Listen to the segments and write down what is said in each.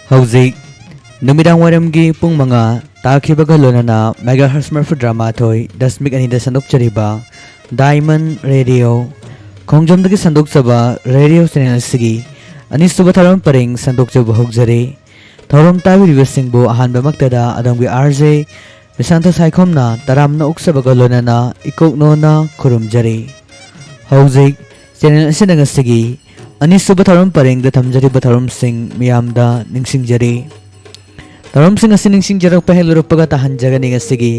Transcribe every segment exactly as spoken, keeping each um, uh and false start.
ꯍꯧꯖꯤꯛ ꯅꯨꯃꯤꯗꯥꯡ ꯋꯥꯏꯔꯝꯒꯤ ꯄꯨꯡ ꯃꯉꯥ ꯇꯥꯈꯤꯕꯒ ꯂꯣꯏꯅꯅ megahertz ꯃꯔꯤꯐꯨꯇꯔꯥꯃꯥꯊꯣꯏ ꯗꯁꯃꯤꯛ ꯑꯅꯤꯗ ꯁꯟꯗꯣꯛꯆꯔꯤꯕ Diamond Radio ꯈꯣꯡꯖꯣꯝꯗꯒꯤ ꯁꯟꯗꯣꯛꯆꯕ radio channel ꯑꯁꯤꯒꯤ ꯑꯅꯤꯁꯨꯕ ꯊꯧꯔꯝ ꯄꯔꯦꯡ ꯁꯟꯗꯣꯛꯆꯕ ꯍꯧꯖꯔꯤ꯫ ꯊꯧꯔꯝ ꯇꯥꯕꯤꯔꯤꯕꯁꯤꯡꯕꯨ ꯑꯍꯥꯟꯕꯃꯛꯇꯗ ꯑꯗꯣꯝꯒꯤ R J ꯕꯤꯁꯥꯟꯇ ꯁꯥꯏꯈꯣꯝꯅ ꯇꯔꯥꯝꯅ ꯑꯣꯛꯆꯕꯒ ꯂꯣꯏꯅꯅ ꯏꯀꯣꯛꯅꯣꯅ ꯈꯨꯔꯨꯝꯖꯔꯤ꯫ ꯍꯧꯖꯤꯛ channel ꯑꯁꯤꯅ ꯉꯁꯤꯒꯤ ꯑꯅꯤꯁꯨꯕ ꯊꯧꯔꯝ ꯄꯔꯦꯡꯗ ꯊꯝꯖꯔꯤꯕ ꯊꯧꯔꯝꯁꯤꯡ ꯃꯤꯌꯥꯝꯗ ꯅꯤꯡꯁꯤꯡꯖꯔꯤ꯫ ꯊꯧꯔꯝꯁꯤꯡ ꯑꯁꯤ ꯅꯤꯡꯁꯤꯡꯖꯔꯛꯄ ꯍꯦꯛ ꯂꯣꯏꯔꯛꯄꯒ ꯇꯥꯍꯟꯖꯒꯅꯤ ꯉꯁꯤꯒꯤ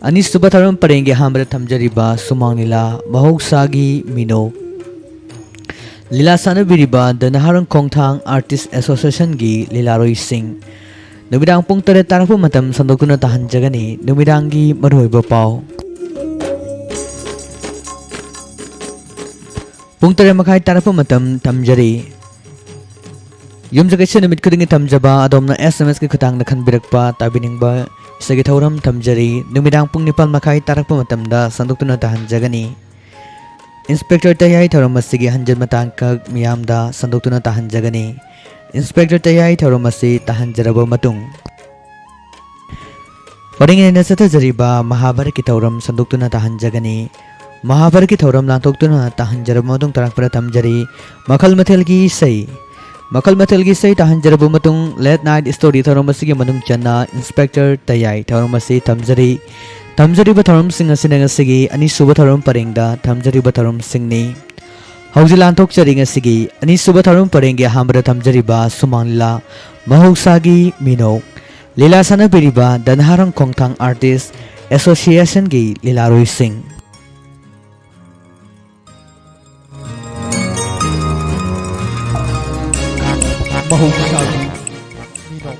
ꯑꯅꯤꯁꯨꯕ ꯊꯧꯔꯝ ꯄꯔꯦꯡꯒꯤ ꯑꯍꯥꯟꯕꯗ ꯊꯝꯖꯔꯤꯕ ꯁꯨꯃꯥꯡ ꯂꯤꯂꯥ ꯃꯍꯧꯁꯥꯒꯤ ꯃꯤꯅꯣꯛ꯫ ꯂꯤꯂꯥ ꯁꯥꯟꯅꯕꯤꯔꯤꯕ The Naharang Khongthang Artist Associationꯒꯤ ꯂꯤꯂꯥꯔꯣꯏꯁꯤꯡ꯫ ꯅꯨꯃꯤꯗꯥꯡ ꯄꯨꯡ ꯇꯔꯦꯠ ꯇꯥꯔꯛꯄ ꯃꯇꯝ ꯁꯟꯗꯣꯛꯇꯨꯅ ꯇꯥꯍꯟꯖꯒꯅꯤ ꯅꯨꯃꯤꯗꯥꯡꯒꯤ ꯃꯔꯨꯑꯣꯏꯕ ꯄꯥꯎ꯫ ꯄꯨꯡ ꯇꯔꯦꯠ ꯃꯈꯥꯏ ꯇꯥꯔꯛꯄ ꯃꯇꯝ ꯊꯝꯖꯔꯤ꯫ ꯌꯨꯝꯖꯀꯩꯁ ꯅꯨꯃꯤꯠ ꯈꯨꯗꯤꯡꯒꯤ ꯊꯝꯖꯕ ꯑꯗꯣꯝꯅ S M Sꯀꯤ ꯈꯨꯠꯊꯥꯡꯗ ꯈꯟꯕꯤꯔꯛꯄ ꯇꯥꯕꯤꯅꯤꯡꯕ ꯏꯁꯩꯒꯤ ꯊꯧꯔꯝ ꯊꯝꯖꯔꯤ꯫ ꯅꯨꯃꯤꯗꯥꯡ ꯄꯨꯡ ꯅꯤꯄꯥꯜ ꯃꯈꯥꯏ ꯇꯥꯔꯛꯄ ꯃꯇꯝꯗ ꯁꯟꯗꯣꯛꯇꯨꯅ ꯇꯥꯍꯟꯖꯒꯅꯤ꯫ Inspector ꯇꯌꯥꯏ ꯊꯧꯔꯝ ꯑꯁꯤꯒꯤ ꯍꯟꯖꯤꯟ ꯃꯇꯥꯡꯈꯛ ꯃꯤꯌꯥꯝꯗ ꯁꯟꯗꯣꯛꯇꯨꯅ ꯇꯥꯍꯟꯖꯒꯅꯤ꯫ Inspector ꯇꯌꯥꯏ ꯊꯧꯔꯝ ꯑꯁꯤ ꯇꯥꯍꯟꯖꯔꯕ ꯃꯇꯨꯡ, ꯄꯔꯤꯡ ꯑꯣꯏꯅ ꯆꯠꯊꯖꯔꯤꯕ ꯃꯍꯥꯚꯥꯔꯠꯀꯤ ꯊꯧꯔꯝ ꯁꯟꯗꯣꯛꯇꯨꯅ ꯇꯥꯍꯟꯖꯒꯅꯤ꯫ ꯃꯍꯥꯚꯥꯔꯠꯀꯤ ꯊꯧꯔꯝ ꯂꯥꯟꯊꯣꯛꯇꯨꯅ ꯇꯥꯍꯟꯖꯔꯕ ꯃꯇꯨꯡ ꯇꯥꯔꯛꯄꯗ ꯊꯝꯖꯔꯤ ꯃꯈꯜ ꯃꯊꯦꯜꯒꯤ ꯏꯁꯩ꯫ ꯃꯈꯜ ꯃꯊꯦꯜꯒꯤ ꯏꯁꯩ ꯇꯥꯍꯟꯖꯔꯕ ꯃꯇꯨꯡ, Late Night Story ꯊꯧꯔꯝ ꯑꯁꯤꯒꯤ ꯃꯅꯨꯡ ꯆꯟꯅ Inspector ꯇꯌꯥꯏ ꯊꯧꯔꯝ ꯑꯁꯤ ꯊꯝꯖꯔꯤ꯫ ꯊꯝꯖꯔꯤꯕ ꯊꯧꯔꯝꯁꯤꯡ ꯑꯁꯤꯅ ꯉꯁꯤꯒꯤ ꯑꯅꯤꯁꯨꯕ ꯊꯧꯔꯝ ꯄꯔꯦꯡꯗ ꯊꯝꯖꯔꯤꯕ ꯊꯧꯔꯝꯁꯤꯡꯅꯤ꯫ ꯍꯧꯖꯤꯛ ꯂꯥꯟꯊꯣꯛꯆꯔꯤ ꯉꯁꯤꯒꯤ ꯑꯅꯤꯁꯨꯕ ꯊꯧꯔꯝ ꯄꯔꯦꯡꯒꯤ ꯑꯍꯥꯟꯕꯗ ꯊꯝꯖꯔꯤꯕ ꯁꯨꯃꯥꯡ ꯂꯤꯂꯥ ꯃꯍꯧꯁꯥꯒꯤ ꯃꯤꯅꯣꯛ꯫ ꯂꯤꯂꯥ ꯁꯥꯟꯅꯕꯤꯔꯤꯕ The Naharang Khongthang Artist Associationꯒꯤ ꯂꯤꯂꯥꯔꯣꯏꯁꯤꯡ꯫ ꯃꯍꯧꯁꯥꯒꯤ ꯃꯤꯅꯣꯛ꯫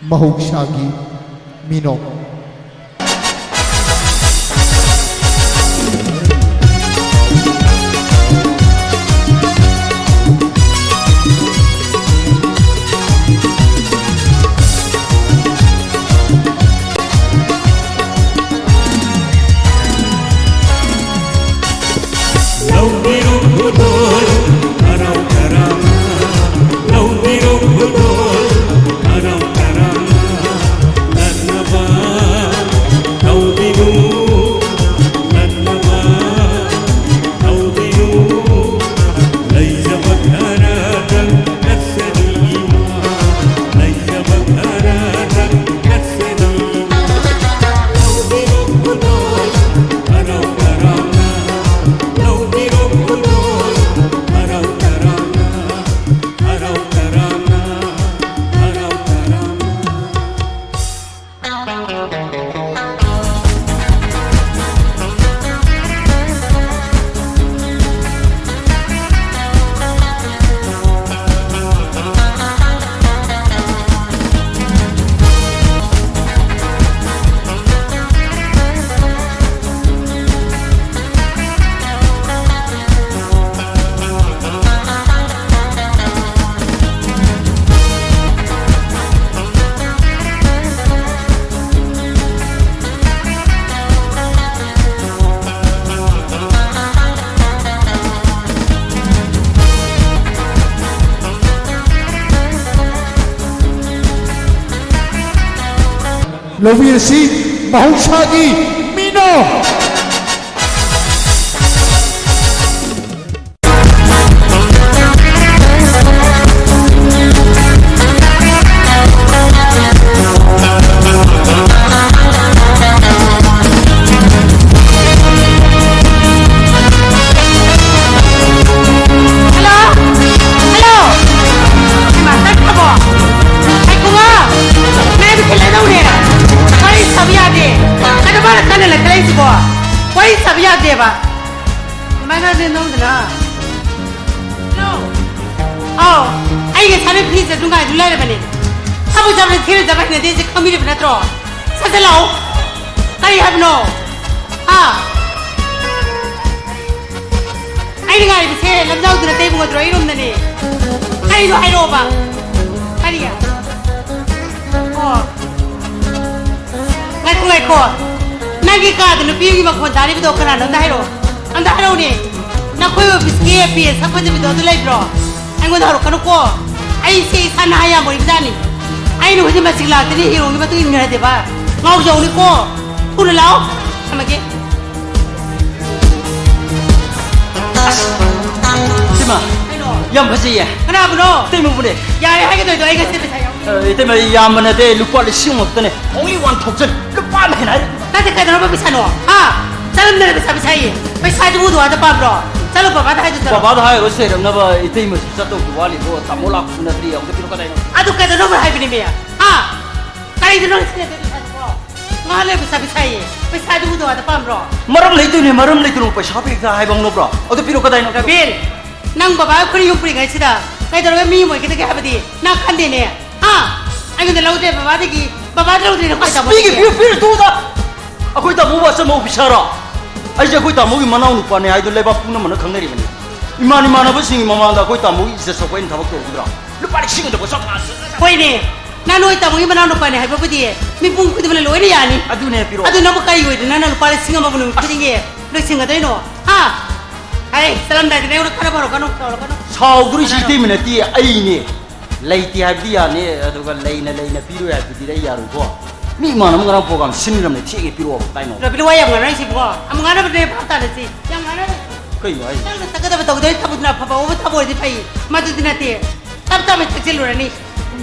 ꯃꯍꯧꯁꯥꯒꯤ ꯃꯤꯅꯣꯛ꯫ ꯂꯧꯕꯤꯔꯁꯤ ꯃꯍꯧꯁꯥꯒꯤ ꯃꯤꯅꯣ꯫ ꯍꯜꯂꯣ? ꯍꯜꯂꯣ? ꯍꯩꯃꯥ, ꯇꯠꯈ꯭ꯔꯕꯣ? ꯉꯥꯏꯈꯣꯕ꯫ ꯅꯪ ꯑꯗꯨ ꯀꯩꯗꯧꯔꯦ? ꯋꯥꯔꯤ ꯁꯥꯕ ꯌꯥꯗꯦ꯫ ꯀꯩꯅꯣ ꯃꯥꯅ ꯀꯟꯅ ꯂꯩꯈꯠꯂꯛꯏꯁꯤꯕꯣ? ꯋꯥꯔꯤ ꯁꯥꯕ ꯌꯥꯗꯦꯕ꯫ ꯀꯃꯥꯏꯅ ꯇꯧꯗꯣꯏꯅꯣ ꯈꯪꯗꯦꯅ꯫ ꯍꯜꯂꯣ? ꯑꯧ, ꯑꯩ ꯉꯁꯥꯏ ꯐꯤꯁꯦ ꯑꯗꯨ ꯉꯥꯏꯗꯨ ꯂꯩꯔꯕꯅꯦ꯫ ꯊꯕꯛ ꯆꯠꯄꯗ ꯊꯦꯡꯅ ꯆꯠꯄ ꯍꯩꯅꯗꯦꯁꯦ ꯈꯪꯕꯤꯔꯤꯕ ꯅꯠꯇ꯭ꯔꯣ? ꯁꯠ ꯁꯠ ꯂꯥꯛꯑꯣ꯫ ꯀꯔꯤ ꯍꯥꯏꯕꯅꯣ? ꯍꯥ? ꯑꯩꯅ ꯉꯥꯏꯔꯤꯕꯁꯦ ꯂꯝꯖꯥꯎꯗꯨ ꯅꯠꯇꯦ ꯏꯕꯨꯡꯉꯣ, ꯑꯗꯨ ꯑꯩꯔꯣꯝꯗꯅꯦ꯫ ꯀꯔꯤꯅꯣ ꯍꯥꯏꯔꯛꯑꯣꯕ꯫ ꯀꯔꯤ? ꯑꯣ꯫ ꯉꯥꯏꯈꯣ, ꯉꯥꯏꯈꯣ꯫ ꯅꯪꯒꯤ ꯀꯥꯗ ꯅꯨꯄꯤ ꯑꯃꯒꯤ ꯃꯈꯣꯟ ꯇꯥꯔꯤꯕꯗꯣ ꯀꯅꯥꯅꯣ? ꯑꯝꯇ ꯍꯥꯏꯔꯛꯑꯣ꯫ ꯑꯝꯇ ꯍꯥꯏꯔꯛꯎꯅꯦ꯫ ꯅꯈꯣꯏ ꯑꯣꯐꯤꯁꯀꯤ ꯄꯤ ꯑꯦ ꯁꯛ ꯐꯖꯕꯤꯗꯣ ꯑꯗꯨ ꯂꯩꯕ꯭ꯔꯣ? ꯑꯩꯉꯣꯟꯗ ꯍꯧꯔꯛꯀꯅꯨꯀꯣ꯫ ꯑꯩꯁꯦ ꯏꯁꯥ ꯅꯍꯥ ꯌꯥꯝ ꯑꯣꯏꯕꯖꯥꯠꯅꯤ꯫ ꯑꯩꯅ ꯍꯧꯖꯤꯛ ꯃꯁꯤꯡ ꯂꯥꯛꯇꯗꯤ ꯍꯤꯔꯣꯒꯤ ꯃꯇꯨꯡ ꯏꯟꯈ꯭ꯔꯗꯦꯕ꯫ ꯉꯥꯎꯖꯧꯅꯤꯀꯣ꯫ ꯊꯨꯅ ꯂꯥꯛꯑꯣ꯫ ꯊꯝꯃꯒꯦ꯫ ꯏꯃꯥ, ꯀꯩꯅꯣ? ꯌꯥꯝ ꯐꯖꯩꯌꯦ꯫ ꯀꯅꯥꯕꯨꯅꯣ? ꯏꯇꯩꯃꯕꯨꯅꯦ꯫ ꯌꯥꯔꯦ ꯍꯥꯏꯒꯗꯣꯏꯗꯣ, ꯑꯩ ꯉꯁꯤ ꯄꯩꯁꯥ ꯌꯥꯎ- ꯑ, ꯏꯇꯩꯃ, ꯌꯥꯝꯕ ꯅꯠꯇꯦ, ꯂꯨꯄꯥ ꯂꯤꯁꯤꯡ ꯑꯃ ꯈꯛꯇꯅꯦ꯫ Only one thousand꯫ ꯂꯨꯄꯥ ꯑꯃ ꯍꯦꯟꯅ ꯍꯥꯏꯔꯤ꯫ ꯅꯠꯇꯦ, ꯀꯩꯗꯧꯅꯕ ꯄꯩꯁꯥꯅꯣ? ꯍꯥ? ꯆꯠꯂꯝꯗꯅ ꯄꯩꯁꯥ, ꯄꯩꯁꯥ ꯍꯥꯏꯌꯦ꯫ ꯄꯩꯁꯥꯗꯨꯕꯨ ꯗꯨꯀꯥꯟꯗ ꯄꯥꯝꯕ꯭ꯔꯣ? ꯆꯠꯂꯣ, ꯕꯕꯥꯗ ꯍꯥꯏꯗꯨ ꯆꯠꯂꯣ꯫ ꯕꯕꯥꯗ ꯍꯥꯏꯔꯨꯔ ꯁꯦꯔꯛꯅꯕ ꯏꯇꯩꯃꯁꯨ ꯆꯠꯇꯧꯁꯨ ꯋꯥꯠꯂꯤꯕꯣ, ꯇꯥꯃꯣ ꯂꯥꯛꯄꯁꯨ ꯅꯠꯇ꯭ꯔꯤ, ꯑꯃꯨꯛꯇ ꯄꯤꯔꯛꯑꯣ, ꯀꯗꯥꯏꯅꯣ? ꯑꯗꯨ ꯀꯩꯗꯧꯅꯕ ꯍꯥꯏꯕꯅꯤ, ꯃꯤ? ꯍꯥ? ꯀꯔꯤꯗꯅꯣ ꯁꯤꯅ ꯄꯩꯁꯥꯗꯨꯕꯣ? ꯉꯥ ꯂꯩꯕ ꯆꯥꯕꯤ ꯁꯥꯏꯌꯦ꯫ ꯄꯩꯁꯥꯗꯨꯕꯨ ꯗꯨꯀꯥꯟꯗ ꯄꯥꯝꯕ꯭ꯔꯣ? ꯃꯔꯝ ꯂꯩꯇꯣꯏꯅꯦ, ꯃꯔꯝ ꯂꯩꯇꯅ ꯄꯩꯁꯥ ꯄꯤꯔꯛꯇ ꯍꯥꯏꯕ ꯍꯧꯅꯕ꯭ꯔꯣ? ꯑꯗꯨ ꯄꯤꯔꯛꯑꯣ, ꯀꯗꯥꯏꯅꯣ? ꯔꯕꯤꯟ, ꯅꯪ ꯕꯕꯥ ꯑꯩꯈꯣꯏꯅ ꯌꯨꯝ ꯄꯨꯔꯤꯉꯩꯁꯤꯗ ꯀꯩꯗꯧꯔꯒ ꯃꯤ ꯑꯃ ꯑꯣꯏꯒꯗꯒꯦ ꯍꯥꯏꯕꯗꯤ ꯅꯪ ꯈꯟꯗꯦꯅꯦ꯫ ꯍꯥ? ꯑꯩꯉꯣꯟꯗ ꯂꯧꯗꯦ ꯕꯕꯥꯗꯒꯤ, ꯕꯕꯥꯗ ꯂꯧꯗ꯭ꯔꯦ ꯅꯈꯣꯏ ꯑꯁ, ꯇꯥꯃꯣꯗꯒꯤ꯫ ꯄꯤꯒꯦ, ꯄꯤꯌꯨ, ꯄꯤꯔꯨ, ꯇꯣꯛꯎꯗ꯫ ꯑꯩꯈꯣꯏ ꯇꯥꯃꯣꯕꯨ ꯑꯆꯝꯕ ꯑꯣꯐꯤꯁꯥꯔꯣ? ꯑꯩꯁꯦ ꯑꯩꯈꯣꯏ ꯇꯥꯃꯣꯒꯤ ꯃꯅꯥꯎ ꯅꯨꯄꯥꯅꯦ ꯍꯥꯏꯗꯣ ꯂꯩꯕꯥꯛ ꯄꯨꯝꯅꯃꯛꯅ ꯈꯪꯅꯔꯤꯕꯅꯤ꯫ ꯏꯃꯥꯟ ꯏꯃꯥꯟꯅꯕꯁꯤꯡꯒꯤ ꯃꯃꯥꯡꯗ ꯑꯩꯈꯣꯏ ꯇꯥꯃꯣꯒꯤ ꯏꯖꯠ ꯁꯣꯛꯄ ꯑꯩꯅ ꯊꯕꯛ ꯇꯧꯔꯨꯗ꯭ꯔꯣ? ꯂꯨꯄꯥ ꯂꯤꯁꯤꯡ ꯑꯃꯗ ꯄꯣꯠꯁꯛ ꯉꯥꯛꯇ꯫ ꯍꯣꯏꯅꯦ, ꯅꯪ ꯅꯣꯏ ꯇꯥꯃꯣꯒꯤ ꯃꯅꯥꯎ ꯅꯨꯄꯥꯅꯦ ꯍꯥꯏꯕꯕꯨꯗꯤ ꯃꯤꯄꯨꯝ ꯈꯨꯗꯤꯡꯃꯛꯅ ꯂꯣꯏꯅ ꯌꯥꯅꯤ꯫ ꯑꯗꯨꯅꯦ, ꯄꯤꯔꯛꯑꯣ꯫ ꯑꯗꯨ ꯅꯪꯕꯨ ꯀꯔꯤ ꯑꯣꯏꯗꯅ ꯅꯪꯅ ꯂꯨꯄꯥ ꯂꯤꯁꯤꯡ ꯑꯃꯕꯨ ꯅꯨꯃꯤꯠ ꯈꯨꯗꯤꯡꯒꯤ ꯂꯣꯏꯁꯤꯟꯒꯗꯣꯏꯅꯣ? ꯍꯥ? ꯑꯩ ꯆꯠꯂꯝꯗꯥꯏꯗꯅꯦ ꯑꯩꯉꯣꯟꯗ ꯈꯠꯅꯕ ꯍꯧꯔꯛꯀꯅꯨ, ꯇꯧꯔꯛꯀꯅꯨ꯫ ꯁꯥꯎꯗꯣꯔꯤꯁꯤ ꯀꯅꯥꯅꯣ? ꯏꯇꯩꯃ ꯅꯠꯇꯦ, ꯑꯩꯅꯦ꯫ ꯂꯩꯇꯦ ꯍꯥꯏꯕꯗꯤ ꯌꯥꯅꯤ, ꯑꯗꯨꯒ ꯂꯩꯅ ꯂꯩꯅ ꯄꯤꯔꯣꯏ ꯍꯥꯏꯕꯗꯨꯗꯤ ꯑꯩ ꯌꯥꯔꯣꯏꯀꯣ꯫ ꯃꯤ ꯏꯃꯥꯟꯅꯕ ꯉꯔꯥꯡ ꯄ꯭ꯔꯣꯒ꯭ꯔꯥꯝ ꯁꯤꯟꯈ꯭ꯔꯕꯅꯦ, ꯊꯦꯡꯉꯦ, ꯄꯤꯔꯛꯑꯣ, ꯀꯥꯏꯅꯣ꯫ ꯔꯕꯤꯟ, ꯋꯥ ꯌꯥꯝ ꯉꯥꯡꯅꯔꯤꯁꯤꯕꯣ꯫ ꯑꯃꯨꯛ ꯉꯥꯡꯅꯕꯗꯨꯅꯦ ꯚꯥꯞ ꯇꯥꯅꯁꯤ꯫ ꯌꯥꯝ ꯉꯥꯡꯅꯔꯦ꯫ ꯀꯩꯅꯣ ꯍꯥꯏꯁꯦ? ꯅꯪꯅ ꯆꯠꯀꯗꯕ ꯇꯧꯗꯣꯏ ꯊꯕꯛꯇꯨꯅ ꯑꯐꯕ ꯎꯕ ꯊꯕꯛ ꯑꯣꯏꯔꯗꯤ ꯐꯩ꯫ ꯃꯗꯨꯗꯤ ꯅꯠꯇꯦ꯫ ꯇꯞ ꯇꯞꯅ ꯊꯛꯆꯤꯜꯂꯨꯔꯅꯤ꯫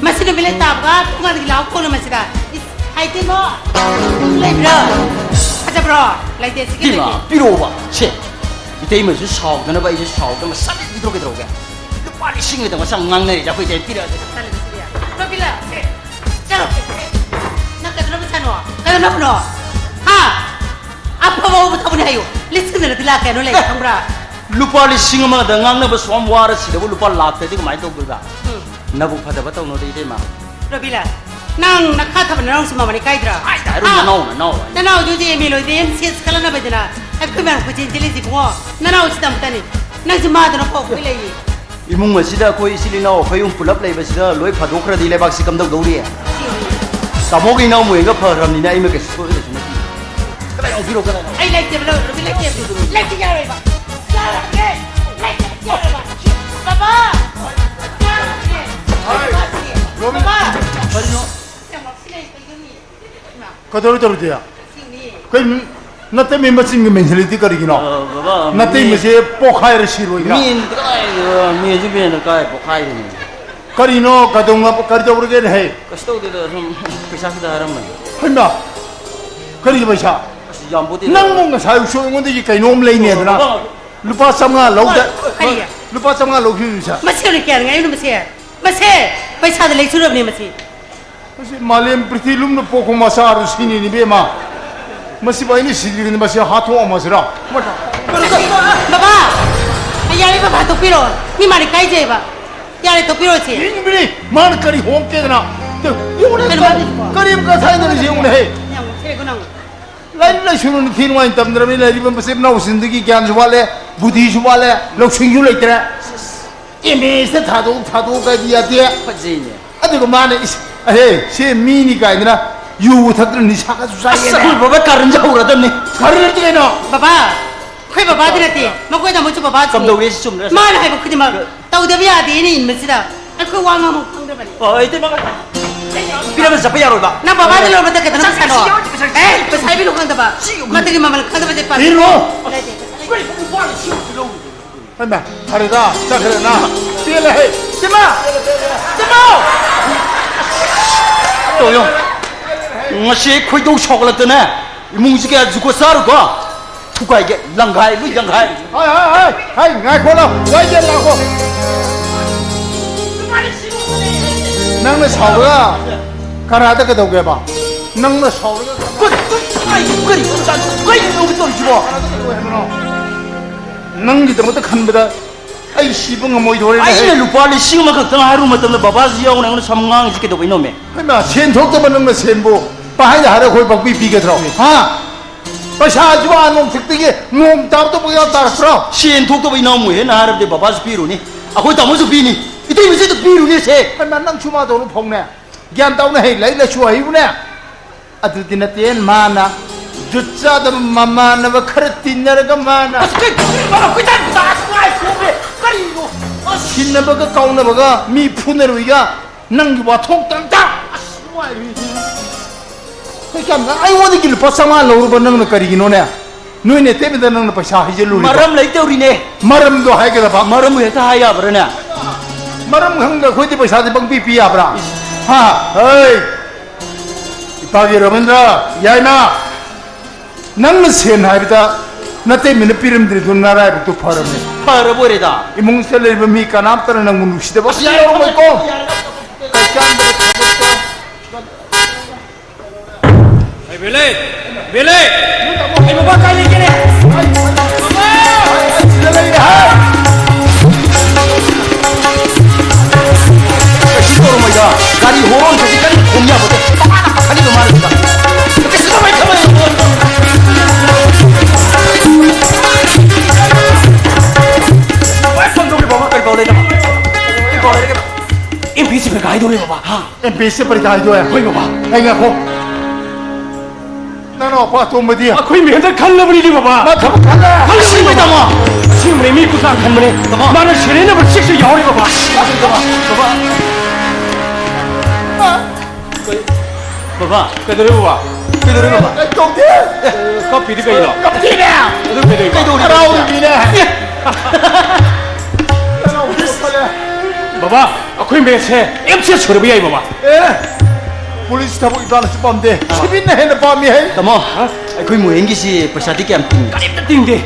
ꯃꯁꯤ ꯅꯨꯃꯤꯠ ꯂꯩ ꯇꯥꯕꯒ ꯄꯨꯡ ꯑꯅꯤꯒꯤ ꯂꯥꯎ ꯀꯣꯟꯅ ꯃꯁꯤꯗ꯫ ꯏꯁ, ꯍꯥꯏꯇꯦꯃꯣ꯫ ꯂꯩꯕ꯭ꯔꯣ? ꯐꯖꯕ꯭ꯔꯣ? ꯂꯩꯇꯦ, ꯁꯤꯒꯤ ꯏꯃꯥ, ꯂꯩꯇꯦ꯫ ꯄꯤꯔꯛꯑꯣꯕ꯫ ꯁꯦ, ꯏꯇꯩꯃꯁꯨ ꯁꯥꯎꯗꯅꯕ ꯑꯩꯁꯨ ꯁꯥꯎꯗꯅꯕ ꯁꯠ ꯄꯤꯊꯣꯛꯀꯦ ꯇꯧꯔꯒꯦ꯫ ꯂꯨꯄꯥ ꯂꯤꯁꯤꯡ ꯑꯃꯗ ꯉꯁꯥꯡ ꯉꯥꯡꯅꯔꯤꯁꯦ ꯑꯩꯈꯣꯏ ꯏꯇꯩ ꯄꯤꯔꯛꯑꯗꯤ꯫ ꯆꯠꯂꯦ, ꯁꯤꯗꯤ꯫ ꯔꯣꯕꯤꯂꯥ, ꯁꯦ, ꯆꯠꯂꯣ꯫ ꯅꯪ ꯀꯩꯗꯧꯅꯕ ꯁꯥꯅꯣ? ꯀꯩꯗꯧꯅꯕꯅꯣ? ꯍꯥ? ꯑꯐꯕ ꯍꯧꯕ ꯊꯕꯛꯅꯤ ꯍꯥꯏꯌꯨ꯫ ꯂꯤꯁꯤꯡꯗꯅꯗꯤ ꯂꯥꯛ ꯀꯌꯥꯅꯣ ꯂꯩ, ꯑꯦ, ꯈꯪꯕ꯭ꯔꯥ? ꯂꯨꯄꯥ ꯂꯤꯁꯤꯡ ꯑꯃꯗ ꯉꯥꯡꯅꯕ ꯁꯨꯝ ꯋꯥꯔ ꯁꯤꯗꯕꯨ ꯂꯨꯄꯥ ꯂꯥꯛꯇꯗꯤ ꯀꯃꯥꯏꯅ ꯇꯧꯗꯣꯏꯕ? ꯎꯝ꯫ ꯅꯕꯨꯛ ꯐꯗꯕ ꯇꯧꯅꯨꯗ, ꯏꯇꯩꯃ꯫ ꯔꯣꯕꯤꯂꯥ, ꯅꯪ ꯅꯈꯥ ꯊꯥꯕ ꯅꯅꯥꯎꯁꯤ ꯃꯃꯥꯅꯤ ꯀꯥꯏꯗ꯭ꯔꯥ? ꯍꯥꯏꯗ ꯍꯥꯏꯔꯨ, ꯍꯥ? ꯅꯅꯥꯎ, ꯅꯅꯥꯎ ꯍꯥꯏ꯫ ꯅꯅꯥꯎꯗꯨꯗꯤ ꯑꯦꯝ ꯑꯦ ꯂꯣꯏꯗꯦ, ꯑꯦꯝ ꯁꯤ ꯑꯦꯁ ꯈꯜꯂꯅꯕꯗꯅ ꯑꯩꯈꯣꯏ ꯃꯌꯥꯝ ꯀꯣꯏꯆꯦꯟ ꯆꯦꯜꯂꯤꯁꯤ ꯏꯕꯨꯡꯉꯣ꯫ ꯅꯅꯥꯎꯁꯤꯗ ꯑꯃꯨꯛꯇꯅꯤ꯫ ꯅꯪꯁꯤ ꯃꯥꯗꯅ ꯀꯣꯛ ꯑꯩꯈꯣꯏ ꯂꯩꯌꯦ꯫ ꯏꯃꯨꯡ ꯑꯁꯤꯗ ꯑꯩꯈꯣꯏ ꯏꯆꯤꯜ ꯏꯅꯥꯎ ꯑꯩꯈꯣꯏ ꯑꯍꯨꯝ ꯄꯨꯂꯞ ꯂꯩꯕꯁꯤꯗ ꯂꯣꯏ ꯐꯥꯗꯣꯛꯈ꯭ꯔꯗꯤ ꯂꯩꯕꯥꯛꯁꯤ ꯀꯝꯗꯧꯗꯧꯔꯤ? ꯇꯥꯃꯣꯒꯤ ꯏꯅꯥꯎ ꯃꯣꯏꯒ ꯐꯈ꯭ꯔꯕꯅꯤꯅ ꯑꯩꯃ ꯀꯩꯁꯨ ꯁꯣꯏꯕ ꯀꯩꯁꯨ ꯅꯠꯇꯦ꯫ ꯀꯗꯥꯏ ꯌꯥꯎꯕꯤꯔꯣ, ꯀꯗꯥꯏ? ꯑꯩ ꯂꯩꯇꯦꯕ, ꯂꯧꯔꯨꯕ ꯂꯩꯇꯦꯕ꯫ ꯂꯩꯇꯦ, ꯌꯥꯔꯣꯏꯕ꯫ ꯌꯥꯔꯣꯏ, ꯂꯩꯇꯦ, ꯌꯥꯔꯣꯏꯕ꯫ ꯕꯕꯥ! ꯌꯥꯔꯣꯏ꯫ ꯕꯕꯥ! ꯀꯔꯤꯅꯣ? ꯌꯥꯝ ꯉꯥꯎꯁꯤꯟꯅꯩ, ꯀꯩꯅꯣꯅꯦ? ꯀꯩꯗꯧꯔꯦ ꯇꯧꯔꯤꯗꯤ? ꯁꯤꯅꯤ꯫ ꯀꯩ ꯃꯤ-, ꯅꯠꯇꯦ, ꯃꯤ ꯃꯆꯤꯟꯒꯤ mentality ꯀꯔꯤꯒꯤꯅꯣ? ꯑ, ꯕꯕꯥ, ꯅꯠꯇꯦ, ꯃꯤ ꯃꯁꯦ ꯄꯣꯛꯈꯥꯏꯔ ꯁꯤꯔꯣꯏꯗ꯭ꯔꯥ? ꯃꯤ ꯀꯗꯥꯏ, ꯃꯤꯁꯨ ꯃꯤꯅ ꯀꯥꯏ ꯄꯣꯛꯈꯥꯏꯗꯣꯏꯅꯣ? ꯀꯔꯤꯅꯣ? ꯀꯩꯗꯧꯅ-, ꯀꯔꯤ ꯇꯧꯔꯒꯦꯅꯦ, ꯍꯦ? ꯀꯩꯁꯨ ꯇꯧꯗꯦꯗ, ꯁꯨꯝ ꯄꯩꯁꯥ ꯈꯤꯇ ꯍꯥꯏꯔꯝꯕꯅꯤ꯫ ꯍꯩꯃꯥ! ꯀꯔꯤꯒꯤ ꯄꯩꯁꯥ? ꯑꯁ, ꯌꯥꯝ ꯄꯣꯠꯇꯦꯗ꯫ ꯅꯪꯕꯨ ꯉꯁꯥꯏ ꯑꯌꯨꯛꯁꯨ ꯑꯩꯉꯣꯟꯗꯒꯤ ꯀꯩꯅꯣꯝ ꯂꯩꯅꯦꯗꯅ ꯕꯕꯥ꯫ ꯂꯨꯄꯥ ꯆꯥꯝꯃꯉꯥ ꯂꯧꯗ-, ꯀꯔꯤ? ꯂꯨꯄꯥ ꯆꯥꯝꯃꯉꯥ ꯂꯧꯈꯤꯕ ꯄꯩꯁꯥ꯫ ꯃꯁꯤ ꯑꯣꯏꯅ ꯀꯌꯥꯅ ꯉꯥꯏꯔꯤꯅꯣ ꯃꯁꯤ? ꯃꯁꯦ ꯄꯩꯁꯥꯗ ꯂꯩꯁꯨꯔꯕꯅꯦ ꯃꯁꯤ꯫ ꯃꯁꯤ ꯃꯥꯂꯦꯝ ꯄ꯭ꯔꯤꯊꯤ ꯂꯨꯝꯅ ꯄꯣꯛꯄ ꯃꯆꯥꯗꯨ ꯁꯤꯅꯤꯅꯦ, ꯏꯕꯦꯝꯃ꯫ ꯃꯁꯤꯕꯨ ꯑꯩꯅ ꯁꯤꯗ꯭ꯔꯤꯉꯩꯗ ꯃꯁꯤ ꯍꯥꯠꯇꯣꯛꯑꯝꯃꯁꯤꯔꯥ? ꯕꯕꯥ! ꯌꯥꯔꯦ ꯕꯕꯥ, ꯇꯣꯛꯄꯤꯔꯣ꯫ ꯃꯤ ꯃꯥꯅ ꯏꯀꯥꯏꯖꯩꯕ꯫ ꯌꯥꯔꯦ, ꯇꯣꯛꯄꯤꯔꯣꯁꯦ꯫ ꯌꯦꯡꯕꯅꯤ, ꯃꯥꯅ ꯀꯔꯤ ꯍꯣꯡꯀꯦꯗꯅ꯫ ꯌꯦꯡꯉꯨꯅꯦ, ꯀꯩꯅꯣ ꯃꯥꯅ ꯀꯔꯤ ꯑꯃꯨꯛꯀ ꯊꯥꯏꯅꯔꯤꯁꯦ ꯌꯦꯡꯉꯨꯅꯦ, ꯍꯦ꯫ ꯌꯥꯝ ꯉꯥꯎꯁꯤꯟꯅꯩꯀꯣ ꯅꯪ꯫ ꯂꯥꯏꯔꯤꯛ ꯂꯥꯏꯁꯨ ꯅꯤꯡꯊꯤ ꯅꯨꯡꯉꯥꯏꯅ ꯇꯝꯗ꯭ꯔꯕꯅꯤꯅ ꯂꯩꯔꯤꯕ ꯃꯆꯤꯟ ꯃꯅꯥꯎꯁꯤꯡꯗꯨꯒꯤ ꯒ꯭ꯌꯥꯟꯁꯨ ꯋꯥꯠꯂꯦ, ꯕꯨꯙꯤꯁꯨ ꯋꯥꯠꯂꯦ, ꯂꯧꯁꯤꯡꯁꯨ ꯂꯩꯇ꯭ꯔꯦ꯫ ꯑꯦꯝ ꯑꯦ ꯁꯤꯗ ꯊꯥꯗꯣꯛ, ꯊꯥꯗꯣꯛ ꯀꯥꯏꯗꯤ ꯌꯥꯗꯦ꯫ ꯐꯖꯩꯅꯦ꯫ ꯑꯗꯨꯒ ꯃꯥꯅ ꯏꯁ, ꯑꯍꯦ, ꯁꯤ ꯃꯤꯅꯤ ꯀꯥꯏꯗꯅ ꯌꯨ ꯊꯛꯇꯅ ꯅꯤꯁꯥꯒꯁꯨ ꯆꯥꯏꯌꯦꯅꯦ꯫ ꯑꯁ, ꯑꯩꯈꯣꯏ ꯕꯕꯥ ꯀꯥꯔꯟꯁꯦ ꯍꯧꯔꯗꯝꯅꯤ꯫ ꯀꯥꯔꯟ ꯅꯠꯇꯦ ꯀꯩꯅꯣ꯫ ꯕꯕꯥ, ꯑꯩꯈꯣꯏ ꯕꯕꯥꯗꯤ ꯅꯠꯇꯦ, ꯃꯈꯣꯏ ꯇꯥꯃꯣꯁꯨ ꯕꯕꯥꯁꯨ꯫ ꯀꯝꯗꯧꯔꯦ ꯁꯤ ꯆꯨꯝꯗ꯭ꯔꯥ? ꯃꯥꯅ ꯍꯥꯏꯕ ꯈꯨꯗꯤꯡꯃꯛ ꯇꯧꯗꯕ ꯌꯥꯗꯦꯅ ꯏꯟꯕꯁꯤꯗ ꯑꯩꯈꯣꯏ ꯋꯥ ꯉꯥꯡꯕ ꯈꯪꯗ꯭ꯔꯕꯅꯤ꯫ ꯑꯣ, ꯑꯩ ꯏꯇꯩꯃ, ꯄꯤꯔꯝꯕ ꯆꯠꯄ ꯌꯥꯔꯣꯏꯕ꯫ ꯅꯪ ꯕꯕꯥꯗ ꯂꯣꯏꯔꯕ ꯃꯇꯝꯗ ꯅꯪ ꯄꯩꯁꯥꯗꯣ꯫ ꯁꯤ ꯌꯥꯎꯔꯗꯤ ꯄꯩꯁꯥ ꯑꯦ, ꯄꯩꯁꯥ ꯄꯤꯔꯣ ꯈꯪꯗꯕ꯫ ꯁꯤ ꯌꯥꯎꯔꯗꯤ ꯃꯇꯝꯒꯤ ꯃꯃꯜ ꯈꯪꯗꯕꯁꯦ ꯄꯥꯝꯃꯤ꯫ ꯄꯤꯔꯣ꯫ ꯂꯩꯇꯦ꯫ ꯀꯔꯤ ꯅꯨꯄꯥꯅ ꯁꯤ ꯌꯥꯎꯔꯗꯤ ꯂꯧꯔꯤꯗꯨꯕꯨ? ꯍꯩꯃꯥ, ꯐꯔꯦꯗ, ꯆꯠꯈ꯭ꯔꯦꯅ꯫ ꯄꯦꯜꯂꯦꯍꯦ꯫ ꯏꯇꯩꯃ! ꯏꯇꯩꯃ! ꯇꯧ ꯌꯦꯡꯉꯣ꯫ ꯉꯁꯤ ꯑꯩ ꯈꯣꯏꯗꯧ ꯁꯥꯎꯒꯠꯂꯛꯇꯅ ꯏꯃꯨꯡꯁꯤ ꯀꯌꯥ ꯖꯨꯒꯣꯠ ꯆꯥꯔꯨꯀꯣ꯫ ꯊꯨꯒꯥꯏꯒꯦ, ꯂꯪꯒꯥꯏ, ꯂꯣꯏ ꯂꯪꯒꯥꯏ꯫ ꯍꯥꯏ, ꯍꯥꯏ, ꯍꯥꯏ, ꯍꯥꯏ, ꯉꯥꯏꯈꯣ ꯂꯥꯎ, ꯋꯥꯏꯗꯦ ꯂꯥꯛꯈꯣ꯫ ꯅꯪꯅ ꯁꯥꯎꯔꯒ ꯀꯅꯥꯗ ꯀꯩꯗꯧꯒꯦꯕ? ꯅꯪꯅ ꯁꯥꯎꯔꯒ ꯀꯔꯤ, ꯀꯔꯤ, ꯀꯔꯤ, ꯀꯔꯤꯅꯣ ꯇꯧꯔꯤꯁꯤꯕꯣ? ꯀꯅꯥꯗ ꯀꯩꯗꯧꯒꯦ ꯍꯥꯏꯕꯅꯣ? ꯅꯪꯒꯤꯗꯃꯛꯇ ꯈꯟꯕꯗ ꯑꯩ ꯁꯤꯕ ꯉꯝꯃꯣꯏꯗꯣꯔꯦꯅꯦ꯫ ꯑꯩꯅ ꯂꯨꯄꯥ ꯂꯤꯁꯤꯡ ꯑꯃꯈꯛꯇꯪ ꯍꯥꯏꯔꯨ ꯃꯇꯝꯗ ꯕꯕꯥꯁꯤ ꯌꯥꯎꯅ ꯑꯩꯉꯣꯟꯗ ꯁꯝꯉꯥꯡꯉꯤꯁꯤ ꯀꯩꯗꯧꯕꯩꯅꯣꯃꯦ? ꯍꯩꯃꯥ, ꯁꯦꯟ ꯊꯣꯛꯇꯕ ꯅꯪꯅ ꯁꯦꯟꯕꯨ ꯄꯥꯍꯥꯏꯗ ꯍꯥꯏꯔ ꯑꯩꯈꯣꯏ ꯄꯪꯄꯤ ꯄꯤꯒꯗ꯭ꯔꯣ? ꯍꯥ? ꯄꯩꯁꯥꯁꯤꯕꯨ ꯑꯥ ꯅꯣꯡꯊꯛꯇꯒꯤ ꯅꯣꯡ ꯇꯥꯕꯗꯧ ꯄꯪꯇꯥ ꯇꯥꯔꯛꯄ꯭ꯔꯣ? ꯁꯦꯟ ꯊꯣꯛꯇꯕ ꯏꯅꯥꯎ ꯃꯨꯍꯦꯟꯅ ꯍꯥꯏꯔꯕꯗꯤ ꯕꯕꯥꯁꯨ ꯄꯤꯔꯨꯅꯤ, ꯑꯩꯈꯣꯏ ꯇꯥꯃꯣꯁꯨ ꯄꯤꯅꯤ, ꯏꯇꯩꯃꯁꯨ ꯄꯤꯔꯨꯅꯤ ꯁꯦ꯫ ꯍꯩꯃꯥ, ꯅꯪꯁꯨ ꯃꯥꯗꯧꯅ ꯐꯧꯅꯦ꯫ ꯒ꯭ꯌꯥꯟ ꯇꯧꯅ ꯍꯩ, ꯂꯥꯏꯔꯤꯛ ꯂꯥꯏꯁꯨ ꯍꯩꯕꯅꯦ꯫ ꯑꯗꯨꯗꯤ ꯅꯠꯇꯦ, ꯃꯥꯅ ꯖꯨꯠ ꯆꯥꯗꯕ ꯃꯃꯥꯟꯅꯕ ꯈꯔ ꯇꯤꯟꯅꯔꯒ ꯃꯥꯅ ꯑꯁ, ꯀꯩ, ꯀꯩ, ꯀꯩ, ꯀꯩ, ꯀꯩ, ꯀꯩ, ꯀꯩ, ꯀꯔꯤꯅꯣ? ꯑꯁ꯫ ꯁꯤꯟꯅꯕꯒ ꯀꯥꯎꯅꯕꯒ ꯃꯤ ꯐꯨꯅꯔꯨꯏꯒ ꯅꯪꯒꯤ ꯋꯥꯊꯣꯛ ꯇꯪꯇ꯫ ꯑꯁ, ꯅꯨꯡꯉꯥꯏꯔꯤ꯫ ꯀꯩ ꯀꯌꯥꯝ, ꯑꯩꯉꯣꯟꯗꯒꯤ ꯂꯨꯄꯥ ꯆꯥꯝꯃꯉꯥ ꯂꯧꯔꯨꯕ ꯅꯪꯅ ꯀꯔꯤꯒꯤꯅꯣꯅꯦ? ꯅꯣꯏ ꯅꯦꯇꯦꯕꯗ ꯅꯪꯅ ꯄꯩꯁꯥ ꯍꯩꯖꯤꯜꯂꯨꯔꯤꯗꯣ? ꯃꯔꯝ ꯂꯩꯇꯧꯔꯤꯅꯦ꯫ ꯃꯔꯝꯗꯣ ꯍꯥꯏꯒꯗꯕ꯫ ꯃꯔꯝꯕꯨ ꯍꯦꯛꯇ ꯍꯥꯏ ꯌꯥꯕ꯭ꯔꯥꯅꯦ? ꯃꯔꯝ ꯈꯪꯗ ꯑꯩꯈꯣꯏꯗꯤ ꯄꯩꯁꯥꯗꯤ ꯄꯪꯄꯤ ꯄꯤ ꯌꯥꯕ꯭ꯔꯥ? ꯍꯥ? ꯍꯩ! ꯏꯄꯥꯒꯤ ꯔꯕꯤꯟꯗ꯭ꯔ, ꯌꯥꯏꯃ, ꯅꯪꯅ ꯁꯦꯟ ꯍꯥꯏꯕꯗ ꯅꯇꯩꯃꯅ ꯄꯤꯔꯝꯗ꯭ꯔꯤꯗꯨ ꯅꯔꯥꯏꯕꯛꯇꯨ ꯐꯔꯝꯃꯦ꯫ ꯐꯔꯕ ꯑꯣꯏꯔꯦꯗ꯫ ꯏꯃꯨꯡꯁꯤꯗ ꯂꯩꯔꯤꯕ ꯃꯤ ꯀꯅꯥꯝꯇꯅ ꯅꯪꯕꯨ ꯅꯨꯡꯁꯤꯗꯕ ꯑꯁ, ꯌꯥꯔꯦ, ꯌꯥꯎꯔꯝꯃꯣꯏꯀꯣ꯫ ꯌꯥꯔꯦ, ꯌꯥꯔꯦ꯫ ꯀꯩꯀꯥꯟꯗ ꯊꯕꯛꯇꯣ ꯑꯩ ꯕꯦꯂꯦ! ꯕꯦꯂꯦ! ꯑꯩ ꯕꯕꯥ ꯀꯥꯏ ꯂꯩꯒꯦꯅꯦ? ꯕꯕꯥ! ꯁꯤꯗ ꯂꯩꯔꯦ, ꯍꯥꯏ! ꯀꯩꯁꯨ ꯇꯧꯔꯝꯃꯣꯏꯗ꯫ ꯒꯥꯔꯤ ꯍꯣꯔꯣꯟ ꯈꯁꯤ ꯀꯟꯅ ꯈꯣꯡ ꯌꯥꯕꯗꯣ ꯕꯕꯥꯅ ꯄꯥꯈꯠꯂꯤꯕ ꯃꯥꯜꯂꯦꯗ꯫ ꯀꯩꯁꯨ ꯇꯧꯔꯣꯏ, ꯇꯧꯔꯣꯏ꯫ ꯕꯕꯥ, ꯐꯣꯟ ꯇꯧꯔꯦ, ꯕꯕꯥ, ꯀꯔꯤ ꯄꯥꯎ ꯂꯩꯒꯦ? ꯀꯔꯤ ꯄꯥꯎ ꯂꯩꯒꯦ? ꯑꯦꯝ ꯄꯤ ꯑꯦꯁ ꯁꯤ ꯄꯔꯤꯈꯥ ꯍꯥꯏꯗꯣꯔꯦ, ꯕꯕꯥ꯫ ꯍꯥ? ꯑꯦꯝ ꯄꯤ ꯑꯦꯁ ꯁꯤ ꯄꯔꯤꯈꯥ ꯍꯥꯏꯗꯣꯔꯦ? ꯍꯣꯏ, ꯕꯕꯥ꯫ ꯑꯩ ꯉꯥꯏꯈꯣ꯫ ꯅꯅꯥꯎꯄꯥ ꯑꯇꯣꯝꯕꯗꯤ? ꯑꯩꯈꯣꯏ ꯃꯤ ꯍꯟꯗꯛ ꯈꯜꯂꯕꯅꯤꯅꯦ, ꯕꯕꯥ꯫ ꯃꯥ ꯊꯕꯛ ꯈꯜꯂꯦ? ꯈꯜꯂꯕꯅꯤ, ꯑꯁꯦꯡꯕꯩ, ꯇꯥꯃꯣ꯫ ꯑꯁꯦꯡꯕꯅꯤ, ꯃꯤ ꯀꯨꯟꯊ꯭ꯔꯥ ꯈꯟꯕꯅꯦ꯫ ꯇꯥꯃꯣ꯫ ꯃꯥꯅ ꯁꯦꯔꯦꯟ ꯅꯝꯕꯔ ꯁꯤꯛꯁꯇ ꯌꯥꯎꯔꯦ, ꯕꯕꯥ꯫ ꯇꯥꯃꯣ, ꯇꯥꯃꯣ, ꯕꯕꯥ꯫ ꯕꯕꯥ꯫ ꯀꯩꯗꯧꯔꯦ, ꯕꯕꯥ? ꯀꯩꯗꯧꯔꯦ, ꯕꯕꯥ? ꯀꯩ ꯇꯧꯗꯦ꯫ ꯑꯦ, ꯀꯞꯄꯤꯗꯤ ꯀꯩꯅꯣ? ꯀꯞꯄꯤꯅꯦ꯫ ꯑꯗꯨ ꯀꯩꯗꯧꯔꯤꯕ? ꯀꯩꯗꯧꯔꯤꯕ? ꯍꯔꯥꯎꯔꯤꯕꯅꯤꯅꯦ꯫ ꯑꯦ꯫ ꯍꯔꯥꯎꯕ ꯊꯣꯛꯄꯅꯦ꯫ ꯕꯕꯥ, ꯑꯩꯈꯣꯏ ꯃꯦꯠꯁꯁꯦ ꯑꯦꯝ ꯁꯤ ꯑꯦꯁ ꯁꯣꯏꯔꯕ ꯌꯥꯏ, ꯕꯕꯥ꯫ ꯑꯦ, ꯄꯨꯂꯤꯁ ꯊꯕꯛ ꯏꯇꯥꯅꯁꯨ ꯄꯥꯝꯗꯦ꯫ ꯁꯤꯕꯤꯟꯅ ꯍꯦꯟꯅ ꯄꯥꯝꯃꯤ ꯍꯦ꯫ ꯇꯥꯃꯣ, ꯍꯥ? ꯑꯩꯈꯣꯏ ꯃꯣꯍꯦꯟꯒꯤꯁꯤ ꯄꯩꯁꯥꯗꯤ ꯀꯌꯥꯝ ꯇꯤꯡꯉꯤ? ꯀꯔꯤꯝꯇ ꯇꯤꯡꯗꯦ꯫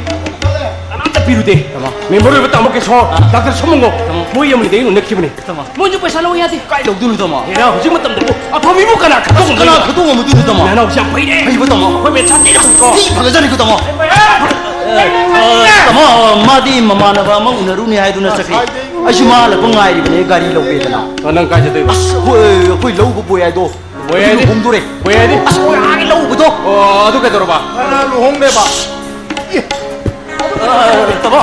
ꯀꯅꯥꯝꯇ ꯄꯤꯔꯨꯗꯦ꯫ ꯇꯥꯃꯣ꯫ ꯃꯦꯝꯕꯔ ꯑꯣꯏꯕ ꯇꯥꯃꯣ ꯀꯦꯁꯣꯔ, ꯑꯥ꯫ ꯗꯥꯛꯇꯔ ꯁꯣꯃꯣꯟꯒꯣ, ꯇꯥꯃꯣ꯫ ꯃꯣꯏ ꯑꯃꯅꯤꯗ ꯑꯩꯅ ꯎꯅꯈꯤꯕꯅꯦ꯫ ꯇꯥꯃꯣ꯫ ꯃꯣꯏꯁꯨ ꯄꯩꯁꯥ ꯂꯧ ꯌꯥꯗꯦ꯫ ꯀꯥꯏ ꯂꯧꯗꯣꯏꯅꯣ, ꯇꯥꯃꯣ? ꯍꯦꯔꯥ, ꯍꯧꯖꯤꯛ ꯃꯇꯝꯗꯕꯨ ꯑꯐꯕ ꯃꯤꯕꯨ ꯀꯅꯥ ꯈꯟꯗꯣꯛ ꯉꯝꯗꯣꯏꯅꯣ? ꯀꯅꯥ ꯈꯟꯗꯣꯛ ꯉꯝꯗꯣꯏꯅꯣ, ꯇꯥꯃꯣ? ꯅꯅꯥꯎꯁꯤ ꯌꯥꯝ ꯐꯩꯅꯦ꯫ ꯐꯩꯕ, ꯇꯥꯃꯣ꯫ ꯑꯩꯈꯣꯏ ꯃꯦꯝ ꯁꯥꯊꯤꯅ ꯐꯩꯀꯣ꯫ ꯊꯤ ꯐꯒꯠꯆꯅꯤꯀꯣ, ꯇꯥꯃꯣ꯫ ꯑꯦ, ꯐꯩ, ꯑꯦ, ꯐꯩ꯫ ꯑ, ꯇꯥꯃꯣ, ꯃꯥꯗꯤ ꯃꯃꯥꯟꯅꯕ ꯑꯃ ꯎꯅꯔꯨꯅꯤ ꯍꯥꯏꯗꯨꯅ ꯆꯠꯈ꯭ꯔꯦ꯫ ꯉꯁꯥꯏꯗꯩ ꯑꯩꯁꯨ ꯃꯥ ꯍꯜꯂꯛꯄ ꯉꯥꯏꯔꯤꯕꯅꯦ, ꯒꯥꯔꯤ ꯂꯧꯒꯦꯗꯅ꯫ ꯑ, ꯅꯪ ꯀꯥꯏ ꯆꯠꯇꯣꯏꯕ? ꯑꯁ, ꯑꯩꯈꯣꯏ, ꯑꯩꯈꯣꯏ ꯂꯧ ꯕꯣꯏ ꯍꯥꯏꯗꯣ꯫ ꯕꯣꯏ ꯑꯗꯨ ꯍꯥꯏꯗꯤ? ꯂꯨꯍꯣꯡꯗꯣꯔꯦ꯫ ꯕꯣꯏ ꯍꯥꯏꯗꯤ? ꯑꯁ, ꯑꯩꯈꯣꯏ ꯑꯥꯒꯤ ꯂꯧ ꯎꯕꯗꯣ꯫ ꯑꯣ, ꯑꯗꯨ ꯀꯩꯗꯧꯔꯕ? ꯉꯔꯥꯡ ꯂꯨꯍꯣꯡꯅꯦꯕ꯫ ꯑ, ꯇꯥꯃꯣ,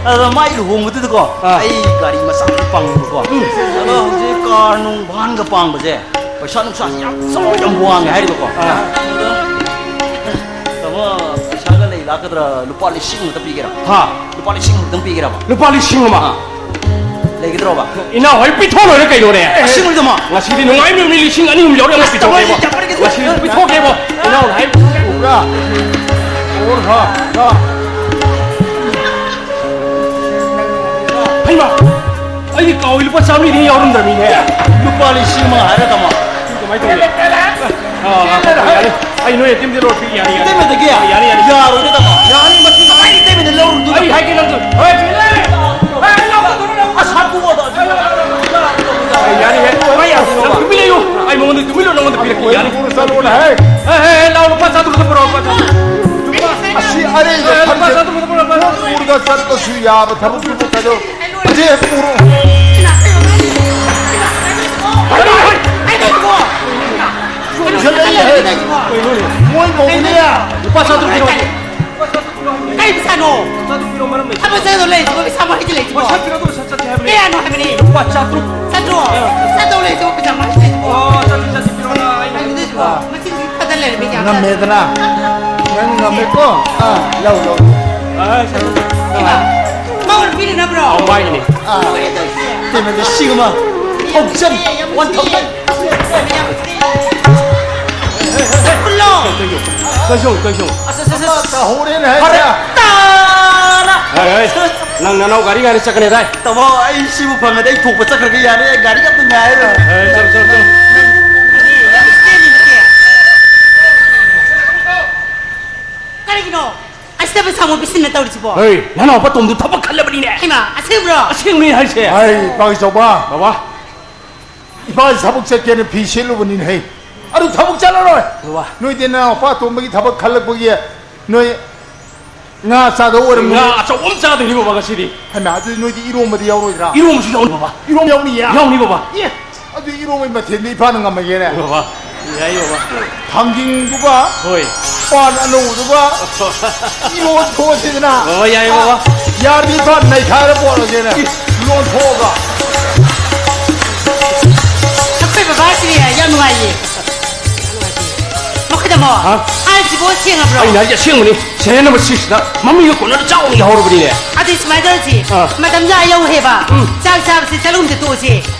ꯑꯗ ꯃꯥꯏ ꯂꯨꯍꯣꯡꯕꯗꯨꯗꯀꯣ, ꯑꯥ꯫ ꯑꯩ ꯒꯥꯔꯤ ꯃꯆꯥ ꯑꯃ ꯄꯪꯕꯀꯣ꯫ ꯎꯝ꯫ ꯑꯗꯣ ꯍꯧꯖꯤꯛ ꯀꯥꯔ ꯅꯨꯡ ꯚꯥꯟꯒ ꯄꯥꯡꯕꯁꯦ ꯄꯩꯁꯥ ꯅꯨꯡꯁꯥꯁꯦ ꯌꯥꯝ ꯆꯥꯎ-, ꯌꯥꯝ ꯋꯥꯡꯉꯦ ꯍꯥꯏꯔꯤꯕꯀꯣ꯫ ꯑꯥ꯫ ꯑꯗꯣ, ꯇꯥꯃꯣ, ꯄꯩꯁꯥꯒ ꯂꯩ ꯂꯥꯛꯀꯗ꯭ꯔꯥ? ꯂꯨꯄꯥ ꯂꯤꯁꯤꯡ ꯑꯃꯇ ꯄꯤꯒꯦꯔꯥ? ꯍꯥ? ꯂꯨꯄꯥ ꯂꯤꯁꯤꯡ ꯑꯃꯇꯪ ꯄꯤꯒꯦꯔꯕ? ꯂꯨꯄꯥ ꯂꯤꯁꯤꯡ ꯑꯃ? ꯑꯥ꯫ ꯂꯩꯒꯗ꯭ꯔꯣꯕ? ꯏꯅꯥꯎ ꯍꯣꯏ ꯄꯤꯊꯣꯛ ꯂꯣꯏꯔꯦ ꯀꯩꯅꯣꯅꯦ꯫ ꯑꯁꯦꯡꯕꯅꯤ, ꯇꯥꯃꯣ꯫ ꯉꯁꯤꯗꯤ ꯅꯨꯡꯉꯥꯏ ꯅꯨꯃꯤꯠ, ꯂꯤꯁꯤꯡ ꯑꯅꯤ ꯑꯍꯨꯝ ꯌꯥꯎꯔꯦ, ꯑꯃ ꯑꯁ, ꯇꯥꯃꯣ, ꯄꯤꯊꯣꯛꯀꯦꯕꯣ꯫ ꯌꯥꯝ ꯐꯔꯦ, ꯉꯁꯤꯗꯤ ꯄꯤꯊꯣꯛꯀꯦꯕꯣ꯫ ꯏꯅꯥꯎ ꯍꯥꯏ ꯎꯕ꯭ꯔꯥ? ꯑꯣ, ꯍꯥ, ꯍꯥ꯫ ꯍꯩꯃꯥ! ꯑꯩꯗꯤ ꯀꯥꯎꯏ, ꯂꯨꯄꯥ ꯆꯥꯃꯔꯤꯗꯤ ꯌꯥꯎꯔꯝꯗ꯭ꯔꯃꯤꯅꯦ꯫ ꯂꯨꯄꯥ ꯂꯤꯁꯤꯡ ꯑꯃ ꯍꯥꯏꯔ, ꯇꯥꯃꯣ꯫ ꯀꯃꯥꯏ ꯇꯧꯅꯤ? ꯑꯥ, ꯑꯥ, ꯌꯥꯅꯤ꯫ ꯑꯩ ꯅꯣꯏ ꯑꯇꯤꯝꯗꯤ ꯂꯣꯠꯄꯤ, ꯌꯥꯅꯤ, ꯌꯥꯅꯤ꯫ ꯏꯇꯩꯃꯗꯒꯤ? ꯌꯥꯅꯤ, ꯌꯥꯅꯤ꯫ ꯌꯥꯔꯣꯏꯗ, ꯇꯥꯃꯣ꯫ ꯌꯥꯅꯤ, ꯃꯁꯤ ꯀꯃꯥꯏꯅ ꯏꯇꯩꯃꯗ ꯂꯧꯔꯨꯗꯣꯏꯅꯣ? ꯑꯩ ꯍꯥꯏꯒꯦ ꯅꯪꯁꯨ꯫ ꯍꯣꯏ, ꯄꯤꯔꯦ꯫ ꯑꯁ, ꯍꯥꯄꯨ ꯑꯗꯣ꯫ ꯑꯩ ꯌꯥꯅꯤ, ꯌꯥꯅꯤ꯫ ꯅꯪ ꯇꯨꯃꯤꯟ ꯂꯩꯌꯨ꯫ ꯑꯩ ꯃꯉꯣꯟꯗ ꯇꯨꯃꯤꯟ ꯂꯩꯌꯨ, ꯅꯉꯣꯟꯗ ꯄꯤꯔꯛꯀꯦ, ꯌꯥꯅꯤ꯫ ꯄꯨꯔ ꯆꯠꯂꯣꯅꯦ, ꯍꯦ꯫ ꯍꯦ, ꯍꯦ, ꯂꯥꯎ, ꯂꯨꯄꯥ ꯆꯥꯇ꯭ꯔꯨꯛꯇ ꯄꯨꯔꯛꯑꯣ, ꯂꯨꯄꯥ ꯆꯥꯇ꯭ꯔꯨꯛ꯫ ꯑꯁꯤ ꯑꯔꯩꯕ ꯑꯦ, ꯂꯨꯄꯥ ꯈꯔꯁꯦ ꯆꯥꯇ꯭ꯔꯨꯛꯇ ꯄꯨꯔꯛꯑꯣ, ꯂꯨꯄꯥ ꯆꯥꯇ꯭ꯔꯨꯛ꯫ ꯄꯨꯔꯒ ꯆꯠꯄꯁꯨ ꯌꯥꯕ ꯊꯕꯛꯇꯨꯕꯨ ꯀꯩꯗꯧ-, ꯑꯁꯤ ꯄꯨꯔꯛꯑꯣ꯫ ꯀꯩꯅꯣ, ꯍꯣꯏ꯫ ꯆꯨꯝꯁꯤꯜꯂꯛꯏ, ꯍꯦ꯫ ꯀꯩꯅꯣꯅꯦ? ꯃꯣꯏ ꯃꯧꯅꯦ꯫ ꯂꯨꯄꯥ ꯆꯥꯇ꯭ꯔꯨꯛ ꯄꯤꯔꯛꯑꯣ꯫ ꯀꯩ ꯄꯩꯁꯥꯅꯣ? ꯊꯕꯛ ꯆꯠꯀꯗꯧ ꯂꯩꯔꯤꯁꯤꯕꯣ, ꯄꯩꯁꯥ ꯃꯔꯤꯗꯤ ꯂꯩꯇ꯭ꯔꯣ? ꯄꯩꯁꯥ ꯄꯤꯔꯛꯑꯣ, ꯄꯩꯁꯥ ꯆꯠꯀꯦ ꯍꯥꯏꯕꯅꯦ꯫ ꯀꯌꯥꯅꯣ ꯍꯥꯏꯕꯅꯤ? ꯂꯨꯄꯥ ꯆꯥꯇ꯭ꯔꯨꯛ꯫ ꯆꯥꯇ꯭ꯔꯨꯛ? ꯑꯥ꯫ ꯆꯠꯇꯧ ꯂꯩꯔꯤꯁꯤꯕꯣ, ꯄꯩꯁꯥ ꯃꯔꯤꯗꯤ ꯂꯩꯇ꯭ꯔꯣ? ꯑꯣ, ꯆꯥꯇ꯭ꯔꯨꯛ, ꯆꯥꯇ꯭ꯔꯨꯛ ꯄꯤꯔꯛꯑꯣꯅ, ꯑꯩ ꯑꯗꯨꯗꯤ ꯂꯩꯇ꯭ꯔꯣ? ꯃꯁꯤꯡꯗꯤ ꯐꯖꯅ ꯂꯩꯔꯝꯃꯤ, ꯌꯥꯝ ꯉꯝꯃꯦꯗꯅ? ꯅꯪ ꯉꯝꯃꯦꯀꯣ? ꯑꯥ, ꯂꯧ, ꯂꯧ꯫ ꯑꯥ, ꯆꯥꯇ꯭ꯔꯨꯛ꯫ ꯏꯃꯥ, ꯃꯧꯅ ꯄꯤꯅꯅꯕ꯭ꯔꯣ? ꯑꯧ, ꯃꯥꯒꯤꯅꯦ꯫ ꯑꯥ꯫ ꯂꯣꯏꯔꯦ ꯇꯧꯔꯤꯁꯦ꯫ ꯇꯦꯟ ꯍꯟꯗ꯭ꯔꯦꯗ, ꯂꯤꯁꯤꯡ ꯑꯃ꯫ Thousand, one thousand. ꯀꯩꯁꯨ, ꯀꯩꯁꯨ꯫ ꯑꯁ, ꯑꯁ, ꯑꯁ, ꯑꯁ꯫ ꯇꯧꯍꯧꯔꯦꯅꯦ ꯍꯥꯏꯁꯦ꯫ ꯐꯔꯦ꯫ ꯇꯥꯔꯥ! ꯍꯩ, ꯍꯩ꯫ ꯅꯪ ꯅꯅꯥꯎ ꯒꯥꯔꯤ ꯉꯥꯏꯔ ꯆꯠꯀꯅꯤ ꯗꯥꯏ? ꯇꯥꯃꯣ, ꯑꯩ ꯁꯤꯕꯨ ꯐꯪꯉꯗꯤ ꯑꯩ ꯊꯣꯛꯄ ꯆꯠꯈ꯭ꯔꯒꯦ, ꯌꯥꯔꯦ, ꯑꯩ ꯒꯥꯔꯤ ꯑꯝꯇ ꯉꯥꯏꯔꯔꯣꯏ꯫ ꯑꯦ, ꯆꯠꯂꯣ, ꯆꯠꯂꯣ, ꯆꯠꯂꯣ꯫ ꯀꯔꯤꯒꯤꯅꯣ? ꯑꯁꯤꯗ ꯄꯩꯁꯥ ꯑꯃꯨꯛ ꯄꯤꯁꯤꯟꯅ ꯇꯧꯔꯤꯁꯤꯕꯣ? ꯍꯩ, ꯅꯅꯥꯎꯄꯥ ꯇꯣꯝꯗꯨ ꯊꯕꯛ ꯈꯜꯂꯕꯅꯤꯅꯦ꯫ ꯍꯩꯃꯥ, ꯑꯁꯦꯡꯕ꯭ꯔꯣ? ꯑꯁꯦꯡꯕꯅꯤ ꯍꯥꯏꯁꯦ꯫ ꯍꯩ, ꯄꯥꯡꯆꯧꯕ꯫ ꯕꯕꯥ꯫ ꯏꯄꯥꯁꯤ ꯊꯕꯛ ꯆꯠꯀꯦꯅ ꯐꯤ ꯁꯦꯠꯂꯨꯕꯅꯤꯅꯦ, ꯍꯩ꯫ ꯑꯗꯨ ꯊꯕꯛ ꯆꯠꯂꯔꯣꯏ꯫ ꯕꯕꯥ꯫ ꯅꯣꯏꯗꯤ ꯅꯅꯥꯎꯄꯥ ꯑꯇꯣꯝꯕꯒꯤ ꯊꯕꯛ ꯈꯜꯂꯛꯄꯒꯤ ꯅꯣꯏ ꯉꯥ ꯆꯥꯗꯧ ꯑꯣꯏꯔꯝꯃꯅꯤ꯫ ꯉꯥ ꯑꯆꯧꯕ ꯑꯃ ꯆꯥꯗꯣꯏꯅꯤ ꯕꯕꯥ ꯉꯁꯤꯗꯤ꯫ ꯍꯩꯃꯥ, ꯑꯗꯨꯗꯤ ꯅꯣꯏꯗꯤ ꯏꯔꯣꯝꯕꯗꯤ ꯌꯥꯎꯔꯣꯏꯗ꯭ꯔꯥ? ꯏꯔꯣꯝꯕꯁꯨ ꯌꯥꯎꯅꯤ ꯕꯕꯥ꯫ ꯏꯔꯣꯝ ꯌꯥꯎꯅꯤꯌꯦ? ꯌꯥꯎꯅꯤ ꯕꯕꯥ꯫ ꯑꯦ, ꯑꯗꯨ ꯏꯔꯣꯝꯕꯩ ꯃꯊꯦꯜꯗꯤ ꯏꯄꯥꯅ ꯉꯝꯃꯒꯦꯅꯦ꯫ ꯕꯕꯥ, ꯌꯥꯏ ꯕꯕꯥ꯫ ꯊꯥꯡꯖꯤꯡꯗꯨꯒ ꯍꯣꯏ꯫ ꯄꯥꯟ ꯑꯅꯧꯕꯗꯨꯒ ꯏꯔꯣꯟ ꯊꯣꯛꯑꯁꯤꯗꯅ꯫ ꯕꯕꯥ, ꯌꯥꯏ ꯕꯕꯥ꯫ ꯌꯥꯔꯗꯤ ꯏꯄꯥ ꯅꯩꯈꯥꯏꯔ ꯄꯣꯔꯒꯦꯅꯦ꯫ ꯂꯣꯟꯊꯣꯛꯑꯒ꯫ ꯑꯩꯈꯣꯏ ꯕꯕꯥꯁꯤꯅꯦ ꯌꯥꯝ ꯅꯨꯡꯉꯥꯏꯌꯦ꯫ ꯃꯈꯣꯏꯗ ꯑꯃꯨꯛ ꯍꯥ? ꯍꯥꯏꯔꯤꯁꯤꯕꯨ ꯁꯦꯡꯉꯕ꯭ꯔꯣ? ꯑꯩꯅ ꯍꯥꯏꯁꯦ ꯑꯁꯦꯡꯕꯅꯤ꯫ ꯁꯦꯔꯦꯟ ꯅꯝꯕꯔ ꯁꯤꯛꯁꯇ ꯃꯃꯤꯡꯒ ꯀꯣꯟꯅꯗ ꯆꯥꯎꯅ ꯌꯥꯍꯧꯔꯕꯅꯤꯅꯦ꯫ ꯑꯗꯨꯗꯤ ꯁꯨꯃꯥꯏꯅ ꯇꯧꯔꯁꯤ꯫ ꯑꯥ꯫ ꯃꯇꯝꯁꯦ ꯑꯥ ꯌꯧꯍꯦꯕ꯫ ꯎꯝ꯫ ꯆꯥꯛ ꯆꯥꯕꯁꯤ ꯆꯠꯂꯨꯝꯁꯦ ꯇꯣꯛꯑꯁꯤ꯫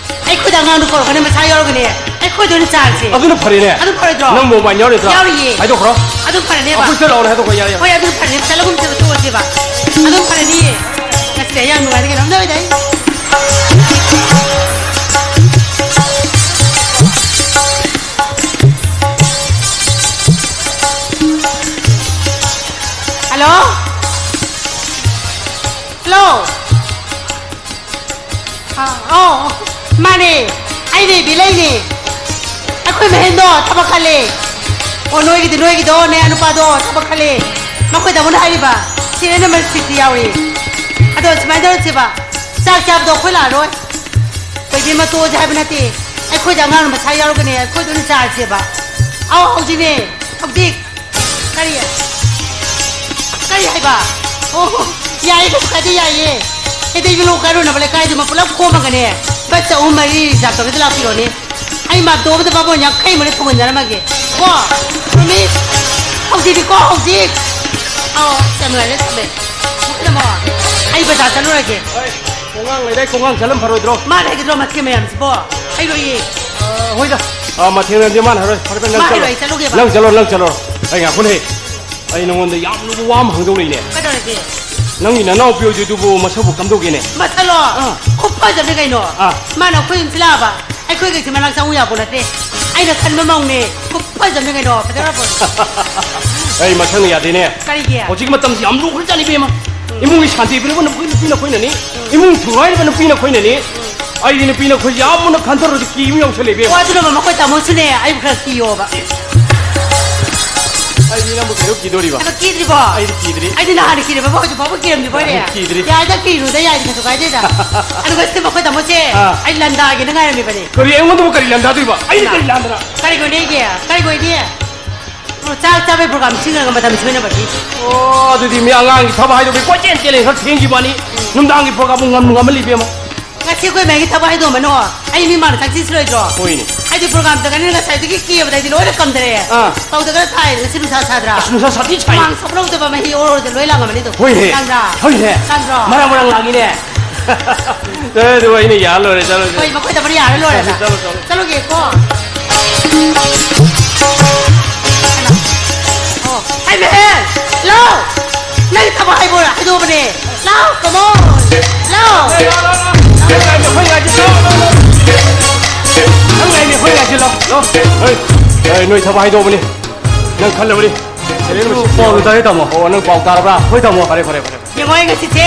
ꯑꯩꯈꯣꯏꯗ ꯑꯉꯥꯡꯗꯣ ꯀꯧꯔꯛꯀꯅꯤ, ꯃꯁꯥ ꯌꯥꯎꯔꯒꯅꯦ꯫ ꯑꯩꯈꯣꯏꯗ ꯑꯣꯏꯅ ꯆꯥꯔꯁꯦ꯫ ꯑꯗꯨꯅ ꯐꯔꯦꯅꯦ꯫ ꯑꯗꯨ ꯐꯔꯣꯏꯗ꯭ꯔꯣ? ꯅꯪ ꯃꯣꯕꯥꯏꯜ ꯌꯥꯎꯔꯤꯗ꯭ꯔꯣ? ꯌꯥꯎꯔꯤꯌꯦ꯫ ꯍꯥꯏꯗꯣꯛꯈ꯭ꯔꯣ꯫ ꯑꯗꯨ ꯐꯔꯅꯦꯕ꯫ ꯑꯩꯈꯣꯏ ꯆꯠꯂꯛꯑꯣꯅꯦ, ꯍꯥꯏꯗꯣꯛꯈ꯭ꯔꯣ, ꯌꯥꯔꯦ, ꯌꯥꯔꯦ꯫ ꯍꯣꯏ, ꯑꯗꯨ ꯐꯔꯅꯦꯕ꯫ ꯆꯠꯂꯒꯨꯝꯁꯦꯕ, ꯇꯣꯛꯑꯁꯦꯕ꯫ ꯑꯗꯨ ꯐꯔꯅꯤꯌꯦ꯫ ꯉꯁꯤꯗꯤ ꯑꯩ ꯌꯥꯝ ꯅꯨꯡꯉꯥꯏꯔꯦ ꯀꯩꯅꯣ꯫ ꯅꯣꯏꯗ ꯑꯩ ꯍꯜꯂꯣ? ꯍꯜꯂꯣ? ꯑꯥ, ꯑꯧ, ꯃꯥꯅꯦ꯫ ꯑꯩꯅꯦ, ꯕꯤꯂꯩꯅꯦ꯫ ꯑꯩꯈꯣꯏ ꯃꯍꯦꯟꯗꯣ ꯊꯕꯛ ꯈꯜꯂꯦ꯫ ꯑꯣ, ꯅꯣꯏꯒꯤꯗꯤ, ꯅꯣꯏꯒꯤꯗꯣ, ꯅꯌꯥ ꯅꯨꯄꯥꯗꯣ ꯊꯕꯛ ꯈꯜꯂꯦ꯫ ꯃꯈꯣꯏ ꯇꯥꯃꯣꯅ ꯍꯥꯏꯔꯤꯕ, ꯁꯤꯔꯦꯟ ꯅꯝꯕꯔ ꯁꯤꯛꯁꯇꯤ ꯌꯥꯎꯔꯤ꯫ ꯑꯗꯣ ꯁꯨꯃꯥꯏꯅ ꯇꯧꯔꯁꯦꯕ, ꯆꯥꯛ ꯆꯥꯕꯗꯣ ꯑꯩꯈꯣꯏ ꯂꯥꯛꯑꯔꯣꯏ꯫ ꯀꯩꯗꯤ ꯃꯇꯣꯛꯑꯁꯦ ꯍꯥꯏꯕ ꯅꯠꯇꯦ꯫ ꯑꯩꯈꯣꯏꯗ ꯑꯉꯥꯡ ꯃꯁꯥ ꯌꯥꯎꯔꯒꯅꯦ, ꯑꯩꯈꯣꯏꯗ ꯑꯣꯏꯅ ꯆꯥꯔꯁꯦꯕ꯫ ꯑꯧ, ꯍꯧꯖꯤꯛꯅꯦ, ꯍꯧꯖꯤꯛ꯫ ꯀꯔꯤ? ꯀꯔꯤ ꯍꯥꯏꯕ? ꯑꯣ, ꯌꯥꯏꯌꯦ, ꯀꯩꯁꯨ ꯀꯥꯏꯗꯦ, ꯌꯥꯏꯌꯦ꯫ ꯀꯩꯗꯧꯕꯅꯣ? ꯀꯥꯏꯔꯣꯅꯕ ꯂꯩꯀꯥꯏꯗꯨꯃ ꯄꯨꯂꯞ ꯈꯣꯝꯃꯒꯅꯦ, ꯕꯁ ꯑꯍꯨꯝ ꯃꯔꯤ ꯔꯤꯖꯥꯕ ꯇꯧꯔꯒ ꯂꯥꯛꯄꯤꯔꯣꯅꯦ꯫ ꯑꯩ ꯃꯥꯞꯇꯣꯞ ꯑꯃꯗ ꯕꯥꯃꯣꯟ ꯌꯥꯡꯈꯩ ꯑꯃꯅ ꯊꯣꯡꯍꯟꯖꯔꯝꯃꯒꯦ꯫ ꯀꯣ? ꯄ꯭ꯔꯣꯃꯤꯁ? ꯍꯧꯖꯤꯛꯅꯤꯀꯣ, ꯍꯧꯖꯤꯛ꯫ ꯑꯧ, ꯌꯥꯝ ꯅꯨꯡꯉꯥꯏꯔꯦ, ꯊꯝꯃꯦ꯫ ꯊꯝꯃꯣ꯫ ꯑꯩ ꯕꯖꯥꯔ ꯆꯠꯂꯨꯔꯒꯦ꯫ ꯍꯣꯏ, ꯈꯣꯡꯒꯥꯡ ꯂꯩꯔꯦ, ꯈꯣꯡꯒꯥꯡ ꯆꯠꯂꯝ ꯐꯔꯣꯏꯗ꯭ꯔꯣ? ꯃꯥ ꯂꯩꯒꯗ꯭ꯔꯣ ꯃꯊꯦꯜ ꯃꯌꯥꯝꯁꯤꯕꯣ? ꯑꯩ ꯂꯣꯏꯌꯦ꯫ ꯑ, ꯍꯣꯏꯗ꯫ ꯑ, ꯃꯊꯦꯜ ꯃꯌꯥꯝꯁꯦ ꯃꯥꯅ ꯍꯥꯏꯔꯣꯏ꯫ ꯐꯔꯦ, ꯐꯔꯦ, ꯅꯪ ꯃꯥ ꯆꯠꯂꯣ꯫ ꯍꯥꯏꯔꯣꯏ, ꯑꯩ ꯆꯠꯂꯨꯒꯦꯕ꯫ ꯅꯪ ꯆꯠꯂꯣ, ꯅꯪ ꯆꯠꯂꯣ꯫ ꯑꯩ ꯉꯥꯏꯈꯣꯅꯦ꯫ ꯑꯩ ꯅꯉꯣꯟꯗ ꯌꯥꯝ ꯂꯨꯕ ꯋꯥ ꯑꯃ ꯍꯪꯗꯧ ꯂꯩꯅꯦ꯫ ꯀꯩꯗꯧꯔꯒꯦ? ꯅꯪꯒꯤ ꯅꯅꯥꯎꯄꯤ ꯑꯣꯏꯗꯣꯏꯗꯨꯕꯨ ꯃꯁꯛꯄꯨ ꯀꯝꯗꯧꯒꯦꯅꯦ? ꯃꯁꯛꯂꯣ? ꯑꯥ꯫ ꯈꯨꯐꯖꯕꯅꯤ ꯀꯩꯅꯣ꯫ ꯑꯥ꯫ ꯃꯥꯅ ꯑꯩꯈꯣꯏ ꯌꯨꯝꯁꯤ ꯂꯥꯛꯑꯕ, ꯑꯩꯈꯣꯏ ꯀꯩꯁꯤ ꯃꯅꯥꯛ ꯆꯪꯉꯨ ꯌꯥꯄꯣ ꯅꯠꯇꯦ꯫ ꯑꯩꯅ ꯈꯟꯕ ꯃꯧꯅꯦ꯫ ꯈꯨꯐꯖꯕꯅꯤ ꯀꯩꯅꯣ꯫ ꯐꯖꯔꯕꯣ? ꯑꯩ ꯃꯁꯛꯅ ꯌꯥꯗꯦꯅꯦ꯫ ꯀꯔꯤꯒꯤ? ꯍꯧꯖꯤꯛ ꯃꯇꯝꯁꯤ ꯌꯥꯝ ꯂꯨꯈ꯭ꯔꯖꯥꯠꯅꯤ, ꯏꯕꯦꯝꯃ꯫ ꯎꯝ꯫ ꯏꯃꯨꯡꯒꯤ ꯁꯥꯟꯇꯤ ꯄꯤꯅꯕ ꯅꯨꯄꯤ, ꯅꯨꯄꯤꯅ ꯑꯩꯈꯣꯏꯅꯅꯤ꯫ ꯎꯝ꯫ ꯏꯃꯨꯡ ꯊꯨꯒꯥꯏꯅꯕ ꯅꯨꯄꯤꯅ ꯑꯩꯈꯣꯏꯅꯅꯤ꯫ ꯎꯝ꯫ ꯑꯩꯗꯤ ꯅꯨꯄꯤꯅ ꯑꯩꯈꯣꯏꯁꯦ ꯌꯥꯝ ꯃꯨꯟꯅ ꯈꯟꯊꯔꯨꯔꯗꯤ ꯀꯤ ꯑꯃ ꯌꯥꯎꯁꯜꯂꯦ, ꯏꯕꯦꯝꯃ꯫ ꯑꯣ, ꯑꯗꯨꯅ ꯃꯈꯣꯏ ꯇꯥꯃꯣꯁꯨꯅꯦ, ꯑꯩꯕꯨ ꯈꯔ ꯀꯤꯌꯣꯕ꯫ ꯑꯩꯗꯤ ꯅꯪꯕꯨ ꯀꯩꯗꯧ ꯀꯤꯗꯣꯔꯤꯕ? ꯑꯩꯕꯨ ꯀꯤꯗ꯭ꯔꯤꯕꯣ? ꯑꯩꯗꯤ ꯀꯤꯗ꯭ꯔꯤ꯫ ꯑꯩꯗꯤ ꯅꯍꯥꯟꯅ ꯀꯤꯔꯝꯃꯦꯕ, ꯍꯧꯖꯤꯛ ꯐꯥꯎꯕ ꯀꯤꯔꯝꯃꯤꯕꯣꯏꯔꯦ꯫ ꯑꯩ ꯀꯤꯗ꯭ꯔꯤ꯫ ꯌꯥꯏꯗ, ꯀꯤꯔꯨꯗ ꯌꯥꯏꯗ, ꯀꯩꯁꯨ ꯀꯥꯏꯗꯦꯗ꯫ ꯑꯗꯨꯒ ꯁꯤꯗ ꯃꯈꯣꯏ ꯇꯥꯃꯣꯁꯦ, ꯑꯥ꯫ ꯑꯩ ꯂꯟꯗꯥꯒꯦꯅ ꯉꯥꯏꯔꯝꯃꯤꯕꯅꯦ꯫ ꯀꯔꯤ, ꯑꯩꯉꯣꯟꯗꯕꯨ ꯀꯔꯤ ꯂꯟꯗꯥꯗꯣꯏꯕ? ꯑꯩꯅ ꯀꯔꯤ ꯂꯥꯟꯗꯅ? ꯀꯔꯤ ꯑꯣꯏꯅꯤꯒꯦ? ꯀꯔꯤ ꯑꯣꯏꯅꯤ? ꯑꯣ, ꯆꯥꯛ ꯆꯥꯕꯩ program ꯁꯤꯟꯈ꯭ꯔꯒ ꯃꯇꯝ ꯁꯣꯏꯅꯕꯒꯤ꯫ ꯑꯣ, ꯑꯗꯨꯗꯤ ꯃꯤ ꯑꯉꯥꯡꯒꯤ ꯊꯕꯛ ꯍꯥꯏꯗꯣ ꯃꯤ ꯀꯣꯏꯆꯦꯟ ꯆꯦꯜꯂꯦ, ꯈꯔ ꯊꯦꯡꯈꯤꯕ ꯋꯥꯅꯤ꯫ ꯎꯝ꯫ ꯅꯨꯡꯗꯥꯡꯒꯤ program ꯕꯨ ꯉꯝ-, ꯉꯝꯍꯜꯂꯤ, ꯏꯕꯦꯝꯃ꯫ ꯉꯁꯤ ꯑꯩꯈꯣꯏ ꯃꯌꯥꯝꯒꯤ ꯊꯕꯛ ꯍꯥꯏꯗꯣ ꯑꯃꯅꯣ, ꯑꯩ ꯃꯤ ꯃꯥꯡꯗ ꯆꯪꯁꯤꯟꯁꯤꯔꯣꯏꯗ꯭ꯔꯣ? ꯍꯣꯏꯅꯦ꯫ ꯑꯩꯗꯤ program ꯇꯧꯒꯅꯤ, ꯉꯁꯥꯏꯗꯒꯤ ꯀꯦꯕꯗ ꯑꯩꯗꯤ ꯂꯣꯏꯅ ꯀꯪꯗꯔꯦ꯫ ꯑꯥ꯫ ꯇꯧꯗꯒ ꯊꯥꯏ, ꯉꯁꯤ ꯅꯨꯡꯁꯥ ꯁꯥꯗ꯭ꯔꯥ? ꯑꯁ, ꯅꯨꯡꯁꯥ ꯁꯥꯊꯤ ꯁꯥꯏ꯫ ꯍꯨꯃꯥꯡ ꯁꯧꯕ ꯍꯧꯗꯕ ꯃꯍꯤ ꯑꯣꯔ ꯑꯣꯔꯗ ꯂꯣꯏ ꯂꯥꯡꯉꯝꯃꯅꯤ ꯑꯗꯣ꯫ ꯍꯣꯏꯅꯦ꯫ ꯀꯪꯗ꯭ꯔꯥ? ꯍꯣꯏꯅꯦ꯫ ꯀꯪꯗ꯭ꯔꯣ? ꯃꯔꯥꯡ ꯃꯔꯥꯡ ꯂꯥꯡꯉꯤꯅꯦ꯫ ꯑꯦ, ꯑꯗꯨ ꯑꯩꯅ ꯌꯥꯜ ꯂꯣꯏꯔꯦ, ꯆꯠꯂꯣ, ꯆꯠꯂꯣ꯫ ꯍꯣꯏ, ꯃꯈꯣꯏꯗ ꯃꯔꯤ ꯌꯥꯜꯂ ꯂꯣꯏꯔꯦꯗ꯫ ꯆꯠꯂꯣ, ꯆꯠꯂꯣ꯫ ꯆꯠꯂꯨꯒꯦꯀꯣ꯫ ꯑꯣ, ꯍꯥꯏ ꯃꯍꯦꯟ, ꯂꯥꯎ꯫ ꯅꯪ ꯊꯕꯛ ꯍꯥꯏꯕ ꯍꯥꯏꯗꯣꯛꯑꯕꯅꯦ꯫ ꯂꯥꯎ, come on꯫ ꯂꯥꯎ꯫ ꯅꯪ ꯉꯥꯏꯃꯤ, ꯑꯩꯈꯣꯏ ꯉꯥꯏꯁꯤ, ꯂꯥꯎ, ꯂꯥꯎ, ꯂꯥꯎ꯫ ꯅꯪ ꯉꯥꯏꯃꯤ, ꯑꯩꯈꯣꯏ ꯉꯥꯏꯁꯤ, ꯂꯥꯎ, ꯂꯥꯎ꯫ ꯍꯣꯏ, ꯍꯣꯏ, ꯅꯣꯏ ꯊꯕꯛ ꯍꯥꯏꯗꯣꯛꯑꯕꯅꯤ꯫ ꯅꯪ ꯈꯜꯂꯕꯅꯤ꯫ ꯄꯥꯎꯗꯨ ꯇꯥꯔꯦ, ꯇꯥꯃꯣ꯫ ꯑꯣ, ꯅꯪ ꯄꯥꯎ ꯇꯥꯔꯕ꯭ꯔꯥ? ꯍꯣꯏ, ꯇꯥꯃꯣ꯫ ꯐꯔꯦ, ꯐꯔꯦ, ꯐꯔꯦ꯫ ꯌꯦꯡꯉꯣ, ꯑꯩ ꯉꯁꯤꯁꯦ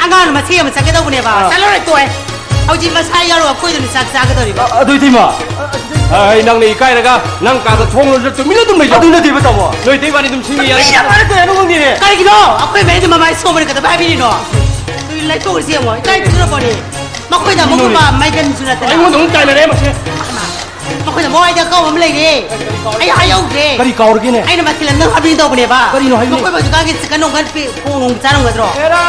ꯑꯉꯥꯡ ꯃꯆꯦ ꯑꯃ ꯆꯠꯀꯦ ꯇꯧꯕꯅꯦꯕ꯫ ꯑꯥ꯫ ꯆꯠꯂꯔꯣꯏ, ꯇꯣꯛꯑꯦ꯫ ꯍꯧꯖꯤꯛ ꯃꯁꯥ ꯌꯥꯎꯔꯒ ꯑꯩꯈꯣꯏꯗꯅꯤ ꯆꯥꯛ ꯆꯥꯒꯗꯧꯔꯤꯕ꯫ ꯑ-, ꯑꯗꯨ ꯏꯇꯩꯃ꯫ ꯑꯩ ꯅꯪꯅ ꯏꯀꯥꯏꯔꯒ ꯅꯪ ꯀꯥꯗ ꯊꯣꯡ ꯂꯣꯜꯂ ꯇꯨꯃꯤꯟꯅ ꯑꯗꯨꯝ ꯂꯩꯖꯧ꯫ ꯑꯗꯨ ꯅꯠꯇꯦꯕ, ꯇꯥꯃꯣ꯫ ꯅꯣꯏ ꯏꯇꯩ ꯏꯕꯥꯅꯤ ꯑꯗꯨꯝ ꯁꯤꯡꯅ ꯌꯥꯅꯤ꯫ ꯃꯤ ꯌꯥꯝ ꯃꯔꯛꯇ ꯌꯥꯅꯨ ꯈꯪꯗꯦꯅꯦ꯫ ꯀꯔꯤꯒꯤꯅꯣ? ꯑꯩꯈꯣꯏ ꯃꯩꯗꯤ ꯃꯃꯥꯏ ꯁꯣꯝꯕꯅ ꯀꯩꯗꯧꯕ ꯍꯥꯏꯕꯤꯔꯤꯅꯣ? ꯑꯗꯨ ꯂꯩꯊꯣꯛꯎꯔꯁꯤ ꯌꯦꯡꯉꯣ꯫ ꯏꯀꯥꯏ ꯊꯤꯒꯗ꯭ꯔ ꯄꯣꯠꯅꯤ꯫ ꯃꯈꯣꯏꯗ ꯑꯃꯨꯛ ꯀꯩꯅꯣꯅꯦ? ꯃꯃꯥꯏꯒꯟꯁꯨ ꯅꯠꯇꯅ꯫ ꯑꯩꯉꯣꯟꯗ ꯑꯃꯨꯛ ꯇꯥꯏꯅꯔꯦ ꯃꯁꯦ꯫ ꯃꯈꯣꯏꯗ ꯃꯋꯥꯏꯗ ꯑꯀꯥꯎꯕ ꯑꯃ ꯂꯩꯔꯦ꯫ ꯑꯩ ꯍꯥꯏꯍꯧꯗ꯭ꯔꯦ꯫ ꯀꯔꯤ ꯀꯥꯎꯔꯒꯦꯅꯦ? ꯑꯩꯅ ꯃꯊꯦꯜ ꯑꯝꯇꯪ ꯍꯥꯞꯄꯤꯒꯦ ꯇꯧꯕꯅꯦꯕ꯫ ꯀꯔꯤꯅꯣ ꯍꯥꯏꯕꯅꯦ? ꯃꯈꯣꯏ ꯍꯧꯖꯤꯛꯀꯥꯟꯒꯤ ꯆꯤꯛꯀꯟ ꯅꯨꯡꯒꯟ ꯄꯤ-, ꯄꯣꯡ ꯅꯨꯡ ꯆꯥꯔꯝꯒꯗ꯭ꯔꯣ? ꯑꯦꯔꯥ,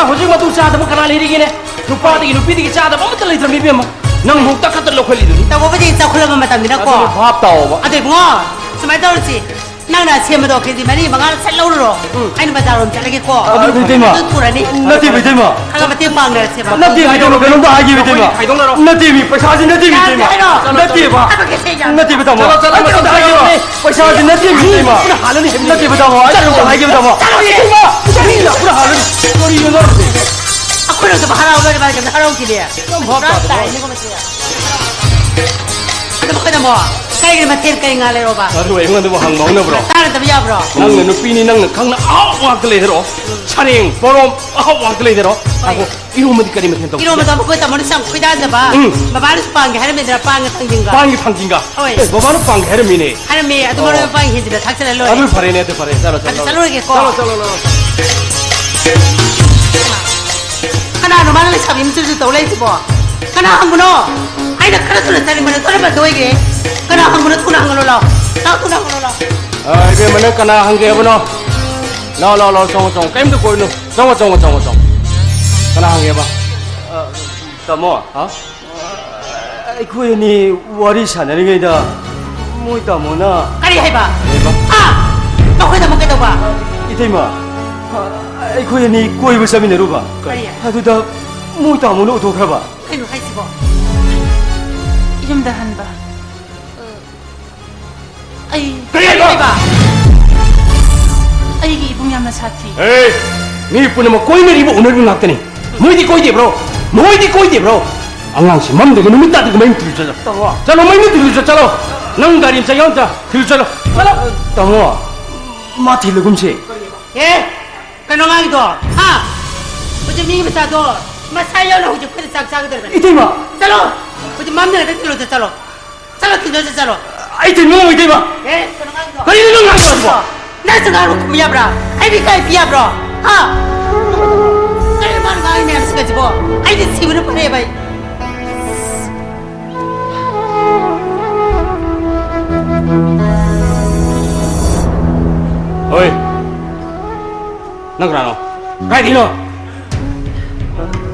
ꯍꯧꯖꯤꯛ ꯃꯇꯨ ꯆꯥꯗꯕ ꯀꯅꯥ ꯂꯩꯔꯤꯒꯦꯅꯦ? ꯅꯨꯄꯥꯗꯒꯤ ꯅꯨꯄꯤꯗꯒꯤ ꯆꯥꯗꯕ ꯑꯃꯠꯇ ꯂꯩꯇ꯭ꯔꯕꯅꯤ, ꯏꯕꯦꯝꯃ꯫ ꯅꯪ ꯃꯨꯛꯇ ꯈꯛꯇ ꯂꯧꯈꯠꯂꯤꯗꯨꯅꯤ꯫ ꯇꯧꯕꯕꯨꯗꯤ ꯆꯥꯎꯈꯠꯂꯕ ꯃꯇꯝꯅꯤꯅꯀꯣ꯫ ꯑꯗꯨꯅ ꯚꯥꯞ ꯇꯥꯎꯕ꯫ ꯑꯗꯣ ꯏꯕꯨꯡꯉꯣ, ꯁꯨꯃꯥꯏꯅ ꯇꯧꯔꯁꯤ꯫ ꯅꯪꯅ ꯁꯦꯝꯕꯗꯣ ꯀꯦꯖꯤ ꯃꯔꯤ ꯃꯉꯥ ꯁꯠ ꯂꯧꯔꯨꯔꯣ꯫ ꯎꯝ꯫ ꯑꯩꯅ ꯕꯖꯥꯔ ꯔꯣꯝ ꯆꯠꯂꯒꯦꯀꯣ꯫ ꯑꯗꯨ ꯏꯇꯩꯃ꯫ ꯑꯗꯨ ꯄꯨꯔꯅꯤ꯫ ꯅꯠꯇꯦꯕ, ꯏꯇꯩꯃ꯫ ꯈꯔ ꯃꯇꯦꯡ ꯄꯥꯡꯅꯔꯁꯦꯕ꯫ ꯅꯠꯇꯦ, ꯏꯇꯩꯃ, ꯀꯩꯅꯣꯝꯇ ꯍꯥꯏꯒꯦꯕ, ꯏꯇꯩꯃ꯫ ꯈꯥꯏꯗꯣꯛꯅꯔꯣ꯫ ꯅꯠꯇꯦꯃꯤ, ꯄꯩꯁꯥꯁꯤ ꯅꯠꯇꯦꯃꯤ, ꯌꯥꯗꯦ ꯏꯇꯩꯃ꯫ ꯍꯥꯏꯔꯣ꯫ ꯅꯠꯇꯦꯕ꯫ ꯊꯕꯛꯁꯦ ꯌꯥꯗꯦ꯫ ꯅꯠꯇꯦꯕ, ꯇꯥꯃꯣ꯫ ꯆꯠꯂꯣ, ꯆꯠꯂꯣ, ꯑꯩ ꯀꯩꯅꯣꯝꯇ ꯆꯠꯂꯣ, ꯍꯥꯏꯒꯦꯕ꯫ ꯆꯠꯂꯣ꯫ ꯄꯩꯁꯥꯁꯤ ꯅꯠꯇꯦꯃꯤ, ꯏꯇꯩꯃ꯫ ꯄꯨꯔꯥ ꯍꯥꯜꯂꯅꯤ ꯍꯥꯏꯕꯅꯤ꯫ ꯅꯠꯇꯦꯕ, ꯇꯥꯃꯣ꯫ ꯑꯩ ꯀꯩꯅꯣꯝꯇ ꯍꯥꯏꯒꯦꯕ, ꯇꯥꯃꯣ꯫ ꯆꯠꯂꯣ, ꯏꯇꯩꯃ꯫ ꯃꯤꯅ ꯄꯨꯔꯥ ꯍꯥꯜꯂꯅꯤ꯫ ꯀꯔꯤꯅꯣ ꯅꯪ? ꯑꯩꯈꯣꯏꯅ ꯑꯝꯇ ꯍꯔꯥꯎ ꯂꯣꯏꯔꯦ, ꯃꯥꯅ ꯀꯩꯝꯇ ꯍꯔꯥꯎꯈꯤꯗꯦ꯫ ꯌꯥꯝ ꯚꯥꯞ ꯄꯨꯔꯥ ꯇꯥꯗꯕ꯫ ꯇꯥꯏꯅꯦꯀꯣ ꯃꯁꯤ꯫ ꯑꯗꯨ ꯃꯈꯣꯏꯅ ꯑꯃꯨꯛ ꯀꯩꯒꯤ ꯃꯊꯦꯜ ꯀꯩ ꯉꯥ ꯂꯩꯔꯣꯕ? ꯑꯗꯨ ꯑꯩꯉꯣꯟꯗꯕꯨ ꯍꯪꯕ ꯍꯧꯅꯕ꯭ꯔꯣ? ꯇꯥꯟꯅꯗꯕ ꯌꯥꯕ꯭ꯔꯣ? ꯅꯪꯅ ꯅꯨꯄꯤꯅꯤ, ꯅꯪꯅ ꯈꯪꯅ ꯑꯍꯥꯎꯕ ꯉꯥꯛꯇ ꯂꯩꯗꯔꯣ? ꯁꯔꯦꯡ, ꯄꯣꯔꯣꯝ ꯑꯍꯥꯎꯕ ꯉꯥꯛꯇ ꯂꯩꯗꯔꯣ? ꯍꯣꯏ꯫ ꯑꯗꯣ ꯏꯔꯣꯝꯕꯗꯤ ꯀꯔꯤ ꯃꯊꯦꯜ ꯇꯧꯁꯤꯒꯦ? ꯏꯔꯣꯝꯕꯗꯣ ꯑꯩꯈꯣꯏ ꯇꯥꯃꯣꯅ ꯌꯥꯝ ꯈꯣꯏꯗꯥꯖꯕ꯫ ꯎꯝ꯫ ꯕꯕꯥꯅꯁꯨ ꯄꯥꯝꯒꯦ ꯍꯥꯏꯔꯝꯃꯤꯗꯅ, ꯄꯥꯟꯒ ꯊꯥꯡꯖꯤꯡꯒ꯫ ꯄꯥꯟꯒꯤ ꯊꯥꯡꯖꯤꯡꯒ? ꯍꯣꯏ꯫ ꯑꯦ, ꯕꯕꯥꯅ ꯄꯥꯝꯒꯦ ꯍꯥꯏꯔꯝꯃꯤꯅꯦ꯫ ꯍꯥꯏꯔꯝꯃꯤ, ꯑꯗꯨ ꯑꯣ꯫ ꯃꯔꯣꯏ ꯃꯄꯥꯡ ꯍꯦꯟꯖꯤꯟꯅ ꯊꯥꯛꯆꯜꯂ ꯂꯣꯏꯔꯦ꯫ ꯑꯗꯨ ꯐꯔꯦꯅꯦ, ꯑꯗꯨ ꯐꯔꯦ꯫ ꯆꯠꯂꯣ, ꯆꯠꯂꯣ, ꯑꯗꯨ ꯆꯠꯂꯣ꯫ ꯆꯠꯂꯨꯔꯒꯦꯀꯣ꯫ ꯆꯠꯂꯣ, ꯆꯠꯂꯣ, ꯆꯠꯂꯣ꯫ ꯀꯅꯥꯅꯣ ꯃꯥꯅ ꯂꯩꯁꯥꯕꯤ ꯃꯆꯨ ꯃꯆꯨ ꯇꯧ ꯂꯩꯁꯤꯕꯣ? ꯀꯅꯥ ꯍꯪꯕꯅꯣ? ꯑꯩꯅ ꯈꯔ ꯊꯨꯅ ꯆꯠꯅꯤꯡꯕꯅꯦ, ꯊꯣꯔꯝꯕ ꯂꯣꯏꯒ꯭ꯔꯦ꯫ ꯀꯅꯥ ꯍꯪꯕꯅꯣ? ꯊꯨꯅ ꯍꯪꯉꯨ ꯂꯥꯎ꯫ ꯂꯥꯎ, ꯊꯨꯅ ꯍꯪꯉꯨ ꯂꯥꯎ꯫ ꯑ, ꯏꯕꯦꯝꯃ, ꯅꯪ ꯀꯅꯥ ꯍꯪꯒꯦ ꯍꯥꯏꯕꯅꯣ? ꯂꯥꯎ, ꯂꯥꯎ, ꯂꯥꯎ, ꯆꯪꯉꯣ, ꯆꯪꯉꯣ, ꯀꯩꯝꯇ ꯀꯣꯏꯔꯨꯅꯨ꯫ ꯆꯪꯉꯣ, ꯆꯪꯉꯣ, ꯆꯪꯉꯣ, ꯆꯪꯉꯣ꯫ ꯀꯅꯥ ꯍꯪꯒꯦꯕ? ꯑ, ꯇꯥꯃꯣ꯫ ꯍꯥ? ꯑꯩꯈꯣꯏ ꯑꯅꯤ ꯋꯥꯔꯤ ꯁꯥꯟꯅꯔꯤꯉꯩꯗ ꯃꯣꯏ ꯇꯥꯃꯣꯅ ꯀꯔꯤ ꯍꯥꯏꯕ? ꯀꯔꯤꯕ? ꯍꯥ? ꯅꯈꯣꯏ ꯇꯥꯃꯣ ꯀꯩꯗꯧꯕ? ꯏꯇꯩꯃ, ꯑꯩꯈꯣꯏ ꯑꯅꯤ ꯀꯣꯏꯕ ꯆꯠꯃꯤꯟꯅꯔꯨꯕ꯫ ꯀꯔꯤ? ꯑꯗꯨꯗ ꯃꯣꯏ ꯇꯥꯃꯣꯅ ꯎꯊꯣꯛꯈ꯭ꯔꯕ꯫ ꯀꯩꯅꯣ ꯍꯥꯏꯁꯤꯕꯣ? ꯌꯨꯝꯗ ꯍꯟꯕ꯫ ꯑꯩ ꯀꯔꯤ ꯍꯥꯏꯕ? ꯀꯔꯤ ꯍꯥꯏꯕ? ꯑꯩꯒꯤ ꯏꯕꯨꯡ ꯌꯥꯝꯅ ꯁꯥꯊꯤ꯫ ꯑꯦ, ꯃꯤ ꯄꯨꯝꯅꯃꯛ ꯀꯣꯏꯅꯔꯤꯕ ꯎꯅꯔꯤꯕ ꯉꯥꯛꯇꯅꯤ꯫ ꯃꯣꯏꯗꯤ ꯀꯣꯏꯗꯦꯕ꯭ꯔꯣ? ꯃꯣꯏꯗꯤ ꯀꯣꯏꯗꯦꯕ꯭ꯔꯣ? ꯑꯉꯥꯡꯁꯤ ꯃꯝꯗꯒ ꯅꯨꯃꯤꯠ ꯇꯥꯗꯒ ꯃꯌꯨꯝ ꯊꯤꯜꯂꯨ ꯆꯠꯂꯣ꯫ ꯇꯥꯃꯣ꯫ ꯆꯠꯂꯣ, ꯃꯌꯨꯝ ꯊꯤꯜꯂꯨ ꯆꯠ-, ꯆꯠꯂꯣ꯫ ꯅꯪ ꯒꯥꯔꯤ ꯃꯆꯥ ꯌꯥꯎꯗ꯭ꯔꯥ? ꯊꯤꯜꯂꯨ ꯆꯠꯂꯣ꯫ ꯆꯠꯂꯣ꯫ ꯇꯥꯃꯣ, ꯃꯥ ꯊꯤꯜꯂꯒꯨꯝꯁꯦ꯫ ꯑꯦ, ꯀꯩꯅꯣ ꯉꯥꯡꯉꯤꯗꯣ? ꯍꯥ? ꯍꯧꯖꯤꯛ ꯃꯤꯒꯤ ꯃꯆꯥꯗꯣ ꯃꯁꯥ ꯌꯥꯎꯅ ꯍꯧꯖꯤꯛ ꯑꯩꯈꯣꯏꯗ ꯆꯥꯛ ꯆꯥꯒꯗꯧꯔꯤꯕꯅꯤ꯫ ꯏꯇꯩꯃ! ꯆꯠꯂꯣ! ꯍꯧꯖꯤꯛ ꯃꯝꯗ꯭ꯔꯤꯉꯩꯗ ꯊꯤꯜꯂꯨ ꯆꯠ-, ꯆꯠꯂꯣ꯫ ꯆꯠꯂꯣ, ꯊꯤꯟꯗꯣꯛ ꯆꯠ-, ꯆꯠꯂꯣ꯫ ꯑꯩ ꯊꯤꯟꯕ ꯉꯝꯃꯣꯏ, ꯏꯇꯩꯃ! ꯑꯦ, ꯀꯩꯅꯣ ꯉꯥꯡꯉꯤꯗꯣ? ꯀꯔꯤꯅꯣ ꯅꯪ ꯉꯥꯡꯉꯤꯗꯣ? ꯅꯪꯁꯨ ꯉꯥꯡꯉꯨ ꯈꯨꯝ ꯌꯥꯕ꯭ꯔꯥ? ꯑꯩꯕꯨ ꯏꯀꯥꯏ ꯄꯤ ꯌꯥꯕ꯭ꯔꯣ? ꯍꯥ? ꯀꯔꯤꯅꯣ ꯃꯥꯅ ꯉꯥꯡꯉꯤ ꯃꯌꯥꯝꯁꯤꯡ ꯑꯁꯤꯕꯣ? ꯑꯩꯗꯤ ꯁꯤꯕꯅ ꯐꯔꯦꯕ ꯑꯩ꯫ ꯍꯣꯏ꯫ ꯅꯪ ꯀꯅꯥꯅꯣ? ꯀꯥꯏꯗꯒꯤꯅꯣ?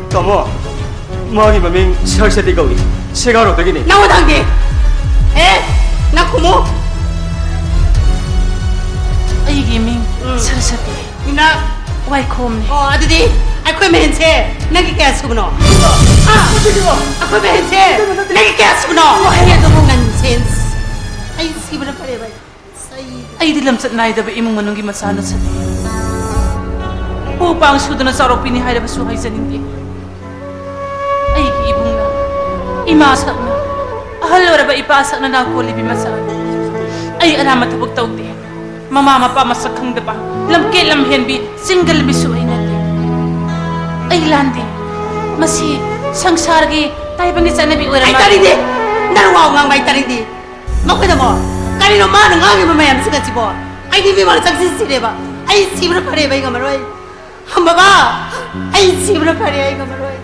ꯇꯥꯃꯣ, ꯃꯥꯒꯤ ꯃꯃꯤꯡ ꯁꯔꯁꯇꯤ ꯀꯧꯏ꯫ ꯁꯦꯒꯥꯔꯣꯝꯗꯒꯤꯅꯤ꯫ ꯅꯪꯉꯣꯟꯗ ꯍꯪꯗꯦ꯫ ꯑꯦ, ꯅꯪ ꯈꯨꯝꯃꯨ꯫ ꯑꯩꯒꯤ ꯃꯤꯡ ꯎꯝ꯫ ꯁꯔꯁꯇꯤ꯫ ꯌꯨꯝꯅꯥꯛ꯫ ꯋꯥꯏꯈꯣꯝꯅꯤ꯫ ꯑꯣ, ꯑꯗꯨꯗꯤ ꯑꯩꯈꯣꯏ ꯃꯍꯦꯟꯁꯦ ꯅꯪꯒꯤ ꯀꯌꯥ ꯁꯨꯕꯅꯣ? ꯍꯥ? ꯑꯩꯈꯣꯏ ꯃꯍꯦꯟꯁꯦ ꯅꯪꯒꯤ ꯀꯌꯥ ꯁꯨꯕꯅꯣ? ꯋꯥꯍꯩ ꯑꯗꯨꯕꯨ ꯅꯟꯁꯦꯟꯁ꯫ ꯑꯩ ꯁꯤꯕꯅ ꯐꯔꯦꯕ ꯑꯩ꯫ ꯑꯩꯗꯤ ꯂꯝꯆꯠ ꯅꯥꯏꯗꯕ ꯏꯃꯨꯡ ꯃꯅꯨꯡꯒꯤ ꯃꯆꯥ ꯅꯠꯆꯗꯦ꯫ ꯄꯨ ꯄꯥꯡ ꯁꯨꯗꯅ ꯆꯥꯎꯔꯛꯄꯤꯅꯤ ꯍꯥꯏꯔꯕꯁꯨ ꯍꯥꯏꯖꯅꯤꯡꯗꯦ꯫ ꯑꯩꯒꯤ ꯏꯕꯨꯡꯅ, ꯏꯃꯥ ꯁꯛꯅ, ꯑꯍꯜ ꯑꯣꯏꯔꯕ ꯏꯄꯥ ꯁꯛꯅꯅ ꯀꯣꯜꯂꯤꯕꯤ ꯃꯆꯥ꯫ ꯑꯩ ꯑꯔꯥꯟꯕ ꯊꯕꯛ ꯇꯧꯗꯦ꯫ ꯃꯃꯥ ꯃꯄꯥ ꯃꯁꯛ ꯈꯪꯗꯕ, ꯂꯝꯀꯦꯠ ꯂꯝꯍꯦꯟꯕꯤ, ꯆꯤꯡꯒꯜ ꯃꯤꯁꯨ ꯑꯩ ꯅꯠꯇꯦ꯫ ꯑꯩ ꯂꯥꯟꯗꯦ꯫ ꯃꯁꯤ ꯁꯪꯁꯥꯔꯒꯤ ꯇꯥꯏꯕꯪꯒꯤ ꯆꯠꯅꯕꯤ ꯑꯩ ꯑꯣꯏꯔꯝꯃꯦ꯫ ꯇꯥꯅꯤꯡꯗꯦ꯫ ꯅꯪ ꯋꯥ ꯉꯥꯡꯕ ꯑꯩ ꯇꯥꯅꯤꯡꯗꯦ꯫ ꯃꯈꯣꯏꯗꯃꯣ, ꯀꯔꯤꯅꯣ ꯃꯥꯅ ꯉꯥꯡꯉꯤꯕ ꯃꯌꯥꯝꯁꯤꯡ ꯑꯁꯤꯕꯣ? ꯑꯩꯗꯤ ꯃꯤꯃꯥꯡ ꯆꯪꯁꯤꯟꯁꯤꯔꯦꯕ꯫ ꯑꯩ ꯁꯤꯕꯅ ꯐꯔꯦꯕ, ꯑꯩ ꯉꯝꯃꯔꯣꯏ꯫ ꯕꯕꯥ, ꯑꯩ ꯁꯤꯕꯅ ꯐꯔꯦ, ꯑꯩ ꯉꯝꯃꯔꯣꯏ꯫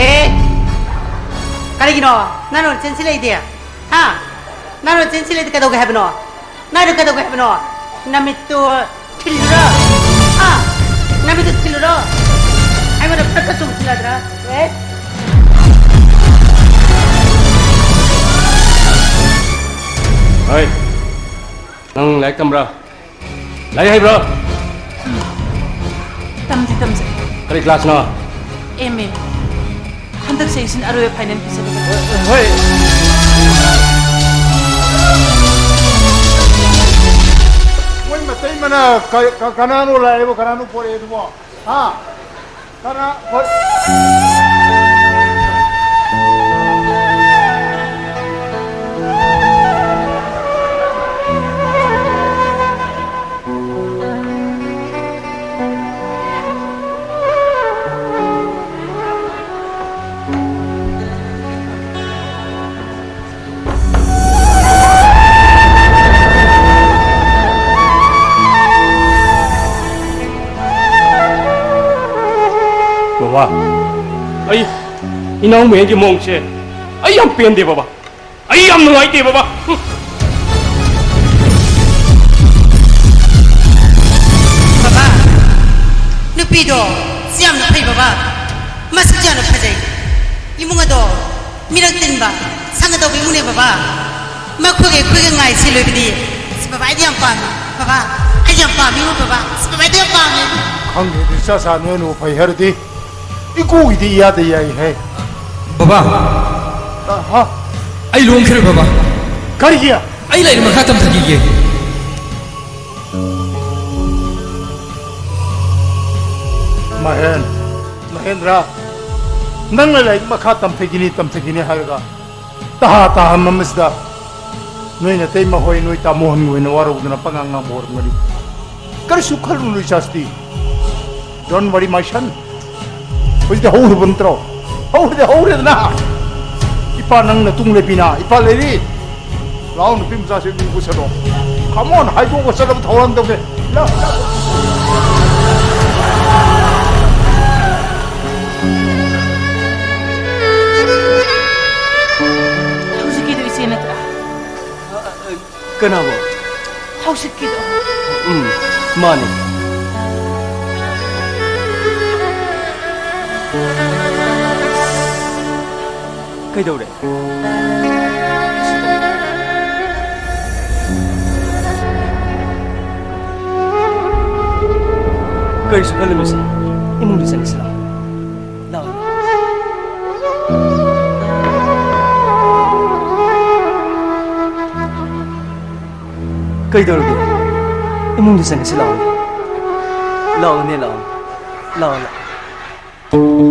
ꯑꯦ, ꯀꯔꯤꯒꯤꯅꯣ? ꯅꯪꯅ ꯆꯦꯟꯁꯤꯜꯂꯛꯏꯗꯤ? ꯍꯥ? ꯅꯪꯅ ꯆꯦꯟꯁꯤꯜꯂꯛꯏꯗꯤ ꯀꯩꯗꯧꯒꯦ ꯍꯥꯏꯕꯅꯣ? ꯅꯪꯅ ꯀꯩꯗꯧꯒꯦ ꯍꯥꯏꯕꯅꯣ? ꯅꯃꯤꯠꯇꯨ ꯊꯤꯜꯂꯨꯔꯣ? ꯍꯥ? ꯅꯃꯤꯠꯇꯨ ꯊꯤꯜꯂꯨꯔꯣ? ꯑꯩꯉꯣꯟꯗ ꯐꯠ ꯐꯠ ꯆꯣꯡꯁꯤꯜꯂꯗ꯭ꯔꯥ? ꯑꯦ? ꯍꯣꯏ, ꯅꯪ ꯂꯥꯏꯔꯤꯛ ꯇꯝꯕ꯭ꯔꯥ? ꯂꯥꯏꯔꯤꯛ ꯍꯩꯕ꯭ꯔꯣ? ꯇꯝꯗꯤ ꯇꯝꯖꯩ꯫ ꯀꯔꯤ ꯀ꯭ꯂꯥꯁꯅꯣ? M A. ꯍꯟꯗꯛ ꯆꯍꯤꯁꯤꯅ ꯑꯔꯣꯏꯕ ꯐꯥꯏꯅꯦꯜ ꯄꯤꯖꯕꯅꯤ꯫ ꯍꯣꯏ꯫ ꯃꯣꯏ ꯃꯇꯩ ꯃꯅꯥ ꯀ-, ꯀ-, ꯀꯅꯥꯅꯣ ꯂꯥꯛꯑꯦꯕꯣ? ꯀꯅꯥꯅꯣ ꯄꯣꯔꯛꯑꯦꯗꯨꯕꯣ? ꯍꯥ? ꯀꯅꯥ? ꯍꯣꯏ꯫ ꯕꯕꯥ, ꯑꯩ ꯏꯅꯥꯎ ꯃꯌꯥꯝꯒꯤ ꯃꯑꯣꯡꯁꯦ ꯑꯩ ꯌꯥꯝ ꯄꯦꯟꯗꯦ ꯕꯕꯥ꯫ ꯑꯩ ꯌꯥꯝ ꯅꯨꯡꯉꯥꯏꯇꯦ ꯕꯕꯥ꯫ ꯕꯕꯥ, ꯅꯨꯄꯤꯗꯣ ꯁꯤ ꯌꯥꯝꯅ ꯐꯩ ꯕꯕꯥ꯫ ꯃꯁꯛꯁꯨ ꯌꯥꯝꯅ ꯐꯖꯩ꯫ ꯏꯃꯨꯡ ꯑꯗꯣ ꯃꯤꯔꯛ ꯇꯤꯟꯕ, ꯁꯪꯒ ꯇꯧꯕ ꯏꯃꯨꯡꯅꯦ ꯕꯕꯥ꯫ ꯃꯈꯣꯏꯒ ꯑꯩꯈꯣꯏꯒ ꯉꯥꯏ ꯁꯤꯜꯂꯣꯏꯕꯗꯤ꯫ ꯁꯤ ꯕꯕꯥ, ꯑꯩꯗꯤ ꯌꯥꯝ ꯄꯥꯝꯃꯤ꯫ ꯕꯕꯥ, ꯑꯩꯗꯤ ꯌꯥꯝ ꯄꯥꯝꯃꯤꯉꯣ ꯕꯕꯥ꯫ ꯁꯤ ꯕꯕꯥ, ꯑꯩꯗꯤ ꯌꯥꯝ ꯄꯥꯝꯃꯤ꯫ ꯈꯪꯗꯦꯗ ꯏꯆꯥ ꯁꯥ ꯅꯣꯏꯅꯕꯨ ꯐꯩ ꯍꯥꯏꯔꯗꯤ ꯏꯀꯣꯒꯤꯗꯤ ꯏꯌꯥꯗ ꯌꯥꯏ ꯍꯦ꯫ ꯕꯕꯥ, ꯑ, ꯍ? ꯑꯩ ꯂꯨꯍꯣꯡꯈꯤꯔꯣꯏ ꯕꯕꯥ꯫ ꯀꯔꯤꯒꯤ? ꯑꯩ ꯂꯥꯏꯔꯤꯛ ꯃꯈꯥ ꯇꯝꯊꯈꯤꯒꯦ꯫ ꯃꯍꯦꯟ, ꯃꯍꯦꯟꯗ꯭ꯔ, ꯅꯪꯅ ꯂꯥꯏꯔꯤꯛ ꯃꯈꯥ ꯇꯝꯊꯈꯤꯅꯤ, ꯇꯝꯊꯈꯤꯅꯤ ꯍꯥꯏꯔꯒ ꯇꯍꯥ ꯇꯥꯍꯟꯕ ꯑꯃꯁꯤꯗ ꯅꯣꯏ ꯅꯇꯩꯃ ꯍꯣꯏ, ꯅꯣꯏ ꯇꯥꯃꯣ ꯍꯣꯏꯅ ꯑꯣꯏꯅ ꯋꯥꯔꯧꯗꯅ ꯄꯉꯥꯡ ꯉꯥꯡꯕ ꯑꯣꯏꯔꯝꯒꯅꯤ꯫ ꯀꯔꯤꯁꯨ ꯈꯜꯂꯨꯅꯨ, ꯏꯆꯥꯁꯤꯗꯤ꯫ Don't worry, my son. ꯍꯧꯖꯤꯛꯇꯤ ꯍꯧꯔꯕ ꯅꯠꯇ꯭ꯔꯣ? ꯍꯧꯔꯗꯤ ꯍꯧꯔꯦꯗꯅ꯫ ꯏꯄꯥ ꯅꯪ ꯅꯇꯨꯡ ꯂꯦꯞꯄꯤꯅ, ꯏꯄꯥ ꯂꯩꯔꯤ꯫ ꯂꯥꯛꯑꯣ, ꯅꯨꯄꯤ ꯃꯆꯥꯁꯦ ꯃꯤ ꯄꯨꯁꯜꯂꯣ꯫ Come on, ꯍꯥꯏꯗꯣꯛꯑꯒ ꯆꯠꯅꯕ ꯊꯧꯔꯥꯡ ꯇꯧꯒꯦ꯫ ꯂꯥꯛ, ꯂꯥꯛ꯫ ꯍꯧꯖꯤꯛꯀꯤꯗꯣ ꯏꯆꯦ ꯅꯠꯇ꯭ꯔꯥ? ꯀꯅꯥꯕꯣ? ꯍꯧꯖꯤꯛꯀꯤꯗꯣ꯫ ꯎꯝ, ꯃꯥꯅꯤ꯫ ꯀꯩꯗꯧꯔꯦ? ꯀꯔꯤꯁꯨ ꯈꯜꯂꯨꯅꯨꯁꯦ꯫ ꯏꯃꯨꯡꯗ ꯆꯪꯁꯤ ꯂꯥꯛꯑꯣ꯫ ꯂꯥꯛꯑꯣ꯫ ꯀꯩꯗꯧꯔꯒꯦ? ꯏꯃꯨꯡꯗ ꯆꯪꯁꯤ ꯂꯥꯛꯑꯣꯅꯦ꯫ ꯂꯥꯛꯑꯣꯅꯦ, ꯂꯥꯛꯑꯣꯅꯦ꯫ ꯂꯥꯛꯑꯣ, ꯂꯥꯛꯑꯣ꯫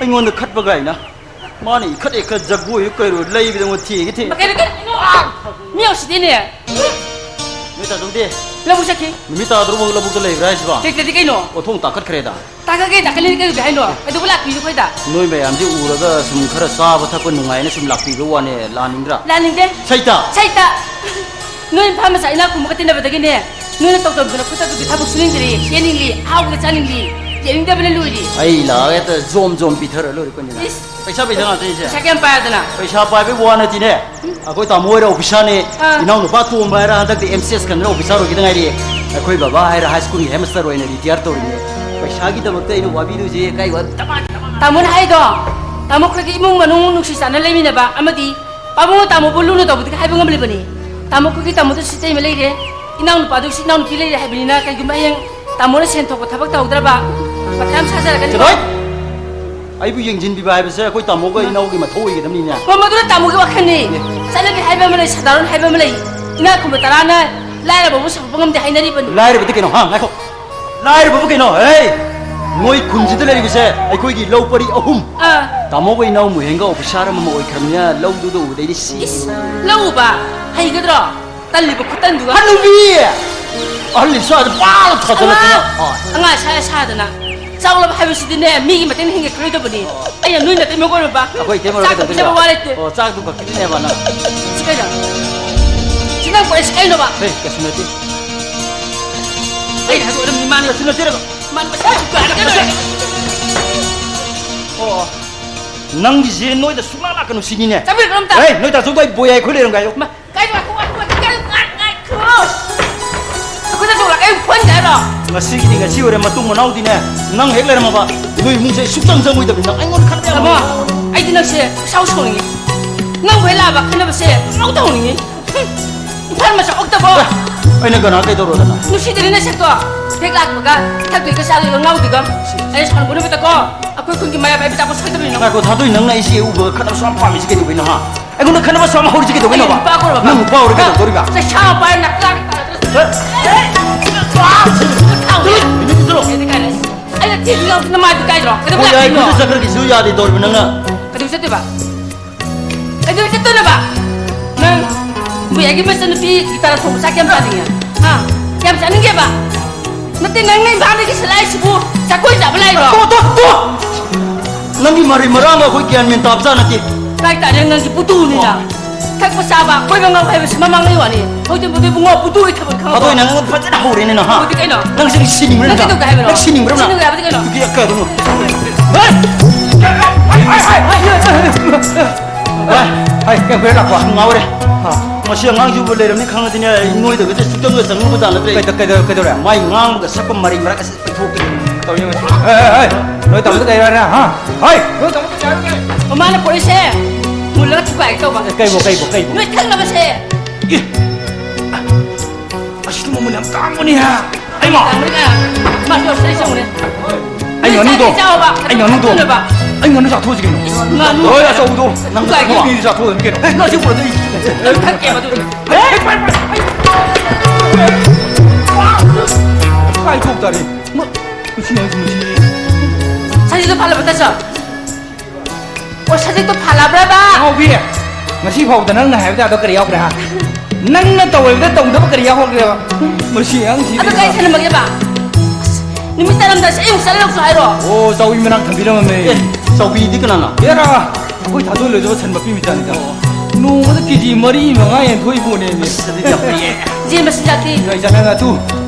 ꯑꯩꯉꯣꯟꯗ ꯈꯠꯄ ꯀꯥꯏꯅ꯫ ꯃꯥꯅ ꯏꯈꯠ ꯏꯈꯠ ꯖꯒꯣꯏ ꯀꯩꯔꯣ ꯂꯩꯕꯗ ꯑꯩꯉꯣꯟ ꯊꯦꯡꯒꯦ ꯊꯦꯡ꯫ ꯀꯩꯅꯣ, ꯀꯩꯅꯣ? ꯃꯤ ꯎꯁꯤꯠꯇꯦꯅꯦ꯫ ꯅꯣꯏ ꯇꯥ ꯆꯧꯗꯦ꯫ ꯂꯧꯕꯨꯛ ꯆꯠꯈꯤ꯫ ꯅꯨꯃꯤꯠ ꯇꯥꯗ꯭ꯔꯣꯕ ꯂꯧꯕꯨꯛꯇ ꯂꯩꯕ꯭ꯔꯥ ꯍꯥꯏꯁꯤꯕꯣ? ꯂꯩꯇ꯭ꯔꯗꯤ ꯀꯩꯅꯣ? ꯑꯣꯟꯊꯣꯡ ꯇꯥꯈꯠꯈ꯭ꯔꯦꯗ꯫ ꯇꯥꯈꯠꯀꯦ ꯇꯥꯈꯠꯂꯤꯅꯦ ꯀꯩꯗꯧꯒꯦ ꯍꯥꯏꯅꯣ? ꯀꯩꯗꯧꯕ ꯂꯥꯛꯄꯤꯅꯣ ꯑꯩꯈꯣꯏꯗ? ꯅꯣꯏ ꯃꯌꯥꯝꯁꯦ ꯎꯔꯒ ꯁꯨꯝ ꯈꯔ ꯆꯥꯕ ꯊꯛꯄ ꯅꯨꯡꯉꯥꯏꯅ ꯁꯨꯝ ꯂꯥꯛꯄꯤꯕ ꯋꯥꯅꯦ, ꯂꯥꯛꯅꯤꯡꯗ꯭ꯔꯥ? ꯂꯥꯛꯅꯤꯡꯗꯦ꯫ ꯁꯩꯇ! ꯁꯩꯇ! ꯅꯣꯏ ꯏꯝꯐꯥꯜ ꯃꯆꯥ ꯏꯅꯥꯛ ꯈꯨꯟꯕꯒ ꯇꯤꯟꯅꯕꯗꯒꯤꯅꯦ, ꯅꯣꯏꯅ ꯇꯧ ꯇꯧꯗꯅ ꯈꯨꯠꯇ ꯑꯗꯨꯒꯤ ꯊꯕꯛ ꯁꯨꯅꯤꯡꯗ꯭ꯔꯤ, ꯆꯦꯟꯅꯤꯡꯂꯤ, ꯑꯍꯥꯎꯕꯒ ꯆꯥꯅꯤꯡꯂꯤ, ꯌꯦꯡꯅꯤꯡꯗꯕꯅ ꯂꯣꯏꯔꯦ꯫ ꯑꯩ ꯂꯥꯛꯑꯒ ꯍꯦꯛꯇ ꯖꯣꯝ ꯖꯣꯝ ꯄꯤꯊꯔ ꯂꯣꯏꯔꯦ ꯀꯩꯅꯣꯅꯦ꯫ ꯏꯁ! ꯄꯩꯁꯥ, ꯄꯩꯁꯥ ꯉꯥꯛꯇꯅꯤꯁꯦ꯫ ꯄꯩꯁꯥ ꯀꯌꯥꯝ ꯄꯥꯏꯗꯅ? ꯄꯩꯁꯥ ꯄꯥꯏꯕꯩ ꯋꯥ ꯅꯠꯇꯦꯅꯦ꯫ ꯑꯥ꯫ ꯑꯩꯈꯣꯏ ꯇꯥꯃꯣ ꯍꯣꯏꯔ ꯑꯣꯐꯤꯁꯥꯔꯅꯦ꯫ ꯑꯥ꯫ ꯏꯅꯥꯎ ꯅꯨꯄꯥ ꯇꯣꯝꯕ ꯍꯥꯏꯔ ꯍꯟꯗꯛꯇꯤ ꯑꯦꯝ ꯁꯤ ꯑꯦꯁ ꯈꯟꯗꯅ ꯑꯣꯐꯤꯁꯥꯔ ꯑꯣꯏꯈꯤꯗ ꯉꯥꯏꯔꯤ꯫ ꯑꯩꯈꯣꯏ ꯕꯕꯥ ꯍꯥꯏꯔ ꯍꯥꯏ ꯁ꯭ꯀꯨꯜꯒꯤ ꯍꯦꯗ ꯃꯥꯁꯇꯔ ꯑꯣꯏꯅ ꯔꯤꯇꯤꯌꯥꯔ ꯇꯧꯔꯤꯅꯦ꯫ ꯄꯩꯁꯥꯒꯤꯗꯃꯛꯇ ꯑꯩꯅ ꯋꯥꯕꯤꯗꯣꯏꯁꯦ ꯀꯥꯏ ꯋꯥ-, ꯇꯥꯃꯣꯅ ꯍꯥꯏꯗꯣ, ꯇꯥꯃꯣ ꯑꯩꯈꯣꯏꯒꯤ ꯏꯃꯨꯡ ꯃꯅꯨꯡ ꯅꯨꯡꯁꯤ ꯆꯥꯟꯅ ꯂꯩꯃꯤꯟꯅꯕ ꯑꯃꯗꯤ ꯄꯥꯕꯨꯡ ꯇꯥꯃꯣꯕꯨ ꯂꯨꯅ ꯇꯧꯕꯗꯒꯤ ꯍꯥꯏꯕ ꯉꯝꯂꯤꯕꯅꯤ꯫ ꯇꯥꯃꯣ ꯑꯩꯈꯣꯏꯒꯤ ꯇꯥꯃꯣꯗꯁꯨ ꯏꯇꯩꯃ ꯂꯩꯔꯦ, ꯏꯅꯥꯎ ꯅꯨꯄꯥꯗꯨꯁꯨ ꯏꯅꯥꯎ ꯅꯨꯄꯤ ꯂꯩꯔꯦ ꯍꯥꯏꯕꯅꯤꯅ ꯀꯩꯒꯨꯝꯕ ꯍꯌꯦꯡ ꯇꯥꯃꯣꯅ ꯁꯦꯟ ꯊꯣꯛꯄ ꯊꯕꯛ ꯇꯧꯍꯧꯗ꯭ꯔꯕ ꯃꯊꯥ ꯌꯥꯝ ꯁꯥꯖꯔꯛꯀꯅꯤ꯫ ꯆꯠꯂꯣꯏ! ꯑꯩꯕꯨ ꯌꯦꯡꯁꯤꯟꯕꯤꯕ ꯍꯥꯏꯕꯁꯦ ꯑꯩꯈꯣꯏ ꯇꯥꯃꯣꯒ ꯏꯅꯥꯎꯒꯤ ꯃꯊꯧ ꯑꯣꯏꯒꯗꯕꯅꯤꯅꯦ꯫ ꯍꯣ, ꯃꯗꯨꯅ ꯇꯥꯃꯣꯒꯤ ꯋꯥꯈꯜꯅꯤ꯫ ꯑꯦ꯫ ꯆꯠꯅꯕꯤ ꯍꯥꯏꯕ ꯑꯃ ꯂꯩ, ꯁꯥꯗꯥꯔꯣꯟ ꯍꯥꯏꯕ ꯑꯃ ꯂꯩ꯫ ꯏꯅꯥꯛ ꯈꯨꯟꯕ ꯇꯔꯥꯅ ꯂꯥꯏꯔꯕꯕꯨ ꯁꯧꯒꯠꯄ ꯉꯝꯗꯦ ꯍꯥꯏꯅꯔꯤꯕꯅꯤ꯫ ꯂꯥꯏꯔꯕꯗꯤ ꯀꯩꯅꯣ? ꯍꯥ, ꯉꯥꯏꯈꯣ꯫ ꯂꯥꯏꯔꯕꯕꯨ ꯀꯩꯅꯣ? ꯍꯦ! ꯃꯣꯏ ꯈꯨꯟꯁꯤꯗ ꯂꯩꯔꯤꯕꯁꯦ ꯑꯩꯈꯣꯏꯒꯤ ꯂꯧ ꯄꯔꯤ ꯑꯍꯨꯝ꯫ ꯑꯥ꯫ ꯇꯥꯃꯣꯒ ꯏꯅꯥꯎ ꯃꯨꯍꯦꯟꯒ ꯑꯣꯐꯤꯁꯥꯔ ꯑꯃꯃꯝ ꯑꯣꯏꯈ꯭ꯔꯕꯅꯤꯅ ꯂꯧꯗꯨꯗ ꯎꯕꯗꯩꯗꯤ ꯁꯤ꯫ ꯏꯁ, ꯂꯧ ꯎꯕ ꯍꯩꯒꯗ꯭ꯔꯣ? ꯇꯜꯂꯤꯕ ꯈꯨꯇꯟꯗꯨꯒ꯫ ꯍꯅꯨꯕꯤ! ꯑꯍꯜ ꯏꯆꯥꯗ ꯄꯥꯜ ꯊꯥꯖꯜꯂꯛꯇꯅ꯫ ꯑꯉꯥꯡ! ꯑꯉꯥꯡ ꯁꯥ ꯁꯥꯗꯅ꯫ ꯆꯥꯎꯂꯕ ꯍꯥꯏꯕꯁꯤꯗꯤꯅꯦ, ꯃꯤꯒꯤ ꯃꯇꯦꯡꯅ ꯍꯤꯡꯒꯦ ꯈꯜꯂꯣꯏꯗꯕꯅꯤ꯫ ꯑꯣ꯫ ꯑꯩꯅ ꯅꯣꯏ ꯅꯇꯩꯃ ꯑꯣꯏꯔꯕ꯫ ꯑꯩꯈꯣꯏ ꯏꯇꯩꯃ ꯑꯣꯏꯔꯒ ꯆꯥꯛ ꯀꯩꯗꯧꯗꯣꯏꯕ? ꯄꯤꯖꯕ ꯋꯥ ꯂꯩꯇꯦ꯫ ꯑꯣ, ꯆꯥꯛꯇꯨ ꯈꯛ ꯄꯤꯖꯅꯦꯕ ꯅꯪ꯫ ꯁꯤ ꯀꯩꯅꯣ? ꯁꯤ ꯅꯪ ꯀꯣꯏꯔꯤꯁꯤ ꯀꯩꯅꯣꯕ? ꯍꯦ, ꯀꯩꯁꯨ ꯅꯠꯇꯦ꯫ ꯑꯩꯅ ꯍꯥꯏꯗꯣꯛꯑꯣ, ꯃꯤ ꯃꯥꯅꯤ꯫ ꯀꯩꯁꯨ ꯅꯠꯇꯦ꯫ ꯃꯥꯅꯤ, ꯃꯁꯥ ꯌꯥꯝ ꯀꯩꯅꯣ꯫ ꯑꯣ, ꯑꯣ꯫ ꯅꯪꯒꯤꯁꯦ ꯅꯣꯏꯗ ꯁꯨꯡꯂꯥꯛ ꯂꯥꯛꯀꯅꯨ ꯁꯤꯅꯤꯅꯦ꯫ ꯆꯠꯄꯤꯔꯨ ꯑꯝꯇ꯫ ꯑꯦ, ꯅꯣꯏ ꯇꯥꯆꯧꯗꯣ ꯑꯩ ꯕꯣꯏ ꯍꯥꯏ ꯑꯩꯈꯣꯏ ꯂꯩꯔꯝꯒꯦ ꯍꯥꯏꯌꯣ꯫ ꯀꯩꯅꯣ, ꯉꯥꯏꯈꯣ, ꯉꯥꯏꯈꯣ, ꯉꯥꯏꯈꯣ, ꯉꯥꯏꯈꯣ, ꯉꯥꯏꯈꯣ꯫ ꯑꯩꯈꯣꯏꯗ ꯆꯣꯛꯂꯛ, ꯑꯩ ꯐꯣꯟ ꯍꯥꯏꯔꯣ? ꯉꯁꯤꯒꯤꯗꯤ ꯉꯁꯤ ꯑꯣꯏꯔꯦ, ꯃꯇꯨꯡ ꯃꯅꯥꯎꯗꯤꯅꯦ, ꯅꯪ ꯍꯦꯛ ꯂꯩꯔꯝꯃꯕ, ꯅꯣꯏ ꯏꯃꯨꯡꯁꯦ ꯑꯩ ꯁꯨꯛꯆꯪ ꯆꯪꯉꯣꯏꯗꯕꯅꯤ, ꯅꯪ ꯑꯩꯉꯣꯟꯗ ꯈꯠꯅꯕ ꯌꯥꯝ ꯇꯥꯃꯣ, ꯍꯧꯔꯦ꯫ ꯑꯩꯗꯤ ꯅꯪꯁꯦ ꯏꯁꯥꯎ ꯁꯥꯎꯅꯤꯡꯉꯤ꯫ ꯅꯪꯕꯨ ꯍꯦꯛ ꯂꯥꯛꯑꯕ ꯈꯠꯅꯕꯁꯦ ꯄꯪꯇꯧ ꯇꯧꯅꯤꯡꯉꯤ꯫ ꯍꯨꯝ, ꯏꯝꯐꯥꯜ ꯃꯆꯥ ꯑꯣꯛꯇꯕꯣ꯫ ꯑꯦ, ꯑꯩꯅ ꯀꯅꯥ ꯀꯩꯗꯧꯔꯗꯅ? ꯅꯨꯡꯁꯤꯗ꯭ꯔꯤ ꯅꯁꯛꯇꯣ꯫ ꯍꯦꯛ ꯂꯥꯛꯄꯒ ꯊꯛꯇꯣꯏꯒ ꯆꯥꯗꯣꯏꯒ ꯉꯥꯎꯗꯣꯏꯒ꯫ ꯑꯩꯅ ꯁꯥꯎꯅꯤꯡꯕ ꯅꯨꯃꯤꯠꯇꯀꯣ, ꯑꯩꯈꯣꯏ ꯈꯨꯟꯒꯤ ꯃꯩꯔꯥ ꯄꯥꯏꯕꯤ ꯇꯥꯛꯄ ꯁꯣꯏꯗꯕꯅꯤ ꯅꯪ꯫ ꯉꯥꯏꯈꯣ, ꯊꯥꯗꯣꯏ, ꯅꯪꯅ ꯑꯩꯁꯦ ꯎꯕꯒ ꯈꯠꯅꯕ ꯁꯨꯝ ꯄꯥꯝꯃꯤꯁꯦ ꯀꯩꯗꯧꯕꯩꯅꯣ, ꯍꯥ? ꯑꯩꯉꯣꯟꯗ ꯈꯠꯅꯕ ꯁꯨꯝ ꯍꯧꯔꯤꯁꯦ ꯀꯩꯗꯧꯕꯩꯅꯣꯕ? ꯑꯩ ꯅꯨꯄꯥ ꯀꯣꯏꯔꯕ? ꯅꯪ ꯅꯨꯄꯥ ꯑꯣꯏꯔ ꯀꯩꯗꯧꯗꯣꯔꯤꯕ? ꯆꯩꯁꯥ ꯄꯥꯏꯔ ꯅꯀ꯭ꯔꯥꯛ ꯇꯥꯔꯒ ꯍꯦ! ꯍꯦ! ꯆꯠꯂꯣ! ꯃꯤꯅꯤꯠ ꯆꯠꯂꯣ! ꯑꯩꯗꯤ ꯀꯥꯏꯅ ꯑꯩꯅ ꯊꯤ ꯏ ꯉꯥꯎꯗꯅ ꯃꯥꯏꯗꯨ ꯀꯥꯏꯗ꯭ꯔꯣ? ꯀꯩꯗꯧꯕ ꯃꯣꯏ ꯌꯥꯏ ꯂꯥꯛꯇꯣꯏꯅꯣ? ꯈꯨꯠꯇ ꯆꯠꯈ꯭ꯔꯒꯦꯁꯨ ꯌꯥꯗꯦ ꯇꯧꯔꯤꯕ ꯅꯪꯅ꯫ ꯀꯩꯗꯧ ꯆꯠꯇꯣꯏꯕ? ꯀꯩꯗꯧ ꯆꯠꯇꯣꯏꯅꯣꯕ? ꯅꯪ ꯃꯣꯏ ꯑꯩꯒꯤ ꯃꯆꯟꯅꯨꯄꯤ ꯒꯤꯇꯥꯔ ꯊꯣꯡꯕ ꯆꯥ ꯀꯌꯥꯝ ꯆꯥꯅꯤꯡꯉꯦ? ꯍꯥ? ꯀꯌꯥꯝ ꯆꯥꯅꯤꯡꯒꯦꯕ? ꯅꯠꯇꯦ, ꯅꯪ ꯅꯪ ꯏꯝꯐꯥꯜꯗꯒꯤ ꯁꯤꯂꯥꯛꯏꯁꯤꯕꯨ ꯖꯒꯣꯏ ꯁꯥꯕ ꯂꯥꯛꯏꯔꯣ? ꯇꯣ, ꯇꯣ, ꯇꯣ! ꯅꯪꯒꯤ ꯃꯔꯩ ꯃꯔꯥꯡꯒ ꯑꯩꯈꯣꯏ ꯒ꯭ꯌꯥꯟ ꯃꯦꯟ ꯇꯥꯕ ꯖꯥꯠ ꯅꯠꯇꯦ꯫ ꯀꯥꯏ ꯇꯥꯔꯦ ꯅꯪꯒꯤ ꯄꯨꯇꯨꯅꯤꯅ? ꯊꯛꯄ ꯆꯥꯕ, ꯀꯣꯏꯕ ꯉꯥꯎꯕ ꯍꯥꯏꯕꯁꯤ ꯃꯃꯥꯡꯉꯩ ꯋꯥꯅꯤ꯫ ꯍꯧꯖꯤꯛ ꯃꯗꯨ ꯏꯕꯨꯡꯉꯣ ꯄꯨꯇꯨꯒꯤ ꯊꯕꯛ ꯈꯪꯉꯕꯣ? ꯑꯗꯣ ꯅꯪ ꯐꯖꯅ ꯍꯧꯔꯦꯅꯦ ꯅꯪ, ꯍꯥ? ꯍꯧꯖꯤꯛ ꯀꯩꯅꯣ? ꯅꯪ ꯁꯤ ꯁꯤꯅꯤꯡꯕ꯭ꯔꯥ ꯅꯪ ꯅꯪ? ꯀꯩꯗꯧꯒꯦ ꯍꯥꯏꯕꯅꯣ? ꯅꯪ ꯁꯤꯅꯤꯡꯕ꯭ꯔꯥ ꯅꯪ? ꯁꯤꯅꯤꯡꯉꯦ ꯍꯥꯏꯕꯗꯤ ꯀꯩꯅꯣ? ꯁꯤꯗꯤ ꯀꯩꯅꯣ? ꯍꯥꯏ! ꯍꯥꯏ! ꯍꯥꯏ! ꯍꯥꯏ! ꯍꯥꯏ! ꯀꯩ ꯀꯨꯏꯔꯦ ꯂꯥꯛꯄ? ꯉꯥꯎꯔꯦ꯫ ꯍꯥ? ꯃꯁꯤ ꯑꯉꯥꯡꯁꯤꯕꯨ ꯂꯩꯔꯝꯅꯤ ꯈꯪꯉꯗꯤꯅꯦ, ꯑꯩ ꯅꯣꯏꯗꯒꯗꯤ ꯁꯨꯛꯆꯪꯒ ꯆꯪꯉꯨꯕꯖꯥꯠ ꯅꯠꯇ꯭ꯔꯦ꯫ ꯀꯩꯗ-, ꯀꯩꯗꯧ-, ꯀꯩꯗꯧꯔꯦ? ꯃꯥꯏ ꯉꯥꯡꯕꯒ ꯁꯛꯄ ꯃꯔꯩ ꯃꯔꯥꯡꯒꯁꯦ ꯄꯩꯊꯣꯛꯀꯦ ꯇꯧꯔꯤ ꯉꯁꯤ꯫ ꯑꯦ, ꯑꯦ, ꯑꯦ, ꯅꯣꯏ ꯇꯥꯃꯣꯗ ꯀꯩ ꯍꯥꯏꯔꯦ, ꯍꯥ? ꯍꯥꯏ! ꯅꯣꯏ ꯇꯥꯃꯣꯗ ꯀꯩ ꯍꯥꯏꯔꯒꯦ? ꯃꯃꯥꯅ ꯄꯣꯔꯛꯏꯁꯦ ꯃꯨꯜꯂꯒ ꯊꯨꯒꯥꯏꯒꯦ ꯇꯧꯕ꯫ ꯀꯩꯕꯣ, ꯀꯩꯕꯣ, ꯀꯩꯕꯣ? ꯅꯣꯏ ꯊꯛꯅꯕꯁꯦ꯫ ꯑꯦ! ꯑꯁꯤꯗꯤ ꯃꯃꯜ ꯌꯥꯝ ꯇꯥꯡꯕꯅꯤ ꯍꯥ? ꯑꯩꯃ! ꯇꯥꯡꯕꯅꯤ ꯀꯥꯏꯅ꯫ ꯃꯥꯁꯨ ꯌꯥꯎꯁꯜꯂꯛꯏ ꯆꯪꯉꯨꯅꯦ꯫ ꯑꯩ ꯅꯣꯏ ꯉꯥꯅꯨꯗꯣ! ꯆꯥꯒꯦ ꯆꯥꯎꯕ, ꯑꯩ ꯉꯥꯅꯨꯗꯣ! ꯊꯛꯅꯕ꯫ ꯑꯩ ꯉꯥꯅꯨ ꯆꯥꯊꯣꯛꯑꯁꯤ ꯀꯩꯅꯣ꯫ ꯉꯥꯅꯨ! ꯍꯣꯏ, ꯑꯆꯧꯕꯗꯣ! ꯅꯪ ꯊꯨꯒꯥꯏꯒꯦ꯫ ꯅꯨꯄꯤꯗꯤ ꯆꯥꯊꯣꯛꯑꯗꯕꯅꯤ ꯀꯩꯅꯣ꯫ ꯑꯦ, ꯅꯪ ꯑꯁꯤ ꯄꯨꯔꯛꯑꯗꯤ꯫ ꯅꯪ ꯊꯛꯀꯦ ꯃꯗꯨ꯫ ꯑꯦ, ꯄꯥꯏ, ꯄꯥꯏ, ꯄꯥꯏ꯫ ꯀꯥꯏ ꯊꯣꯛ ꯇꯥꯔꯦ? ꯃ-, ꯃꯁꯤ ꯍꯥꯏꯁꯤ ꯃꯁꯤ꯫ ꯁꯖꯤꯗꯣ ꯐꯥꯜꯂꯕ ꯇꯥꯆꯧ? ꯑꯣ, ꯁꯖꯤꯛꯇꯣ ꯐꯥꯜꯂꯕ꯭ꯔꯕ? ꯑꯉꯥꯎꯕꯤ, ꯉꯁꯤ ꯐꯥꯎꯕꯗ ꯅꯪꯅ ꯍꯥꯏꯕ ꯌꯥꯗꯕ ꯀꯔꯤ ꯌꯥꯎꯈ꯭ꯔꯦ, ꯍꯥ? ꯅꯪꯅ ꯇꯧꯔꯤꯕꯗ ꯇꯧꯗꯕ ꯀꯔꯤ ꯌꯥꯎꯈ꯭ꯔꯒꯦꯕ? ꯃꯁꯤ ꯑꯉꯥꯡꯁꯤꯗꯤ꯫ ꯑꯗꯨ ꯀꯥꯏ ꯊꯅꯝꯃꯒꯦꯕ? ꯑꯁ, ꯅꯨꯃꯤꯠ ꯇꯥꯔꯝꯗꯥꯏꯁꯦ ꯑꯩ ꯑꯃꯨꯛ ꯆꯠꯂꯒꯁꯨ ꯍꯥꯏꯔꯣ? ꯑꯣ, ꯆꯥꯎꯕꯤ ꯃꯅꯥꯛ ꯊꯝꯕꯤꯔꯝꯃꯦ꯫ ꯑꯦ, ꯆꯥꯎꯕꯤꯗꯤ ꯀꯅꯥꯅ? ꯑꯦꯔꯥ, ꯑꯩꯈꯣꯏ ꯊꯥꯗꯣꯏ ꯂꯣꯏꯖꯕ ꯁꯟ ꯃꯄꯤ ꯃꯆꯥꯅꯤꯗ꯫ ꯑꯣ꯫ ꯅꯣꯡꯃꯗ ꯀꯦ ꯖꯤ ꯃꯔꯤ ꯃꯉꯥ ꯌꯦꯟꯊꯣꯛꯏ ꯄꯣꯠꯅꯦꯃꯤ꯫ ꯑꯁ, ꯑꯗꯨꯗꯤ ꯌꯥꯝ ꯐꯩꯌꯦ꯫ ꯌꯦꯟ ꯃꯆꯤꯟꯖꯥꯛꯇꯤ? ꯅꯣꯏ ꯆꯠꯅꯒ ꯇꯨ,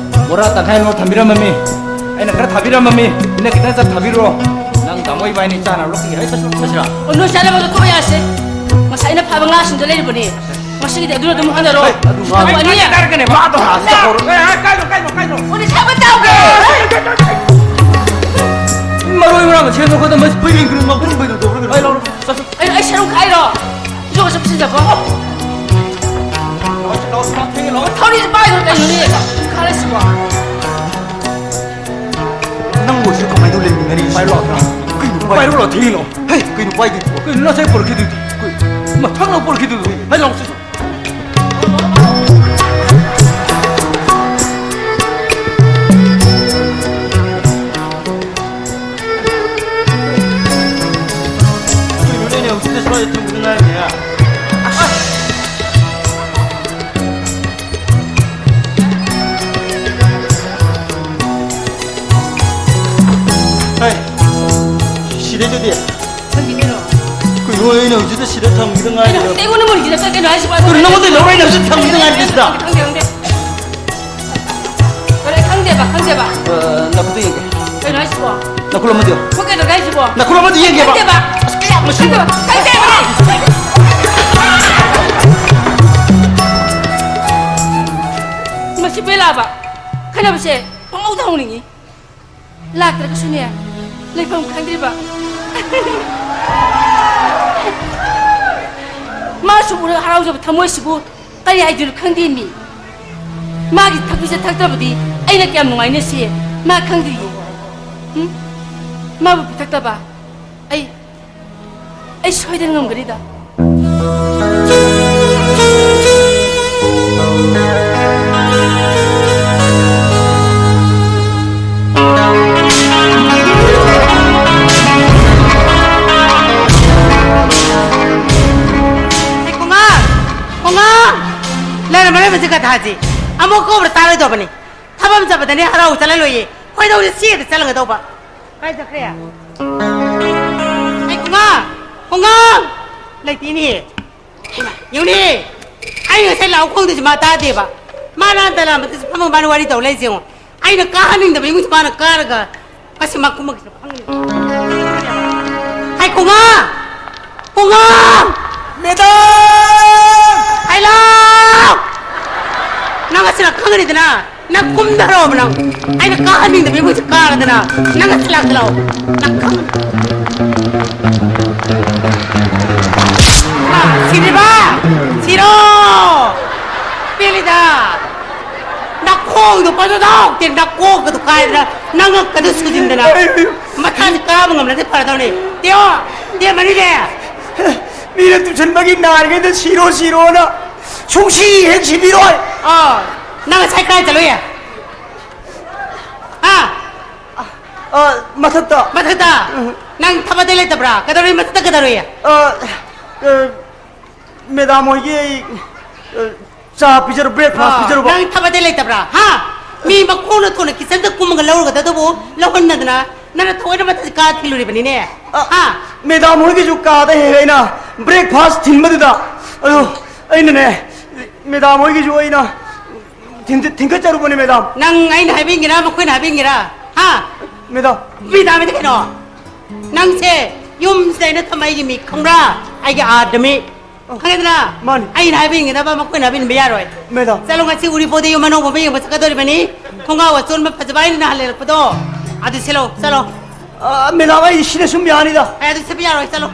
ꯕꯣꯔꯥ ꯇꯪꯈꯥꯏ ꯑꯃ ꯊꯝꯕꯤꯔꯝꯃꯃꯤ꯫ ꯑꯩꯅ ꯈꯔ ꯊꯥꯕꯤꯔꯝꯃꯝꯃꯤ꯫ ꯅꯪ ꯈꯤꯇꯪ ꯆꯠ ꯊꯥꯕꯤꯔꯣ꯫ ꯅꯪ ꯇꯥꯃꯣ ꯏꯕꯥꯅꯤ ꯆꯥꯅꯕ ꯂꯣꯏꯁꯤꯟꯒꯦ꯫ ꯍꯩ, ꯆꯠꯁꯤ, ꯆꯠꯁꯤꯔꯥ? ꯑꯣ, ꯅꯣꯏ ꯆꯥꯅꯕꯗꯣ ꯇꯣꯛ ꯌꯥꯁꯦ꯫ ꯉꯁꯥꯏ ꯑꯩꯅ ꯐꯥꯕ ꯉꯥꯁꯤꯡꯗꯣ ꯂꯩꯔꯤꯕꯅꯤ꯫ ꯉꯁꯤꯒꯤꯗꯤ ꯑꯗꯨꯅ ꯑꯗꯨꯝ ꯍꯣꯠꯅꯔꯣ꯫ ꯍꯩ, ꯑꯗꯨ ꯉꯥ ꯑꯗꯨ ꯑꯅꯤ꯫ ꯉꯥ ꯀꯥꯏꯔꯛꯀꯅꯦ, ꯃꯥꯗꯣ ꯍꯥꯟꯅ ꯆꯠꯍꯧꯔꯣ꯫ ꯑꯦ, ꯑꯦ, ꯀꯥꯏꯅꯣ, ꯀꯥꯏꯅꯣ, ꯀꯥꯏꯅꯣ꯫ ꯑꯣ, ꯅꯤꯁꯥ ꯑꯃ ꯆꯥꯎꯒꯦ꯫ ꯃꯔꯣꯏ ꯃꯔꯥꯡ ꯁꯦꯝꯗꯣꯛ ꯈꯣꯠꯇꯣꯛ ꯃꯁꯤ ꯄꯨꯏ ꯀꯩꯅꯣ, ꯃꯄꯨꯝ ꯀꯩꯅꯣ ꯇꯧꯔꯒ꯫ ꯑꯩ ꯂꯧꯔꯣ, ꯆꯠꯁꯤ꯫ ꯑꯩ, ꯑꯩ ꯁꯔꯨ ꯈꯥꯏꯔꯣ? ꯏꯁꯨ ꯀꯩꯁꯨ ꯄꯤꯁꯤꯟꯖꯕꯣ? ꯂꯥꯛꯑꯣ, ꯂꯥꯛꯑꯣ, ꯂꯥꯛꯑꯣ, ꯊꯦꯡꯉꯦ, ꯂꯥꯛꯑꯣ꯫ ꯊꯧꯔꯤꯁꯦ ꯄꯥꯏꯈ꯭ꯔꯣ ꯀꯩꯅꯣꯅꯦ? ꯈꯥꯔꯁꯤꯕꯣ? ꯅꯪꯕꯨ ꯁꯤ ꯀꯃꯥꯏꯅ ꯇꯧ ꯂꯩꯃꯤꯟꯅꯔꯤ? ꯄꯥꯏꯔꯣ, ꯂꯥꯛꯑꯣ꯫ ꯀꯩꯅꯣ ꯄꯥꯏꯔꯣ? ꯄꯥꯏꯔꯣ, ꯂꯥꯛꯑꯣ, ꯊꯦꯡꯉꯦ, ꯂꯥꯛꯑꯣ꯫ ꯍꯦ, ꯀꯩꯅꯣ ꯄꯥꯏꯗꯣꯏꯗꯨꯕꯣ? ꯀꯩꯅꯣ ꯅꯁꯥꯏ ꯄꯨꯔꯛꯈꯤꯗꯣꯏꯗꯨ? ꯀꯩ? ꯃꯊꯪ ꯂꯥꯛꯑꯣ ꯄꯨꯔꯛꯈꯤꯗꯣꯏꯗꯨ? ꯍꯥꯏ, ꯂꯥꯛꯑꯣ, ꯁꯤ, ꯁꯤ꯫ ꯈꯪꯗꯦ ꯀꯩꯅꯣ꯫ ꯀꯩꯅꯣ, ꯑꯩꯅ ꯍꯧꯖꯤꯛꯇ ꯁꯤꯗ ꯊꯝꯈꯤꯗ ꯉꯥꯏꯔꯤ꯫ ꯀꯩꯅꯣ, ꯍꯧꯖꯤꯛꯇ ꯑꯩꯉꯣꯟꯗ ꯃꯣꯏꯁꯤꯗ ꯀꯩꯅꯣ ꯍꯥꯏꯁꯤꯕꯣ? ꯀꯩꯅꯣ, ꯅꯉꯣꯟꯗ ꯂꯧꯔ ꯑꯩꯅ ꯍꯧꯖꯤꯛ ꯊꯝꯈꯤꯗ ꯉꯥꯏꯔꯤ ꯁꯤꯗ꯫ ꯈꯪꯗꯦ, ꯈꯪꯗꯦ, ꯈꯪꯗꯦ꯫ ꯀꯩꯅꯣ, ꯈꯪꯗꯦꯕ, ꯈꯪꯗꯦꯕ꯫ ꯑ, ꯅꯈꯨꯠꯇ ꯌꯦꯡꯒꯦ꯫ ꯀꯩꯅꯣ ꯍꯥꯏꯁꯤꯕꯣ? ꯅꯈꯨꯠ ꯑꯃꯗ ꯌꯦꯡꯉꯣ꯫ ꯈꯨꯠ ꯀꯩꯅꯣ ꯍꯥꯏꯁꯤꯕꯣ? ꯅꯈꯨꯠ ꯑꯃꯗ ꯌꯦꯡꯒꯦꯕ꯫ ꯈꯪꯗꯦꯕ꯫ ꯑꯁ, ꯀꯌꯥꯝ ꯃꯁꯤꯡ- ꯈꯪꯗꯦꯕ, ꯈꯪꯗꯦꯕ꯫ ꯃꯁꯤ ꯕꯦꯂꯥꯕ ꯈꯠꯅꯕꯁꯦ ꯄꯪꯍꯧꯗ ꯍꯧꯅꯤꯡꯉꯤ꯫ ꯂꯥꯛꯇ꯭ꯔꯒꯁꯨꯅꯦ, ꯂꯩꯐꯝ ꯈꯪꯗ꯭ꯔꯤꯕ꯫ ꯃꯥꯁꯨ ꯎꯔꯒ ꯍꯔꯥꯎꯖꯕ ꯊꯃꯣꯏꯁꯤꯕꯨ ꯀꯔꯤ ꯍꯥꯏꯗꯣꯏꯅꯣ ꯈꯪꯗꯦ ꯃꯤ꯫ ꯃꯥꯒꯤ ꯊꯛꯄꯤꯁꯦ ꯊꯛꯇ꯭ꯔꯕꯗꯤ ꯑꯩꯅ ꯀꯌꯥꯝ ꯅꯨꯡꯉꯥꯏꯅꯤ ꯁꯤ ꯃꯥ ꯈꯪꯗ꯭ꯔꯤꯌꯦ꯫ ꯎꯝ? ꯃꯥꯕꯨ ꯄꯤꯊꯛꯇꯕ ꯑꯩ ꯑꯩ ꯁꯣꯏꯗꯅ ꯉꯝꯒꯅꯤꯗ꯫ ꯑꯩ ꯈꯣꯡꯉꯥꯡ! ꯈꯣꯡꯉꯥꯡ! ꯂꯩꯔꯝꯃꯔꯣꯏ ꯃꯁꯤ ꯒꯙꯥꯁꯤ꯫ ꯑꯃꯨꯛ ꯀꯧꯕ꯭ꯔꯥ ꯇꯥꯔꯣꯏꯗꯧꯕꯅꯤ꯫ ꯊꯕꯛ ꯑꯃ ꯆꯠꯄꯗꯅꯦ ꯍꯔꯥꯎ ꯆꯠꯍꯜꯂꯣꯏꯌꯦ꯫ ꯈꯣꯏꯗꯧꯁꯦ ꯆꯦꯗ ꯆꯠꯂꯒꯗꯧꯕ꯫ ꯀꯥꯏ ꯆꯠꯈ꯭ꯔꯦ? ꯑꯩ ꯈꯣꯡꯉꯥꯡ! ꯈꯣꯡꯉꯥꯡ! ꯂꯩꯇꯦꯅꯦ꯫ ꯍꯩꯃꯥ, ꯌꯦꯡꯉꯨꯅꯦ꯫ ꯑꯩ ꯉꯁꯥꯏ ꯂꯥꯎ ꯈꯣꯡꯗꯣꯏꯁꯦ ꯃꯥ ꯇꯥꯗꯦꯕ꯫ ꯃꯥꯅ ꯍꯟꯗ ꯂꯥꯝꯕꯗꯁꯨ ꯐꯝꯃ ꯃꯥꯅ ꯋꯥꯔꯤ ꯇꯧ ꯂꯩꯁꯦ ꯌꯦꯡꯉꯣ꯫ ꯑꯩꯅ ꯀꯥꯍꯟꯅꯤꯡꯗꯕ ꯏꯃꯨꯡꯁꯦ ꯃꯥꯅ ꯀꯥꯔꯒ ꯉꯁꯤ ꯃꯥ ꯀꯨꯝꯃꯛꯏꯁꯤꯅ ꯈꯪꯉꯤꯅꯦ꯫ ꯍꯩ ꯈꯣꯡꯉꯥꯡ! ꯈꯣꯡꯉꯥꯡ! ꯃꯦꯗꯥꯝ! ꯍꯩ ꯂꯥꯎ! ꯅꯪ ꯉꯁꯤ ꯅꯪ ꯈꯪꯒꯅꯤꯗꯅ꯫ ꯅꯪ ꯀꯨꯝꯊꯔꯛꯑꯣꯕ ꯅꯪ꯫ ꯑꯩꯅ ꯀꯥꯍꯟꯅꯤꯡꯗꯕ ꯏꯃꯨꯡꯁꯦ ꯀꯥꯔꯗꯅ ꯅꯪ ꯉꯁꯤ ꯂꯥꯛꯇ ꯂꯥꯛꯑꯣ꯫ ꯅꯪ ꯈꯪ-, ꯁꯤꯔꯤꯕ! ꯁꯤꯔꯣ! ꯄꯦꯜꯂꯤꯗ! ꯅꯈꯣꯡꯗꯣ ꯄꯪꯗꯧꯗꯧ ꯇꯦ, ꯅꯀꯣꯛꯀꯗꯣ ꯀꯥꯏꯗꯅ, ꯅꯉꯛꯀꯗꯣ ꯁꯨꯖꯤꯟꯗꯅ꯫ ꯃꯊꯥꯁꯦ ꯀꯥꯕ ꯉꯝꯂꯗꯤ ꯐꯔꯗꯧꯅꯤ꯫ ꯇꯦꯌꯣ! ꯇꯦ ꯃꯅꯤꯅꯦ! ꯃꯤꯅ ꯇꯨꯁꯟꯕꯒꯤ ꯅꯥꯔꯤꯉꯩꯗ ꯁꯤꯔꯣ ꯁꯤꯔꯣꯅ ꯁꯨꯡꯁꯤ ꯍꯦꯛ ꯁꯤꯕꯤꯔꯣꯏ꯫ ꯑꯥ, ꯅꯪ ꯉꯁꯥꯏ ꯀꯥꯏ ꯆꯠꯂꯨꯏ? ꯍꯥ? ꯑ, ꯃꯊꯛꯇ꯫ ꯃꯊꯛꯇ? ꯎꯝ꯫ ꯅꯪ ꯊꯕꯛ ꯑꯇꯩ ꯂꯩꯇꯕ꯭ꯔꯥ? ꯀꯩꯗꯧꯔꯤ ꯃꯊꯛꯇ ꯀꯩꯗꯧꯔꯤ? ꯑ, ꯑ, ꯃꯦꯗꯥꯝ ꯍꯣꯏꯒꯤ ꯑꯩ, ꯑ, ꯆꯥ ꯄꯤꯖꯔꯨ-, breakfast ꯑ, ꯄꯤꯖꯔꯨꯕ꯫ ꯅꯪ ꯊꯕꯛ ꯑꯇꯩ ꯂꯩꯇꯕ꯭ꯔꯥ? ꯍꯥ? ꯃꯤ ꯃꯈꯣꯡꯅ ꯊꯣꯡꯅ kitchenꯗ ꯀꯨꯝꯃꯒ ꯂꯧꯔꯒꯗꯕꯗꯨꯕꯨ ꯂꯧꯍꯟꯗꯗꯅ ꯅꯪꯅ ꯊꯑꯣꯏꯅ ꯃꯊꯛ ꯀꯥ ꯊꯤꯜꯂꯨꯔꯤꯕꯅꯤꯅꯦ꯫ ꯑ, ꯍꯥ? ꯃꯦꯗꯥꯝ ꯍꯣꯏꯒꯤꯁꯨ ꯀꯥꯗ ꯍꯦꯛ ꯍꯦꯛ ꯑꯩꯅ breakfast ꯊꯤꯟꯕꯗꯨꯗ, ꯑꯗꯣ ꯑꯩꯅꯅꯦ, ꯃꯦꯗꯥꯝ ꯍꯣꯏꯒꯤꯁꯨ ꯑꯩꯅ ꯊꯤꯟ-, ꯊꯤꯟꯒꯠꯆꯔꯨꯕꯅꯦ, ꯃꯦꯗꯥꯝ꯫ ꯅꯪ ꯑꯩꯅ ꯍꯥꯏꯕꯤꯟꯒꯦꯔꯥ, ꯃꯈꯣꯏꯅ ꯍꯥꯏꯕꯤꯟꯒꯦꯔꯥ? ꯍꯥ? ꯃꯦꯗꯥꯝ꯫ ꯃꯦꯗꯥꯝ ꯍꯥꯏꯗꯤ ꯀꯩꯅꯣ? ꯅꯪꯁꯦ ꯌꯨꯝꯁꯤꯗ ꯑꯩꯅ ꯊꯝꯃꯛꯏꯒꯤ ꯃꯤ ꯈꯪꯕ꯭ꯔꯥ? ꯑꯩꯒꯤ ꯑꯥꯗꯃꯤ꯫ ꯑꯣ, ꯈꯪꯉꯦꯗꯅ? ꯃꯥꯅꯤ꯫ ꯑꯩꯅ ꯍꯥꯏꯕ ꯏꯟꯒꯗꯕ, ꯃꯈꯣꯏꯅ ꯍꯥꯏꯕ ꯏꯟꯕ ꯌꯥꯔꯣꯏ꯫ ꯃꯦꯗꯥꯝ꯫ ꯆꯠꯂꯣ, ꯉꯁꯤ ꯎꯔꯤꯄꯣꯗ ꯌꯨꯝ ꯑꯅꯧꯕ ꯑꯃ ꯌꯦꯡꯕ ꯆꯠꯀꯗꯧꯔꯤꯕꯅꯤ꯫ ꯈꯣꯡꯒ꯭ꯔꯥꯎ ꯑꯆꯣꯟꯕ ꯐꯖꯕ ꯑꯩꯅ ꯅꯍꯥꯟ ꯂꯩꯔꯛꯄꯗꯣ, ꯑꯗꯨ ꯁꯦꯠꯂꯣ, ꯆꯠꯂꯣ꯫ ꯑ, ꯃꯦꯗꯥꯝ, ꯑꯩ ꯁꯤꯅ ꯁꯨꯝ ꯌꯥꯅꯤꯗ꯫ ꯑꯦ, ꯑꯗꯨ ꯁꯦꯠꯄ ꯌꯥꯔꯣꯏ, ꯆꯠꯂꯣ꯫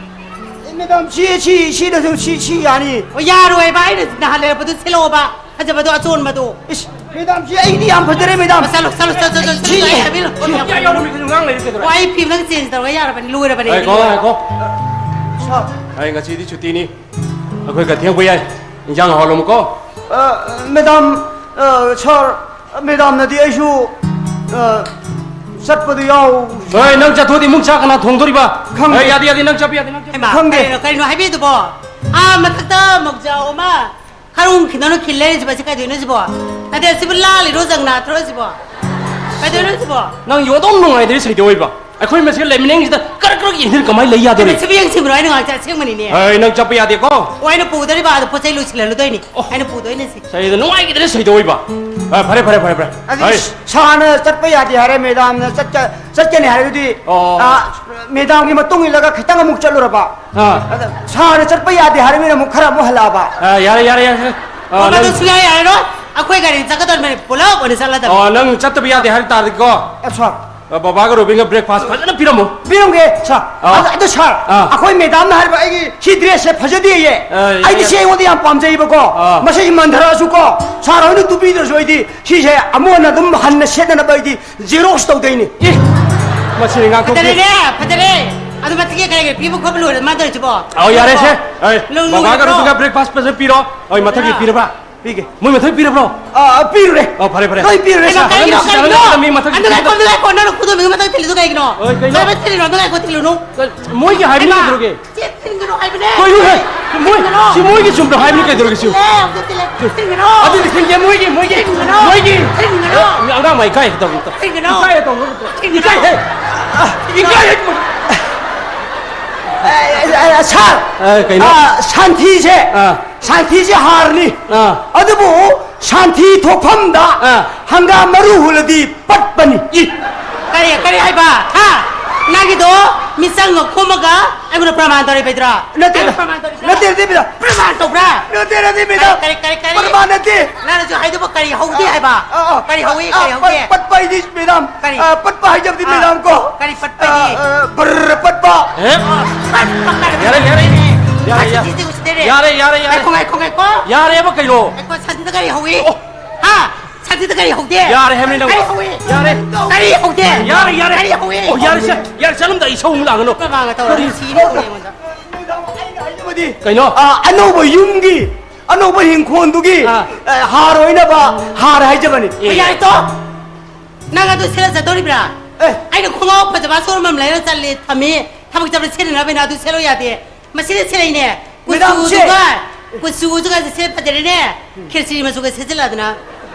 ꯑꯦ, ꯃꯦꯗꯥꯝ, ꯁꯤ, ꯁꯤ, ꯁꯤꯅ ꯁꯨꯝ, ꯁꯤ, ꯁꯤ ꯌꯥꯅꯤ꯫ ꯑꯣ, ꯌꯥꯔꯣꯏꯕ, ꯑꯩꯅ ꯅꯍꯥꯟ ꯂꯩꯔꯛꯄꯗꯨ ꯁꯦꯠꯂꯛꯑꯣꯕ, ꯐꯖꯕꯗꯣ, ꯑꯆꯣꯟꯕꯗꯣ꯫ ꯏꯁ, ꯃꯦꯗꯥꯝ, ꯁꯤ ꯑꯩꯗꯤ ꯌꯥꯝ ꯐꯖꯔꯦ, ꯃꯦꯗꯥꯝ꯫ ꯑꯣ, ꯆꯠꯂꯣ, ꯆꯠꯂꯣ, ꯆꯠꯂꯣ, ꯆꯠꯂꯣ, ꯁꯤ, ꯆꯠꯂꯣ, ꯁꯤ, ꯍꯥꯏꯕꯤꯔꯣ꯫ ꯁꯤ꯫ ꯑꯣ, ꯑꯩ ꯐꯤ ꯑꯃꯇꯪ change ꯇꯧꯔꯒ ꯌꯥꯔꯕꯅꯤ, ꯂꯣꯏꯔꯕꯅꯤ꯫ ꯉꯥꯏꯈꯣ, ꯉꯥꯏꯈꯣ꯫ ꯁꯥꯔ꯫ ꯑꯩ ꯉꯁꯤꯗꯤ ꯁꯨꯇꯤꯅꯤ꯫ ꯑꯩꯈꯣꯏ ꯈꯔ ꯊꯦꯡꯕ ꯌꯥꯏ꯫ ꯏꯟꯖꯥꯡ ꯍꯥꯎꯍꯜꯂꯝꯃꯨꯀꯣ꯫ ꯑ, ꯃꯦꯗꯥꯝ, ꯑ, ꯁꯥꯔ, ꯃꯦꯗꯥꯝꯅꯗꯤ ꯑꯩꯁꯨ, ꯑ, ꯆꯠꯄꯗꯨ ꯌꯥꯎ- ꯍꯣꯏ, ꯅꯪ ꯆꯠꯊꯣꯛꯑꯗꯤ ꯏꯃꯨꯡ ꯆꯥꯛ ꯀꯅꯥ ꯊꯣꯡꯗꯣꯔꯤꯕ? ꯈꯪꯗꯦ꯫ ꯍꯣꯏ, ꯌꯥꯗꯦ, ꯌꯥꯗꯦ, ꯅꯪ ꯆꯠꯄ ꯌꯥꯗꯦ, ꯅꯪ ꯆꯠꯄ ꯍꯩꯃꯥ, ꯈꯪꯗꯦ꯫ ꯀꯔꯤꯅꯣ, ꯀꯔꯤꯅꯣ ꯍꯥꯏꯕꯤꯗꯨꯕꯣ? ꯑꯥ, ꯃꯊꯛꯇ ꯃꯧꯖꯥꯎ ꯑꯃ ꯈꯔꯨꯡ ꯈꯤꯟꯗꯧꯅ ꯈꯤꯜ ꯂꯩꯔꯤꯁꯤꯕꯣ, ꯁꯤ ꯀꯩꯗꯧꯅꯣ ꯁꯤꯕꯣ? ꯅꯠꯇꯦ, ꯁꯤꯕꯨ ꯂꯥꯜꯂꯤꯔꯣ, ꯖꯒꯅꯥꯊꯔꯣ ꯁꯤꯕꯣ? ꯀꯩꯗꯧꯅꯣ ꯁꯤꯕꯣ? ꯅꯪ ꯌꯣꯟꯗꯧ ꯅꯨꯡꯉꯥꯏꯗꯣꯏ ꯁꯩꯗꯣꯛꯏꯕ? ꯑꯩꯈꯣꯏ ꯃꯁꯦꯜ ꯂꯩꯃꯤꯟꯅꯩꯁꯤꯗ ꯀꯔꯛ ꯀꯔꯛ ꯌꯦꯡꯁꯤꯟ ꯀꯃꯥꯏꯅ ꯂꯩ ꯌꯥꯗꯣꯔꯤ? ꯑꯗꯨ ꯁꯤꯕꯨ ꯌꯦꯡꯁꯤꯟꯕ꯭ꯔꯣ? ꯑꯩꯅ ꯉꯥꯡꯁꯦ ꯑꯁꯦꯡꯕꯅꯤꯅꯦ꯫ ꯑꯩ ꯅꯪ ꯆꯠꯄ ꯌꯥꯗꯦꯀꯣ꯫ ꯑꯣ, ꯑꯩꯅ ꯄꯨꯗꯣꯔꯤꯕ ꯑꯗꯣ ꯄꯣꯠ ꯆꯩ ꯂꯣꯏꯁꯤꯜꯍꯜꯂꯨꯗꯣꯏꯅꯤ꯫ ꯑꯣ꯫ ꯑꯩꯅ ꯄꯨꯗꯣꯏꯅꯦ ꯁꯤ꯫ ꯁꯩꯗ ꯅꯨꯡꯉꯥꯏꯈꯤꯗ꯭ꯔꯦ ꯁꯩꯗꯣꯛꯏꯕ꯫ ꯑ, ꯐꯔꯦ, ꯐꯔꯦ, ꯐꯔꯦ, ꯐꯔꯦ꯫ ꯑꯗꯨꯗꯤ ꯑꯩ ꯁꯥꯔꯅ ꯆꯠꯄ ꯌꯥꯗꯦ ꯍꯥꯏꯔꯦ, ꯃꯦꯗꯥꯝꯅ ꯆꯠꯀ-, ꯆꯠꯀꯅꯤ ꯍꯥꯏꯔꯒꯗꯤ, ꯑꯣ꯫ ꯑ, ꯃꯦꯗꯥꯝꯒꯤ ꯃꯇꯨꯡ ꯏꯜꯂꯒ ꯈꯤꯇꯪ ꯑꯃꯨꯛ ꯆꯠꯂꯨꯔꯕ꯫ ꯑꯥ꯫ ꯑꯗ ꯁꯥꯔꯅ ꯆꯠꯄ ꯌꯥꯗꯦ ꯍꯥꯏꯔꯃꯤꯅ ꯑꯃꯨꯛ ꯈꯔ ꯑꯃꯨꯛ ꯍꯜꯂꯛꯑꯕ꯫ ꯑ, ꯌꯥꯔꯦ, ꯌꯥꯔꯦ, ꯌꯥꯔꯦ꯫ ꯑ, ꯑꯣ, ꯃꯗꯨ ꯅꯪ ꯁꯨꯡꯌꯥ ꯌꯥꯔꯔꯣꯏ꯫ ꯑꯩꯈꯣꯏ ꯒꯥꯔꯤꯗ ꯆꯠꯀꯗꯧꯔꯤꯕꯅꯤ, ꯄꯨꯂꯞ ꯑꯣꯏꯅ ꯆꯠꯂꯗꯕꯅꯤ꯫ ꯑꯣ, ꯅꯪ ꯆꯠꯇꯕ ꯌꯥꯗꯦ ꯍꯥꯏꯕ ꯇꯥꯔꯗꯤꯀꯣ꯫ ꯑ, ꯁꯥꯔ꯫ ꯑ, ꯕꯕꯥꯒ ꯔꯣꯕꯤꯟꯒ breakfast ꯐꯖꯅ ꯄꯤꯔꯝꯃꯣ꯫ ꯄꯤꯔꯝꯒꯦ, ꯁꯥꯔ꯫ ꯑ꯫ ꯑꯗꯣ, ꯑꯗꯣ, ꯁꯥꯔ, ꯑ꯫ ꯑꯩꯈꯣꯏ ꯃꯦꯗꯥꯝꯅ ꯍꯥꯏꯕ ꯑꯩꯒꯤ ꯁꯤ dressꯁꯦ ꯐꯖꯗꯦꯌꯦ꯫ ꯑ, ꯌꯥꯏ, ꯑꯩꯗꯤ ꯌꯥꯏ꯫ ꯁꯤ ꯑꯩꯉꯣꯟꯗ ꯌꯥꯝ ꯄꯥꯝꯖꯩꯕꯀꯣ꯫ ꯑ꯫ ꯃꯁꯤ ꯃꯟꯊꯔꯛꯑꯁꯨꯀꯣ, ꯁꯥꯔ ꯍꯣꯏꯅ ꯇꯨꯕꯤꯗ꯭ꯔꯁꯨ ꯑꯩꯗꯤ ꯁꯤꯁꯦ ꯑꯃꯨꯛ ꯍꯟꯅ ꯑꯗꯨꯝ ꯍꯟꯅ ꯁꯦꯠꯅꯅꯕ ꯑꯩꯗꯤ Xerox ꯇꯧꯗꯣꯏꯅꯤ꯫ ꯑꯦ, ꯃꯁꯤꯗꯤ ꯉꯥꯡꯊꯣꯛꯇꯦ꯫ ꯐꯖꯔꯦꯅꯦ, ꯐꯖꯔꯦ꯫ ꯑꯗꯨ ꯃꯊꯛꯀꯤ ꯀꯔꯤ ꯀꯔꯤ ꯄꯤꯕ ꯈꯣꯠꯄ ꯂꯣꯏꯔ ꯃꯥ ꯇꯧꯔꯤꯁꯤꯕꯣ? ꯑꯧ, ꯌꯥꯔꯦꯁꯦ꯫ ꯑꯩ ꯂꯣꯏ ꯕꯕꯥꯒ ꯂꯣꯏꯔꯕ꯭ꯔꯣ? ꯔꯣꯕꯤꯟꯒ breakfast ꯐꯖꯅ ꯄꯤꯔꯣ꯫ ꯍꯣꯏ, ꯃꯊꯛꯀꯤ ꯑꯥ꯫ ꯄꯤꯔꯕ꯭ꯔꯥ? ꯄꯤꯒꯦ꯫ ꯃꯣꯏ ꯃꯊꯛ ꯄꯤꯔꯕ꯭ꯔꯣ? ꯑꯥ, ꯄꯤꯔꯨꯔꯦ꯫ ꯑꯣ, ꯐꯔꯦ, ꯐꯔꯦ꯫ ꯂꯣꯏ ꯄꯤꯔꯨꯔꯦ, ꯍꯩꯃꯥ, ꯁꯥꯔ꯫ ꯀꯩꯒꯤꯅꯣ, ꯃꯁꯤ ꯀꯩꯒꯤꯅꯣ? ꯆꯥꯅꯕ ꯃꯤ ꯃꯊꯛ ꯑꯗꯨ ꯂꯩꯈꯣ, ꯄꯤꯔꯕ꯭ꯔꯣ? ꯑꯗꯨ ꯂꯩꯈꯣ, ꯅꯪꯅ ꯈꯨꯗꯣꯝꯕꯤꯒꯤ ꯃꯊꯛ ꯊꯤꯜꯂꯤꯗꯣ ꯀꯩꯒꯤꯅꯣ? ꯍꯣꯏ, ꯀꯩꯅꯣ? ꯆꯥꯕ ꯊꯤꯜꯂꯤꯅꯣ, ꯑꯗꯨ ꯂꯩꯈꯣ, ꯊꯤꯜꯂꯨꯅꯨ꯫ ꯀ-, ꯃꯣꯏꯒꯤ ꯍꯥꯏꯕꯅꯤ ꯍꯩꯃꯥ, ꯀꯩꯗꯧꯔꯒꯦ? ꯆꯦ, ꯊꯤꯟꯒꯅꯨ ꯍꯥꯏꯕꯅꯦ꯫ ꯀꯩꯅꯣ ꯍꯦ? ꯃꯣꯏ, ꯊꯤꯟꯒꯅꯨ꯫ ꯁꯤ ꯃꯣꯏꯒꯤ ꯆꯨꯝꯗ꯭ꯔꯣ ꯍꯥꯏꯕꯅꯤ ꯀꯩꯗꯧꯔꯒꯦ ꯁꯤ? ꯊꯤꯜꯂꯦ, ꯑꯝꯇ ꯊꯤꯜꯂꯦ꯫ ꯊꯤꯟꯒꯅꯨ꯫ ꯑꯗꯨꯗꯤ ꯊꯤꯟꯒꯦ, ꯃꯣꯏꯒꯤ, ꯃꯣꯏꯒꯤ, ꯊꯤꯟꯒꯅꯨ꯫ ꯃꯣꯏꯒꯤ꯫ ꯊꯤꯟꯒꯅꯨ꯫ ꯑꯦ, ꯑꯉꯥꯡ ꯃꯥꯏ ꯏꯀꯥꯏ ꯇꯧꯕ꯫ ꯊꯤꯟꯒꯅꯨ꯫ ꯏꯀꯥꯏ ꯇꯧꯕ꯫ ꯊꯤꯟꯒꯅꯨ꯫ ꯏꯀꯥꯏ ꯍꯦ꯫ ꯏꯀꯥꯏ! ꯑꯦ, ꯑꯦ, ꯑꯦ, ꯁꯥꯔ! ꯑ, ꯀꯩꯅꯣ? ꯑ, ꯁꯥꯟꯊꯤꯁꯦ, ꯑ꯫ ꯁꯥꯟꯊꯤꯁꯦ ꯍꯥꯔꯅꯤ꯫ ꯑ꯫ ꯑꯗꯨꯕꯨ ꯁꯥꯟꯊꯤ ꯊꯣꯛꯐꯝꯗ ꯑ꯫ ꯍꯪꯒꯥꯝ ꯃꯔꯨ ꯍꯨꯜꯂꯗꯤ ꯄꯠꯄꯅꯤ꯫ ꯏ! ꯀꯔꯤ, ꯀꯔꯤ ꯍꯥꯏꯕ? ꯍꯥ? ꯅꯪꯒꯤꯗꯣ ꯃꯤꯆꯪꯒ ꯈꯣꯝꯃꯒ ꯑꯩꯉꯣꯟꯗ ꯄ꯭ꯔꯃꯥꯟ ꯇꯧꯔꯤꯕꯩꯗ꯭ꯔꯣ? ꯅꯠꯇꯦꯗ꯫ ꯑꯩ ꯄ꯭ꯔꯃꯥꯟ ꯇꯧꯔꯤꯕ꯭ꯔꯥ? ꯅꯠꯇꯦ, ꯅꯠꯇꯦ, ꯃꯦꯗꯥꯝ꯫ ꯄ꯭ꯔꯃꯥꯟ ꯇꯧꯕ꯭ꯔꯥ? ꯅꯠꯇꯦ, ꯅꯠꯇꯦ, ꯃꯦꯗꯥꯝ꯫ ꯀꯔꯤ, ꯀꯔꯤ, ꯀꯔꯤ? ꯄ꯭ꯔꯃꯥꯟ ꯅꯠꯇꯦ꯫ ꯅꯪꯅꯁꯨ ꯍꯥꯏꯗꯨꯕꯨ ꯀꯔꯤ ꯍꯧꯗꯦ ꯍꯥꯏꯕ? ꯑ, ꯑ, ꯀꯔꯤ ꯍꯧꯏ, ꯑ, ꯀꯔꯤ ꯍꯧꯗꯦ? ꯄꯠ-, ꯄꯠꯄ ꯍꯥꯏꯗꯤ, ꯃꯦꯗꯥꯝ꯫ ꯀꯔꯤ? ꯑ, ꯄꯠꯄ ꯍꯥꯏꯖꯕꯗꯤ, ꯑ, ꯃꯦꯗꯥꯝ ꯀꯣ꯫ ꯀꯔꯤ ꯄꯠꯄ ꯍꯥꯏꯗꯤ? ꯑ, ꯑ, ꯕꯔ ꯄꯠꯄ꯫ ꯑꯦ? ꯄꯠꯄ ꯀꯔꯤ? ꯌꯥꯔꯦ, ꯌꯥꯔꯦ꯫ ꯌꯥꯔꯦ, ꯌꯥꯔꯦ꯫ ꯁꯤꯗꯤ ꯎꯁꯤꯠꯇꯦꯅꯦ꯫ ꯌꯥꯔꯦ, ꯌꯥꯔꯦ, ꯌꯥꯔꯦ꯫ ꯉꯥꯏꯈꯣ, ꯉꯥꯏꯈꯣ, ꯉꯥꯏꯈꯣ꯫ ꯌꯥꯔꯦꯕ ꯀꯩꯅꯣ? ꯉꯥꯏꯈꯣ, ꯁꯟꯗ ꯀꯔꯤ ꯍꯧꯏ? ꯑꯣ꯫ ꯍꯥ? ꯁꯟꯗ ꯀꯔꯤ ꯍꯧꯗꯦ? ꯌꯥꯔꯦ ꯍꯥꯏꯕꯅꯤ ꯅꯪ꯫ ꯀꯔꯤ ꯍꯧꯏ? ꯌꯥꯔꯦ꯫ ꯀꯔꯤ ꯍꯧꯗꯦ? ꯌꯥꯔꯦ, ꯌꯥꯔꯦ꯫ ꯀꯔꯤ ꯍꯧꯏ? ꯑꯣ, ꯌꯥꯔꯦ, ꯁꯦ, ꯌꯥꯔꯦ, ꯆꯠꯂꯝꯗꯥꯏ ꯏꯁꯧ ꯑꯃꯨꯛ ꯂꯥꯡꯒꯅꯨ꯫ ꯀꯅꯥꯒ ꯇꯧꯔꯒ ꯀꯔꯤ? ꯁꯤꯅꯤ ꯍꯧꯔꯦ ꯑꯩꯉꯣꯟꯗ꯫ ꯃꯦꯗꯥꯝ, ꯑꯩꯅ ꯍꯥꯏꯖꯕꯗꯤ, ꯀꯩꯅꯣ? ꯑ, ꯑꯅꯧꯕ ꯌꯨꯝꯒꯤ, ꯑꯅꯧꯕ ꯍꯤꯡꯈꯣꯜꯗꯨꯒꯤ, ꯑ꯫ ꯑ, ꯍꯥꯔ ꯑꯣꯏꯅꯕ ꯍꯥꯔ ꯍꯥꯏꯖꯕꯅꯤ꯫ ꯑꯦ꯫ ꯌꯥꯔꯦ ꯇꯣ꯫ ꯅꯪ ꯑꯗꯨ ꯁꯦꯠꯂ ꯆꯠꯇꯧꯔꯤꯕ꯭ꯔꯥ? ꯑꯦ꯫ ꯑꯩꯅ ꯈꯣꯡꯒ꯭ꯔꯥꯎ ꯐꯖꯕ ꯁꯣꯔꯨꯝ ꯑꯃ ꯂꯩꯔ ꯆꯠꯂꯦ, ꯊꯝꯃꯤ꯫ ꯊꯕꯛ ꯆꯠꯄꯗ ꯁꯦꯠꯅꯅꯕꯅ ꯑꯗꯨ ꯁꯦꯠꯂꯣ ꯌꯥꯗꯦ꯫ ꯃꯁꯤꯗ ꯁꯦꯠꯂꯛꯏꯅꯦ꯫ ꯃꯦꯗꯥꯝ, ꯁꯦ- ꯀꯨꯆꯨꯗꯨꯒ, ꯀꯨꯆꯨꯗꯨꯒ ꯁꯦꯠ ꯐꯖꯔꯦꯅꯦ꯫ ꯈꯦꯔꯆꯤ ꯃꯆꯨꯒ ꯁꯦꯠꯆꯜꯂꯗꯅ꯫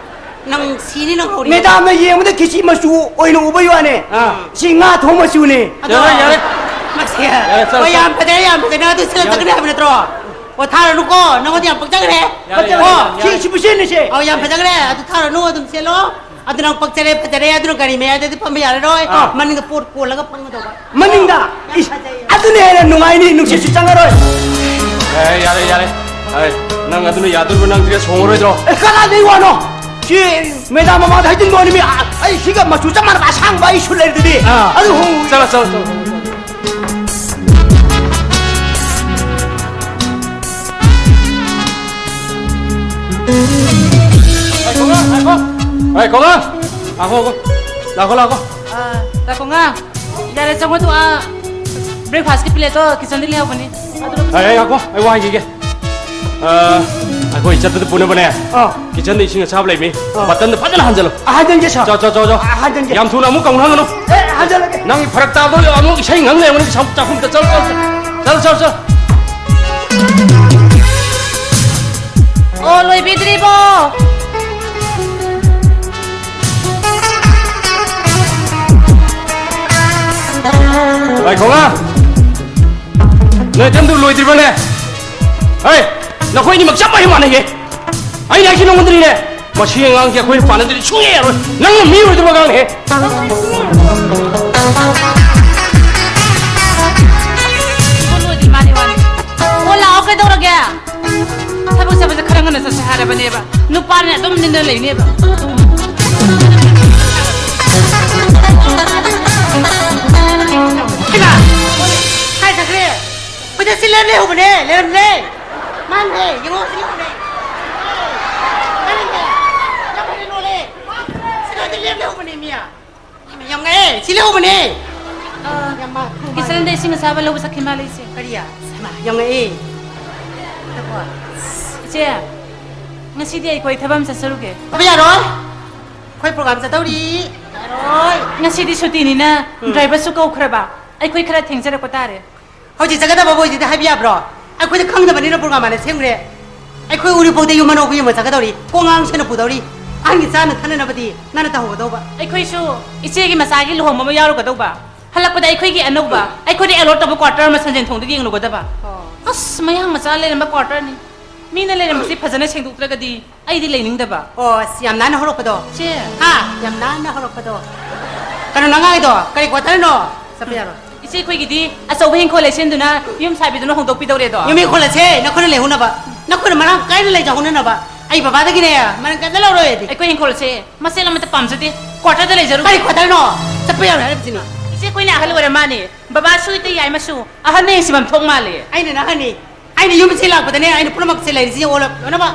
ꯅꯪ ꯁꯤꯅꯤ ꯅꯪ ꯍꯧꯔꯤ꯫ ꯃꯦꯗꯥꯝꯅ ꯌꯦꯡꯕꯗ ꯈꯦꯆꯤ ꯃꯆꯨ ꯑꯣꯏꯅ ꯎꯕꯩ ꯋꯥꯅꯦ꯫ ꯑꯥ꯫ ꯁꯤ ꯉꯥ ꯊꯣꯡ ꯃꯆꯨꯅꯦ꯫ ꯑꯗꯣ ꯌꯥꯔꯦ, ꯌꯥꯔꯦ꯫ ꯃꯁꯤ-, ꯌꯥꯔꯦ, ꯆꯠꯂꯣ, ꯍꯣꯏ, ꯆꯠꯂꯣ꯫ ꯌꯥꯝ ꯐꯖꯔꯦ, ꯌꯥꯝ ꯐꯖꯔꯦ꯫ ꯅꯪ ꯑꯗꯨ ꯁꯦꯠꯂ ꯌꯥꯔꯦ꯫ ꯆꯠꯀꯅꯤ ꯍꯥꯏꯕ ꯅꯠꯇ꯭ꯔꯣ? ꯑꯣ, ꯊꯥꯔꯅꯨꯀꯣ꯫ ꯅꯪꯉꯣꯟꯗ ꯌꯥꯝ ꯄꯛꯆꯈ꯭ꯔꯦ꯫ ꯌꯥꯔꯦ, ꯀꯣ? ꯌꯥꯔꯦ, ꯌꯥꯔꯦ꯫ ꯁꯤ, ꯁꯤ ꯄꯨꯁꯤꯟꯅꯁꯦ꯫ ꯑꯧ, ꯌꯥꯝ ꯐꯖꯈ꯭ꯔꯦ꯫ ꯑꯗꯨ ꯊꯥꯔꯅꯨ, ꯑꯗꯨꯝ ꯁꯦꯠꯂꯣ꯫ ꯑꯗꯨ ꯅꯪ ꯄꯛꯆꯔꯦ, ꯐꯖꯔꯦ, ꯑꯗꯨꯅ ꯒꯥꯔꯤ ꯃꯌꯥꯏꯗꯗꯤ ꯐꯝꯕ ꯌꯥꯔꯔꯣꯏ꯫ ꯑꯥ꯫ ꯃꯅꯤꯡꯗ ꯄꯣꯠ ꯀꯣꯜꯂꯒ ꯐꯝꯒꯗꯧꯕ꯫ ꯃꯅꯤꯡꯗ? ꯌꯥꯝ ꯏꯁ, ꯐꯖꯩꯌꯦ꯫ ꯑꯗꯨꯅ ꯍꯦꯟꯅ ꯅꯨꯡꯉꯥꯏꯅꯤ, ꯅꯨꯡꯁꯤꯠꯁꯨ ꯆꯪꯉꯔꯣꯏ꯫ ꯑꯦ, ꯌꯥꯔꯦ, ꯌꯥꯔꯦ, ꯌꯥꯔꯦ꯫ ꯅꯪ ꯑꯗꯨꯅ ꯌꯥꯗꯣꯔꯤꯕ, ꯅꯪ ꯗ꯭ꯔꯦꯁ ꯍꯣꯡꯉꯔꯣꯏꯗ꯭ꯔꯣ? ꯑꯦ, ꯀꯅꯥꯗꯩ ꯋꯥꯅꯣ? ꯁꯤ ꯃꯦꯗꯥꯝ ꯃꯃꯥꯡꯗ ꯍꯥꯏꯖꯤꯟꯕ ꯋꯥꯅꯤ, ꯃꯤ, ꯑ-, ꯑꯩ ꯁꯤꯒ ꯃꯆꯨ ꯆꯞ ꯃꯥꯟꯅꯕ ꯑꯁꯥꯡꯕ ꯑꯩ ꯁꯨꯠ ꯂꯩꯔꯤꯗꯨꯗꯤ꯫ ꯑꯥ꯫ ꯑꯗꯨ ꯍꯣꯡꯉꯨ꯫ ꯆꯠꯂꯣ, ꯆꯠꯂꯣ, ꯆꯠꯂꯣ, ꯆꯠꯂꯣ꯫ ꯉꯥꯏꯈꯣ, ꯉꯥꯏꯈꯣ꯫ ꯉꯥꯏꯈꯣ, ꯉꯥꯏꯈꯣ꯫ ꯂꯥꯛꯈꯣ, ꯂꯥꯛꯈꯣ꯫ ꯑꯥ, ꯂꯥꯛꯈꯣ, ꯉꯥ꯫ ꯌꯥꯔꯦ, ꯆꯪꯉꯣ, ꯇꯨ, ꯑꯥ, breakfast ꯀꯤ plate ꯇꯣ kitchen ꯗ ꯂꯩꯍꯧꯕꯅꯤ꯫ ꯑꯗꯨ ꯑꯩ, ꯑꯩ, ꯉꯥꯏꯈꯣ, ꯑꯩ ꯋꯥ ꯍꯥꯏꯈꯤꯒꯦ꯫ ꯑ, ꯑꯩꯈꯣꯏ ꯆꯠꯄꯗ ꯄꯨꯅꯕꯅꯦ꯫ ꯑꯥ꯫ Kitchen ꯗ ꯏꯁꯤꯡ ꯑꯁꯥꯕ ꯂꯩꯃꯤ꯫ ꯑꯥ꯫ Bottle ꯗ ꯐꯖꯅ ꯍꯥꯟꯖꯜꯂꯨ꯫ ꯑꯥ, ꯍꯥꯟꯖꯟꯒꯦ, sir꯫ ꯆꯣ, ꯆꯣ, ꯆꯣ, ꯆꯣ꯫ ꯑꯥ, ꯍꯥꯟꯖꯟꯒꯦ꯫ ꯌꯥꯝ ꯊꯨꯅ ꯑꯃꯨꯛ ꯀꯧꯅꯒꯅꯨ꯫ ꯑꯦ, ꯍꯥꯟꯖꯜꯂꯒꯦ꯫ ꯅꯪꯒꯤ ꯐꯔꯛ ꯇꯥꯕꯗꯣ ꯑꯃꯨꯛ ꯏꯁꯩ ꯉꯪ ꯂꯩꯔꯝꯒꯅꯤ ꯆꯥꯛꯈꯨꯝꯗ꯫ ꯆꯠꯂꯣ, ꯆꯠꯂꯣ, ꯆꯠꯂꯣ꯫ ꯆꯠꯂꯣ, ꯆꯠꯂꯣ, ꯆꯠꯂꯣ꯫ ꯑꯣ, ꯂꯣꯏꯕꯤꯗ꯭ꯔꯤꯕꯣ? ꯉꯥꯏꯈꯣ ꯉꯥ! ꯅꯣꯏ ꯑꯗꯨꯝꯗꯨ ꯂꯣꯏꯗ꯭ꯔꯤꯕꯅꯦ? ꯍꯩ! ꯅꯈꯣꯏ ꯑꯅꯤꯃꯛ ꯆꯞ ꯃꯥꯟꯅꯩ, ꯃꯥꯟꯅꯩꯌꯦ꯫ ꯑꯩꯅ ꯍꯥꯏꯁꯤ ꯅꯉꯣꯟꯗꯅꯤꯅꯦ꯫ ꯃꯁꯤ ꯑꯉꯥꯡꯁꯦ ꯑꯩꯈꯣꯏꯅ ꯄꯥꯟꯅꯗ꯭ꯔꯗꯤ ꯁꯨꯡꯌꯥ ꯌꯥꯔꯣꯏ꯫ ꯅꯪꯅ ꯃꯤ ꯑꯣꯏꯗꯕ ꯑꯉꯥꯡꯅꯦꯍꯦ꯫ ꯂꯣꯏꯗ꯭ꯔꯤ ꯃꯥꯅꯤ ꯋꯥꯅꯤ꯫ ꯑꯣ, ꯂꯥꯛꯑꯣ, ꯀꯩꯗꯧꯔꯒꯦ? ꯊꯕꯛ ꯆꯠꯄꯁꯦ ꯈꯔ ꯉꯟꯅ ꯆꯠꯁꯦ ꯍꯥꯏꯔꯕꯅꯦꯕ꯫ ꯅꯨꯄꯥꯅ ꯑꯗꯨꯝ ꯅꯤꯡꯗ ꯂꯩꯅꯦꯕ꯫ ꯍꯩꯃꯥ! ꯀꯥꯏ ꯆꯠꯈ꯭ꯔꯦ? ꯑꯩꯈꯣꯏꯗ ꯁꯤ ꯂꯩꯔꯝ ꯂꯩꯍꯧꯕꯅꯦ, ꯂꯩꯔꯝꯂꯦ꯫ ꯃꯥꯅꯦ, ꯌꯦꯡꯉꯣ, ꯁꯤ ꯂꯩꯍꯧꯕꯅꯦ꯫ ꯃꯥꯅꯦ, ꯌꯥꯝ ꯐꯖꯅ ꯂꯣꯜꯂꯦ꯫ ꯁꯤ ꯂꯩꯔꯝ ꯂꯩꯍꯧꯕꯅꯦ, ꯃꯤ꯫ ꯌꯥꯝ ꯉꯛꯑꯦ, ꯁꯤ ꯂꯩꯍꯧꯕꯅꯦ꯫ ꯑ, ꯌꯥꯝ ꯃꯥ-, ꯀꯤꯆꯟꯗ ꯏꯁꯤꯡ ꯑꯁꯥꯕ ꯂꯧꯕ ꯆꯠꯈꯤ ꯃꯥꯜꯂꯦ, ꯏꯆꯦ꯫ ꯀꯔꯤ? ꯍꯩꯃꯥ, ꯌꯥꯝ ꯉꯛꯑꯦ꯫ ꯏꯆꯦ, ꯉꯁꯤꯗꯤ ꯑꯩꯈꯣꯏ ꯊꯕꯛ ꯑꯃ ꯆꯠꯆꯔꯨꯒꯦ꯫ ꯊꯕꯛ ꯌꯥꯔꯣꯏ꯫ ꯑꯩꯈꯣꯏ program ꯆꯠꯇꯧꯔꯤ꯫ ꯌꯥꯔꯣꯏ꯫ ꯉꯁꯤꯗꯤ ꯁꯨꯇꯤꯅꯤꯅ ꯎꯝ꯫ Driverꯁꯨ ꯀꯧꯈ꯭ꯔꯕ꯫ ꯑꯩꯈꯣꯏ ꯈꯔ ꯊꯦꯡꯖꯔꯛꯄ ꯇꯥꯔꯦ꯫ ꯍꯧꯖꯤꯛ ꯆꯠꯀꯗꯕꯕꯨ ꯍꯧꯖꯤꯛꯇꯤ ꯍꯥꯏꯕ ꯌꯥꯕ꯭ꯔꯣ? ꯑꯩꯈꯣꯏꯗ ꯈꯪꯗꯕꯅꯤꯅ program ꯍꯥꯟꯅ ꯁꯦꯝꯈ꯭ꯔꯦ꯫ ꯑꯩꯈꯣꯏ ꯎꯔꯤꯄꯣꯛꯇ ꯌꯨꯝ ꯑꯅꯧꯕ ꯌꯦꯡꯕ ꯆꯠꯀꯗꯧꯔꯤ꯫ ꯀꯣꯡꯒꯥꯡ ꯁꯦꯟꯅ ꯄꯨꯗꯧꯔꯤ꯫ ꯑꯍꯟꯒꯤ ꯆꯥꯅ ꯊꯛꯅꯅꯕꯗꯤ ꯅꯪꯅ ꯇꯧꯍꯧꯒꯗꯧꯕ꯫ ꯑꯩꯈꯣꯏꯁꯨ ꯏꯆꯦꯒꯤ ꯃꯆꯥꯒꯤ ꯂꯨꯍꯣꯡꯕ ꯑꯃ ꯌꯥꯎꯔꯨꯒꯗꯧꯕ꯫ ꯍꯜꯂꯛꯄꯗ ꯑꯩꯈꯣꯏꯒꯤ ꯑꯅꯧꯕ, ꯑꯩꯈꯣꯏꯗ allot ꯇꯧꯕ quarter ꯑꯃ ꯁꯟꯖꯦꯟ ꯊꯣꯡꯗꯒꯤ ꯌꯦꯡꯂꯨꯒꯗꯕ꯫ ꯑꯣ꯫ ꯑꯁ, ꯃꯌꯥꯡ ꯃꯆꯥ ꯂꯩꯔꯝꯕ quarterꯅꯤ꯫ ꯃꯤꯅ ꯂꯩꯔꯝꯕꯁꯤ ꯐꯖꯅ ꯁꯦꯡꯗꯣꯛꯇ꯭ꯔꯒꯗꯤ ꯑꯩꯗꯤ ꯂꯩꯅꯤꯡꯗꯕ꯫ ꯑꯣ, ꯑꯁ, ꯌꯥꯝ ꯅꯥꯟꯅ ꯍꯧꯔꯛꯄꯗꯣ꯫ ꯆꯦ꯫ ꯍꯥ? ꯌꯥꯝ ꯅꯥꯟꯅ ꯍꯧꯔꯛꯄꯗꯣ꯫ ꯀꯩꯅꯣ ꯅꯪ ꯍꯥꯏꯗꯣ? ꯀꯔꯤ quarterꯅꯣ? ꯆꯠꯄ ꯌꯥꯔꯣꯏ꯫ ꯏꯆꯦ, ꯑꯩꯈꯣꯏꯒꯤꯗꯤ ꯑꯆꯧꯕ ꯍꯤꯡꯈꯣꯜ ꯂꯩꯁꯦꯝꯗꯨꯅ ꯌꯨꯝ ꯁꯥꯕꯤꯗꯨꯅ ꯍꯣꯡꯗꯣꯛꯄꯤꯗꯧꯔꯦꯗꯣ꯫ ꯌꯨꯝ ꯏꯪꯈꯣꯜ ꯑꯁꯦ ꯅꯈꯣꯏꯅ ꯂꯩꯍꯧꯅꯕ, ꯅꯈꯣꯏꯅ ꯃꯔꯥꯡ ꯀꯥꯏꯅ ꯂꯩꯖꯍꯧꯅꯅꯕ꯫ ꯑꯩ ꯕꯕꯥꯗꯒꯤꯅꯦ ꯃꯔꯥꯡ ꯀꯥꯏꯅ ꯂꯧꯔꯣꯏ ꯑꯩꯗꯤ꯫ ꯑꯩꯈꯣꯏ ꯍꯤꯡꯈꯣꯜ ꯑꯁꯦ ꯃꯆꯦꯠ ꯑꯃꯠꯇ ꯄꯥꯝꯖꯗꯦ꯫ Quarterꯗ ꯂꯩꯖꯔꯨ꯫ ꯀꯔꯤ quarterꯅꯣ? ꯆꯠꯄ ꯌꯥꯔꯣꯏ ꯍꯥꯏꯔꯤꯕꯁꯤꯅ꯫ ꯏꯆꯦ, ꯑꯩꯈꯣꯏꯅ ꯑꯍꯜ ꯑꯣꯏꯔ ꯃꯥꯅꯦ꯫ ꯕꯕꯥꯁꯨ ꯏꯇꯩ ꯌꯥꯏꯃꯁꯨ ꯑꯍꯟꯅ ꯌꯦꯡꯁꯤꯟꯐꯝ ꯊꯣꯛ ꯃꯥꯜꯂꯦ꯫ ꯑꯩꯅ ꯅꯍꯥꯟꯅꯤ, ꯑꯩꯅ ꯌꯨꯝꯁꯤ ꯂꯥꯛꯄꯗꯅꯦ, ꯑꯩꯅ ꯄꯨꯝꯅꯃꯛꯁꯦ ꯂꯩꯔꯤꯁꯤ ꯌꯦꯡꯉꯣ ꯂꯣꯏꯅꯃꯛ꯫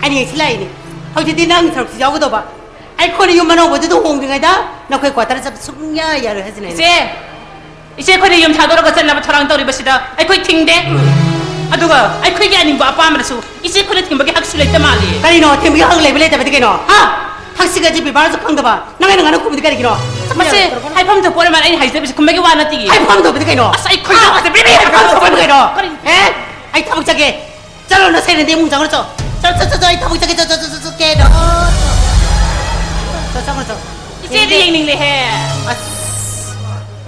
ꯑꯩꯅ ꯌꯦꯡꯁꯤ ꯂꯥꯛꯏꯅꯤ꯫ ꯍꯧꯖꯤꯛꯇꯤ ꯅꯪ ꯁꯔꯨꯛꯁꯤ ꯌꯥꯎꯒꯗꯧꯕ꯫ ꯑꯩꯈꯣꯏꯅ ꯌꯨꯝ ꯑꯅꯧꯕꯗꯨꯗ ꯍꯣꯡꯗ꯭ꯔꯤꯉꯩꯗ ꯅꯈꯣꯏ quarterꯗ ꯆꯠꯄ ꯁꯨꯡꯌꯥ ꯌꯥꯔꯣꯏ ꯍꯥꯏꯁꯤꯅꯦ ꯑꯩꯅ꯫ ꯏꯆꯦ! ꯏꯆꯦ, ꯑꯩꯈꯣꯏꯅ ꯌꯨꯝ ꯊꯥꯗꯣꯔꯒ ꯆꯠꯅꯕ ꯊꯧꯔꯥꯡ ꯇꯧꯔꯤꯕꯁꯤꯗ ꯑꯩꯈꯣꯏ ꯊꯤꯡꯗꯦ꯫ ꯑꯗꯨꯒ ꯑꯩꯈꯣꯏꯒꯤ ꯑꯅꯤꯡꯕ ꯑꯄꯥꯝꯕꯗꯁꯨ ꯏꯆꯦ ꯑꯩꯈꯣꯏꯅ ꯊꯤꯡꯕꯒꯤ ꯍꯛꯁꯨ ꯂꯩꯇ ꯃꯥꯜꯂꯤ꯫ ꯀꯔꯤꯅꯣ? ꯊꯤꯡꯕꯒꯤ ꯍꯛ ꯂꯩꯕ ꯂꯩꯇꯕꯗꯤ ꯀꯩꯅꯣ? ꯍꯥ? ꯍꯛꯁꯤꯒꯗꯤ ꯕꯦꯕꯥꯔꯁꯨ ꯈꯪꯗꯕ꯫ ꯅꯪ ꯑꯩꯅ ꯉꯥꯡꯅ ꯈꯨꯝꯕꯗꯤ ꯀꯔꯤꯒꯤꯅꯣ? ꯃꯁꯦ ꯍꯥꯏꯐꯝ ꯊꯣꯛꯄ ꯑꯣꯏꯔ ꯃꯥꯜꯂꯦ, ꯑꯩꯅ ꯍꯥꯏꯖꯕꯁꯦ ꯈꯨꯝꯕꯒꯤ ꯋꯥ ꯅꯠꯇꯤꯌꯦ꯫ ꯍꯥꯏꯐꯝ ꯊꯣꯛꯄꯗꯤ ꯀꯩꯅꯣ? ꯑꯁ, ꯑꯩ ꯈꯣꯏꯗꯧ ꯍꯥ? ꯍꯥꯏꯐꯝ ꯊꯣꯛꯄꯗꯤ ꯀꯩꯅꯣ? ꯀꯔꯤ? ꯑꯦ? ꯑꯩ ꯊꯕꯛ ꯆꯠꯀꯦ꯫ ꯆꯠꯂꯣ, ꯅꯁꯦꯟꯅꯗꯤ ꯏꯃꯨꯡ ꯆꯪꯈ꯭ꯔꯣ, ꯆꯣ꯫ ꯆꯠ, ꯆꯠ, ꯆꯠ, ꯆꯠ, ꯑꯩ ꯊꯕꯛ ꯆꯠꯀꯦ, ꯆꯠ, ꯆꯠ, ꯆꯠ, ꯆꯠ, ꯆꯠꯀꯦ, ꯆꯠ꯫ ꯆꯠ, ꯆꯠꯈ꯭ꯔꯣ, ꯆꯣ꯫ ꯏꯆꯦꯗꯤ ꯌꯦꯡꯅꯤꯡ-, ꯌꯦꯡꯅꯤꯡꯂꯦꯍꯦ꯫ ꯑꯁ꯫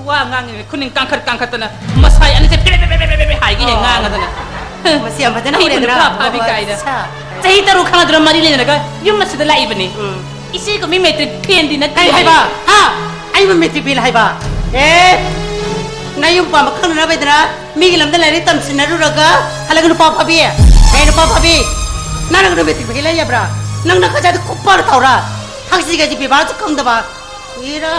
ꯋꯥ ꯉꯥꯡꯉꯤꯅꯦ, ꯈꯨꯅꯤꯡ ꯀꯥꯡꯈꯠ ꯀꯥꯡꯈꯠꯇꯅ, ꯃꯁꯥꯏ ꯑꯅꯤꯁꯦ ꯄꯦꯔꯦ ꯄꯦꯔꯦ ꯄꯦꯔꯦ ꯄꯦꯔꯦ ꯍꯥꯏꯒꯤ ꯍꯦꯛ ꯑꯣ꯫ ꯉꯥꯡꯉꯗꯅ꯫ ꯃꯁꯤ ꯌꯥꯝ ꯐꯖꯅ ꯑꯩꯕꯨ ꯍꯧꯔꯦꯗꯅ꯫ ꯅꯨꯄꯥ ꯐꯥꯕꯤ ꯑꯣ, ꯀꯥꯏꯅ꯫ ꯑꯠꯁꯥ꯫ ꯆꯍꯤ ꯇꯔꯨꯛ ꯈꯪꯉꯗ꯭ꯔꯥ ꯃꯔꯤ ꯂꯩꯅꯔꯒ ꯌꯨꯝ ꯑꯁꯤꯗ ꯂꯥꯛꯏꯕꯅꯤ꯫ ꯎꯝ꯫ ꯏꯆꯦꯒ ꯃꯤ ꯃꯦꯇ꯭ꯔꯤꯛ ꯐꯦꯜꯗꯤ ꯅꯠꯇꯦ꯫ ꯀꯔꯤ ꯍꯥꯏꯕ? ꯍꯥ? ꯑꯩꯕꯨ ꯃꯦꯇ꯭ꯔꯤꯛ ꯐꯦꯜ ꯍꯥꯏꯕ? ꯑꯦ, ꯅꯌꯨꯝ ꯄꯥꯟꯕ ꯈꯪꯅꯅꯕꯩꯗꯅ ꯃꯤꯒꯤ ꯂꯝꯗ ꯂꯥꯏꯔꯤꯛ ꯇꯝꯁꯤꯟꯅꯔꯨꯔꯒ ꯍꯜꯂꯒ ꯅꯨꯄꯥ ꯐꯥꯕꯤ? ꯑꯦ, ꯅꯨꯄꯥ ꯐꯥꯕꯤ? ꯅꯪꯅ ꯃꯦꯇ꯭ꯔꯤꯛ ꯐꯦꯜ ꯍꯥꯏ ꯌꯥꯕ꯭ꯔꯥ? ꯅꯪꯅ ꯀꯖꯥꯗ ꯈꯨꯄꯥꯛꯅ ꯊꯥꯎꯔꯥ? ꯊꯛꯁꯤ ꯈꯥꯁꯤ ꯕꯦꯕꯥꯔꯁꯨ ꯈꯪꯗꯕ꯫ ꯏꯔꯥ꯫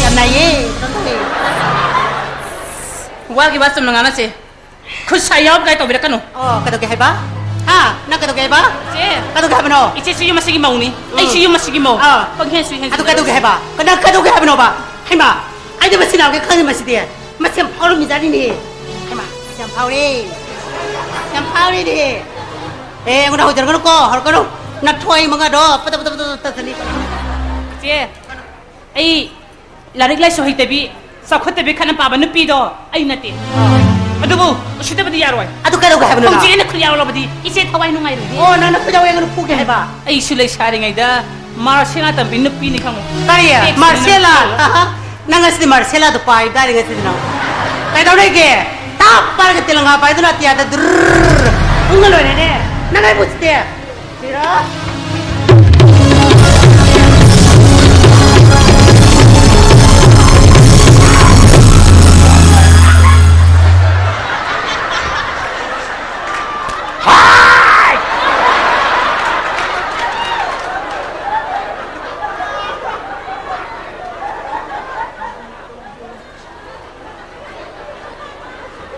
ꯌꯥꯝ ꯅꯥꯏꯌꯦ꯫ ꯋꯥꯒꯤ ꯋꯥ ꯆꯨꯝꯅ ꯉꯥꯡꯅꯁꯦ꯫ ꯈꯨꯠ ꯁꯥ ꯌꯥꯎ ꯀꯥꯏ ꯇꯧꯕꯤꯔꯛꯀꯅꯨ꯫ ꯑꯣ, ꯀꯩꯗꯧꯒꯦ ꯍꯥꯏꯕ? ꯍꯥ? ꯅꯪ ꯀꯩꯗꯧꯒꯦ ꯍꯥꯏꯕ? ꯆꯦ꯫ ꯀꯩꯗꯧꯒꯦ ꯍꯥꯏꯕꯅꯣ? ꯏꯆꯦꯁꯨ ꯌꯨꯝ ꯑꯁꯤꯒꯤ ꯃꯧꯅꯤ꯫ ꯎꯝ꯫ ꯑꯩꯁꯨ ꯌꯨꯝ ꯑꯁꯤꯒꯤ ꯃꯧ꯫ ꯑꯥ꯫ ꯄꯪꯍꯦꯟꯁꯨ ꯍꯦꯟꯖꯤꯜꯂꯦ꯫ ꯑꯗꯨ ꯀꯩꯗꯧꯒꯦ ꯍꯥꯏꯕ? ꯀꯅꯥ ꯀꯩꯗꯧꯒꯦ ꯍꯥꯏꯕꯅꯣꯕ? ꯍꯩꯃꯥ, ꯑꯩꯗꯤ ꯃꯁꯤ ꯅꯥꯕꯒꯤ ꯈꯪꯗꯦ ꯃꯁꯤꯗꯤ꯫ ꯃꯁꯤ ꯌꯥꯝ ꯐꯥꯎꯔꯝꯃꯤꯖꯥꯠꯅꯤꯅꯦ꯫ ꯍꯩꯃꯥ, ꯌꯥꯝ ꯐꯥꯎꯔꯦ꯫ ꯌꯥꯝ ꯐꯥꯎꯔꯦꯅꯦ꯫ ꯑꯦ, ꯑꯩꯉꯣꯟꯗ ꯍꯧꯖꯔꯒꯅꯨꯀꯣ, ꯍꯧꯔꯛꯀꯅꯨ꯫ ꯅꯊ꯭ꯋꯥꯏ ꯃꯉꯥꯗꯣ ꯄꯗ ꯄꯗ ꯄꯗ ꯄꯗ ꯇꯠꯆꯅꯤ꯫ ꯆꯦ, ꯑꯩ ꯂꯥꯏꯔꯤꯛ ꯂꯥꯏꯁꯨ ꯍꯩꯇꯕꯤ, ꯆꯥꯎꯈꯠꯇꯕꯤ ꯈꯠꯅ ꯄꯥꯕ ꯅꯨꯄꯤꯗꯣ ꯑꯩ ꯅꯠꯇꯦ꯫ ꯑꯗꯨꯕꯨ ꯎꯁꯤꯠꯇꯕꯗꯤ ꯌꯥꯔꯣꯏ꯫ ꯑꯗꯨ ꯀꯩꯗꯧꯒꯦ ꯍꯥꯏꯕꯅꯣ ꯅꯪ? ꯍꯧꯖꯤꯛ ꯑꯩꯅ ꯈꯨꯠ ꯌꯥꯎꯔꯕꯗꯤ ꯏꯆꯦ ꯊꯋꯥꯏ ꯅꯨꯡꯉꯥꯏꯔꯣꯏꯌꯦ꯫ ꯑꯣ, ꯅꯪꯅ ꯈꯨꯠ ꯌꯥꯎꯋꯦ, ꯑꯩꯉꯣꯟꯗ ꯐꯨꯒꯦ ꯍꯥꯏꯕ? ꯑꯩꯁꯨ ꯂꯩꯁꯥꯔꯤꯉꯩꯗ ꯃꯥꯔꯁꯦꯂꯥ ꯇꯝꯕꯤ ꯅꯨꯄꯤꯅꯤ ꯈꯪꯉꯨ꯫ ꯀꯔꯤ? ꯄꯦꯛꯁꯤꯅ ꯃꯥꯔꯁꯦꯂꯥ? ꯅꯨꯄꯤꯅꯤ꯫ ꯅꯪ ꯉꯁꯤꯗꯤ ꯃꯥꯔꯁꯦꯂꯥꯗꯣ ꯄꯥꯏꯕ ꯇꯥꯔꯦ ꯉꯁꯤꯗꯤ ꯅꯪ꯫ ꯀꯩꯗꯧꯔꯤꯒꯦ? ꯇꯥꯞ ꯄꯥꯏꯔꯒ ꯇꯦꯂꯪꯒꯥ ꯄꯥꯏꯗꯨꯅ ꯑꯇꯤꯌꯥꯗ ꯗꯨꯔ ꯎꯪꯉ ꯂꯣꯏꯔꯦꯅꯦ꯫ ꯅꯪ ꯑꯩꯕꯨ ꯎꯁꯤꯠꯇꯦ? ꯁꯤꯔꯥ꯫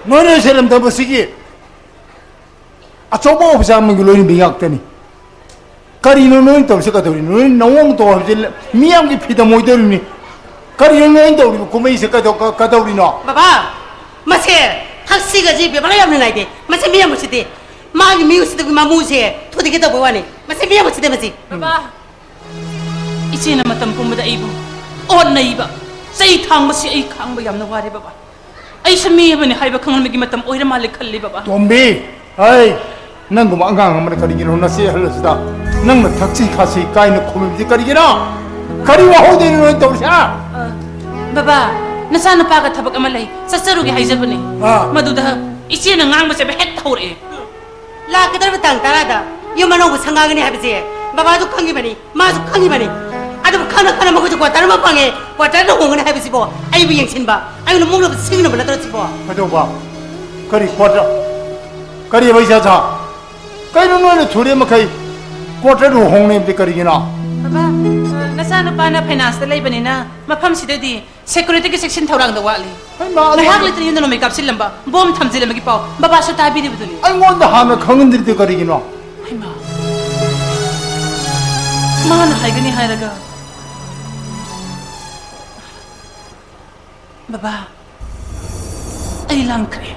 ꯅꯣꯏꯅ ꯁꯦꯂꯝ ꯊꯝꯕꯁꯤꯒꯤ ꯑꯆꯧꯕ ꯑꯣꯐꯤꯁꯥꯔ ꯑꯃꯒꯤ ꯂꯣꯏꯅꯕꯤ ꯉꯥꯛꯇꯅꯤ꯫ ꯀꯔꯤꯅꯣ ꯅꯣꯏꯅ ꯇꯧꯔꯤꯁꯦ? ꯀꯩꯗꯧꯔꯤꯅꯣ? ꯅꯣꯏ ꯅꯑꯣꯡ ꯇꯧ ꯍꯥꯏꯕꯁꯦ ꯃꯤꯌꯥꯝꯒꯤ ꯐꯤꯗꯝ ꯑꯣꯏꯗꯧꯔꯤꯅꯤ꯫ ꯀꯔꯤꯅꯣ ꯅꯣꯏꯅ ꯇꯧꯔꯤꯕ ꯀꯨꯝꯍꯩꯁꯦ? ꯀꯩꯗꯧ-, ꯀ-, ꯀꯩꯗꯧꯔꯤꯅꯣ? ꯕꯕꯥ, ꯃꯁꯦ ꯊꯛꯁꯤꯒꯁꯤ ꯕꯦꯕꯥꯔ ꯌꯥꯝꯅ ꯅꯥꯏꯗꯦ꯫ ꯃꯁꯤ ꯃꯤ ꯌꯥꯝ ꯎꯁꯤꯠꯇꯦ꯫ ꯃꯥꯒꯤ ꯃꯤ ꯎꯁꯤꯠꯇꯕꯒꯤ ꯃꯃꯨꯁꯦ ꯊꯨꯗꯦꯛꯀꯦ ꯇꯧꯕꯩ ꯋꯥꯅꯤ꯫ ꯃꯁꯤ ꯃꯤ ꯌꯥꯝ ꯎꯁꯤꯠꯇꯦ ꯃꯁꯤ꯫ ꯕꯕꯥ, ꯏꯆꯦꯅ ꯃꯇꯝ ꯄꯨꯝꯕꯗ ꯑꯩꯕꯨ ꯑꯣꯠꯅꯩꯕ, ꯆꯩ ꯊꯥꯡꯕꯁꯤ ꯑꯩ ꯈꯥꯡꯕ ꯌꯥꯝꯅ ꯋꯥꯔꯦ ꯕꯕꯥ꯫ ꯑꯩꯁꯨ ꯃꯤ ꯑꯃꯅꯤ ꯍꯥꯏꯕ ꯈꯪꯍꯟꯕꯒꯤ ꯃꯇꯝ ꯑꯣꯏꯔ ꯃꯥꯜꯂꯦ ꯈꯜꯂꯤ ꯕꯕꯥ꯫ ꯇꯣꯝꯕꯤ, ꯍꯩ, ꯅꯪꯒꯨꯝꯕ ꯑꯉꯥꯡ ꯑꯃꯅ ꯀꯔꯤꯒꯤꯅꯣ ꯅꯆꯦ ꯑꯍꯜ ꯑꯁꯤꯗ ꯅꯪꯅ ꯊꯛꯁꯤ ꯈꯥꯁꯤ ꯀꯥꯏꯅ ꯈꯨꯝꯃꯤꯕꯁꯤ ꯀꯔꯤꯒꯤꯅꯣ? ꯀꯔꯤ ꯋꯥꯍꯧꯗꯣꯏꯅꯣ ꯅꯣꯏꯅ ꯇꯧꯔꯤꯁꯤ, ꯍꯥ? ꯑ, ꯕꯕꯥ, ꯅꯆꯥꯅꯨꯄꯥꯒ ꯊꯕꯛ ꯑꯃ ꯂꯩ, ꯆꯠꯆꯔꯨꯒꯦ ꯍꯥꯏꯖꯕꯅꯤ꯫ ꯑꯥ꯫ ꯃꯗꯨꯗ ꯏꯆꯦꯅ ꯉꯥꯡꯕꯁꯦ ꯍꯦꯛꯇ ꯍꯧꯔꯛꯑꯦ꯫ ꯂꯥꯛꯀꯗꯧꯔꯤꯕ ꯇꯥꯡ ꯇꯔꯥꯗ ꯌꯨꯝ ꯑꯅꯧꯕ ꯁꯪꯒꯥꯒꯅꯤ ꯍꯥꯏꯕꯁꯦ ꯕꯕꯥꯁꯨ ꯈꯪꯉꯤꯕꯅꯤ, ꯃꯥꯁꯨ ꯈꯪꯉꯤꯕꯅꯤ꯫ ꯑꯗꯨꯕꯨ ꯈꯪꯅ ꯈꯪꯅ ꯃꯈꯣꯏꯁꯨ quarter ꯑꯃ ꯐꯪꯉꯦ, quarterꯗ ꯍꯣꯡꯒꯅꯤ ꯍꯥꯏꯕꯁꯤꯕꯣ ꯑꯩꯕꯨ ꯌꯦꯡꯁꯤꯟꯕ, ꯑꯩꯕꯨ ꯃꯨꯛꯅꯕ ꯁꯤꯡꯅꯕ ꯅꯠꯇ꯭ꯔꯣ ꯁꯤꯕꯣ? ꯀꯩꯗꯧꯕ? ꯀꯔꯤ quarter? ꯀꯔꯤ ꯑꯕꯩ ꯆꯥ ꯆꯥ? ꯀꯩꯅꯣ ꯅꯣꯏꯅ ꯊꯨꯔꯦ ꯃꯈꯩ quarterꯗ ꯍꯣꯡꯅꯤ ꯍꯥꯏꯕꯗꯤ ꯀꯔꯤꯒꯤꯅꯣ? ꯕꯕꯥ, ꯅꯆꯥꯅꯨꯄꯥꯅ financeꯇ ꯂꯩꯕꯅꯤꯅ ꯃꯐꯝꯁꯤꯗꯗꯤ securityꯒꯤ section ꯊꯧꯔꯥꯡꯗ ꯋꯥꯠꯂꯤ꯫ ꯍꯩꯃꯥ, ꯑꯗꯨ ꯉꯥꯏꯍꯥꯛ ꯂꯩꯇꯅ ꯌꯨꯝꯗ ꯅꯣꯡꯃꯩ ꯀꯥꯞꯁꯤꯜꯂꯝꯕ, bomb ꯊꯝꯖꯤꯜꯂꯝꯕꯒꯤ ꯄꯥꯎ ꯕꯕꯥꯁꯨ ꯇꯥꯕꯤꯔꯤꯕꯗꯨꯅꯤ꯫ ꯑꯩꯉꯣꯟꯗ ꯍꯥꯟꯅ ꯈꯪꯍꯟꯗ꯭ꯔꯤꯗꯤ ꯀꯔꯤꯒꯤꯅꯣ? ꯍꯩꯃꯥ, ꯃꯥꯅ ꯍꯥꯏꯒꯅꯤ ꯍꯥꯏꯔꯒ꯫ ꯕꯕꯥ, ꯑꯩ ꯂꯥꯟꯈ꯭ꯔꯦ꯫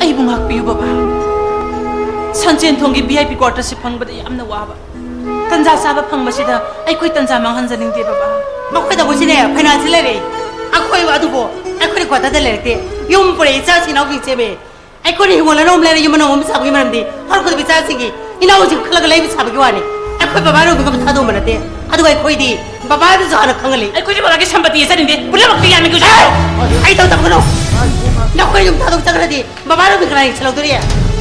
ꯑꯩꯕꯨ ꯉꯥꯛꯄꯤꯌꯨ ꯕꯕꯥ꯫ ꯁꯟꯆꯦꯟ ꯊꯣꯡꯒꯤ VIP quarterꯁꯤ ꯐꯪꯕꯗ ꯌꯥꯝꯅ ꯋꯥꯕ꯫ ꯇꯟꯖꯥ ꯆꯥꯕ ꯐꯪꯕꯁꯤꯗ ꯑꯩꯈꯣꯏ ꯇꯟꯖꯥ ꯃꯥꯡꯍꯟꯖꯅꯤꯡꯗꯦ ꯕꯕꯥ꯫ ꯃꯈꯣꯏꯗꯕꯨꯁꯤꯅꯦ financeꯁꯤ ꯂꯩꯔꯦ꯫ ꯑꯩꯈꯣꯏ ꯑꯗꯨꯕꯨ ꯑꯩꯈꯣꯏꯅ quarterꯗ ꯂꯩꯔꯛꯇꯦ꯫ ꯌꯨꯝ ꯄꯨꯔꯛꯏ, ꯏꯆꯥꯁꯤꯡ ꯏꯅꯥꯎꯁꯤꯡ ꯁꯦꯝꯃꯦ꯫ ꯑꯩꯈꯣꯏꯅ ꯍꯤꯡꯒꯣꯜ ꯑꯅꯧꯕ ꯂꯩꯔ ꯌꯨꯝ ꯑꯅꯧꯕ ꯑꯃ ꯁꯥꯕꯒꯤ ꯃꯔꯝꯗꯤ ꯍꯧꯔꯛꯄꯗ ꯏꯆꯥꯁꯤꯡꯒꯤ ꯏꯅꯥꯎꯁꯤꯡ ꯈꯜꯂꯒ ꯂꯩꯕ ꯁꯥꯕꯒꯤ ꯋꯥꯅꯤ꯫ ꯑꯩꯈꯣꯏ ꯕꯕꯥ ꯔꯣꯕꯤꯟꯒ ꯊꯥꯗꯣꯛꯑꯝꯕ ꯅꯠꯇꯦ꯫ ꯑꯗꯨꯒ ꯑꯩꯈꯣꯏꯗꯤ ꯕꯕꯥꯗꯨꯁꯨ ꯍꯥꯟꯅ ꯈꯪꯍꯜꯂꯤ꯫ ꯑꯩꯈꯣꯏꯁꯨ ꯕꯕꯥꯒꯤ ꯁꯝꯄꯇꯤ ꯆꯠꯅꯤꯡꯗꯦ꯫ ꯄꯨꯝꯅꯃꯛꯇꯤ ꯌꯥꯅꯤꯡꯉꯤ꯫ ꯑꯦ! ꯑꯩ ꯇꯧꯗꯕꯒꯅꯣ꯫ ꯅꯈꯣꯏ ꯌꯨꯝ ꯊꯥꯗꯣꯛ ꯆꯠꯈ꯭ꯔꯗꯤ ꯕꯕꯥ ꯔꯣꯕꯤꯟ ꯀꯅꯥ ꯌꯦꯡꯁꯤꯜꯍꯧꯗꯣꯔꯤ?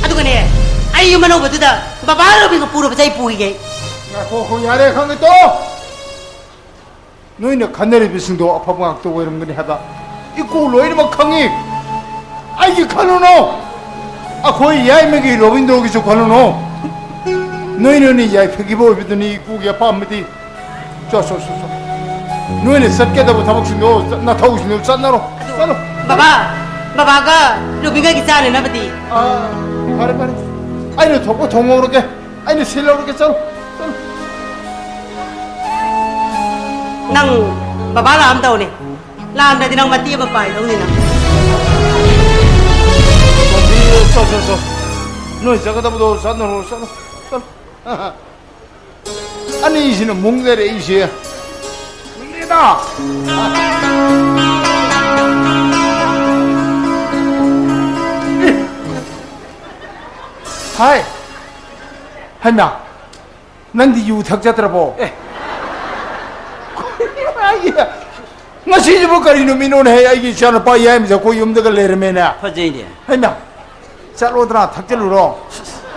ꯑꯗꯨꯒꯅꯦ, ꯑꯩ ꯌꯨꯝ ꯑꯅꯧꯕꯗꯨꯗ ꯕꯕꯥ ꯔꯣꯕꯤꯟꯒ ꯄꯨꯔꯕꯁꯦ ꯑꯩ ꯄꯨꯈꯤꯒꯦ꯫ ꯉꯥꯏꯈꯣ, ꯉꯥꯏꯈꯣ, ꯌꯥꯔꯦ, ꯈꯪꯉꯦ, ꯇꯣ꯫ ꯅꯣꯏꯅ ꯈꯟꯅꯔꯤꯕꯁꯤꯡꯗꯣ ꯑꯐꯕ ꯉꯥꯛꯇ ꯑꯣꯏꯔꯝꯒꯅꯤ ꯍꯥꯏꯕ ꯏꯀꯨ ꯂꯣꯏꯅꯃꯛ ꯈꯪꯉꯤ꯫ ꯑꯩꯒꯤ ꯈꯜꯂꯨꯅꯨ, ꯑꯩꯈꯣꯏ ꯌꯥꯏꯃꯒꯤ ꯔꯣꯕꯤꯟꯗ꯭ꯔꯣꯒꯤꯁꯨ ꯈꯜꯂꯨꯅꯨ꯫ ꯅꯣꯏ ꯅꯣꯏꯅ ꯌꯥꯏꯐꯈꯤꯕ ꯑꯣꯏꯕꯗꯨꯅꯤ ꯏꯀꯨꯒꯤ ꯑꯄꯥꯝꯕꯗꯤ꯫ ꯆꯣ, ꯆꯣ, ꯆꯣ, ꯆꯣ꯫ ꯅꯣꯏꯅ ꯆꯠꯀꯗꯕ ꯊꯕꯛꯁꯤꯡꯗꯣ, ꯆꯠ-, ꯅꯊꯧꯁꯤꯡꯗꯣ ꯆꯠꯅꯔꯣ꯫ ꯆꯠꯂꯣ꯫ ꯕꯕꯥ, ꯕꯕꯥꯒ ꯔꯣꯕꯤꯟꯒꯒꯤ ꯆꯥꯅꯅꯕꯗꯤ꯫ ꯑꯥ, ꯐꯔꯦ, ꯐꯔꯦ꯫ ꯑꯩꯅ ꯊꯣꯛꯄ ꯊꯣꯡꯍꯧꯔꯒꯦ꯫ ꯑꯩꯅ ꯁꯤꯜꯍꯧꯔꯒꯦ, ꯆꯠꯂꯣ, ꯆꯠꯂꯣ꯫ ꯅꯪ ꯕꯕꯥ ꯂꯥꯛꯑꯝꯗꯧꯅꯦ꯫ ꯂꯥꯛꯑꯝꯗ꯭ꯔꯗꯤ ꯅꯪ ꯃꯇꯦꯛ ꯑꯃ ꯄꯥꯏꯗꯧꯅꯤ ꯅꯪ꯫ ꯆꯣ, ꯆꯣ, ꯆꯣ꯫ ꯅꯣꯏ ꯆꯠꯀꯗꯕꯗꯣ ꯆꯠꯅꯔꯣ, ꯆꯠꯂꯣ, ꯆꯠꯂꯣ꯫ ꯑꯅꯤꯁꯤꯅ ꯃꯨꯛ ꯂꯩꯔꯛꯏꯁꯦ꯫ ꯀꯨꯏꯔꯦꯗ꯫ ꯍꯥꯏ, ꯍꯩꯃꯥ, ꯅꯪꯗꯤ ꯌꯨ ꯊꯛꯆꯗ꯭ꯔꯕꯣ? ꯑꯦ꯫ ꯉꯁꯤꯁꯤꯕꯨ ꯀꯔꯤ ꯅꯨꯃꯤꯠꯅꯣꯅꯦ? ꯍꯦ, ꯑꯩꯒꯤ ꯏꯆꯥꯅꯨꯄꯥ ꯌꯥꯏꯃꯁꯦ ꯑꯩꯈꯣꯏ ꯌꯨꯝꯗꯒ ꯂꯩꯔꯝꯃꯦꯅꯦ꯫ ꯐꯖꯩꯅꯦ꯫ ꯍꯩꯃꯥ, ꯆꯠꯂꯣꯗꯅ, ꯊꯛꯆꯜꯂꯨꯔꯣ꯫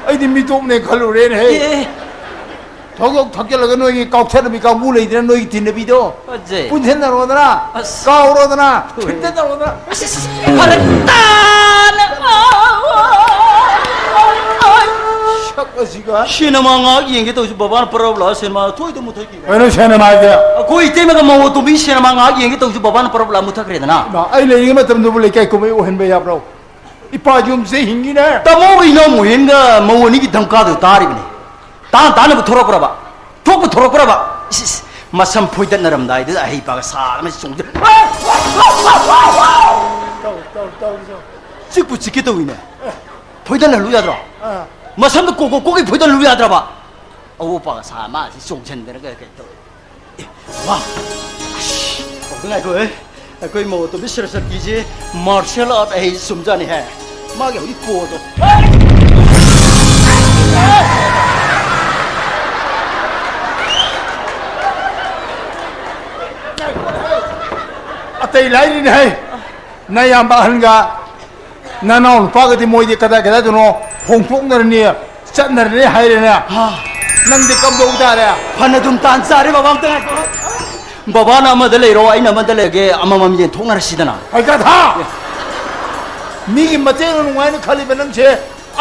ꯑꯩꯗꯤ ꯃꯤꯇꯣꯞꯅꯦ ꯈꯜꯂꯨꯔꯦꯅꯦ, ꯍꯦ꯫ ꯑꯦ, ꯑꯦ꯫ ꯊꯧꯗꯣꯛ ꯊꯛꯆꯜꯂꯒ ꯅꯣꯏꯒꯤ ꯀꯥꯎꯊꯠꯅꯕꯤ ꯀꯥꯡꯕꯨ ꯂꯩꯗꯅ, ꯅꯣꯏꯒꯤ ꯇꯤꯟꯅꯕꯤꯗꯣ꯫ ꯐꯖꯩ꯫ ꯄꯨꯟꯁꯤꯟꯅꯔꯣꯗꯅ, ꯑꯁ꯫ ꯀꯥꯎꯔꯣꯗꯅ, ꯊꯣꯛꯑꯦ꯫ ꯊꯤꯟꯖꯤꯟꯅꯔꯣꯗꯅ꯫ ꯑꯁ, ꯑꯁ, ꯑꯁ, ꯐꯔꯛ ꯇꯥꯅ꯫ ꯁꯛ ꯑꯁꯤꯒ꯫ ꯁꯤꯅꯦꯃꯥ ꯉꯥꯏꯍꯥꯛ ꯌꯦꯡꯒꯦ ꯇꯧꯁꯤ, ꯕꯕꯥꯅ ꯄꯔꯞ ꯂꯥꯛꯑ ꯁꯤꯅꯦꯃꯥ ꯊꯣꯏꯗ ꯃꯨꯊꯠꯈꯤꯕ꯫ ꯀꯩꯅꯣ ꯁꯤꯅꯦꯃꯥꯁꯦ? ꯑꯩꯈꯣꯏ ꯏꯇꯩꯃꯒ ꯃꯧ ꯑꯇꯣꯝꯕꯤ ꯁꯤꯅꯦꯃꯥ ꯉꯥꯏꯍꯥꯛ ꯌꯦꯡꯒꯦ ꯇꯧꯁꯤ, ꯕꯕꯥꯅ ꯄꯔꯞ ꯂꯥꯛꯑ ꯃꯨꯊꯠꯈ꯭ꯔꯦꯗꯅ꯫ ꯏꯃꯥ, ꯑꯩ ꯂꯩꯔꯤꯉꯩ ꯃꯇꯝꯗꯕꯨ ꯂꯩꯀꯥꯏ ꯀꯨꯝꯍꯩ ꯑꯣꯏꯍꯟꯕ ꯌꯥꯕ꯭ꯔꯣ? ꯏꯄꯥ ꯌꯨꯝꯁꯦ ꯍꯤꯡꯉꯤꯅꯦ꯫ ꯇꯥꯃꯣ ꯏꯅꯥꯎ ꯃꯨꯍꯦꯟꯒ ꯃꯧ ꯑꯅꯤꯒꯤ ꯙꯝꯀꯥꯗꯨ ꯇꯥꯔꯤꯕꯅꯤ꯫ ꯇꯥꯅ ꯇꯥꯅꯕ ꯊꯣꯔꯛꯄ꯭ꯔꯕ? ꯊꯣꯛꯄ ꯊꯣꯔꯛꯄ꯭ꯔꯕ? ꯏꯁ, ꯏꯁ, ꯃꯁꯝ ꯐꯣꯏꯗꯠꯅꯔꯝꯗꯥꯏꯗꯨꯗ ꯑꯍꯩ ꯄꯥꯒ ꯁꯥꯗꯅ ꯆꯣꯡꯖ-, ꯇꯧ, ꯇꯧ, ꯇꯧ, ꯇꯧ꯫ ꯆꯤꯛꯄꯨ ꯆꯤꯛꯀꯦ ꯇꯧꯏꯅꯦ꯫ ꯐꯣꯏꯗꯠꯅ ꯍꯜꯂꯨ ꯌꯥꯗ꯭ꯔꯣ? ꯑꯥ꯫ ꯃꯁꯝꯗꯣ ꯀꯣꯛ ꯀꯣꯛ ꯀꯣꯛꯀꯩ ꯐꯣꯏꯗꯠ ꯍꯜꯂꯨ ꯌꯥꯗ꯭ꯔꯕ? ꯑꯋꯣꯄꯥꯒ ꯁꯥ ꯃꯥꯁꯤ ꯆꯣꯡꯁꯤꯟꯗꯅ ꯀꯩ ꯀꯩ ꯇꯧꯏ꯫ ꯑꯦ, ꯃꯥ! ꯑꯁ, ꯉꯥꯏꯈꯣ, ꯉꯥꯏꯈꯣꯍꯦ꯫ ꯑꯩꯈꯣꯏ ꯃꯧ ꯑꯇꯣꯝꯕꯤ ꯁꯔꯁꯇꯤꯁꯦ martial art ꯍꯩ ꯆꯨꯝꯖꯥꯠꯅꯤꯍꯦ꯫ ꯃꯥꯒꯤ ꯍꯧꯖꯤꯛ ꯄꯣꯗꯣ꯫ ꯑꯇꯩ ꯂꯥꯏꯔꯤꯅꯦꯍꯦ꯫ ꯅꯌꯥꯝꯕ ꯑꯍꯟꯒ ꯅꯅꯥꯎ ꯅꯨꯄꯥꯒꯗꯤ ꯃꯣꯏꯗꯤ ꯀꯗꯥꯏ ꯀꯗꯥꯏꯗꯅꯣ ꯍꯣꯡꯗꯣꯛꯅꯔꯅꯤ, ꯆꯠꯅꯔꯅꯤ ꯍꯥꯏꯔꯦꯅꯦ꯫ ꯍꯥ꯫ ꯅꯪꯗꯤ ꯀꯝꯗꯧ ꯇꯥꯔꯦ? ꯐꯅ ꯑꯗꯨꯝ ꯇꯥꯟ ꯆꯥꯔꯦ ꯕꯕꯥ, ꯑꯝꯇ ꯉꯥꯏꯈꯣ꯫ ꯕꯕꯥꯅ ꯑꯃꯗ ꯂꯩꯔꯣ, ꯑꯩꯅ ꯑꯃꯗ ꯂꯩꯔꯒꯦ, ꯑꯃꯃꯝ ꯌꯦꯟꯊꯣꯛꯅꯔꯁꯤꯗꯅ꯫ ꯍꯩ ꯀꯊꯥ! ꯃꯤꯒꯤ ꯃꯇꯦꯡꯅ ꯅꯨꯡꯉꯥꯏꯅ ꯈꯜꯂꯤꯕ ꯅꯪꯁꯦ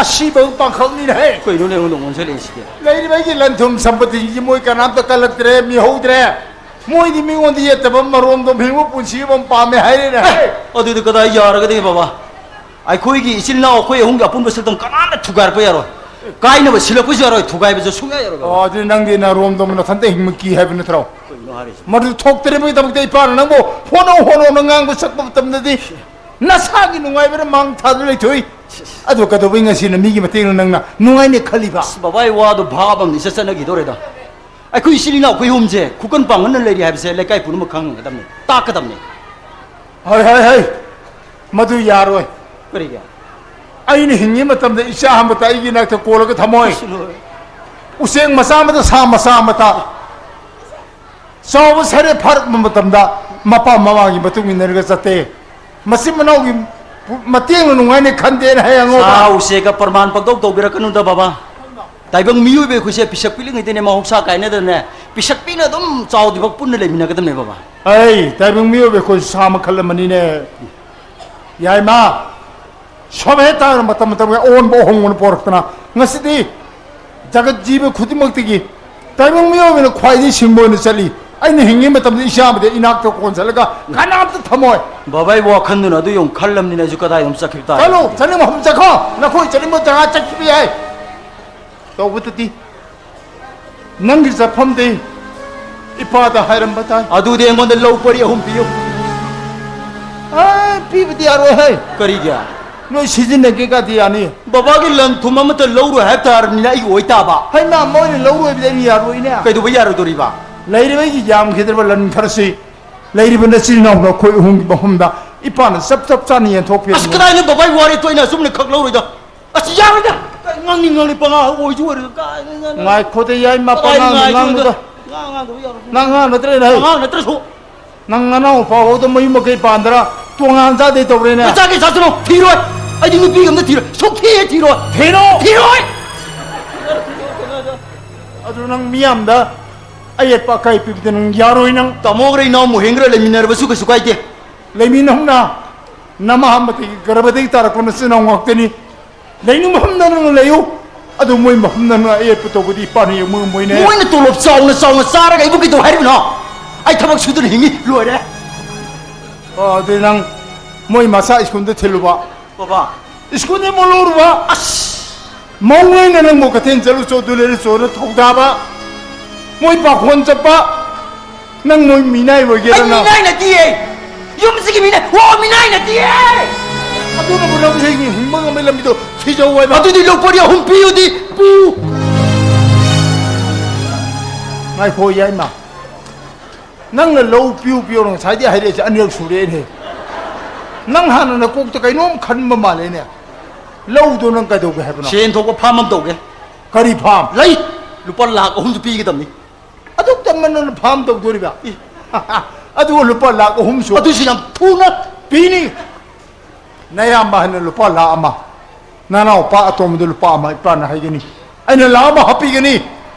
ꯑꯁꯤꯕ ꯄꯥꯡꯈꯛꯅꯤꯅꯦꯍꯦ꯫ ꯀꯩꯅꯣꯅꯦ ꯑꯩꯉꯣꯟꯗ ꯑꯣꯟꯁꯤꯜꯂꯛꯏꯁꯤꯗꯤ? ꯂꯩꯔꯤꯕ ꯑꯩꯒꯤ ꯂꯟ ꯊꯨꯝ ꯁꯝꯄꯇꯤꯁꯤꯡꯁꯤ ꯃꯣꯏ ꯀꯅꯥꯝꯇ ꯀꯜꯂꯛꯇ꯭ꯔꯦ, ꯃꯤꯍꯧꯗ꯭ꯔꯦ꯫ ꯃꯣꯏꯗꯤ ꯃꯤꯉꯣꯟꯗ ꯌꯦꯠꯇꯕ ꯃꯔꯣꯝꯗꯣꯝ ꯍꯤꯡꯕ ꯄꯨꯟꯁꯤ ꯑꯃ ꯄꯥꯝꯃꯦ ꯍꯥꯏꯔꯦꯅꯦ꯫ ꯑꯦ, ꯑꯗꯨꯗꯤ ꯀꯗꯥꯏ ꯌꯥꯔꯒꯗꯤ ꯕꯕꯥ? ꯑꯩꯈꯣꯏꯒꯤ ꯏꯆꯤꯜ ꯏꯅꯥꯎ ꯑꯩꯈꯣꯏ ꯑꯍꯨꯝꯒꯤ ꯑꯄꯨꯟꯕ ꯁꯛꯇꯝ ꯀꯅꯥꯝꯇ ꯊꯨꯒꯥꯏꯔꯛꯄ ꯌꯥꯔꯣꯏ꯫ ꯀꯥꯏꯅꯕ ꯁꯤꯜꯂꯛꯄꯁꯨ ꯌꯥꯔꯣꯏ, ꯊꯨꯒꯥꯏꯕꯁꯨ ꯁꯨꯡꯌꯥ ꯌꯥꯔꯣꯏ ꯕꯕꯥ꯫ ꯑꯣ, ꯑꯗꯨꯗꯤ ꯅꯪꯗꯤ ꯅꯔꯣꯝꯗꯣꯝ ꯅꯊꯟꯇ ꯍꯤꯡꯕ ꯀꯤ ꯍꯥꯏꯕ ꯅꯠꯇ꯭ꯔꯣ? ꯀꯩꯅꯣ ꯍꯥꯏꯔꯤꯁꯤ? ꯃꯗꯨ ꯊꯣꯛꯇꯅꯕꯒꯤꯗꯃꯛꯇ ꯏꯄꯥꯅ ꯅꯪꯕꯨ ꯍꯣꯠꯅꯧ ꯍꯣꯠꯅꯧꯅ ꯉꯥꯡꯕ ꯁꯛꯄ ꯃꯇꯝꯗꯗꯤ ꯅꯁꯥꯒꯤ ꯅꯨꯡꯉꯥꯏꯕꯅ ꯃꯥꯡ ꯊꯥꯗꯨꯅ ꯂꯩꯊꯣꯛꯏ꯫ ꯑꯗꯨ ꯀꯩꯗꯧꯕꯩ ꯉꯁꯤꯅ ꯃꯤꯒꯤ ꯃꯇꯦꯡꯅ ꯅꯪꯅ ꯅꯨꯡꯉꯥꯏꯅꯦ ꯈꯜꯂꯤꯕ? ꯑꯁ, ꯕꯕꯥ, ꯑꯩ ꯋꯥꯗꯣ ꯚꯥꯕ ꯑꯃ ꯏꯆꯠ ꯆꯠꯅꯈꯤꯗꯧꯔꯦꯗ꯫ ꯑꯩꯈꯣꯏ ꯏꯆꯤꯜ ꯏꯅꯥꯎ ꯑꯩꯈꯣꯏ ꯑꯍꯨꯝꯁꯦ ꯈꯨꯀꯟ ꯄꯥꯡꯒꯟꯅ ꯂꯩꯔꯤ ꯍꯥꯏꯕꯁꯦ ꯂꯩꯀꯥꯏ ꯄꯨꯝꯅꯃꯛ ꯈꯪꯍꯟꯒꯗꯕꯅꯤ, ꯇꯥꯛꯀꯗꯕꯅꯤ꯫ ꯍꯣꯏ, ꯍꯣꯏ, ꯍꯣꯏ, ꯃꯗꯨ ꯌꯥꯔꯣꯏ꯫ ꯀꯔꯤꯒꯤ? ꯑꯩꯅ ꯍꯤꯡꯉꯤ ꯃꯇꯝꯗ ꯏꯆꯥ ꯑꯃꯇ ꯑꯩꯒꯤ ꯏꯅꯥꯛꯇ ꯀꯣꯜꯂꯒ ꯊꯝꯃꯣꯏ꯫ ꯀꯩꯁꯨ ꯂꯣꯏ꯫ ꯎꯆꯦꯛ ꯃꯆꯥ ꯑꯃꯇ, ꯁꯥ ꯃꯆꯥ ꯑꯃꯇ꯫ ꯆꯥꯎꯕ ꯁꯔꯦ ꯐꯥꯔꯛꯄ ꯃꯇꯝꯗ ꯃꯄꯥ ꯃꯃꯥꯒꯤ ꯃꯇꯨꯡ ꯏꯟꯅꯔꯒ ꯆꯠꯇꯦ꯫ ꯃꯆꯤꯟ ꯃꯅꯥꯎꯒꯤ ꯃꯇꯦꯡꯅ ꯅꯨꯡꯉꯥꯏꯅ ꯈꯟꯗꯦꯅ ꯍꯌꯦꯡ ꯁꯥ ꯎꯆꯦꯛꯀ ꯄ꯭ꯔꯃꯥꯟ ꯄꯪꯇꯧ ꯇꯧꯕꯤꯔꯛꯀꯅꯨꯗ ꯕꯕꯥ꯫ ꯇꯥꯏꯕꯪ ꯃꯤꯑꯣꯏꯕ ꯑꯩꯈꯣꯏꯁꯦ ꯄꯤꯁꯛ ꯄꯤꯛꯂꯤꯉꯩꯗꯅꯦ ꯃꯍꯧꯁꯥ ꯀꯥꯏꯅꯗꯅꯦ ꯄꯤꯁꯛ ꯄꯤꯛꯅ ꯑꯗꯨꯝ ꯆꯥꯎꯗ꯭ꯔꯤꯐꯥꯎ ꯄꯨꯟꯅ ꯂꯩꯃꯤꯟꯅꯒꯗꯕꯅꯦ ꯕꯕꯥ꯫ ꯑꯩ ꯇꯥꯏꯕꯪ ꯃꯤꯑꯣꯏꯕ ꯑꯩꯈꯣꯏ ꯁꯥ ꯃꯈꯜ ꯑꯃꯅꯤꯅꯦ꯫ ꯌꯥꯏꯃ, ꯁꯣꯚꯦ ꯇꯥꯔ ꯃꯇꯝ ꯃꯇꯝꯒꯤ ꯑꯑꯣꯟꯕ ꯑꯍꯣꯡꯕꯅ ꯄꯣꯔꯛꯇꯅ ꯉꯁꯤꯗꯤ ꯖꯒꯠ ꯖꯤꯕ ꯈꯨꯗꯤꯡꯃꯛꯇꯒꯤ ꯇꯥꯏꯕꯪ ꯃꯤꯑꯣꯏꯕꯅ ꯈ꯭ꯋꯥꯏꯗꯒꯤ ꯁꯤꯡꯕ ꯑꯣꯏꯅ ꯆꯠꯂꯤ꯫ ꯑꯩꯅ ꯍꯤꯡꯉꯤ ꯃꯇꯝꯗ ꯏꯆꯥ ꯑꯃꯗꯤ ꯏꯅꯥꯛꯇ ꯀꯣꯟꯁꯤꯜꯂꯒ ꯀꯅꯥꯝꯇ ꯊꯝꯃꯣꯏ꯫ ꯕꯕꯥ, ꯑꯩ ꯋꯥꯈꯜꯗꯨꯅ ꯑꯗꯨ ꯌꯧ ꯈꯜꯂꯝꯅꯤꯅ ꯑꯩꯁꯨ ꯀꯗꯥꯏꯗ ꯑꯃꯨꯛ ꯆꯠꯈꯤꯕ ꯇꯥꯔꯦ ꯆꯠꯂꯨ, ꯑꯗꯨꯗꯤ꯫ ꯆꯠꯅꯤꯡꯕ ꯃꯐꯝ ꯆꯠꯈꯣ꯫ ꯅꯈꯣꯏ ꯆꯠꯅꯤꯡꯕ ꯖꯒꯥ ꯆꯠꯈꯤꯕ ꯌꯥꯏ꯫ ꯇꯧꯕꯇꯗꯤ ꯅꯪꯒꯤ ꯆꯠꯐꯝꯗꯤ ꯏꯄꯥꯗ ꯍꯥꯏꯔꯝꯕ ꯇꯥꯏ꯫ ꯑꯗꯨꯗꯤ ꯑꯩꯉꯣꯟꯗ ꯂꯧ ꯄꯔꯤ ꯑꯍꯨꯝ ꯄꯤꯌꯨ꯫ ꯑꯦ, ꯄꯤꯕꯗꯤ ꯌꯥꯔꯣꯏ ꯍꯦ꯫ ꯀꯔꯤꯒꯤ? ꯅꯣꯏ ꯁꯤꯖꯤꯟꯅꯒꯦ ꯀꯥꯗꯤ ꯌꯥꯅꯤ꯫ ꯕꯕꯥꯒꯤ ꯂꯟ ꯊꯨꯝ ꯑꯃꯠꯇ ꯂꯧꯔꯣꯏ ꯍꯥꯏꯕ ꯇꯥꯔꯕꯅꯤꯅ ꯑꯩꯒꯤ ꯑꯣꯏ ꯇꯥꯕ꯫ ꯍꯩꯃꯥ, ꯃꯣꯏꯅ ꯂꯧꯔꯣꯏꯕꯗꯤ ꯑꯩꯅ ꯌꯥꯔꯣꯏꯅꯦ꯫ ꯀꯩꯗꯧꯕ ꯌꯥꯔꯣꯏꯗꯣꯔꯤꯕ? ꯂꯩꯔꯤꯕ ꯑꯩꯒꯤ ꯌꯥꯝꯈꯤꯗ꯭ꯔꯕ ꯂꯟ ꯈꯔꯁꯤ ꯂꯩꯔꯤꯕ ꯅꯆꯤꯟ ꯏꯅꯥꯎ ꯅꯈꯣꯏ ꯑꯍꯨꯝꯒꯤ ꯃꯐꯝꯗ ꯏꯄꯥꯅ ꯆꯞ ꯆꯞ ꯆꯥꯅ ꯌꯦꯟꯊꯣꯛꯄꯤꯔꯝꯃꯤ꯫ ꯑꯁ, ꯀꯗꯥꯏꯅꯣ ꯕꯕꯥꯒꯤ ꯋꯥꯔꯤ ꯊꯣꯛꯏꯅ ꯑꯆꯨꯝꯅ ꯈꯛ ꯂꯧꯔꯣꯏꯗ꯫ ꯑꯁ, ꯌꯥꯔꯣꯏꯗ꯫ ꯉꯥꯡꯅꯤꯡ ꯉꯥꯡꯅꯤꯡ ꯄꯉꯥꯡ ꯑꯣꯏꯁꯨ ꯑꯣꯏꯔꯣꯏ꯫ ꯀꯥꯏ-, ꯉꯥꯏꯈꯣꯗ ꯌꯥꯏꯃ, ꯀꯗꯥꯏꯗ ꯄꯉꯥꯡꯗ ꯉꯥꯏꯗꯣꯏꯅꯣꯗ? ꯉꯥꯡꯅꯨꯗ꯫ ꯉꯥꯡ ꯉꯥꯡꯗꯕ ꯌꯥꯔꯣꯏ꯫ ꯅꯪ ꯑꯉꯥꯡ ꯅꯠꯇ꯭ꯔꯦꯅꯦ ꯍꯩ꯫ ꯑꯉꯥꯡ ꯅꯠꯇ꯭ꯔꯁꯨ꯫ ꯅꯪ ꯅꯅꯥꯎ ꯅꯨꯄꯥ ꯐꯥꯎꯗ ꯃꯌꯨꯝ ꯃꯀꯩ ꯄꯥꯟꯗ꯭ꯔꯥ? ꯇꯣꯉꯥꯟ ꯆꯥꯗꯦ ꯇꯧꯔꯦꯅꯦ꯫ ꯅꯆꯥꯒꯤ ꯆꯥꯁꯅꯨ, ꯊꯤꯔꯣꯏ꯫ ꯑꯩꯗꯤ ꯅꯨꯄꯤꯒ ꯑꯝꯇ ꯊꯤꯔꯣꯏ꯫ ꯁꯨꯛꯊꯤ ꯍꯦꯛ ꯊꯤꯔꯣꯏ꯫ ꯊꯤꯔꯣ! ꯊꯤꯔꯣꯏ! ꯑꯗꯨ ꯅꯪ ꯃꯤꯌꯥꯝꯗ ꯑꯌꯦꯠꯄ ꯑꯀꯥꯏ ꯄꯤꯕꯗ ꯅꯪ ꯌꯥꯔꯣꯏ ꯅꯪ꯫ ꯇꯥꯃꯣꯒ ꯏꯅꯥꯎ ꯃꯣꯍꯦꯟꯒ ꯂꯩꯃꯤꯟꯅꯔꯕꯁꯨ ꯀꯩꯁꯨ ꯀꯥꯏꯗꯦ꯫ ꯂꯩꯃꯤꯟꯅꯍꯧꯅ ꯅꯃꯥ ꯑꯃꯗꯒꯤ ꯒꯔꯚꯗꯒꯤ ꯇꯥꯔꯛꯄ ꯅꯆꯤꯟ ꯏꯅꯥꯎ ꯉꯥꯛꯇꯅꯤ꯫ ꯂꯩꯅꯤꯡꯕ ꯃꯐꯝꯗ ꯅꯪ ꯂꯩꯌꯨ꯫ ꯑꯗꯨ ꯃꯣꯏ ꯃꯐꯝꯗ ꯅꯪ ꯑꯌꯦꯠꯄ ꯇꯧꯕꯗꯤ ꯏꯄꯥꯅ ꯌꯦꯡꯕ ꯉꯝꯃꯣꯏꯅꯦ꯫ ꯃꯣꯏꯅ ꯇꯣꯂꯣꯞ ꯆꯥꯎꯅ ꯆꯥꯎꯅ ꯆꯥꯔꯒ ꯑꯩꯕꯨ ꯀꯩꯗꯧ ꯍꯥꯏꯔꯤꯕꯅꯣ? ꯑꯩ ꯊꯕꯛ ꯁꯨꯗꯅ ꯍꯤꯡꯉꯤ, ꯂꯣꯏꯔꯦ꯫ ꯑꯣ, ꯑꯗꯨꯗꯤ ꯅꯪ ꯃꯣꯏ ꯃꯆꯥ ꯁ꯭ꯀꯨꯜꯗ ꯊꯤꯜꯂꯨꯕ꯫ ꯕꯕꯥ꯫ ꯁ꯭ꯀꯨꯜꯗ ꯑꯃꯨꯛ ꯂꯧꯔꯨꯕ꯫ ꯑꯁ! ꯃꯧ ꯅꯣꯏꯅ ꯅꯪꯕꯨ ꯀꯩꯊꯦꯜ ꯆꯠꯂꯨꯆꯣ, ꯑꯗꯨ ꯂꯩꯔꯨꯆꯣꯅ ꯊꯧꯗꯥꯕ꯫ ꯃꯣꯏ ꯄꯥꯈꯣꯟ ꯆꯠꯄ꯫ ꯅꯪ ꯃꯣꯏ ꯃꯤꯅꯥꯏ ꯑꯩ ꯑꯣꯏꯒꯦꯔꯅ? ꯃꯤꯅꯥꯏ ꯅꯠꯇꯤꯌꯦ! ꯌꯨꯝꯁꯤꯒꯤ ꯃꯤꯅꯥꯏ! ꯑꯣ, ꯃꯤꯅꯥꯏ ꯅꯠꯇꯤꯌꯦ! ꯑꯗꯨꯅꯕꯨ ꯅꯪ ꯍꯤꯡ-, ꯍꯤꯡꯕ ꯉꯝꯕꯒꯤ ꯂꯝꯕꯤꯗꯣ ꯊꯤꯖꯧ ꯍꯥꯏꯕ꯫ ꯑꯗꯨꯗꯤ ꯂꯧ ꯄꯔꯤ ꯑꯍꯨꯝ ꯄꯤꯌꯨꯗꯤ ꯄꯨ꯫ ꯉꯥꯏꯈꯣ, ꯌꯥꯏꯃ꯫ ꯅꯪꯅ ꯂꯧ ꯄꯤꯌꯨ ꯄꯤꯌꯨꯅ ꯉꯁꯥꯏꯗꯩ ꯍꯥꯏꯔꯛꯏꯁꯦ ꯑꯅꯤꯔꯛ ꯁꯨꯔꯦꯅꯦ꯫ ꯅꯪ ꯍꯥꯟꯅ ꯅꯀꯣꯛꯇ ꯀꯩꯅꯣꯝ ꯈꯟꯕ ꯃꯥꯜꯂꯦꯅꯦ꯫ ꯂꯧꯗꯣ ꯅꯪ ꯀꯩꯗꯧꯒꯦ ꯍꯥꯏꯕꯅꯣ? ꯁꯦꯟ ꯊꯣꯛꯄ ꯐꯥꯔꯝ ꯑꯃ ꯇꯧꯒꯦ꯫ ꯀꯔꯤ ꯐꯥꯔꯝ? ꯂꯩ꯫ ꯂꯨꯄꯥ ꯂꯥꯈ ꯑꯍꯨꯝꯁꯨ ꯄꯤꯒꯗꯕꯅꯤ꯫ ꯑꯗꯨꯛ ꯇꯝꯕ ꯅꯪꯅ ꯐꯥꯔꯝ ꯇꯧꯗꯣꯔꯤꯕ? ꯏ꯫ ꯑꯗꯨꯒ ꯂꯨꯄꯥ ꯂꯥꯈ ꯑꯍꯨꯝꯁꯨ ꯑꯗꯨꯁꯨ ꯌꯥꯝ ꯊꯨꯅ ꯄꯤꯅꯤ꯫ ꯅꯌꯥꯝꯕ ꯍꯥꯏꯅ ꯂꯨꯄꯥ ꯂꯥꯈ ꯑꯃ, ꯅꯅꯥꯎꯄꯥ ꯑꯇꯣꯝꯕꯗ ꯂꯨꯄꯥ ꯑꯃ ꯏꯄꯥꯅ ꯍꯥꯏꯒꯅꯤ꯫ ꯑꯩꯅ ꯂꯥꯈ ꯑꯃ ꯍꯥꯞꯄꯤꯒꯅꯤ꯫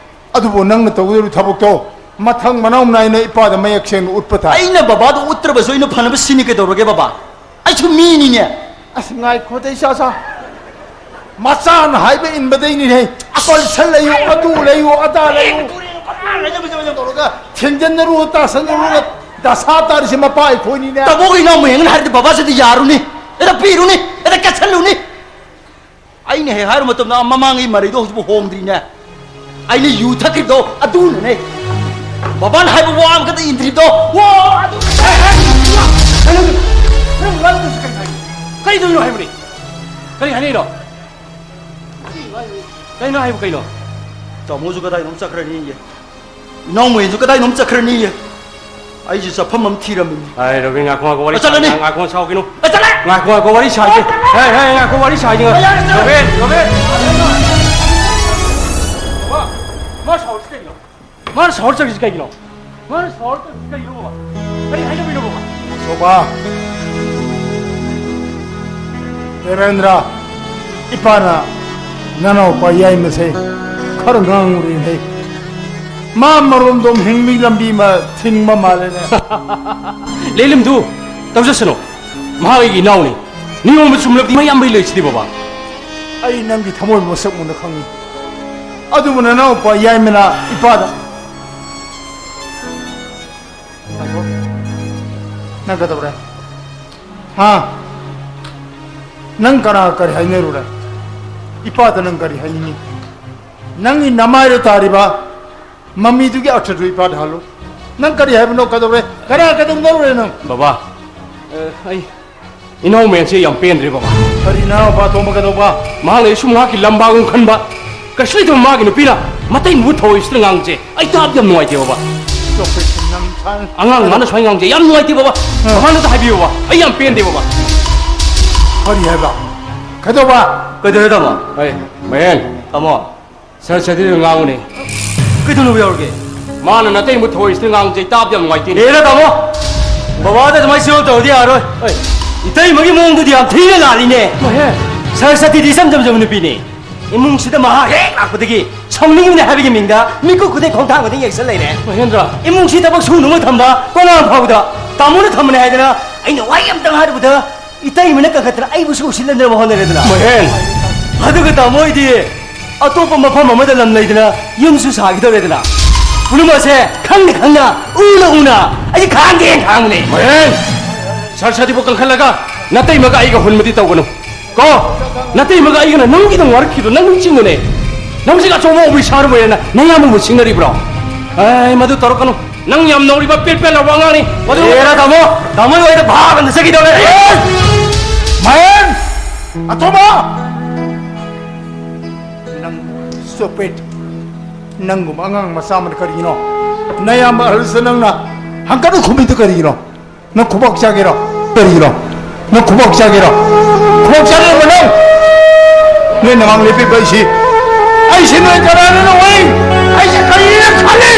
ꯑꯗꯨꯕꯨ ꯅꯪꯅ ꯇꯧꯒꯗꯧꯔꯤꯕ ꯊꯕꯛꯇꯣ ꯃꯊꯪ ꯃꯅꯥꯎ ꯅꯥꯏꯅ ꯏꯄꯥꯗ ꯃꯌꯦꯛ ꯁꯦꯡꯅ ꯎꯠꯄ ꯇꯥꯏ꯫ ꯑꯩꯅ ꯕꯕꯥꯗ ꯎꯠꯇ꯭ꯔꯕꯁꯨ ꯑꯩꯅ ꯐꯅꯕ ꯁꯤꯅꯤ ꯀꯩꯗꯧꯔꯒꯦ ꯕꯕꯥ? ꯑꯩꯁꯨ ꯃꯤꯅꯤꯅꯦ꯫ ꯑꯁ, ꯉꯥꯏꯈꯣꯗ, ꯏꯆꯥ ꯁꯥ꯫ ꯃꯆꯥꯅ ꯍꯥꯏꯕ ꯏꯟꯕꯗꯩꯅꯤꯅꯦ꯫ ꯑꯁ! ꯄꯜꯁꯟ ꯂꯩꯌꯨ, ꯑꯗꯨ ꯂꯩꯌꯨ, ꯑꯗꯥ ꯂꯩꯌꯨ꯫ ꯇꯧꯔꯒ ꯊꯦꯡꯖꯤꯟꯅꯔꯨ, ꯇꯥꯁꯟꯅꯔꯨꯒ ꯗꯁꯥ ꯇꯥꯔꯤꯁꯦ ꯃꯄꯥ ꯑꯩꯈꯣꯏꯅꯤꯅꯦ꯫ ꯇꯥꯃꯣꯒꯤ ꯏꯅꯥꯎ ꯃꯌꯦꯡꯅ ꯍꯥꯏꯔꯗꯤ ꯕꯕꯥꯁꯤꯗꯤ ꯌꯥꯔꯨꯅꯤ꯫ ꯍꯦꯛꯇ ꯄꯤꯔꯨꯅꯤ, ꯍꯦꯛꯇ ꯀꯠꯁꯜꯂꯨꯅꯤ꯫ ꯑꯩꯅ ꯍꯦꯛ ꯍꯥꯏꯔꯨ ꯃꯇꯝꯗ ꯃꯃꯥꯡꯒꯤ ꯃꯔꯩꯗꯣ ꯍꯧꯖꯤꯛꯐꯥꯎ ꯍꯣꯡꯗ꯭ꯔꯤꯅꯦ꯫ ꯑꯩꯅ ꯌꯨ ꯊꯛꯈ꯭ꯔꯤꯕꯗꯣ ꯑꯗꯨꯅꯅꯦ꯫ ꯕꯕꯥꯅ ꯍꯥꯏꯕ ꯋꯥ ꯑꯃꯈꯛꯇ ꯏꯟꯗ꯭ꯔꯤꯕꯗꯣ꯫ ꯋꯥ ꯑꯗꯨ ꯅꯪ ꯉꯥꯡꯗꯣꯏꯁꯤ ꯀꯩꯅꯣ ꯍꯥꯏꯕꯅꯣ? ꯀꯩꯗꯧꯔꯤꯅꯣ ꯍꯥꯏꯕꯅꯤ? ꯀꯔꯤ ꯍꯥꯏꯅꯤꯡꯉꯤꯅꯣ? ꯀꯩꯅꯣ ꯍꯥꯏꯕꯨ ꯀꯩꯅꯣ? ꯇꯥꯃꯣꯁꯨ ꯀꯗꯥꯏꯅꯣꯝ ꯆꯠꯈ꯭ꯔꯅꯤꯌꯦ꯫ ꯏꯅꯥꯎ ꯃꯣꯏꯁꯨ ꯀꯗꯥꯏꯅꯣꯝ ꯆꯠꯈ꯭ꯔꯅꯤꯌꯦ꯫ ꯑꯩꯁꯦ ꯆꯠꯐꯝ ꯑꯃ ꯊꯤꯔꯝꯃꯤꯅꯤ꯫ ꯑꯩ ꯔꯣꯕꯤꯟ, ꯉꯥꯏꯈꯣ, ꯉꯥꯏꯈꯣ, ꯋꯥꯔꯤ ꯑ, ꯆꯠꯂꯅꯤ꯫ ꯁꯥ-, ꯉꯥꯏꯈꯣ, ꯁꯥꯎꯈꯤꯅꯨ꯫ ꯑ, ꯆꯠꯂꯦ꯫ ꯉꯥꯏꯈꯣ, ꯉꯥꯏꯈꯣ, ꯋꯥꯔꯤ ꯁꯥꯒꯦ꯫ ꯑ, ꯆꯠꯂꯦ꯫ ꯍꯦ, ꯍꯦ, ꯉꯥꯏꯈꯣ, ꯋꯥꯔꯤ ꯁꯥꯒꯦ꯫ ꯑ, ꯌꯥꯔꯦ, ꯆꯠꯂꯦ꯫ Robin, robin. ꯃꯥ, ꯃꯥ ꯁꯥꯎꯔꯤꯁꯤ ꯀꯩꯒꯤꯅꯣ? ꯃꯥꯅ ꯁꯥꯎꯔ ꯆꯠꯈ꯭ꯔꯤꯁꯤ ꯀꯩꯒꯤꯅꯣ? ꯃꯥꯅ ꯁꯥꯎꯔ ꯆꯠꯈ꯭ꯔꯤꯁꯤ ꯀꯩꯒꯤꯅꯣ, ꯕꯕꯥ? ꯀꯔꯤ ꯍꯥꯏꯅꯕꯤꯅꯣ, ꯕꯕꯥ? ꯁꯣꯕꯥ, ꯗꯦꯕꯦꯟꯗ꯭ꯔ, ꯏꯄꯥꯅ ꯅꯅꯥꯎꯄꯥ ꯌꯥꯏꯃꯁꯦ ꯈꯔ ꯉꯥꯡꯉꯨꯔꯦꯅꯦ꯫ ꯃꯥ ꯃꯔꯣꯝꯗꯣꯝ ꯍꯤꯡꯕꯒꯤ ꯂꯝꯕꯤ ꯑꯃ ꯊꯤꯡꯕ ꯃꯥꯜꯂꯦꯅꯦ꯫ ꯂꯩꯂꯤꯝꯗꯨ ꯇꯧꯖꯁꯅꯨ꯫ ꯃꯍꯥꯛ ꯑꯩꯒꯤ ꯏꯅꯥꯎꯅꯤ꯫ ꯅꯤꯌꯣꯝ ꯆꯨꯝꯂꯕꯗꯤ ꯃꯌꯥꯝꯕꯩ ꯂꯩꯁꯤꯗꯤ, ꯕꯕꯥ꯫ ꯑꯩ ꯅꯪꯒꯤ ꯊꯃꯣꯏ ꯃꯁꯛ ꯃꯨꯟꯅ ꯈꯪꯉꯤ꯫ ꯑꯗꯨꯕꯨ ꯅꯅꯥꯎꯄꯥ ꯌꯥꯏꯃꯅ ꯏꯄꯥꯗ, ꯉꯥꯏꯈꯣ꯫ ꯅꯪ ꯀꯩꯗꯧꯔꯦ? ꯍꯥ? ꯅꯪ ꯀꯅꯥ ꯀꯔꯤ ꯍꯥꯏꯅꯔꯨꯔꯦ? ꯏꯄꯥꯗ ꯅꯪ ꯀꯔꯤ ꯍꯥꯏꯅꯤꯡꯉꯤ? ꯅꯪꯒꯤ ꯅꯃꯥꯏꯗ ꯇꯥꯔꯤꯕ ꯃꯃꯤꯗꯨꯒꯤ ꯑꯔꯊꯗꯨ ꯏꯄꯥꯗ ꯍꯜꯂꯨ꯫ ꯅꯪ ꯀꯔꯤ ꯍꯥꯏꯕꯅꯣ? ꯀꯩꯗꯧꯔꯦ? ꯀꯅꯥ ꯀꯩꯗꯧꯅꯔꯨꯔꯦ ꯅꯪ? ꯕꯕꯥ, ꯑ, ꯑꯩ ꯏꯅꯥꯎ ꯃꯌꯥꯝꯁꯦ ꯌꯥꯝ ꯄꯦꯟꯗ꯭ꯔꯦ, ꯕꯕꯥ꯫ ꯀꯔꯤ ꯅꯅꯥꯎꯄꯥ ꯑꯇꯣꯝꯕ ꯀꯩꯗꯧꯕ? ꯃꯍꯥꯛꯅ ꯑꯩ ꯁꯨꯝ ꯉꯥꯏꯍꯥꯛꯀꯤ ꯂꯝꯕꯥꯒꯨꯝ ꯈꯟꯕ, ꯀꯩꯁꯨ ꯂꯩꯇꯕ ꯃꯥꯒꯤ ꯅꯨꯄꯤꯅ ꯃꯇꯩ ꯃꯕꯨ ꯊꯧꯏꯁꯤꯗ ꯉꯥꯡꯕꯁꯦ ꯑꯩ ꯇꯥꯕ ꯌꯥꯝ ꯅꯨꯡꯉꯥꯏꯇꯦ, ꯕꯕꯥ꯫ ꯅꯪ ꯁꯥꯟ-, ꯑꯉꯥꯡ ꯃꯥꯅ ꯁꯨꯃꯥꯏꯅ ꯉꯥꯡꯕꯁꯦ ꯌꯥꯝ ꯅꯨꯡꯉꯥꯏꯇꯦ, ꯕꯕꯥ꯫ ꯑ꯫ ꯕꯕꯥꯅ ꯑꯝꯇ ꯍꯥꯏꯕꯤꯌꯨ, ꯕꯕꯥ꯫ ꯑꯩ ꯌꯥꯝ ꯄꯦꯟꯗꯦ, ꯕꯕꯥ꯫ ꯀꯔꯤ ꯍꯥꯏꯕ? ꯀꯩꯗꯧꯕ? ꯀꯩꯗꯧꯔꯦ, ꯇꯥꯃꯣ? ꯑꯩ, ꯃꯍꯦꯟ, ꯇꯥꯃꯣ꯫ ꯁꯔꯁꯇꯤꯗ ꯉꯥꯡꯉꯨꯅꯦ꯫ ꯀꯩꯗꯧꯅꯕ ꯌꯥꯎꯔꯒꯦ? ꯃꯥꯅ ꯅꯇꯩꯃ ꯊꯣꯏꯁꯤꯗ ꯉꯥꯡꯖꯩ, ꯇꯥꯕꯗ ꯌꯥꯝ ꯅꯨꯡꯉꯥꯏꯇꯦꯅꯦ꯫ ꯑꯦꯔꯥ, ꯇꯥꯃꯣ! ꯕꯕꯥꯗ ꯑꯗꯨꯃꯥꯏꯅ ꯁꯤꯑꯣ ꯇꯧꯔꯗꯤ ꯌꯥꯔꯣꯏ꯫ ꯍꯣꯏ꯫ ꯏꯇꯩꯃꯒꯤ ꯃꯑꯣꯡꯗꯨꯗꯤ ꯌꯥꯝ ꯊꯤꯅ ꯂꯥꯜꯂꯤꯅꯦ꯫ ꯃꯍꯦꯟ! ꯁꯔꯁꯇꯤꯗꯤ ꯏꯆꯝ ꯆꯝꯖꯕ ꯅꯨꯄꯤꯅꯦ꯫ ꯏꯃꯨꯡꯁꯤꯗ ꯃꯍꯥꯛ ꯍꯦꯛ ꯂꯥꯛꯄꯗꯒꯤ ꯁꯥꯎꯅꯤꯡꯉꯤꯕꯅꯦ ꯍꯥꯏꯕꯒꯤ ꯃꯤꯡꯗ ꯃꯤꯀꯨꯞ ꯈꯨꯗꯤꯡ, ꯈꯣꯡꯊꯥꯡ ꯈꯨꯗꯤꯡ ꯌꯦꯡꯁꯤꯜ ꯂꯩꯔꯦ꯫ ꯃꯍꯦꯟꯗ꯭ꯔ! ꯏꯃꯨꯡꯁꯤ ꯊꯕꯛ ꯁꯨꯅꯕ ꯊꯝꯕ ꯀꯣꯉꯥꯡ ꯐꯥꯎꯕꯗ ꯇꯥꯃꯣꯅ ꯊꯝꯕꯅꯦ ꯍꯥꯏꯗꯅ ꯑꯩꯅ ꯋꯥꯍꯩ ꯑꯝꯇꯪ ꯍꯥꯏꯔꯨꯕꯗ ꯏꯇꯩꯃꯅ ꯀꯟꯈꯠꯇꯅ ꯑꯩꯕꯨꯁꯨ ꯎꯁꯤꯠꯅꯗꯅꯕ ꯍꯣꯠꯅꯔꯦꯗꯅ꯫ ꯃꯍꯦꯟ! ꯑꯗꯨꯒ ꯇꯥꯃꯣ ꯍꯣꯏꯗꯤ ꯑꯇꯣꯞꯄ ꯃꯐꯝ ꯑꯃꯗ ꯂꯝ ꯂꯩꯗꯅ ꯌꯨꯝꯁꯨ ꯁꯥꯈꯤꯗꯧꯔꯦꯗꯅ꯫ ꯄꯨꯝꯅꯃꯛꯁꯦ ꯈꯪꯅ ꯈꯪꯅ, ꯎꯅ ꯎꯅ ꯑꯩ ꯈꯥꯡꯒꯦ ꯈꯥꯡꯕꯅꯦ꯫ ꯃꯍꯦꯟ! ꯁꯔꯁꯇꯤꯕꯨ ꯀꯟꯈꯠꯂꯒ ꯅꯇꯩꯃꯒ ꯑꯩꯒ ꯍꯨꯟꯕꯗꯤ ꯇꯧꯒꯅꯨ꯫ ꯀꯣ, ꯅꯇꯩꯃꯒ ꯑꯩꯒꯅ ꯅꯪꯒꯤꯗꯪ ꯋꯥꯔꯛꯈꯤꯕꯗꯣ ꯅꯪ ꯅꯤꯡꯁꯤꯡꯉꯨꯅꯦ꯫ ꯅꯪꯁꯦ ꯑꯆꯧꯕ ꯑꯣꯐꯤꯁꯥꯔ ꯑꯣꯏꯔꯦꯅ ꯅꯌꯥꯝꯕꯕꯨ ꯁꯤꯡꯅꯔꯤꯕ꯭ꯔꯣ? ꯑꯩ ꯃꯗꯨ ꯇꯧꯔꯛꯀꯅꯨ꯫ ꯅꯪ ꯌꯥꯝ ꯅꯧꯔꯤꯕ ꯄꯦꯠ ꯄꯦꯠ ꯂꯥꯎꯕ ꯑꯉꯥꯡꯅꯤ꯫ ꯃꯗꯨ ꯑꯦꯔꯥ ꯇꯥꯃꯣ, ꯇꯥꯃꯣ ꯍꯣꯏꯗ ꯐꯥꯕꯅ ꯆꯠꯈꯤꯗꯧꯔꯦ꯫ ꯑꯦ! ꯃꯍꯦꯟ! ꯑꯇꯣꯝꯕ! ꯅꯪ stupid! ꯅꯪꯒꯨꯝꯕ ꯑꯉꯥꯡ ꯃꯆꯥ ꯑꯃꯅ ꯀꯔꯤꯒꯤꯅꯣ? ꯅꯌꯥꯝꯕ ꯑꯍꯜꯁꯤꯗ ꯅꯪꯅ ꯍꯪꯒꯠꯅ ꯈꯨꯝꯃꯤꯗꯨ ꯀꯔꯤꯒꯤꯅꯣ? ꯅꯪ ꯈꯨꯕꯥꯛ ꯆꯥꯒꯦꯔꯣ? ꯀꯔꯤꯒꯤꯅꯣ? ꯅꯪ ꯈꯨꯕꯥꯛ ꯆꯥꯒꯦꯔꯣ? ꯈꯨꯕꯥꯛ ꯆꯥꯒꯦꯔꯣ ꯅꯪ? ꯅꯣꯏ ꯅꯃꯥꯡ ꯂꯦꯞꯄꯤꯕ ꯑꯩꯁꯤ, ꯑꯩꯁꯤ ꯅꯣꯏ ꯀꯅꯥꯅꯣ ꯅꯪ ꯋꯥꯔꯤ? ꯑꯩꯁꯦ ꯀꯔꯤꯅ ꯈꯜꯂꯤ?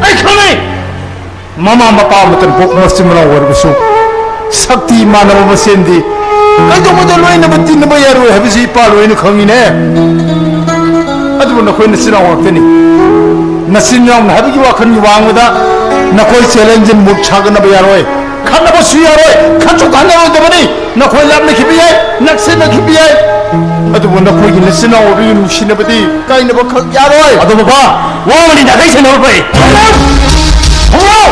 ꯑꯩ ꯈꯪꯉꯤ꯫ ꯃꯃꯥ ꯃꯄꯥ ꯑꯃꯇꯪ ꯄꯣꯛꯄ ꯃꯆꯤꯟ ꯃꯅꯥꯎ ꯑꯣꯏꯔꯕꯁꯨ ꯁꯛꯇꯤ ꯃꯥꯟꯅꯕ ꯃꯁꯦꯟꯗꯤ ꯀꯩꯗꯧꯕꯗ ꯂꯣꯏꯅꯕ ꯇꯤꯟꯅꯕ ꯌꯥꯔꯣꯏ ꯍꯥꯏꯕꯁꯤ ꯏꯄꯥ ꯂꯣꯏꯅ ꯈꯪꯉꯤꯅꯦ꯫ ꯑꯗꯨꯕꯨ ꯅꯈꯣꯏ ꯅꯆꯤꯟ ꯅꯅꯥꯎ ꯉꯥꯛꯇꯅꯤ꯫ ꯅꯆꯤꯟ ꯅꯅꯥꯎꯅ ꯍꯥꯏꯕꯒꯤ ꯋꯥꯈꯜꯒꯤ ꯋꯥꯡꯃꯗ ꯅꯈꯣꯏ challenge and move ꯁꯥꯒꯠꯅꯕ ꯌꯥꯔꯣꯏ꯫ ꯈꯠꯅꯕꯁꯨ ꯌꯥꯔꯣꯏ꯫ ꯈꯠꯁꯨ ꯈꯠꯅꯔꯣꯏꯗꯕꯅꯤ꯫ ꯅꯈꯣꯏ ꯂꯥꯞꯅꯈꯤꯕ ꯌꯥꯏ, ꯅꯛꯁꯤꯟꯅꯈꯤꯕ ꯌꯥꯏ꯫ ꯑꯗꯨꯕꯨ ꯅꯈꯣꯏꯒꯤ ꯅꯆꯤꯟ ꯅꯅꯥꯎ ꯑꯣꯏꯕꯒꯤ ꯅꯨꯡꯁꯤꯅꯕꯗꯤ ꯀꯥꯏꯅꯕ ꯈꯛ ꯌꯥꯔꯣꯏ꯫ ꯑꯗꯣ ꯕꯕꯥ, ꯋꯥ ꯑꯃꯅꯤ ꯅꯥꯈꯩ ꯁꯦꯟꯅꯕ ꯐꯩ꯫ ꯊꯣꯡꯂꯣ!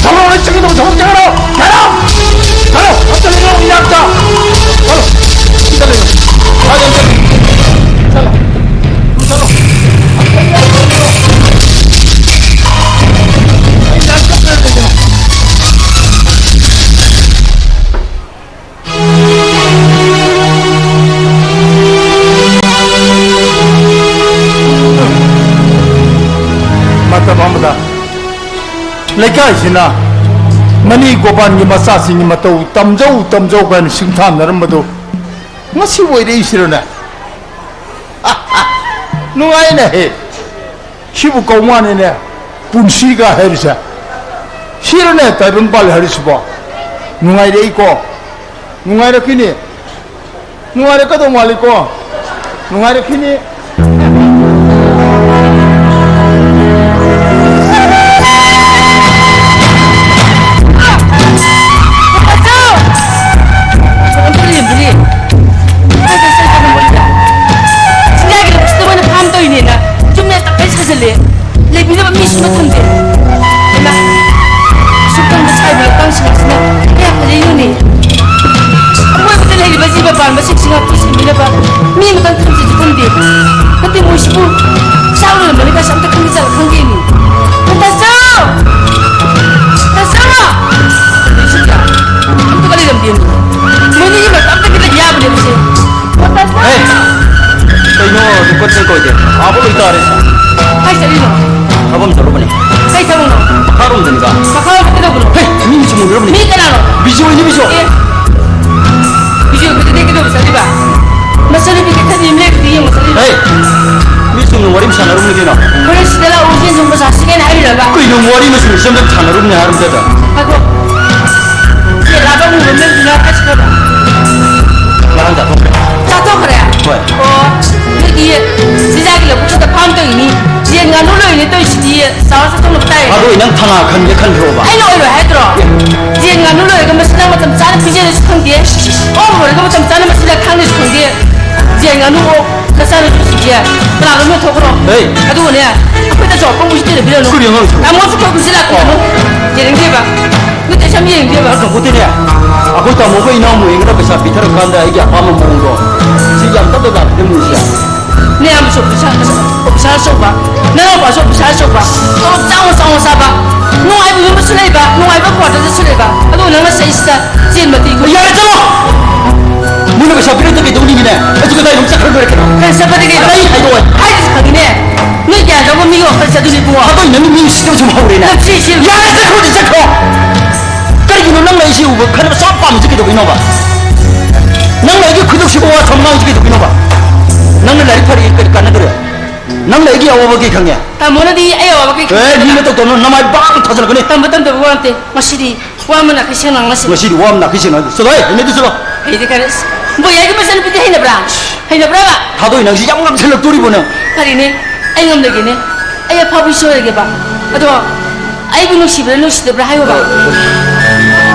ꯊꯣꯡꯂꯣ! ꯅꯪ ꯆꯠꯀꯗꯧꯕ ꯊꯕꯛ ꯆꯠꯈ꯭ꯔꯣ! Get out! ꯆꯠꯂꯣ! ꯑꯝꯇ ꯂꯩꯔꯣ, ꯏꯅꯥꯛꯇ! ꯆꯠꯂꯣ! ꯑꯝꯇ ꯂꯩꯔꯣ! ꯁ꯭ꯋꯥꯏꯗ ꯑꯝꯇ ꯂꯩꯔꯣ! ꯆꯠꯂꯣ! ꯆꯠꯂꯣ! ꯑꯩ ꯂꯥꯛ ꯆꯠꯈ꯭ꯔꯦ꯫ ꯃꯇꯝ ꯑꯃꯗ ꯂꯩꯀꯥꯏꯁꯤꯅ ꯃꯅꯤ ꯒꯣꯄꯥꯟꯒꯤ ꯃꯆꯥꯁꯤꯡꯒꯤ ꯃꯇꯧ ꯇꯝꯖꯧ, ꯇꯝꯖꯧ ꯀꯥꯏꯅ ꯁꯤꯡꯊꯥꯅꯔꯝꯕꯗꯨ ꯃꯁꯤ ꯑꯣꯏꯔꯛꯏꯁꯤꯔꯣꯅꯦ? ꯅꯨꯡꯉꯥꯏꯅꯦꯍꯦ꯫ ꯁꯤꯕꯨ ꯀꯧ ꯃꯥꯅꯤꯅꯦ, ꯄꯨꯟꯁꯤꯒ ꯍꯥꯏꯔꯤꯁꯦ꯫ ꯁꯤꯔꯅꯦ ꯇꯥꯏꯕꯪ ꯄꯥꯜꯂꯤ ꯍꯥꯏꯔꯤꯁꯤꯕꯣ꯫ ꯅꯨꯡꯉꯥꯏꯔꯛꯏꯀꯣ꯫ ꯅꯨꯡꯉꯥꯏꯔꯛꯈꯤꯅꯤ꯫ ꯅꯨꯡꯉꯥꯏꯔꯛꯀꯗꯧ ꯃꯥꯜꯂꯤꯀꯣ꯫ ꯅꯨꯡꯉꯥꯏꯔꯛꯈꯤꯅꯤ꯫ ꯆꯤꯟꯖꯥꯛꯀꯤ ꯂꯧꯕꯨꯛꯁꯤꯗ ꯃꯣꯏꯅ ꯐꯥꯝ ꯇꯧꯔꯤꯅꯦꯅ ꯌꯨꯝꯗ ꯇꯞꯇꯥꯏ ꯁꯥꯖꯜꯂꯦ꯫ ꯂꯩꯕꯤꯅꯕ ꯃꯤꯁꯨ ꯑꯃ ꯊꯝꯗꯦ꯫ ꯍꯩꯃꯥ, ꯑꯁꯨꯛ ꯀꯪꯕ ꯁꯥꯏꯕ ꯂꯩꯀꯪꯁꯤꯡ ꯑꯁꯤꯅ ꯀꯌꯥ ꯐꯖꯩꯅꯣꯅꯦ꯫ ꯑꯀꯣꯏꯕꯗ ꯂꯩꯔꯤꯕ ꯖꯤꯕ ꯄꯥꯟꯕꯁꯤꯡꯁꯤ ꯉꯥꯛꯄꯤ ꯁꯦꯟꯕꯤꯅꯕ ꯃꯤ ꯑꯃꯇꯪ ꯊꯝꯖꯦꯁꯨ ꯊꯝꯗꯦ꯫ ꯅꯠꯇꯦ, ꯃꯣꯏꯁꯤꯕꯨ ꯆꯥꯛ ꯂꯣꯏꯔꯝꯕꯅꯤ ꯀꯥꯏꯁꯨ ꯑꯝꯇ ꯈꯪꯕꯖꯥꯠꯂ ꯈꯪꯗꯦꯅꯦ꯫ ꯇꯥꯆꯧ! ꯇꯥꯆꯧ! ꯂꯩꯁꯤꯗ ꯑꯝꯇꯒ ꯂꯩꯔꯝꯗꯦꯅꯦ꯫ ꯃꯣꯏꯅꯤꯒꯤ ꯃꯔꯛꯇ ꯑꯝꯇ ꯈꯤꯇꯪ ꯌꯥꯕꯅꯦꯕ ꯁꯦ꯫ ꯍꯦ! ꯀꯩꯅꯣ, ꯔꯦꯀꯣꯔꯗ ꯆꯦꯛ ꯑꯣꯏꯗꯦ꯫ ꯑꯥꯕ ꯂꯣꯏ ꯇꯥꯔꯦ꯫ ꯀꯥꯏ ꯆꯠꯂꯤꯅꯣ? ꯊꯕꯛ ꯑꯃ ꯆꯠꯂꯨꯕꯅꯦ꯫ ꯀꯩ ꯊꯕꯛꯅꯣ? ꯃꯈꯥꯔꯣꯝꯗꯅꯤꯗ꯫ ꯃꯈꯥꯔꯣꯝꯗ ꯀꯩꯗꯧꯕꯅꯣ? ꯍꯦ! ꯃꯤ ꯃꯤꯁꯤ ꯃꯨꯟꯅꯔꯕꯅꯦ꯫ ꯃꯤ ꯀꯅꯥꯅꯣ? ꯕꯤꯖꯣꯏꯅꯤ, ꯕꯤꯖꯣꯏ꯫ ꯑꯦ? ꯕꯤꯖꯣꯏ ꯈꯨꯗꯤ ꯀꯩꯗꯧꯕ ꯆꯠꯂꯤꯕ? ꯃꯆꯟꯅꯨꯄꯤ ꯀꯩꯊꯦꯜꯗꯤ ꯑꯃ ꯂꯩꯔꯒꯗꯤ ꯌꯦꯡꯕ ꯆꯠꯂꯤꯕ? ꯍꯦ! ꯃꯤ ꯆꯨꯝꯅ ꯋꯥꯔꯤ ꯑꯃ ꯁꯥꯟꯅꯔꯨꯕꯅꯤ ꯀꯩꯅꯣ꯫ ꯍꯣꯔꯦꯟ ꯁꯤꯗ ꯂꯥꯛꯑꯣ, ꯌꯦꯟ ꯊꯣꯡꯕ ꯆꯥꯁꯤ ꯀꯥꯏꯅ ꯍꯥꯏꯔꯤꯔꯕ? ꯀꯩꯅꯣ, ꯋꯥꯔꯤ ꯃꯆꯨꯝ ꯏꯆꯝ ꯆꯝ ꯁꯥꯟꯅꯔꯨꯕꯅꯦ ꯍꯥꯏꯔꯝꯗꯗ꯫ ꯉꯥꯏꯈꯣ꯫ ꯌꯦꯟ ꯂꯥꯕ ꯑꯃꯨꯕ ꯑꯃ ꯂꯩꯕꯗꯨꯅ ꯀꯥꯏ ꯆꯠꯈ꯭ꯔꯕ? ꯉꯔꯥꯡ ꯆꯥꯊꯣꯛꯈ꯭ꯔꯦ꯫ ꯆꯥꯊꯣꯛꯈ꯭ꯔꯦ? ꯍꯣꯏ꯫ ꯑꯣ, ꯅꯣꯏꯗꯤ ꯆꯤꯟꯖꯥꯛꯀꯤ ꯂꯧꯕꯨꯛꯁꯤꯗ ꯐꯥꯝ ꯇꯧꯔꯤꯅꯤ꯫ ꯌꯦꯟ ꯉꯥꯅꯨ ꯂꯣꯏꯔꯤꯅꯤ ꯇꯧꯔꯤꯁꯤꯗꯤ ꯆꯥꯎꯔ ꯆꯥꯊꯣꯛꯅꯕ ꯇꯥꯏ꯫ ꯑꯗꯣ ꯅꯪ ꯊꯅꯥ ꯈꯟꯒꯦ ꯈꯟꯈ꯭ꯔꯣꯕ? ꯑꯩꯅ ꯑꯣꯏꯔꯣꯏ ꯍꯥꯏꯗ꯭ꯔꯣ? ꯌꯦꯟ ꯉꯥꯅꯨ ꯂꯣꯏꯔꯒ ꯃꯆꯤꯟꯖꯥꯛ ꯃꯇꯝ ꯆꯥꯅ ꯄꯤꯖꯔꯁꯨ ꯈꯪꯗꯦ꯫ ꯑꯣꯛ ꯂꯣꯏꯔꯒ ꯃꯇꯝ ꯆꯥꯅ ꯃꯆꯤꯟꯖꯥꯛ ꯊꯥꯡꯅꯁꯨ ꯈꯪꯗꯦ꯫ ꯌꯦꯟ ꯉꯥꯅꯨ ꯑꯣꯛ ꯅꯆꯥꯅꯁꯨ ꯁꯤꯒꯦ꯫ ꯀꯅꯥꯅꯣꯝꯅ ꯊꯣꯛꯈ꯭ꯔꯣ꯫ ꯍꯦ! ꯑꯗꯨꯒꯅꯦ, ꯑꯩꯈꯣꯏꯗꯁꯨ ꯑꯄꯪꯕꯁꯨ ꯇꯦꯟꯅꯕꯤꯔꯅꯨ꯫ ꯀꯔꯤ ꯑꯉꯥꯡꯁꯨ? ꯇꯥꯃꯣꯁꯨ ꯑꯩꯈꯣꯏ ꯄꯨꯟꯁꯤ ꯂꯥꯛꯄꯤꯔꯅꯨ꯫ ꯑꯣ꯫ ꯌꯦꯡꯅꯤꯡꯗꯦꯕ꯫ ꯅꯠꯇꯦ, ꯁꯝ ꯌꯦꯡꯅꯤꯡꯗꯦꯕ꯫ ꯅꯪ ꯈꯪꯄꯣꯠꯇꯦꯅꯦ꯫ ꯑꯩꯈꯣꯏ ꯇꯥꯃꯣꯒ ꯏꯅꯥꯎ ꯃꯣꯏꯒꯅ ꯄꯩꯁꯥ ꯄꯤꯊꯔꯀꯥꯟꯗ ꯑꯩꯒꯤ ꯑꯄꯥꯝꯕ ꯃꯑꯣꯡꯗꯣ ꯁꯤ ꯌꯥꯝ ꯇꯞꯅ ꯂꯥꯛꯄꯤꯔꯝꯃꯤꯁꯦ꯫ ꯅꯌꯥꯝꯕꯁꯨ ꯑꯣꯐꯤꯁꯥꯔ, ꯑꯣꯐꯤꯁꯥꯔ ꯑꯆꯧꯕ, ꯅꯅꯥꯎꯄꯥꯁꯨ ꯑꯣꯐꯤꯁꯥꯔ ꯑꯆꯧꯕ, ꯇꯣꯂꯣꯞ ꯆꯥꯎꯅ ꯆꯥꯎꯅ ꯆꯥꯕ, ꯅꯨꯡꯉꯥꯏꯕ ꯌꯨꯝꯗꯁꯨ ꯂꯩꯕ, ꯅꯨꯡꯉꯥꯏꯕ ꯀ꯭ꯋꯥꯇꯔꯗꯁꯨ ꯂꯩꯕ, ꯑꯗꯨꯒ ꯅꯪꯅ ꯆꯩꯁꯤꯗ ꯆꯦꯟ ꯃꯇꯤꯛ꯫ ꯌꯥꯔꯦ, ꯆꯠꯂꯣ! ꯃꯤꯅ ꯄꯩꯁꯥ ꯄꯤꯔꯛꯇ ꯀꯩꯗꯧꯅꯤꯡꯉꯤꯅꯦ? ꯑꯩꯁꯨ ꯀꯗꯥꯏꯗ ꯑꯃꯨꯛ ꯆꯠꯈ꯭ꯔ ꯂꯣꯏꯔꯦ ꯀꯩꯅꯣ? ꯀꯩ ꯆꯠꯄꯗꯤ ꯀꯩꯅꯣ? ꯑꯩ ꯍꯥꯏꯗꯣꯛꯑꯣꯏ꯫ ꯍꯥꯏꯔꯤꯁꯤ ꯈꯪꯉꯤꯅꯦ꯫ ꯅꯣꯏ ꯒ꯭ꯌꯥꯟ ꯇꯧꯕ ꯃꯤꯒꯤ ꯋꯥꯈꯜꯁꯦ ꯑꯗꯨꯅꯤ ꯏꯕꯨꯡꯉꯣ꯫ ꯑꯗꯣ ꯅꯪ ꯃꯤ ꯎꯁꯤꯠꯇꯕ ꯁꯨꯝ ꯍꯧꯔꯦꯅꯦ꯫ ꯅꯪ ꯁꯤ, ꯁꯤ ꯌꯥꯔꯦ, ꯆꯠꯈ꯭ꯔꯣꯗꯤ ꯆꯠꯈ꯭ꯔꯣ꯫ ꯀꯔꯤꯒꯤꯅꯣ ꯅꯪꯅ ꯑꯩꯁꯤ ꯎꯕ ꯈꯟꯕ ꯁꯨꯡꯄꯥꯝ ꯄꯥꯝꯃꯤꯁꯦ ꯀꯩꯗꯧꯕꯩꯅꯣꯕ? ꯅꯪꯅ ꯑꯩꯒꯤ ꯈꯨꯗꯣꯛꯁꯤꯕꯨ ꯋꯥ ꯊꯝ ꯉꯥꯡꯁꯤ ꯀꯩꯗꯧꯕꯤꯅꯣꯕ? ꯅꯪꯅ ꯂꯥꯏꯔꯤꯛ ꯐꯔꯤ ꯀꯔꯤ ꯀꯥꯟꯅꯗ꯭ꯔꯦ? ꯅꯪꯅ ꯑꯩꯒꯤ ꯑꯋꯥꯕ ꯀꯩ ꯈꯪꯉꯦ? ꯇꯥꯃꯣꯅꯗꯤ ꯑꯩ ꯑꯋꯥꯕ ꯀꯩ ꯈꯪꯉꯦ? ꯑꯦ, ꯃꯤ ꯃꯇꯧ ꯇꯧꯅꯨ, ꯅꯃꯥꯏ ꯕꯥꯡ ꯊꯥꯖꯤꯜꯂꯛꯀꯅꯤ꯫ ꯇꯝꯕ ꯇꯝꯗꯕ ꯋꯥ ꯅꯠꯇꯦ꯫ ꯉꯁꯤꯗꯤ ꯋꯥ ꯑꯃ ꯅꯥꯈꯩ ꯁꯦꯡꯅ ꯉꯥꯡꯅꯁꯤ꯫ ꯉꯁꯤꯗꯤ ꯋꯥ ꯑꯃ ꯅꯥꯈꯩ ꯁꯦꯡꯅ ꯉꯥꯡꯅꯁꯤ꯫ ꯆꯠꯂꯣꯍꯦ, ꯍꯩꯅꯗꯦ, ꯆꯠꯂꯣ꯫ ꯑꯩꯗꯤ ꯈꯔ, ꯕꯣꯏ, ꯑꯩꯒꯤ ꯃꯆꯥꯅꯨꯄꯤꯗꯤ ꯍꯩꯅꯕ꯭ꯔꯥ? ꯍꯩꯅꯕ꯭ꯔꯥꯕ? ꯊꯥꯗꯣꯏ, ꯅꯪꯁꯤ ꯌꯥꯝ ꯉꯝꯁꯤꯜꯂꯛꯇꯣꯔꯤꯕꯣ ꯅꯪ? ꯐꯔꯦꯅꯦ, ꯑꯩ ꯉꯝꯂꯒꯦꯅꯦ꯫ ꯑꯩ ꯑꯐꯥꯎꯕꯤ ꯁꯣꯏꯔꯒꯦꯕ꯫ ꯑꯗꯣ ꯑꯩꯕꯨ ꯅꯨꯡꯁꯤꯕ꯭ꯔꯥ ꯅꯨꯡꯁꯤꯗꯕ꯭ꯔꯥ ꯍꯥꯏꯌꯣꯕ꯫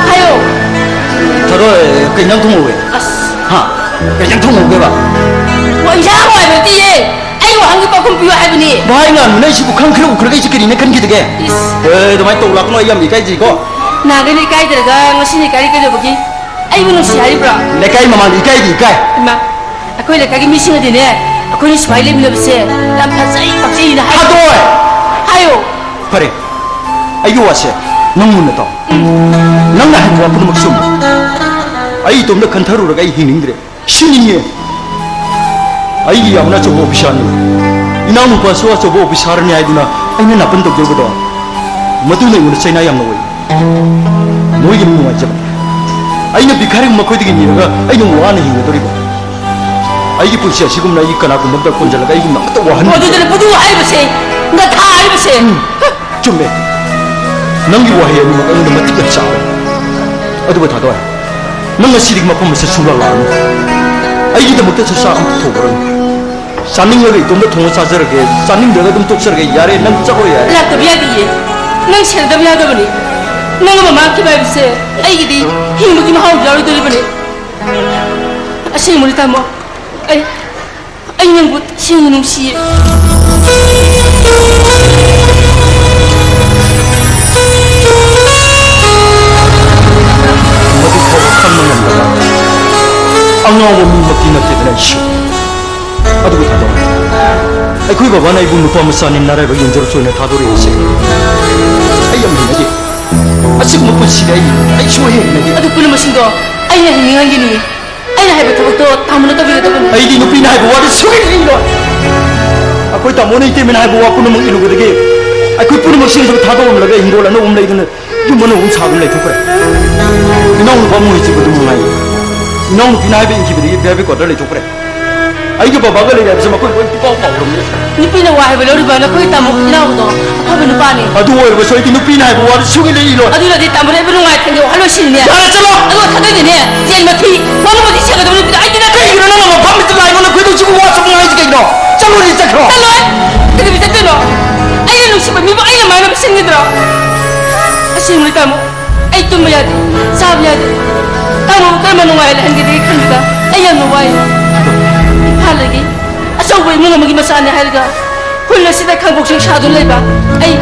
ꯍꯥꯏꯌꯣ꯫ ꯊꯥꯗꯣꯏ, ꯀꯩ ꯏꯟꯖꯥꯡ ꯊꯣꯡꯍꯧꯋꯦ? ꯑꯁ꯫ ꯍꯥ? ꯀꯩ ꯏꯟꯖꯥꯡ ꯊꯣꯡꯍꯧꯒꯦꯕ? ꯑꯣ, ꯏꯟꯖꯥꯡ ꯍꯥꯏꯕ ꯅꯠꯇꯤꯌꯦ꯫ ꯑꯩ ꯋꯥꯍꯪꯒꯤ ꯄꯥꯎꯈꯨꯝ ꯄꯤꯌꯨ ꯍꯥꯏꯕꯅꯤ꯫ ꯚꯥꯏ, ꯉꯥꯟꯕꯅ ꯑꯩꯁꯤꯕꯨ ꯈꯪ ꯈꯔ ꯎꯈ꯭ꯔꯒ ꯑꯩꯁꯦ ꯀꯔꯤꯅ ꯈꯟꯈꯤꯗꯒꯦ? ꯏꯁ꯫ ꯑꯦ, ꯑꯗꯨꯃꯥꯏꯅ ꯇꯧ ꯂꯥꯛꯀꯅꯨ, ꯑꯩ ꯌꯥꯝ ꯏꯀꯥꯏꯖꯩꯀꯣ꯫ ꯅꯍꯥꯟꯒꯩꯅ ꯏꯀꯥꯏꯗ꯭ꯔꯒ ꯉꯁꯤꯅ ꯏꯀꯥꯏꯔꯤ ꯀꯩꯗꯧꯕꯒꯤ? ꯑꯩꯕꯨ ꯅꯨꯡꯁꯤ ꯍꯥꯏꯔꯤꯕ꯭ꯔꯣ? ꯂꯩꯀꯥꯏ ꯃꯃꯥꯡꯗ ꯏꯀꯥꯏꯗꯤ ꯏꯀꯥꯏ꯫ ꯏꯃꯥ, ꯑꯩꯈꯣꯏ ꯂꯩꯀꯥꯏꯒꯤ ꯃꯤꯁꯤꯡꯅꯗꯤꯅꯦ, ꯑꯩꯈꯣꯏꯅꯤ ꯁꯨꯃꯥꯏꯅ ꯂꯩꯃꯤꯟꯅꯕꯁꯦ ꯌꯥꯝ ꯐꯖꯩ, ꯄꯛꯆꯩꯅ ꯍꯥꯏ꯫ ꯊꯥꯗꯣꯏ! ꯍꯥꯏꯌꯣ꯫ ꯐꯔꯦ, ꯑꯩꯒꯤ ꯋꯥꯁꯦ ꯅꯪ ꯃꯨꯟꯅ ꯇꯥꯎ꯫ ꯎꯝ꯫ ꯅꯪꯅ ꯍꯥꯏꯕ ꯋꯥ ꯄꯨꯝꯅꯃꯛ ꯆꯨꯝꯃꯤ꯫ ꯑꯩ ꯏꯇꯣꯝꯇ ꯈꯟꯊꯔꯨꯔꯒ ꯑꯩ ꯍꯤꯡꯅꯤꯡꯗ꯭ꯔꯦ꯫ ꯁꯤꯅꯤꯡꯉꯦ꯫ ꯑꯩꯒꯤ ꯌꯥꯝꯅ ꯑꯆꯧꯕ ꯑꯣꯐꯤꯁꯥꯔꯅꯤ꯫ ꯏꯅꯥꯎꯅꯨꯄꯥꯁꯨ ꯑꯆꯧꯕ ꯑꯣꯐꯤꯁꯥꯔꯅꯤ ꯍꯥꯏꯗꯨꯅ ꯑꯩꯅ ꯅꯥꯄꯟ ꯇꯧꯖꯔꯨꯕꯗꯣ, ꯃꯗꯨꯅ ꯑꯩꯉꯣꯟꯗ ꯆꯩꯅꯥ ꯌꯥꯝꯅ ꯑꯣꯏ꯫ ꯃꯣꯏꯒꯤ ꯅꯨꯡꯉꯥꯏꯖꯕ꯫ ꯑꯩꯅ ꯚꯤꯈꯥꯔꯤ ꯃꯈꯣꯏꯗꯒꯤ ꯅꯤꯔꯒ ꯑꯩꯅ ꯋꯥꯅ ꯍꯤꯡꯒꯗꯧꯔꯤꯕ꯫ ꯑꯩꯒꯤ ꯄꯨꯟꯁꯤ ꯑꯁꯤꯒꯨꯝꯅ ꯑꯩꯒꯤ ꯀꯅꯥꯒꯨꯝꯕ ꯑꯝꯇ ꯀꯣꯟꯁꯤꯜꯂꯒ ꯑꯩꯒꯨꯝꯅ ꯑꯃꯠꯇ ꯋꯥꯍꯟꯕꯤꯌꯨ꯫ ꯑꯗꯨꯗꯅ ꯃꯗꯨ ꯍꯥꯏꯔꯤꯕꯁꯦ, ꯒꯙꯥ ꯍꯥꯏꯔꯤꯕꯁꯦ꯫ ꯎꯝ꯫ ꯆꯨꯝꯃꯦ꯫ ꯅꯪꯒꯤ ꯋꯥꯍꯩ ꯑꯅꯤꯃꯛ ꯑꯩꯉꯣꯟꯗ ꯃꯇꯤꯛ ꯌꯥꯝ ꯆꯥꯔꯦ꯫ ꯑꯗꯨꯕꯨ ꯊꯥꯗꯣꯏ, ꯅꯪ ꯉꯁꯤꯗꯒꯤ ꯃꯐꯝ ꯑꯁꯤꯗ ꯁꯨꯡꯂꯥꯛ ꯂꯥꯛꯑꯅꯨ꯫ ꯑꯩꯒꯤꯗꯃꯛꯇꯁꯨ ꯆꯥꯛ ꯑꯃ ꯊꯣꯡꯉꯔꯅꯨ꯫ ꯆꯥꯅꯤꯡꯂꯒ ꯏꯇꯣꯝꯇ ꯊꯣꯡꯉ ꯆꯥꯖꯔꯒꯦ, ꯆꯥꯅꯤꯡꯗ꯭ꯔꯒ ꯑꯗꯨꯝ ꯇꯣꯛꯆꯔꯒꯦ꯫ ꯌꯥꯔꯦ, ꯅꯪ ꯆꯠꯂꯣ ꯌꯥꯔꯦ꯫ ꯂꯥꯛꯇꯕ ꯌꯥꯗꯤꯌꯦ꯫ ꯅꯪ ꯁꯦꯟꯅꯗꯕ ꯌꯥꯗꯕꯅꯤ꯫ ꯅꯪ ꯑꯃ ꯃꯥꯡꯈꯤꯕ ꯍꯥꯏꯕꯁꯦ ꯑꯩꯒꯤꯗꯤ ꯍꯤꯡꯕꯒꯤ ꯃꯍꯥꯎ ꯌꯥꯎꯔꯣꯏꯗꯧꯔꯤꯕꯅꯤ꯫ ꯑꯁꯦꯡꯕꯅꯤ ꯇꯥꯃꯣ꯫ ꯑꯩ ꯑꯩ ꯅꯪꯕꯨ ꯇꯁꯦꯡꯅ ꯅꯨꯡꯁꯤꯌꯦ꯫ ꯃꯗꯨ ꯐꯥꯎꯕ ꯈꯪꯕ ꯉꯝꯗꯕ ꯑꯉꯥꯎꯕ ꯃꯤꯃꯛꯇꯤ ꯅꯠꯇꯦꯗꯅ ꯑꯩꯁꯨ꯫ ꯑꯗꯨꯕꯨ ꯊꯥꯗꯣꯛꯑꯣ꯫ ꯑꯩꯈꯣꯏ ꯕꯕꯥꯅ ꯑꯩꯕꯨ ꯅꯨꯄꯥ ꯃꯆꯥꯅꯤ ꯅꯔꯥꯏꯕꯛ ꯌꯦꯡꯖꯔꯨꯆꯣꯅ ꯊꯥꯗꯣꯔꯛꯏꯁꯦ ꯑꯩ ꯌꯥꯝ ꯍꯩꯅꯗꯦ꯫ ꯑꯁꯤꯒꯨꯝꯕ ꯄꯨꯟꯁꯤꯗ ꯑꯩ, ꯑꯩ ꯁꯨꯡꯍꯩ ꯍꯩꯅꯗꯦ꯫ ꯑꯗꯨ ꯄꯨꯝꯅꯃꯛꯁꯤꯡꯗꯣ ꯑꯩꯅ ꯍꯤꯡꯅꯤꯡꯍꯟꯒꯅꯤ꯫ ꯑꯩꯅ ꯍꯥꯏꯕ ꯊꯕꯛꯇꯣ ꯇꯥꯃꯣꯅ ꯇꯧꯕꯤꯒꯗꯕꯅꯤ꯫ ꯑꯩꯗꯤ ꯅꯨꯄꯤꯅ ꯍꯥꯏꯕ ꯋꯥꯗꯤ ꯁꯨꯡꯏꯟ ꯏꯟꯂꯣꯏ꯫ ꯑꯩꯈꯣꯏ ꯇꯥꯃꯣꯅ ꯏꯇꯩꯃꯅ ꯍꯥꯏꯕ ꯋꯥ ꯄꯨꯝꯅꯃꯛ ꯏꯜꯂꯨꯕꯗꯒꯤ ꯑꯩꯈꯣꯏ ꯄꯨꯝꯅꯃꯛꯁꯤꯡꯁꯤꯕꯨ ꯊꯥꯗꯣꯛꯂꯝꯂꯒ ꯍꯤꯡꯒꯣꯜ ꯑꯅꯧꯕ ꯑꯃ ꯂꯩꯗꯨꯅ ꯌꯨꯝ ꯑꯅꯧꯕ ꯑꯃ ꯁꯥꯗꯨꯅ ꯂꯩꯊꯣꯛꯈ꯭ꯔꯦ꯫ ꯏꯅꯥꯎꯅꯨꯄꯥ ꯃꯣꯍꯤꯠꯁꯤꯕꯨ ꯑꯗꯨꯝ ꯉꯥꯏ꯫ ꯏꯅꯥꯎꯅꯨꯄꯤꯅ ꯍꯥꯏꯕ ꯏꯟꯈꯤꯕꯗꯒꯤ ꯕꯦꯕꯤ ꯀ꯭ꯋꯥꯇꯔ ꯂꯩꯊꯣꯛꯈ꯭ꯔꯦ꯫ ꯑꯩꯒꯤ ꯕꯕꯥꯒ ꯂꯩꯔꯦ ꯍꯥꯏꯕꯁꯦ ꯃꯈꯣꯏ ꯂꯣꯏ ꯄꯨꯡꯀꯥꯎ ꯀꯥꯎꯔꯝꯅꯤ꯫ ꯅꯨꯄꯤꯅ ꯋꯥ ꯍꯥꯏꯕ ꯂꯧꯔꯤꯕ ꯅꯈꯣꯏꯒꯤ ꯇꯥꯃꯣ ꯏꯅꯥꯎꯗꯣ ꯑꯐꯕ ꯅꯨꯄꯥꯅꯤ꯫ ꯑꯗꯨ ꯑꯣꯏꯔꯕꯁꯨ ꯑꯩꯗꯤ ꯅꯨꯄꯤꯅ ꯍꯥꯏꯕ ꯋꯥꯗ ꯁꯨꯡꯏ ꯂꯩ ꯏꯂꯣꯏ꯫ ꯑꯗꯨꯅꯗꯤ ꯇꯥꯃꯣꯅ ꯑꯩꯕꯨ ꯅꯨꯡꯉꯥꯏ ꯊꯦꯡꯒꯦ ꯋꯥꯈꯜ ꯂꯣꯏꯁꯤꯜꯂꯤꯅꯦ꯫ ꯌꯥꯔꯦ, ꯆꯠꯂꯣ! ꯑꯗꯨꯒ ꯊꯥꯗꯣꯏꯗꯤꯅꯦ ꯌꯦꯟ ꯃꯊꯤ ꯃꯔꯨ ꯃꯊꯤ ꯁꯦꯡꯒꯗꯕ ꯅꯨꯄꯤꯗꯣ ꯑꯩꯗꯤ ꯅꯠꯇꯦ꯫ ꯀꯩꯒꯤꯅꯣ ꯅꯪꯅ ꯃꯐꯝꯁꯤꯗ ꯂꯥꯛꯏꯕ ꯅꯈꯣꯏꯗꯣ ꯁꯤꯕꯨ ꯋꯥ ꯁꯨꯝ ꯉꯥꯡꯉꯤꯁꯦ ꯀꯩꯒꯤꯅꯣ? ꯆꯠꯂꯣꯅꯦ, ꯆꯠꯈ꯭ꯔꯣ꯫ ꯆꯠꯂꯣꯏ꯫ ꯀꯩꯗꯧꯕꯩ ꯆꯠꯇꯣꯏꯅꯣ? ꯑꯩꯅ ꯅꯨꯡꯁꯤꯕ ꯃꯤꯕꯨ ꯑꯩꯅ ꯃꯥꯏꯅ ꯄꯤꯁꯤꯟꯈꯤꯗ꯭ꯔꯣ? ꯑꯁꯦꯡꯕꯅꯤ ꯇꯥꯃꯣ, ꯑꯩ ꯇꯨꯝꯕ ꯌꯥꯗꯦ, ꯆꯥꯕ ꯌꯥꯗꯦ꯫ ꯇꯥꯃꯣꯕꯨ ꯀꯔꯝꯕ ꯅꯨꯡꯉꯥꯏ ꯂꯩꯍꯟꯒꯗꯒꯦ ꯈꯟꯕꯗ ꯑꯩ ꯌꯥꯝꯅ ꯋꯥꯏ꯫ ꯏꯝꯐꯥꯜꯗꯒꯤ ꯑꯆꯧꯕ ꯏꯃꯨꯡ ꯑꯃꯒꯤ ꯃꯆꯥꯅꯤ ꯍꯥꯏꯔꯒ ꯈꯨꯜ ꯑꯁꯤꯗ ꯈꯥꯡꯄꯣꯛꯁꯤꯡ ꯁꯥꯗꯨꯅ ꯂꯩꯕ ꯑꯩ,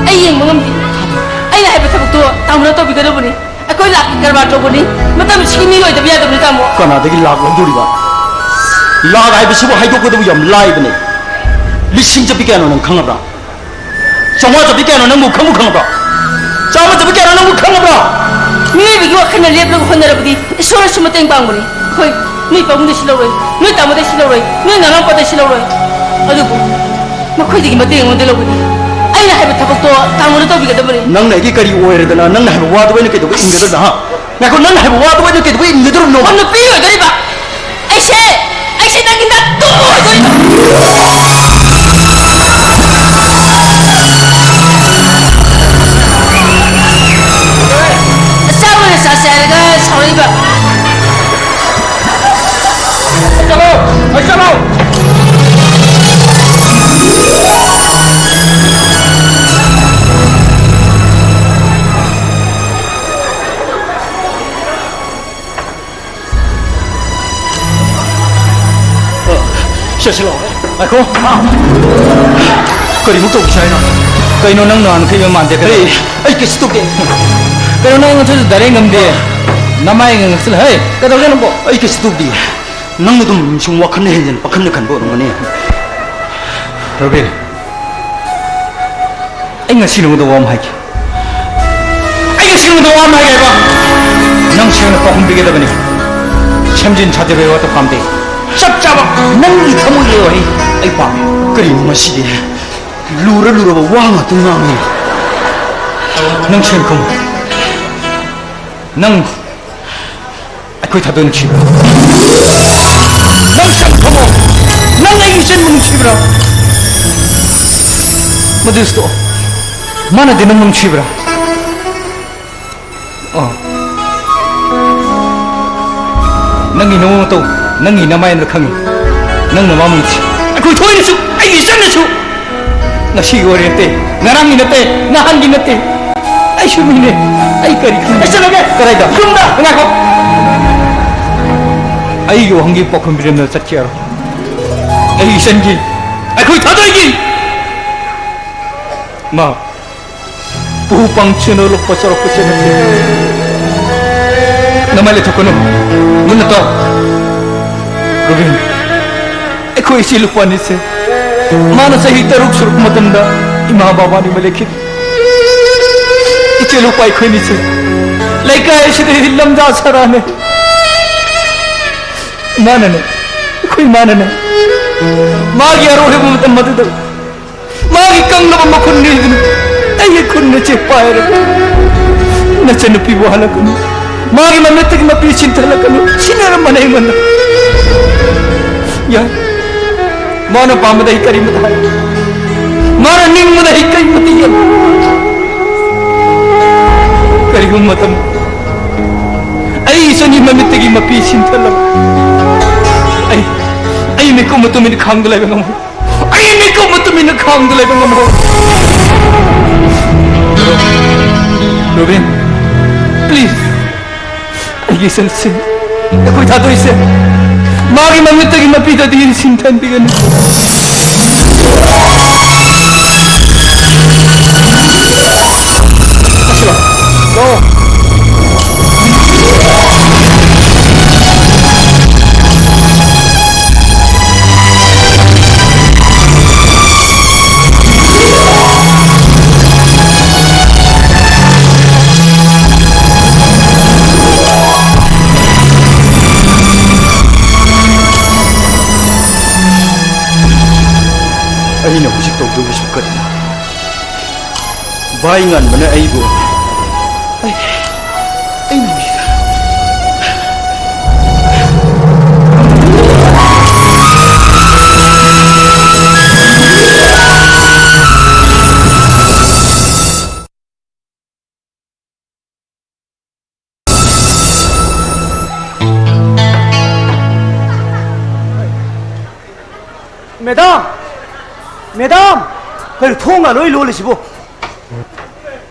ꯑꯩ ꯌꯦꯡꯕ ꯉꯝꯗꯦ꯫ ꯑꯩꯅ ꯍꯥꯏꯕ ꯊꯕꯛꯇꯣ ꯇꯥꯃꯣꯅ ꯇꯧꯕꯤꯒꯗꯧꯕꯅꯤ꯫ ꯑꯩꯈꯣꯏ ꯂꯥꯛꯀꯤ ꯀꯔꯕꯥꯔ ꯇꯧꯕꯅꯤ꯫ ꯃꯇꯝꯁꯤꯒꯤ ꯃꯤ ꯑꯣꯏꯗꯕ ꯌꯥꯗꯕꯅꯤ ꯇꯥꯃꯣ꯫ ꯀꯅꯥꯗꯒꯤ ꯂꯥꯛ ꯂꯧꯗꯣꯔꯤꯕ? ꯂꯥꯛ ꯍꯥꯏꯕꯁꯤꯕꯨ ꯍꯥꯏꯗꯣꯛꯀꯗꯕ ꯌꯥꯝ ꯂꯥꯏꯕꯅꯤ꯫ ꯂꯤꯁꯤꯡ ꯆꯠꯄꯤ ꯀꯌꯥꯅꯣ ꯅꯪ ꯈꯪꯉꯕ꯭ꯔꯥ? ꯆꯥꯝꯃꯉꯥ ꯆꯠꯄꯤ ꯀꯌꯥꯅꯣ ꯅꯪꯕꯨ ꯈꯪꯕꯨ ꯈꯪꯉꯕ꯭ꯔꯥ? ꯆꯥꯝꯃ ꯆꯠꯄꯤ ꯀꯌꯥꯅꯣ ꯅꯪꯕꯨ ꯈꯪꯉꯕ꯭ꯔꯥ? ꯃꯤꯑꯣꯏꯕꯒꯤ ꯋꯥꯈꯜꯅ ꯂꯦꯞꯂꯒ ꯍꯣꯠꯅꯔꯕꯗꯤ ꯏꯁꯣꯔꯅꯁꯨ ꯃꯇꯦꯡ ꯄꯥꯡꯕꯅꯤ꯫ ꯍꯣꯏ, ꯅꯣꯏ ꯄꯥꯕꯨꯡꯗꯩꯁꯨ ꯂꯧꯔꯣꯏ, ꯅꯣꯏ ꯇꯥꯃꯣꯗꯩꯁꯨ ꯂꯧꯔꯣꯏ, ꯅꯣꯏ ꯅꯅꯥꯎꯄꯥꯗꯩꯁꯨ ꯂꯧꯔꯣꯏ꯫ ꯑꯗꯨꯕꯨ ꯃꯈꯣꯏꯗꯒꯤ ꯃꯇꯦꯡ ꯑꯩꯉꯣꯟꯗ ꯂꯧꯒꯅꯤ꯫ ꯑꯩꯅ ꯍꯥꯏꯕ ꯊꯕꯛꯇꯣ ꯇꯥꯃꯣꯅ ꯇꯧꯕꯤꯒꯗꯕꯅꯤ꯫ ꯅꯪꯅ ꯑꯩꯒꯤ ꯀꯔꯤ ꯑꯣꯏꯔꯗꯅ ꯅꯪꯅ ꯍꯥꯏꯕ ꯋꯥꯗꯨ ꯑꯩꯅ ꯀꯩꯗꯧꯕꯩ ꯏꯟꯒꯗꯕꯅ, ꯍꯥ? ꯉꯥꯏꯈꯣ, ꯅꯪꯅ ꯍꯥꯏꯕ ꯋꯥꯗꯨ ꯑꯩꯅ ꯀꯩꯗꯧꯕꯩ ꯏꯟꯒꯗꯧꯔꯤꯕꯅꯣ? ꯑꯣ, ꯅꯨꯄꯤ ꯑꯣꯏꯗꯣꯔꯤꯕ ꯑꯩꯁꯦ, ꯑꯩꯁꯦ ꯅꯪꯒꯤ ꯅꯇꯨ ꯑꯣꯏꯗꯣꯔꯤꯕ꯫ ꯑꯆꯥꯄꯣꯠ ꯆꯥꯁꯦ ꯍꯥꯏꯔꯒ ꯁꯥꯎꯔꯛꯏꯕ꯫ ꯆꯠꯂꯣ! ꯑꯩ ꯆꯠꯂꯣ! ꯁꯦ, ꯁꯤ ꯂꯥꯎ꯫ ꯉꯥꯏꯈꯣ꯫ ꯀꯔꯤꯃꯨꯛ ꯇꯧꯈꯤꯁꯦ ꯍꯥꯏꯅꯣ? ꯀꯩꯅꯣ ꯅꯪ ꯅꯍꯥꯟ ꯈꯩꯕ ꯃꯥꯟꯗꯦ ꯀꯩꯅꯣ? ꯑꯩ, ꯑꯩ ꯀꯩꯁꯨ ꯇꯧꯗꯦ꯫ ꯀꯩꯅꯣ ꯅꯪ ꯉꯁꯤꯁꯨ ꯗꯥꯏꯔꯦꯛ ꯉꯝꯗꯦ? ꯅꯃꯥꯏ ꯉꯥꯡꯁꯤꯜꯂ, ꯍꯩ! ꯀꯩꯗꯧꯒꯦ ꯅꯪꯕꯣ? ꯑꯩ ꯀꯩꯁꯨ ꯇꯧꯗꯦ꯫ ꯅꯪꯅ ꯑꯗꯨꯝ ꯁꯨꯝ ꯋꯥꯈꯜꯅ ꯍꯦꯟꯖꯤꯟ ꯄꯥꯈꯜꯅ ꯈꯟꯕ ꯑꯣꯏꯔꯝꯒꯅꯤ꯫ ꯔꯣꯕꯤꯟ, ꯑꯩ ꯉꯁꯤ ꯅꯉꯣꯟꯗ ꯋꯥ ꯑꯃ ꯍꯥꯏꯒꯦ꯫ ꯑꯩ ꯉꯁꯤ ꯅꯉꯣꯟꯗ ꯋꯥ ꯑꯃ ꯍꯥꯏꯒꯦ ꯍꯥꯏꯕ꯫ ꯅꯪ ꯁꯦꯡꯅ ꯄꯥꯎꯈꯨꯝ ꯄꯤꯒꯗꯕꯅꯤ꯫ ꯁꯦꯝꯖꯤꯟ ꯁꯥꯖꯤꯟꯕꯒꯤ ꯋꯥꯗꯣ ꯄꯥꯝꯗꯦ꯫ ꯆꯞ ꯆꯥꯕ ꯅꯪꯒꯤ ꯊꯃꯣꯏꯒꯤ ꯋꯥꯍꯩ ꯑꯩ ꯄꯥꯝꯃꯤ꯫ ꯀꯔꯤꯅꯣ ꯃꯁꯤꯗꯤ? ꯂꯨꯔ ꯂꯨꯔꯕ ꯋꯥ ꯉꯥꯛꯇ ꯉꯥꯡꯉꯤ꯫ ꯅꯪ ꯁꯦꯡꯅ ꯈꯨꯝꯃꯨ꯫ ꯅꯪ ꯑꯩꯈꯣꯏ ꯊꯥꯗꯣꯛ ꯅꯨꯡꯁꯤꯕ꯭ꯔꯥ? ꯅꯪ ꯁꯛ ꯈꯪꯉꯣ꯫ ꯅꯪ ꯑꯩꯒꯤ ꯏꯆꯟꯕꯨ ꯅꯨꯡꯁꯤꯕ꯭ꯔꯥ? ꯃꯗꯨꯁꯨ ꯇꯣꯛꯑꯣ꯫ ꯃꯥꯅꯗꯤ ꯅꯪ ꯅꯨꯡꯁꯤꯕ꯭ꯔꯥ? ꯑꯣ꯫ ꯅꯪꯒꯤ ꯅꯃꯧ ꯅꯇꯧ, ꯅꯪꯒꯤ ꯅꯃꯥꯏꯅ ꯈꯪꯉꯤ꯫ ꯅꯪꯅ ꯃꯥꯕꯨ ꯅꯨꯡꯁꯤ꯫ ꯑꯩꯈꯣꯏ ꯊꯣꯏꯅꯁꯨ, ꯑꯩꯒꯤ ꯏꯆꯟꯅꯁꯨ꯫ ꯉꯁꯤꯒꯤ ꯋꯥꯔꯤ ꯅꯠꯇꯦ, ꯉꯔꯥꯡꯒꯤ ꯅꯠꯇꯦ, ꯅꯍꯥꯟꯒꯤ ꯅꯠꯇꯦ꯫ ꯑꯩꯁꯨ ꯃꯤꯅꯦ꯫ ꯑꯩ ꯀꯔꯤ ꯈꯪꯗꯦ꯫ ꯑꯩ ꯆꯠꯂꯒꯦ꯫ ꯀꯗꯥꯏꯗ? ꯌꯨꯝꯗ꯫ ꯉꯥꯏꯈꯣ꯫ ꯑꯩꯒꯤ ꯋꯥꯍꯪꯒꯤ ꯄꯥꯎꯈꯨꯝ ꯄꯤꯔꯝꯗꯅ ꯆꯠꯈꯤ ꯌꯥꯔꯣꯏ꯫ ꯑꯩ ꯏꯆꯟꯒꯤ, ꯑꯩꯈꯣꯏ ꯊꯥꯗꯣꯏꯒꯤ꯫ ꯃꯥ ꯄꯨ ꯄꯥꯡ ꯆꯦꯟꯅ ꯂꯣꯛꯄ ꯆꯥꯎꯔꯛꯄ ꯆꯦꯟꯅꯁꯦ꯫ ꯅꯃꯥꯏ ꯂꯩꯊꯣꯛꯀꯅꯨ꯫ ꯃꯨꯟꯅ ꯇꯥꯎ꯫ ꯔꯣꯕꯤꯟ, ꯑꯩꯈꯣꯏ ꯏꯆꯦ ꯂꯨꯄꯥꯅꯤꯁꯦ꯫ ꯃꯥꯅ ꯆꯍꯤ ꯇꯔꯨꯛ ꯁꯨꯔꯛꯄ ꯃꯇꯝꯗ ꯏꯃꯥ ꯕꯕꯥꯅꯤ ꯃꯩ ꯂꯩꯈꯤꯗꯦ꯫ ꯏꯆꯦ ꯂꯨꯄꯥ ꯑꯩꯈꯣꯏꯅꯤꯁꯦ ꯂꯩꯀꯥꯏ ꯑꯁꯤꯗ ꯂꯝꯖꯥ ꯁꯔꯥꯅꯦ꯫ ꯃꯥꯅꯅꯦ, ꯑꯩꯈꯣꯏ ꯃꯥꯅꯅꯦ, ꯃꯥꯒꯤ ꯑꯔꯣꯏꯕ ꯃꯇꯝ ꯑꯗꯨꯗ ꯃꯥꯒꯤ ꯀꯪꯂꯕ ꯃꯈꯨꯟ ꯅꯤꯗꯨꯅ ꯑꯩꯒꯤ ꯈꯨꯠꯅ ꯆꯦ ꯄꯥꯏꯔꯒ, "ꯅꯆꯟꯅꯨꯄꯤꯕꯨ ꯍꯜꯂꯛꯀꯅꯨ, ꯃꯥꯒꯤ ꯃꯃꯤꯠꯇꯒꯤ ꯃꯄꯤ ꯆꯤꯡꯊꯜꯂꯛꯀꯅꯨ," ꯁꯤꯟꯅꯔꯝꯕꯅꯦ ꯑꯩꯉꯣꯟꯗ꯫ ꯌꯥꯏ, ꯃꯥꯅ ꯄꯥꯝꯕꯗ ꯑꯩ ꯀꯔꯤꯃꯠꯇ ꯍꯥꯏ, ꯃꯥꯅ ꯅꯤꯡꯕꯗ ꯑꯩ ꯀꯔꯤꯃꯠꯇ ꯌꯦꯡ꯫ ꯀꯔꯤꯒꯨꯝꯕ ꯃꯇꯝ ꯑꯩ ꯏꯆꯟꯒꯤ ꯃꯃꯤꯠꯇꯒꯤ ꯃꯄꯤ ꯆꯤꯡꯊꯜꯂꯕ, ꯑꯩ, ꯑꯩ ꯃꯤꯀꯨꯞ ꯑꯃ ꯇꯨꯃꯤꯟ ꯈꯥꯡꯗ ꯂꯩꯕ ꯉꯝꯃꯣꯏ꯫ ꯑꯩ ꯃꯤꯀꯨꯞ ꯑꯃ ꯇꯨꯃꯤꯟꯅ ꯈꯥꯡꯗ ꯂꯩꯕ ꯉꯝꯃꯣꯏ꯫ ꯔꯣꯕꯤꯟ, please, ꯑꯩꯒꯤ ꯏꯆꯟꯁꯦ, ꯑꯩꯈꯣꯏ ꯊꯥꯗꯣꯏꯁꯦ, ꯃꯥꯒꯤ ꯃꯃꯤꯠꯇꯒꯤ ꯃꯄꯤꯗꯗꯤ ꯁꯤꯡꯊꯟꯕꯤꯒꯅꯨ꯫ ꯑꯩꯅ ꯍꯧꯖꯤꯛ ꯇꯧꯗꯧꯔꯤꯁꯤꯕꯨ ꯀꯔꯤꯅꯣ? ꯚꯥꯏ ꯉꯟꯕꯅ ꯑꯩꯕꯨ, ꯑꯩ, ꯑꯩꯅ ꯍꯧꯖꯤꯛ ꯃꯦꯗꯥꯝ! ꯃꯦꯗꯥꯝ! ꯀꯩꯅꯣ ꯊꯣꯡꯒ ꯂꯣꯏ ꯂꯣꯜꯂꯤꯁꯤꯕꯣ?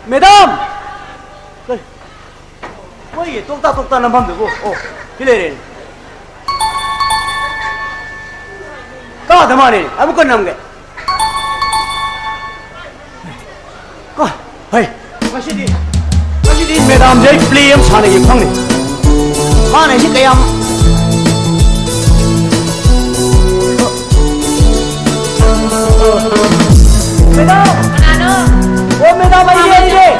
ꯃꯦꯗꯥꯝ! ꯀꯩ-, ꯃꯣꯏꯒꯤ ꯇꯣꯛꯇꯥ ꯇꯣꯛꯇꯥ ꯅꯝꯐꯝꯗꯨꯕꯨ? ꯑꯣ, ꯁꯤ ꯂꯩꯔꯦꯅꯦ꯫ ꯀꯥꯗ ꯃꯥꯜꯂꯦꯅꯦ꯫ ꯑꯃꯨꯛꯀ ꯅꯝꯒꯦ꯫ ꯀꯣ, ꯍꯩ, ꯉꯁꯤꯗꯤ, ꯉꯁꯤꯗꯤ ꯃꯦꯗꯥꯝꯁꯦ ꯑꯩ ꯄ꯭ꯂꯦ ꯑꯃ ꯁꯥꯟꯅꯒꯦ ꯈꯪꯅꯤ꯫ ꯃꯥꯅ ꯑꯩꯁꯦ ꯀꯌꯥꯝ ꯃꯦꯗꯥꯝ! ꯀꯅꯥꯅꯣ? ꯑꯣ, ꯃꯦꯗꯥꯝ, ꯑꯩꯅꯦ, ꯑꯩꯅꯦ꯫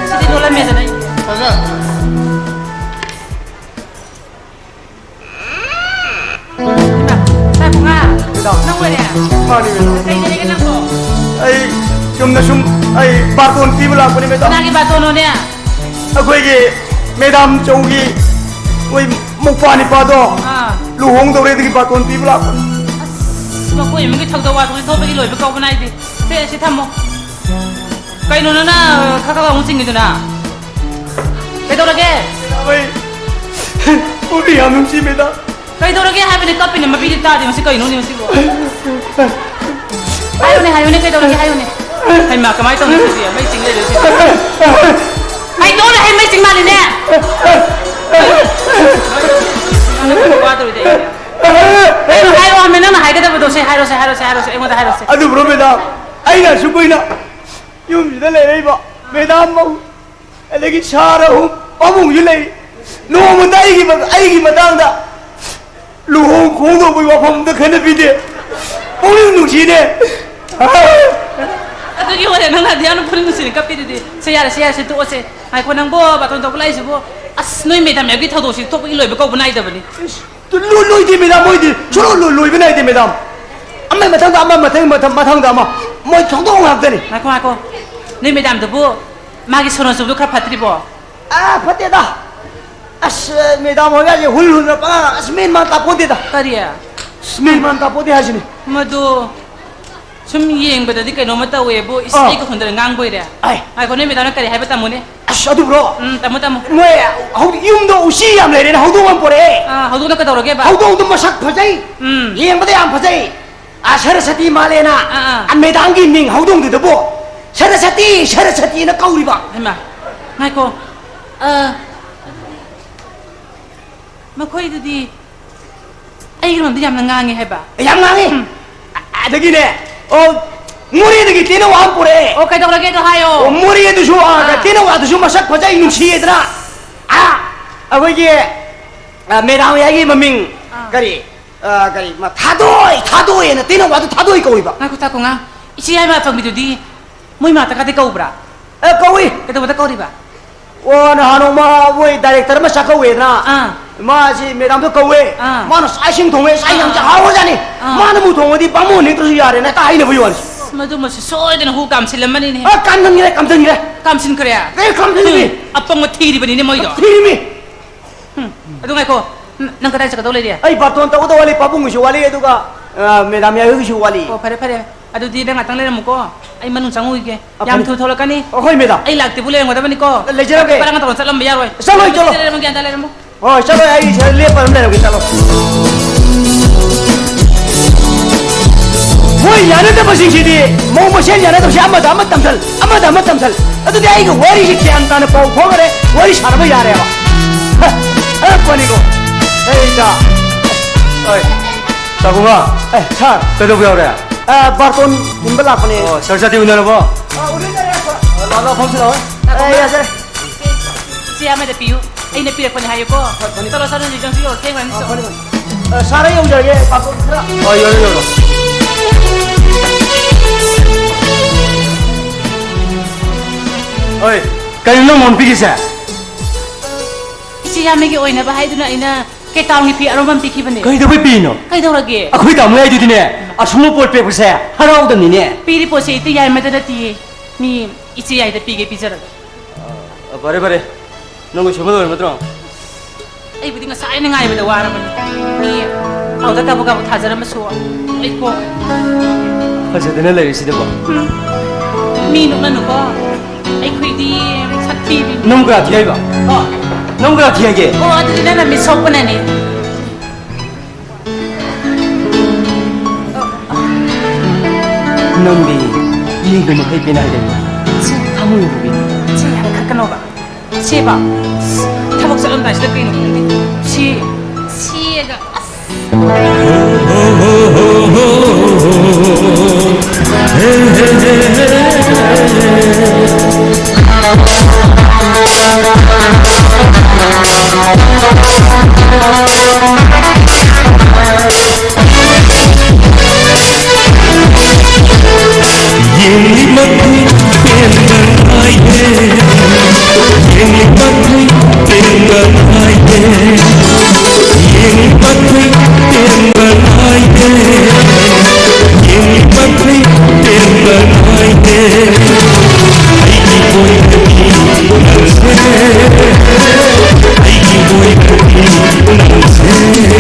ꯁꯤꯗꯤ ꯂꯣꯜꯂꯝꯃꯦꯗꯅ ꯑꯩ꯫ ꯇꯥꯏ ꯄꯨꯡꯉꯥ꯫ ꯃꯦꯗꯥꯝ꯫ ꯅꯪ ꯑꯣꯏꯔꯦ? ꯃꯥꯅꯤ, ꯃꯦꯗꯥꯝ꯫ ꯀꯩ ꯂꯩꯔꯒꯦ ꯅꯪꯕꯣ? ꯑꯩ ꯆꯨꯝꯅ ꯁꯨꯝ ꯑꯩ ꯕꯥꯔꯇꯣꯟ ꯄꯤꯕ ꯂꯥꯛꯄꯅꯤ, ꯃꯦꯗꯥꯝ꯫ ꯀꯅꯥꯒꯤ ꯕꯥꯔꯇꯣꯟꯅꯣꯅꯦ? ꯑꯩꯈꯣꯏꯒꯤ ꯃꯦꯗꯥꯝ ꯆꯧꯒꯤ ꯃꯣꯏ ꯃꯧꯄ꯭ꯋꯥ ꯅꯤꯄꯥꯗꯣ ꯑꯥ꯫ ꯂꯨꯍꯣꯡꯗꯧꯔꯦ, ꯑꯗꯨꯒꯤ ꯕꯥꯔꯇꯣꯟ ꯄꯤꯕ ꯂꯥꯛꯄꯅꯤ꯫ ꯑꯁ, ꯃꯈꯣꯏ ꯏꯃꯨꯡꯒꯤ ꯊꯧꯗꯣꯛ ꯋꯥꯊꯣꯛ ꯊꯣꯛꯄꯒꯤ ꯂꯣꯏꯕ ꯀꯧꯕ ꯅꯥꯏꯗꯦ꯫ ꯁꯦ, ꯁꯤ ꯊꯝꯃꯣ꯫ ꯀꯩꯅꯣ ꯅꯪꯅ ꯈꯔ ꯈꯔ ꯑꯃꯨꯛ ꯆꯤꯡꯉꯤꯗꯨꯅ? ꯀꯩꯗꯧꯔꯒꯦ? ꯃꯦꯗꯥꯝ, ꯑꯩ ꯄꯨꯛꯅꯤꯡ ꯌꯥꯝ ꯅꯨꯡꯁꯤ, ꯃꯦꯗꯥꯝ꯫ ꯀꯩꯗꯧꯔꯒꯦ ꯍꯥꯏꯕꯅꯦ? ꯀꯞꯄꯤꯅꯦ, ꯃꯄꯤꯗꯤ ꯇꯥꯗꯦ꯫ ꯃꯁꯤ ꯀꯩꯅꯣꯅꯦ ꯃꯁꯤꯕꯣ? ꯍꯥꯏꯌꯨꯅꯦ, ꯍꯥꯏꯌꯨꯅꯦ, ꯀꯩꯗꯧꯔꯒꯦ? ꯍꯥꯏꯌꯨꯅꯦ꯫ ꯍꯩꯃꯥ, ꯀꯃꯥꯏꯅ ꯇꯧꯅꯤ ꯁꯤꯗꯤ? ꯃꯩ ꯆꯤꯡ ꯂꯩꯔꯦ ꯁꯤꯗꯤ꯫ ꯍꯩꯗꯣꯛꯑꯣꯅꯦ, ꯍꯩ, ꯃꯩ ꯆꯤꯡ ꯃꯥꯜꯂꯤꯅꯦ꯫ ꯋꯥꯗꯧꯔꯤꯗꯤ ꯑꯩ꯫ ꯀꯩꯅꯣ ꯍꯥꯏꯔꯛꯑꯣ ꯍꯥꯏꯕꯅꯦ? ꯅꯪꯅ ꯍꯥꯏꯒꯗꯕꯗꯣ ꯁꯦ ꯍꯥꯏꯔꯣꯁꯦ, ꯍꯥꯏꯔꯣꯁꯦ, ꯍꯥꯏꯔꯣꯁꯦ, ꯑꯩꯉꯣꯟꯗ ꯍꯥꯏꯔꯣꯁꯦ꯫ ꯑꯗꯨꯕꯨꯔꯣ, ꯃꯦꯗꯥꯝ? ꯑꯩꯅ ꯑꯁꯨꯛ ꯀꯨꯏꯅ ꯌꯨꯝꯁꯤꯗ ꯂꯩꯔꯛꯏꯕ ꯃꯦꯗꯥꯝ ꯑꯃ ꯑꯗꯒꯤ ꯁꯥꯔ ꯑꯍꯨꯝ ꯄꯥꯕꯨꯡꯁꯨ ꯂꯩ꯫ ꯅꯣꯡꯃꯇ ꯑꯩꯒꯤ ꯃ-, ꯑꯩꯒꯤ ꯃꯇꯥꯡꯗ ꯂꯨꯍꯣꯡ ꯈꯣꯡꯗꯣꯡꯕꯒꯤ ꯋꯥꯐꯝ ꯑꯝꯇ ꯈꯟꯅꯕꯤꯗꯦ꯫ ꯄꯨꯛꯅꯤꯡ ꯅꯨꯡꯁꯤꯅꯦ꯫ ꯑꯗꯨꯒꯤ ꯋꯥꯔꯦ ꯅꯪꯅ ꯑꯗꯨ ꯌꯥꯝꯅ ꯄꯨꯛꯅꯤꯡ ꯅꯨꯡꯁꯤꯅ ꯀꯞꯄꯤꯗꯨꯗꯤ꯫ ꯁꯦ, ꯌꯥꯔꯦ, ꯁꯦ, ꯌꯥꯔꯦ, ꯁꯦ, ꯇꯣꯛꯑꯁꯦ꯫ ꯉꯥꯏꯈꯣ, ꯅꯪꯕꯣ, ꯕꯥꯇꯣꯟ ꯇꯧꯕ ꯂꯥꯛꯏꯁꯤꯕꯣ? ꯑꯁ, ꯅꯣꯏ ꯃꯦꯗꯥꯝ ꯃꯌꯥꯝꯒꯤ ꯊꯧꯗꯣꯛꯁꯤ ꯊꯣꯛꯄꯒꯤ ꯂꯣꯏꯕ ꯀꯧꯕ ꯅꯥꯏꯗꯕꯅꯤ꯫ ꯏꯁ, ꯂꯣꯏ-, ꯂꯣꯏꯗꯦ ꯃꯦꯗꯥꯝ, ꯃꯣꯏꯗꯤ꯫ ꯁꯨꯡꯂꯣꯏ ꯂꯣꯏ-, ꯂꯣꯏꯕ ꯅꯥꯏꯗꯦ ꯃꯦꯗꯥꯝ꯫ ꯑꯃꯒꯤ ꯃꯊꯪꯗ ꯑꯃ, ꯃꯊꯪ ꯃꯊꯪ, ꯃꯊꯪꯗ ꯑꯃ꯫ ꯃꯣꯏ ꯊꯧꯗꯣꯛ ꯉꯥꯛꯇꯅꯤ꯫ ꯉꯥꯏꯈꯣ, ꯉꯥꯏꯈꯣ꯫ ꯅꯣꯏ ꯃꯦꯗꯥꯝꯗꯨꯕꯨ ꯃꯥꯒꯤ ꯁꯣꯅꯣ ꯆꯨꯕꯗꯨ ꯈꯔ ꯐꯠꯇ꯭ꯔꯤꯕꯣ? ꯑꯥ, ꯐꯠꯇꯦꯗ꯫ ꯑꯁ, ꯃꯦꯗꯥꯝ ꯍꯣꯏꯒꯁꯦ ꯍꯨꯜ ꯍꯨꯜꯂ ꯄꯉꯥꯡ, ꯑꯁ, ꯃꯦꯟ ꯃꯥꯟ ꯇꯥꯄꯣꯟꯇꯦꯗ꯫ ꯀꯔꯤ? ꯑꯁ, ꯃꯦꯟ ꯃꯥꯟ ꯇꯥꯄꯣꯟꯇꯦ ꯍꯥꯏꯁꯤꯅꯤ꯫ ꯃꯗꯨ ꯁꯨꯝ ꯌꯦꯡꯕꯗꯗꯤ ꯀꯩꯅꯣꯝꯃ ꯇꯧꯋꯦꯕꯨ, ꯏꯁ, ꯑꯥ꯫ ꯑꯩꯒ ꯍꯨꯟꯗꯅ ꯉꯥꯡꯕꯣꯏꯔꯦ꯫ ꯑꯥꯏ꯫ ꯉꯥꯏꯈꯣ, ꯅꯣꯏ ꯃꯦꯗꯥꯝꯅ ꯀꯔꯤ ꯍꯥꯏꯕ ꯇꯝꯃꯨꯅꯦ? ꯑꯁ, ꯑꯗꯨꯕ꯭ꯔꯣ? ꯎꯝ, ꯇꯝꯃꯨ, ꯇꯝꯃꯨ꯫ ꯃꯣꯏ ꯍꯧꯖꯤꯛ ꯌꯨꯝꯗ ꯎꯆꯤ ꯌꯥꯝ ꯂꯩꯔꯦꯅ ꯍꯧꯗꯣꯡ ꯑꯃ ꯄꯣꯔꯛꯑꯦ꯫ ꯑꯥ, ꯍꯧꯗꯣꯡꯅ ꯀꯩꯗꯧꯔꯒꯦꯕ? ꯍꯧꯗꯣꯡꯗꯣ ꯃꯁꯛ ꯐꯖꯩ꯫ ꯎꯝ꯫ ꯌꯦꯡꯕꯗ ꯌꯥꯝ ꯐꯖꯩ꯫ ꯑꯥ, ꯁꯔꯁꯇꯤ ꯃꯥꯜꯂꯦꯅ꯫ ꯑꯥ, ꯑꯥ꯫ ꯑ, ꯃꯦꯗꯥꯝꯒꯤ ꯃꯤꯡ ꯍꯧꯗꯣꯡꯗꯨꯗꯕꯨ ꯁꯔꯁꯇꯤ, ꯁꯔꯁꯇꯤꯅ ꯀꯧꯔꯤꯕ꯫ ꯍꯩꯃꯥ, ꯉꯥꯏꯈꯣ꯫ ꯑ, ꯃꯈꯣꯏꯗꯨꯗꯤ ꯑꯩꯒꯤ ꯂꯣꯟꯗ ꯌꯥꯝꯅ ꯉꯥꯡꯉꯦ ꯍꯥꯏꯕ? ꯌꯥꯝ ꯉꯥꯡꯉꯤ꯫ ꯎꯝ꯫ ꯑ-, ꯑꯗꯒꯤꯅꯦ, ꯑꯣ, ꯃꯣꯔꯦꯗꯒꯤ ꯇꯦꯅꯋꯥ ꯑꯃ ꯄꯨꯔꯛꯑꯦ꯫ ꯑꯣ, ꯀꯩꯗꯧꯔꯒꯦꯗꯣ ꯍꯥꯏꯌꯣ꯫ ꯑꯣ, ꯃꯣꯔꯦꯗꯨꯁꯨ, ꯑ, ꯑꯥ꯫ ꯇꯦꯅꯋꯥꯗꯨꯁꯨ ꯃꯁꯛ ꯐꯖꯩ, ꯅꯨꯡꯁꯤꯌꯦꯗꯅ꯫ ꯑ, ꯑꯩꯈꯣꯏꯒꯤ, ꯑ, ꯃꯦꯗꯥꯝ ꯌꯥꯏꯒꯤ ꯃꯃꯤꯡ ꯑꯥ꯫ ꯀꯔꯤ? ꯑ, ꯀꯔꯤ? ꯃ-, ꯊꯥꯗꯣꯏ, ꯊꯥꯗꯣꯏ ꯍꯥꯏꯅ ꯇꯦꯅꯋꯥꯗꯨ ꯊꯥꯗꯣꯏ ꯀꯧꯏꯕ꯫ ꯉꯥꯏꯈꯣ, ꯇꯥꯈꯣ, ꯉꯥ-, ꯏꯆꯦ ꯌꯥꯏꯃ ꯑꯐꯪꯕꯤꯗꯨꯗꯤ ꯃꯣꯏ ꯃꯥꯇꯒꯗꯤ ꯀꯧꯕ꯭ꯔꯥ? ꯑꯦ, ꯀꯧꯏ꯫ ꯀꯩꯗꯧꯕꯗ ꯀꯧꯔꯤꯕ? ꯑꯣ, ꯅꯍꯥꯟ ꯅꯣꯡꯃ ꯃꯣꯏ ꯗꯥꯏꯔꯦꯛꯇꯔ ꯑꯃ ꯆꯥꯛꯀꯧꯋꯦꯗꯅ꯫ ꯑꯥ꯫ ꯃꯥꯁꯤ ꯃꯦꯗꯥꯝꯗꯣ ꯀꯧꯋꯦ꯫ ꯑꯥ꯫ ꯃꯥꯅ ꯆꯥꯛ ꯏꯁꯤꯡ ꯊꯣꯡꯉꯦ, ꯆꯥꯛ ꯌꯥꯝ ꯑꯥ꯫ ꯍꯥꯎꯈ꯭ꯔꯖꯥꯠꯅꯤ꯫ ꯑꯥ꯫ ꯃꯥꯅꯕꯨ ꯊꯣꯡꯉꯗꯤ ꯕꯥꯃꯣꯟ ꯅꯦꯛꯇ꯭ꯔꯁꯨ ꯌꯥꯔꯦꯅ ꯍꯦꯛꯇ ꯍꯥꯏꯅꯕꯒꯤ ꯋꯥꯅꯤ꯫ ꯑꯁ, ꯃꯗꯨꯃꯁꯨ ꯁꯣꯏꯗꯅ ꯍꯨ ꯀꯥꯝꯁꯤꯜꯂꯝꯃꯅꯤꯅꯦ꯫ ꯑ, ꯀꯥꯝꯁꯤꯟꯈ꯭ꯔꯦ, ꯀꯥꯝꯁꯤꯟꯈ꯭ꯔꯦ꯫ ꯀꯥꯝꯁꯤꯟꯈ꯭ꯔꯦ? ꯑꯦ, ꯀꯥꯝꯁꯤꯜꯂꯤꯃꯤ꯫ ꯎꯝ, ꯑꯄꯪꯕ ꯊꯤꯔꯤꯕꯅꯤꯅꯦ ꯃꯣꯏꯗꯣ꯫ ꯊꯤꯔꯤꯃꯤ꯫ ꯎꯝ, ꯑꯗꯨ ꯉꯥꯏꯈꯣ꯫ ꯅ-, ꯅꯪ ꯀꯗꯥꯏ ꯆꯠꯀꯗꯧ ꯂꯩꯔꯤ? ꯑꯩ ꯕꯥꯔꯇꯣꯟ ꯇꯧꯒꯗꯧ ꯋꯥꯠꯂꯤ, ꯄꯥꯕꯨꯡꯒꯤꯁꯨ ꯋꯥꯠꯂꯤ, ꯑꯗꯨꯒ, ꯑ, ꯃꯦꯗꯥꯝ ꯌꯥꯏꯍꯣꯏꯒꯤꯁꯨ ꯋꯥꯠꯂꯤ꯫ ꯑꯣ, ꯐꯔꯦ, ꯐꯔꯦ꯫ ꯑꯗꯨꯗꯤ ꯅꯪ ꯉꯥꯛꯇꯪ ꯂꯩꯔꯝꯃꯨꯀꯣ꯫ ꯑꯩ ꯃꯅꯨꯡ ꯆꯪꯉꯨꯈꯤꯒꯦ꯫ ꯑ, ꯌꯥꯝ ꯐꯅꯤ꯫ ꯊꯨ ꯊꯣꯛꯂꯛꯀꯅꯤ꯫ ꯑ, ꯍꯣꯏ, ꯃꯦꯗꯥꯝ꯫ ꯑꯩ ꯂꯥꯛꯇ꯭ꯔꯤꯕꯨ ꯂꯩꯔꯝꯒꯗꯕꯅꯤꯀꯣ꯫ ꯂꯩꯖꯔꯒꯦ꯫ ꯄꯔꯥꯡ ꯇꯧꯔ ꯆꯠꯂꯝꯕ ꯌꯥꯔꯣꯏ꯫ ꯆꯠꯂꯣꯏ, ꯆꯠꯂꯣꯏ꯫ ꯂꯩꯔꯝꯃꯨ, ꯒ꯭ꯌꯥꯟ ꯇꯥ ꯂꯩꯔꯝꯃꯨ꯫ ꯍꯣꯏ, ꯆꯠꯂꯣꯏ, ꯑꯩ ꯁꯤꯗ ꯂꯦꯞꯄ ꯑꯗꯨꯝ ꯂꯩꯔꯝꯒꯦ, ꯆꯠꯂꯣ꯫ ꯃꯣꯏ ꯌꯥꯅꯗꯕꯁꯤꯡꯁꯤꯗꯤ ꯃꯧ ꯃꯁꯦꯟ ꯌꯥꯅꯗꯕꯁꯦ ꯑꯃꯗ ꯑꯃ ꯇꯝꯁꯜ, ꯑꯃꯗ ꯑꯃ ꯇꯝꯁꯜ꯫ ꯑꯗꯨꯗꯤ ꯑꯩꯒ ꯋꯥꯔꯤꯁꯤ ꯒ꯭ꯌꯥꯟ ꯇꯥꯅ ꯄꯥꯎ ꯐꯥꯎꯅꯔꯦ, ꯋꯥꯔꯤ ꯁꯥꯟꯅꯕ ꯌꯥꯔꯦꯕ꯫ ꯍ, ꯑꯉꯛꯄꯅꯤꯀꯣ꯫ ꯑꯩꯗ꯫ ꯍꯣꯏ꯫ ꯇꯥꯕꯨꯡꯉꯣ꯫ ꯑꯦ, ꯁꯥꯔ꯫ ꯀꯩꯗꯧꯕ ꯌꯥꯎꯔꯦ? ꯑ, ꯕꯥꯔꯇꯣꯟ ꯍꯨꯟꯕ ꯂꯥꯛꯄꯅꯦ꯫ ꯑꯣ, ꯁꯥꯔ ꯆꯥꯇꯤ ꯎꯅꯔꯕꯣ? ꯑ, ꯎꯅꯔꯦ, ꯁꯥꯔ꯫ ꯑ, ꯂꯥꯛꯑꯣ, ꯂꯥꯛꯑꯣ, ꯐꯝꯁꯤ ꯂꯥꯛꯑꯣ꯫ ꯑ, ꯌꯥꯖꯔꯦ꯫ ꯏꯆꯦ ꯑꯃꯗ ꯄꯤꯌꯨ꯫ ꯑꯩꯅ ꯄꯤꯔꯛꯄꯅꯦ ꯍꯥꯏꯌꯨꯀꯣ꯫ ꯍꯣꯏ, ꯐꯅꯤ꯫ ꯆꯠꯂꯣ, ꯆꯠꯂꯣ, ꯅꯪꯁꯨ ꯌꯧꯔꯣ, ꯊꯦꯡꯉꯅꯤ꯫ ꯑ, ꯐꯅꯤ, ꯐꯅꯤ꯫ ꯑ, ꯁꯥꯔ, ꯑꯩ ꯌꯧꯖꯔꯒꯦ, ꯄꯥꯐꯣꯔ ꯈꯔ꯫ ꯍꯣꯏ, ꯌꯧꯔꯣ, ꯌꯧꯔꯣ꯫ ꯍꯣꯏ, ꯀꯩꯅꯣ ꯅꯪ ꯃꯉꯣꯟꯗ ꯄꯤꯔꯤꯁꯦ? ꯏꯆꯦ ꯌꯥꯝꯃꯒꯤ ꯑꯣꯏꯅꯕ ꯍꯥꯏꯗꯨꯅ ꯑꯩꯅ ꯀꯦꯇꯥꯎꯟꯒꯤ ꯐꯤ ꯑꯔꯣꯟꯕ ꯑꯃ ꯄꯤꯈꯤꯕꯅꯦ꯫ ꯀꯩꯗꯧꯕꯩ ꯄꯤꯔꯤꯅꯣ? ꯀꯩꯗꯧꯔꯒꯦ? ꯑꯩꯈꯣꯏ ꯇꯥꯃꯣ ꯌꯥꯏꯗꯨꯗꯤꯅꯦ, ꯑꯁꯨꯝꯕ ꯄꯣꯠ ꯄꯤꯔꯛꯄꯁꯦ ꯍꯔꯥꯎꯗꯕꯅꯤꯅꯦ꯫ ꯄꯤꯔꯤ ꯄꯣꯠꯁꯦ ꯏꯇꯩ ꯌꯥꯏꯃꯗ ꯅꯠꯇꯤꯌꯦ, ꯃꯤ ꯏꯆꯦ ꯌꯥꯏꯗ ꯄꯤꯒꯦ, ꯄꯤꯖꯔꯒꯦ꯫ ꯑ, ꯐꯔꯦ, ꯐꯔꯦ꯫ ꯅꯪ ꯂꯣꯏꯁꯟꯕ ꯂꯣꯏꯔꯕ ꯅꯠꯇ꯭ꯔꯣ? ꯑꯩꯕꯨꯗꯤ ꯉꯁꯥꯏꯅ ꯉꯥꯏꯕꯗ ꯋꯥꯔꯕꯅꯤ꯫ ꯃꯤ ꯄꯥꯎꯗ ꯀꯥꯕꯛ ꯀꯥꯕꯛ ꯊꯥꯖꯔꯝꯃꯁꯨ ꯑꯩ ꯀꯣꯛ ꯐꯖꯗꯅ ꯂꯩꯔꯤꯁꯤꯗꯕꯣ꯫ ꯃꯤ ꯅꯣꯛꯅꯅꯨꯀꯣ꯫ ꯑꯩꯈꯣꯏꯗꯤ ꯁꯛ ꯊꯤꯕꯤ꯫ ꯅꯪ ꯀꯅꯥ ꯊꯤ ꯍꯥꯏꯕ? ꯍꯥ? ꯅꯪ ꯀꯅꯥ ꯊꯤ ꯍꯥꯏꯒꯦ? ꯑꯣ, ꯑꯗꯨꯗꯤ ꯅꯪꯅ ꯃꯤꯠ ꯁꯣꯛꯄꯅꯅꯦ꯫ ꯅꯪꯗꯤ ꯌꯦꯡꯕ ꯃꯈꯩ ꯄꯦꯟꯅ ꯍꯥꯏꯗꯣꯏꯅꯤ꯫ ꯊꯃꯣꯏ ꯍꯨꯕꯤ꯫ ꯁꯤ ꯌꯥꯔꯦ, ꯈꯠꯀꯅꯣꯕ꯫ ꯁꯤꯕ꯫ ꯊꯕꯛ ꯆꯠꯂꯝꯗꯥꯏꯁꯤꯗ ꯀꯩꯅꯣ ꯈꯪꯗꯦ꯫ ꯁꯤ꯫ ꯁꯤꯒ꯫ ꯑꯁ꯫ ꯌꯦꯡꯂꯤꯃꯛꯈꯩ ꯄꯦꯟꯕ ꯅꯥꯏꯗꯦ, ꯌꯦꯡꯂꯤꯃꯛꯈꯩ ꯄꯦꯟꯕ ꯅꯥꯏꯗꯦ, ꯌꯦꯡꯂꯤꯃꯛꯈꯩ ꯄꯦꯟꯕ ꯅꯥꯏꯗꯦ, ꯌꯦꯡꯂꯤꯃꯛꯈꯩ ꯄꯦꯟꯕ ꯅꯥꯏꯗꯦ꯫ ꯑꯩꯒꯤ ꯑꯣꯏꯅꯗꯤ ꯅꯪꯁꯦ, ꯑꯩꯒꯤ ꯑꯣꯏꯅꯗꯤ ꯅꯪꯁꯦ꯫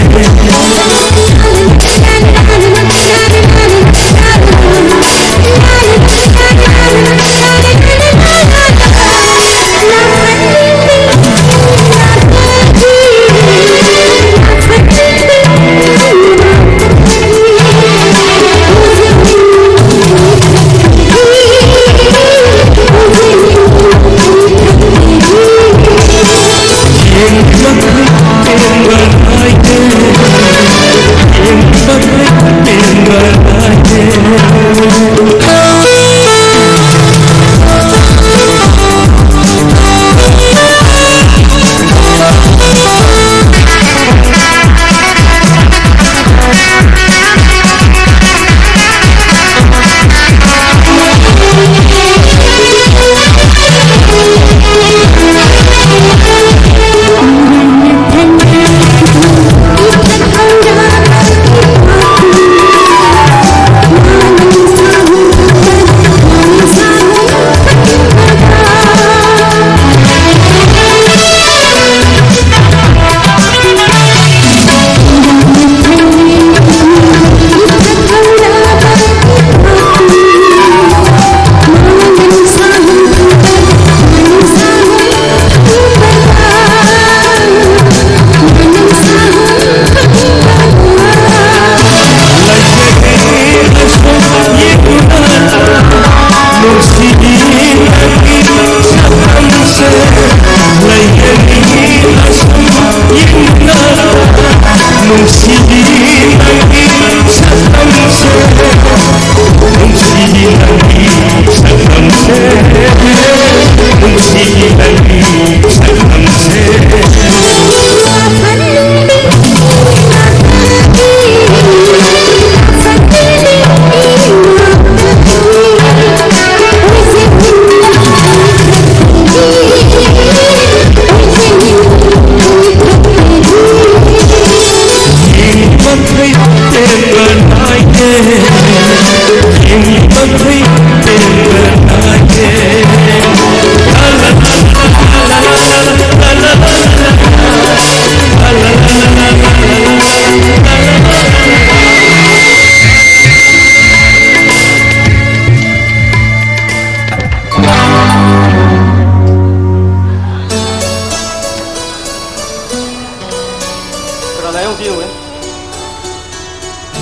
ꯀꯅꯥ ꯂꯥꯏꯌꯣꯡꯗꯤ ꯌꯦꯡꯉꯨꯅꯦ?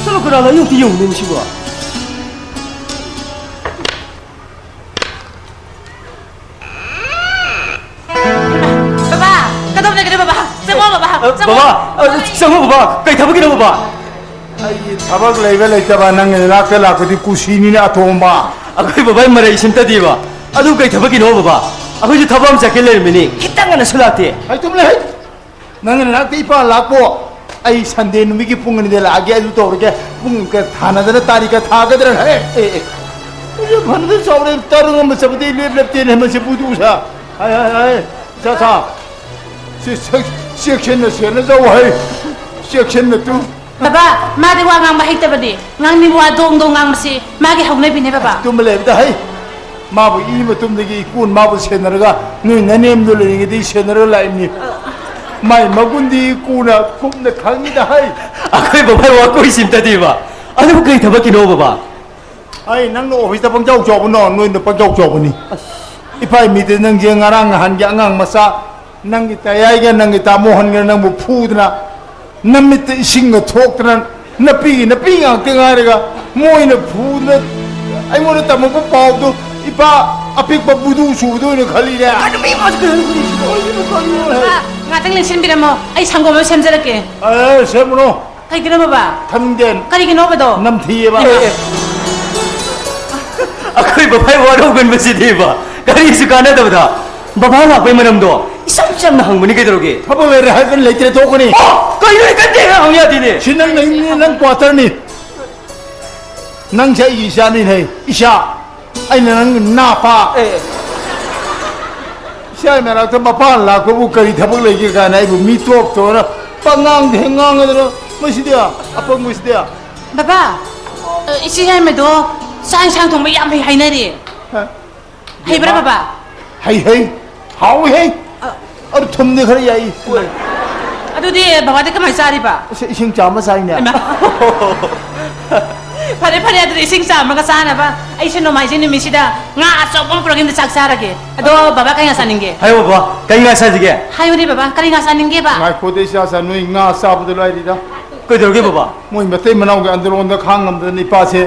ꯆꯠꯂꯣ, ꯀꯅꯥ ꯂꯥꯏꯌꯣꯡꯗꯤ ꯌꯦꯡꯉꯨꯅꯦ ꯃꯁꯤꯕꯣ? ꯕꯕꯥ, ꯀꯗꯣꯝ ꯂꯩꯒꯦ ꯕꯕꯥ? ꯆꯪꯉꯣ ꯕꯕꯥ, ꯑ, ꯆꯪꯉꯣ꯫ ꯕꯕꯥ, ꯑ, ꯆꯪꯉꯣ ꯕꯕꯥ, ꯀꯩ ꯊꯕꯛꯀꯤꯅꯣ ꯕꯕꯥ? ꯑꯩꯒꯤ ꯊꯕꯛ ꯂꯩꯕ ꯂꯩꯇꯕ ꯅꯪꯒꯤ ꯅꯅꯥꯛꯇ ꯂꯥꯛꯄꯗꯤ ꯀꯨꯁꯤꯅꯤꯅꯦ ꯑꯇꯣꯝꯕ꯫ ꯑꯩꯈꯣꯏ ꯕꯕꯥꯒꯤ ꯃꯔꯩ ꯁꯤꯝꯇꯗꯤꯕ꯫ ꯑꯗꯨ ꯀꯩ ꯊꯕꯛꯀꯤꯅꯣ ꯕꯕꯥ? ꯑꯩꯈꯣꯏꯁꯨ ꯊꯕꯛ ꯑꯃ ꯆꯠꯀꯦ ꯂꯩꯔꯝꯃꯤꯅꯤ, ꯈꯤꯇꯪ ꯉꯟꯅꯁꯨ ꯂꯥꯛꯇꯦ꯫ ꯍꯩ, ꯇꯨꯝ ꯂꯩ, ꯍꯩ꯫ ꯅꯪꯒꯤ ꯅꯅꯥꯛꯇ ꯏꯄꯥ ꯂꯥꯛꯄꯣ꯫ ꯑꯩ ꯁꯟꯗꯦ ꯅꯨꯃꯤꯠꯀꯤ ꯄꯨꯡ ꯑꯅꯤꯗ ꯂꯥꯛꯑꯒꯦ, ꯑꯗꯨ ꯇꯧꯔꯒꯦ꯫ ꯄꯨꯡ ꯀ-, ꯊꯥꯅꯗꯅ ꯇꯥꯔꯤꯛꯀ ꯊꯥꯒꯗ꯭ꯔꯥ? ꯍꯦ, ꯑꯦ, ꯑꯦ꯫ ꯃꯁꯤ ꯐꯅꯗ ꯆꯥꯎꯔꯦ, ꯇꯔꯨ ꯉꯝꯕ ꯆꯠꯄꯗꯤ ꯂꯦꯞ ꯂꯦꯞꯇꯦꯅꯦ, ꯃꯁꯤ ꯕꯨꯗꯨꯁꯦ꯫ ꯍꯥꯏ, ꯍꯥꯏ, ꯍꯥꯏ꯫ ꯁꯥ, ꯁꯥ꯫ ꯁꯤ, ꯁꯤ, ꯆꯦꯛꯁꯤꯟꯅ ꯁꯦꯟꯅꯖꯧ ꯍꯩ꯫ ꯆꯦꯛꯁꯤꯟꯅ ꯇꯨ꯫ ꯕꯕꯥ, ꯃꯥꯗꯤ ꯋꯥ ꯉꯥꯡꯕ ꯍꯩꯇꯕꯅꯤ꯫ ꯉꯥꯡꯅꯤꯡꯕ ꯋꯥ ꯗꯣꯡ ꯗꯣꯡ ꯉꯥꯡꯕꯁꯤ ꯃꯥꯒꯤ ꯍꯧꯅꯕꯤꯅꯦ, ꯕꯕꯥ꯫ ꯇꯨꯝꯕ ꯂꯩꯕꯗ ꯍꯩ꯫ ꯃꯥꯕꯨ ꯏ ꯃꯇꯨꯝꯗꯒꯤ ꯏꯀꯣꯟ ꯃꯥꯕꯨ ꯁꯦꯟꯅꯔꯒ, ꯅꯣꯏ ꯅꯅꯦꯝꯗꯣ ꯂꯩꯔꯤꯉꯩꯗꯒꯤ ꯁꯦꯟꯅꯔꯒ ꯂꯥꯛꯏꯕꯅꯤ꯫ ꯃꯥꯏ ꯃꯒꯨꯟꯗꯤ ꯏꯀꯣꯟꯅ ꯀꯨꯞꯅ ꯈꯪꯉꯤꯗ ꯍꯩ꯫ ꯑꯩꯈꯣꯏ ꯕꯕꯥ ꯋꯥ ꯀꯣꯏꯁꯤꯝꯇꯗꯤꯕ꯫ ꯑꯗꯨꯕꯨ ꯀꯔꯤ ꯊꯕꯛꯀꯤꯅꯣ, ꯕꯕꯥ? ꯑꯩ ꯅꯪꯅ ꯑꯣꯐꯤꯁꯇ ꯄꯪꯆꯥꯎ ꯆꯥꯎꯕꯅꯣ, ꯅꯣꯏꯅ ꯄꯪꯆꯥꯎ ꯆꯥꯎꯕꯅꯤ꯫ ꯏꯄꯥ ꯏꯃꯤꯠꯇ ꯅꯪꯁꯦ ꯉꯔꯥꯡ ꯅꯍꯥꯟꯒꯤ ꯑꯉꯥꯡ ꯃꯆꯥ, ꯅꯪꯒꯤ ꯇꯌꯥꯏꯒ ꯅꯪꯒꯤ ꯇꯥꯃꯣꯍꯟꯒ ꯅꯪꯕꯨ ꯐꯨꯗꯅ, ꯅꯃꯤꯠꯇ ꯏꯁꯤꯡꯒ ꯊꯣꯛꯇꯅ, ꯅꯄꯤꯒꯤ ꯅꯄꯤ ꯉꯥꯛꯇ ꯉꯥꯏꯔꯒ, ꯃꯣꯏꯅ ꯐꯨꯗꯅ ꯑꯩꯉꯣꯟꯗ ꯇꯝꯃꯛꯄ ꯄꯥꯎꯗꯨ ꯏꯄꯥ ꯑꯄꯤꯛꯄ ꯕꯨꯗꯨ ꯆꯨꯕꯗ ꯑꯣꯏꯅ ꯈꯜꯂꯤꯔꯦ꯫ ꯀꯩꯅꯣ ꯃꯤ ꯑꯃꯁꯨ ꯀꯩꯅꯣ ꯈꯜꯂꯤꯁꯤꯕꯣ? ꯀꯩꯅꯣ ꯈꯜꯂꯤꯅꯣ ꯍꯦ? ꯕꯕꯥ, ꯉꯥꯛꯇꯪ ꯂꯦꯡꯁꯤꯟꯕꯤꯔꯝꯃꯣ, ꯑꯩ ꯁꯪꯒꯣꯝ ꯑꯃ ꯁꯦꯝꯖꯔꯛꯀꯦ꯫ ꯑꯦ, ꯁꯦꯝꯃꯨꯅꯣ꯫ ꯀꯩꯒꯤꯅꯣ ꯕꯕꯥ? ꯊꯝꯗꯦ꯫ ꯀꯔꯤꯒꯤꯅꯣꯕꯗꯣ? ꯅꯝꯊꯤꯌꯦꯕ꯫ ꯑꯦ, ꯑꯦ꯫ ꯑꯩꯈꯣꯏ ꯕꯕꯥꯒꯤ ꯋꯥꯔꯧꯒꯟꯕꯁꯤꯗꯤꯕ, ꯀꯔꯤꯁꯨ ꯀꯥꯟꯅꯗꯕꯗ꯫ ꯕꯕꯥ ꯂꯥꯛꯄꯩ ꯃꯔꯝꯗꯣ ꯏꯆꯝ ꯆꯝꯅ ꯍꯪꯕꯅꯤ, ꯀꯩꯗꯧꯔꯒꯦ? ꯊꯕꯛ ꯂꯩꯔꯦ ꯍꯥꯏꯗꯅ ꯂꯩꯇ꯭ꯔꯦ ꯊꯣꯛꯀꯅꯤ꯫ ꯑꯣ, ꯀꯩꯅꯣ ꯀꯟꯗꯦ ꯍꯪ ꯌꯥꯗꯦꯅꯦ꯫ ꯁꯤ ꯅꯪ, ꯅꯪ, ꯅꯪ ꯀ꯭ꯋꯥꯇꯔꯅꯤ꯫ ꯅꯪꯁꯦ ꯑꯩꯒꯤ ꯏꯆꯥꯅꯤꯅꯦ, ꯏꯆꯥ꯫ ꯑꯩꯅ ꯅꯪ ꯅꯥꯄꯥ꯫ ꯑꯦ꯫ ꯏꯆꯥ ꯃꯅꯥꯛꯇ ꯃꯄꯥꯟ ꯂꯥꯛꯄꯕꯨ ꯀꯔꯤ ꯊꯕꯛ ꯂꯩꯒꯦ ꯀꯥꯏꯅ ꯑꯩꯕꯨ ꯃꯤ ꯇꯣꯞ ꯇꯧꯔ ꯄꯉꯥꯡꯗ ꯍꯦꯛ ꯉꯥꯡꯒꯗ꯭ꯔꯣ? ꯃꯁꯤꯗꯤ, ꯑꯄꯪꯕꯁꯤꯗꯤ꯫ ꯕꯕꯥ, ꯏꯆꯦ ꯌꯥꯏꯃꯗꯣ ꯆꯥꯛ ꯏꯟꯁꯥꯡ ꯊꯣꯡꯕ ꯌꯥꯝ ꯍꯩ ꯍꯥꯏꯅꯔꯤ꯫ ꯍꯥ? ꯍꯩꯕ꯭ꯔꯥ, ꯕꯕꯥ? ꯍꯩ, ꯍꯩ꯫ ꯍꯥꯎꯏ, ꯍꯩ꯫ ꯑ꯫ ꯑꯗꯨ ꯊꯨꯝꯗꯤ ꯈꯔ ꯌꯥꯛꯏ꯫ ꯑꯗꯨꯗꯤ ꯕꯕꯥꯗꯤ ꯀꯃꯥꯏ ꯆꯥꯔꯤꯕ? ꯏꯁ-, ꯏꯁꯤꯡ ꯆꯥꯝꯃ ꯆꯥꯏꯅꯦ꯫ ꯍꯩꯃꯥ꯫ ꯐꯔꯦ, ꯐꯔꯦ, ꯑꯗꯨꯗꯤ ꯏꯁꯤꯡ ꯆꯥꯝꯃꯒ ꯆꯥꯅꯕ ꯑꯩꯁꯨ ꯅꯣꯡꯃꯥꯏꯖꯤꯡ ꯅꯨꯃꯤꯠꯁꯤꯗ ꯉꯥ ꯑꯆꯧꯕ ꯑꯃ ꯄꯨꯔꯛꯀꯦ, ꯑꯝꯇ ꯆꯥꯛ ꯆꯥꯔꯒꯦ꯫ ꯑꯗꯣ ꯕꯕꯥ ꯀꯩ ꯉꯥ ꯆꯥꯅꯤꯡꯒꯦ? ꯍꯥꯏꯌꯣ ꯕꯕꯥ, ꯀꯩ ꯉꯥ ꯆꯥꯁꯤꯒꯦ? ꯍꯥꯏꯌꯨꯅꯦ ꯕꯕꯥ, ꯀꯔꯤ ꯉꯥ ꯆꯥꯅꯤꯡꯒꯦꯕ? ꯉꯥꯏꯈꯣꯗ ꯏꯆꯥ, ꯅꯣꯏ ꯉꯥ ꯆꯥꯕꯗ ꯂꯥꯏꯔꯤꯗ꯫ ꯀꯩꯗꯧꯔꯒꯦ ꯕꯕꯥ? ꯃꯣꯏ ꯃꯇꯩ ꯃꯅꯥꯎꯒꯤ ꯑꯟꯗꯔꯣꯟꯗ ꯈꯥꯡ ꯉꯝꯗꯅ ꯏꯄꯥꯁꯦ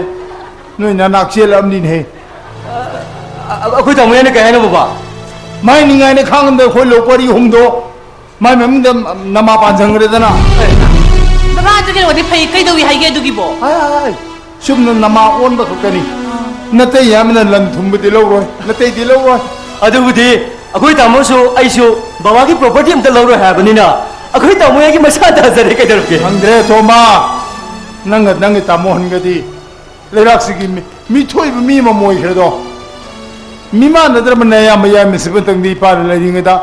ꯅꯣꯏ ꯅꯅꯥꯛ ꯆꯦꯜꯂꯛꯑꯕꯅꯤꯅꯦꯍꯦ꯫ ꯑ-, ꯑ-, ꯑꯩꯈꯣꯏ ꯇꯥꯃꯣ ꯍꯣꯏꯅ ꯀꯩ ꯍꯥꯏꯅꯣ ꯕꯕꯥ? ꯃꯥꯏ ꯅꯤꯡꯉꯥꯏꯅ ꯈꯥꯡꯉꯝꯗ ꯑꯩꯈꯣꯏ ꯂꯣꯛ ꯄꯔꯤ ꯑꯍꯨꯝꯗꯣ ꯃꯥꯏ ꯃꯃꯤꯡꯗ ꯅꯃꯥ ꯄꯥꯟꯁꯤꯟꯈ꯭ꯔꯦꯗꯅ꯫ ꯕꯕꯥ, ꯑꯗꯨꯒꯤ ꯑꯣꯏꯔꯗꯤ ꯐꯩ, ꯀꯩꯗꯧꯏ ꯍꯥꯏꯒꯦ ꯑꯗꯨꯒꯤꯕꯣ? ꯍꯥꯏ, ꯍꯥꯏ, ꯍꯥꯏ꯫ ꯆꯨꯝꯅ ꯅꯃꯥ ꯑꯣꯟꯕ ꯈꯛꯇꯅꯤ꯫ ꯅꯇꯩ ꯌꯥꯝꯅ ꯂꯟ ꯊꯨꯝꯕꯗꯤ ꯂꯧꯔꯣꯏ, ꯅꯇꯩꯗꯤ ꯂꯧꯔꯣꯏ꯫ ꯑꯗꯨꯕꯨꯗꯤ ꯑꯩꯈꯣꯏ ꯇꯥꯃꯣꯁꯨ ꯑꯩꯁꯨ ꯕꯕꯥꯒꯤ property ꯑꯝꯇ ꯂꯧꯔꯣꯏ ꯍꯥꯏꯕꯅꯤꯅ ꯑꯩꯈꯣꯏ ꯇꯥꯃꯣ ꯍꯣꯏꯒꯤ ꯃꯁꯥ ꯇꯥꯖꯔꯦ, ꯀꯩꯗꯧꯔꯒꯦ? ꯈꯪꯗ꯭ꯔꯦ ꯊꯣꯃꯥ, ꯅꯪꯒ ꯅꯪꯒꯤ ꯇꯥꯃꯣ ꯍꯟꯒꯗꯤ ꯂꯩꯕꯥꯛꯁꯤꯒꯤ ꯃꯤ, ꯃꯤꯊꯣꯏꯕ ꯃꯤ ꯑꯃꯃꯝ ꯑꯣꯏꯈ꯭ꯔꯦꯗꯣ꯫ ꯃꯤꯃꯥꯟꯅꯗ꯭ꯔꯕ ꯅꯌꯥꯝꯕ ꯌꯥꯏꯃꯁꯤꯕꯨꯇꯪꯗꯤ ꯏꯄꯥꯅ ꯂꯩꯔꯤꯉꯩꯗ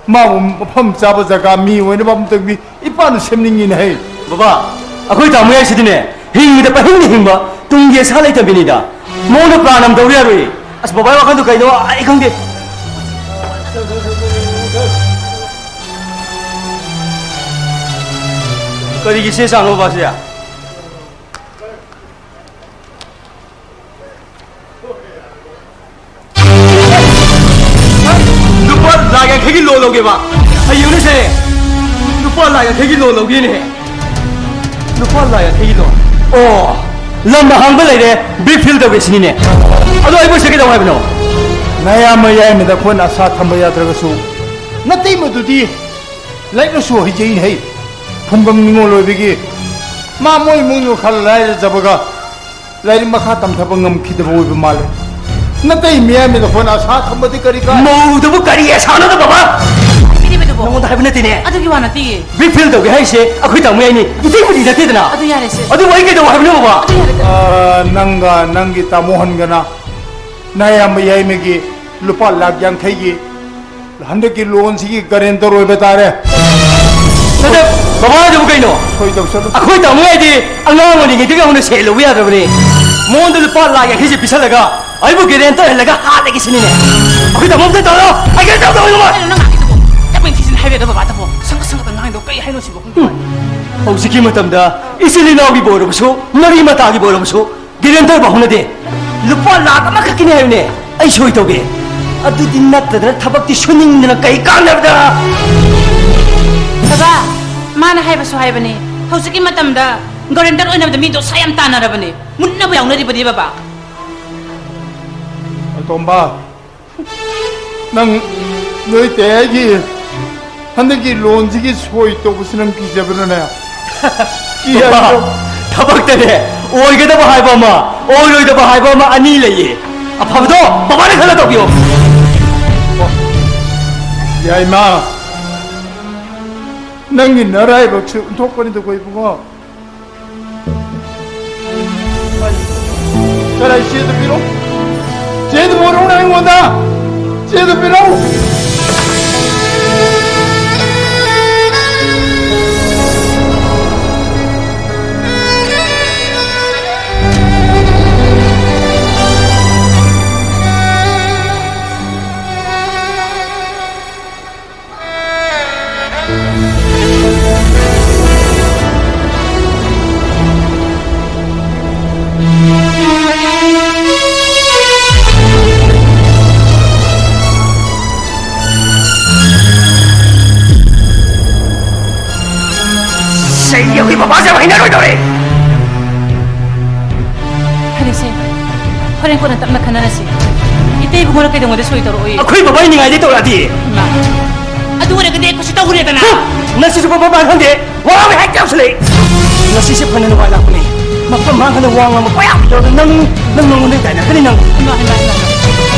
ꯃꯥꯕꯨ ꯃꯐꯝ ꯆꯥꯕ ꯖꯒꯥ ꯃꯤ ꯑꯣꯏꯅꯕ ꯑꯃꯇꯪꯗꯤ ꯏꯄꯥꯅ ꯁꯦꯝꯅꯤꯡꯉꯤꯅꯦ ꯍꯩ꯫ ꯕꯕꯥ, ꯑꯩꯈꯣꯏ ꯇꯥꯃꯣ ꯌꯥꯏꯁꯤꯗꯤꯅꯦ, ꯍꯤꯡꯉꯤꯗ ꯄꯪꯍꯤꯡꯗ ꯍꯤꯡꯕ, ꯇꯨꯡꯒꯤ ꯑꯁꯥ ꯂꯩꯇꯕꯤꯅꯤꯗ꯫ ꯃꯉꯣꯟꯗ ꯄ꯭ꯔꯥꯟ ꯑꯃ ꯇꯧꯔꯨ ꯌꯥꯔꯣꯏꯌꯦ꯫ ꯑꯁ, ꯕꯕꯥꯒꯤ ꯋꯥꯈꯜꯗꯣ ꯀꯩꯅꯣ ꯑꯩ ꯈꯪꯗꯦ꯫ ꯀꯔꯤꯒꯤ ꯆꯦ ꯆꯥꯡꯅꯣ ꯕꯕꯥꯁꯦ? ꯂꯨꯄꯥ ꯂꯥꯈ ꯌꯥꯡꯈꯩꯒꯤ ꯂꯣꯟ ꯂꯧꯒꯦꯕ꯫ ꯑꯩ ꯌꯨꯝꯗ ꯁꯦ ꯂꯨꯄꯥ ꯂꯥꯈ ꯌꯥꯡꯈꯩꯒꯤ ꯂꯣꯟ ꯂꯧꯒꯦꯅꯦ꯫ ꯂꯨꯄꯥ ꯂꯥꯈ ꯌꯥꯡꯈꯩꯒꯤ ꯂꯣꯟ? ꯑꯣ, ꯂꯝ ꯑꯍꯥꯡꯕ ꯂꯩꯔꯦ, ꯕ꯭ꯔꯤꯛ ꯐꯤꯜ ꯇꯧꯒꯦ ꯁꯤꯅꯤꯅꯦ꯫ ꯑꯗꯣ ꯑꯩꯕꯨ ꯁꯤ ꯀꯩꯗꯧ ꯍꯥꯏꯕꯅꯣ? ꯅꯌꯥꯝꯕ ꯌꯥꯏꯃꯗ ꯑꯩꯈꯣꯏꯅ ꯑꯁꯥ ꯊꯝꯕ ꯌꯥꯗ꯭ꯔꯒꯁꯨ ꯅꯇꯩꯃꯗꯨꯗꯤ ꯂꯥꯏꯔꯤꯛ ꯂꯥꯏꯁꯨ ꯍꯩꯖꯩ ꯍꯩ꯫ ꯐꯨꯡꯒꯪ ꯅꯤꯉꯣꯜ ꯑꯣꯏꯕꯒꯤ ꯃꯥ ꯃꯣꯏ ꯏꯃꯨꯡꯗꯨ ꯈꯔ ꯂꯥꯏꯔꯖꯕꯒ ꯂꯥꯏꯔꯤꯛ ꯃꯈꯥ ꯇꯝꯊꯕ ꯉꯝꯈꯤꯗꯕ ꯑꯣꯏꯕ ꯃꯥꯜꯂꯦ꯫ ꯅꯇꯩ ꯃꯤꯌꯥꯝꯕꯗ ꯑꯩꯈꯣꯏꯅ ꯑꯁꯥ ꯊꯝꯕꯗꯤ ꯀꯔꯤ ꯀꯥꯟ? ꯃꯧꯗꯕꯨ ꯀꯔꯤ ꯑꯁꯥꯅꯣꯗ, ꯕꯕꯥ? ꯍꯥꯏꯕꯤꯔꯤꯕꯗꯨꯕꯣ? ꯅꯉꯣꯟꯗ ꯍꯥꯏꯕ ꯅꯠꯇꯦꯅꯦ꯫ ꯑꯗꯨꯒꯤ ꯋꯥ ꯅꯠꯇꯤꯌꯦ꯫ ꯕꯤꯛ ꯐꯦꯜ ꯇꯧꯒꯦ ꯍꯥꯏꯁꯦ ꯑꯩꯈꯣꯏ ꯇꯥꯃꯣ ꯌꯥꯏꯅꯤ, ꯏꯇꯩꯕꯨꯗꯤ ꯅꯠꯇꯦꯗꯅ꯫ ꯑꯗꯨ ꯌꯥꯔꯦꯁꯦ꯫ ꯑꯗꯨꯕꯨ ꯑꯩ ꯀꯩꯗꯧ ꯍꯥꯏꯕꯅꯣ, ꯕꯕꯥ? ꯑꯗꯨ ꯌꯥꯔꯦ꯫ ꯑ, ꯅꯪꯒ ꯅꯪꯒꯤ ꯇꯥꯃꯣ ꯍꯟꯒꯅ ꯅꯌꯥꯝꯕ ꯌꯥꯏꯃꯒꯤ ꯂꯨꯄꯥ ꯂꯥꯛ ꯌꯥꯡꯈꯩꯒꯤ ꯍꯟꯗꯛꯀꯤ ꯂꯣꯟꯁꯤꯒꯤ ꯒꯥꯔꯦꯟꯇꯔ ꯑꯣꯏꯕ ꯇꯥꯔꯦ꯫ ꯅꯠꯇꯦ, ꯕꯕꯥ, ꯑꯗꯨꯕꯨ ꯀꯩꯅꯣ? ꯁꯣꯏ ꯇꯧꯁꯜꯂꯨ꯫ ꯑꯩꯈꯣꯏ ꯇꯥꯃꯣ ꯍꯥꯏꯗꯤ ꯑꯉꯥꯡ ꯑꯣꯏꯔꯤꯉꯩꯗꯒꯤ ꯍꯧꯅ ꯁꯦꯜ ꯂꯧꯕ ꯌꯥꯗ꯭ꯔꯕꯅꯤ꯫ ꯃꯉꯣꯟꯗ ꯂꯨꯄꯥ ꯂꯥꯛ ꯌꯥꯡꯈꯩꯁꯦ ꯄꯤꯁꯜꯂꯒ ꯑꯩꯕꯨ ꯒꯥꯔꯦꯟꯇꯔ ꯑꯣꯏꯍꯜꯂꯒ ꯍꯥꯠꯂꯒꯦ ꯁꯤꯅꯤꯅꯦ꯫ ꯑꯩꯈꯣꯏ ꯇꯥꯃꯣ ꯑꯝꯇ ꯇꯧꯔꯣ꯫ ꯑꯩ ꯀꯔꯤꯝ ꯇꯧꯗꯕꯅꯤ, ꯕꯕꯥ꯫ ꯀꯩꯅꯣ ꯅꯪ ꯉꯥꯡꯉꯤꯗꯨꯕꯣ? ꯌꯥꯝ ꯊꯤꯖꯤꯟ ꯍꯥꯏꯔꯦꯗ ꯕꯕꯥꯗꯕꯣ꯫ ꯁꯪꯒ ꯁꯪꯒꯗ ꯉꯥꯡꯉꯤꯗꯣ ꯀꯩ ꯍꯥꯏꯅꯣ ꯁꯤꯕꯣ? ꯍꯧꯖꯤꯛꯀꯤ ꯃꯇꯝꯗ ꯏꯆꯤꯜ ꯏꯅꯥꯎꯒꯤꯕꯨ ꯑꯣꯏꯔꯕꯁꯨ, ꯃꯔꯤ ꯃꯇꯥꯒꯤꯕꯨ ꯑꯣꯏꯔꯕꯁꯨ, ꯒꯥꯔꯦꯟꯇꯔꯕꯨ ꯍꯧꯅꯗꯦ꯫ ꯂꯨꯄꯥ ꯂꯥꯛ ꯑꯃꯈꯛꯀꯤꯅꯦ ꯍꯥꯏꯕꯅꯦ꯫ ꯑꯩ ꯁꯣꯏ ꯇꯧꯒꯦ꯫ ꯑꯗꯨꯗꯤ ꯅꯠꯇꯗꯅ ꯊꯕꯛꯇꯤ ꯁꯨꯅꯤꯡꯗꯅ ꯀꯩ ꯀꯥꯟꯅꯕꯗ? ꯕꯕꯥ, ꯃꯥꯅ ꯍꯥꯏꯕꯁꯨ ꯍꯥꯏꯕꯅꯤ, ꯍꯧꯖꯤꯛꯀꯤ ꯃꯇꯝꯗ ꯒꯥꯔꯦꯟꯇꯔ ꯑꯣꯏꯅꯕꯗ ꯃꯤꯗꯣ ꯁꯥ ꯌꯥꯝ ꯇꯥꯟꯅꯔꯕꯅꯤ, ꯃꯨꯠꯅꯕ ꯌꯥꯎꯅꯔꯤꯕꯅꯤ ꯕꯕꯥ꯫ ꯑꯇꯣꯝꯕ, ꯅꯪ ꯅꯣꯏ ꯇꯌꯥꯏꯒꯤ ꯍꯟꯗꯛꯀꯤ ꯂꯣꯟꯁꯤꯒꯤ ꯁꯣꯏ ꯇꯧꯕꯁꯤ ꯅꯪ ꯀꯤꯖꯕ꯭ꯔꯅꯦ? ꯀꯤ ꯍꯥꯏꯕ꯭ꯔꯣ? ꯊꯕꯛꯇꯅꯦ, ꯑꯣꯏꯒꯗꯕ ꯍꯥꯏꯕ ꯑꯃ, ꯑꯣꯏꯔꯣꯏꯗꯕ ꯍꯥꯏꯕ ꯑꯃ, ꯑꯅꯤ ꯂꯩꯌꯦ꯫ ꯑꯐꯕꯗꯣ ꯕꯕꯥꯅ ꯈꯜꯂ ꯇꯧꯕꯤꯌꯣ꯫ ꯌꯥꯏꯃ, ꯅꯪꯒꯤ ꯅꯔꯥꯏꯕꯛꯁꯦ ꯑꯣꯟꯊꯣꯛꯄꯅꯤꯗꯀꯣ ꯏꯕꯨꯡꯉꯣ꯫ ꯀꯔꯥꯏ ꯆꯦꯗꯨ ꯄꯤꯔꯛꯎ꯫ ꯆꯦꯗꯨ ꯄꯨꯔꯛꯎꯅꯦ ꯑꯩꯉꯣꯟꯗ꯫ ꯆꯦꯗꯨ ꯄꯤꯔꯛꯎ꯫ ꯆꯩ ꯑꯩꯈꯣꯏ ꯕꯕꯥꯁꯦ ꯌꯥꯝ ꯍꯩꯅꯔꯣꯏꯗꯧꯔꯦ꯫ ꯐꯔꯦꯁꯦ, ꯍꯣꯔꯦꯟ ꯀꯣꯟꯅ ꯇꯞꯅ ꯈꯟꯅꯔꯁꯤ꯫ ꯏꯇꯩ ꯏꯕꯨꯡꯉꯣꯅ ꯀꯩꯗꯧꯉꯩꯗ ꯁꯣꯏ ꯇꯧꯔꯛꯑꯣꯏ? ꯑꯩꯈꯣꯏ ꯕꯕꯥ ꯍꯤꯡꯉꯤꯉꯩꯗꯩ ꯇꯧꯔꯛꯑꯗꯤ꯫ ꯏꯃꯥ, ꯑꯗꯨ ꯑꯣꯏꯔꯒꯗꯤ ꯑꯩꯈꯣꯏꯁꯨ ꯇꯧꯔꯦꯗꯅ꯫ ꯍꯨꯝ! ꯅꯪꯁꯤꯁꯨ ꯕꯕꯥ ꯃꯥꯟ ꯈꯪꯗꯦ꯫ ꯋꯥ ꯉꯥꯡꯕ ꯍꯦꯛ ꯌꯥꯎꯁꯜꯂꯛꯏ꯫ ꯉꯁꯤꯁꯦ ꯐꯅ ꯅꯨꯡꯉꯥꯏ ꯂꯥꯛꯄꯅꯦ꯫ ꯃꯐꯝ ꯃꯥꯡꯗꯅ ꯋꯥ ꯉꯥꯡꯕ ꯄꯌꯥꯝ ꯌꯥꯎꯔꯒ ꯅꯪ, ꯅꯪ ꯅꯉꯣꯟꯗ ꯇꯥꯏꯅꯒꯅꯤ ꯅꯪ꯫ ꯍꯩꯃꯥ, ꯍꯩꯃꯥ, ꯍꯩꯃꯥ꯫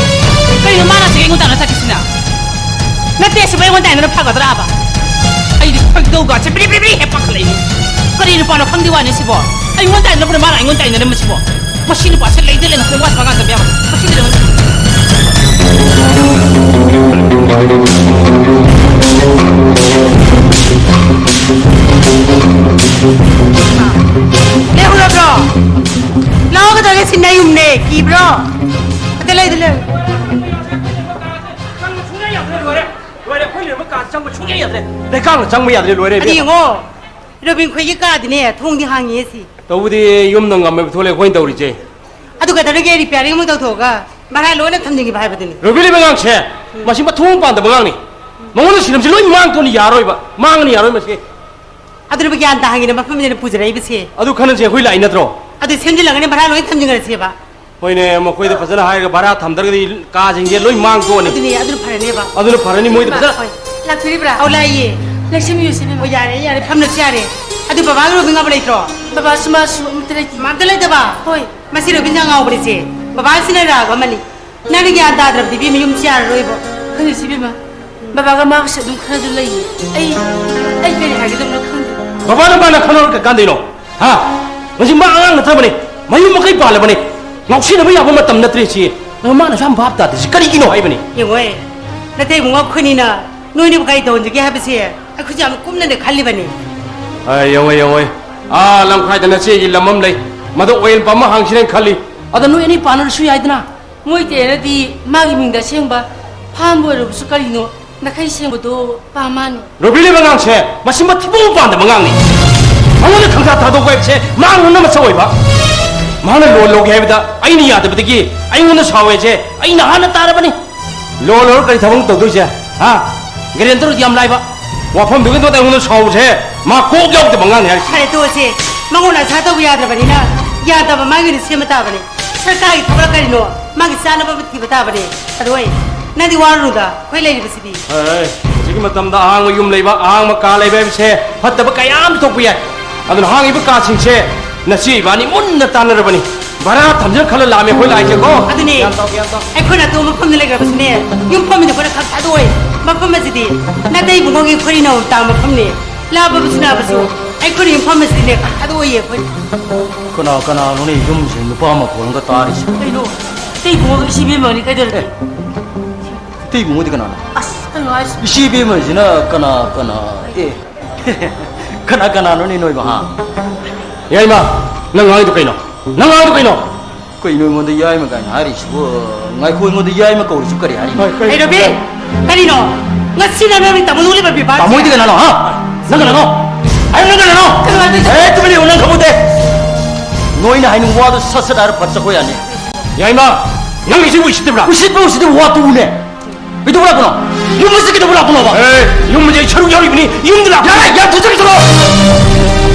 ꯀꯩꯅꯣ ꯃꯥꯅ ꯁꯤꯒ ꯑꯩꯉꯣꯟꯗ ꯇꯥꯏꯅ ꯆꯠꯈꯤꯁꯤꯅ? ꯅꯠꯇꯦ, ꯁꯤꯕꯨ ꯑꯩꯉꯣꯟꯗ ꯇꯥꯏꯅꯔ ꯐꯒꯗ꯭ꯔꯥꯕ? ꯑꯩꯗꯤ ꯈꯣꯏꯗꯧꯒꯁꯦ ꯕ꯭ꯔꯤ ꯕ꯭ꯔꯤ ꯕ꯭ꯔꯤ ꯍꯦꯛ ꯄꯥꯈꯠꯂꯛꯏꯅꯦ꯫ ꯀꯔꯤ ꯅꯨꯄꯥꯅꯣ ꯈꯪꯗꯦ ꯋꯥꯅꯤ ꯁꯤꯕꯣ꯫ ꯑꯩꯉꯣꯟꯗ ꯇꯥꯏꯅꯕꯅ ꯃꯥꯅ ꯑꯩꯉꯣꯟꯗ ꯇꯥꯏꯅꯔꯝꯕꯁꯤꯕꯣ꯫ ꯃꯁꯤ ꯅꯨꯄꯥꯁꯦ ꯂꯩꯗ ꯂꯩꯅ ꯈꯣꯡ ꯋꯥꯁ ꯉꯥꯡꯗꯕ ꯌꯥꯕ꯫ ꯃꯁꯤ ꯂꯩꯔꯝꯃꯣ꯫ ꯂꯦꯞꯍꯧꯔꯕ꯭ꯔꯣ? ꯂꯥꯛꯑꯣ, ꯀꯩꯗꯧꯔꯒꯦ? ꯁꯤ ꯅꯌꯨꯝꯅꯦ, ꯀꯤꯕ꯭ꯔꯣ? ꯑꯗ ꯂꯩ, ꯑꯗ ꯂꯩ꯫ ꯆꯪꯕ ꯁꯨꯡꯌꯥ ꯌꯥꯗ꯭ꯔꯦ, ꯂꯣꯏꯔꯦ꯫ ꯂꯣꯏꯔꯦ, ꯑꯩꯈꯣꯏ ꯂꯩꯔꯝꯕ ꯀꯥ ꯆꯪꯕ ꯁꯨꯡꯌꯥ ꯌꯥꯗ꯭ꯔꯦ꯫ ꯂꯩꯀꯥꯡꯅ ꯆꯪꯕ ꯌꯥꯗ꯭ꯔꯦ, ꯂꯣꯏꯔꯦ, ꯑꯗꯨ ꯏꯕꯦꯝꯃ꯫ ꯌꯦꯡꯉꯣ, ꯔꯣꯕꯤꯟ ꯈꯣꯏꯒꯤ ꯀꯥꯗꯤꯅꯦ, ꯊꯣꯡꯗꯤ ꯍꯥꯡꯉꯤꯌꯦ ꯁꯤ꯫ ꯇꯧꯕꯗꯤ ꯌꯨꯝꯗ ꯉꯝꯃꯦꯕ ꯊꯣꯛꯂꯛꯑꯦ ꯑꯩꯈꯣꯏꯅ ꯇꯧꯔꯤꯁꯦ꯫ ꯑꯗꯨ ꯀꯩꯗꯧꯔꯒꯦ, ꯔꯤꯄꯤꯌꯥꯔꯤꯡ ꯑꯃꯨꯛ ꯇꯧꯊꯣꯛꯑꯒ ꯚꯔꯥ ꯂꯣꯏꯅ ꯊꯝꯖꯤꯟꯈꯤꯕ ꯍꯥꯏꯕꯗꯨꯅꯤ꯫ ꯔꯣꯕꯤꯟ ꯂꯩꯕ ꯑꯉꯥꯡꯁꯦ, ꯎꯝ꯫ ꯃꯁꯤ ꯃꯊꯣꯡ ꯄꯥꯟꯗꯕ ꯑꯉꯥꯡꯅꯤ꯫ ꯃꯉꯣꯟꯗ ꯁꯤꯔꯝꯁꯤ ꯂꯣꯏ ꯃꯥꯡ ꯊꯣꯛꯑꯅꯤ, ꯌꯥꯔꯣꯏꯕ꯫ ꯃꯥꯡꯉꯅꯤ, ꯌꯥꯔꯣꯏ ꯃꯁꯤ꯫ ꯑꯗꯨꯅꯕꯨ ꯒ꯭ꯌꯥꯟ ꯇꯥꯍꯟꯒꯦꯅ ꯃꯐꯝꯁꯤꯗ ꯄꯨꯖꯔꯛꯏꯕꯁꯦ꯫ ꯑꯗꯨ ꯈꯟꯅꯁꯦ, ꯑꯩꯈꯣꯏ ꯂꯥꯛꯏ ꯅꯠꯇ꯭ꯔꯣ? ꯑꯗꯨ ꯁꯦꯝꯖꯤꯜꯂꯒꯅꯦ ꯚꯔꯥ ꯂꯣꯏ ꯊꯝꯖꯤꯟꯈ꯭ꯔꯁꯦꯕ꯫ ꯍꯣꯏꯅꯦ, ꯃꯈꯣꯏꯗ ꯐꯖꯅ ꯍꯥꯏꯔꯒ ꯚꯔꯥ ꯊꯝꯗ꯭ꯔꯒꯗꯤ ꯀꯥꯁꯤꯡꯁꯦ ꯂꯣꯏ ꯃꯥꯡ ꯊꯣꯛꯑꯅꯤ꯫ ꯑꯗꯨꯅꯦ, ꯑꯗꯨꯅ ꯐꯔꯅꯦꯕ꯫ ꯑꯗꯨꯅ ꯐꯔꯅꯤ, ꯃꯣꯏꯗ ꯐꯖꯅ꯫ ꯍꯣꯏ꯫ ꯂꯥꯛꯄꯤꯔꯤꯕ꯭ꯔꯥ? ꯑꯧ, ꯂꯥꯛꯏꯌꯦ꯫ ꯂꯩꯁꯤꯟꯕꯤꯌꯨ, ꯁꯤꯕꯦꯝꯃ꯫ ꯑꯣ, ꯌꯥꯔꯦ, ꯌꯥꯔꯦ, ꯐꯝꯂꯁꯨ ꯌꯥꯔꯦ꯫ ꯑꯗꯨ ꯕꯕꯥꯒ ꯔꯣꯕꯤꯟꯒ ꯑꯃ ꯂꯩꯇ꯭ꯔꯣ? ꯕꯕꯥꯁꯨ ꯃꯥꯁꯨ ꯑꯝꯇ ꯂꯩꯇꯦ꯫ ꯃꯥ ꯑꯝꯇ ꯂꯩꯇꯕ? ꯍꯣꯏ꯫ ꯃꯁꯤ ꯔꯣꯕꯤꯟꯁꯦ ꯑꯉꯥꯎꯕꯅꯤꯁꯦ꯫ ꯕꯕꯥꯁꯤꯅ ꯔꯥꯒ ꯑꯃꯅꯤ꯫ ꯅꯪꯅ ꯒ꯭ꯌꯥꯟ ꯇꯥꯗ꯭ꯔꯕꯗꯤ ꯏꯕꯦꯝꯃ ꯌꯨꯝꯁꯤ ꯌꯥꯔꯔꯣꯏꯕꯣ꯫ ꯈꯪꯗꯦ ꯁꯤꯕꯦꯝꯃ, ꯕꯕꯥꯒ ꯃꯥꯒꯁꯦ ꯑꯗꯨꯝ ꯈꯠꯅꯗꯨꯅ ꯂꯩꯌꯦ꯫ ꯑꯩ, ꯑꯩ ꯀꯔꯤ ꯍꯥꯏꯒꯗꯕꯅꯣ ꯈꯪꯗꯦ꯫ ꯕꯕꯥ ꯅꯨꯄꯥꯅ ꯈꯠꯅꯔ ꯀꯩ ꯀꯥꯟꯗꯩꯅꯣ? ꯍꯥ? ꯃꯁꯤ ꯃꯥ ꯑꯉꯥꯡ ꯅꯠꯇ꯭ꯔꯕꯅꯤ, ꯃꯌꯨꯝ ꯃꯀꯩ ꯄꯥꯜꯂꯕꯅꯤ, ꯉꯥꯎꯁꯤꯟꯅꯕ ꯌꯥꯕ ꯃꯇꯝ ꯅꯠꯇ꯭ꯔꯦ ꯁꯤ꯫ ꯅꯪ ꯃꯥꯅꯁꯨ ꯌꯥꯝ ꯚꯥꯞ ꯇꯥꯗ꯭ꯔꯤꯁꯤ ꯀꯔꯤꯒꯤꯅꯣ ꯍꯥꯏꯕꯅꯤ? ꯌꯦꯡꯉꯣꯍꯦ, ꯅꯇꯩꯃꯨꯡ ꯑꯩꯈꯣꯏꯅꯤꯅ ꯅꯣꯏꯅꯤꯕꯨ ꯀꯔꯤ ꯇꯧꯍꯟꯖꯒꯦ ꯍꯥꯏꯕꯁꯦ ꯑꯩꯈꯣꯏꯁꯨ ꯌꯥꯝ ꯀꯨꯞꯅꯅꯦ ꯈꯜꯂꯤꯕꯅꯤ꯫ ꯑꯦ, ꯌꯦꯡꯉꯣ, ꯌꯦꯡꯉꯣ, ꯑꯥ ꯂꯝꯈꯥꯏꯗ ꯅꯆꯦꯒꯤ ꯂꯝ ꯑꯃ ꯂꯩ, ꯃꯗꯨ ꯑꯣꯏꯜ ꯄꯝ ꯑꯃ ꯍꯥꯡꯁꯤꯔꯅ ꯈꯜꯂꯤ꯫ ꯑꯗ ꯅꯣꯏ ꯑꯅꯤ ꯄꯥꯟꯅꯔꯁꯨ ꯌꯥꯏꯗꯅ꯫ ꯃꯣꯏ ꯇꯦꯅꯗꯤ ꯃꯥꯒꯤ ꯃꯤꯡꯗ ꯑꯁꯦꯡꯕ ꯐꯥꯝꯕ ꯑꯣꯏꯔꯕꯁꯨ ꯀꯔꯤꯅꯣ ꯅꯥꯈꯩ ꯁꯦꯡꯕꯗꯣ ꯄꯥꯝ ꯃꯥꯅꯤ꯫ ꯔꯣꯕꯤꯟ ꯂꯩꯕ ꯑꯉꯥꯡꯁꯦ ꯃꯁꯤ ꯃꯊꯤꯕꯣꯡ ꯄꯥꯟꯗꯕ ꯑꯉꯥꯡꯅꯤ꯫ ꯃꯉꯣꯟꯗ ꯈꯪꯁꯥ ꯊꯥꯗꯣꯛꯄ ꯍꯥꯏꯕꯁꯦ ꯃꯥꯡꯅꯅ ꯃꯆꯧ ꯑꯣꯏꯕ꯫ ꯃꯥꯅ ꯂꯣꯟ ꯂꯧꯒꯦ ꯍꯥꯏꯕꯗ ꯑꯩꯅ ꯌꯥꯗꯕꯗꯒꯤ ꯑꯩꯉꯣꯟꯗ ꯁꯥꯎꯋꯦꯁꯦ ꯑꯩꯅ ꯍꯥꯟꯅ ꯇꯥꯔꯕꯅꯤ꯫ ꯂꯣꯟ ꯂꯧꯔ ꯀꯔꯤ ꯊꯕꯛ ꯇꯧꯗꯣꯏꯁꯦ? ꯍꯥ? ꯒꯦꯔꯦꯟꯇꯔꯗꯤ ꯌꯥꯝ ꯂꯥꯏꯕ꯫ ꯋꯥꯐꯝꯗꯨꯒꯤ ꯃꯇꯨꯡꯗ ꯑꯩꯉꯣꯟꯗ ꯁꯥꯎꯕꯁꯦ ꯃꯥ ꯀꯣꯛ ꯌꯥꯎꯗꯕ ꯑꯉꯥꯡꯅꯤ ꯍꯥꯏꯔꯤꯁꯦ꯫ ꯐꯔꯦ, ꯇꯣꯛꯑꯁꯦ꯫ ꯃꯉꯣꯟꯗ ꯑꯁꯥ ꯇꯧꯕ ꯌꯥꯗ꯭ꯔꯕꯅꯤꯅ ꯌꯥꯗꯕ ꯃꯥꯒꯤ ꯑꯣꯏꯅ ꯁꯦꯝꯕ ꯇꯥꯕꯅꯤ꯫ ꯁꯔꯀꯥꯔꯒꯤ ꯊꯕꯛ ꯀꯔꯤꯅꯣ? ꯃꯥꯒꯤ ꯆꯥꯅꯕ ꯑꯃ ꯊꯤꯕ ꯇꯥꯕꯅꯦ꯫ ꯑꯗꯣ ꯑꯩ, ꯅꯪꯗꯤ ꯋꯥꯔꯨꯅꯨꯗ, ꯑꯩꯈꯣꯏ ꯂꯩꯔꯤꯕꯁꯤꯗꯤ꯫ ꯑꯦ, ꯍꯧꯖꯤꯛꯀꯤ ꯃꯇꯝꯗ ꯑꯍꯥꯡꯕ ꯌꯨꯝ ꯂꯩꯕ, ꯑꯍꯥꯡꯕ ꯀꯥ ꯂꯩꯕ ꯍꯥꯏꯕꯁꯦ ꯐꯠꯇꯕ ꯀꯌꯥ ꯑꯃ ꯊꯣꯛꯄ ꯌꯥꯏ꯫ ꯑꯗꯨꯅ ꯍꯥꯡꯉꯤꯕ ꯀꯥꯁꯤꯡꯁꯦ ꯅꯆꯦ ꯏꯕꯥꯅꯤ ꯃꯨꯟꯅ ꯇꯥꯟꯅꯔꯕꯅꯤ꯫ ꯚꯔꯥ ꯊꯝꯖꯅ ꯈꯜꯂ ꯂꯥꯛꯑꯝꯃꯦ ꯑꯩꯈꯣꯏ ꯂꯥꯛꯏꯁꯦꯀꯣ꯫ ꯑꯗꯨꯅꯦ꯫ ꯒ꯭ꯌꯥꯟ ꯇꯥꯎ, ꯒ꯭ꯌꯥꯟ ꯇꯥꯎ꯫ ꯑꯩꯈꯣꯏꯅ ꯑꯇꯣꯞꯄ ꯃꯐꯝꯗ ꯂꯩꯈ꯭ꯔꯕꯁꯨꯅꯦ, ꯌꯨꯝꯐꯝ ꯑꯃꯗꯤ ꯑꯩꯈꯣꯏꯅ ꯈꯛ ꯊꯥꯗꯣꯛꯑꯣꯏ꯫ ꯃꯐꯝ ꯑꯁꯤꯗꯤ ꯅꯥꯇꯩ ꯏꯕꯨꯡꯉꯣꯒꯤ ꯈꯨꯔꯤ ꯅꯧ ꯇꯥꯡ ꯃꯐꯝꯅꯤ꯫ ꯂꯥꯞꯄꯕꯁꯨ ꯂꯥꯞꯄꯁꯨ ꯑꯩꯈꯣꯏꯅ ꯌꯨꯝꯐꯝ ꯑꯁꯤꯗꯤꯅꯦ ꯈꯛ ꯊꯥꯗꯣꯛꯑꯣꯏꯌꯦ ꯑꯩꯈꯣꯏ꯫ ꯀꯅꯥ ꯀꯅꯥꯅꯣꯅꯦ ꯌꯨꯝꯁꯦ ꯅꯨꯄꯥ ꯃꯈꯣꯜ ꯑꯃꯒ ꯇꯥꯔꯤꯁꯦ? ꯀꯩꯅꯣ? ꯅꯥꯇꯩ ꯏꯕꯨꯡꯉꯣꯒ ꯏꯆꯦ ꯏꯕꯦꯝꯃꯒꯅꯤ ꯀꯩꯗꯧꯔꯒꯦ? ꯑꯦ, ꯏꯇꯩ ꯏꯕꯨꯡꯉꯣꯗꯤ ꯀꯅꯥꯅꯣ? ꯑꯁ, ꯀꯩꯅꯣ ꯍꯥꯏꯁꯤ? ꯏꯆꯦ ꯏꯕꯦꯝꯃꯁꯤꯅ ꯀꯅꯥ, ꯀꯅꯥ? ꯑꯦ, ꯀꯅꯥ ꯀꯅꯥꯅꯣꯅꯦ ꯅꯣꯏꯕꯣ, ꯍꯥ? ꯌꯥꯏꯃ, ꯅꯪ ꯉꯥꯡꯉꯤꯗꯣ ꯀꯩꯅꯣ? ꯅꯪ ꯉꯥꯡꯉꯤꯗꯣ ꯀꯩꯅꯣ? ꯀꯩꯅꯣ ꯑꯩꯉꯣꯟꯗ ꯌꯥꯏꯃ ꯀꯥꯏꯅ ꯍꯥꯏꯔꯤꯁꯤꯕꯨ? ꯉꯥꯏꯈꯣ, ꯑꯩꯉꯣꯟꯗ ꯌꯥꯏꯃ ꯀꯧꯔꯤꯁꯤꯕꯨ ꯀꯔꯤ ꯍꯥꯏꯔꯤꯅꯣ? ꯍꯣꯏ, ꯀꯩ- ꯍꯩꯔꯕꯤ, ꯀꯔꯤꯅꯣ? ꯉꯁꯤ ꯅꯪ ꯅꯪꯒꯤ ꯇꯥꯃꯣꯗ ꯎꯠꯂꯤꯕ ꯕꯦꯕꯥꯔꯁꯦ? ꯇꯥꯃꯣꯗꯤ ꯀꯅꯥꯅꯣ, ꯍꯥ? ꯅꯪ ꯀꯅꯥꯅꯣ? ꯑꯩ ꯅꯪ ꯀꯅꯥꯅꯣ? ꯀꯩꯅꯣ ꯍꯥꯏꯗꯣꯏꯁꯦ? ꯑꯦ, ꯇꯨꯃꯤꯟ ꯂꯩꯌꯨ, ꯅꯪ ꯈꯪꯄꯣꯟꯇꯦ꯫ ꯅꯣꯏꯅ ꯍꯥꯏꯅꯤꯡꯕ ꯋꯥꯗꯣ ꯁꯠ ꯁꯠ ꯍꯥꯏꯔ ꯐꯠ ꯆꯠꯈꯣ ꯌꯥꯅꯤ꯫ ꯌꯥꯏꯃ, ꯅꯪ ꯏꯆꯦꯕꯨ ꯎꯁꯤꯠꯇꯕ꯭ꯔꯥ? ꯎꯁꯤꯠꯄ ꯎꯁꯤꯠꯇꯕ ꯋꯥ ꯇꯣꯛꯎꯅꯦ꯫ ꯀꯩꯗꯧꯕ ꯂꯥꯛꯄꯅꯣ? ꯌꯨꯝ ꯑꯁꯤ ꯀꯩꯗꯧꯕ ꯂꯥꯛꯄꯅꯣꯕ? ꯑꯦ, ꯌꯨꯝ ꯑꯁꯤ ꯑꯩ ꯁꯔꯨꯛ ꯌꯥꯎꯔꯤꯕꯅꯤ, ꯌꯨꯝꯗ ꯂꯥꯛꯄ ꯌꯥꯔꯦ, ꯌꯥꯝ ꯊꯨꯖꯔꯛꯀꯅꯣ꯫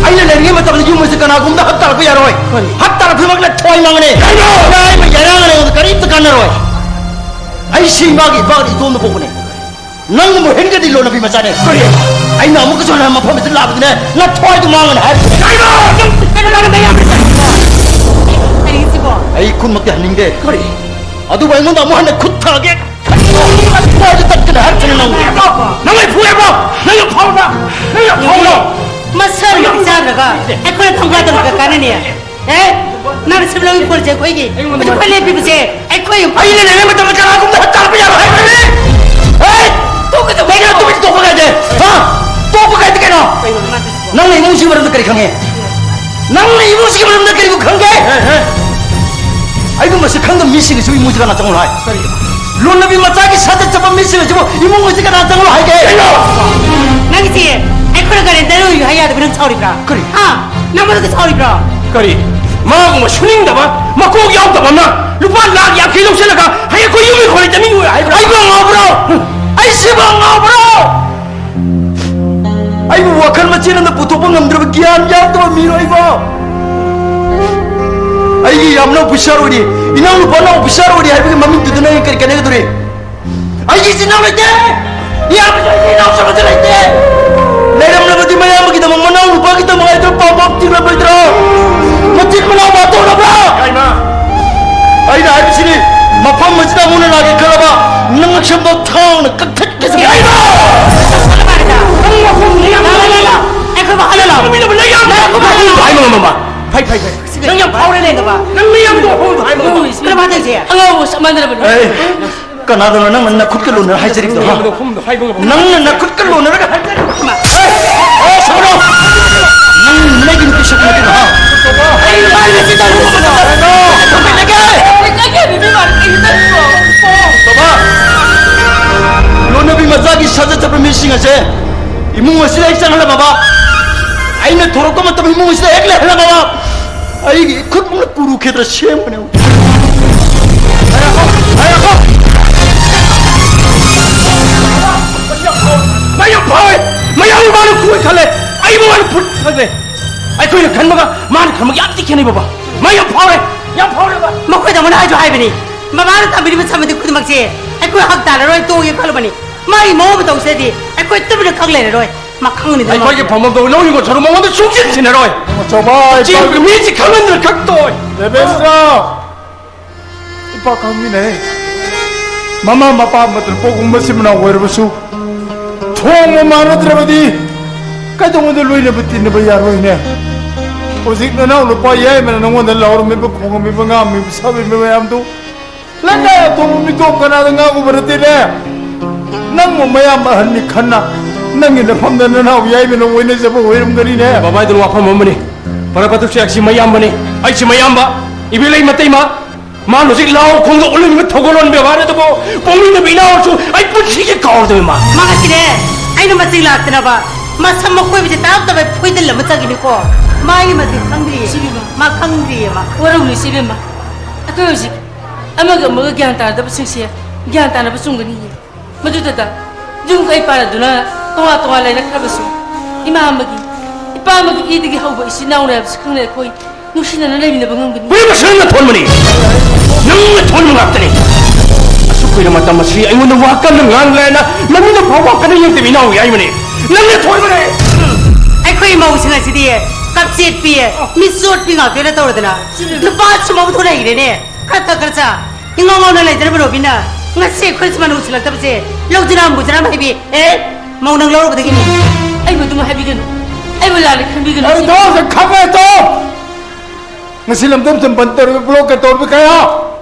ꯑꯩꯅ ꯂꯩꯔꯤꯉꯩ ꯃꯇꯝꯗ ꯌꯨꯝ ꯑꯁꯤ ꯀꯅꯥꯒꯨꯝꯕꯗ ꯍꯛ ꯇꯥꯔꯛꯄ ꯌꯥꯔꯣꯏ꯫ ꯀꯔꯤ? ꯍꯛ ꯇꯥꯔꯛꯄꯗꯃꯛꯅ ꯊꯋꯥꯏ ꯃꯥꯡꯒꯅꯤ꯫ ꯀꯩꯅꯣ? ꯌꯥꯏꯃ ꯌꯥꯏꯔꯥꯡ ꯑꯩꯉꯣꯟꯗ ꯀꯔꯤꯝꯇ ꯀꯥꯟꯅꯔꯣꯏ꯫ ꯑꯩ ꯁꯤ ꯏꯃꯥꯒꯤ ꯏꯄꯥꯒꯤ ꯏꯇꯣꯝꯗ ꯄꯣꯛꯄꯅꯦ꯫ ꯅꯪꯒꯨꯝꯕ ꯍꯦꯟꯒꯗꯤ ꯂꯣꯟꯅꯕꯤ ꯃꯆꯥꯅꯦ꯫ ꯀꯔꯤ? ꯑꯩꯅ ꯑꯃꯨꯛꯀꯁꯨ ꯍꯟꯅ ꯃꯐꯝ ꯑꯁꯤꯗ ꯂꯥꯛꯄꯗꯅꯦ, ꯅꯊ꯭ꯋꯥꯏꯗꯣ ꯃꯥꯡꯉꯅꯤ ꯍꯥꯏꯔꯤꯕꯅꯦ꯫ ꯀꯩꯅꯣ? ꯅꯪ ꯀꯩꯅꯣ ꯅꯪ ꯅꯌꯥꯝꯕ ꯆꯠꯂꯤꯗꯣ? ꯀꯔꯤꯒꯤꯁꯤꯕꯣ? ꯑꯩ ꯈꯨꯟꯃꯛꯇꯤ ꯍꯟꯅꯤꯡꯗꯦ꯫ ꯀꯔꯤ? ꯑꯗꯨꯕꯨ ꯑꯩꯉꯣꯟꯗ ꯑꯃꯨꯛ ꯍꯟꯅ ꯈꯨꯠ ꯊꯥꯒꯦ꯫ ꯅꯊ꯭ꯋꯥꯏꯗꯣ ꯇꯠꯀꯅꯤ ꯍꯥꯏꯔꯤꯕꯅꯦ ꯅꯪ꯫ ꯅꯪ ꯑꯩ ꯐꯨꯔꯦꯕꯣ? ꯅꯪ ꯌꯥꯝ ꯐꯥꯎꯔꯕ꯭ꯔꯥ? ꯅꯪ ꯌꯥꯝ ꯐꯥꯎꯔꯕ꯭ꯔꯣ? ꯃꯁꯜ ꯅꯨꯄꯤ ꯆꯥꯗ꯭ꯔꯒ ꯑꯩꯈꯣꯏꯅ ꯊꯣꯡꯒꯥ ꯇꯧꯔꯒ ꯀꯥꯟꯅꯅꯤ꯫ ꯑꯦ, ꯅꯪꯅ ꯁꯤꯕ ꯂꯧꯏ ꯄꯣꯠꯁꯦ ꯑꯩꯈꯣꯏꯒꯤ꯫ ꯑꯩꯉꯣꯟꯗ ꯑꯩꯈꯣꯏ ꯂꯦꯞꯄꯤꯕꯁꯦ ꯑꯩꯈꯣꯏ꯫ ꯑꯩꯅ ꯂꯩꯔꯤꯉꯩ ꯃꯇꯝꯗ ꯀꯅꯥꯒꯨꯝꯕꯗ ꯍꯛ ꯇꯥꯔꯛꯄ ꯌꯥꯔꯣꯏ ꯍꯥꯏꯕꯅꯤ꯫ ꯑꯦ! ꯇꯣꯛꯀꯗꯧꯕ ꯀꯩꯅꯣ ꯇꯨꯃꯤꯟ ꯇꯣꯛꯄ ꯀꯥꯏꯗꯦ? ꯍꯥ? ꯇꯣꯛꯄ ꯀꯥꯏꯗꯦ ꯀꯩꯅꯣ? ꯀꯩꯅꯣ ꯃꯥ ꯇꯧꯏꯁꯤꯕꯣ? ꯅꯪꯅ ꯏꯃꯨꯡꯁꯤꯒꯤ ꯃꯔꯝꯗ ꯀꯔꯤ ꯈꯪꯉꯦ? ꯅꯪꯅ ꯏꯃꯨꯡꯁꯤꯒꯤ ꯃꯔꯝꯗ ꯀꯔꯤꯕꯨ ꯈꯪꯒꯦ? ꯑꯦ, ꯑꯦ꯫ ꯑꯩꯒꯨꯝꯕꯁꯦ ꯈꯪꯗꯕ ꯃꯤꯁꯤꯡꯒꯤꯁꯨ ꯏꯃꯨꯡꯁꯤ ꯀꯅꯥ ꯆꯪꯉꯨ ꯍꯥꯏ? ꯀꯔꯤ? ꯂꯣꯟꯅꯕꯤ ꯃꯆꯥꯒꯤ ꯁꯥꯖꯠ ꯆꯠꯄ ꯃꯤꯁꯤꯡ ꯑꯁꯤꯕꯨ ꯏꯃꯨꯡ ꯑꯁꯤ ꯀꯅꯥ ꯆꯪꯉꯨ ꯍꯥꯏꯒꯦ? ꯀꯩꯅꯣ? ꯅꯪꯒꯤꯁꯦ ꯑꯩꯈꯣꯏꯅ ꯒꯥꯔꯦꯟꯇꯔ ꯑꯣꯏꯌꯨ ꯍꯥꯏ ꯌꯥꯗꯕ ꯅꯪ ꯁꯥꯎꯔꯤꯕ꯭ꯔꯥ? ꯀꯔꯤ? ꯍꯥ? ꯅꯪ ꯃꯗꯨꯒ ꯁꯥꯎꯔꯤꯕ꯭ꯔꯣ? ꯀꯔꯤ? ꯃꯥꯒꯨꯝꯕ ꯁꯨꯅꯤꯡꯗꯕ, ꯃꯀꯣꯛ ꯌꯥꯎꯗꯕ ꯑꯃꯅ ꯂꯨꯄꯥ ꯂꯥꯈ ꯌꯥꯡꯈꯩ ꯂꯧꯁꯤꯜꯂꯒ ꯍꯌꯦꯡ ꯑꯩꯈꯣꯏ ꯌꯨꯝ ꯏꯪꯈꯣꯜ ꯂꯩꯇ ꯃꯤ ꯑꯣꯏꯔꯣ ꯍꯥꯏꯕ꯭ꯔꯥ? ꯑꯩꯕꯨ ꯉꯥꯎꯕ꯭ꯔꯣ? ꯑꯩꯁꯤꯕꯨ ꯉꯥꯎꯕ꯭ꯔꯣ? ꯑꯩꯕꯨ ꯋꯥꯈꯜ ꯃꯆꯦꯠ ꯑꯃꯗ ꯄꯨꯊꯣꯛꯄ ꯉꯝꯗ꯭ꯔꯕ ꯒ꯭ꯌꯥꯟ ꯌꯥꯎꯗꯕ ꯃꯤꯔꯣ ꯑꯩꯕꯣ? ꯑꯩꯒꯤ ꯌꯥꯝꯅ ꯑꯣꯐꯤꯁꯥꯔ ꯑꯣꯏꯔꯤ, ꯏꯅꯥꯎ ꯅꯨꯄꯥꯅ ꯑꯣꯐꯤꯁꯥꯔ ꯑꯣꯏꯔꯤ ꯍꯥꯏꯕꯒꯤ ꯃꯃꯤꯡꯗꯨꯗꯅ ꯑꯩ ꯀꯔꯤ ꯀꯥꯟꯅꯒꯗꯧꯔꯤ? ꯑꯩꯒꯤ ꯏꯆꯤꯟ ꯏꯅꯥꯎ ꯂꯩꯇꯦ, ꯏꯌꯥꯝꯕꯁꯨ ꯂꯩꯇꯦ, ꯏꯅꯥꯎꯆꯥ ꯑꯃꯁꯨ ꯂꯩꯇꯦ꯫ ꯂꯩꯔꯝꯂꯕꯗꯤ ꯃꯌꯥꯝꯕꯒꯤꯗꯃꯛ ꯃꯅꯥꯎ ꯅꯨꯄꯥꯒꯤꯗꯃꯛ ꯍꯥꯏꯗꯨꯅ ꯄꯥꯝꯕꯣꯝ ꯇꯤꯡꯂꯝꯂꯣꯏꯗ꯭ꯔꯣ? ꯃꯆꯤꯟ ꯃꯅꯥꯎ ꯃꯥꯟꯗꯧꯔꯕ꯭ꯔꯥ? ꯏꯃꯥ! ꯑꯩꯅ ꯍꯥꯏꯕꯁꯤꯅꯤ, ꯃꯐꯝ ꯑꯁꯤꯗ ꯑꯃꯨꯛ ꯍꯟꯅ ꯂꯥꯛꯀꯦ ꯈꯜꯂꯕ, ꯅꯪ ꯁꯝꯗꯣ ꯊꯥꯡꯅ ꯀꯛꯊꯠꯀꯦ꯫ ꯏꯃꯥ! ꯅꯪ ꯃꯐꯝ ꯂꯩ ꯌꯥꯝ ꯂꯩ ꯌꯥꯝ ꯂꯩ꯫ ꯑꯩꯈꯣꯏ ꯃꯥ ꯍꯜꯂ ꯂꯥꯛꯑꯣ꯫ ꯃꯤ ꯂꯩ ꯌꯥꯝ ꯂꯩ꯫ ꯍꯥꯏꯕ ꯉꯝꯃꯝꯕ꯫ ꯐꯩ, ꯐꯩ, ꯐꯩ꯫ ꯅꯪ ꯌꯥꯝ ꯐꯥꯎꯔꯦꯅꯦ, ꯀꯕꯥ꯫ ꯅꯪ ꯃꯌꯥꯝꯗꯣ ꯍꯣꯡꯗꯣ ꯍꯥꯏꯕ ꯉꯝꯃꯝꯕ꯫ ꯀꯔꯝ ꯍꯥꯏꯅ ꯇꯧꯁꯦ? ꯑꯉꯥꯎꯕ ꯆꯞ ꯃꯥꯟꯅꯔꯕꯅꯤ꯫ ꯑꯦ, ꯀꯅꯥꯗꯅꯣ ꯅꯪꯅ ꯅꯈꯨꯠꯀ ꯂꯣꯟꯅꯔ ꯍꯥꯏꯖꯔꯤꯕꯗꯣ, ꯍꯥ? ꯅꯪꯅ ꯅꯈꯨꯠꯀ ꯂꯣꯟꯅꯔꯒ ꯍꯥꯏꯖꯔꯤꯕꯗꯣ? ꯑꯦ, ꯁꯣꯔꯣ! ꯅꯪ ꯅꯪꯒꯤ ꯅꯨꯄꯤ ꯁꯛꯄ ꯅꯠꯇꯦꯕ, ꯍꯥ? ꯑꯩ ꯅꯨꯄꯥ ꯉꯁꯤ ꯇꯧꯔꯨꯕꯗꯣ꯫ ꯕꯥꯕꯥ, ꯂꯣꯟꯅꯕꯤ ꯃꯆꯥꯒꯤ ꯁꯥꯖꯠ ꯆꯠꯄ ꯃꯤꯁꯤꯡ ꯑꯁꯦ ꯏꯃꯨꯡ ꯑꯁꯤꯗ ꯍꯦꯛ ꯆꯪꯍꯜꯂꯕ, ꯑꯩꯅ ꯊꯣꯔꯛꯄ ꯃꯇꯝ ꯏꯃꯨꯡ ꯑꯁꯤꯗ ꯍꯦꯛ ꯂꯩꯍꯜꯂꯕ, ꯑꯩꯒꯤ ꯏꯈꯨꯠꯃꯛꯅ ꯀꯨꯔꯨ ꯈꯦꯇ꯭ꯔ ꯁꯦꯝꯒꯅꯤ꯫ ꯉꯥꯏꯈꯣ, ꯉꯥꯏꯈꯣ꯫ ꯃꯌꯥꯝ ꯐꯥꯎꯔꯦ! ꯃꯌꯥꯝ ꯃꯥꯅ ꯀꯨꯏ ꯈꯜꯂꯦ! ꯑꯩꯕꯨ ꯃꯥꯅ ꯐꯨꯠ ꯈꯜꯂꯦ! ꯑꯩꯈꯣꯏꯅ ꯈꯟꯕꯒ ꯃꯥꯅ ꯈꯟꯕꯒ ꯌꯥꯝ ꯊꯤ ꯈꯦꯠꯅꯩ, ꯕꯕꯥ! ꯃꯌꯥꯝ ꯐꯥꯎꯔꯦ! ꯌꯥꯝ ꯐꯥꯎꯔꯦ, ꯕꯕꯥ! ꯃꯈꯣꯏꯗ ꯑꯃꯅ ꯍꯥꯏꯁꯨ ꯍꯥꯏꯕꯅꯤ, ꯃꯃꯥꯅ ꯇꯝꯕꯤꯔꯤꯕ ꯁꯃꯗꯤ ꯈꯨꯗꯤꯡꯃꯛꯁꯦ ꯑꯩꯈꯣꯏ ꯍꯛ ꯇꯥꯔꯔꯣꯏ, ꯇꯣꯛꯑꯒꯦ ꯈꯜꯂꯕꯅꯤ꯫ ꯃꯥꯒꯤ ꯃꯑꯣꯡ ꯃꯇꯧꯁꯤꯗꯗꯤ ꯑꯩꯈꯣꯏ ꯇꯨꯃꯤꯟꯅ ꯈꯪ ꯂꯩꯔꯔꯣꯏ꯫ ꯃꯈꯪꯅꯤꯗ ꯑꯩꯈꯣꯏꯒꯤ ꯃꯥꯁꯦ꯫ ꯐꯝꯐꯝꯗꯣ ꯂꯧꯔꯤꯕ ꯁꯔꯨꯛ ꯃꯉꯣꯟꯗ ꯁꯨꯡꯁꯤꯟ ꯁꯤꯟꯅꯔꯣꯏ꯫ ꯅꯆꯧꯕ, ꯆꯦꯟꯕ ꯏꯄꯥꯒꯤ ꯃꯤꯁꯤ ꯈꯪꯍꯟꯗꯅ ꯈꯛ ꯇꯣꯛꯑꯣꯏ꯫ ꯗꯦꯕꯦꯟꯗ꯭ꯔ! ꯏꯄꯥ ꯈꯪꯃꯤꯟꯅꯩ꯫ ꯃꯃꯥ ꯃꯄꯥ ꯑꯃꯠꯇꯅ ꯄꯣꯛꯄ ꯃꯆꯤꯟ ꯃꯅꯥꯎ ꯑꯣꯏꯔꯕꯁꯨ ꯊꯣꯡꯕ ꯃꯥꯟꯅꯗ꯭ꯔꯕꯗꯤ ꯀꯩꯗꯧꯉꯩꯗ ꯂꯣꯏꯅꯕ ꯇꯤꯟꯅꯕ ꯌꯥꯔꯣꯏꯅꯦ? ꯍꯧꯖꯤꯛ ꯅꯅꯥꯎ ꯅꯨꯄꯥ ꯌꯥꯏꯃꯅ ꯅꯉꯣꯟꯗ ꯂꯥꯎꯔꯝꯃꯤꯕ, ꯈꯣꯡꯉꯝꯃꯤꯕ, ꯉꯥꯡꯉꯝꯃꯤꯕ, ꯁꯥꯕꯤꯕ ꯃꯌꯥꯝꯗꯨ ꯂꯩꯀꯥꯏ ꯑꯇꯣꯞꯄ ꯃꯤꯇꯣꯞ ꯀꯅꯥꯗ ꯉꯥꯡꯉꯨꯕ ꯅꯠꯇꯦꯅꯦ꯫ ꯅꯪꯕꯨ ꯃꯌꯥꯝ ꯑꯍꯟꯅꯤ ꯈꯟꯅ ꯅꯪꯒꯤ ꯅꯐꯝꯗ ꯅꯅꯥꯎ ꯌꯥꯏꯃꯅ ꯑꯣꯏꯅꯖꯕ ꯑꯣꯏꯔꯝꯒꯅꯤꯅꯦ꯫ ꯕꯕꯥꯏꯗꯨ ꯋꯥꯐꯝ ꯑꯃꯅꯤ꯫ ꯄꯔꯄꯇꯨ ꯁꯤ ꯑꯩꯁꯤ ꯃꯌꯥꯝꯕꯅꯤ꯫ ꯑꯩꯁꯤ ꯃꯌꯥꯝꯕ꯫ ꯏꯕꯦꯂꯩ ꯃꯇꯩꯃ꯫ ꯃꯥꯅ ꯍꯧꯖꯤꯛ ꯂꯥꯎ ꯈꯣꯡꯗ ꯎꯠꯂꯤꯕ ꯊꯧꯒꯜꯂꯣꯟ ꯕꯦꯕꯥꯔ ꯑꯗꯨꯕꯨ ꯄꯣꯛꯃꯤꯟꯅꯕ ꯏꯅꯥꯎꯁꯨ ꯑꯩ ꯄꯨꯟꯁꯤꯒꯤ ꯀꯥꯎꯔꯗꯕ ꯃꯥ꯫ ꯃꯥ ꯉꯁꯤꯅꯦ ꯑꯩꯅ ꯃꯆꯤꯡ ꯂꯥꯛꯇꯅꯕ ꯃꯁꯝ ꯑꯀꯣꯏꯕꯁꯦ ꯇꯥꯔꯞ ꯇꯥꯔꯞ ꯐꯣꯏꯗꯜ ꯑꯃ ꯆꯪꯈꯤꯅꯤꯀꯣ꯫ ꯃꯥꯒꯤ ꯃꯆꯤꯡ ꯈꯪꯗ꯭ꯔꯤꯌꯦ꯫ ꯏꯆꯦꯕꯦꯝꯃ꯫ ꯃꯥ ꯈꯪꯗ꯭ꯔꯤꯌꯦ ꯃꯥ꯫ ꯋꯥꯔꯧꯅꯨ ꯏꯆꯦꯕꯦꯝꯃ꯫ ꯑꯩꯈꯣꯏ ꯍꯧꯖꯤꯛ ꯑꯃꯒ ꯑꯃꯒ ꯒ꯭ꯌꯥꯟ ꯇꯥꯅꯗꯕꯁꯤꯡꯁꯦ ꯒ꯭ꯌꯥꯟ ꯇꯥꯅꯕ ꯆꯨꯝꯒꯅꯤꯌꯦ꯫ ꯃꯗꯨꯗꯇ ꯌꯨꯝ ꯀꯩ ꯄꯥꯟꯅꯗꯨꯅ ꯇꯣꯉꯥꯟ ꯇꯣꯉꯥꯟ ꯂꯩꯅꯈ꯭ꯔꯕꯁꯨ ꯏꯃꯥ ꯑꯃꯒꯤ, ꯏꯄꯥ ꯑꯃꯒꯤ ꯏꯗꯒꯤ ꯍꯧꯕ ꯏꯆꯤꯟ ꯏꯅꯥꯎꯅꯤ ꯍꯥꯏꯕꯁꯤ ꯈꯪꯅ ꯑꯩꯈꯣꯏ ꯅꯨꯡꯁꯤꯅꯅ ꯂꯩꯃꯤꯟꯅꯕ ꯉꯝꯒꯅꯤ꯫ ꯄꯨꯝꯅꯃꯛ ꯅꯪꯅ ꯊꯣꯟꯕꯅꯤ꯫ ꯅꯪꯅ ꯊꯣꯟꯕ ꯉꯥꯛꯇꯅꯤ꯫ ꯑꯁꯨꯛ ꯀꯨꯏꯔ ꯃꯇꯝ ꯑꯁꯤ ꯑꯩꯉꯣꯟꯗ ꯋꯥ ꯀꯟꯅ ꯉꯥꯡꯂꯦꯅ ꯅꯃꯤꯠꯅ ꯐꯥꯎ ꯋꯥ ꯀꯟꯅ ꯌꯦꯡꯗꯕ ꯏꯅꯥꯎ ꯌꯥꯏꯃꯅꯤ꯫ ꯅꯪꯅ ꯊꯣꯏꯕꯅꯦ꯫ ꯑꯩꯈꯣꯏ ꯃꯧꯁꯤꯡ ꯑꯁꯤꯗꯤ ꯀꯞꯆꯦꯠꯄꯤ, ꯃꯤꯆꯣꯠꯄꯤ ꯉꯥꯛꯇ ꯑꯣꯏꯅ ꯇꯧꯔꯗꯅ ꯅꯨꯄꯥ ꯁꯨꯝꯕ ꯑꯃ ꯊꯣꯛꯂꯛꯏꯔꯦꯅꯦ꯫ ꯈꯔ ꯊꯛ ꯈꯔ ꯆꯥ꯫ ꯏꯉꯥꯎ ꯉꯥꯎꯅ ꯂꯩꯖꯔꯕ ꯔꯣꯕꯤꯅ ꯉꯁꯤ ꯑꯩꯈꯣꯏ ꯁꯨꯃꯥꯏꯅ ꯎꯁꯤꯜꯂꯛꯇꯕꯁꯦ ꯂꯧꯖꯔꯥꯝ ꯕꯨꯖꯔꯥꯝ ꯍꯥꯏꯕꯤ꯫ ꯑꯦ, ꯃꯧ ꯅꯪ ꯂꯧꯔꯨꯕꯗꯒꯤꯅꯤ꯫ ꯑꯩꯕꯨ ꯑꯗꯨꯝ ꯍꯥꯏꯕꯤꯒꯅꯨ꯫ ꯑꯩꯕꯨ ꯂꯥꯟꯅ ꯈꯟꯕꯤꯒꯅꯨ꯫ ꯑꯩ ꯊꯣꯛꯑꯁꯦ ꯈꯪꯉꯦ ꯇꯣ꯫ ꯉꯁꯤ ꯂꯝꯗꯝ ꯁꯝꯄꯟ ꯇꯧꯔꯤꯕ ꯕ꯭ꯂꯣꯛꯀ ꯇꯧꯔꯤꯕ ꯀꯌꯥ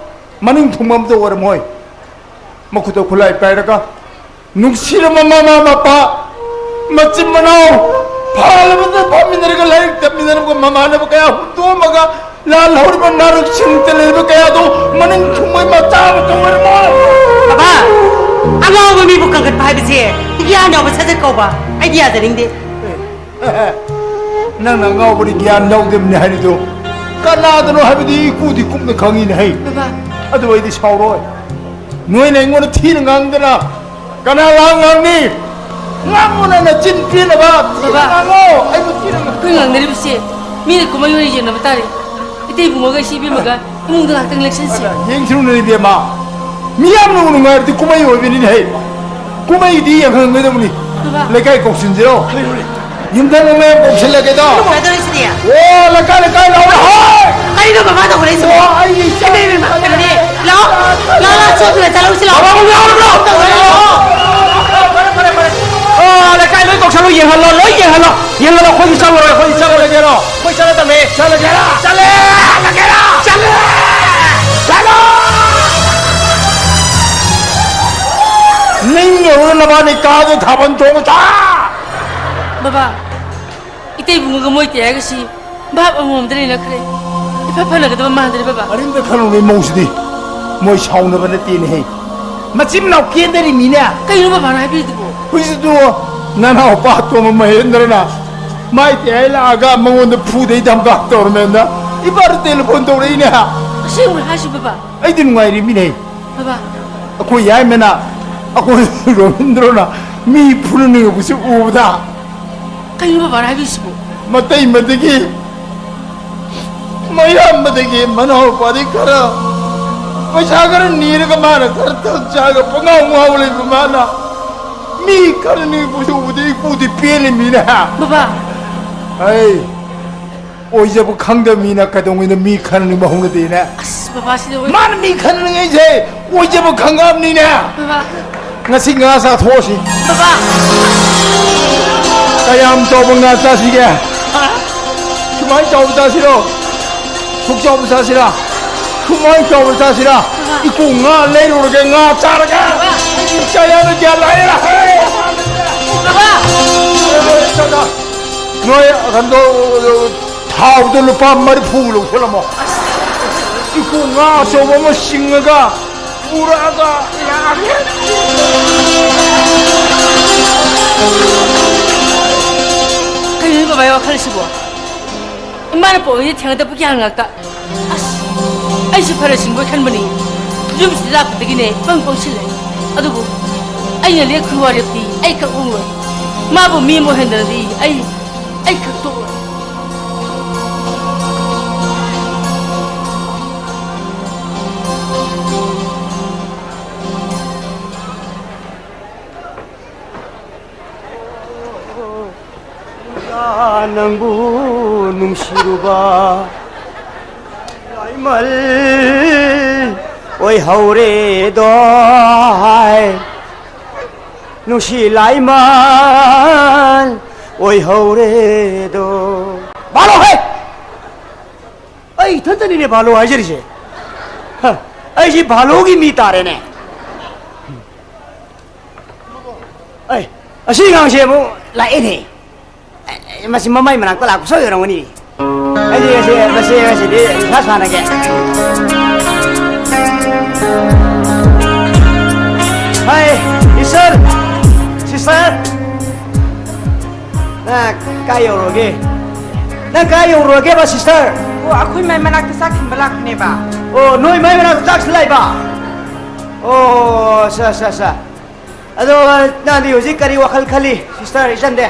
ꯃꯅꯤꯡ ꯊꯨꯡꯕ ꯑꯝꯇ ꯑꯣꯏꯔꯝꯃꯣꯏ꯫ ꯃꯈꯨꯠꯇ ꯈꯨꯠꯂꯥꯏ ꯄꯥꯏꯔꯒ ꯅꯨꯡꯁꯤꯔꯕ ꯃꯃꯥ ꯃꯄꯥ, ꯃꯆꯤꯟ ꯃꯅꯥꯎ, ꯐꯥꯜꯂꯕꯗ ꯐꯥꯃꯤꯟꯅꯔꯒ ꯂꯥꯏꯔꯤꯛ ꯇꯝꯃꯤꯟꯅꯔꯒ ꯃꯃꯥꯟꯅꯕ ꯀꯌꯥ ꯍꯨꯟꯗꯣꯛꯑꯝꯃꯒ ꯂꯥꯜꯍꯧꯔꯤꯕ ꯅꯥꯔꯛꯁꯤꯡꯗ ꯂꯩꯕ ꯀꯌꯥꯗꯣ ꯃꯅꯤꯡ ꯊꯨꯡꯕꯩ ꯃꯆꯥ ꯑꯃ ꯇꯧꯔꯝꯃꯣ꯫ ꯕꯕꯥ, ꯑꯉꯥꯎꯕ ꯃꯤꯕꯨ ꯀꯟꯈꯠꯄ ꯍꯥꯏꯕꯁꯦ ꯒ꯭ꯌꯥꯟ ꯌꯥꯎꯕ ꯁꯥꯖꯠ ꯀꯧꯕ꯫ ꯑꯩꯗꯤ ꯌꯥꯖꯅꯤꯡꯗꯦ꯫ ꯅꯪꯅ ꯑꯉꯥꯎꯕꯗꯤ ꯒ꯭ꯌꯥꯟ ꯌꯥꯎꯗꯕꯅꯤ ꯍꯥꯏꯔꯤꯗꯣ ꯀꯅꯥꯗꯅꯣ ꯍꯥꯏꯕꯗꯤ ꯏꯀꯨꯗꯤ ꯀꯨꯞꯅ ꯈꯪꯉꯤꯅꯦ ꯍꯩ꯫ ꯕꯕꯥ꯫ ꯑꯗꯨ ꯑꯩꯗꯤ ꯁꯥꯎꯔꯣꯏ꯫ ꯅꯣꯏꯅ ꯑꯩꯉꯣꯟꯗ ꯊꯤꯅ ꯉꯥꯡꯗꯅ ꯀꯅꯥ ꯂꯥꯛ ꯉꯥꯡꯅꯤ? ꯉꯥꯡꯉꯨ ꯅꯪꯅ ꯆꯤꯟ ꯄꯦꯟꯅꯕ꯫ ꯊꯤꯅ ꯕꯕꯥ꯫ ꯉꯥꯡꯉꯣ꯫ ꯑꯩꯕꯨ ꯊꯤꯅ ꯉꯥꯡ- ꯑꯩꯈꯣꯏ ꯉꯥꯡꯅꯔꯤꯕꯁꯦ ꯃꯤꯅ ꯀꯨꯝꯍꯩ ꯑꯣꯏꯅ ꯌꯦꯡꯅꯕ ꯇꯥꯔꯦ꯫ ꯏꯇꯩ ꯏꯕꯨꯡꯉꯣꯒ ꯏꯆꯦ ꯏꯕꯦꯝꯃꯒ ꯏꯃꯨꯡꯗ ꯉꯥꯛꯇꯪ ꯂꯦꯛꯁꯟꯁꯤ꯫ ꯌꯦꯡꯁꯤꯔꯨꯅꯦ ꯏꯕꯦꯝꯃ, ꯃꯤꯌꯥꯝꯅ ꯅꯨꯡꯉꯥꯏꯔꯗꯤ ꯀꯨꯝꯍꯩ ꯑꯣꯏꯕꯅꯤꯅꯦ ꯍꯦ꯫ ꯀꯨꯝꯍꯩꯗꯤ ꯌꯦꯡꯍꯟꯒꯗꯕꯅꯤ꯫ ꯕꯕꯥ꯫ ꯂꯩꯀꯥꯏ ꯀꯧꯁꯤꯟꯁꯤꯔꯣ? ꯌꯨꯝꯊꯪꯅꯕ ꯃꯌꯥꯝ ꯀꯧꯁꯤꯜꯂꯒꯦꯗꯣ꯫ ꯀꯩꯗꯧꯔꯤꯁꯤꯗꯤ? ꯑꯣ, ꯂꯩꯀꯥꯏ ꯂꯩꯀꯥꯏ ꯂꯥꯎꯔꯦ ꯍꯣꯏ꯫ ꯀꯩꯅꯣ ꯕꯕꯥ ꯇꯧꯈꯠꯂꯛꯏꯁꯤꯕꯣ? ꯑꯣ, ꯑꯩ ꯏꯆꯥ ꯏꯕꯦꯝꯃ, ꯏꯕꯦꯝꯃ, ꯀꯩꯅꯣꯅꯦ? ꯂꯥꯛꯑꯣ, ꯂꯥꯛꯑꯣ, ꯂꯥꯛꯑꯣ, ꯆꯣꯠꯇꯅ ꯆꯠꯍꯧꯁꯤ ꯂꯥꯛꯑꯣ꯫ ꯕꯕꯥ, ꯂꯥꯛꯑꯣ, ꯂꯥꯛꯑꯣ꯫ ꯐꯔꯦ, ꯐꯔꯦ, ꯐꯔꯦ꯫ ꯑꯣ, ꯂꯩꯀꯥꯏ ꯂꯣꯏ ꯀꯧꯁꯜꯂꯣ, ꯌꯦꯡꯍꯜꯂꯣ, ꯂꯣꯏ ꯌꯦꯡꯍꯜꯂꯣ, ꯌꯦꯡꯍꯜꯂꯣ, ꯑꯩꯈꯣꯏꯁꯨ ꯆꯠꯂꯨꯔꯣꯏ, ꯑꯩꯈꯣꯏꯁꯨ ꯆꯠꯂꯨꯔꯣꯏ꯫ ꯆꯠꯂꯒꯦꯔꯣ? ꯑꯩꯈꯣꯏ ꯆꯠꯂꯗꯝꯃꯦ꯫ ꯆꯠꯂꯒꯦꯔꯥ? ꯆꯠꯂꯦ! ꯆꯠꯂꯒꯦꯔꯥ? ꯆꯠꯂꯣ! ꯅꯤꯡ ꯌꯧꯔꯒ ꯅꯕꯥꯅꯤ ꯀꯥꯗ ꯊꯥꯕꯜ ꯆꯣꯡꯉꯨ ꯆꯥ! ꯕꯕꯥ, ꯏꯇꯩ ꯏꯕꯨꯡꯉꯣꯒ ꯃꯣꯏ ꯇꯌꯥꯏꯒꯁꯤ ꯚꯥꯞ ꯑꯃꯃꯝꯗ ꯂꯩꯅꯈ꯭ꯔꯦ꯫ ꯏꯐ ꯐꯅꯒꯗꯕ ꯃꯥꯟꯗ꯭ꯔꯦ ꯕꯕꯥ꯫ ꯀꯔꯤꯝꯇ ꯈꯜꯂꯨꯅꯨ ꯏꯃꯧꯁꯤꯗꯤ꯫ ꯃꯣꯏ ꯁꯥꯎꯅꯕ ꯅꯠꯇꯦꯅꯦꯍꯦ꯫ ꯃꯆꯤꯟ ꯃꯅꯥꯎ ꯀꯦꯟꯗꯔꯤꯃꯤꯅꯦ꯫ ꯀꯩꯅꯣ ꯕꯕꯥꯅ ꯍꯥꯏꯕꯤꯔꯤꯗꯨꯕꯣ? ꯍꯧꯖꯤꯛꯇꯣ ꯅꯅꯥꯎꯄꯥ ꯑꯇꯣꯝꯕ ꯃꯍꯦꯟꯗ꯭ꯔꯅ ꯃꯥꯏ ꯇꯌꯥꯏ ꯂꯥꯛꯑꯒ ꯃꯉꯣꯟꯗ ꯐꯨꯗꯩ ꯙꯝꯀꯥ ꯇꯧꯔꯝꯃꯦꯅ ꯏꯄꯥꯗ ꯇꯦꯂꯤꯐꯣꯟ ꯇꯧꯔꯛꯏꯅꯦ꯫ ꯑꯁꯦꯡꯕꯔꯣ ꯍꯥꯏꯁꯤ ꯕꯕꯥ? ꯑꯩꯗꯤ ꯅꯨꯡꯉꯥꯏꯔꯤꯃꯤꯅꯦ꯫ ꯕꯕꯥ꯫ ꯑꯩꯈꯣꯏ ꯌꯥꯏꯃꯅ, ꯑꯩꯈꯣꯏ ꯔꯣꯕꯤꯟꯗ꯭ꯔꯣꯅ ꯃꯤ ꯐꯨꯅꯅꯤꯡꯉꯛꯄꯁꯤ ꯎꯕꯗ꯫ ꯀꯩꯅꯣ ꯕꯕꯥꯅ ꯍꯥꯏꯕꯤꯔꯤꯁꯤꯕꯣ? ꯃꯇꯩ ꯃꯗꯒꯤ ꯃꯌꯥꯝꯕꯗꯒꯤ ꯃꯅꯥꯎꯄꯥꯗꯤ ꯈꯔ ꯄꯩꯁꯥ ꯈꯔ ꯅꯤꯔꯒ ꯃꯥꯅ ꯈꯔ ꯊꯛ ꯆꯥꯒ ꯄꯉꯥꯎ ꯉꯥꯎ ꯂꯩꯕ ꯃꯥꯅ ꯃꯤ ꯈꯔꯅꯤꯕꯨꯁꯨ ꯎꯕꯗ ꯏꯄꯨꯗꯤ ꯄꯦꯜꯂꯤꯃꯤꯅꯦ꯫ ꯕꯕꯥ꯫ ꯑꯩ ꯑꯣꯏꯖꯕ ꯈꯪꯗꯕ ꯃꯤꯅ ꯀꯩꯗꯧꯉꯩꯗ ꯃꯤ ꯈꯔꯅꯤꯕꯨ ꯍꯧꯅꯗꯦꯅꯦ꯫ ꯑꯁ, ꯕꯕꯥ, ꯁꯤꯗ ꯑꯣꯏ- ꯃꯥꯅ ꯃꯤ ꯈꯔꯅꯤꯉꯩꯁꯦ ꯑꯣꯏꯖꯕ ꯈꯪꯉꯕꯅꯤꯅꯦ꯫ ꯕꯕꯥ꯫ ꯉꯁꯤ ꯉꯥ ꯆꯥꯊꯣꯛꯑꯁꯤ꯫ ꯕꯕꯥ꯫ ꯀꯌꯥꯝ ꯆꯥꯎꯕ ꯉꯥ ꯆꯥꯁꯤꯒꯦ? ꯍꯥ? ꯁꯨꯃꯥꯏꯅ ꯆꯥꯎꯕ ꯆꯥꯁꯤꯔꯣ? ꯁꯨꯛ ꯆꯥꯎꯕ ꯆꯥꯁꯤꯔꯥ? ꯁꯨꯃꯥꯏꯅ ꯆꯥꯎꯕ ꯆꯥꯁꯤꯔꯥ? ꯕꯕꯥ꯫ ꯏꯀꯨ ꯉꯥ ꯂꯩꯔꯨꯔꯒꯦ, ꯉꯥ ꯆꯥꯔꯒꯦ꯫ ꯕꯕꯥ꯫ ꯀꯌꯥꯅ ꯀꯌꯥ ꯂꯥꯛꯑꯦꯔꯥ? ꯕꯕꯥ꯫ ꯅꯣꯏ ꯀꯩꯅꯣ, ꯊꯥꯎꯗꯣ ꯂꯨꯄꯥ ꯃꯔꯤꯐꯨ ꯂꯧꯁꯤꯜꯂꯝꯃꯣ꯫ ꯏꯀꯨ ꯉꯥ ꯑꯆꯧꯕ ꯑꯃ ꯆꯤꯡꯉꯒ ꯄꯨꯔꯛꯑꯒ ꯂꯥꯛꯑꯒꯦ꯫ ꯀꯩꯅꯣ ꯕꯕꯥꯒꯤ ꯋꯥꯈꯜꯁꯤꯕꯣ? ꯏꯃꯥꯅ ꯄꯣꯛꯏꯁꯦ ꯊꯦꯡꯅꯗꯕ ꯀꯌꯥ ꯉꯥꯛꯇ꯫ ꯑꯁ, ꯑꯩꯁꯨ ꯐꯔ ꯁꯤꯡꯕꯣꯏ ꯈꯟꯕꯅꯤ꯫ ꯌꯨꯝꯁꯤꯗ ꯂꯥꯛꯄꯗꯒꯤꯅꯦ ꯄꯪ ꯄꯪꯁꯤꯜꯂꯦ꯫ ꯑꯗꯨꯕꯨ ꯑꯩꯅ ꯂꯦꯞꯈꯤꯕ ꯋꯥꯔꯦꯞꯇꯤ ꯑꯩ ꯈꯛ ꯑꯣꯏꯔꯣꯏ꯫ ꯃꯥꯕꯨ ꯃꯤ ꯑꯃ ꯑꯣꯏꯍꯟꯗ꯭ꯔꯗꯤ ꯑꯩ, ꯑꯩ ꯈꯛ ꯇꯣꯛꯑꯣꯏ꯫ ꯅꯪꯕꯨ ꯅꯨꯡꯁꯤꯔꯨꯕ ꯂꯥꯏꯃꯜ ꯑꯣꯏꯍꯧꯔꯦꯗꯣ ꯍꯥꯏ꯫ ꯅꯨꯡꯁꯤ ꯂꯥꯏꯃꯜ ꯑꯣꯏꯍꯧꯔꯦꯗꯣ꯫ ꯕꯥꯂꯣ ꯍꯦ! ꯑꯩ ꯏꯊꯟꯇꯅꯤꯅꯦ ꯕꯥꯂꯣ ꯍꯥꯏꯖꯔꯤꯁꯦ꯫ ꯍ, ꯑꯩꯁꯤ ꯕꯥꯂꯣꯒꯤ ꯃꯤ ꯇꯥꯔꯦꯅꯦ꯫ ꯑꯩ, ꯑꯁꯤ ꯑꯉꯥꯡꯁꯦ ꯑꯃꯨꯛ ꯂꯥꯛꯑꯦꯅꯦ꯫ ꯑꯦ, ꯃꯁꯤ ꯃꯃꯥꯏ ꯃꯅꯥꯛꯇ ꯂꯥꯛꯄ ꯁꯣꯏ ꯑꯣꯏꯔꯝꯒꯅꯤ꯫ ꯑꯩꯗꯤ ꯉꯁꯤ, ꯃꯁꯤ ꯉꯁꯤꯗꯤ ꯅꯤꯁꯥ ꯁꯥꯟꯅꯒꯦ꯫ ꯍꯥꯏ, ꯁꯤꯁꯇꯔ, ꯁꯤꯁꯇꯔ꯫ ꯅꯪ ꯀꯥꯏ ꯌꯧꯔꯨꯔꯒꯦ? ꯅꯪ ꯀꯥꯏ ꯌꯧꯔꯨꯔꯒꯦꯕ, ꯁꯤꯁꯇꯔ? ꯑꯣ, ꯑꯩꯈꯣꯏ ꯃꯥꯏ ꯃꯅꯥꯛꯇ ꯆꯥꯛ ꯊꯤꯟꯕ ꯂꯥꯛꯄꯅꯦꯕ꯫ ꯑꯣ, ꯅꯣꯏ ꯃꯥꯏ ꯃꯅꯥꯛꯇ ꯆꯥꯛ ꯊꯤꯜꯂꯛꯏꯕ? ꯑꯣ, ꯑꯠꯆꯥ, ꯑꯠꯆꯥ, ꯑꯠꯆꯥ꯫ ꯑꯗꯣ, ꯅꯪꯗꯤ ꯍꯧꯖꯤꯛ ꯀꯔꯤ ꯋꯥꯈꯜ ꯈꯜꯂꯤ, ꯁꯤꯁꯇꯔ ꯏꯆꯟꯗꯤ?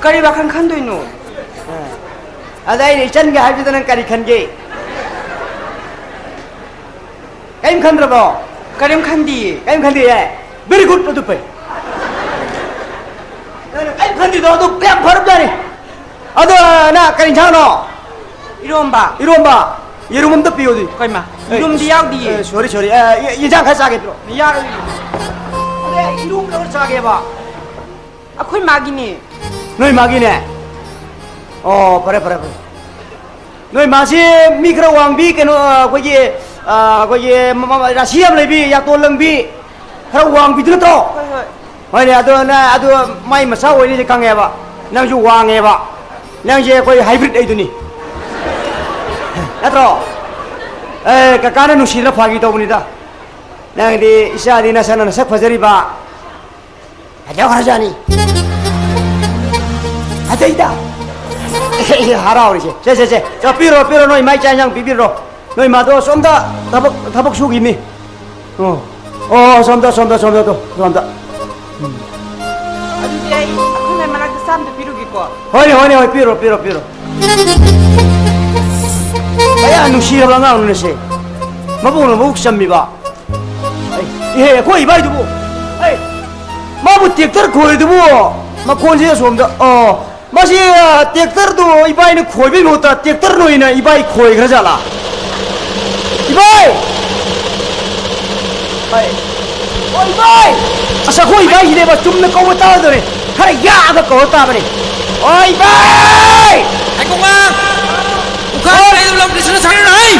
ꯀꯔꯤ ꯋꯥꯈꯜ ꯈꯟꯗꯣꯏꯅꯣ? ꯑ꯫ ꯑꯗ ꯑꯩꯅ ꯏꯆꯟꯒ ꯍꯥꯏꯕꯗꯨꯗ ꯅꯪ ꯀꯔꯤ ꯈꯟꯒꯦ? ꯀꯔꯤꯝ ꯈꯟꯗ꯭ꯔꯕꯣ? ꯀꯔꯤꯝ ꯈꯟꯗꯤꯌꯦ꯫ ꯀꯔꯤꯝ ꯈꯟꯗꯤꯌꯦ? Very good, ꯑꯗꯨ ꯐꯩ꯫ ꯅꯪꯒꯤꯗꯣ ꯑꯗꯨ ꯌꯥꯝ ꯐꯔꯕꯖꯥꯠꯅꯤ꯫ ꯑꯗꯣ, ꯅꯪ ꯀꯔꯤ ꯏꯟꯁꯥꯡꯅꯣ? ꯏꯔꯣꯝꯕ꯫ ꯏꯔꯣꯝꯕ? ꯌꯦꯔꯨꯝ ꯑꯝꯇ ꯄꯤꯌꯣ ꯑꯗꯨꯗꯤ꯫ ꯀꯩꯃ? ꯑꯦ, ꯌꯦꯔꯨꯝꯗꯤ ꯌꯥꯎꯗꯤꯌꯦ꯫ ꯑꯦ, sorry, sorry꯫ ꯑꯦ, ꯌꯦ-, ꯌꯦꯟꯁꯥꯡ ꯈꯔ ꯆꯥꯒꯦ ꯄꯤꯔꯛꯑꯣ꯫ ꯌꯥꯔꯣꯏ꯫ ꯑꯗꯩ ꯏꯔꯣꯝꯕ ꯈꯔ ꯆꯥꯒꯦꯕ꯫ ꯑꯩꯈꯣꯏ ꯃꯥꯒꯤꯅꯦ꯫ ꯅꯣꯏ ꯃꯥꯒꯤꯅꯦ? ꯑꯣ, ꯐꯔꯦ, ꯐꯔꯦ, ꯐꯔꯦ꯫ ꯅꯣꯏ ꯃꯥꯁꯤ ꯃꯤ ꯈꯔ ꯋꯥꯡꯕꯤ, ꯀꯩꯅꯣ, ꯑ, ꯑꯩꯈꯣꯏꯒꯤ, ꯑ, ꯑꯩꯈꯣꯏꯒꯤ ꯃ-, ꯃ-, ꯔꯥꯁꯤ ꯌꯥꯝ ꯂꯩꯕꯤ, ꯌꯥꯇꯣꯟ ꯂꯪꯕꯤ, ꯈꯔ ꯋꯥꯡꯕꯤꯗꯨ ꯅꯠꯇ꯭ꯔꯣ? ꯍꯣꯏ, ꯍꯣꯏ꯫ ꯍꯣꯏꯅꯦ, ꯑꯗꯣ ꯅ-, ꯑꯗꯨ ꯃꯥꯏ ꯃꯆꯥ ꯑꯣꯏꯅꯤꯁꯦ ꯈꯪꯉꯦꯕ꯫ ꯅꯪꯁꯨ ꯋꯥꯡꯉꯦꯕ꯫ ꯅꯪꯁꯦ ꯑꯩꯈꯣꯏ hybrid ꯑꯩꯗꯨꯅꯤ꯫ ꯅꯠꯇ꯭ꯔꯣ? ꯑꯦ, ꯀꯀꯥꯅ ꯅꯨꯡꯁꯤꯗꯅ ꯐꯥꯒꯤ ꯇꯧꯕꯅꯤꯗ꯫ ꯅꯪꯗꯤ ꯏꯆꯥꯗꯤ ꯅꯁꯥꯅ ꯅꯁꯛ ꯐꯖꯔꯤꯕ꯫ ꯐꯖꯈ꯭ꯔꯖꯥꯠꯅꯤ꯫ ꯐꯖꯩꯗ꯫ ꯍꯔꯥꯎꯔꯤꯁꯦ꯫ ꯁꯦ, ꯁꯦ, ꯁꯦ꯫ ꯆꯣ, ꯄꯤꯔꯣ, ꯄꯤꯔꯣ, ꯅꯣꯏ ꯃꯥꯏ ꯆꯥꯛ ꯏꯟꯁꯥꯡ ꯄꯤꯕꯤꯔꯣ꯫ ꯅꯣꯏ ꯃꯥꯗꯣ ꯁꯣꯝꯗ ꯊꯕꯛ, ꯊꯕꯛ ꯁꯨꯈꯤꯅꯤ꯫ ꯑꯣ꯫ ꯑꯣ, ꯁꯣꯝꯗ, ꯁꯣꯝꯗ, ꯁꯣꯝꯗ ꯇꯣ, ꯁꯣꯝꯗ꯫ ꯎꯝ꯫ ꯑꯗꯨꯗꯤ ꯑꯩ ꯑꯩꯈꯣꯏ ꯃꯥꯏ ꯃꯅꯥꯛꯇ ꯆꯥꯝꯗ ꯄꯤꯔꯨꯒꯦꯀꯣ꯫ ꯍꯣꯏꯅꯦ, ꯍꯣꯏꯅꯦ, ꯍꯣꯏ, ꯄꯤꯔꯣ, ꯄꯤꯔꯣ, ꯄꯤꯔꯣ꯫ ꯀꯌꯥ ꯅꯨꯡꯁꯤꯔꯕ ꯑꯉꯥꯡꯅꯣꯅꯦ ꯁꯦ꯫ ꯃꯕꯨꯛꯅ ꯃꯕꯨꯛ ꯆꯝꯃꯤꯕ꯫ ꯑꯩ, ꯏꯍꯦ, ꯑꯩꯈꯣꯏ ꯏꯕꯥꯏꯗꯨꯕꯨ꯫ ꯑꯩ, ꯃꯥꯕꯨ tractor ꯈꯣꯏꯔꯤꯗꯨꯕꯨ ꯃꯈꯣꯟꯁꯦ ꯑꯁꯣꯝꯗ, ꯑꯣ, ꯃꯁꯤ, ꯑ, tractorꯗꯨ ꯏꯕꯥꯏꯅ ꯈꯣꯏꯕꯩ ꯃꯍꯨꯠꯇ tractorꯅ ꯑꯣꯏꯅ ꯏꯕꯥꯏ ꯈꯣꯏꯈ꯭ꯔꯖꯥꯠꯂꯥ? ꯏꯕꯥꯏ! ꯑꯩ, ꯑꯣ, ꯏꯕꯥꯏ! ꯑꯁ, ꯑꯩꯈꯣꯏ ꯏꯕꯥꯏꯁꯤꯅꯦꯕ ꯆꯨꯝꯅ ꯀꯧꯕ ꯇꯥꯗꯣꯔꯦ꯫ ꯈꯔ ꯌꯥꯛꯑꯒ ꯀꯧꯔ ꯇꯥꯕꯅꯦ꯫ ꯑꯣ, ꯏꯕꯥꯏ! ꯉꯥꯏꯈꯣ, ꯉꯥ! ꯄꯨꯈꯥ ꯂꯩꯗꯕ ꯂꯝ ꯀ꯭ꯔꯤꯁꯅ ꯁꯥꯟꯅꯔꯣꯏ!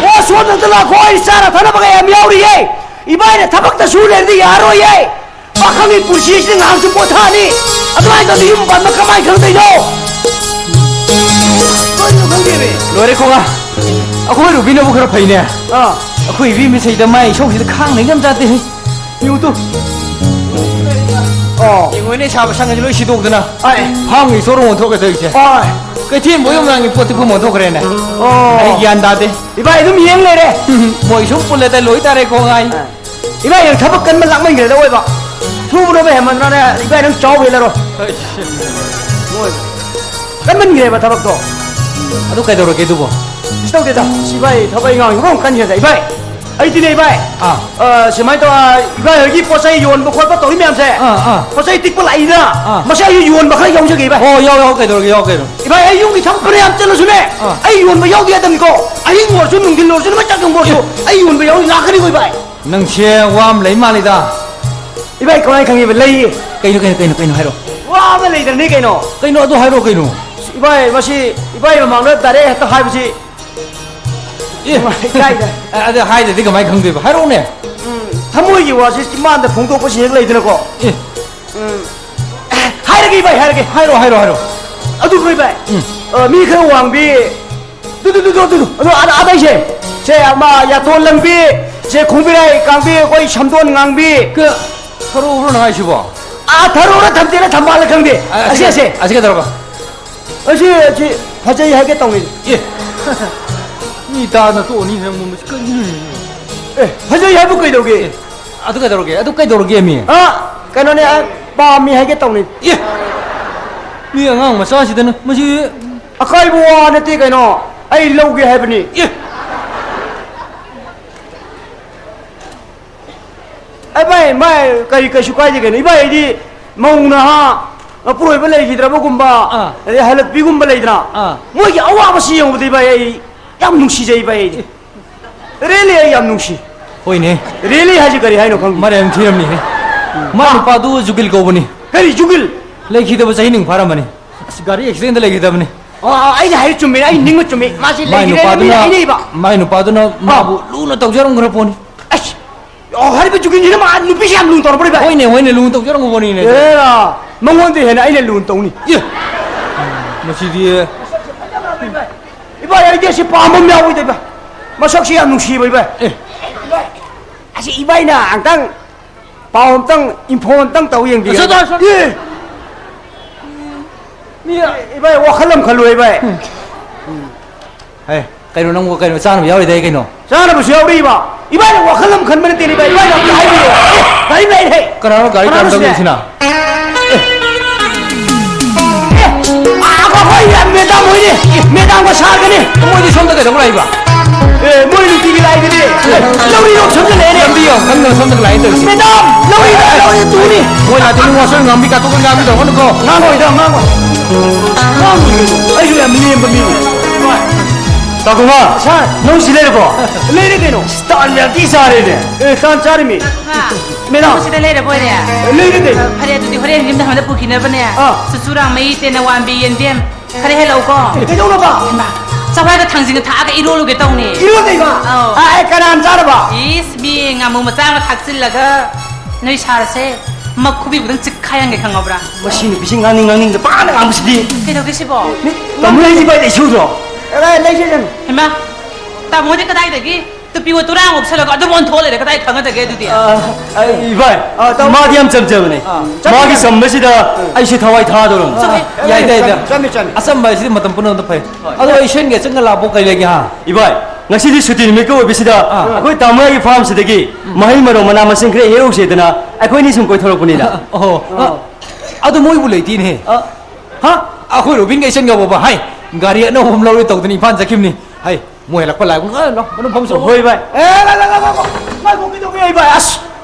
ꯑꯣ, ꯁꯣꯝꯗ ꯑꯝꯇ ꯂꯥꯛꯈꯣ, ꯑꯩ ꯆꯥꯅ ꯊꯛꯅꯕꯒ ꯌꯥꯝ ꯌꯥꯎꯔꯤꯌꯦ꯫ ꯏꯕꯥꯏꯅ ꯊꯕꯛꯇ ꯁꯨ ꯂꯩꯔꯗꯤ ꯌꯥꯔꯣꯏꯌꯦ꯫ ꯄꯥꯈꯪꯒꯤ ꯄꯨꯟꯁꯤꯁꯤꯗ ꯉꯥꯏꯍꯥꯛꯁꯨ ꯄꯣꯊꯥꯅꯤ꯫ ꯑꯗꯨꯃꯥꯏꯅ ꯇꯧꯗꯤ ꯌꯨꯝ ꯄꯥꯟꯕ ꯀꯃꯥꯏꯅ ꯈꯪꯗꯣꯏꯅꯣ? ꯀꯔꯤꯅꯣ ꯈꯪꯗꯦꯃꯤ꯫ ꯂꯣꯏꯔꯦ ꯈꯣꯡꯉꯥ꯫ ꯑꯩꯈꯣꯏ ꯔꯨꯕꯤꯅꯕꯨ ꯈꯔ ꯐꯩꯅꯦ꯫ ꯑꯥ꯫ ꯑꯩꯈꯣꯏ ꯏꯕꯦꯝꯃ ꯁꯩꯗ ꯃꯥꯏ ꯏꯁꯧꯁꯤꯗ ꯈꯥꯡꯅ ꯌꯥꯝ ꯆꯥꯗꯦ ꯍꯩ꯫ ꯌꯦꯡꯉꯨ ꯇꯨ꯫ ꯑꯣ꯫ ꯌꯦꯡꯉꯨꯅꯦ, ꯁꯥꯕ ꯁꯪꯒꯁꯦ ꯂꯣꯏ ꯁꯤꯗꯣꯛꯇꯅ꯫ ꯑꯥꯏ꯫ ꯐꯥꯝꯒꯤ ꯏꯁꯇꯣꯔ ꯑꯣꯟꯊꯣꯛꯀꯦ ꯇꯧꯔꯤꯁꯦ꯫ ꯑꯥꯏ꯫ ꯀꯩꯊꯦꯜ ꯐꯥꯎ ꯌꯧꯅꯉꯥꯏꯒꯤ ꯄꯣꯠꯇꯤ ꯄꯨꯝ ꯑꯣꯟꯊꯣꯛꯈ꯭ꯔꯦꯅꯦ꯫ ꯑꯣ꯫ ꯑꯩ ꯒ꯭ꯌꯥꯟ ꯇꯥꯗꯦ꯫ ꯏꯕꯥꯏ ꯑꯗꯨꯝ ꯌꯦꯡ ꯂꯩꯔꯦ꯫ ꯃꯣꯏ ꯁꯨꯝ ꯄꯨꯜꯂꯦꯗ ꯂꯣꯏ ꯇꯥꯔꯦ ꯈꯣꯡꯉꯥꯏ꯫ ꯑꯥ꯫ ꯏꯕꯥꯏ ꯅꯪ ꯊꯕꯛ ꯀꯟꯕ ꯂꯥꯛꯃꯟꯈ꯭ꯔꯦꯗ ꯑꯣꯏꯕ꯫ ꯁꯨꯕꯅꯣꯕ ꯍꯦꯟꯃꯟꯗ꯭ꯔꯅꯦ ꯏꯕꯥꯏ ꯅꯪ ꯆꯥꯎ ꯍꯦꯜꯂꯔꯣꯏ꯫ ꯑꯩꯁ꯫ ꯃꯣꯏ ꯀꯟꯃꯟꯈ꯭ꯔꯦꯕ ꯊꯕꯛꯇꯣ꯫ ꯑꯗꯨ ꯀꯩꯗꯧꯔꯒꯦ ꯑꯗꯨꯕꯣ? ꯀꯩꯁꯨ ꯇꯧꯗꯦꯗ꯫ ꯁꯤ ꯏꯕꯥꯏ ꯊꯕꯛ ꯏꯪꯈꯥꯡ ꯁꯨꯕ ꯑꯃ ꯀꯟꯈ꯭ꯔꯦꯗ ꯏꯕꯥꯏ꯫ ꯑꯩꯗꯤꯅꯦ, ꯏꯕꯥꯏ꯫ ꯑꯥ꯫ ꯑ, ꯁꯨꯃꯥꯏꯅ ꯇꯧ, ꯑ, ꯏꯕꯥꯏ ꯍꯣꯏꯒꯤ ꯄꯣꯠ ꯆꯩ ꯌꯣꯟꯕ ꯈꯣꯠꯄ ꯇꯧꯔꯤ ꯃꯌꯥꯝꯁꯦ꯫ ꯑꯥ, ꯑꯥ꯫ ꯄꯣꯠ ꯆꯩ ꯇꯤꯛꯄ ꯂꯥꯛꯏꯗ꯫ ꯑꯥ꯫ ꯃꯁꯤ ꯑꯩꯁꯨ ꯌꯣꯟꯕ ꯈꯔ ꯌꯥꯎꯖꯒꯦ, ꯏꯕꯥꯏ꯫ ꯑꯣ, ꯌꯥꯎ, ꯌꯥꯎ, ꯀꯩꯗꯧꯔꯒꯦ, ꯌꯥꯎ, ꯀꯩꯅꯣ꯫ ꯏꯕꯥꯏ, ꯑꯩ ꯌꯨꯝꯒꯤ ꯊꯕꯛ ꯐꯅꯌꯥꯝ ꯆꯠꯂꯁꯨꯅꯦ, ꯑꯥ꯫ ꯑꯩ ꯌꯣꯟꯕ ꯌꯥꯎꯗ ꯌꯥꯗꯕꯅꯤꯀꯣ꯫ ꯑꯍꯤꯡ ꯑꯣꯏꯔꯁꯨ, ꯅꯨꯡꯊꯤꯜ ꯑꯣꯏꯔꯁꯨ, ꯅꯨꯃꯤꯠ ꯆꯥꯛ ꯊꯣꯡꯕ ꯑꯣꯏꯔꯁꯨ, ꯑꯦ꯫ ꯑꯩ ꯌꯣꯟꯕ ꯌꯥꯎ ꯂꯥꯛꯀꯅꯤꯀꯣ, ꯏꯕꯥꯏ꯫ ꯅꯪꯁꯦ ꯋꯥ ꯑꯃ ꯂꯩ ꯃꯥꯜꯂꯤꯗ꯫ ꯏꯕꯥꯏ, ꯀꯃꯥꯏꯅ ꯈꯪꯉꯤꯕ? ꯂꯩꯌꯦ꯫ ꯀꯩꯅꯣ, ꯀꯩꯅꯣ, ꯀꯩꯅꯣ, ꯀꯩꯅꯣ ꯍꯥꯏꯔꯣ꯫ ꯋꯥ ꯑꯃ ꯂꯩꯗꯅꯤ ꯀꯩꯅꯣ꯫ ꯀꯩꯅꯣ, ꯑꯗꯨ ꯍꯥꯏꯔꯣ ꯀꯩꯅꯣ꯫ ꯏꯕꯥꯏ, ꯃꯁꯤ ꯏꯕꯥꯏ ꯃꯃꯥꯡꯗ direct ꯍꯦꯛꯇ ꯍꯥꯏꯕꯁꯤ ꯑꯦ꯫ ꯏꯀꯥꯏꯗ꯫ ꯑ-, ꯑꯗꯨ ꯍꯥꯏꯗ꯭ꯔꯗꯤ ꯀꯃꯥꯏꯅ ꯈꯪꯗꯣꯏꯕ? ꯍꯥꯏꯔꯛꯎꯅꯦ꯫ ꯎꯝ, ꯊꯃꯣꯏꯒꯤ ꯋꯥꯁꯤ ꯆꯤꯝꯕꯥꯟꯗ ꯐꯣꯡꯗꯣꯛꯄꯁꯤ ꯍꯦꯛ ꯂꯩꯗꯅꯀꯣ꯫ ꯑꯦ꯫ ꯎꯝ꯫ ꯍꯥꯏꯔꯒꯦ, ꯏꯕꯥꯏ, ꯍꯥꯏꯔꯒꯦ꯫ ꯍꯥꯏꯔꯣ, ꯍꯥꯏꯔꯣ, ꯍꯥꯏꯔꯣ꯫ ꯑꯗꯨꯕꯨ, ꯏꯕꯥꯏ, ꯎꯝ꯫ ꯑ, ꯃꯤ ꯈꯔ ꯋꯥꯡꯕꯤ, ꯗꯨ, ꯗꯨ, ꯗꯨ, ꯗꯨ, ꯗꯨ, ꯗꯨ, ꯑꯗꯣ, ꯑꯗ, ꯑꯗꯩꯁꯦ, ꯁꯦ, ꯑꯃ, ꯌꯥꯇꯣꯟ ꯂꯪꯕꯤ, ꯁꯦ, ꯈꯣꯡꯕꯤꯔꯥꯏ ꯀꯥꯡꯕꯤ, ꯑꯩꯈꯣꯏ ꯁꯝꯗꯣꯟ ꯉꯥꯡꯕꯤ꯫ ꯀ-, ꯊꯔꯣ ꯎꯕ꯭ꯔꯣ ꯅꯪ ꯍꯥꯏꯁꯤꯕꯣ? ꯑꯥ, ꯊꯔꯣꯔ ꯊꯝꯆꯦꯠꯂ ꯊꯝꯕꯥꯜꯂ ꯈꯪꯗꯦ꯫ ꯑ-, ꯑꯁꯤ, ꯑꯁꯤ, ꯑꯁꯤ꯫ ꯑꯁꯤ ꯀꯩꯗꯧꯔꯕ? ꯑꯁꯤ, ꯑꯁꯤ ꯐꯖꯩ ꯍꯥꯏꯒꯦ ꯇꯧꯅꯤ꯫ ꯑꯦ, ꯃꯤ ꯇꯥꯗꯅ ꯇꯣꯛꯑꯅꯤ ꯅꯪ ꯃꯁꯤ ꯀꯔꯤꯅꯣ? ꯑꯦ, ꯐꯖꯩ ꯍꯥꯏꯕꯨ ꯀꯩꯗꯧꯒꯦ? ꯑꯦ, ꯑꯗꯨ ꯀꯩꯗꯧꯔꯒꯦ? ꯑꯗꯨ ꯀꯩꯗꯧꯔꯒꯦ ꯃꯤ? ꯑ, ꯀꯩꯅꯣꯅꯦ, ꯑ, ꯄꯥꯝꯃꯤ ꯍꯥꯏꯒꯦ ꯇꯧꯅꯤ꯫ ꯑꯦ, ꯃꯤ ꯑꯉꯥꯡ ꯃꯆꯥꯁꯤꯗꯅ ꯃꯁꯤ ꯑꯀꯥꯏꯕ ꯋꯥ ꯅꯠꯇꯦ ꯀꯩꯅꯣ, ꯑꯩ ꯂꯧꯒꯦ ꯍꯥꯏꯕꯅꯤ꯫ ꯑꯦ! ꯑꯦ, ꯚꯥꯏ, ꯚꯥꯏ, ꯀꯔꯤ, ꯀꯩꯁꯨ ꯀꯥꯏꯗꯦ ꯀꯩꯅꯣ꯫ ꯏꯕꯥꯏ, ꯑꯩꯗꯤ ꯃꯧ ꯅꯍꯥ, ꯃꯄꯨꯔꯣꯏꯕ ꯂꯩꯈꯤꯗ꯭ꯔꯕꯒꯨꯝꯕ, ꯑꯥ꯫ ꯑꯗꯩ ꯍꯜꯂꯛꯄꯤꯒꯨꯝꯕ ꯂꯩꯗꯅ, ꯑꯥ꯫ ꯃꯣꯏꯒꯤ ꯑꯋꯥꯕꯁꯤ ꯌꯦꯡꯕꯗ, ꯏꯕꯥꯏ, ꯑꯩ ꯌꯥꯝ ꯅꯨꯡꯁꯤꯖꯩ, ꯏꯕꯥꯏ, ꯑꯩꯗꯤ꯫ Really, ꯑꯩ ꯌꯥꯝ ꯅꯨꯡꯁꯤ꯫ ꯍꯣꯏꯅꯦ꯫ Really ꯍꯥꯏꯁꯤ ꯀꯔꯤ ꯍꯥꯏꯅꯣ ꯈꯪꯗꯦ꯫ ꯃꯔꯩ ꯌꯥꯝ ꯊꯤꯔꯝꯅꯤꯍꯦ꯫ ꯃꯥꯏ ꯑꯥ꯫ ꯅꯨꯄꯥꯗꯨ ꯖꯨꯒꯤꯜ ꯀꯧꯕꯅꯤ꯫ ꯀꯔꯤ ꯖꯨꯒꯤꯜ? ꯂꯩꯈꯤꯗꯕ ꯆꯍꯤ ꯅꯤꯡ ꯐꯥꯔꯝꯃꯅꯤ꯫ ꯑꯁ, ꯒꯥꯔꯤ accidentꯗ ꯂꯩꯈꯤꯗꯕꯅꯤ꯫ ꯑꯣ, ꯑꯣ, ꯑꯩꯅ ꯍꯥꯏꯔꯤ ꯆꯨꯝꯃꯤꯅꯦ, ꯑꯩ ꯅꯤꯡꯕ ꯆꯨꯝꯃꯤ꯫ ꯃꯥꯁꯤ ꯃꯥꯏ ꯂꯩꯈꯤꯗ꯭ꯔꯦꯅ ꯃꯤꯅ ꯅꯨꯄꯥꯗꯨꯅ, ꯍꯥꯏꯅꯩꯕ꯫ ꯃꯥꯏ ꯅꯨꯄꯥꯗꯨꯅ ꯑꯥ꯫ ꯃꯥꯕꯨ ꯂꯨꯅ ꯇꯧꯖꯔꯝꯈ꯭ꯔ ꯄꯣꯠꯅꯤ꯫ ꯑꯁ, ꯑꯣ, ꯍꯥꯏꯔꯤꯕ ꯖꯨꯒꯤꯜꯁꯤꯅ ꯃꯥ ꯅꯨꯄꯤꯁꯤ ꯌꯥꯝ ꯂꯨꯅ ꯇꯧꯔꯛꯄ꯭ꯔꯣ, ꯏꯕꯥꯏ? ꯍꯣꯏꯅꯦ, ꯍꯣꯏꯅꯦ, ꯂꯨꯅ ꯇꯧꯖꯔꯝꯈ꯭ꯔ ꯄꯣꯠꯅꯤꯅꯦ꯫ ꯑꯦꯔꯥ, ꯃꯉꯣꯟꯗ ꯍꯦꯟꯅ ꯑꯩꯅ ꯂꯨꯅ ꯇꯧꯅꯤ꯫ ꯑꯦ, ꯃꯁꯤꯗꯤ꯫ ꯏꯕꯥꯏ, ꯑꯩꯗꯤ ꯑꯁꯤ ꯄꯥꯝꯕ ꯑꯃ ꯌꯥꯎꯏꯗ, ꯏꯕꯥꯏ꯫ ꯃꯁꯛꯁꯤ ꯌꯥꯝ ꯅꯨꯡꯁꯤꯕ, ꯏꯕꯥꯏ꯫ ꯑꯦ꯫ ꯑꯁꯤ ꯏꯕꯥꯏꯅ ꯑꯝꯇꯪ ꯄꯥꯎ ꯑꯝꯇꯪ, ꯏꯟꯐꯣ ꯑꯝꯇꯪ ꯇꯧ ꯌꯦꯡꯕꯤꯌꯨ꯫ ꯑꯁ, ꯑꯁ, ꯑꯁ꯫ ꯑꯦ꯫ ꯃꯤ ꯏꯕꯥꯏ, ꯋꯥꯈꯜ ꯑꯃ ꯈꯜꯂꯨ, ꯏꯕꯥꯏ꯫ ꯎꯝ꯫ ꯍꯦ, ꯀꯩꯅꯣ ꯅꯪꯕꯨ ꯀꯩꯅꯣ ꯆꯥꯅꯕ ꯌꯥꯎꯔꯤꯗꯥꯏ ꯀꯩꯅꯣ? ꯆꯥꯅꯕꯁꯨ ꯌꯥꯎꯔꯤꯕ꯫ ꯏꯕꯥꯏꯅ ꯋꯥꯈꯜ ꯑꯃ ꯈꯟꯕ ꯅꯠꯇꯦꯅꯦ, ꯏꯕꯥꯏ꯫ ꯏꯕꯥꯏꯅ ꯑꯝꯇ ꯍꯥꯏꯕꯤꯌꯨ꯫ ꯑꯦ, ꯀꯔꯤ ꯂꯩꯔꯦ? ꯀꯅꯥꯅꯣ ꯒꯥꯔꯤ ꯀꯅꯥꯅꯣ ꯇꯥꯟꯅꯕ ꯁꯤꯅꯦ? ꯂꯩꯔꯤꯁꯤꯅ? ꯑꯦ, ꯑꯥ, ꯑꯩꯈꯣꯏ ꯃꯦꯗꯥꯝ ꯍꯣꯏꯅꯦ꯫ ꯃꯦꯗꯥꯝꯒ ꯁꯥꯔꯒꯅꯤ꯫ ꯃꯣꯏꯗꯤ ꯁꯣꯝꯗ ꯀꯩꯗꯧꯕ ꯂꯥꯛꯏꯕ? ꯑꯦ, ꯃꯣꯏ ꯅꯨꯄꯤꯒꯤ ꯂꯥꯏꯗꯨꯗꯤ꯫ ꯑꯦ, ꯂꯧꯔꯤ ꯂꯣꯛ ꯁꯝꯖꯜꯂꯛꯑꯦꯅꯦ꯫ ꯂꯝꯕꯤꯌꯣ, ꯈꯪꯗꯅ ꯁꯣꯝꯗ ꯂꯥꯏ ꯇꯧꯔꯤꯁꯦ꯫ ꯃꯦꯗꯥꯝ, ꯂꯧꯔꯤ, ꯂꯧꯔꯤ ꯇꯨꯅꯤ꯫ ꯃꯣꯏ ꯂꯥꯛꯇꯣꯏꯅꯤ, ꯋꯥꯁꯔꯨꯝ ꯉꯥꯡꯕꯤ ꯀꯥꯇꯣꯛꯀ ꯉꯥꯡꯕꯤ ꯇꯧꯒꯅꯨꯀꯣ꯫ ꯉꯥꯡꯉꯣꯏꯗ, ꯉꯥꯡꯉꯣꯏ꯫ ꯉꯥꯡꯉꯣꯏ ꯀꯩꯅꯣ? ꯑꯩꯁꯨ ꯌꯥꯝ ꯂꯦꯝꯕ ꯃꯤꯅꯤ꯫ ꯇꯥꯀꯨꯃꯥ, ꯁꯥꯔ꯫ ꯅꯪ ꯁꯤ ꯂꯩꯔꯕꯣ? ꯂꯩꯔꯦ ꯀꯩꯅꯣ꯫ ꯇꯥꯟ ꯌꯥꯝ ꯊꯤ ꯆꯥꯔꯦꯅꯦ꯫ ꯑꯦ, ꯇꯥꯟ ꯆꯥꯔꯤꯃꯤ꯫ ꯉꯥ꯫ ꯃꯦꯗꯥꯝ꯫ ꯅꯪ ꯁꯤꯗ ꯂꯩꯔꯕꯣꯏꯔꯦ? ꯑꯦ, ꯂꯩꯔꯦ ꯀꯩꯅꯣ꯫ ꯐꯔꯦ, ꯑꯗꯨꯗꯤ ꯍꯣꯔꯦꯟ ꯌꯨꯝꯗ ꯍꯟꯕꯗ ꯄꯨꯈꯤꯅꯕꯅꯦ꯫ ꯑꯥ꯫ ꯆꯨꯆꯨꯔꯥꯡ ꯃꯍꯤ, ꯇꯦꯅꯋꯥꯝꯕꯤ, ꯌꯦꯟꯗꯦꯝ ꯈꯔ ꯍꯦꯛꯂꯛꯎꯀꯣ꯫ ꯑꯦ, ꯀꯩꯗꯧꯅꯕ? ꯍꯩꯃꯥ, ꯆꯋꯥꯏꯒ ꯊꯥꯡꯖꯤꯡꯒ ꯊꯥꯛꯑꯒ ꯏꯔꯣꯜꯂꯨꯒꯦ ꯇꯧꯅꯤ꯫ ꯏꯔꯣꯜꯗꯣꯏꯕ? ꯑꯧ꯫ ꯑꯥ, ꯑꯦ, ꯀꯅꯥꯅ ꯆꯥꯔꯕ? ꯏꯁ, ꯃꯤ ꯉꯥꯃꯨ ꯃꯆꯥ ꯑꯃ ꯊꯥꯛꯆꯤꯜꯂꯒ ꯅꯣꯏ ꯁꯥꯔꯁꯦ ꯃꯈꯨꯕꯤꯕꯨꯗꯪ ꯆꯤꯛꯈꯥꯏꯍꯟꯒꯦ ꯈꯪꯉꯕ꯭ꯔꯥ? ꯃꯁꯤ ꯅꯨꯄꯤꯁꯤ ꯉꯥꯡꯅꯤꯡ ꯉꯥꯡꯅꯤꯡꯗ ꯄꯥꯅ ꯉꯥꯡꯕꯁꯤꯗꯤ꯫ ꯀꯩꯗꯧꯒꯦ ꯁꯤꯕꯣ? ꯃꯤ ꯇꯝꯃꯨ ꯂꯩꯁꯤ ꯚꯥꯏ ꯂꯩꯁꯨꯗ꯭ꯔꯣ? ꯑꯦ, ꯂꯩꯁꯦ, ꯂꯩꯁꯦ꯫ ꯍꯩꯃꯥ, ꯇꯥꯃꯣꯗꯤ ꯀꯗꯥꯏꯗꯒꯤ? ꯇꯨꯄꯤꯒ ꯇꯨꯔꯥꯡ ꯑꯣꯛꯁꯜꯂꯒ ꯑꯗꯨꯝ ꯑꯣꯟꯊꯣꯛ ꯂꯩꯔꯦ, ꯀꯗꯥꯏ ꯈꯪꯒꯗꯒꯦ ꯑꯗꯨꯗꯤ? ꯑ, ꯑ, ꯏꯕꯥꯏ, ꯑ, ꯇꯥꯃꯣ꯫ ꯃꯥꯗꯤ ꯌꯥꯝ ꯆꯝꯖꯕꯅꯦ꯫ ꯑ, ꯆꯝꯃꯤ, ꯃꯥꯒꯤ ꯆꯝꯃꯤ꯫ ꯆꯝꯕꯁꯤꯗ ꯑꯩꯁꯨ ꯊꯋꯥꯏ ꯊꯥꯗꯧꯔꯕꯅꯤ꯫ ꯆꯨꯝꯃꯤ꯫ ꯌꯥꯏꯗ, ꯌꯥꯏꯗ꯫ ꯆꯝꯃꯤ, ꯆꯝꯃꯤ, ꯆꯝꯃꯤ꯫ ꯑꯆꯝꯕ ꯍꯥꯏꯁꯤꯗꯤ ꯃꯇꯝ ꯄꯨꯝꯅꯃꯛꯇ ꯐꯩ꯫ ꯍꯣꯏ꯫ ꯑꯗꯣ ꯑꯩ ꯁꯦꯟꯒꯦ ꯆꯪꯒ ꯂꯥꯛꯄ ꯀꯩ ꯂꯩꯒꯦ, ꯍꯥ? ꯏꯕꯥꯏ, ꯉꯁꯤꯗꯤ ꯁꯨꯇꯤ ꯅꯨꯃꯤꯠꯀ ꯑꯣꯏꯕꯁꯤꯗ ꯑ꯫ ꯑꯩꯈꯣꯏ ꯇꯥꯃꯣꯒꯤ ꯐꯥꯔꯝꯁꯤꯗꯒꯤ ꯎꯝ꯫ ꯃꯍꯩ ꯃꯔꯣꯡ ꯃꯅꯥ ꯃꯁꯤꯡ ꯈꯔ ꯍꯦꯛꯎꯁꯦꯗꯅ ꯑꯩꯈꯣꯏꯅꯤ ꯁꯨꯝ ꯀꯣꯏꯊꯣꯔꯛꯄꯅꯤꯗ꯫ ꯑꯣꯍꯣ꯫ ꯑ, ꯑꯗꯨ ꯃꯣꯏꯕꯨ ꯂꯩꯇꯦꯅꯦꯍꯦ꯫ ꯑ꯫ ꯍꯥ? ꯑꯩꯈꯣꯏ ꯔꯣꯕꯤꯟꯒ ꯏꯆꯟꯒ ꯕꯣꯕꯥ, ꯍꯥꯏ, ꯒꯥꯔꯤ ꯑꯅꯧꯕ ꯑꯃ ꯂꯧꯔꯦ ꯇꯧꯗꯅ ꯏꯝꯐꯥꯜ ꯆꯠꯈꯤꯕꯅꯤ꯫ ꯍꯥꯏ, ꯃꯣꯏ ꯍꯜꯂꯛꯄ ꯂꯥꯛꯑꯦ꯫ ꯉꯥꯏ, ꯂꯥꯎ, ꯃꯅꯨꯡ ꯐꯝ ꯆꯪꯉꯣ꯫ ꯍꯣꯏ, ꯚꯥꯏ꯫ ꯑꯦ, ꯂꯥ, ꯂꯥ, ꯂꯥ, ꯂꯥ, ꯂꯥ꯫ ꯉꯥꯏꯈꯣ, ꯀꯩꯗꯧꯕ ꯌꯥꯏ, ꯚꯥꯏ? ꯑꯁ!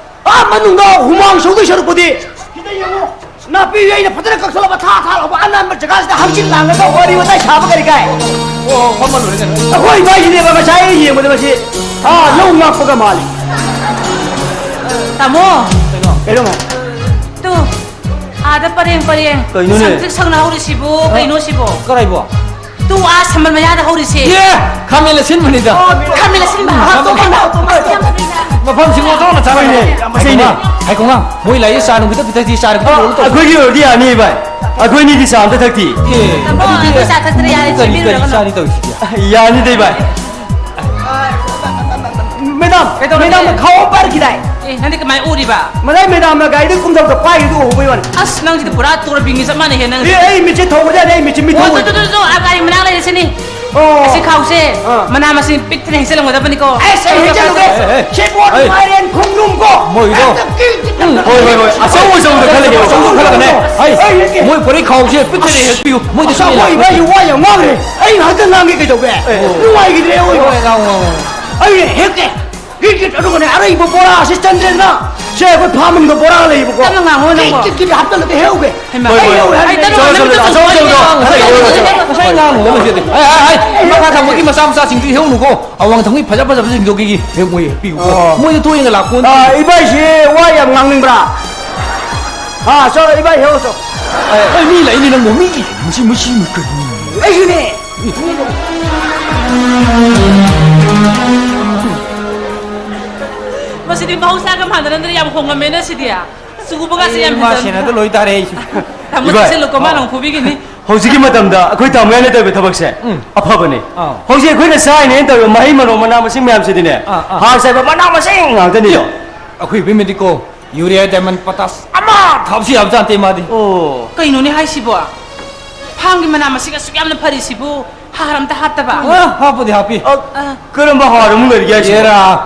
ꯑꯥ ꯃꯅꯨꯡꯗ ꯍꯨꯃꯥꯡ ꯁꯧꯗꯣꯏ ꯁꯔꯨꯛꯄꯨꯗꯤ ꯁꯤꯗ ꯌꯦꯡꯉꯣ꯫ ꯅꯥꯄꯤ ꯑꯩꯅ ꯐꯖꯅ ꯀꯛꯊꯠꯂꯕ ꯊꯥ ꯊꯥ ꯂꯥꯎꯕ ꯑꯅꯥꯟꯕ ꯖꯒꯥꯁꯤꯗ ꯍꯪꯆꯤꯠ ꯂꯥꯡꯉꯒ ꯋꯥꯔꯤ ꯋꯥꯇꯥꯏ ꯁꯥꯕ ꯀꯔꯤ ꯀꯥꯏ? ꯑꯣ, ꯐꯝꯃ ꯂꯣꯏꯔꯦ ꯀꯩꯅꯣ꯫ ꯑꯩꯈꯣꯏ ꯏꯕꯥꯏꯁꯤꯅꯦꯕ ꯉꯁꯥꯏ ꯑꯩꯅ ꯌꯦꯡꯕꯗ ꯃꯁꯤ, ꯑꯥ, ꯂꯧ ꯉꯥꯛꯄꯒ ꯃꯥꯜꯂꯤ꯫ ꯇꯥꯃꯣ! ꯀꯩꯅꯣ? ꯇꯨ, ꯑꯥꯗ ꯄꯔꯦꯡ ꯄꯔꯦꯡ ꯀꯩꯅꯣꯅꯦ? ꯁꯪꯇ꯭ꯔꯤꯛ ꯁꯪꯅ ꯍꯧꯔꯤꯁꯤꯕꯨ ꯑ? ꯀꯩꯅꯣ ꯁꯤꯕꯣ? ꯀꯔꯥꯏꯕꯣ? ꯇꯨ, ꯑꯥ ꯁꯝꯕꯜ ꯃꯌꯥꯗ ꯍꯧꯔꯤꯁꯦ꯫ ꯑꯦ! ꯈꯥꯃꯦꯟ ꯑꯁꯤꯟꯕꯅꯤꯗ꯫ ꯈꯥꯃꯦꯟ ꯑꯁꯤꯟꯕ? ꯃꯐꯝ ꯇꯣꯉꯥꯟꯅ, ꯇꯣꯉꯥꯟꯅ꯫ ꯌꯥꯝ ꯐꯖꯩꯅ꯫ ꯃꯐꯝꯁꯤ ꯉꯧꯊꯣꯛꯅ ꯆꯥꯕꯩꯅꯦ꯫ ꯌꯥꯝ ꯐꯖꯩꯅꯦ꯫ ꯍꯩꯃꯥ, ꯍꯩꯀꯣꯉꯥ, ꯃꯣꯏ ꯂꯥꯛꯏ, ꯆꯥ ꯅꯨꯡ ꯈꯤꯇ ꯄꯤꯊꯛꯁꯤ, ꯆꯥ ꯈꯤꯇ ꯑ, ꯂꯣꯜꯂꯨ ꯇꯧ꯫ ꯑꯩꯈꯣꯏꯒꯤ ꯑꯣꯏꯔꯗꯤ ꯌꯥꯅꯤ, ꯚꯥꯏ꯫ ꯑꯩꯈꯣꯏꯅꯤꯗꯤ ꯆꯥ ꯑꯝꯇ ꯊꯛꯇꯤ꯫ ꯑꯦ, ꯇꯥꯃꯣ, ꯑꯗꯨꯗꯤ ꯑꯩꯈꯣꯏ ꯆꯥ ꯊꯛꯇ꯭ꯔꯦ, ꯌꯥꯔꯦ, ꯀꯔꯤ, ꯀꯔꯤ ꯆꯦꯟꯕꯤꯔꯨꯔꯣ꯫ ꯆꯥꯅꯤ ꯇꯧꯔꯤꯁꯤꯗꯤ? ꯌꯥꯅꯤꯗ, ꯚꯥꯏ꯫ ꯃꯦꯗꯥꯝ, ꯀꯩꯗꯧꯔꯒꯦ? ꯃꯦꯗꯥꯝꯅ ꯈꯥꯎ ꯑꯃ ꯄꯥꯏꯔꯛꯈꯤꯗꯥꯏ? ꯑꯦ, ꯅꯪꯗꯤ ꯀꯃꯥꯏꯅ ꯎꯔꯤꯕ? ꯃꯗꯥꯏ ꯃꯦꯗꯥꯝꯅ ꯒꯥꯔꯤꯗ ꯀꯨꯝꯊꯕꯗ ꯄꯥꯏꯈꯤꯕꯗꯨ ꯎꯍꯧꯕꯩ ꯋꯥꯅꯤ꯫ ꯑꯁ, ꯅꯪꯁꯤꯗꯤ ꯄꯨꯔꯥ ꯇꯣꯔꯕꯤꯟꯒ ꯆꯞ ꯃꯥꯟꯅꯩꯍꯦ, ꯅꯪ꯫ ꯑꯦ, ꯑꯩ ꯃꯤꯠꯁꯦ ꯊꯧꯕꯗꯤ ꯌꯥꯗꯦ, ꯑꯩ ꯃꯤꯠꯁꯦ ꯃꯤꯠ ꯑꯣ, ꯊꯧꯕ꯫ ꯇꯨ, ꯇꯨ, ꯇꯨ, ꯇꯨ, ꯑꯥ, ꯒꯥꯔꯤ ꯃꯅꯥꯛ ꯂꯩꯔꯤꯁꯤꯅꯤ꯫ ꯑꯣ꯫ ꯑꯁꯤ ꯈꯥꯎꯁꯦ ꯑꯥ꯫ ꯃꯅꯥ ꯃꯁꯤꯡ ꯄꯤꯛ ꯊꯟꯅ ꯍꯦꯛꯆꯜꯂꯝꯒꯗꯕꯅꯤꯀꯣ꯫ ꯑꯦꯁ, ꯑꯩ ꯍꯦꯛꯆꯜꯂꯨꯒꯦ꯫ ꯑꯦ, ꯑꯦ, ꯑꯦ꯫ ꯁꯦꯕꯣꯠ, ꯑꯩ ꯃꯥꯏꯔꯦꯟ, ꯈꯣꯡꯗ꯭ꯔꯨꯝ ꯀꯣ꯫ ꯃꯣꯏꯗꯣ꯫ ꯍꯦꯛꯇ ꯀꯤꯜ ꯀꯤꯜ ꯎꯝ, ꯍꯣꯏ, ꯍꯣꯏ, ꯍꯣꯏ꯫ ꯑꯆꯧ ꯑꯆꯧꯕꯗ ꯈꯜꯂꯒꯦ, ꯑꯆꯧꯕ ꯈꯜꯂꯒꯅꯦ꯫ ꯑꯩ, ꯑꯩ ꯍꯦꯛꯀꯦ꯫ ꯃꯣꯏ ꯄꯣꯔꯩ ꯈꯥꯎꯁꯦ ꯄꯤꯛ ꯊꯟꯅ ꯍꯦꯛꯄꯤꯌꯨ꯫ ꯃꯣꯏꯗ ꯑꯁ, ꯑꯩꯈꯣꯏ ꯏꯕꯥꯏꯁꯤ ꯋꯥ ꯌꯥꯝ ꯉꯥꯡꯈ꯭ꯔꯦ꯫ ꯑꯩ ꯉꯥꯏꯍꯥꯛꯇ ꯉꯥꯡꯒꯦ ꯀꯩꯗꯧꯒꯦ? ꯅꯨꯡꯉꯥꯏꯈꯤꯗ꯭ꯔꯦ ꯑꯩꯈꯣꯏ꯫ ꯍꯣꯏ, ꯉꯥꯡꯉꯣ, ꯉꯥꯡꯉꯣ꯫ ꯑꯩ ꯍꯦꯛꯀꯦ꯫ ꯒꯤꯠ ꯒꯤꯠ, ꯑꯗꯨꯒꯅꯦ ꯑꯔꯩꯕ ꯕꯣꯔꯥꯁꯦ ꯆꯟꯗ꯭ꯔꯦꯗꯅ꯫ ꯁꯦ, ꯑꯩꯈꯣꯏ ꯐꯥꯔꯝꯗ ꯕꯣꯔꯥ ꯂꯩꯌꯦꯕꯀꯣ꯫ ꯇꯞꯅ ꯉꯥꯡꯉꯣ ꯅꯪꯕꯣ꯫ ꯒꯤꯠ ꯒꯤꯠ ꯒꯤꯠ ꯍꯥꯞꯆꯜꯂꯒ ꯍꯦꯛꯎꯒꯦ꯫ ꯍꯩꯃꯥ꯫ ꯑꯩ ꯍꯣꯏ, ꯍꯦꯛꯎꯒꯦ ꯍꯣꯏ꯫ ꯍꯥꯏꯕꯅꯤ꯫ ꯑꯩ ꯇꯞꯅ ꯆꯠꯂꯣ, ꯆꯠꯂꯣ, ꯉꯥꯡꯉꯣ ꯑꯆꯧ, ꯑꯆꯧ, ꯑꯆꯧ꯫ ꯅꯪꯕꯣ꯫ ꯍꯥꯏꯌꯣ, ꯍꯥꯏꯌꯣ, ꯍꯥꯏꯌꯣ꯫ ꯉꯁꯥꯏ ꯉꯥꯡꯉꯨꯕ ꯃꯈꯩꯗꯤ꯫ ꯍꯥꯏ, ꯍꯥꯏ, ꯍꯥꯏ꯫ ꯃꯈꯥ ꯊꯪꯕꯒꯤ ꯃꯆꯥ ꯃꯆꯥꯁꯤꯡꯗꯨꯗꯤ ꯍꯦꯛꯎꯅꯨꯀꯣ꯫ ꯑꯋꯥꯡ ꯊꯪꯕꯒꯤ ꯐꯖ ꯐꯖꯕꯁꯤꯡꯗꯣ ꯀꯩꯒꯤ ꯍꯦꯛ ꯃꯣꯏ ꯍꯦꯛꯄꯤꯌꯨꯀꯣ꯫ ꯑꯣ꯫ ꯃꯣꯏꯗ ꯇꯣꯏꯅ ꯂꯥꯛꯄ ꯑꯣꯟ- ꯑꯥ, ꯏꯕꯥꯏꯁꯤ ꯋꯥ ꯌꯥꯝ ꯉꯥꯡꯅꯤꯡꯕ꯭ꯔꯥ? ꯑꯥ, ꯆꯠꯂꯣ, ꯏꯕꯥꯏ ꯍꯦꯛꯎꯆꯣ꯫ ꯑꯩ ꯃꯤ ꯂꯩꯅꯤ ꯅꯪꯕꯨ, ꯃꯤ꯫ ꯃꯁꯤ, ꯃꯁꯤ ꯃꯤ ꯀꯔꯤ? ꯑꯩꯁꯨꯅꯦ꯫ ꯃꯁꯤꯗꯤ ꯃꯍꯧꯁꯥꯒ ꯃꯥꯟꯅꯔꯝꯗ꯭ꯔꯦ, ꯌꯥꯝ ꯍꯣꯡꯉꯝꯃꯦꯅ ꯁꯤꯗꯤ꯫ ꯆꯨꯕꯒꯁꯦ ꯌꯥꯝ ꯑꯩ ꯃꯥ ꯍꯦꯟꯖꯟ- ꯁꯦꯟꯅꯗ ꯂꯣꯏ ꯇꯥꯔꯦ ꯑꯩꯁꯨ꯫ ꯇꯥꯃꯣ ꯏꯕꯥꯏ꯫ ꯆꯦꯛꯁꯤꯜꯂꯨꯀꯣ, ꯃꯥꯅ ꯑꯃꯨꯛ ꯐꯨꯕꯤꯒꯤꯅꯤ꯫ ꯍꯧꯖꯤꯛꯀꯤ ꯃꯇꯝꯗ ꯑꯩꯈꯣꯏ ꯇꯥꯃꯣ ꯌꯥꯏꯅ ꯇꯧꯕ ꯊꯕꯛꯁꯦ ꯑꯐꯕꯅꯦ꯫ ꯑꯥ꯫ ꯍꯧꯖꯤꯛ ꯑꯩꯈꯣꯏꯅ ꯆꯥꯔꯤꯅꯦꯅ ꯇꯧꯔꯤꯕ ꯃꯍꯩ ꯃꯔꯣꯡ ꯃꯅꯥ ꯃꯁꯤꯡ ꯃꯌꯥꯝꯁꯤꯗꯤꯅꯦ, ꯑꯥ, ꯑꯥ꯫ ꯍꯥꯔ ꯆꯥꯏꯕ ꯃꯅꯥ ꯃꯁꯤꯡ ꯉꯥꯛꯇꯅꯤꯗꯣ꯫ ꯑꯩꯈꯣꯏ ꯏꯕꯦꯝꯃꯗꯤꯀꯣ, ꯌꯨꯔꯤꯌꯥ, ꯗꯥꯏꯃꯟ, ꯄꯣꯇꯥꯁ ꯑꯃ ꯊꯥꯕꯁꯨ ꯌꯥꯕꯖꯥꯠ ꯅꯠꯇꯦ ꯃꯥꯗꯤ꯫ ꯑꯣ꯫ ꯀꯩꯅꯣꯅꯦ ꯍꯥꯏꯁꯤꯕꯣ? ꯐꯥꯝꯒꯤ ꯃꯅꯥ ꯃꯁꯤꯡ ꯑꯁꯨꯛ ꯌꯥꯝꯅ ꯐꯔꯤꯁꯤꯕꯨ ꯍꯥꯔ ꯑꯝꯇ ꯍꯥꯞꯇꯕ? ꯑ, ꯍꯥꯞꯄꯨꯗꯤ ꯍꯥꯞꯄꯤ꯫ ꯑ, ꯑ꯫ ꯀꯔꯝꯕ ꯍꯥꯔ ꯑꯃꯨꯛ ꯂꯩꯔꯤꯒꯦ ꯍꯥꯏꯁꯤꯕꯣ? ꯑꯦꯔꯥ,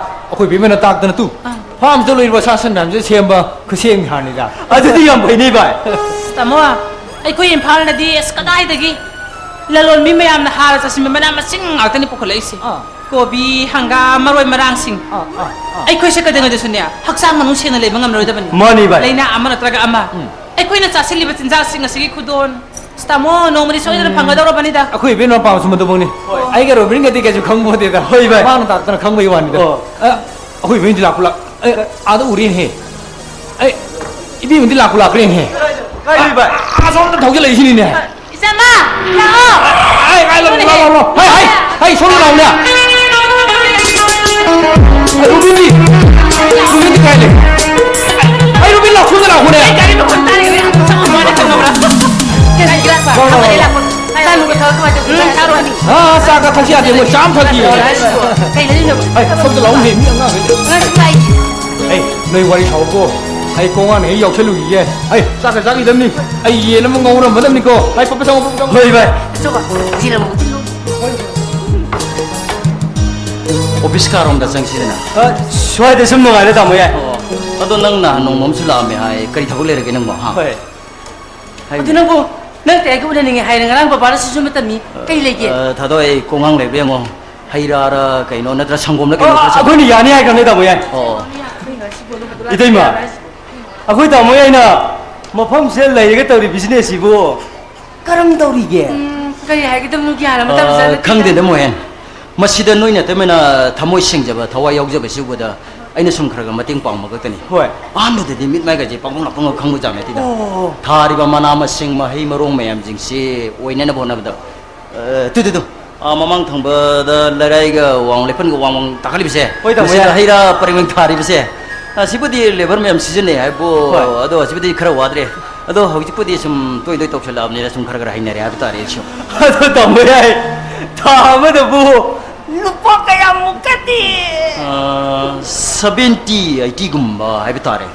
ꯑꯩꯈꯣꯏ ꯏꯕꯦꯝꯃꯅ ꯇꯥꯛꯇꯅ ꯇꯨ꯫ ꯑ꯫ ꯐꯥꯝꯁꯤꯗ ꯂꯣꯏꯔꯤꯕ ꯁꯥ ꯁꯟ ꯃꯌꯥꯝꯁꯦ ꯁꯦꯝꯕ ꯈꯨꯠꯁꯦꯝꯒꯤ ꯍꯥꯔꯅꯤꯗ꯫ ꯑꯗꯨꯗꯤ ꯌꯥꯝ ꯐꯩꯅꯦ ꯚꯥꯏ꯫ ꯑꯁ, ꯇꯥꯃꯣ, ꯑꯩꯈꯣꯏ ꯏꯝꯐꯥꯜꯗꯗꯤ ꯑꯁ ꯀꯗꯥꯏꯗꯒꯤ ꯂꯂꯣꯟꯕꯤ ꯃꯌꯥꯝꯅ ꯍꯥꯔ ꯆꯥꯏꯁꯤꯟꯕ ꯃꯅꯥ ꯃꯁꯤꯡ ꯉꯥꯛꯇꯅꯤ ꯄꯨꯈꯠꯂꯛꯏꯁꯦ꯫ ꯑꯥ꯫ ꯀꯣꯕꯤ, ꯍꯪꯒꯥꯝ, ꯃꯔꯣꯏ ꯃꯔꯥꯡꯁꯤꯡ꯫ ꯑꯥ, ꯑꯥ, ꯑꯥ꯫ ꯑꯩꯈꯣꯏꯁꯦ ꯀꯩꯗꯧꯉꯩꯗꯁꯨꯅꯦ ꯍꯛꯆꯥꯡ ꯃꯅꯨꯡ ꯁꯦꯡꯅ ꯂꯩꯕ ꯉꯝꯂꯔꯣꯏꯗꯕꯅꯤ꯫ ꯃꯥꯅꯤ ꯚꯥꯏ꯫ ꯂꯥꯏꯅꯥ ꯑꯃ ꯅꯠꯇ꯭ꯔꯒ ꯑꯃ꯫ ꯎꯝ꯫ ꯑꯩꯈꯣꯏꯅ ꯆꯥꯁꯤꯜꯂꯤꯕ ꯆꯤꯟꯖꯥꯛꯁꯤꯡ ꯑꯁꯤꯒꯤ ꯈꯨꯗꯣꯟ꯫ ꯑꯁ, ꯇꯥꯃꯣ, ꯅꯣꯡꯃꯗꯤ ꯁꯣꯏꯗꯅ ꯎꯝ꯫ ꯐꯪꯒꯗꯧꯔꯕꯅꯤꯗ꯫ ꯑꯩꯈꯣꯏ ꯏꯕꯦꯝ ꯅꯨꯄꯥ ꯃꯁꯨ ꯃꯗꯨꯐꯥꯎꯅꯤ꯫ ꯍꯣꯏ꯫ ꯑꯩꯒ ꯔꯣꯕꯤꯟꯒꯗꯤ ꯀꯩꯁꯨ ꯈꯪꯕ ꯅꯠꯇꯦꯗ꯫ ꯍꯣꯏ ꯚꯥꯏ꯫ ꯃꯥꯅ ꯇꯥꯛꯇꯅ ꯈꯪꯕꯒꯤ ꯋꯥꯅꯤꯗ꯫ ꯑꯣ꯫ ꯑ, ꯑꯩꯈꯣꯏ ꯏꯕꯦꯝꯗꯤ ꯂꯥꯛꯄ ꯂꯥꯛ-, ꯑꯦ, ꯑꯥꯗ ꯎꯔꯦꯅꯦꯍꯦ꯫ ꯑꯩ, ꯏꯕꯦꯝꯗꯤ ꯂꯥꯛꯄ ꯂꯥꯛꯈ꯭ꯔꯦꯅꯦꯍꯦ꯫ ꯀꯥꯏꯗ ꯚꯥꯏ? ꯑ, ꯑꯁꯣꯝꯗ ꯊꯧꯖꯤꯜꯂꯛꯏꯁꯤꯅꯤꯅꯦ꯫ ꯏꯆꯥꯃ, ꯂꯥꯛꯑꯣ꯫ ꯑꯦ, ꯑꯦ, ꯂꯥꯛꯑꯣ, ꯂꯥꯛꯑꯣ, ꯂꯥꯛꯑꯣ꯫ ꯍꯩ, ꯍꯩ, ꯍꯩ, ꯁꯣꯝꯗ ꯂꯥꯛꯑꯣꯅꯦ꯫ ꯑꯦ, ꯔꯨꯕꯤꯟꯗꯤ? ꯔꯨꯕꯤꯟꯗꯤ ꯀꯥꯏ ꯂꯩ? ꯑꯩ ꯔꯨꯕꯤꯟ ꯂꯥꯛꯑꯣ, ꯁꯣꯝꯗ ꯂꯥꯛꯑꯣꯅꯦ꯫ ꯑꯩ ꯒꯥꯔꯤ ꯃꯈꯣꯟ ꯇꯥꯔꯦ, ꯆꯪꯉꯝꯃꯣ, ꯆꯪꯉꯝꯃꯣ꯫ ꯀꯩꯅꯣ, ꯏꯆꯥ ꯂꯥꯛꯄ? ꯂꯥꯛꯑꯣ, ꯂꯥꯛꯑꯣ, ꯂꯥꯛꯑꯣ꯫ ꯆꯥ ꯅꯨꯡꯒ ꯊꯛꯑ ꯀꯃꯥꯏꯅ ꯇꯧꯗꯣꯏꯅꯣ? ꯎꯝ, ꯊꯛꯑꯔꯣꯏ꯫ ꯑꯥ, ꯆꯥꯒ ꯊꯛꯁꯤ ꯌꯥꯗꯦ, ꯃꯣꯏ ꯆꯥ ꯑꯃ ꯊꯛꯈꯤꯌꯦ꯫ ꯀꯩ ꯂꯩꯔꯤꯅꯣ? ꯑꯩ, ꯁꯣꯝꯗ ꯂꯥꯛꯑꯣꯅꯦ, ꯃꯤ ꯑꯉꯥꯡꯈꯩꯗꯣ꯫ ꯉꯥꯏꯁꯨ ꯉꯥꯏ꯫ ꯑꯩ, ꯅꯣꯏ ꯋꯥꯔꯤ ꯁꯥꯎꯀꯣ꯫ ꯑꯩ ꯀꯣꯡꯉꯥꯟ ꯍꯦꯛ ꯌꯥꯎꯁꯜꯂꯨꯈꯤꯒꯦ꯫ ꯑꯩ, ꯆꯥꯛꯀ ꯆꯥꯈꯤꯗꯕꯅꯤ꯫ ꯑꯩ ꯌꯦꯟ ꯑꯃ ꯉꯧꯔꯝꯃꯗꯕꯅꯤꯀꯣ꯫ ꯑꯩ, ꯄꯞꯄ ꯆꯪꯉꯣ, ꯄꯞꯄ ꯆꯪꯉꯣ꯫ ꯍꯣꯏ, ꯚꯥꯏ꯫ ꯆꯣꯕ, ꯁꯤ ꯂꯪꯕ ꯊꯤꯜꯂꯨ꯫ ꯑꯣꯐꯤꯁ ꯀꯥꯔꯣꯝꯗ ꯆꯪꯁꯤꯗꯅ꯫ ꯑ, ꯁ꯭ꯋꯥꯏꯗ ꯁꯨꯝ ꯅꯨꯡꯉꯥꯏꯔ ꯇꯥꯃꯣ ꯌꯥꯏ꯫ ꯑꯣ, ꯑꯗꯣ ꯅꯪ ꯅꯍꯥꯟ ꯅꯣꯡꯃ ꯑꯃꯁꯨ ꯂꯥꯛꯑꯝꯃꯦ ꯍꯥꯏ, ꯀꯔꯤ ꯊꯕꯛ ꯂꯩꯔꯒꯦ ꯅꯪꯕꯣ, ꯍꯥ? ꯍꯣꯏ꯫ ꯍꯥꯏ- ꯑꯗꯨ ꯅꯪꯕꯨ, ꯅꯪ ꯇꯌꯥꯏꯒ ꯎꯅꯅꯤꯡꯉꯦ ꯍꯥꯏꯅ ꯉꯔꯥꯡ ꯕꯕꯥꯅ ꯁꯤꯁꯨ ꯑꯃ ꯇꯝꯃꯤ꯫ ꯀꯩ ꯂꯩꯒꯦ? ꯑ, ꯊꯥꯗꯣꯛ, ꯑꯩ ꯀꯣꯡꯍꯥꯡ ꯂꯩꯕ꯭ꯔꯥ ꯌꯦꯡꯉꯣ꯫ ꯍꯩ ꯔꯥꯔ ꯀꯩꯅꯣ ꯅꯠꯇ꯭ꯔ ꯁꯪꯒꯣꯝꯂ ꯀꯩꯅꯣ ꯑ, ꯈꯔ ꯆꯠ- ꯑꯩꯈꯣꯏꯅ ꯌꯥꯅꯤ ꯍꯥꯏꯈ꯭ꯔꯕꯅꯦ ꯇꯥꯃꯣ ꯌꯥꯏ꯫ ꯑꯣ꯫ ꯏꯇꯩꯃ, ꯑꯩꯈꯣꯏ ꯇꯥꯃꯣ ꯌꯥꯏꯅ ꯃꯐꯝꯁꯤꯗ ꯂꯩꯔꯒ ꯇꯧꯔꯤ ꯕꯤꯖꯤꯅꯦꯁꯁꯤꯕꯨ ꯀꯔꯝ ꯇꯧꯔꯤꯒꯦ? ꯎꯝ, ꯀꯔꯤ ꯍꯥꯏꯒꯗꯕꯅꯣ ꯒ꯭ꯌꯥꯟ ꯑꯃ ꯇꯥꯕꯖꯥꯠ ꯑ, ꯅꯠꯇꯦꯗ꯫ ꯈꯪꯗꯦꯗ ꯃꯣꯍꯦꯟ꯫ ꯃꯁꯤꯗ ꯅꯣꯏ ꯅꯠꯇꯃꯅ ꯊꯃꯣꯏ ꯁꯦꯡꯖꯕ, ꯊꯋꯥꯏ ꯌꯥꯎꯖꯕꯁꯤ ꯎꯕꯗ ꯑꯩꯅ ꯁꯨꯝ ꯈꯔ ꯈꯔ ꯃꯇꯦꯡ ꯄꯥꯡꯕ ꯈꯛꯇꯅꯤ꯫ ꯍꯣꯏ꯫ ꯑꯍꯥꯟꯕꯗꯗꯤ ꯃꯤꯠ ꯃꯥꯏꯒꯁꯦ ꯄꯥꯡꯕ ꯂꯥꯛꯄ ꯈꯪꯕ ꯖꯥꯠ ꯅꯠꯇꯦꯗ꯫ ꯑꯣ꯫ ꯊꯥꯔꯤꯕ ꯃꯅꯥ ꯃꯁꯤꯡ, ꯃꯍꯩ ꯃꯔꯣꯡ ꯃꯌꯥꯝꯁꯤꯡꯁꯤ ꯑꯣꯏꯅꯅꯕ ꯍꯣꯠꯅꯕꯗ, ꯑ, ꯇꯨ, ꯇꯨ, ꯇꯨ꯫ ꯑ, ꯃꯃꯥꯡ ꯊꯪꯕꯗ ꯂꯩꯔꯥꯏꯒ ꯋꯥꯡ ꯂꯩꯄꯟꯒ ꯋꯥꯡ ꯋꯥꯡ ꯇꯥꯈꯠꯂꯤꯕꯁꯦ, ꯍꯣꯏ, ꯇꯥꯃꯣ ꯃꯁꯤꯗ ꯌꯥꯏ꯫ ꯍꯩ ꯔꯥ ꯄꯔꯦꯡ ꯄꯔꯦꯡ ꯊꯥꯔꯤꯕꯁꯦ, ꯑ, ꯁꯤꯕꯨꯗꯤ ꯂꯦꯕꯔ ꯃꯌꯥꯝ ꯁꯤꯖꯤꯟꯅꯩ ꯍꯥꯏꯕꯨ, ꯍꯣꯏ꯫ ꯑꯗꯣ ꯁꯤꯕꯨꯗꯤ ꯈꯔ ꯋꯥꯗ꯭ꯔꯦ꯫ ꯑꯗꯣ ꯍꯧꯖꯤꯛꯄꯨꯗꯤ ꯁꯨꯝ ꯇꯣꯏ ꯇꯣꯏ ꯇꯧꯁꯜꯂꯛꯑꯕꯅꯤꯅ ꯁꯨꯝ ꯈꯔ ꯈꯔ ꯍꯩꯅꯔꯦ ꯍꯥꯏꯕ ꯇꯥꯔꯦ ꯑꯩꯁꯨ꯫ ꯑꯗꯣ ꯇꯥꯃꯣ ꯌꯥꯏ, ꯊꯥ ꯑꯃꯗꯕꯨ ꯂꯨꯄꯥ ꯀꯌꯥꯃꯨꯛꯀꯗꯤ? ꯑ, ꯁꯚꯦꯟꯇꯤ, ꯑꯩꯠꯇꯤꯒꯨꯝꯕ ꯍꯥꯏꯕ ꯇꯥꯔꯦ꯫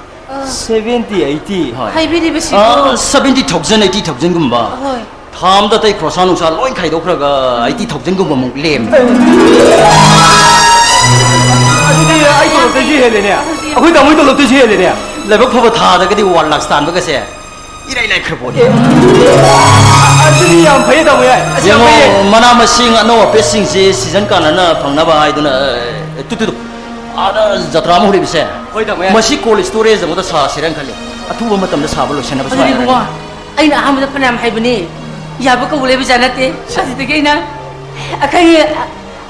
Seventy, eighty? ꯍꯣꯏ꯫ ꯍꯥꯏꯕꯤꯔꯤꯕꯁꯤꯕꯨ? ꯑ, ꯁꯚꯦꯟꯇꯤ ꯊꯥꯎꯖꯟ, ꯑꯩꯠꯇꯤ ꯊꯥꯎꯖꯟꯒꯨꯝꯕ꯫ ꯍꯣꯏ꯫ ꯊꯥ ꯑꯝꯗ ꯑꯇꯩ ꯈꯣꯔꯁꯥ ꯅꯨꯡꯁꯥ ꯂꯣꯏ ꯈꯥꯏꯗꯣꯛꯈ꯭ꯔꯒ ꯑꯩꯠꯇꯤ ꯊꯥꯎꯖꯟꯒꯨꯝꯕꯃꯨꯛ ꯂꯦꯝꯃꯦ꯫ ꯑꯗꯨꯗꯤ ꯑꯩ ꯇꯣꯂꯣꯞꯇꯩꯁꯨ ꯍꯦꯜꯂꯦꯅꯦ꯫ ꯑꯩꯈꯣꯏ ꯇꯥꯃꯣꯒꯤ ꯇꯣꯂꯣꯞꯇꯩꯁꯨ ꯍꯦꯜꯂꯦꯅꯦ꯫ ꯂꯥꯏꯕꯛ ꯐꯕ ꯊꯥꯗꯒꯗꯤ ꯋꯥꯟ ꯂꯥꯛ ꯇꯥꯟꯕꯒꯁꯦ ꯏꯔꯥꯏ ꯂꯥꯏꯈ꯭ꯔ ꯄꯣꯠꯅꯤ꯫ ꯑꯗꯨꯗꯤ ꯌꯥꯝ ꯐꯩ ꯇꯥꯃꯣ ꯌꯥꯏ꯫ ꯑꯁ, ꯌꯥꯝ ꯌꯦꯡꯉꯣ, ꯐꯩꯌꯦ꯫ ꯃꯅꯥ ꯃꯁꯤꯡ ꯑꯅꯧ ꯑꯄꯦꯠꯁꯤꯡꯁꯤ ꯁꯤꯖꯟ ꯀꯥꯟꯅꯅ ꯐꯪꯅꯕ ꯍꯥꯏꯗꯨꯅ, ꯑꯦ, ꯇꯨ, ꯇꯨ, ꯇꯨ꯫ ꯑꯥꯗ ꯖꯇ꯭ꯔꯥ ꯑꯃ ꯍꯧꯔꯤꯕꯁꯦ꯫ ꯍꯣꯏ, ꯇꯥꯃꯣ ꯌꯥꯏ꯫ ꯃꯁꯤ ꯀꯣꯜ ꯁ꯭ꯇꯣꯔꯦꯖ ꯑꯃꯗ ꯁꯥꯁꯤꯔꯅ ꯈꯜꯂꯤ꯫ ꯑꯊꯨꯕ ꯃꯇꯝꯗ ꯁꯥꯕ ꯂꯣꯏꯁꯤꯟꯅꯕꯁꯨ ꯑꯗꯨꯅꯤ ꯍꯥꯏꯔꯒꯦ꯫ ꯏꯕꯨꯡꯉꯣ, ꯑꯩꯅ ꯑꯍꯥꯟꯕꯗ ꯐꯅꯌꯥꯝ ꯍꯥꯏꯕꯅꯤ, ꯌꯥꯕ ꯀꯧꯕ ꯂꯩꯕꯖꯥꯠ ꯅꯠꯇꯦ꯫ ꯑꯗꯨꯗꯒꯤ ꯑꯩꯅ ꯑꯈꯪ,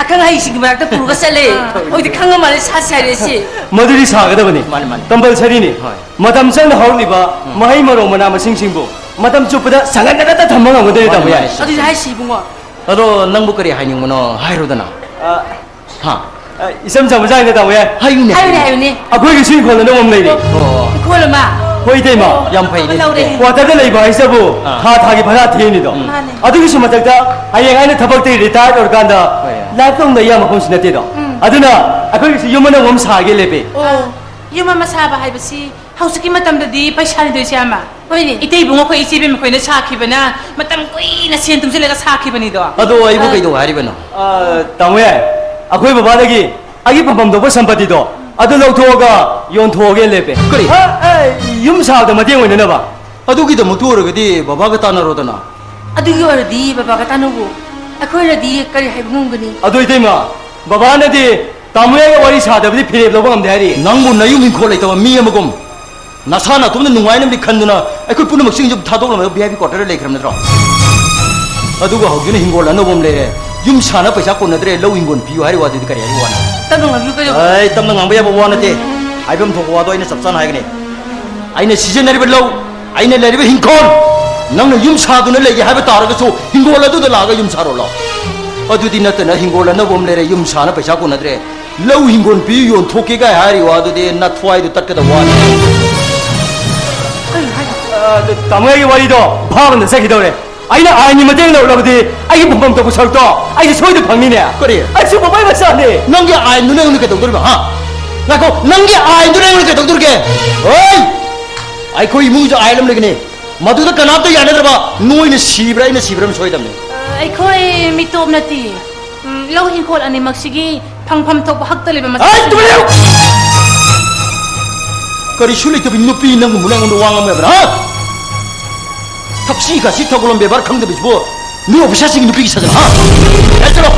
ꯑꯈꯪ ꯑꯍꯩꯁꯤꯡꯒꯤ ꯃꯔꯛꯇ ꯄꯨꯔꯒ ꯆꯠꯂꯦ꯫ ꯑꯥ꯫ ꯍꯧꯖꯤꯛꯇꯤ ꯈꯪꯉ ꯃꯥꯜꯂꯦ ꯁꯥꯁꯤ ꯍꯥꯏꯔꯦ ꯁꯤ꯫ ꯃꯗꯨꯗꯤ ꯁꯥꯒꯗꯕꯅꯤ꯫ ꯃꯥꯅꯤ, ꯃꯥꯅꯤ꯫ ꯀꯝꯄꯜꯁꯔꯤꯅꯤ꯫ ꯍꯣꯏ꯫ ꯃꯇꯝ ꯆꯪꯅ ꯍꯧꯔꯛꯂꯤꯕ ꯎꯝ꯫ ꯃꯍꯩ ꯃꯔꯣꯡ ꯃꯅꯥ ꯃꯁꯤꯡꯁꯤꯡꯕꯨ ꯃꯇꯝ ꯆꯨꯞꯄꯗ ꯁꯪꯍꯟꯗꯅ ꯊꯝꯕ ꯉꯝꯒꯗꯣꯏꯅꯤ, ꯃꯥꯅꯤ, ꯇꯥꯃꯣ ꯌꯥꯏ꯫ ꯃꯥꯅꯤ꯫ ꯑꯗꯨꯗꯤ ꯍꯥꯏꯁꯤ ꯏꯕꯨꯡꯉꯣ꯫ ꯑꯗꯣ ꯅꯪꯕꯨ ꯀꯔꯤ ꯍꯥꯏꯅꯤꯡꯕꯅꯣ ꯍꯥꯏꯔꯨꯗꯅ꯫ ꯑ, ꯍꯥ? ꯑ, ꯏꯆꯝ ꯆꯝꯕ ꯆꯥꯡꯗ ꯇꯥꯃꯣ ꯌꯥꯏ꯫ ꯍꯥꯏꯌꯨꯅꯦ꯫ ꯍꯥꯏꯌꯨꯅꯦ, ꯍꯥꯏꯌꯨꯅꯦ꯫ ꯑꯩꯈꯣꯏꯒꯤꯁꯨ ꯏꯪꯈꯣꯜ ꯑꯅꯧꯕ ꯑꯃ ꯂꯩꯔꯦ꯫ ꯑꯣ꯫ ꯏꯪꯈꯣꯜ ꯑꯃ? ꯍꯣꯏ, ꯏꯇꯩꯃ꯫ ꯑꯣ, ꯌꯥꯝ ꯐꯩꯅꯦ꯫ ꯂꯧꯔꯦ꯫ ꯀ꯭ꯋꯥꯇꯔꯗ ꯂꯩꯕ ꯍꯥꯏꯁꯤꯇꯕꯨ ꯑꯥ꯫ ꯊꯥ ꯊꯥꯒꯤ ꯚꯔꯥ ꯊꯤꯔꯤꯅꯤꯗꯣ꯫ ꯎꯝ꯫ ꯃꯥꯅꯦ꯫ ꯑꯗꯨꯒꯤꯁꯨ ꯃꯊꯛꯇ ꯍꯌꯦꯡ ꯑꯩꯅ ꯊꯕꯛꯇꯒꯤ ꯔꯤꯇꯥꯌꯔ ꯑꯣꯏꯔꯀꯥꯟꯗ ꯍꯣꯏ, ꯌꯥꯏ꯫ ꯂꯥꯏꯐ ꯂꯣꯡ ꯂꯩ ꯌꯥꯕ ꯃꯐꯝꯁꯨ ꯅꯠꯇꯦꯗꯣ꯫ ꯎꯝ꯫ ꯑꯗꯨꯅ ꯑꯩꯈꯣꯏꯒꯤꯁꯨ ꯌꯨꯝ ꯑꯅꯧꯕ ꯑꯃ ꯁꯥꯒꯦ ꯂꯦꯞꯄꯦ꯫ ꯑꯣ, ꯌꯨꯝ ꯑꯃ ꯁꯥꯕ ꯍꯥꯏꯕꯁꯤ ꯍꯧꯖꯤꯛꯀꯤ ꯃꯇꯝꯗꯗꯤ ꯄꯩꯁꯥꯅꯤꯗꯣ, ꯏꯆꯦ ꯑꯃ꯫ ꯍꯣꯏꯅꯦ꯫ ꯏꯇꯩ ꯏꯕꯨꯡꯉꯣ ꯑꯩꯈꯣꯏ ꯏꯆꯦ ꯏꯕꯦꯝ ꯑꯩꯈꯣꯏꯅ ꯁꯥꯈꯤꯕꯅ ꯃꯇꯝ ꯀꯨꯏꯅ ꯁꯦꯟ ꯇꯨꯡꯁꯤꯜꯂꯒ ꯁꯥꯈꯤꯕꯅꯤꯗꯣ꯫ ꯑꯗꯣ ꯑꯩꯕꯨ ꯑ꯫ ꯀꯩꯗꯧ ꯍꯥꯏꯔꯤꯕꯅꯣ? ꯑ, ꯇꯥꯃꯣ ꯌꯥꯏ꯫ ꯑꯩꯈꯣꯏ ꯕꯕꯥꯗꯒꯤ ꯑꯩꯒꯤ ꯐꯝꯐꯝ ꯊꯣꯛꯄ ꯁꯝꯄꯇꯤꯗꯣ ꯑꯗꯨ ꯂꯧꯊꯣꯛꯑꯒ ꯌꯣꯟꯊꯣꯛꯑꯒꯦ ꯂꯦꯞꯄꯦ꯫ ꯀꯔꯤ? ꯑ, ꯑ, ꯌꯨꯝ ꯁꯥꯕꯗ ꯃꯇꯦꯡ ꯑꯣꯏꯅꯅꯕ꯫ ꯑꯗꯨꯒꯤꯗꯃꯛꯇ ꯑꯣꯏꯔꯒꯗꯤ ꯕꯕꯥꯒ ꯇꯥꯟꯅꯔꯣꯗꯅ꯫ ꯑꯗꯨꯒꯤ ꯑꯣꯏꯔꯗꯤ ꯕꯕꯥꯒ ꯇꯥꯟꯅꯧꯋꯣ꯫ ꯑꯩꯈꯣꯏꯅꯗꯤ ꯀꯔꯤ ꯍꯥꯏꯕ ꯉꯝꯒꯅꯤ? ꯑꯗꯨ ꯏꯇꯩꯃ, ꯕꯕꯥꯅꯗꯤ ꯇꯥꯃꯣ ꯌꯥꯏꯒ ꯋꯥꯔꯤ ꯁꯥꯗꯕꯗꯤ ꯐꯤꯔꯦꯞ ꯂꯧꯕ ꯉꯝꯗꯦ ꯍꯥꯏꯔꯤ꯫ ꯅꯪꯕꯨ ꯅꯌꯨꯝ ꯏꯪꯈꯣꯜ ꯂꯩꯇꯕ ꯃꯤ ꯑꯃꯒꯨꯝ ꯅꯁꯥ ꯅꯇꯣꯝꯇ ꯅꯨꯡꯉꯥꯏꯅꯕꯗꯤ ꯈꯟꯗꯨꯅ ꯑꯩꯈꯣꯏ ꯄꯨꯝꯅꯃꯛꯁꯤꯡꯁꯨ ꯊꯥꯗꯣꯛꯂꯝꯃꯒ ꯚꯤ ꯑꯥꯏ ꯄꯤ ꯀ꯭ꯋꯥꯇꯔꯗ ꯂꯩꯈ꯭ꯔꯕ ꯅꯠꯇ꯭ꯔꯣ? ꯑꯗꯨꯒ ꯍꯧꯖꯤꯛꯅ ꯍꯤꯡꯒꯣꯜ ꯑꯅꯧꯕ ꯑꯃ ꯂꯩꯔꯦ, ꯌꯨꯝ ꯁꯥꯅ ꯄꯩꯁꯥ ꯀꯣꯟꯅꯗ꯭ꯔꯦ, ꯂꯧ ꯍꯤꯡꯒꯣꯜ ꯄꯤꯌꯨ ꯍꯥꯏꯔꯤ ꯋꯥꯗꯨꯗꯤ ꯀꯔꯤ ꯍꯥꯏꯕ ꯋꯥꯅꯣ? ꯇꯞꯅ ꯉꯥꯡꯕꯤꯌꯨ ꯀꯩꯗꯧꯕ? ꯑꯩ ꯇꯞꯅ ꯉꯥꯡꯕ ꯌꯥꯕ ꯋꯥ ꯅꯠꯇꯦ, ꯍꯥꯏꯐꯝ ꯊꯣꯛꯄ ꯋꯥꯗꯣ ꯑꯩꯅ ꯆꯞ ꯆꯥꯅ ꯍꯥꯏꯒꯅꯤ꯫ ꯑꯩꯅ ꯁꯤꯖꯤꯟꯅꯔꯤꯕ ꯂꯧ, ꯑꯩꯅ ꯂꯩꯔꯤꯕ ꯍꯤꯡꯈꯣꯜ, ꯅꯪꯅ ꯌꯨꯝ ꯁꯥꯗꯨꯅ ꯂꯩꯒꯦ ꯍꯥꯏꯕ ꯇꯥꯔꯒꯁꯨ ꯍꯤꯡꯒꯣꯜ ꯑꯗꯨꯗ ꯂꯥꯛꯑꯒ ꯌꯨꯝ ꯁꯥꯔꯣ ꯂꯥꯎ꯫ ꯑꯗꯨꯗꯤ ꯅꯠꯇꯅ ꯍꯤꯡꯒꯣꯜ ꯑꯅꯧꯕ ꯑꯃ ꯂꯩꯔꯦ, ꯌꯨꯝ ꯁꯥꯅ ꯄꯩꯁꯥ ꯀꯣꯟꯅꯗ꯭ꯔꯦ, ꯂꯧ ꯍꯤꯡꯒꯣꯜ ꯄꯤꯌꯨ ꯌꯣꯟꯊꯣꯛꯀꯦ ꯀꯥꯏ ꯍꯥꯏꯔꯤ ꯋꯥꯗꯨꯗꯤ ꯅꯊ꯭ꯋꯥꯏꯗꯨ ꯇꯠꯀꯗꯕ ꯋꯥꯅꯤ꯫ ꯀꯩꯅꯣ ꯍꯥꯏꯗꯣ? ꯑ, ꯇꯥꯃꯣ ꯑꯩꯒꯤ ꯋꯥꯔꯤꯗꯣ ꯚꯥꯕ ꯑꯃꯗ ꯆꯠꯈꯤꯗꯧꯔꯦ꯫ ꯑꯩꯅ ꯑꯥꯏꯟꯒꯤ ꯃꯇꯦꯡ ꯂꯧꯔꯕꯗꯤ ꯑꯩꯒꯤ ꯐꯪꯐꯝ ꯊꯣꯛꯄ ꯁꯔꯨꯛꯇꯣ ꯑꯩꯁꯦ ꯁꯣꯏꯗꯅ ꯐꯪꯅꯤꯅꯦ꯫ ꯀꯔꯤ? ꯑꯩꯁꯨ ꯕꯕꯥꯏ ꯃꯆꯥꯅꯦ꯫ ꯅꯪꯒꯤ ꯑꯥꯏꯟꯗꯨꯅ ꯑꯩꯉꯣꯟꯗ ꯀꯩꯗꯧꯗꯣꯔꯤꯕ, ꯍꯥ? ꯉꯥꯏꯈꯣ, ꯅꯪꯒꯤ ꯑꯥꯏꯟꯗꯨꯅ ꯑꯩꯉꯣꯟꯗ ꯀꯩꯗꯧꯗꯣꯔꯤꯒꯦ? ꯍꯣꯏ! ꯑꯩꯈꯣꯏ ꯏꯃꯨꯡꯁꯨ ꯑꯥꯏꯟ ꯑꯃ ꯂꯩꯒꯅꯤ꯫ ꯃꯗꯨꯗ ꯀꯅꯥꯝꯇ ꯌꯥꯅꯗ꯭ꯔꯕ ꯅꯣꯏꯅ ꯁꯤꯕ꯭ꯔꯥ ꯑꯩꯅ ꯁꯤꯕ꯭ꯔꯥ ꯑꯃ ꯁꯣꯏꯗꯕꯅꯤ꯫ ꯑ, ꯑꯩꯈꯣꯏ ꯃꯤꯇꯣꯞ ꯅꯠꯇꯦ꯫ ꯎꯝ, ꯂꯧ ꯏꯪꯈꯣꯜ ꯑꯅꯤꯃꯛꯁꯤꯒꯤ ꯐꯪꯐꯝ ꯊꯣꯛꯄ ꯍꯛꯇ ꯂꯩꯕ ꯃꯆꯥꯛ꯫ ꯍꯩ, ꯇꯨꯃꯤꯟ ꯂꯩꯌꯨ! ꯀꯔꯤꯁꯨ ꯂꯩꯇꯕ ꯅꯨꯄꯤ ꯅꯪꯒꯨꯝꯕꯅ ꯑꯩꯉꯣꯟꯗ ꯋꯥ ꯉꯥꯡꯕ ꯌꯥꯕ꯭ꯔꯥ, ꯍꯥ? ꯊꯛꯁꯤ ꯈꯥꯁꯤ ꯊꯧꯒꯜꯂꯣꯟ ꯕꯦꯕꯥꯔ ꯈꯪꯗꯕꯁꯤꯕꯨ ꯃꯤ ꯑꯣꯐꯤꯁꯥꯔꯁꯤꯡꯒꯤ ꯅꯨꯄꯤꯒꯤ ꯁꯥꯖꯜ, ꯍꯥ? ꯑꯦ, ꯆꯠꯂꯣ!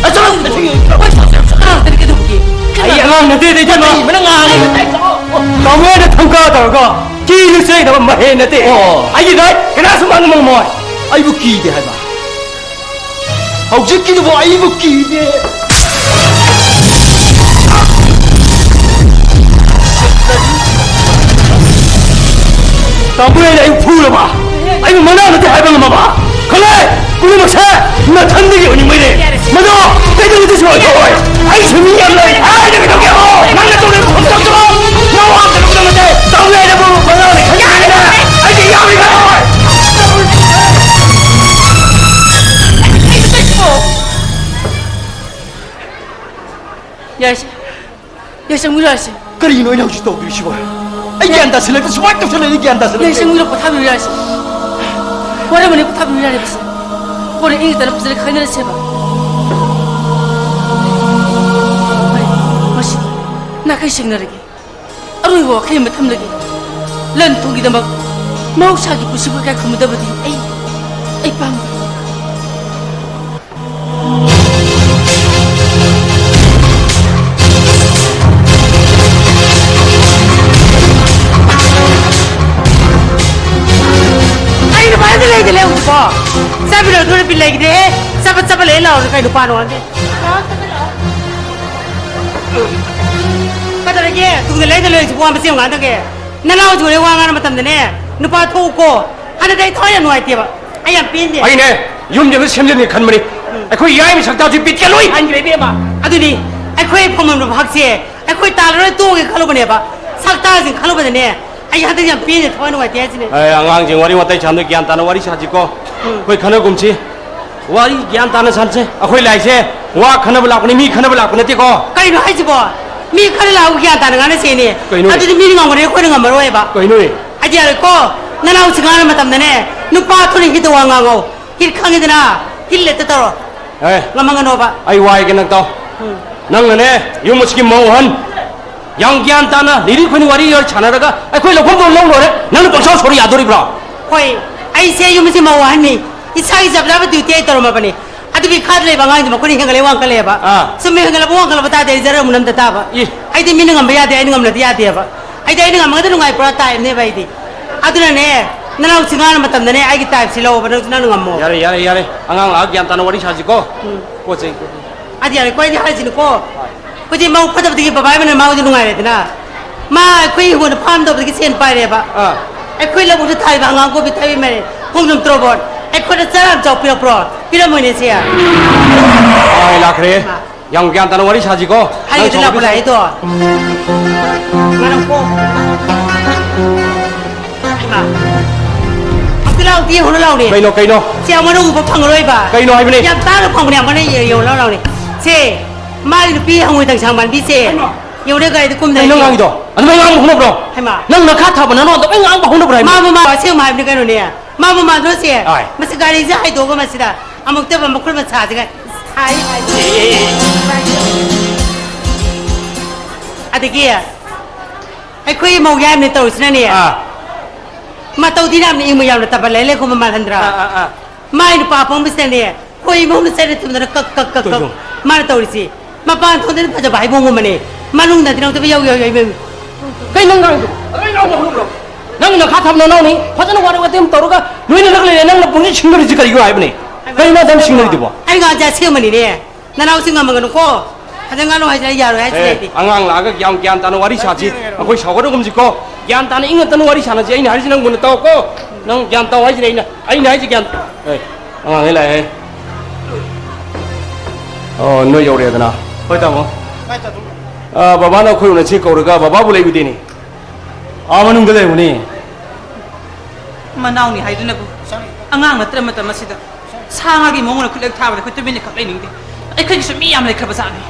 ꯑꯦ, ꯆꯠꯂꯣ! ꯑꯉꯥꯡꯗꯅꯤ ꯀꯩꯗꯧꯕꯒꯤ? ꯑꯩ ꯑꯉꯥꯡ ꯅꯠꯇꯦ, ꯏꯇꯩꯃ꯫ ꯀꯔꯤ ꯃꯅꯥ ꯉꯥꯡꯉꯤ? ꯇꯥꯃꯣ ꯍꯣꯏꯅ ꯊꯧꯀꯥ ꯇꯧꯔꯒ ꯀꯤꯅ ꯆꯩꯅꯕ ꯃꯍꯩ ꯅꯠꯇꯦ꯫ ꯑꯣ꯫ ꯑꯩꯒꯤ ꯔꯥꯏꯠ ꯀꯅꯥꯁꯨ ꯃꯥꯡꯕ ꯉꯝꯃꯣꯏ꯫ ꯑꯩꯕꯨ ꯀꯤꯗꯦ ꯍꯥꯏꯕ? ꯍꯧꯖꯤꯛꯀꯤꯗꯨꯕꯨ ꯑꯩꯕꯨ ꯀꯤꯗꯦ꯫ ꯇꯥꯃꯣꯅ ꯑꯩꯕꯨ ꯐꯨꯔꯕ? ꯑꯩꯕꯨ ꯃꯅꯥ ꯅꯠꯇꯦ ꯍꯥꯏꯕ ꯉꯝꯃꯕ? ꯈꯜꯂꯦ! ꯄꯨꯝꯅꯃꯛꯁꯦ ꯅꯊꯟꯗꯒꯤ ꯑꯣꯏꯅꯤꯡꯕꯩꯅꯦ꯫ ꯃꯗꯣ ꯀꯩꯗꯧꯅꯨꯡꯗꯁꯨ ꯑꯣꯏꯊꯣꯛꯑꯣꯏ꯫ ꯑꯩꯁꯨ ꯃꯤ ꯌꯥꯝ ꯂꯩ꯫ ꯑꯩꯅ ꯀꯩꯗꯧꯒꯦ ꯍꯥꯏꯕꯅꯣ? ꯅꯪꯅ ꯇꯧꯔꯤꯕ ꯈꯣꯡꯊꯥꯡꯗꯣ ꯃꯋꯥ ꯑꯝꯇ ꯂꯧꯗꯕ ꯅꯠꯇꯦ꯫ ꯇꯥꯃꯣꯅ ꯑꯩꯅꯕꯨ ꯃꯅꯥ ꯅꯠꯇꯦ ꯈꯟꯕꯤꯔꯦ꯫ ꯑꯩꯗꯤ ꯌꯥꯎꯔꯤꯕ ꯌꯥꯔꯦꯁꯦ꯫ ꯌꯥꯔꯦꯁꯦ, ꯑꯃꯨꯛ ꯌꯥꯔꯦꯁꯦ꯫ ꯀꯔꯤꯅꯣ ꯑꯩꯅ ꯍꯧꯖꯤꯛ ꯇꯧꯗꯣꯏꯁꯤꯕꯣ? ꯑꯩ ꯒ꯭ꯌꯥꯟ ꯇꯥꯁꯤꯜꯂꯛꯇ꯭ꯔꯦ꯫ ꯁꯨꯃꯥꯏꯅ ꯇꯧꯁꯜꯂꯛꯑꯗꯤ ꯒ꯭ꯌꯥꯟ ꯌꯥꯔꯦꯁꯦ, ꯇꯥꯁꯤꯜꯂꯛꯇ꯭ꯔꯦ꯫ ꯑꯃꯨꯛ ꯄꯣꯊꯥꯕꯤꯔꯣ, ꯌꯥꯔꯦꯁꯦ꯫ ꯋꯥꯔꯝꯃꯅꯤ, ꯄꯣꯊꯥꯕꯤꯔꯣ, ꯌꯥꯔꯦ, ꯕꯁꯦ꯫ ꯀꯣꯟꯅ ꯏꯪꯅ ꯇꯞꯅ ꯐꯖꯅ ꯈꯟꯅꯔꯁꯦꯕ꯫ ꯀꯩ ꯁꯤꯡꯅꯔꯒꯦ? ꯑꯔꯣꯏꯕ ꯋꯥꯈꯩ ꯑꯃ ꯊꯝꯂꯒꯦ꯫ ꯂꯟ ꯊꯨꯝꯒꯤꯗꯃꯛ ꯃꯍꯧꯁꯥꯒꯤ ꯄꯨꯟꯁꯤꯕꯨ ꯏꯀꯥꯏ ꯈꯨꯝꯅꯗꯕꯗꯤ ꯑꯩ, ꯑꯩ ꯄꯥꯝꯗꯦ꯫ ꯑꯩ ꯅꯨꯄꯥꯗꯤ ꯂꯩꯗ ꯂꯩꯍꯧꯗꯦꯀꯣ꯫ ꯆꯠꯃꯤꯟꯅꯔꯨꯗꯨꯅ ꯕꯤꯠ ꯂꯩꯈꯤꯗꯦꯍꯦ꯫ ꯆꯠꯄ ꯆꯠꯄ ꯂꯩ ꯂꯥꯎꯔꯤ ꯀꯩ ꯅꯨꯄꯥꯅꯣ ꯈꯪꯗꯦ꯫ ꯀꯩꯗꯧꯔꯒꯦ? ꯇꯨꯡꯗ ꯂꯩꯗ ꯂꯩꯔꯤꯁꯤꯕꯨ ꯋꯥ ꯃꯆꯦꯠ ꯑꯃ ꯉꯥꯡꯗꯒꯦ? ꯅꯅꯥꯎꯁꯨ ꯍꯣꯔꯦꯟ ꯋꯥ ꯉꯥꯡꯕ ꯃꯇꯝꯗꯅꯦ, ꯅꯨꯄꯥ ꯊꯣꯛꯎꯀꯣ꯫ ꯍꯟꯗꯛꯇꯤ ꯑꯩ ꯊꯋꯥꯏ ꯌꯥꯝ ꯅꯨꯡꯉꯥꯏꯇꯦꯕ꯫ ꯑꯩ ꯌꯥꯝ ꯄꯦꯟꯗꯦ꯫ ꯑꯩꯅꯦ, ꯌꯨꯝꯁꯦ ꯑꯝꯇ ꯁꯦꯝꯖꯤꯟꯒꯦ ꯈꯟꯕꯅꯤ꯫ ꯎꯝ꯫ ꯑꯩꯈꯣꯏ ꯌꯥꯏꯃ ꯁꯛꯇꯥꯁꯤ ꯕꯤꯠꯀ ꯂꯣꯏ ꯍꯟꯈ꯭ꯔꯦ, ꯏꯕꯦꯝꯃ꯫ ꯑꯗꯨꯅꯤ, ꯑꯩꯈꯣꯏ ꯐꯝꯐꯝ ꯍꯛꯁꯦ ꯑꯩꯈꯣꯏ ꯇꯥꯜꯂꯔꯣꯏ ꯇꯣꯛꯑꯒꯦ ꯈꯜꯂꯨꯕꯅꯦꯕ꯫ ꯁꯛꯇꯥꯁꯤꯡ ꯈꯜꯂꯨꯕꯗꯅꯦ, ꯑꯩ ꯍꯟꯗꯛ ꯌꯥꯝ ꯄꯦꯟꯗꯦ, ꯊꯋꯥꯏ ꯅꯨꯡꯉꯥꯏꯇꯦ ꯍꯥꯏꯁꯤꯅꯦ꯫ ꯑꯦ, ꯑꯉꯥꯡꯁꯤꯡ ꯋꯥꯔꯤ ꯋꯥꯇꯥꯏ ꯁꯥꯟꯅ ꯒ꯭ꯌꯥꯟ ꯇꯥꯅ ꯋꯥꯔꯤ ꯁꯥꯁꯤꯀꯣ꯫ ꯎꯝ꯫ ꯑꯩꯈꯣꯏ ꯈꯟꯅꯒꯨꯝꯁꯤ꯫ ꯋꯥꯔꯤ ꯒ꯭ꯌꯥꯟ ꯇꯥꯅ ꯁꯥꯟꯁꯦ꯫ ꯑꯩꯈꯣꯏ ꯂꯥꯛꯏꯁꯦ ꯋꯥ ꯈꯟꯅꯕ ꯂꯥꯛꯄꯅꯤ, ꯃꯤ ꯈꯟꯅꯕ ꯂꯥꯛꯄ ꯅꯠꯇꯦꯀꯣ꯫ ꯀꯩꯅꯣ ꯍꯥꯏꯁꯤꯕꯣ? ꯃꯤ ꯈꯔ ꯂꯥꯛꯑꯣ, ꯒ꯭ꯌꯥꯟ ꯇꯥꯅ ꯉꯥꯡꯅꯁꯦꯅꯦ꯫ ꯀꯩꯅꯣꯅꯦ? ꯑꯗꯨꯗꯤ ꯃꯤꯅ ꯉꯝꯒꯅꯤ, ꯑꯩꯈꯣꯏꯅ ꯉꯝꯃꯔꯣꯏꯕ꯫ ꯀꯩꯅꯣꯅꯦ? ꯑꯩꯗꯤ ꯌꯥꯔꯦꯀꯣ, ꯅꯅꯥꯎꯁꯤ ꯉꯥꯡꯕ ꯃꯇꯝꯗꯅꯦ, ꯅꯨꯄꯥ ꯊꯣꯛꯅ ꯍꯤꯠꯇ ꯋꯥ ꯉꯥꯡꯉꯣ꯫ ꯍꯤꯠ ꯈꯪꯉꯤꯗꯅ? ꯍꯤꯠ ꯂꯦꯠꯇ ꯇꯧꯔꯣ꯫ ꯑꯦ, ꯉꯝꯃꯒꯅꯣꯕ꯫ ꯑꯩ ꯋꯥꯏꯒꯦ ꯅꯪ ꯇꯥꯎ꯫ ꯎꯝ꯫ ꯅꯪꯅꯅꯦ, ꯌꯨꯝ ꯑꯁꯤꯒꯤ ꯃꯧ ꯑꯍꯟ, ꯌꯥꯝ ꯒ꯭ꯌꯥꯟ ꯇꯥꯅ ꯂꯤꯔꯤ ꯈꯣꯏꯅ ꯋꯥꯔꯤ ꯁꯥꯟꯅꯔꯒ ꯑꯩꯈꯣꯏ ꯂꯧꯐꯝꯗꯣ ꯂꯧ ꯂꯣꯏꯔꯦ, ꯅꯪꯅ ꯄꯪꯁꯥꯎ ꯁꯥꯎꯔ ꯌꯥꯗꯣꯔꯤꯕ꯭ꯔꯣ? ꯍꯣꯏ, ꯑꯩꯁꯦ ꯌꯨꯝ ꯑꯁꯤ ꯃꯧ ꯑꯍꯟꯅꯤ, ꯏꯁꯥꯒꯤ ꯆꯞ ꯆꯥꯕ ꯗ꯭ꯌꯨꯇꯤ ꯑꯩ ꯇꯧꯔꯝꯃꯕꯅꯤ꯫ ꯑꯗꯨꯒꯤ ꯈꯥꯗ ꯂꯩꯕ ꯑꯉꯥꯡꯗꯣ ꯃꯈꯣꯏꯅ ꯍꯦꯟꯒꯠꯂꯦ ꯋꯥꯡꯈꯠꯂꯦꯕ꯫ ꯑꯥ꯫ ꯁꯨꯝ ꯍꯦꯟꯒꯠꯂꯕ ꯋꯥꯡꯈꯠꯂꯕ ꯇꯥꯔꯗꯤ ꯑꯩ ꯖꯔ ꯑꯃꯨꯛ ꯅꯝꯗ ꯇꯥꯕ꯫ ꯏ꯫ ꯑꯩꯗꯤ ꯃꯤꯅ ꯉꯝꯕ ꯌꯥꯗꯦ, ꯑꯩꯅ ꯉꯝꯂꯗꯤ ꯌꯥꯗꯦꯕ꯫ ꯑꯩꯗꯤ ꯑꯩꯅ ꯉꯝꯃꯒꯗ ꯅꯨꯡꯉꯥꯏ ꯄꯨꯔꯥ ꯇꯥꯏꯞꯅꯦꯕ ꯑꯩꯗꯤ꯫ ꯑꯗꯨꯅꯅꯦ, ꯅꯅꯥꯎ ꯆꯤꯡꯉꯥꯅ ꯃꯇꯝꯗꯅꯦ ꯑꯩꯒꯤ ꯇꯥꯏꯞꯁꯤ ꯂꯧꯑꯣꯕ, ꯅꯪꯁꯨ ꯅꯪꯅ ꯉꯝꯃꯣ꯫ ꯌꯥꯔꯦ, ꯌꯥꯔꯦ, ꯌꯥꯔꯦ꯫ ꯑꯉꯥꯡ ꯂꯥꯛꯑ ꯒ꯭ꯌꯥꯟ ꯇꯥꯅ ꯋꯥꯔꯤ ꯁꯥꯁꯤꯀꯣ꯫ ꯎꯝ꯫ ꯄꯣꯠ ꯆꯩ꯫ ꯑꯗꯨ ꯌꯥꯔꯦꯀꯣ, ꯑꯩꯗꯤ ꯍꯥꯏꯁꯤꯅꯤꯀꯣ꯫ ꯍꯣꯏ꯫ ꯑꯩꯈꯣꯏꯗꯤ ꯃꯧ ꯐꯠꯇꯕꯗꯒꯤ ꯕꯕꯥ ꯏꯃꯅ ꯃꯥ ꯍꯧꯖꯤꯛ ꯅꯨꯡꯉꯥꯏꯔꯦꯗꯅ꯫ ꯃꯥ ꯑꯩꯈꯣꯏ ꯍꯤꯡꯒꯣꯜꯗ ꯐꯥꯝ ꯇꯧꯕꯗꯒꯤ ꯁꯦꯟ ꯄꯥꯏꯔꯦꯕ꯫ ꯑꯥ꯫ ꯑꯩꯈꯣꯏ ꯂꯧꯕꯨꯛꯇ ꯊꯥꯔꯤꯕ ꯍꯪꯒꯥꯝ, ꯀꯣꯕꯤ, ꯊꯕꯤ, ꯃꯥꯏꯔꯦꯟ, ꯈꯣꯡꯗ꯭ꯔꯨꯝ, ꯇꯣꯔꯣꯕꯣꯠ, ꯑꯩꯈꯣꯏꯗ ꯆꯔꯥ ꯑꯃ ꯆꯥꯎ ꯄꯤꯔꯛꯄ꯭ꯔꯣ? ꯄꯤꯔꯝꯃꯣꯏꯅꯦ ꯁꯦ꯫ ꯑꯥ, ꯂꯥꯛꯈ꯭ꯔꯦ꯫ ꯃꯥ꯫ ꯌꯥꯝ ꯒ꯭ꯌꯥꯟ ꯇꯥꯅ ꯋꯥꯔꯤ ꯁꯥꯁꯤꯀꯣ꯫ ꯍꯥꯏꯒꯦꯗꯤ ꯅꯪ ꯂꯥꯛꯄ ꯁꯥꯎꯕ ꯂꯥꯛꯏꯗꯣ꯫ ꯉꯥꯏꯔꯝꯀꯣ꯫ ꯍꯩꯃꯥ꯫ ꯑꯝꯇ ꯂꯥꯎꯗꯤ ꯌꯦꯡꯉꯨꯅ ꯂꯥꯎꯅꯦ꯫ ꯀꯩꯅꯣ, ꯀꯩꯅꯣ? ꯁꯤ ꯑꯃꯅ ꯎꯕ ꯐꯪꯉꯔꯣꯏꯕ꯫ ꯀꯩꯅꯣ ꯍꯥꯏꯕꯅꯦ? ꯌꯥꯝ ꯇꯥꯡꯅ ꯐꯪꯕꯅꯦ, ꯑꯃꯅ ꯌꯦ-, ꯌꯦꯡꯉꯨ ꯂꯥꯎ ꯂꯥꯎꯅꯦ꯫ ꯁꯦ, ꯃꯥꯒꯤ ꯅꯨꯄꯤ ꯍꯪꯉꯣꯏ ꯇꯪꯁꯥꯡ ꯃꯥꯟꯕꯤꯁꯦ꯫ ꯀꯩꯅꯣ? ꯌꯦꯡꯉꯨꯅꯦ ꯒꯥꯔꯤꯗ ꯀꯨꯝꯗ ꯀꯩꯅꯣ ꯂꯩꯔꯦ꯫ ꯉꯥꯡꯉꯤꯗꯣ? ꯑꯗꯨꯃꯥꯏꯅ ꯉꯥꯡꯕ ꯍꯧꯅꯕ꯭ꯔꯣ? ꯍꯩꯃꯥ꯫ ꯅꯪ ꯅꯈꯥ ꯊꯥꯕ ꯅꯅꯥꯎ ꯑꯗꯨꯃꯥꯏꯅ ꯉꯥꯡꯕ ꯍꯧꯅꯕ꯭ꯔꯣ ꯍꯥꯏꯕ? ꯃꯥꯕꯨ ꯃꯥ ꯑꯁꯦꯡꯕ ꯍꯥꯏꯕꯅꯤ ꯀꯩꯅꯣꯅꯦ꯫ ꯃꯥꯕꯨ ꯃꯥꯟꯗ꯭ꯔꯣ ꯁꯦ? ꯑꯥꯏ꯫ ꯃꯁꯤ ꯒꯥꯔꯤꯁꯦ ꯍꯥꯏꯗꯣꯛꯑꯒ ꯃꯁꯤꯗ ꯑꯃꯨꯛꯇꯕ ꯃꯈꯨꯠ ꯃꯁꯥꯁꯤꯒ ꯍꯥꯏ, ꯍꯥꯏ꯫ ꯑꯗꯒꯤ ꯑꯩꯈꯣꯏ ꯃꯧ ꯌꯥꯝꯅ ꯇꯧꯔꯤꯁꯤꯅꯅꯦ꯫ ꯑꯥ꯫ ꯃꯇꯧꯗꯤ ꯌꯥꯝꯅ ꯏꯪꯕ ꯌꯥꯝꯅ ꯇꯞꯄ ꯂꯩ ꯂꯩꯈꯣꯝꯕ ꯃꯥꯜꯍꯟꯗ꯭ꯔꯥ? ꯑꯥ, ꯑꯥ, ꯑꯥ꯫ ꯃꯥꯏ ꯅꯨꯄꯥ ꯑꯄꯪꯕꯁꯤꯅꯅꯦ, ꯑꯩꯈꯣꯏ ꯏꯃꯨꯡꯗ ꯆꯠꯅ ꯊꯨꯝꯗꯅ ꯀꯛ, ꯀꯛ, ꯀꯛ, ꯀꯛ꯫ ꯇꯧꯏꯗꯣ꯫ ꯃꯥꯅ ꯇꯧꯔꯤꯁꯤ꯫ ꯃꯄꯥꯟ ꯊꯣꯡꯗꯅ ꯐꯖꯕ ꯍꯥꯏꯕꯣꯡꯒꯨꯝꯕꯅꯦ꯫ ꯃꯅꯨꯡꯗ ꯇꯤꯜꯍꯧꯗꯕ ꯌꯧ, ꯌꯧ, ꯌꯧ, ꯌꯧ꯫ ꯀꯩ ꯅꯪ ꯉꯥꯡꯉꯤꯗꯣ? ꯑꯗꯨꯃꯥꯏꯅ ꯉꯥꯡꯕ ꯍꯧꯅꯕ꯭ꯔꯣ? ꯅꯪ ꯅꯈꯥ ꯊꯝꯅ ꯅꯥꯎꯅꯤ꯫ ꯐꯖꯅ ꯋꯥꯔꯤ ꯋꯥꯇꯦꯝ ꯇꯧꯔꯒ ꯂꯣꯏꯅ ꯅꯪ ꯂꯩꯔꯦ꯫ ꯅꯪꯅ ꯄꯨꯡꯁꯤ ꯁꯤꯡꯅꯔꯤꯁꯤ ꯀꯔꯤꯒꯤꯅꯣ ꯍꯥꯏꯕꯅꯤ? ꯀꯩꯅꯣ ꯑꯗꯨꯝ ꯁꯤꯡꯅꯔꯤꯗꯨꯕꯣ? ꯑꯩ ꯉꯥ ꯆꯥ ꯁꯦꯝꯕꯅꯤꯅꯦ꯫ ꯅꯅꯥꯎꯁꯤ ꯉꯝꯃꯒꯅꯨꯀꯣ꯫ ꯐꯖꯅ ꯉꯥꯡꯅꯧ ꯍꯥꯏꯁꯤꯅ ꯌꯥꯔꯣꯏ ꯍꯥꯏꯁꯤꯅ ꯑꯦ, ꯑꯩꯗꯤ꯫ ꯑꯉꯥꯡ ꯂꯥꯛꯑꯒ ꯌꯥꯝ ꯒ꯭ꯌꯥꯟ ꯇꯥꯅ ꯋꯥꯔꯤ ꯁꯥꯁꯤ꯫ ꯑꯩꯈꯣꯏ ꯁꯥꯎꯒꯗꯧꯒꯨꯝꯁꯤꯀꯣ꯫ ꯒ꯭ꯌꯥꯟ ꯇꯥꯅ ꯏꯪꯅ ꯇꯞꯅ ꯋꯥꯔꯤ ꯁꯥꯟꯅꯁꯤ꯫ ꯑꯩꯅ ꯍꯥꯏꯔꯤꯁꯤ ꯅꯪ ꯃꯨꯟꯅ ꯇꯥꯎꯀꯣ꯫ ꯅꯪ ꯒ꯭ꯌꯥꯟ ꯇꯥꯎ ꯍꯥꯏꯁꯤꯅꯦ ꯑꯩꯅ꯫ ꯑꯩꯅ ꯍꯥꯏꯁꯤ ꯒ꯭ꯌꯥꯟ꯫ ꯑꯦ, ꯑꯉꯥꯡꯉꯩ ꯂꯥꯛꯑꯦ꯫ ꯑꯣ, ꯅꯣꯏ ꯌꯧꯔꯛꯑꯦꯗꯅ꯫ ꯍꯣꯏ, ꯇꯥꯃꯣ꯫ ꯑ, ꯕꯕꯥꯅ ꯑꯩꯈꯣꯏ ꯎꯅꯁꯤ ꯀꯧꯔꯒ ꯕꯕꯥꯕꯨ ꯂꯩꯕꯤꯗꯦꯅꯦ꯫ ꯑꯥ, ꯃꯅꯨꯡꯗ ꯂꯩꯔꯝꯒꯅꯤ꯫ ꯃꯅꯥꯎꯅꯤ ꯍꯥꯏꯗꯨꯅꯕꯨ ꯑꯉꯥꯡ ꯅꯠꯇ꯭ꯔ ꯃꯇꯝ ꯑꯁꯤꯗ ꯁꯥ ꯉꯥꯒꯤ ꯃꯑꯣꯡꯗ ꯈꯨꯠꯂꯦꯛ ꯊꯥꯕꯗ ꯑꯩꯈꯣꯏ ꯇꯨꯃꯤꯟꯅ ꯈꯛ ꯂꯩꯅꯤꯡꯗꯦ꯫ ꯑꯩꯈꯣꯏꯒꯤꯁꯨ ꯃꯤ ꯌꯥꯝ ꯂꯩꯈ꯭ꯔꯕ ꯖꯥꯠꯅꯤ꯫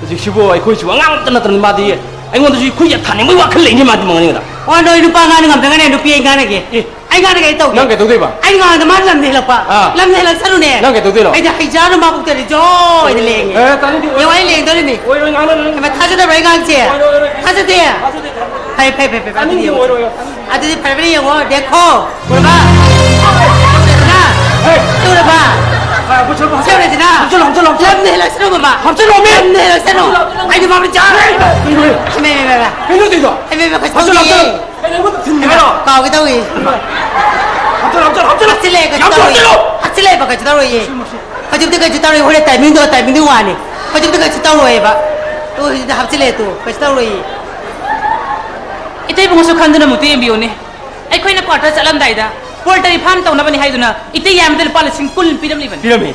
ꯍꯧꯖꯤꯛꯁꯤꯕꯨ ꯑꯩꯈꯣꯏꯁꯨ ꯑꯉꯥꯡ ꯑꯃꯠꯇ ꯅꯠꯇ꯭ꯔꯕꯅꯤ꯫ ꯃꯥꯗꯤ ꯑꯩꯉꯣꯟꯗꯁꯨ ꯏꯈꯨ ꯌꯥꯝ ꯊꯥꯅꯤꯡꯕꯒꯤ ꯋꯥꯈꯜ ꯂꯩꯅꯤ ꯃꯥꯗꯤ ꯃꯉꯣꯟꯗ꯫ ꯑꯣ, ꯅꯣꯏ ꯅꯨꯄꯥ ꯑꯉꯥꯡꯅ ꯉꯝꯗ꯭ꯔꯒꯅꯦ ꯅꯨꯄꯤ ꯑꯩ ꯉꯥꯡꯅꯒꯦ꯫ ꯑꯦ꯫ ꯑꯩ ꯉꯥꯡꯅꯒꯦ ꯑꯩ ꯇꯧꯒꯦ꯫ ꯅꯪ ꯀꯩꯗꯧꯗꯣꯏꯕ? ꯑꯩ ꯉꯥꯡꯗ ꯃꯥꯅ ꯂꯝꯗ ꯍꯦꯜꯂꯛꯄ꯫ ꯑꯥ꯫ ꯂꯝꯗ ꯍꯦꯜꯂꯛꯁꯅꯨꯅꯦ꯫ ꯅꯪ ꯀꯩꯗꯧꯗꯣꯏꯅꯣ? ꯑꯩꯗꯤ ꯍꯩꯖꯥꯅ ꯃꯥꯕꯨꯛꯇꯗꯤ ꯖꯣ ꯍꯥꯏꯅ ꯂꯦꯡꯉꯦ꯫ ꯑꯦ, ꯇꯥꯅꯤꯡꯗꯦ, ꯌꯦꯡꯉꯣ, ꯑꯩ ꯂꯦꯡꯗꯣꯔꯤꯃꯤ꯫ ꯑꯣꯏꯔꯣꯏ, ꯉꯥꯡꯅꯔꯣꯏ, ꯉꯥꯡꯅꯔꯣꯏ꯫ ꯍꯩꯃꯥ, ꯊꯥꯖꯗꯕ꯭ꯔꯥ ꯑꯩ ꯉꯥꯡꯁꯦ? ꯑꯣꯏꯔꯣꯏ, ꯑꯣꯏꯔꯣꯏ꯫ ꯊꯥꯖꯗꯦ? ꯊꯥꯖꯗꯦ, ꯊꯥꯖꯗꯦ꯫ ꯐꯔꯦ, ꯐꯔꯦ, ꯐꯔꯦ, ꯐꯔꯦ꯫ ꯑꯗꯨꯗꯤ ꯇꯥꯅꯤꯡꯗꯦ, ꯌꯦꯡꯉꯣ꯫ ꯑꯣꯏꯔꯣꯏ, ꯑꯣꯏꯔꯣꯏ꯫ ꯑꯗꯨꯗꯤ ꯐꯔꯦ, ꯐꯔꯦ, ꯌꯦꯡꯉꯣ꯫ ꯗꯦꯈꯣ꯫ ꯎꯔꯕ? ꯎꯔꯕ? ꯍꯦ! ꯎꯔꯕ? ꯍꯥ, ꯍꯥꯞꯆꯜꯂꯣ, ꯍꯥꯞꯆꯜꯂꯣ, ꯍꯥꯞꯆꯜꯂꯣ꯫ ꯍꯥꯞꯆꯜꯂꯣ, ꯍꯥꯞꯆꯜꯂꯣ, ꯍꯥꯞꯆꯜꯂꯣ꯫ ꯂꯝꯗ ꯍꯦꯜꯂꯛꯁꯅꯨ, ꯃꯃꯥ꯫ ꯍꯥꯞꯆꯜꯂꯣ, ꯃꯤ꯫ ꯂꯝꯗ ꯍꯦꯜꯂꯛꯁꯅꯨ꯫ ꯑꯩꯗꯤ ꯃꯥꯕꯨ ꯆꯥ-, ꯍꯦ! ꯀꯩꯅꯣ, ꯍꯦ? ꯍꯩꯃꯥ, ꯍꯩꯃꯥ, ꯍꯩꯃꯥ꯫ ꯀꯩꯅꯣ ꯇꯧꯔꯤꯗꯣ? ꯍꯩꯃꯥ, ꯍꯩꯃꯥ, ꯀꯩꯁꯨ ꯍꯥꯞꯆꯜꯂꯣ, ꯇꯧꯗꯤꯌꯦ꯫ ꯍꯥꯞꯆꯜꯂꯣ꯫ ꯑꯩ ꯅꯉꯣꯟꯗ ꯊꯤꯟꯒꯦ ꯍꯥꯏꯔꯣ? ꯀꯥꯎꯒꯦ ꯇꯧꯏ꯫ ꯍꯥꯞꯆꯜꯂꯣ, ꯍꯥꯞꯆꯜꯂꯣ, ꯍꯥꯞꯆꯜꯂꯣ꯫ ꯍꯥꯞꯆꯤꯜꯂꯦ, ꯀꯩꯁꯨ ꯌꯥꯝ ꯇꯧꯔꯣꯏ꯫ ꯍꯥꯞꯆꯜꯂꯣ꯫ ꯍꯥꯞꯆꯤꯜꯂꯦ, ꯀꯩꯁꯨ ꯇꯧꯔꯣꯏꯌꯦ꯫ ꯍꯧꯖꯤꯛꯇꯤ ꯀꯩꯁꯨ ꯇꯧꯔꯣꯏ, ꯍꯣꯔꯦꯟ ꯇꯥꯏꯃꯤꯡꯗꯣ, ꯇꯥꯏꯃꯤꯡꯗꯨꯒꯤ ꯋꯥꯅꯤ꯫ ꯍꯧꯖꯤꯛꯇꯤ ꯀꯩꯁꯨ ꯇꯧꯔꯣꯏꯌꯦꯕ꯫ ꯑꯣ, ꯍꯧꯖꯤꯛꯇꯤ ꯍꯥꯞꯆꯤꯜꯂꯦ ꯇꯨ, ꯀꯩꯁꯨ ꯇꯧꯔꯣꯏꯌꯦ꯫ ꯏꯇꯩꯕꯨꯡꯉꯣꯁꯨ ꯈꯟꯗꯨꯅ ꯑꯃꯨꯛꯇ ꯌꯦꯡꯕꯤꯌꯨꯅꯦ꯫ ꯑꯩꯈꯣꯏꯅ ꯀ꯭ꯋꯥꯇꯔ ꯆꯠꯂꯝꯗꯥꯏꯗ ꯄꯣꯜꯇ꯭ꯔꯤ ꯐꯥꯔꯝ ꯇꯧꯅꯕꯅꯤ ꯍꯥꯏꯗꯨꯅ ꯏꯇꯩ ꯌꯥꯏꯃꯗ ꯂꯨꯄꯥ ꯂꯤꯁꯤꯡ ꯀꯨꯟ ꯄꯤꯔꯝꯂꯤꯕꯅꯤ꯫ ꯄꯤꯔꯝꯃꯤ꯫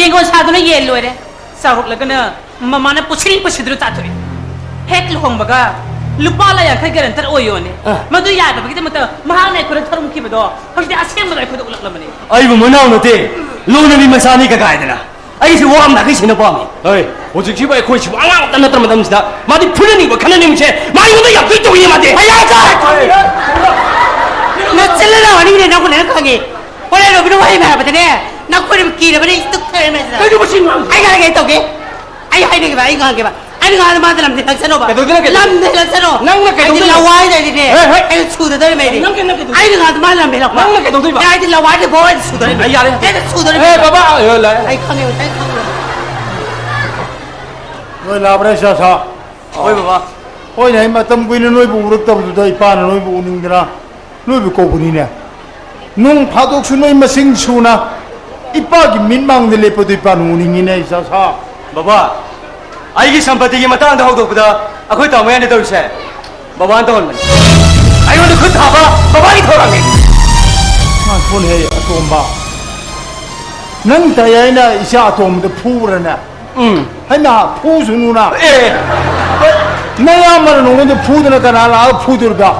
ꯌꯦꯡꯒꯣꯟ ꯁꯥꯗꯨꯅ ꯌꯦꯟ ꯂꯣꯏꯔꯦ꯫ ꯆꯥꯎꯔꯛꯂꯒꯅ ꯃꯃꯥꯅ ꯄꯨꯁꯤꯜ ꯄꯨꯁꯤꯗꯨꯅ ꯆꯥꯊꯣꯛꯏ꯫ ꯍꯦꯛ ꯂꯨꯍꯣꯡꯕꯒ ꯂꯨꯄꯥ ꯂꯥꯈ ꯌꯥꯡꯈꯩ ꯒꯔꯦꯟꯇꯔ ꯑꯣꯏꯌꯣꯅꯦ꯫ ꯑ꯫ ꯃꯗꯨ ꯌꯥꯗꯕꯒꯤꯗꯃꯛꯇ ꯃꯍꯥꯛꯅ ꯑꯩꯈꯣꯏꯗ ꯊꯔꯝꯈꯤꯕꯗꯣ ꯍꯧꯖꯤꯛꯇꯤ ꯑꯁꯦꯡꯕꯗ ꯑꯩꯈꯣꯏꯗ ꯎꯠꯂꯛꯂꯕꯅꯤ꯫ ꯑꯩꯕꯨ ꯃꯅꯥꯎ ꯅꯠꯇꯦ, ꯂꯣꯟꯅꯕꯤ ꯃꯆꯥꯅꯤ ꯀꯀꯥꯏꯗꯅ꯫ ꯑꯩꯁꯦ ꯋꯥ ꯑꯃ ꯅꯥꯈꯩ ꯁꯦꯟꯅ ꯄꯥꯝꯃꯤ꯫ ꯍꯣꯏ, ꯍꯧꯖꯤꯛꯁꯤꯕꯨ ꯑꯩꯈꯣꯏꯁꯤꯕꯨ ꯑꯉꯥꯡ ꯑꯃꯇ ꯅꯠꯇ꯭ꯔ ꯃꯇꯝꯁꯤꯗ ꯃꯥꯗꯤ ꯐꯨꯅꯅꯤꯡꯕ ꯈꯠꯅꯅꯤꯡꯕꯁꯦ ꯃꯥ ꯑꯩꯉꯣꯟꯗ ꯌꯥꯝ ꯇꯣꯏ ꯇꯧꯏꯅꯦ ꯃꯥꯗꯤ꯫ ꯍꯩꯌꯥ ꯆꯥꯏ! ꯅꯆꯤꯜꯂ ꯂꯥꯎꯍꯟꯅꯤꯡꯉꯤꯅꯦ ꯅꯪꯕꯨ ꯂꯣꯏꯅ ꯈꯪꯉꯤ꯫ ꯍꯣꯔꯦꯟ ꯔꯣꯕꯤꯟ ꯋꯥꯍꯩ ꯑꯃ ꯍꯥꯏꯔꯕꯗꯅꯦ, ꯅꯈꯣꯏꯅ ꯀꯤꯔꯕꯅꯦ, ꯑꯩ ꯇꯨꯞꯊꯔꯦ ꯃꯁꯤꯗ꯫ ꯀꯩꯅꯣ ꯃꯁꯤ ꯉꯥꯡ-, ꯑꯩ ꯉꯥꯡꯒꯦ, ꯑꯩ ꯇꯧꯒꯦ꯫ ꯑꯩ ꯍꯥꯏꯅꯤꯡꯉꯤꯕ, ꯑꯩ ꯉꯥꯡꯒꯦꯕ꯫ ꯑꯩ ꯑꯩꯅ ꯉꯥꯡꯕꯗ ꯃꯥꯗ ꯂꯝꯗꯤ ꯂꯥꯛꯁꯅꯣꯕ꯫ ꯀꯩꯗꯧꯗꯣꯏꯅꯣ, ꯀꯩꯗꯧꯗꯣꯏꯅꯣ? ꯂꯝꯗꯤ ꯂꯥꯛꯁꯅꯣ꯫ ꯅꯪꯅ ꯑꯩꯗꯤ ꯀꯩꯗꯧꯗꯣꯏꯅꯣ? ꯂꯋꯥꯏꯗ ꯑꯩꯗꯤꯅꯦ꯫ ꯍꯦ, ꯍꯦ꯫ ꯑꯩꯅ ꯁꯨꯗꯗꯧꯔꯤꯕ ꯑꯩꯗꯤ꯫ ꯅꯪ ꯀꯩꯅꯣ ꯀꯩꯗꯧꯗꯣꯏꯕ? ꯑꯩꯅ ꯉꯥꯡꯕꯗ ꯃꯥꯅ ꯂꯝ ꯍꯦꯜꯂꯛꯄ꯫ ꯅꯪꯅ ꯀꯩꯗꯧꯗꯣꯏꯕ? ꯑꯦ, ꯑꯩꯗꯤ ꯂꯋꯥꯏꯗ ꯕꯣꯏ ꯁꯨꯗꯧꯔꯤꯕ꯫ ꯑꯩ ꯌꯥꯔꯦ꯫ ꯑꯩꯅ ꯁꯨꯗꯧꯔꯤꯕ꯫ ꯑꯦ, ꯕꯕꯥ, ꯑꯦ, ꯂꯥꯛꯑꯦ꯫ ꯑꯩ ꯈꯪꯉꯦ, ꯑꯩ ꯈꯪꯉꯦ꯫ ꯅꯣꯏ ꯂꯥꯛꯄ꯭ꯔꯥ, ꯏꯆꯥ ꯁꯥ? ꯍꯣꯏ, ꯕꯕꯥ꯫ ꯍꯣꯏꯅꯦ, ꯑꯩ ꯃꯇꯝ ꯀꯨꯏꯅ ꯅꯣꯏꯕꯨ ꯎꯔꯛꯇꯕꯗꯨꯗ ꯏꯄꯥꯅ ꯅꯣꯏꯕꯨ ꯎꯅꯤꯡꯗꯅ ꯅꯣꯏꯕꯨ ꯀꯧꯕꯅꯤꯅꯦ꯫ ꯅꯣꯡ ꯐꯥꯗꯣꯛꯁꯨ ꯅꯣꯏ ꯃꯁꯤꯡ ꯁꯨꯅ ꯏꯄꯥꯒꯤ ꯃꯤꯠꯃꯥꯡꯗ ꯂꯦꯞꯄꯗꯨ ꯏꯄꯥꯅ ꯎꯅꯤꯡꯉꯤꯅꯦ, ꯏꯆꯥ ꯁꯥ꯫ ꯕꯕꯥ, ꯑꯩꯒꯤ ꯁꯝꯄꯇꯤꯒꯤ ꯃꯇꯥꯡꯗ ꯍꯧꯗꯣꯛꯄꯗ ꯑꯩꯈꯣꯏ ꯇꯥꯃꯣ ꯌꯥꯅꯤ ꯇꯧꯔꯤꯁꯦ ꯕꯕꯥꯅ ꯇꯧꯍꯟꯕꯅꯤ꯫ ꯑꯩꯉꯣꯟꯗ ꯈꯨꯠ ꯊꯥꯕ ꯕꯕꯥꯒꯤ ꯊꯧꯔꯥꯡꯅꯤ꯫ ꯉꯥꯏꯈꯣꯅꯦꯍꯦ, ꯑꯇꯣꯝꯕ꯫ ꯅꯪ ꯇꯥꯏ ꯍꯥꯏꯅ ꯏꯆꯥ ꯑꯇꯣꯝꯕꯗ ꯐꯨꯕ꯭ꯔꯅꯦ? ꯎꯝ꯫ ꯍꯩꯃꯥ, ꯐꯨꯁꯨꯅꯨꯅ꯫ ꯑꯦ꯫ ꯅꯌꯥꯝꯕꯅ ꯅꯉꯣꯟꯗ ꯐꯨꯗꯅ ꯀꯅꯥ ꯂꯥꯛꯑꯒ ꯐꯨꯗꯣꯔꯤꯕ?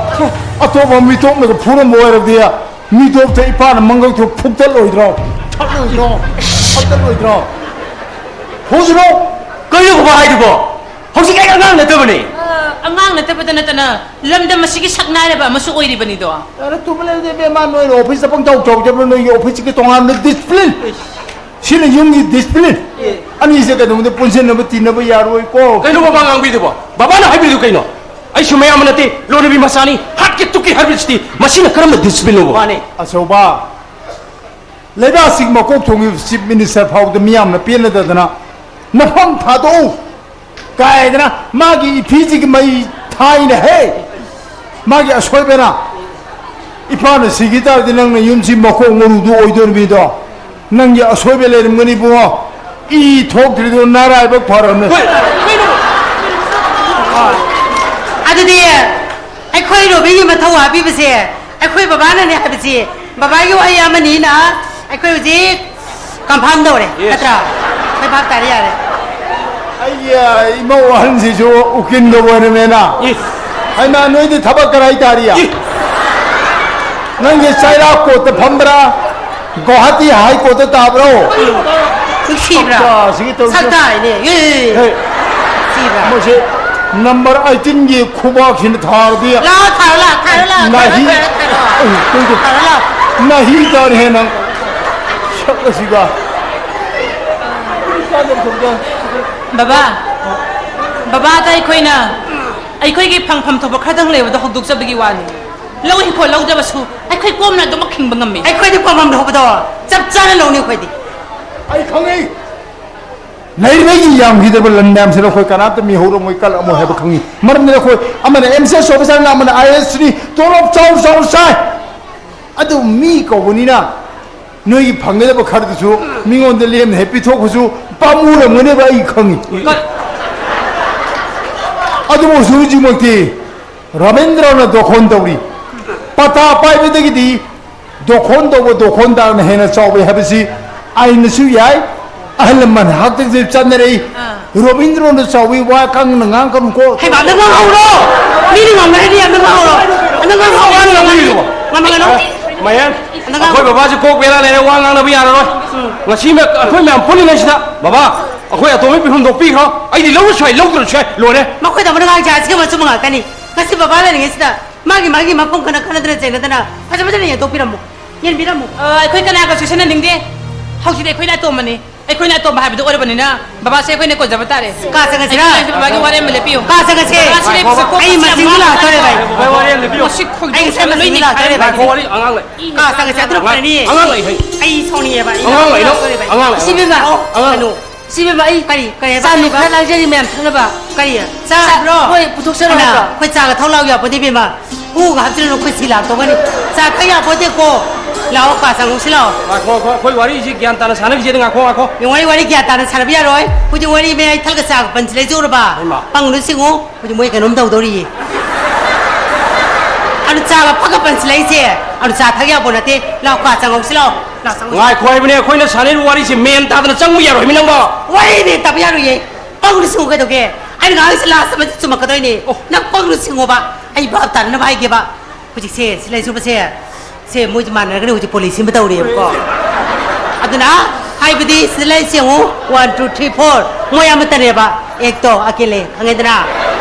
ꯑꯇꯣꯞꯄ ꯃꯤꯇꯣꯞꯅꯒ ꯐꯨꯔꯝꯕ ꯑꯣꯏꯔꯗꯤ ꯃꯤꯇꯣꯞꯇ ꯏꯄꯥꯅ ꯃꯪꯒꯜ ꯊꯣꯛ ꯐꯨꯛꯇꯠꯂꯣꯏꯗ꯭ꯔꯣ? ꯐꯨꯛꯇꯠꯂꯣꯏꯗ꯭ꯔꯣ? ꯐꯨꯛꯇꯠꯂꯣꯏꯗ꯭ꯔꯣ? ꯐꯨꯁꯅꯨ! ꯀꯩꯅꯣ ꯕꯕꯥ ꯍꯥꯏꯗꯨꯕꯣ? ꯍꯧꯖꯤꯛ ꯑꯩ ꯑꯉꯥꯡ ꯅꯠꯇꯕꯅꯦ꯫ ꯑ, ꯑꯉꯥꯡ ꯅꯠꯇꯕꯗ ꯅꯠꯇꯅ ꯂꯝꯗꯝ ꯑꯁꯤꯒꯤ ꯁꯛꯅꯥꯏꯔꯕ ꯑꯃꯁꯨ ꯑꯣꯏꯔꯤꯕꯅꯤꯗꯣ꯫ ꯌꯥꯔꯦ, ꯇꯨꯃꯤꯟ ꯂꯩꯌꯨꯗ, ꯏꯕꯦꯝꯃ, ꯅꯣꯏꯅ ꯑꯣꯐꯤꯁꯇ ꯄꯪꯇꯧ ꯇꯧꯖꯕ꯭ꯔꯥ? ꯅꯣꯏꯒꯤ ꯑꯣꯐꯤꯁꯀꯤ ꯇꯣꯉꯥꯟꯕ ꯗꯤꯁꯤꯄ꯭ꯂꯤꯟ꯫ ꯁꯤꯅ ꯌꯨꯝꯒꯤ ꯗꯤꯁꯤꯄ꯭ꯂꯤꯟ꯫ ꯑꯦ꯫ ꯑꯅꯤꯁꯦ ꯀꯩꯗꯧꯅꯨꯡꯗ ꯄꯨꯟꯁꯤꯟꯅꯕ ꯇꯤꯟꯅꯕ ꯌꯥꯔꯣꯏꯀꯣ꯫ ꯀꯩꯅꯣ ꯕꯕꯥ ꯉꯥꯡꯕꯤꯗꯨꯕꯣ? ꯕꯕꯥꯅ ꯍꯥꯏꯕꯤꯗꯨ ꯀꯩꯅꯣ? ꯑꯩꯁꯨ ꯃꯌꯥꯝꯕ ꯅꯠꯇꯦ, ꯂꯣꯟꯅꯕꯤ ꯃꯆꯥꯅꯤ꯫ ꯍꯥꯠꯀꯦ ꯇꯨꯞꯀꯦ ꯍꯥꯏꯕꯁꯤꯗꯤ ꯃꯁꯤꯅ ꯀꯔꯝꯕ ꯗꯤꯁꯤꯄ꯭ꯂꯤꯟꯅꯣꯕ? ꯃꯥꯅꯦ꯫ ꯑꯆꯧꯕ, ꯂꯩꯕꯥꯛꯁꯤꯒꯤ ꯃꯀꯣꯛ ꯊꯣꯡꯉꯤꯕ ꯆꯤꯐ ꯃꯤꯅꯤꯁꯇꯔ ꯐꯥꯎꯕꯗ ꯃꯤꯌꯥꯝꯅ ꯄꯦꯟꯅꯗꯗꯅ ꯅꯐꯝ ꯊꯥꯗꯣꯛꯎ ꯀꯥꯏꯗꯅ ꯃꯥꯒꯤ ꯏꯐꯤꯁꯤꯒꯤ ꯃꯩ ꯊꯥꯏꯅ ꯍꯦ꯫ ꯃꯥꯒꯤ ꯑꯁꯣꯏꯕꯅ ꯏꯄꯥꯅ ꯁꯤꯈꯤ ꯇꯥꯔꯗꯤ ꯅꯪꯅ ꯌꯨꯝꯁꯤ ꯃꯀꯣꯛ ꯃꯔꯨꯗꯨ ꯑꯣꯏꯗꯣꯔꯤꯕꯅꯤꯗꯣ꯫ ꯅꯪꯒꯤ ꯑꯁꯣꯏꯕ ꯂꯩꯔꯝꯒꯅꯤ ꯏꯕꯨꯡꯉꯣ꯫ ꯏ ꯊꯣꯛꯇ꯭ꯔꯤꯗꯨ ꯅꯔꯥꯏꯕꯛ ꯐꯔꯕꯅꯦ꯫ ꯍꯣꯏ, ꯀꯩꯅꯣ? ꯑꯗꯨꯗꯤ ꯑꯩꯈꯣꯏ ꯔꯣꯕꯤꯒꯤ ꯃꯊꯧ ꯍꯥꯞꯄꯤꯕꯁꯦ ꯑꯩꯈꯣꯏ ꯕꯕꯥꯅꯅꯦ ꯍꯥꯏꯕꯁꯤ ꯕꯕꯥꯒꯤ ꯋꯥꯍꯩ ꯑꯃꯅꯤꯅ ꯑꯩꯈꯣꯏ ꯍꯧꯖꯤꯛ ꯀꯟꯐꯥꯔꯝ ꯇꯧꯔꯦ, ꯌꯦꯁ꯫ ꯅꯠꯇ꯭ꯔꯥ? ꯑꯩꯈꯣꯏ ꯚꯥꯞ ꯇꯥꯔꯦ, ꯌꯥꯔꯦ꯫ ꯑꯩꯒꯤ, ꯑ, ꯏꯃꯧ ꯑꯍꯟꯁꯤꯁꯨ ꯎꯀꯤꯜꯒ ꯑꯣꯏꯔꯝꯃꯦꯅ꯫ ꯏꯁ꯫ ꯍꯩꯃꯥ, ꯅꯣꯏꯗꯤ ꯊꯕꯛ ꯀꯔꯥꯏ ꯇꯥꯔꯤ? ꯏ꯫ ꯅꯪꯒꯤ ꯆꯩꯔꯥꯛ ꯀꯣꯔꯠꯇ ꯐꯝꯕ꯭ꯔꯥ? ꯒꯧꯍꯥꯇꯤ ꯍꯥꯏ ꯀꯣꯔꯠꯇ ꯇꯥꯕ꯭ꯔꯣ? ꯅꯨꯡꯁꯤꯕ꯭ꯔꯥ? ꯁꯛꯇꯥꯁꯤꯒ ꯇꯧꯔꯤꯁꯦ꯫ ꯁꯛꯇꯥ ꯍꯥꯏꯅꯦ꯫ ꯑꯦ꯫ ꯍꯦ꯫ ꯅꯨꯡꯁꯤꯕ꯭ꯔꯥ? ꯃꯁꯤ ꯅꯝꯕꯔ ꯑꯩꯠꯇꯤꯟꯒꯤ ꯈꯨꯕꯥꯛꯁꯤꯅ ꯊꯥꯔꯗꯤ꯫ ꯂꯥꯎ, ꯊꯥꯔꯣ, ꯂꯥꯎ, ꯊꯥꯔꯣ, ꯂꯥꯎ, ꯅꯥꯍꯤ꯫ ꯊꯥꯔꯣ, ꯊꯥꯔꯣ, ꯊꯥꯔꯣ꯫ ꯎꯝ, ꯇꯨꯡꯗ꯫ ꯊꯥꯔꯣ, ꯂꯥꯎ꯫ ꯅꯥꯍꯤ ꯇꯥꯔꯦ ꯅꯪ꯫ ꯁꯛ ꯑꯁꯤꯒ꯫ ꯕꯕꯥ꯫ ꯕꯕꯥꯗ ꯑꯩꯈꯣꯏꯅ ꯑꯩꯈꯣꯏꯒꯤ ꯐꯪꯐꯝ ꯊꯣꯛꯄ ꯈꯔꯗꯪ ꯂꯩꯕꯗꯣ ꯍꯧꯗꯣꯛꯆꯕꯒꯤ ꯋꯥꯅꯤ꯫ ꯂꯧ ꯏꯪꯈꯣꯜ ꯂꯧꯗ꯭ꯔꯕꯁꯨ ꯑꯩꯈꯣꯏ ꯀꯣꯝꯅ ꯑꯗꯨꯃꯛ ꯍꯤꯡꯕ ꯉꯝꯃꯤ꯫ ꯑꯩꯈꯣꯏꯗꯤ ꯐꯪꯐꯝ ꯊꯣꯛꯄꯗꯣ ꯆꯞ ꯆꯥꯅ ꯂꯧꯅꯤ ꯑꯩꯈꯣꯏꯗꯤ꯫ ꯑꯩ ꯈꯪꯉꯤ꯫ ꯂꯩꯔꯤꯕꯒꯤ ꯌꯥꯝꯈꯤꯗꯕ ꯂꯟ ꯃꯌꯥꯝꯁꯤꯗ ꯑꯩꯈꯣꯏ ꯀꯅꯥꯝꯇ ꯃꯤ ꯍꯧꯔꯝꯃꯣꯏ, ꯀꯜꯂꯝꯃꯣꯏ ꯍꯥꯏꯕ ꯈꯪꯉꯤ꯫ ꯃꯔꯝꯗꯤ ꯑꯩꯈꯣꯏ ꯑꯃꯅ ꯑꯦꯝ ꯁꯤ ꯑꯦꯁ ꯑꯣꯐꯤꯁꯥꯔꯅ, ꯑꯃꯅ ꯑꯥꯏ ꯑꯦ ꯑꯦꯁꯅꯤ, ꯇꯣꯂꯣꯞ ꯆꯥꯎ ꯆꯥꯎ ꯆꯥꯏ꯫ ꯑꯗꯨ ꯃꯤ ꯀꯧꯕꯅꯤꯅ ꯅꯣꯏꯒꯤ ꯐꯪꯒꯗꯕ ꯈꯔꯗꯨꯁꯨ ꯃꯤꯉꯣꯟꯗ ꯂꯦꯝꯅ ꯍꯦꯛ ꯄꯤꯊꯣꯛꯄꯁꯨ ꯄꯥꯝꯃꯨꯔꯝꯒꯅꯦꯕ, ꯑꯩ ꯈꯪꯉꯤ꯫ ꯑꯗꯨꯕꯨ ꯍꯧꯖꯤꯛ ꯍꯧꯖꯤꯛꯃꯛꯇꯤ ꯔꯕꯤꯟꯗ꯭ꯔꯅ ꯗꯣꯈꯣꯟ ꯇꯧꯔꯤ꯫ ꯄꯇꯥ ꯄꯥꯏꯕꯗꯒꯤꯗꯤ ꯗꯣꯈꯣꯟ ꯇꯧꯕ ꯗꯣꯈꯣꯟꯗꯥꯔꯅ ꯍꯦꯟꯅ ꯆꯥꯎꯋꯤ ꯍꯥꯏꯕꯁꯤ ꯑꯥꯏꯟꯅꯁꯨ ꯌꯥꯏ, ꯑꯍꯜ ꯂꯃꯟ ꯍꯥꯛꯇꯛꯇ ꯆꯠꯅꯔꯛꯏ꯫ ꯑꯥ꯫ ꯔꯣꯕꯤꯟꯗ꯭ꯔꯣꯅ ꯆꯥꯎꯋꯤ, ꯋꯥ ꯀꯪꯅ ꯉꯥꯡꯒꯅꯨꯀꯣ꯫ ꯍꯩꯃꯥ, ꯑꯝꯇ ꯉꯥꯡꯍꯧꯔꯣ꯫ ꯃꯤꯅ ꯉꯥꯡꯅꯔꯗꯤ ꯑꯝꯇ ꯉꯥꯡꯍꯧꯔꯣ꯫ ꯑꯝꯇ ꯉꯥꯡꯍꯧꯔꯣ, ꯉꯥꯡꯍꯧꯔꯣ꯫ ꯉꯝꯃꯒꯅꯨ꯫ ꯃꯌꯥꯟ, ꯑꯝꯇ ꯉꯥꯡꯍꯧꯔꯣ꯫ ꯑꯩꯈꯣꯏ ꯕꯕꯥꯁꯦ ꯀꯣꯛ ꯕꯦꯔꯥ ꯂꯩꯔꯦ, ꯋꯥ ꯉꯥꯡꯅꯕ ꯌꯥꯔꯔꯣꯏ꯫ ꯎꯝ꯫ ꯉꯁꯤ ꯃ-, ꯑꯩꯈꯣꯏ ꯃꯌꯥꯝ ꯄꯨꯜꯂꯤꯉꯩꯁꯤꯗ, "ꯕꯕꯥ, ꯑꯩꯈꯣꯏ ꯑꯇꯣꯝꯕꯒꯤ ꯄꯤꯐꯝ ꯍꯨꯟꯗꯣꯛꯄꯤꯈ꯭ꯔꯣ꯫ ꯑꯩꯗꯤ ꯂꯧꯔꯁꯨ ꯌꯥꯏ, ꯂꯧꯗ꯭ꯔꯁꯨ ꯌꯥꯏ, ꯂꯣꯏꯔꯦ꯫" ꯃꯈꯣꯏꯗ ꯑꯃꯅ ꯉꯥꯡ ꯆꯥꯁꯤꯒ ꯃꯆꯨꯝ ꯉꯥꯛꯇꯅꯤ꯫ ꯉꯁꯤ ꯕꯕꯥ ꯂꯩꯔꯤꯉꯩꯁꯤꯗ ꯃꯥꯒꯤ, ꯃꯥꯒꯤ ꯃꯐꯝ ꯈꯅ ꯈꯅꯗꯅ ꯆꯩꯅꯗꯅ ꯐꯖ ꯐꯖꯅ ꯌꯦꯟꯊꯣꯛꯄꯤꯔꯝꯃꯨ꯫ ꯌꯦꯟꯕꯤꯔꯝꯃꯨ꯫ ꯑ, ꯑꯩꯈꯣꯏ ꯀꯅꯥꯒ ꯆꯨꯁꯟꯅꯅꯤꯡꯗꯦ꯫ ꯍꯧꯖꯤꯛꯇꯤ ꯑꯩꯈꯣꯏꯅ ꯑꯇꯣꯝꯕꯅꯤ꯫ ꯑꯩꯈꯣꯏꯅ ꯑꯇꯣꯝꯕ ꯍꯥꯏꯕꯗꯨ ꯑꯣꯏꯔꯕꯅꯤꯅ ꯕꯕꯥꯁꯦ ꯑꯩꯈꯣꯏꯅ ꯀꯣꯟꯖꯕ ꯇꯥꯔꯦ꯫ ꯀꯥ ꯆꯪꯉꯁꯤꯔꯥ? ꯑꯩꯈꯣꯏꯅ ꯕꯕꯥꯒꯤ ꯋꯥꯔꯦꯝ ꯑꯃ ꯂꯦꯞꯄꯤꯌꯨ꯫ ꯀꯥ ꯆꯪꯉꯁꯦ꯫ ꯕꯕꯥꯁꯤꯗꯤ ꯄꯨꯛ ꯑꯩ ꯌꯥꯝ ꯃꯁꯤꯡꯗꯤ ꯃꯥꯡꯉꯦ꯫ ꯂꯥꯛꯇꯣꯔꯦ, ꯚꯥꯏ꯫ ꯕꯕꯥ ꯋꯥꯔꯤ ꯑꯃ ꯂꯦꯞꯄꯤꯌꯨ꯫ ꯃꯁꯤ ꯑꯩ ꯈꯣꯏꯗꯧꯁꯦ ꯉꯁꯥꯏ ꯂꯣꯏꯅ ꯃꯁꯤꯡꯗꯤ ꯅꯤꯛꯈꯥꯏꯔꯅꯤ꯫ ꯂꯥꯛꯇꯣꯔꯦ, ꯚꯥꯏ꯫ ꯉꯥꯏꯈꯣ, ꯋꯥꯔꯤ ꯑꯉꯥꯡ ꯂꯩ꯫ ꯀꯥ ꯆꯪꯉꯁꯦ, ꯑꯗꯨꯅ ꯑꯉꯥꯡ, ꯐꯔꯅꯤ꯫ ꯑꯉꯥꯡ ꯂꯩ, ꯍꯩ꯫ ꯑꯩ ꯁꯥꯎꯅꯤꯡꯉꯦꯕ, ꯑꯩ ꯑꯉꯥꯡ ꯂꯩ, ꯂꯥꯛꯇꯣꯔꯦ, ꯚꯥꯏ꯫ ꯑꯉꯥꯡ ꯂꯩ, ꯏꯆꯦ ꯕꯦꯝꯃ, ꯑꯉꯥꯡ ꯂꯩ꯫ ꯀꯔꯤ, ꯀꯔꯤ ꯍꯥꯏꯕ? ꯆꯥ ꯅꯨꯡ ꯈꯔ ꯂꯥꯡꯖꯔꯤ ꯃꯌꯥꯝ ꯊꯛꯅꯕ꯫ ꯀꯔꯤ? ꯆꯥ ꯆꯥ, ꯍꯥꯏꯕ꯭ꯔꯣ? ꯍꯣꯏ, ꯄꯨꯊꯣꯛꯆꯔꯣ ꯀꯅꯥ? ꯍꯥꯏꯕ꯭ꯔꯣ? ꯑꯩꯈꯣꯏ ꯆꯥꯒ ꯊꯛ ꯂꯥꯎ ꯌꯥꯄꯣꯠꯇꯦ, ꯏꯕꯦꯝꯃ꯫ ꯍꯨꯒ ꯍꯥꯞꯆꯤꯜꯂꯨ, ꯑꯩꯈꯣꯏ ꯁꯤ ꯂꯥꯛꯇꯧꯒꯅꯤ꯫ ꯆꯥ ꯊꯛ ꯌꯥꯄꯣꯠꯇꯦꯀꯣ꯫ ꯂꯥꯛꯑꯣ, ꯀꯥ ꯆꯪꯉꯨꯁꯤ ꯂꯥꯛꯑꯣ꯫ ꯉꯥꯏꯈꯣ, ꯉꯥꯏꯈꯣ, ꯑꯩꯈꯣꯏ ꯋꯥꯔꯤꯁꯤ ꯒ꯭ꯌꯥꯟ ꯇꯥꯅ ꯁꯥꯟꯅꯈꯤꯁꯦ, ꯉꯥꯏꯈꯣ, ꯉꯥꯏꯈꯣ꯫ ꯋꯥꯔꯤ, ꯋꯥꯔꯤ ꯒ꯭ꯌꯥꯟ ꯇꯥꯅ ꯁꯥꯟꯅꯕ ꯌꯥꯔꯣꯏ꯫ ꯍꯧꯖꯤꯛ ꯋꯥꯔꯤ ꯃꯌꯥꯏ ꯊꯜꯒ ꯆꯥꯒ ꯄꯟꯁꯤ ꯂꯩꯖꯧꯔꯕ? ꯍꯩꯃꯥ꯫ ꯄꯪꯒꯅꯨ ꯁꯤꯡꯉꯨ, ꯍꯧꯖꯤꯛ ꯃꯣꯏ ꯀꯩꯅꯣꯝ ꯇꯧꯗꯧꯔꯤꯌꯦ꯫ ꯑꯗꯨ ꯆꯥꯒ ꯐꯒ ꯄꯟꯁꯤ ꯂꯩꯁꯦ꯫ ꯑꯗꯨ ꯆꯥ ꯊꯛ ꯌꯥꯄꯣꯠ ꯅꯠꯇꯦ꯫ ꯂꯥꯛꯑꯣ, ꯀꯥ ꯆꯪꯉꯧꯁꯤ ꯂꯥꯛꯑꯣ꯫ ꯂꯥꯛꯑꯣ, ꯆꯪꯉꯧꯁꯤ꯫ ꯉꯥꯏꯈꯣ ꯍꯥꯏꯕꯅꯦ, ꯑꯩꯈꯣꯏꯅ ꯁꯥꯟꯅꯔꯤꯕ ꯋꯥꯔꯤꯁꯦ ꯃꯦꯟ ꯇꯥꯗꯅ ꯆꯪꯕ ꯌꯥꯔꯣꯏ ꯍꯥꯏꯕꯅꯤ ꯅꯪꯕꯣ꯫ ꯋꯥꯔꯤꯅꯦ ꯇꯥꯕ ꯌꯥꯔꯣꯏꯌꯦ꯫ ꯄꯪꯒꯅꯨ ꯁꯤꯡꯉꯨ ꯀꯩꯗꯧꯒꯦ? ꯑꯩꯅ ꯉꯥꯡꯉꯤꯁꯦ ꯂꯥꯁ ꯑꯃꯗꯤ ꯆꯨꯝꯃꯛꯀꯗꯣꯏꯅꯦ꯫ ꯑꯣ꯫ ꯅꯪ ꯄꯪꯒꯅꯨ ꯁꯤꯡꯉꯣꯕ꯫ ꯑꯩ ꯚꯥꯞ ꯇꯥꯅꯅꯕ ꯍꯥꯏꯒꯦꯕ꯫ ꯍꯧꯖꯤꯛꯁꯦ, ꯁꯤ ꯂꯩꯁꯨꯕꯁꯦ, ꯁꯦ ꯃꯣꯏꯁꯦ ꯃꯥꯟꯅꯔꯒꯅꯤ ꯍꯧꯖꯤꯛ ꯄꯣꯂꯤꯁꯤ ꯑꯃ ꯇꯧꯔꯤꯕꯀꯣ꯫ ꯑꯗꯨꯅ ꯍꯥꯏꯕꯗꯤ ꯁꯤꯗ ꯂꯩꯁꯦ ꯌꯦꯡꯉꯨ, ꯋꯥꯟ, ꯇꯨ, ꯊ꯭ꯔꯤ, ꯐꯣꯔ, ꯃꯣꯏ ꯑꯃꯠꯇꯅꯦꯕ꯫ ꯑꯦꯛꯇꯣ ꯑꯀꯦꯂꯦ, ꯈꯪꯉꯦꯗꯅ?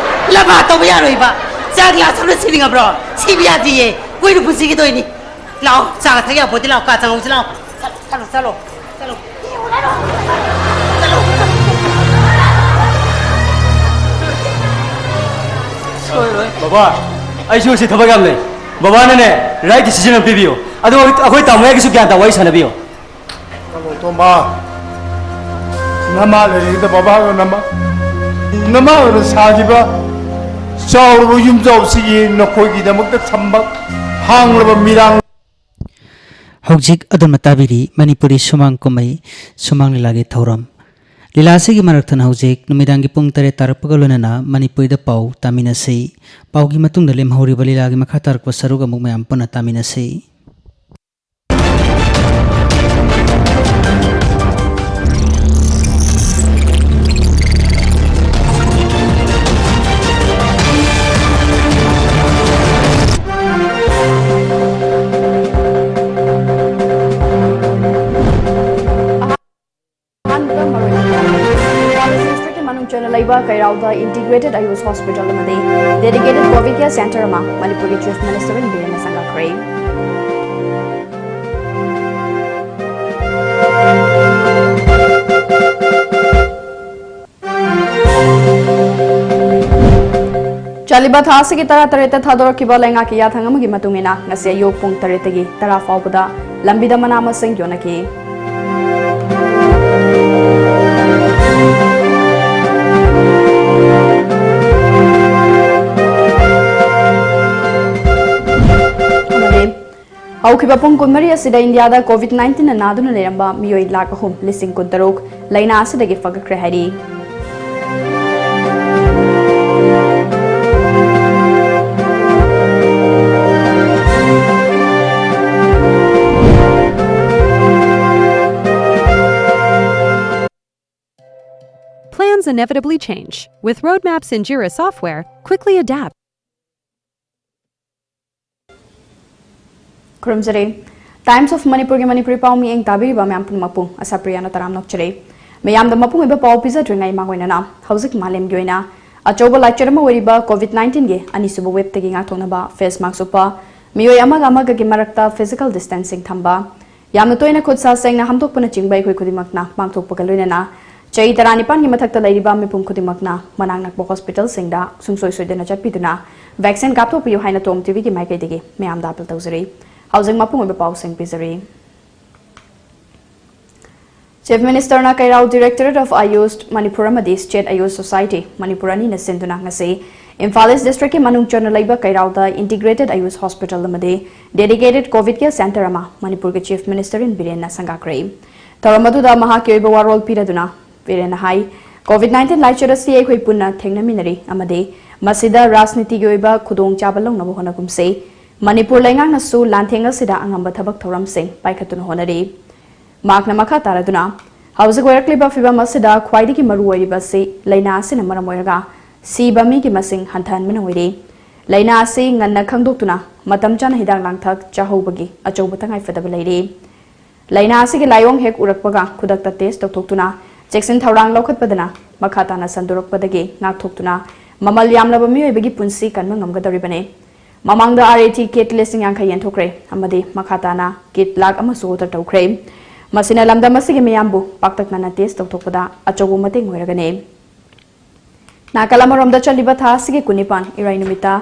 ꯂꯕꯥ ꯇꯧꯕ ꯌꯥꯔꯣꯏꯕ꯫ ꯆꯥ ꯒ꯭ꯂꯥꯁ ꯑꯃꯅ ꯁꯤꯅꯤꯡꯉꯕ꯭ꯔꯣ? ꯁꯤꯕ ꯌꯥꯗꯤꯌꯦ꯫ ꯀꯨꯏꯅ ꯄꯨꯟꯁꯤꯒꯗꯣꯏꯅꯤ꯫ ꯂꯥꯛꯑꯣ, ꯆꯥꯒ ꯊꯛ ꯌꯥꯄꯣꯠꯇꯦ, ꯂꯥꯛꯑꯣ, ꯀꯥ ꯆꯪꯉꯧꯁꯤ ꯂꯥꯛꯑꯣ꯫ ꯆꯠꯂꯣ, ꯆꯠꯂꯣ, ꯆꯠꯂꯣ꯫ ꯕꯕꯥ, ꯑꯩꯁꯨ ꯉꯁꯤ ꯊꯕꯛ ꯌꯥꯝ ꯂꯩ꯫ ꯕꯕꯥꯅꯅꯦ, right decision ꯑꯃ ꯄꯤꯕꯤꯌꯨ꯫ ꯑꯗꯨꯒ ꯑꯩꯈꯣꯏ ꯇꯥꯃꯣ ꯌꯥꯏꯒꯤꯁꯨ ꯒ꯭ꯌꯥꯟ ꯇꯥꯕ ꯋꯥꯔꯤ ꯁꯥꯟꯅꯕꯤꯌꯨ꯫ ꯇꯥꯃꯣ ꯇꯣꯝꯕ, ꯅꯃꯥ ꯂꯩꯔꯤꯉꯩꯗ ꯕꯕꯥꯒ ꯅꯃꯥ, ꯅꯃꯥ ꯑꯣꯏꯅ ꯁꯥꯈꯤꯕ ꯆꯥꯎꯔꯕ ꯌꯨꯝꯖꯥꯎꯁꯤꯒꯤ ꯅꯈꯣꯏꯒꯤꯗꯃꯛꯇ ꯊꯝꯕ ꯍꯥꯡꯂꯕ ꯃꯤꯔꯥꯡ꯫ ꯍꯧꯖꯤꯛ ꯑꯗꯣꯝꯅ ꯇꯥꯕꯤꯔꯤ ꯃꯅꯤꯄꯨꯔꯤ ꯁꯨꯃꯥꯡ ꯀꯨꯝꯍꯩ, ꯁꯨꯃꯥꯡ ꯂꯤꯂꯥꯒꯤ ꯊꯧꯔꯝ꯫ ꯂꯤꯂꯥ ꯑꯁꯤꯒꯤ ꯃꯔꯛ ꯊꯠꯅ ꯍꯧꯖꯤꯛ ꯅꯨꯃꯤꯗꯥꯡꯒꯤ ꯄꯨꯡ ꯇꯔꯦꯠ ꯇꯥꯔꯛꯄꯒ ꯂꯣꯏꯅꯅ ꯃꯅꯤꯄꯨꯔꯤꯗ ꯄꯥꯎ ꯇꯥꯃꯤꯟꯅꯁꯤ꯫ ꯄꯥꯎꯒꯤ ꯃꯇꯨꯡꯗ ꯂꯦꯝꯍꯧꯔꯤꯕ ꯂꯤꯂꯥꯒꯤ ꯃꯈꯥ ꯇꯥꯔꯛꯄ ꯁꯔꯨꯛ ꯑꯃꯨꯛ ꯃꯌꯥꯝ ꯄꯨꯟꯅ ꯇꯥꯃꯤꯟꯅꯁꯤ꯫ ꯑꯍꯥꯟꯕꯗ ꯃꯔꯨꯑꯣꯏꯕ ꯄꯥꯎ꯫ ꯏꯝꯐꯥꯜ ꯏꯁ ꯗꯤꯁꯇ꯭ꯔꯤꯛꯀꯤ ꯃꯅꯨꯡ ꯆꯟꯅ ꯂꯩꯕ ꯀꯩꯔꯥꯎꯗ Integrated Ayush Hospital ꯑꯃꯗꯤ Dedicated Covid Care Center ꯑꯃ ꯃꯅꯤꯄꯨꯔꯒꯤ Chief Minister ꯕꯤꯔꯦꯟꯅ ꯁꯪꯒꯥꯈ꯭ꯔꯦ꯫ ꯆꯠꯂꯤꯕ ꯊꯥ ꯑꯁꯤꯒꯤ ꯇꯔꯥꯇꯔꯦꯠꯇ ꯊꯥꯗꯣꯔꯛꯈꯤꯕ ꯂꯩꯉꯥꯛꯀꯤ ꯌꯥꯊꯪ ꯑꯃꯒꯤ ꯃꯇꯨꯡ ꯏꯟꯅ, ꯉꯁꯤ ꯑꯌꯨꯛ ꯄꯨꯡ ꯇꯔꯦꯠꯇꯒꯤ ꯇꯔꯥ ꯐꯥꯎꯕꯗ ꯂꯝꯕꯤꯗ ꯃꯅꯥ ꯃꯁꯤꯡ ꯌꯣꯟꯅꯈꯤ꯫ ꯑꯃꯗꯤ ꯍꯧꯈꯤꯕ ꯄꯨꯡ ꯀꯨꯟꯃꯔꯤ ꯑꯁꯤꯗ ꯏꯟꯗꯤꯌꯥꯗ COVID nineteenꯅ ꯅꯥꯗꯨꯅ ꯂꯩꯔꯝꯕ ꯃꯤꯑꯣꯏ ꯂꯥꯈ ꯑꯍꯨꯝ ꯂꯤꯁꯤꯡ ꯀꯨꯟꯇꯔꯨꯛ ꯂꯥꯏꯅꯥ ꯑꯁꯤꯗꯒꯤ ꯐꯒꯠꯈ꯭ꯔꯦ ꯍꯥꯏꯔꯤ꯫ Plans inevitably change. With roadmaps in Jira software, quickly adapt. ꯈꯨꯔꯨꯝꯖꯔꯤ꯫ Times of Manipurꯒꯤ Manipuri ꯄꯥꯎ ꯃꯤꯠꯌꯦꯡ ꯇꯥꯕꯤꯔꯤꯕ ꯃꯌꯥꯝ ꯄꯨꯝꯅꯃꯛꯄꯨ ꯑꯁꯥꯄ꯭ꯔꯤꯌꯥꯅ ꯇꯔꯥꯝꯅ ꯑꯣꯛꯆꯔꯤ꯫ ꯃꯌꯥꯝꯗ ꯃꯄꯨꯡ ꯑꯣꯏꯕ ꯄꯥꯎ ꯄꯤꯖꯗ꯭ꯔꯤꯉꯩ ꯃꯥꯡꯑꯣꯏꯅꯅ ꯍꯧꯖꯤꯛ ꯃꯥꯂꯦꯝꯒꯤ ꯑꯣꯏꯅ ꯑꯆꯧꯕ ꯂꯥꯏꯆꯠ ꯑꯃ ꯑꯣꯏꯔꯤꯕ COVID nineteenꯒꯤ ꯑꯅꯤꯁꯨꯕ waveꯇꯒꯤ ꯉꯥꯛꯊꯣꯛꯅꯕ face mask ꯎꯞꯄ, ꯃꯤꯑꯣꯏ ꯑꯃꯒ ꯑꯃꯒꯒꯤ ꯃꯔꯛꯇ physical distancing ꯊꯝꯕ, ꯌꯥꯝꯅ ꯇꯣꯏꯅ ꯈꯨꯠ ꯁꯥ ꯁꯦꯡꯅ ꯍꯥꯝꯗꯣꯛꯄꯅꯆꯤꯡꯕ ꯑꯩꯈꯣꯏ ꯈꯨꯗꯤꯡꯃꯛꯅ ꯄꯥꯡꯊꯣꯛꯄꯒ ꯂꯣꯏꯅꯅ ꯆꯍꯤ ꯇꯔꯥꯅꯤꯄꯥꯟꯒꯤ ꯃꯊꯛꯇ ꯂꯩꯔꯤꯕ ꯃꯤꯄꯨꯝ ꯈꯨꯗꯤꯡꯃꯛꯅ ꯃꯅꯥꯛ ꯅꯛꯄ ꯍꯣꯁꯄꯤꯇꯥꯜꯁꯤꯡꯗ ꯁꯨꯡꯁꯣꯏ ꯁꯣꯏꯗꯅ ꯆꯠꯄꯤꯗꯨꯅ ꯚꯦꯛꯁꯤꯟ ꯀꯥꯞꯊꯣꯛꯄꯤꯌꯨ ꯍꯥꯏꯅ ꯇꯣꯝ ꯇꯤꯚꯤꯒꯤ ꯃꯥꯏꯀꯩꯗꯒꯤ ꯃꯌꯥꯝꯗ ꯑꯥꯄꯤꯜ ꯇꯧꯖꯔꯤ꯫ ꯍꯧꯖꯤꯛ ꯃꯄꯨꯡ ꯑꯣꯏꯕ ꯄꯥꯎꯁꯤꯡ ꯄꯤꯖꯔꯤ꯫ ꯆꯤꯐ ꯃꯤꯅꯤꯁꯇꯔꯅ ꯀꯩꯔꯥꯎ Directorate of Ayush Manipur ꯑꯃꯗꯤ State Ayush Society Manipur ꯑꯅꯤꯅ ꯁꯤꯟꯗꯨꯅ ꯉꯁꯤ ꯏꯝꯐꯥꯜ ꯏꯁ ꯗꯤꯁꯇ꯭ꯔꯤꯛꯀꯤ ꯃꯅꯨꯡ ꯆꯟꯅ ꯂꯩꯕ ꯀꯩꯔꯥꯎꯗ Integrated Ayush Hospital ꯑꯃꯗꯤ Dedicated COVID Care Centre ꯑꯃ ꯃꯅꯤꯄꯨꯔꯒꯤ ꯆꯤꯐ ꯃꯤꯅꯤꯁꯇꯔ ꯏꯟ ꯕꯤꯔꯦꯟꯅ ꯁꯪꯒꯥꯈ꯭ꯔꯦ꯫ ꯊꯧꯔꯝ ꯑꯗꯨꯗ ꯃꯍꯥꯛꯀꯤ ꯑꯣꯏꯕ ꯋꯥꯔꯣꯜ ꯄꯤꯔꯗꯨꯅ ꯕꯤꯔꯦꯟꯅ ꯍꯥꯏ, COVID nineteen ꯂꯥꯏꯆꯠ ꯑꯁꯤ ꯑꯩꯈꯣꯏ ꯄꯨꯟꯅ ꯊꯦꯡꯅꯃꯤꯟꯅꯔꯤ ꯑꯃꯗꯤ ꯃꯁꯤꯗ ꯔꯥꯖꯅꯤꯇꯤꯒꯤ ꯑꯣꯏꯕ ꯈꯨꯗꯣꯡꯆꯥꯕ ꯂꯧꯅꯕ ꯍꯣꯠꯅꯒꯨꯝꯁꯤ꯫ ꯃꯅꯤꯄꯨꯔ ꯂꯩꯉꯥꯛꯅꯁꯨ ꯂꯥꯟꯊꯦꯡ ꯑꯁꯤꯗ ꯑꯉꯝꯕ ꯊꯕꯛ ꯊꯧꯔꯝꯁꯤꯡ ꯄꯥꯏꯈꯠꯇꯨꯅ ꯍꯣꯠꯅꯔꯤ꯫ ꯃꯍꯥꯛꯅ ꯃꯈꯥ ꯇꯥꯔꯗꯨꯅ, ꯍꯧꯖꯤꯛ ꯑꯣꯏꯔꯛꯂꯤꯕ ꯐꯤꯚꯝ ꯑꯁꯤꯗ ꯈ꯭ꯋꯥꯏꯗꯒꯤ ꯃꯔꯨ ꯑꯣꯏꯔꯤꯕ ꯑꯁꯤ ꯂꯥꯏꯅꯥ ꯑꯁꯤꯅ ꯃꯔꯝ ꯑꯣꯏꯔꯒ ꯁꯤꯕ ꯃꯤꯒꯤ ꯃꯁꯤꯡ ꯍꯟꯊꯍꯟꯕꯅ ꯑꯣꯏꯔꯤ꯫ ꯂꯥꯏꯅꯥ ꯑꯁꯤ ꯉꯟꯅ ꯈꯪꯗꯣꯛꯇꯨꯅ ꯃꯇꯝ ꯆꯥꯅ ꯍꯤꯗꯥꯛ ꯂꯥꯡꯊꯛ ꯆꯥꯍꯧꯕꯒꯤ ꯑꯆꯧꯕ ꯇꯉꯥꯏꯐꯗꯕ ꯂꯩꯔꯤ꯫ ꯂꯥꯏꯅꯥ ꯑꯁꯤꯒꯤ ꯂꯥꯏꯑꯣꯡ ꯍꯦꯛ ꯎꯔꯛꯄꯒ ꯈꯨꯗꯛꯇ ꯇꯦꯁ ꯇꯧꯊꯣꯛꯇꯨꯅ ꯆꯦꯛꯁꯤꯟ ꯊꯧꯔꯥꯡ ꯂꯧꯈꯠꯄꯗꯅ ꯃꯈꯥ ꯇꯥꯅ ꯁꯟꯗꯣꯔꯛꯄꯗꯒꯤ ꯉꯥꯛꯊꯣꯛꯇꯨꯅ ꯃꯃꯜ ꯌꯥꯝꯂꯕ ꯃꯤꯑꯣꯏꯕꯒꯤ ꯄꯨꯟꯁꯤ ꯀꯟꯕ ꯉꯝꯒꯗꯧꯔꯤꯕꯅꯤ꯫ ꯃꯃꯥꯡꯗ RAT kit ꯂꯤꯁꯤꯡ ꯌꯥꯡꯈꯩ ꯌꯦꯟꯊꯣꯛꯈ꯭ꯔꯦ ꯑꯃꯗꯤ ꯃꯈꯥ ꯇꯥꯅ kit ꯂꯥꯈ ꯑꯃꯁꯨ order ꯇꯧꯈ꯭ꯔꯦ꯫ ꯃꯁꯤꯅ ꯂꯝꯗꯝ ꯑꯁꯤꯒꯤ ꯃꯤꯌꯥꯝꯕꯨ ꯄꯥꯛꯇꯛꯅꯅ ꯇꯦꯁ ꯇꯧꯊꯣꯛꯄꯗ ꯑꯆꯧꯕ ꯃꯇꯦꯡ ꯑꯣꯏꯔꯒꯅꯤ꯫ ꯅꯥꯀꯜ ꯑꯃꯔꯣꯝꯗ, ꯆꯠꯂꯤꯕ ꯊꯥ ꯑꯁꯤꯒꯤ ꯀꯨꯟꯅꯤꯄꯥꯟ, ꯏꯔꯥꯏ ꯅꯨꯃꯤꯠꯇ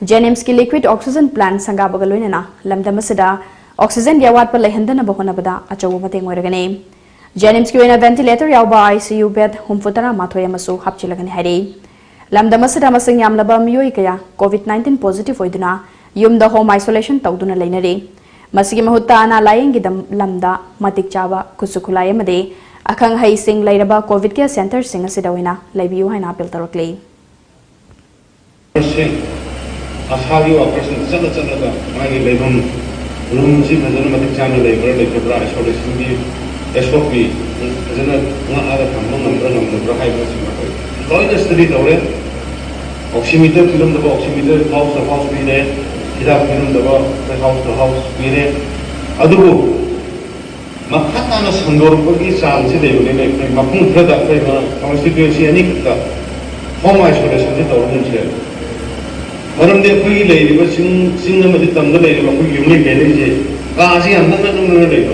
JNIMSꯀꯤ liquid oxygen plant ꯁꯪꯒꯥꯕꯒ ꯂꯣꯏꯅꯅ ꯂꯝꯗꯝ ꯑꯁꯤꯗ oxygenꯒꯤ ꯑꯋꯥꯠꯄ ꯂꯩꯍꯟꯗꯅꯕ ꯍꯣꯠꯅꯕꯗ ꯑꯆꯧꯕ ꯃꯇꯦꯡ ꯑꯣꯏꯔꯒꯅꯤ꯫ JNIMSꯀꯤ ꯑꯣꯏꯅ ventilator ꯌꯥꯎꯕ ICU bed ꯍꯨꯝꯐꯨ ꯇꯔꯥ ꯃꯥꯊꯣꯏ ꯑꯃꯁꯨ ꯍꯥꯞꯆꯤꯜꯂꯒꯅꯤ ꯍꯥꯏꯔꯤ꯫ ꯂꯝꯗꯝ ꯑꯁꯤꯗ ꯃꯁꯤꯡ ꯌꯥꯝꯂꯕ ꯃꯤꯑꯣꯏ ꯀꯌꯥ COVID nineteen positive ꯑꯣꯏꯗꯨꯅ ꯌꯨꯝꯗ home isolation ꯇꯧꯗꯨꯅ ꯂꯩꯅꯔꯤ꯫ ꯃꯁꯤꯒꯤ ꯃꯍꯨꯠꯇ ꯑꯅꯥ ꯂꯥꯌꯦꯡꯒꯤ ꯗꯝ-, ꯂꯝꯗ ꯃꯇꯤꯛ ꯆꯥꯕ ꯈꯨꯠꯁꯨ ꯈꯨꯠꯂꯥꯏ ꯑꯃꯗꯤ ꯑꯈꯪ ꯑꯍꯩꯁꯤꯡ ꯂꯩꯔꯕ COVID care centreꯁꯤꯡ ꯑꯁꯤꯗ ꯑꯣꯏꯅ ꯂꯩꯕꯤꯌꯨ ꯍꯥꯏꯅ ꯑꯥꯄꯤꯜ ꯇꯧꯔꯛꯂꯤ꯫ ꯃꯁꯤ ꯑꯁꯥꯒꯤ workersꯅ ꯆꯠꯂ ꯆꯠꯂꯒ ꯃꯥꯒꯤ ꯂꯩꯐꯝ roomꯁꯤ ꯐꯖꯅ ꯃꯇꯤꯛ ꯆꯥꯅ ꯂꯩꯕ꯭ꯔꯥ ꯂꯩꯇꯕ꯭ꯔꯥ, isolationꯒꯤ SOP ꯐꯖꯅ ꯉꯥꯛꯑꯒ ꯊꯝꯕ ꯉꯝꯕ꯭ꯔꯥ ꯉꯝꯗꯕ꯭ꯔꯥ ꯍꯥꯏꯕꯁꯤ ꯑꯩꯈꯣꯏ ꯂꯣꯏꯅ study ꯇꯧꯔꯦ꯫ Oximeter ꯄꯤꯔꯝꯗꯕ oximeter house to house ꯄꯤꯔꯦ, ꯍꯤꯗꯥꯛ ꯄꯤꯔꯝꯗꯕ ꯑꯩꯈꯣꯏ house to house ꯄꯤꯔꯦ꯫ ꯑꯗꯨꯕꯨ ꯃꯈꯥ ꯇꯥꯅ ꯁꯟꯗꯣꯔꯛꯄꯒꯤ ꯆꯥꯡꯁꯤ ꯂꯩꯕꯅꯤꯅ ꯑꯩꯈꯣꯏ ꯃꯐꯝ ꯈꯔꯗ ꯑꯩꯈꯣꯏ constituency ꯑꯅꯤꯈꯛꯇ home isolationꯁꯤ ꯇꯧꯔꯒꯨꯝꯁꯦ꯫ ꯃꯔꯝꯗꯤ ꯑꯩꯈꯣꯏꯒꯤ ꯂꯩꯔꯤꯕ ꯆꯤꯡ, ꯆꯤꯡ ꯑꯃꯗꯤ ꯇꯝꯗ ꯂꯩꯔꯤꯕ ꯑꯩꯈꯣꯏꯒꯤ ꯌꯨꯝꯂꯩ ꯀꯩꯔꯩꯁꯦ ꯀꯥꯁꯤ ꯌꯥꯝ ꯅꯛꯅ ꯅꯛꯅꯅ ꯂꯩꯕ꯫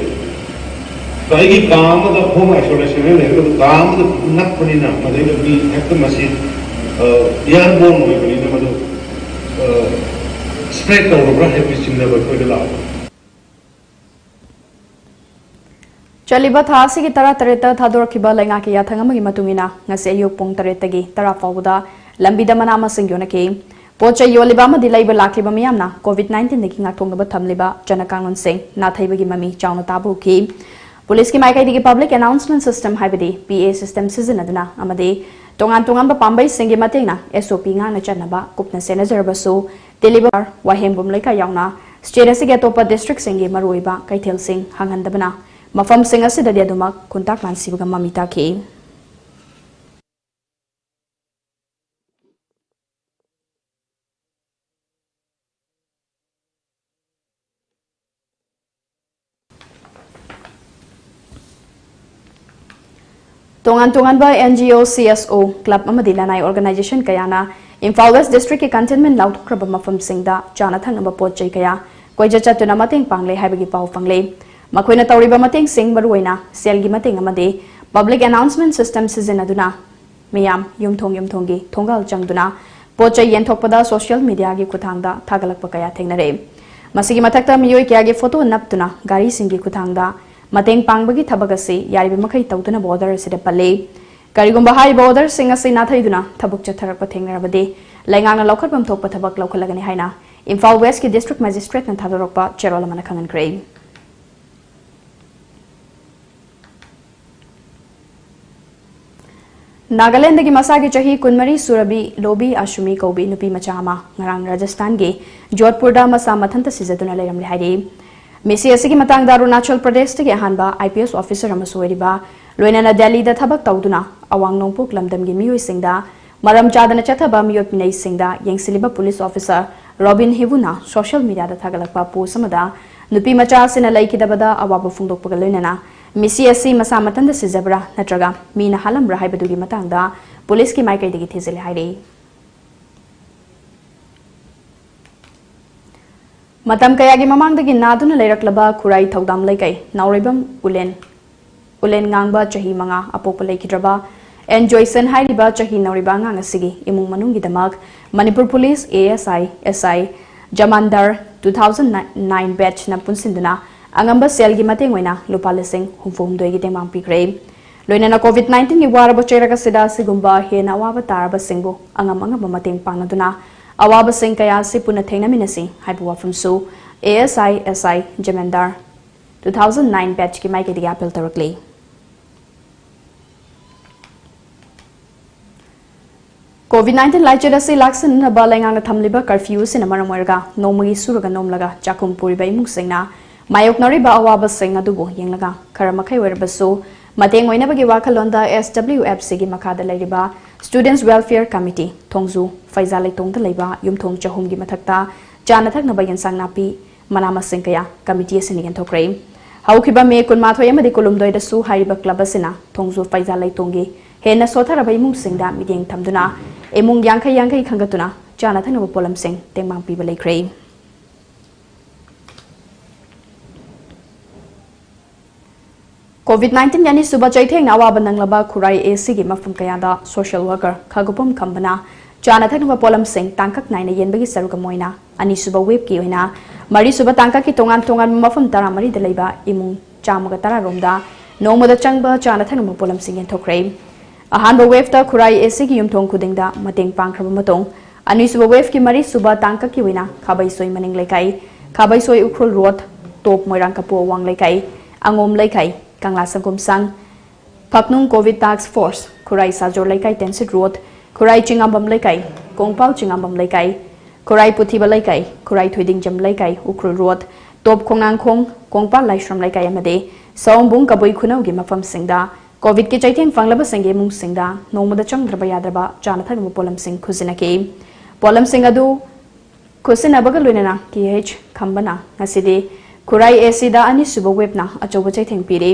ꯑꯩꯒꯤ ꯀꯥ ꯑꯃꯗ ꯍꯣꯝ ꯑꯥꯏꯁꯣꯂꯦꯁꯟꯗ ꯂꯩꯔꯒ ꯀꯥ ꯑꯃꯗ ꯅꯛꯄꯅꯤꯅ ꯃꯗꯩꯗ ꯃꯤ ꯍꯦꯛꯇ ꯃꯁꯤ ꯏꯌꯥꯔꯕꯣꯔꯟ ꯑꯣꯏꯕꯅꯤꯅ ꯃꯗꯨ ꯁ꯭ꯄ꯭ꯔꯦꯗ ꯇꯧꯔꯕ꯭ꯔꯥ ꯍꯥꯏꯕꯒꯤ ꯆꯤꯡꯅꯕ ꯑꯩꯈꯣꯏꯗ ꯂꯥꯛꯄ꯫ ꯆꯠꯂꯤꯕ ꯊꯥ ꯑꯁꯤꯒꯤ ꯇꯔꯥꯇꯔꯦꯠꯇ ꯊꯥꯗꯣꯔꯛꯈꯤꯕ ꯂꯩꯉꯥꯛꯀꯤ ꯌꯥꯊꯪ ꯑꯃꯒꯤ ꯃꯇꯨꯡ ꯏꯟꯅ ꯉꯁꯤ ꯑꯌꯨꯛ ꯄꯨꯡ ꯇꯔꯦꯠꯇꯒꯤ ꯇꯔꯥ ꯐꯥꯎꯕꯗ ꯂꯝꯕꯤꯗ ꯃꯅꯥ ꯃꯁꯤꯡ ꯌꯣꯟꯅꯈꯤ꯫ ꯄꯣꯠ ꯆꯩ ꯌꯣꯜꯂꯤꯕ ꯑꯃꯗꯤ ꯂꯩꯕ ꯂꯥꯛꯂꯤꯕ ꯃꯤꯌꯥꯝꯅ ꯀꯣꯚꯤꯗ ꯅꯥꯏꯟꯇꯤꯟꯗꯒꯤ ꯉꯥꯛꯊꯣꯛꯅꯕ ꯊꯝꯂꯤꯕ ꯆꯅ ꯀꯥꯡꯂꯣꯟꯁꯤꯡ ꯅꯥꯊꯩꯕꯒꯤ ꯃꯃꯤ ꯆꯥꯎꯅ ꯇꯥꯕ ꯎꯈꯤ꯫ ꯄꯨꯂꯤꯁꯀꯤ ꯃꯥꯏꯀꯩꯗꯒꯤ ꯄꯕ꯭ꯂꯤꯛ ꯑꯦꯅꯥꯎꯟꯁꯃꯦꯟ ꯁꯤꯁꯇꯦꯝ ꯍꯥꯏꯕꯗꯤ ꯄꯤ ꯑꯦ ꯁꯤꯁꯇꯦꯝ ꯁꯤꯖꯤꯟꯅꯗꯨꯅ ꯑꯃꯗꯤ ꯇꯣꯉꯥꯟ ꯇꯣꯉꯥꯟꯕ ꯄꯥꯝꯕꯩꯁꯤꯡꯒꯤ ꯃꯇꯦꯡꯅ ꯑꯦꯁ ꯑꯣ ꯄꯤ ꯉꯥꯛꯅ ꯆꯠꯅꯕ ꯀꯨꯞꯅ ꯁꯦꯟꯅꯖꯔꯕꯁꯨ ꯇꯦꯂꯤꯕꯥꯔ ꯋꯥꯍꯦꯡꯕꯝ ꯂꯩꯀꯥꯏ ꯌꯥꯎꯅ ꯁ꯭ꯇꯦꯠ ꯑꯁꯤꯒꯤ ꯑꯇꯣꯞꯄ ꯗꯤꯁꯇ꯭ꯔꯤꯛꯁꯤꯡꯒꯤ ꯃꯔꯨꯑꯣꯏꯕ ꯀꯩꯊꯦꯜꯁꯤꯡ ꯍꯥꯡꯍꯟꯗꯕꯅ ꯃꯐꯝꯁꯤꯡ ꯑꯁꯤꯗꯗꯤ ꯑꯗꯨꯃꯛ ꯈꯨꯟꯇꯥꯛ ꯂꯥꯟꯁꯤꯕꯒ ꯃꯃꯤ ꯇꯥꯈꯤ꯫ ꯇꯣꯉꯥꯟ ꯇꯣꯉꯥꯟꯕ and G O, C S ꯑꯣ, ꯀ꯭ꯂꯕ ꯑꯃꯗꯤ ꯂꯅꯥꯏ ꯑꯣꯔꯒꯅꯥꯏꯖꯦꯁꯟ ꯀꯌꯥꯅ ꯏꯝꯐꯥꯜ ꯋꯦꯁ ꯗꯤꯁꯇ꯭ꯔꯤꯛꯀꯤ ꯀꯟꯇꯦꯟꯃꯦꯟ ꯂꯥꯎꯊꯣꯛꯈ꯭ꯔꯕ ꯃꯐꯝꯁꯤꯡꯗ ꯆꯥꯅ ꯊꯛꯅꯕ ꯄꯣꯠ ꯆꯩ ꯀꯌꯥ ꯀꯣꯏꯆꯠ ꯆꯠꯇꯨꯅ ꯃꯇꯦꯡ ꯄꯥꯡꯂꯦ ꯍꯥꯏꯕꯒꯤ ꯄꯥꯎ ꯐꯪꯂꯦ꯫ ꯃꯈꯣꯏꯅ ꯇꯧꯔꯤꯕ ꯃꯇꯦꯡꯁꯤꯡ ꯃꯔꯨꯑꯣꯏꯅ ꯁꯦꯜꯒꯤ ꯃꯇꯦꯡ ꯑꯃꯗꯤ ꯄꯕ꯭ꯂꯤꯛ ꯑꯦꯅꯥꯎꯟꯁꯃꯦꯟ ꯁꯤꯁꯇꯦꯝ ꯁꯤꯖꯤꯟꯅꯗꯨꯅ ꯃꯤꯌꯥꯝ ꯌꯨꯝꯊꯣꯡ ꯌꯨꯝꯊꯣꯡꯒꯤ ꯊꯣꯡꯒꯥꯜ ꯆꯪꯗꯨꯅ ꯄꯣꯠ ꯆꯩ ꯌꯦꯟꯊꯣꯛꯄꯗ ꯁꯣꯁꯤꯌꯦꯜ ꯃꯤꯗꯤꯌꯥꯒꯤ ꯈꯨꯠꯊꯥꯡꯗ ꯊꯥꯒꯠꯂꯛꯄ ꯀꯌꯥ ꯊꯦꯡꯅꯔꯦ꯫ ꯃꯁꯤꯒꯤ ꯃꯊꯛꯇ ꯃꯤꯑꯣꯏ ꯀꯌꯥꯒꯤ ꯐꯣꯇꯣ ꯅꯞꯇꯨꯅ ꯒꯥꯔꯤꯁꯤꯡꯒꯤ ꯈꯨꯠꯊꯥꯡꯗ ꯃꯇꯦꯡ ꯄꯥꯡꯕꯒꯤ ꯊꯕꯛ ꯑꯁꯤ ꯌꯥꯔꯤꯕ ꯃꯈꯩ ꯇꯧꯗꯨꯅꯕ ꯑꯣꯔꯗꯔ ꯑꯁꯤꯗ ꯄꯜꯂꯤ꯫ ꯀꯔꯤꯒꯨꯝꯕ ꯍꯥꯏꯔꯤꯕ ꯑꯣꯔꯗꯔꯁꯤꯡ ꯑꯁꯤ ꯅꯥꯊꯩꯗꯨꯅ ꯊꯕꯛ ꯆꯠꯊꯔꯛꯄ ꯊꯦꯡꯅꯔꯕꯗꯤ ꯂꯩꯉꯥꯛꯅ ꯂꯧꯈꯠꯐꯝ ꯊꯣꯛꯄ ꯊꯕꯛ ꯂꯧꯈꯠꯂꯒꯅꯤ ꯍꯥꯏꯅ ꯏꯝꯐꯥꯜ ꯋꯦꯁꯀꯤ ꯗꯤꯁꯇ꯭ꯔꯤꯛ ꯃꯦꯖꯤꯁꯇ꯭ꯔꯦꯠꯅ ꯊꯥꯗꯣꯔꯛꯄ ꯆꯦꯔꯣꯜ ꯑꯃꯅ ꯈꯪꯍꯟꯈ꯭ꯔꯦ꯫ ꯅꯥꯒꯥꯂꯦꯟꯗꯒꯤ ꯃꯁꯥꯒꯤ ꯆꯍꯤ ꯀꯨꯟꯃꯔꯤ ꯁꯨꯔꯕꯤ ꯂꯣꯕꯤ ꯑꯁꯨꯃꯤ ꯀꯧꯕꯤ ꯅꯨꯄꯤ ꯃꯆꯥ ꯑꯃ ꯉꯔꯥꯡ ꯔꯥꯖꯁꯊꯥꯟꯒꯤ ꯖꯣꯙꯄꯨꯔꯗ ꯃꯁꯥ ꯃꯊꯟꯇ ꯁꯤꯖꯗꯨꯅ ꯂꯩꯔꯝꯂꯦ ꯍꯥꯏꯔꯤ꯫ ꯃꯤꯁꯤ ꯑꯁꯤꯒꯤ ꯃꯇꯥꯡꯗ ꯑꯔꯨꯅꯥꯆꯜ ꯄ꯭ꯔꯗꯦꯁꯇꯒꯤ ꯑꯍꯥꯟꯕ ꯑꯥꯏ ꯄꯤ ꯑꯦꯁ ꯑꯣꯐꯤꯁꯔ ꯑꯃꯁꯨ ꯑꯣꯏꯔꯤꯕ, ꯂꯣꯏꯅꯅ ꯗꯦꯜꯂꯤꯗ ꯊꯕꯛ ꯇꯧꯗꯨꯅ ꯑꯋꯥꯡ ꯅꯣꯡꯄꯣꯛ ꯂꯝꯗꯝꯒꯤ ꯃꯤꯑꯣꯏꯁꯤꯡꯗ ꯃꯔꯝ ꯆꯥꯗꯅ ꯆꯠꯊꯕ ꯃꯤꯑꯣꯠ ꯃꯤꯅꯩꯁꯤꯡꯗ ꯌꯦꯡꯁꯤꯜꯂꯤꯕ ꯄꯨꯂꯤꯁ ꯑꯣꯐꯤꯁꯔ ꯔꯣꯕꯤꯟ ꯍꯤꯕꯨꯅ ꯁꯣꯁꯤꯌꯦꯜ ꯃꯤꯗꯤꯌꯥꯗ ꯊꯥꯒꯠꯂꯛꯄ ꯄꯣꯁ ꯑꯃꯗ ꯅꯨꯄꯤ ꯃꯆꯥ ꯑꯁꯤꯅ ꯂꯩꯈꯤꯗꯕꯗ ꯑꯋꯥꯕ ꯐꯣꯡꯗꯣꯛꯄꯒ ꯂꯣꯏꯅꯅ ꯃꯤꯁꯤ ꯑꯁꯤ ꯃꯁꯥ ꯃꯊꯟꯇ ꯁꯤꯖꯕ꯭ꯔꯥ ꯅꯠꯇ꯭ꯔꯒ ꯃꯤꯅ ꯍꯥꯠꯂꯝꯕ꯭ꯔꯥ ꯍꯥꯏꯕꯗꯨꯒꯤ ꯃꯇꯥꯡꯗ ꯄꯨꯂꯤꯁꯀꯤ ꯃꯥꯏꯀꯩꯗꯒꯤ ꯊꯤꯖꯤꯜꯂꯤ ꯍꯥꯏꯔꯤ꯫ ꯃꯇꯝ ꯀꯌꯥꯒꯤ ꯃꯃꯥꯡꯗꯒꯤ ꯅꯥꯗꯨꯅ ꯂꯩꯔꯛꯂꯕ ꯈꯨꯔꯥꯏ ꯊꯧꯗꯥꯝ ꯂꯩꯀꯥꯏ ꯅꯥꯎꯔꯩꯕꯝ ꯎꯂꯦꯟ ꯎꯂꯦꯟ ꯉꯥꯡꯕ ꯆꯍꯤ ꯃꯉꯥ ꯑꯄꯣꯛꯄ ꯂꯩꯈꯤꯗ꯭ꯔꯕ ꯑꯦꯟ ꯖꯣꯏꯁꯟ ꯍꯥꯏꯔꯤꯕ ꯆꯍꯤ ꯅꯧꯔꯤꯕ ꯑꯉꯥꯡ ꯑꯁꯤꯒꯤ ꯏꯃꯨꯡ ꯃꯅꯨꯡꯒꯤꯗꯃꯛ Manipur police A S I, S I, ꯖꯃꯥꯟꯗꯥꯔ two thousand nine batchꯅ ꯄꯨꯟꯁꯤꯟꯗꯨꯅ ꯑꯉꯝꯕ ꯁꯦꯜꯒꯤ ꯃꯇꯦꯡ ꯑꯣꯏꯅ ꯂꯨꯄꯥ ꯂꯤꯁꯤꯡ ꯍꯨꯝꯐꯨ ꯍꯨꯝꯗꯣꯏꯒꯤ ꯇꯦꯡꯕꯥꯡ ꯄꯤꯈ꯭ꯔꯦ꯫ ꯂꯣꯏꯅꯅ COVID nineteenꯒꯤ ꯋꯥꯔꯕ ꯆꯩꯔꯛ ꯑꯁꯤꯗ ꯑꯁꯤꯒꯨꯝꯕ ꯍꯦꯟꯅ ꯑꯋꯥꯕ ꯇꯥꯔꯕꯁꯤꯡꯕꯨ ꯑꯉꯝ ꯑꯉꯝꯕ ꯃꯇꯦꯡ ꯄꯥꯡꯅꯗꯨꯅ ꯑꯋꯥꯕꯁꯤꯡ ꯀꯌꯥ ꯑꯁꯤ ꯄꯨꯟꯅ ꯊꯦꯡꯅꯃꯤꯟꯅꯁꯤ ꯍꯥꯏꯕ ꯋꯥꯐꯝꯁꯨ ꯑꯦ ꯑꯦꯁ ꯑꯥꯏ, ꯑꯦꯁ ꯑꯥꯏ, ꯖꯃꯥꯟꯗꯥꯔ two thousand nine batchꯀꯤ ꯃꯥꯏꯀꯩꯗꯒꯤ ꯑꯥꯄꯤꯜ ꯇꯧꯔꯛꯂꯤ꯫ COVID nineteen ꯂꯥꯏꯆꯠ ꯑꯁꯤ ꯂꯥꯛꯁꯤꯟꯅꯅꯕ ꯂꯩꯉꯥꯛꯅ ꯊꯝꯂꯤꯕ curfew ꯑꯁꯤꯅ ꯃꯔꯝ ꯑꯣꯏꯔꯒ ꯅꯣꯡꯃꯒꯤ ꯁꯨꯔꯒ ꯅꯣꯝꯂꯒ ꯆꯥꯛꯈꯨꯝ ꯄꯨꯔꯤꯕ ꯏꯃꯨꯡꯁꯤꯡꯅ ꯃꯥꯌꯣꯛꯅꯔꯤꯕ ꯑꯋꯥꯕꯁꯤꯡ ꯑꯗꯨꯕꯨ ꯌꯦꯡꯂꯒ ꯈꯔ ꯃꯈꯩ ꯑꯣꯏꯔꯕꯁꯨ ꯃꯇꯦꯡ ꯑꯣꯏꯅꯕꯒꯤ ꯋꯥꯈꯜꯂꯣꯟꯗ S W F Cꯒꯤ ꯃꯈꯥꯗ ꯂꯩꯔꯤꯕ Students Welfare Committee ꯊꯣꯡꯖꯨ ꯐꯩꯖꯥ ꯂꯩꯇꯣꯡꯗ ꯂꯩꯕ ꯌꯨꯝꯊꯣꯡ ꯆꯍꯨꯝꯒꯤ ꯃꯊꯛꯇ ꯆꯥꯅ ꯊꯛꯅꯕ ꯌꯦꯟꯁꯥꯡ ꯅꯥꯄꯤ, ꯃꯅꯥ ꯃꯁꯤꯡ ꯀꯌꯥ committee ꯑꯁꯤꯅ ꯌꯦꯟꯊꯣꯛꯈ꯭ꯔꯦ꯫ ꯍꯧꯈꯤꯕ ꯃꯦ ꯀꯨꯟꯃꯥꯊꯣꯏ ꯑꯃꯗꯤ ꯀꯨꯟꯍꯨꯝꯗꯣꯏꯗꯁꯨ ꯍꯥꯏꯔꯤꯕ club ꯑꯁꯤꯅ ꯊꯣꯡꯖꯨ ꯐꯩꯖꯥ ꯂꯩꯇꯣꯡꯒꯤ ꯍꯦꯟꯅ ꯁꯣꯠꯊꯔꯕ ꯏꯃꯨꯡꯁꯤꯡꯗ ꯃꯤꯠꯌꯦꯡ ꯊꯝꯗꯨꯅ ꯏꯃꯨꯡ ꯌꯥꯡꯈꯩ ꯌꯥꯡꯈꯩ ꯈꯟꯒꯠꯇꯨꯅ ꯆꯥꯅ ꯊꯛꯅꯕ ꯄꯣꯠꯂꯝꯁꯤꯡ ꯇꯦꯡꯕꯥꯡ ꯄꯤꯕ ꯂꯩꯈ꯭ꯔꯦ꯫ COVID nineteen ꯑꯅꯤꯁꯨꯕ ꯆꯩꯊꯦꯡꯅ ꯑꯋꯥꯕ ꯅꯪꯂꯕ ꯈꯨꯔꯥꯏ A Cꯒꯤ ꯃꯐꯝ ꯀꯌꯥꯗ social worker ꯈꯥꯒꯨꯄꯝ ꯈꯝꯕꯅ ꯆꯥꯅ ꯊꯛꯅꯕ ꯄꯣꯠꯂꯝꯁꯤꯡ ꯇꯥꯡꯀꯛ ꯅꯥꯏꯅ ꯌꯦꯟꯕꯒꯤ ꯁꯔꯨꯛ ꯑꯃ ꯑꯣꯏꯅ ꯑꯅꯤꯁꯨꯕ waveꯀꯤ ꯑꯣꯏꯅ ꯃꯔꯤꯁꯨꯕ ꯇꯥꯡꯀꯛꯀꯤ ꯇꯣꯉꯥꯟ ꯇꯣꯉꯥꯟꯕ ꯃꯐꯝ ꯇꯔꯥꯃꯔꯤꯗ ꯂꯩꯕ ꯏꯃꯨꯡ ꯆꯥꯝꯃꯒ ꯇꯔꯥ ꯔꯣꯝꯗ ꯅꯣꯡꯃꯗ ꯆꯪꯕ ꯆꯥꯅ ꯊꯛꯅꯕ ꯄꯣꯠꯂꯝꯁꯤꯡ ꯌꯦꯟꯊꯣꯛꯈ꯭ꯔꯦ꯫ ꯑꯍꯥꯟꯕ waveꯇ ꯈꯨꯔꯥꯏ A Cꯒꯤ ꯌꯨꯝꯊꯣꯡ ꯈꯨꯗꯤꯡꯗ ꯃꯇꯦꯡ ꯄꯥꯡꯈ꯭ꯔꯕ ꯃꯇꯨꯡ, ꯑꯅꯤꯁꯨꯕ waveꯀꯤ ꯃꯔꯤꯁꯨꯕ ꯇꯥꯡꯀꯛꯀꯤ ꯑꯣꯏꯅ ꯈꯥꯕꯩꯁꯣꯏ ꯃꯅꯤꯡ ꯂꯩꯀꯥꯏ, ꯈꯥꯕꯩꯁꯣꯏ ꯎꯈ꯭ꯔꯨꯜ road, ꯇꯣꯞ ꯃꯣꯏꯔꯥꯡꯀꯥꯄꯨ ꯑꯋꯥꯡ ꯂꯩꯀꯥꯏ, ꯑꯉꯣꯝ ꯂꯩꯀꯥꯏ, ꯀꯪꯂꯥ ꯁꯪꯒꯨꯝꯁꯪ, ꯐꯛꯅꯨꯡ COVID task force, ꯈꯨꯔꯥꯏ ꯁꯥꯖꯣꯔ ꯂꯩꯀꯥꯏ ꯇꯦꯟꯁꯤꯠ road, ꯈꯨꯔꯥꯏ ꯆꯤꯡꯉꯥꯝꯕꯝ ꯂꯩꯀꯥꯏ, ꯀꯣꯡꯄꯥꯜ ꯆꯤꯡꯉꯥꯝꯕꯝ ꯂꯩꯀꯥꯏ, ꯈꯨꯔꯥꯏ ꯄꯨꯊꯤꯕ ꯂꯩꯀꯥꯏ, ꯈꯨꯔꯥꯏ ꯊꯣꯏꯗꯤꯡꯖꯝ ꯂꯩꯀꯥꯏ, ꯎꯈ꯭ꯔꯨꯜ road, ꯇꯣꯞ ꯈꯣꯡꯅꯥꯡꯈꯣꯡ, ꯀꯣꯡꯄꯥꯜ ꯂꯥꯏꯁ꯭ꯔꯝ ꯂꯩꯀꯥꯏ ꯑꯃꯗꯤ ꯁꯑꯣꯝꯕꯨꯡ ꯀꯕꯨꯏ ꯈꯨꯅꯧꯒꯤ ꯃꯐꯝꯁꯤꯡꯗ COVIDꯀꯤ ꯆꯩꯊꯦꯡ ꯐꯪꯂꯕꯁꯤꯡꯒꯤ ꯏꯃꯨꯡꯁꯤꯡꯗ ꯅꯣꯡꯃꯗ ꯆꯪꯗ꯭ꯔꯕ ꯌꯥꯗ꯭ꯔꯕ ꯆꯥꯅ ꯊꯛꯅꯕ ꯄꯣꯠꯂꯝꯁꯤꯡ ꯈꯨꯖꯤꯟꯅꯈꯤ꯫ ꯄꯣꯠꯂꯝꯁꯤꯡ ꯑꯗꯨ ꯈꯨꯠꯁꯤꯟꯅꯕꯒ ꯂꯣꯏꯅꯅ KH ꯈꯝꯕꯅ ꯉꯁꯤꯗꯤ ꯈꯨꯔꯥꯏ ACꯗ ꯑꯅꯤꯁꯨꯕ waveꯅ ꯑꯆꯧꯕ ꯆꯩꯊꯦꯡ ꯄꯤꯔꯤ꯫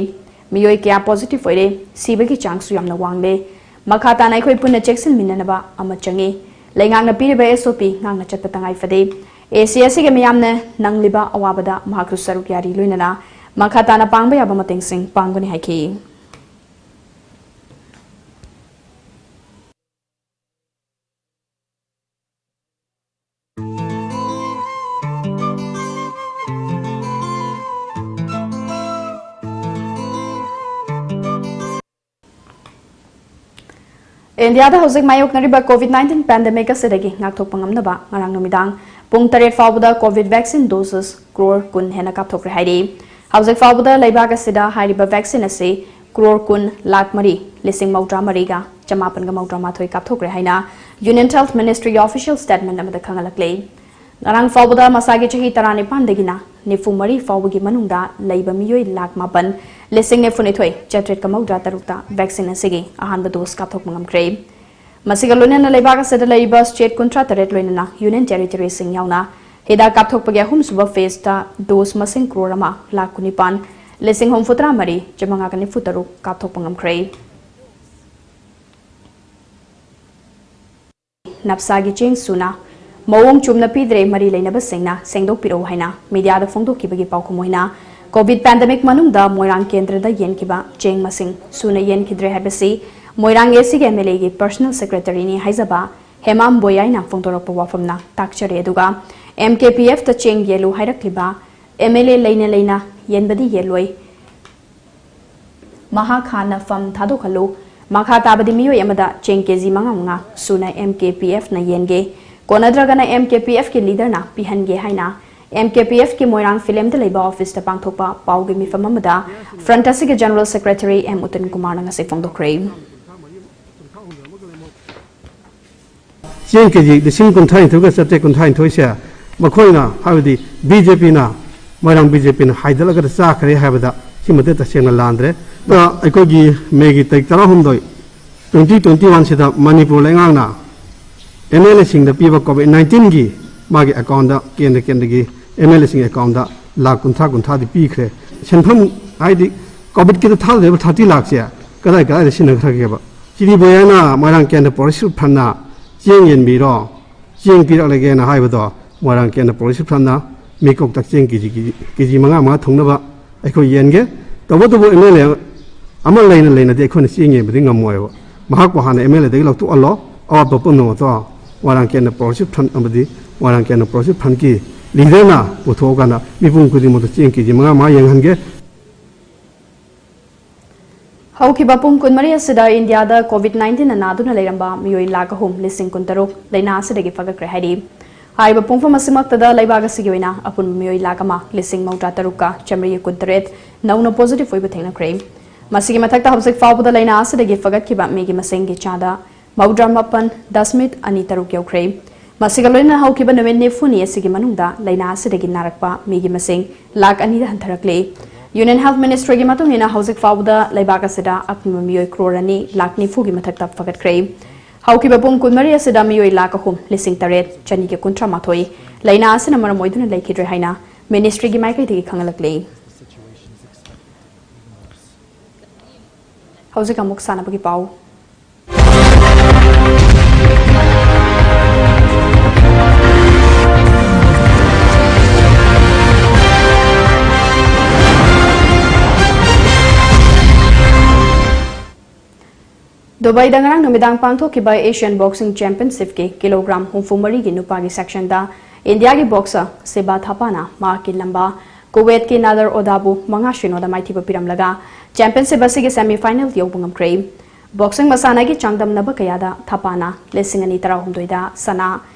ꯃꯤꯑꯣꯏ ꯀꯌꯥ positive ꯑꯣꯏꯔꯦ, ꯁꯤꯕꯒꯤ ꯆꯥꯡꯁꯨ ꯌꯥꯝꯅ ꯋꯥꯡꯂꯦ꯫ ꯃꯈꯥ ꯇꯥꯅ ꯑꯩꯈꯣꯏ ꯄꯨꯟꯅ ꯆꯦꯛꯁꯤꯟꯃꯤꯟꯅꯅꯕ ꯑꯃ ꯆꯪꯏ꯫ ꯂꯩꯉꯥꯛꯅ ꯄꯤꯔꯤꯕ SOP ꯉꯥꯛꯅ ꯆꯠꯄ ꯇꯉꯥꯏ ꯐꯗꯦ꯫ AC ꯑꯁꯤꯒꯤ ꯃꯤꯌꯥꯝꯅ ꯅꯪꯂꯤꯕ ꯑꯋꯥꯕꯗ ꯃꯍꯥꯛꯁꯨ ꯁꯔꯨꯛ ꯌꯥꯔꯤ, ꯂꯣꯏꯅꯅ ꯃꯈꯥ ꯇꯥꯅ ꯄꯥꯡꯕ ꯌꯥꯕ ꯃꯇꯦꯡꯁꯤꯡ ꯄꯥꯡꯒꯅꯤ ꯍꯥꯏꯈꯤ꯫ ꯏꯟꯗꯤꯌꯥꯗ ꯍꯧꯖꯤꯛ ꯃꯥꯌꯣꯛꯅꯔꯤꯕ COVID nineteen pandemic ꯑꯁꯤꯗꯒꯤ ꯉꯥꯛꯊꯣꯛꯄ ꯉꯝꯅꯕ ꯉꯔꯥꯡ ꯅꯨꯃꯤꯗꯥꯡ ꯄꯨꯡ ꯇꯔꯦꯠ ꯐꯥꯎꯕꯗ COVID vaccine doses crore ꯀꯨꯟ ꯍꯦꯟꯅ ꯀꯥꯞꯊꯣꯛꯈ꯭ꯔꯦ ꯍꯥꯏꯔꯤ꯫ ꯍꯧꯖꯤꯛ ꯐꯥꯎꯕꯗ ꯂꯩꯕꯥꯛ ꯑꯁꯤꯗ ꯍꯥꯏꯔꯤꯕ vaccine ꯑꯁꯤ crore ꯀꯨꯟ ꯂꯥꯈ ꯃꯔꯤ ꯂꯤꯁꯤꯡ ꯃꯧꯗ꯭ꯔꯥ ꯃꯔꯤꯒ ꯆꯃꯥꯄꯟꯒ ꯃꯧꯗ꯭ꯔꯥ ꯃꯥꯊꯣꯏ ꯀꯥꯞꯊꯣꯛꯈ꯭ꯔꯦ ꯍꯥꯏꯅ Union Health Ministry ꯒꯤ official statement ꯑꯃꯗ ꯈꯪꯍꯜꯂꯛꯂꯤ꯫ ꯉꯔꯥꯡ ꯐꯥꯎꯕꯗ ꯃꯁꯥꯒꯤ ꯆꯍꯤ ꯇꯔꯥꯅꯤꯄꯥꯟꯗꯒꯤꯅ ꯅꯤꯐꯨ ꯃꯔꯤ ꯐꯥꯎꯕꯒꯤ ꯃꯅꯨꯡꯗ ꯂꯩꯕ ꯃꯤꯑꯣꯏ ꯂꯥꯈ ꯃꯥꯄꯟ ꯂꯤꯁꯤꯡ ꯅꯤꯐꯨꯅꯤꯊꯣꯏ ꯆꯥꯇ꯭ꯔꯦꯠꯀ ꯃꯧꯗ꯭ꯔꯥ ꯇꯔꯨꯛꯇ vaccine ꯑꯁꯤꯒꯤ ꯑꯍꯥꯟꯕ dose ꯀꯥꯞꯊꯣꯛꯄ ꯉꯝꯈ꯭ꯔꯦ꯫ ꯃꯁꯤꯒ ꯂꯣꯏꯅꯅ ꯂꯩꯕꯥꯛ ꯑꯁꯤꯗ ꯂꯩꯔꯤꯕ state ꯀꯨꯟꯊ꯭ꯔꯥ ꯇꯔꯦꯠ ꯂꯣꯏꯅꯅ Union Territory ꯁꯤꯡ ꯌꯥꯎꯅ ꯍꯤꯗꯥꯛ ꯀꯥꯞꯊꯣꯛꯄꯒꯤ ꯑꯍꯨꯝꯁꯨꯕ phase ꯇ dose ꯃꯁꯤꯡ crore ꯑꯃ ꯂꯥꯈ ꯀꯨꯟꯅꯤꯄꯥꯟ ꯂꯤꯁꯤꯡ ꯍꯨꯝꯐꯨꯇꯔꯥ ꯃꯔꯤ ꯆꯥꯃꯉꯥꯒ ꯅꯤꯐꯨ ꯇꯔꯨꯛ ꯀꯥꯞꯊꯣꯛꯄ ꯉꯝꯈ꯭ꯔꯦ꯫ ꯅꯞꯁꯥꯒꯤ ꯆꯦꯡ ꯁꯨꯅ ꯃꯑꯣꯡ ꯆꯨꯝꯅ ꯄꯤꯗ꯭ꯔꯦ, ꯃꯔꯤ ꯂꯩꯅꯕꯁꯤꯡꯅ ꯁꯦꯡꯗꯣꯛꯄꯤꯔꯛꯎ ꯍꯥꯏꯅ media ꯗ ꯐꯣꯡꯗꯣꯛꯈꯤꯕꯒꯤ ꯄꯥꯎꯈꯨꯝ ꯑꯣꯏꯅ, COVID pandemic ꯃꯅꯨꯡꯗ ꯃꯣꯏꯔꯥꯡ ꯀꯦꯟꯗ꯭ꯔꯗ ꯌꯦꯟꯈꯤꯕ ꯆꯦꯡ ꯃꯁꯤꯡ ꯁꯨꯅ ꯌꯦꯟꯈꯤꯗ꯭ꯔꯦ ꯍꯥꯏꯕꯁꯤ ꯃꯣꯏꯔꯥꯡ AC ꯒꯤ MLA ꯒꯤ personal secretary ꯅꯤ ꯍꯥꯏꯖꯕ ꯍꯦꯃꯥꯝ ꯕꯣꯌꯥꯏꯅ ꯐꯣꯡꯗꯣꯔꯛꯄ ꯋꯥꯐꯝꯅ ꯇꯥꯛꯆꯔꯦ꯫ ꯑꯗꯨꯒ MKPF ꯇ ꯆꯦꯡ ꯌꯦꯜꯂꯨ ꯍꯥꯏꯔꯛꯂꯤꯕ MLA ꯂꯩꯅ ꯂꯩꯅ ꯌꯦꯟꯕꯗꯤ ꯌꯦꯜꯂꯣꯏ꯫ ꯃꯍꯥꯛ ꯍꯥꯟꯅ ꯐꯝ ꯊꯥꯗꯣꯛꯍꯜꯂꯨ꯫ ꯃꯈꯥ ꯇꯥꯕꯗꯤ ꯃꯤꯑꯣꯏ ꯑꯃꯗ ꯆꯦꯡ KG ꯃꯉꯥ ꯃꯉꯥ ꯁꯨꯅ MKPF ꯅ ꯌꯦꯟꯒꯦ꯫ ꯀꯣꯟꯅꯗ꯭ꯔꯒꯅ MKPF ꯀꯤ leader ꯅ ꯄꯤꯍꯟꯒꯦ ꯍꯥꯏꯅ MKPF ꯀꯤ ꯃꯣꯏꯔꯥꯡ ꯐꯤꯂꯦꯝꯗ ꯂꯩꯕ office ꯇ ꯄꯥꯡꯊꯣꯛꯄ ꯄꯥꯎꯒꯤ ꯃꯤꯐꯝ ꯑꯃꯗ front ꯑꯁꯤꯒꯤ general secretary ꯑꯦꯝ ꯎꯇꯟ ꯀꯨꯃꯥꯔꯅ ꯉꯁꯤ ꯐꯣꯡꯗꯣꯛꯈ꯭ꯔꯦ꯫ ꯆꯦꯡ KG ꯂꯤꯁꯤꯡ ꯀꯨꯟꯊ꯭ꯔꯥ ꯅꯤꯊꯣꯏꯒ ꯆꯥꯇ꯭ꯔꯦꯠ ꯀꯨꯟꯊ꯭ꯔꯥ ꯅꯤꯊꯣꯏꯁꯦ ꯃꯈꯣꯏꯅ, ꯍꯥꯏꯕꯗꯤ BJP ꯅ, ꯃꯣꯏꯔꯥꯡ BJP ꯅ ꯍꯥꯏꯗꯠꯂꯒ ꯆꯥꯈ꯭ꯔꯦ ꯍꯥꯏꯕꯗ ꯁꯤꯃꯗꯤ ꯇꯁꯦꯡꯅ ꯂꯥꯟꯗ꯭ꯔꯦ꯫ ꯑꯗꯨꯅ ꯑꯩꯈꯣꯏꯒꯤ ꯃꯦꯒꯤ ꯇꯥꯔꯤꯛ ꯇꯔꯥꯍꯨꯝꯗꯣꯏ, twenty twenty one ꯁꯤꯗ ꯃꯅꯤꯄꯨꯔ ꯂꯩꯉꯥꯛꯅ MLA ꯁꯤꯡꯗ ꯄꯤꯕ COVID nineteen ꯒꯤ ꯃꯥꯒꯤ account ꯇ, ꯀꯦꯟꯗ꯭ꯔ ꯀꯦꯟꯗ꯭ꯔꯒꯤ MLA ꯁꯤꯡꯒꯤ account ꯇ ꯂꯥꯈ ꯀꯨꯟꯊ꯭ꯔꯥ ꯀꯨꯟꯊ꯭ꯔꯥꯗꯤ ꯄꯤꯈ꯭ꯔꯦ꯫ ꯁꯦꯟꯐꯝ, ꯍꯥꯏꯗꯤ COVID ꯀꯤꯗ ꯊꯥꯗꯔꯤꯕ thirty ꯂꯥꯈꯁꯦ ꯀꯗꯥꯏ ꯀꯗꯥꯏꯗ ꯁꯤꯖꯤꯟꯅꯈ꯭ꯔꯒꯦꯕ? ꯁꯤꯗꯤ ꯕꯣꯌꯥꯅ ꯃꯣꯏꯔꯥꯡ ꯀꯦꯟꯗ꯭ꯔ Progressive Front ꯅ ꯆꯦꯡ ꯌꯦꯟꯕꯤꯔꯣ, ꯆꯦꯡ ꯄꯤꯔꯛꯂꯒꯦꯅ ꯍꯥꯏꯕꯗꯣ ꯃꯣꯏꯔꯥꯡ ꯀꯦꯟꯗ꯭ꯔ Progressive Front ꯅ ꯃꯤꯀꯣꯛꯇ ꯆꯦꯡ KG, KG, KG ꯃꯉꯥ ꯃꯉꯥ ꯊꯨꯡꯅꯕ ꯑꯩꯈꯣꯏ ꯌꯦꯟꯒꯦ꯫ ꯇꯧꯕꯇꯕꯨ ꯑꯦꯝ ꯑꯦꯜ ꯑꯦ ꯑꯃ ꯂꯩꯅ ꯂꯩꯅꯗꯤ ꯑꯩꯈꯣꯏꯅ ꯆꯦꯡ ꯌꯦꯟꯕꯗꯤ ꯉꯝꯃꯣꯏꯕ꯫ ꯃꯍꯥꯛꯄꯨ ꯍꯥꯟꯅ ꯑꯦꯝ ꯑꯦꯜ ꯑꯦꯗꯒꯤ ꯂꯧꯊꯣꯛꯍꯜꯂꯣ, ꯑꯋꯥꯠꯄ ꯄꯨꯝꯅꯃꯛꯇꯣ ꯃꯣꯏꯔꯥꯡ ꯀꯦꯟꯗ꯭ꯔ ꯄ꯭ꯔꯣꯒ꯭ꯔꯦꯁꯤꯞ ꯐ꯭ꯔꯟ ꯑꯃꯗꯤ ꯃꯣꯏꯔꯥꯡ ꯀꯦꯟꯗ꯭ꯔ ꯄ꯭ꯔꯣꯒ꯭ꯔꯦꯁꯤꯞ ꯐ꯭ꯔꯟꯀꯤ ꯂꯤꯗꯔꯅ ꯄꯨꯊꯣꯛꯑꯀꯥꯟꯗ ꯃꯤꯄꯨꯝ ꯈꯨꯗꯤꯡꯃꯛꯇ ꯆꯦꯡ ꯀꯦ ꯖꯤ ꯃꯉꯥ ꯃꯉꯥ ꯌꯦꯡꯍꯟꯒꯦ꯫ ꯍꯧꯈꯤꯕ ꯄꯨꯡ ꯀꯨꯟꯃꯔꯤ ꯑꯁꯤꯗ ꯏꯟꯗꯤꯌꯥꯗ ꯀꯣꯚꯤꯗ ꯅꯥꯏꯟꯇꯤꯟꯅ ꯅꯥꯗꯨꯅ ꯂꯩꯔꯝꯕ ꯃꯤꯑꯣꯏ ꯂꯥꯈ ꯑꯍꯨꯝ ꯂꯤꯁꯤꯡ ꯀꯨꯟꯇꯔꯨꯛ ꯂꯥꯏꯅꯥ ꯑꯁꯤꯗꯒꯤ ꯐꯒꯠꯈ꯭ꯔꯦ ꯍꯥꯏꯔꯤ꯫ ꯍꯥꯏꯔꯤꯕ ꯄꯨꯡꯐꯝ ꯑꯁꯤꯃꯛꯇꯗ ꯂꯩꯕꯥꯛ ꯑꯁꯤꯒꯤ ꯑꯣꯏꯅ ꯑꯄꯨꯟꯕ ꯃꯤꯑꯣꯏ ꯂꯥꯈ ꯑꯃ ꯂꯤꯁꯤꯡ ꯃꯧꯗ꯭ꯔꯥ ꯇꯔꯨꯛꯀ ꯆꯥꯃꯔꯤ ꯀꯨꯟꯇꯔꯦꯠ ꯅꯧꯅ ꯄꯣꯖꯤꯇꯤꯚ ꯑꯣꯏꯕ ꯊꯦꯡꯅꯈ꯭ꯔꯦ꯫ ꯃꯁꯤꯒꯤ ꯃꯊꯛꯇ ꯍꯧꯖꯤꯛ ꯐꯥꯎꯕꯗ ꯂꯥꯏꯅꯥ ꯑꯁꯤꯗꯒꯤ ꯐꯒꯠꯈꯤꯕ ꯃꯤꯒꯤ ꯃꯁꯤꯡꯒꯤ ꯆꯥꯗ ꯃꯧꯗ꯭ꯔꯥ ꯃꯥꯄꯟ ꯗꯁꯃꯤꯛ ꯑꯅꯤ ꯇꯔꯨꯛ ꯌꯧꯈ꯭ꯔꯦ꯫ ꯃꯁꯤꯒ ꯂꯣꯏꯅꯅ ꯍꯧꯈꯤꯕ ꯅꯨꯃꯤꯠ ꯅꯤꯐꯨꯅꯤ ꯑꯁꯤꯒꯤ ꯃꯅꯨꯡꯗ ꯂꯥꯏꯅꯥ ꯑꯁꯤꯗꯒꯤ ꯅꯥꯔꯛꯄ ꯃꯤꯒꯤ ꯃꯁꯤꯡ ꯂꯥꯈ ꯑꯅꯤꯗ ꯍꯟꯊꯔꯛꯂꯦ꯫ ꯌꯨꯅꯤꯌꯟ ꯍꯦꯜꯊ ꯃꯤꯅꯤꯁꯇ꯭ꯔꯤꯒꯤ ꯃꯇꯨꯡ ꯏꯟꯅ ꯍꯧꯖꯤꯛ ꯐꯥꯎꯕꯗ ꯂꯩꯕꯥꯛ ꯑꯁꯤꯗ ꯑꯄꯨꯟꯕ ꯃꯤꯑꯣꯏ ꯀ꯭ꯔꯣꯔ ꯑꯅꯤ ꯂꯥꯈ ꯅꯤꯐꯨꯒꯤ ꯃꯊꯛꯇ ꯐꯒꯠꯈ꯭ꯔꯦ꯫ ꯍꯧꯈꯤꯕ ꯄꯨꯡ ꯀꯨꯟꯃꯔꯤ ꯑꯁꯤꯗ ꯃꯤꯑꯣꯏ ꯂꯥꯈ ꯑꯍꯨꯝ ꯂꯤꯁꯤꯡ ꯇꯔꯦꯠ ꯆꯅꯤꯒ ꯀꯨꯟꯊ꯭ꯔꯥ ꯃꯥꯊꯣꯏ ꯂꯥꯏꯅꯥ ꯑꯁꯤꯅ ꯃꯔꯝ ꯑꯣꯏꯗꯨꯅ ꯂꯩꯈꯤꯗ꯭ꯔꯦ ꯍꯥꯏꯅ ꯃꯤꯅꯤꯁꯇ꯭ꯔꯤꯒꯤ ꯃꯥꯏꯀꯩꯗꯒꯤ ꯈꯪꯍꯜꯂꯛꯂꯤ꯫ ꯍꯧꯖꯤꯛ ꯑꯃꯨꯛ ꯁꯥꯟꯅꯕꯒꯤ ꯄꯥꯎ꯫ ꯗꯨꯕꯥꯏꯗ ꯉꯔꯥꯡ ꯅꯨꯃꯤꯗꯥꯡ ꯄꯥꯡꯊꯣꯛꯈꯤꯕ ꯑꯦꯁꯤꯌꯥꯟ ꯕꯣꯛꯁꯤꯡ ꯆꯦꯝꯄꯤꯌꯟꯁꯤꯞꯀꯤ ꯀꯤꯂꯣꯒ꯭ꯔꯥꯝ ꯍꯨꯝꯐꯨ ꯃꯔꯤꯒꯤ ꯅꯨꯄꯥꯒꯤ ꯁꯦꯛꯁꯟꯗ ꯏꯟꯗꯤꯌꯥꯒꯤ ꯕꯣꯛꯁꯔ ꯁꯤꯕꯥ ꯊꯥꯄꯥꯅ ꯃꯍꯥꯛꯀꯤ ꯂꯝꯕꯥ ꯀꯨꯋꯦꯠꯀꯤ ꯅꯥꯗꯔ ꯑꯣꯗꯥꯕꯨ ꯃꯉꯥ ꯁꯤꯅꯣꯗ ꯃꯥꯏꯊꯤꯕ ꯄꯤꯔꯝꯂꯒ ꯆꯦꯝꯄꯤꯌꯟꯁꯤꯞ ꯑꯁꯤꯒꯤ ꯁꯦꯃꯤ ꯐꯥꯏꯅꯦꯜ ꯌꯧꯕ ꯉꯝꯈ꯭ꯔꯦ꯫ ꯕꯣꯛꯁꯤꯡ ꯃꯁꯥꯟꯅꯒꯤ ꯆꯥꯡꯗꯝꯅꯕ ꯀꯌꯥꯗ ꯊꯥꯄꯥꯅ ꯂꯤꯁꯤꯡ ꯑꯅꯤ ꯇꯔꯥꯍꯨꯝꯗꯣꯏꯗ ꯁꯅꯥ,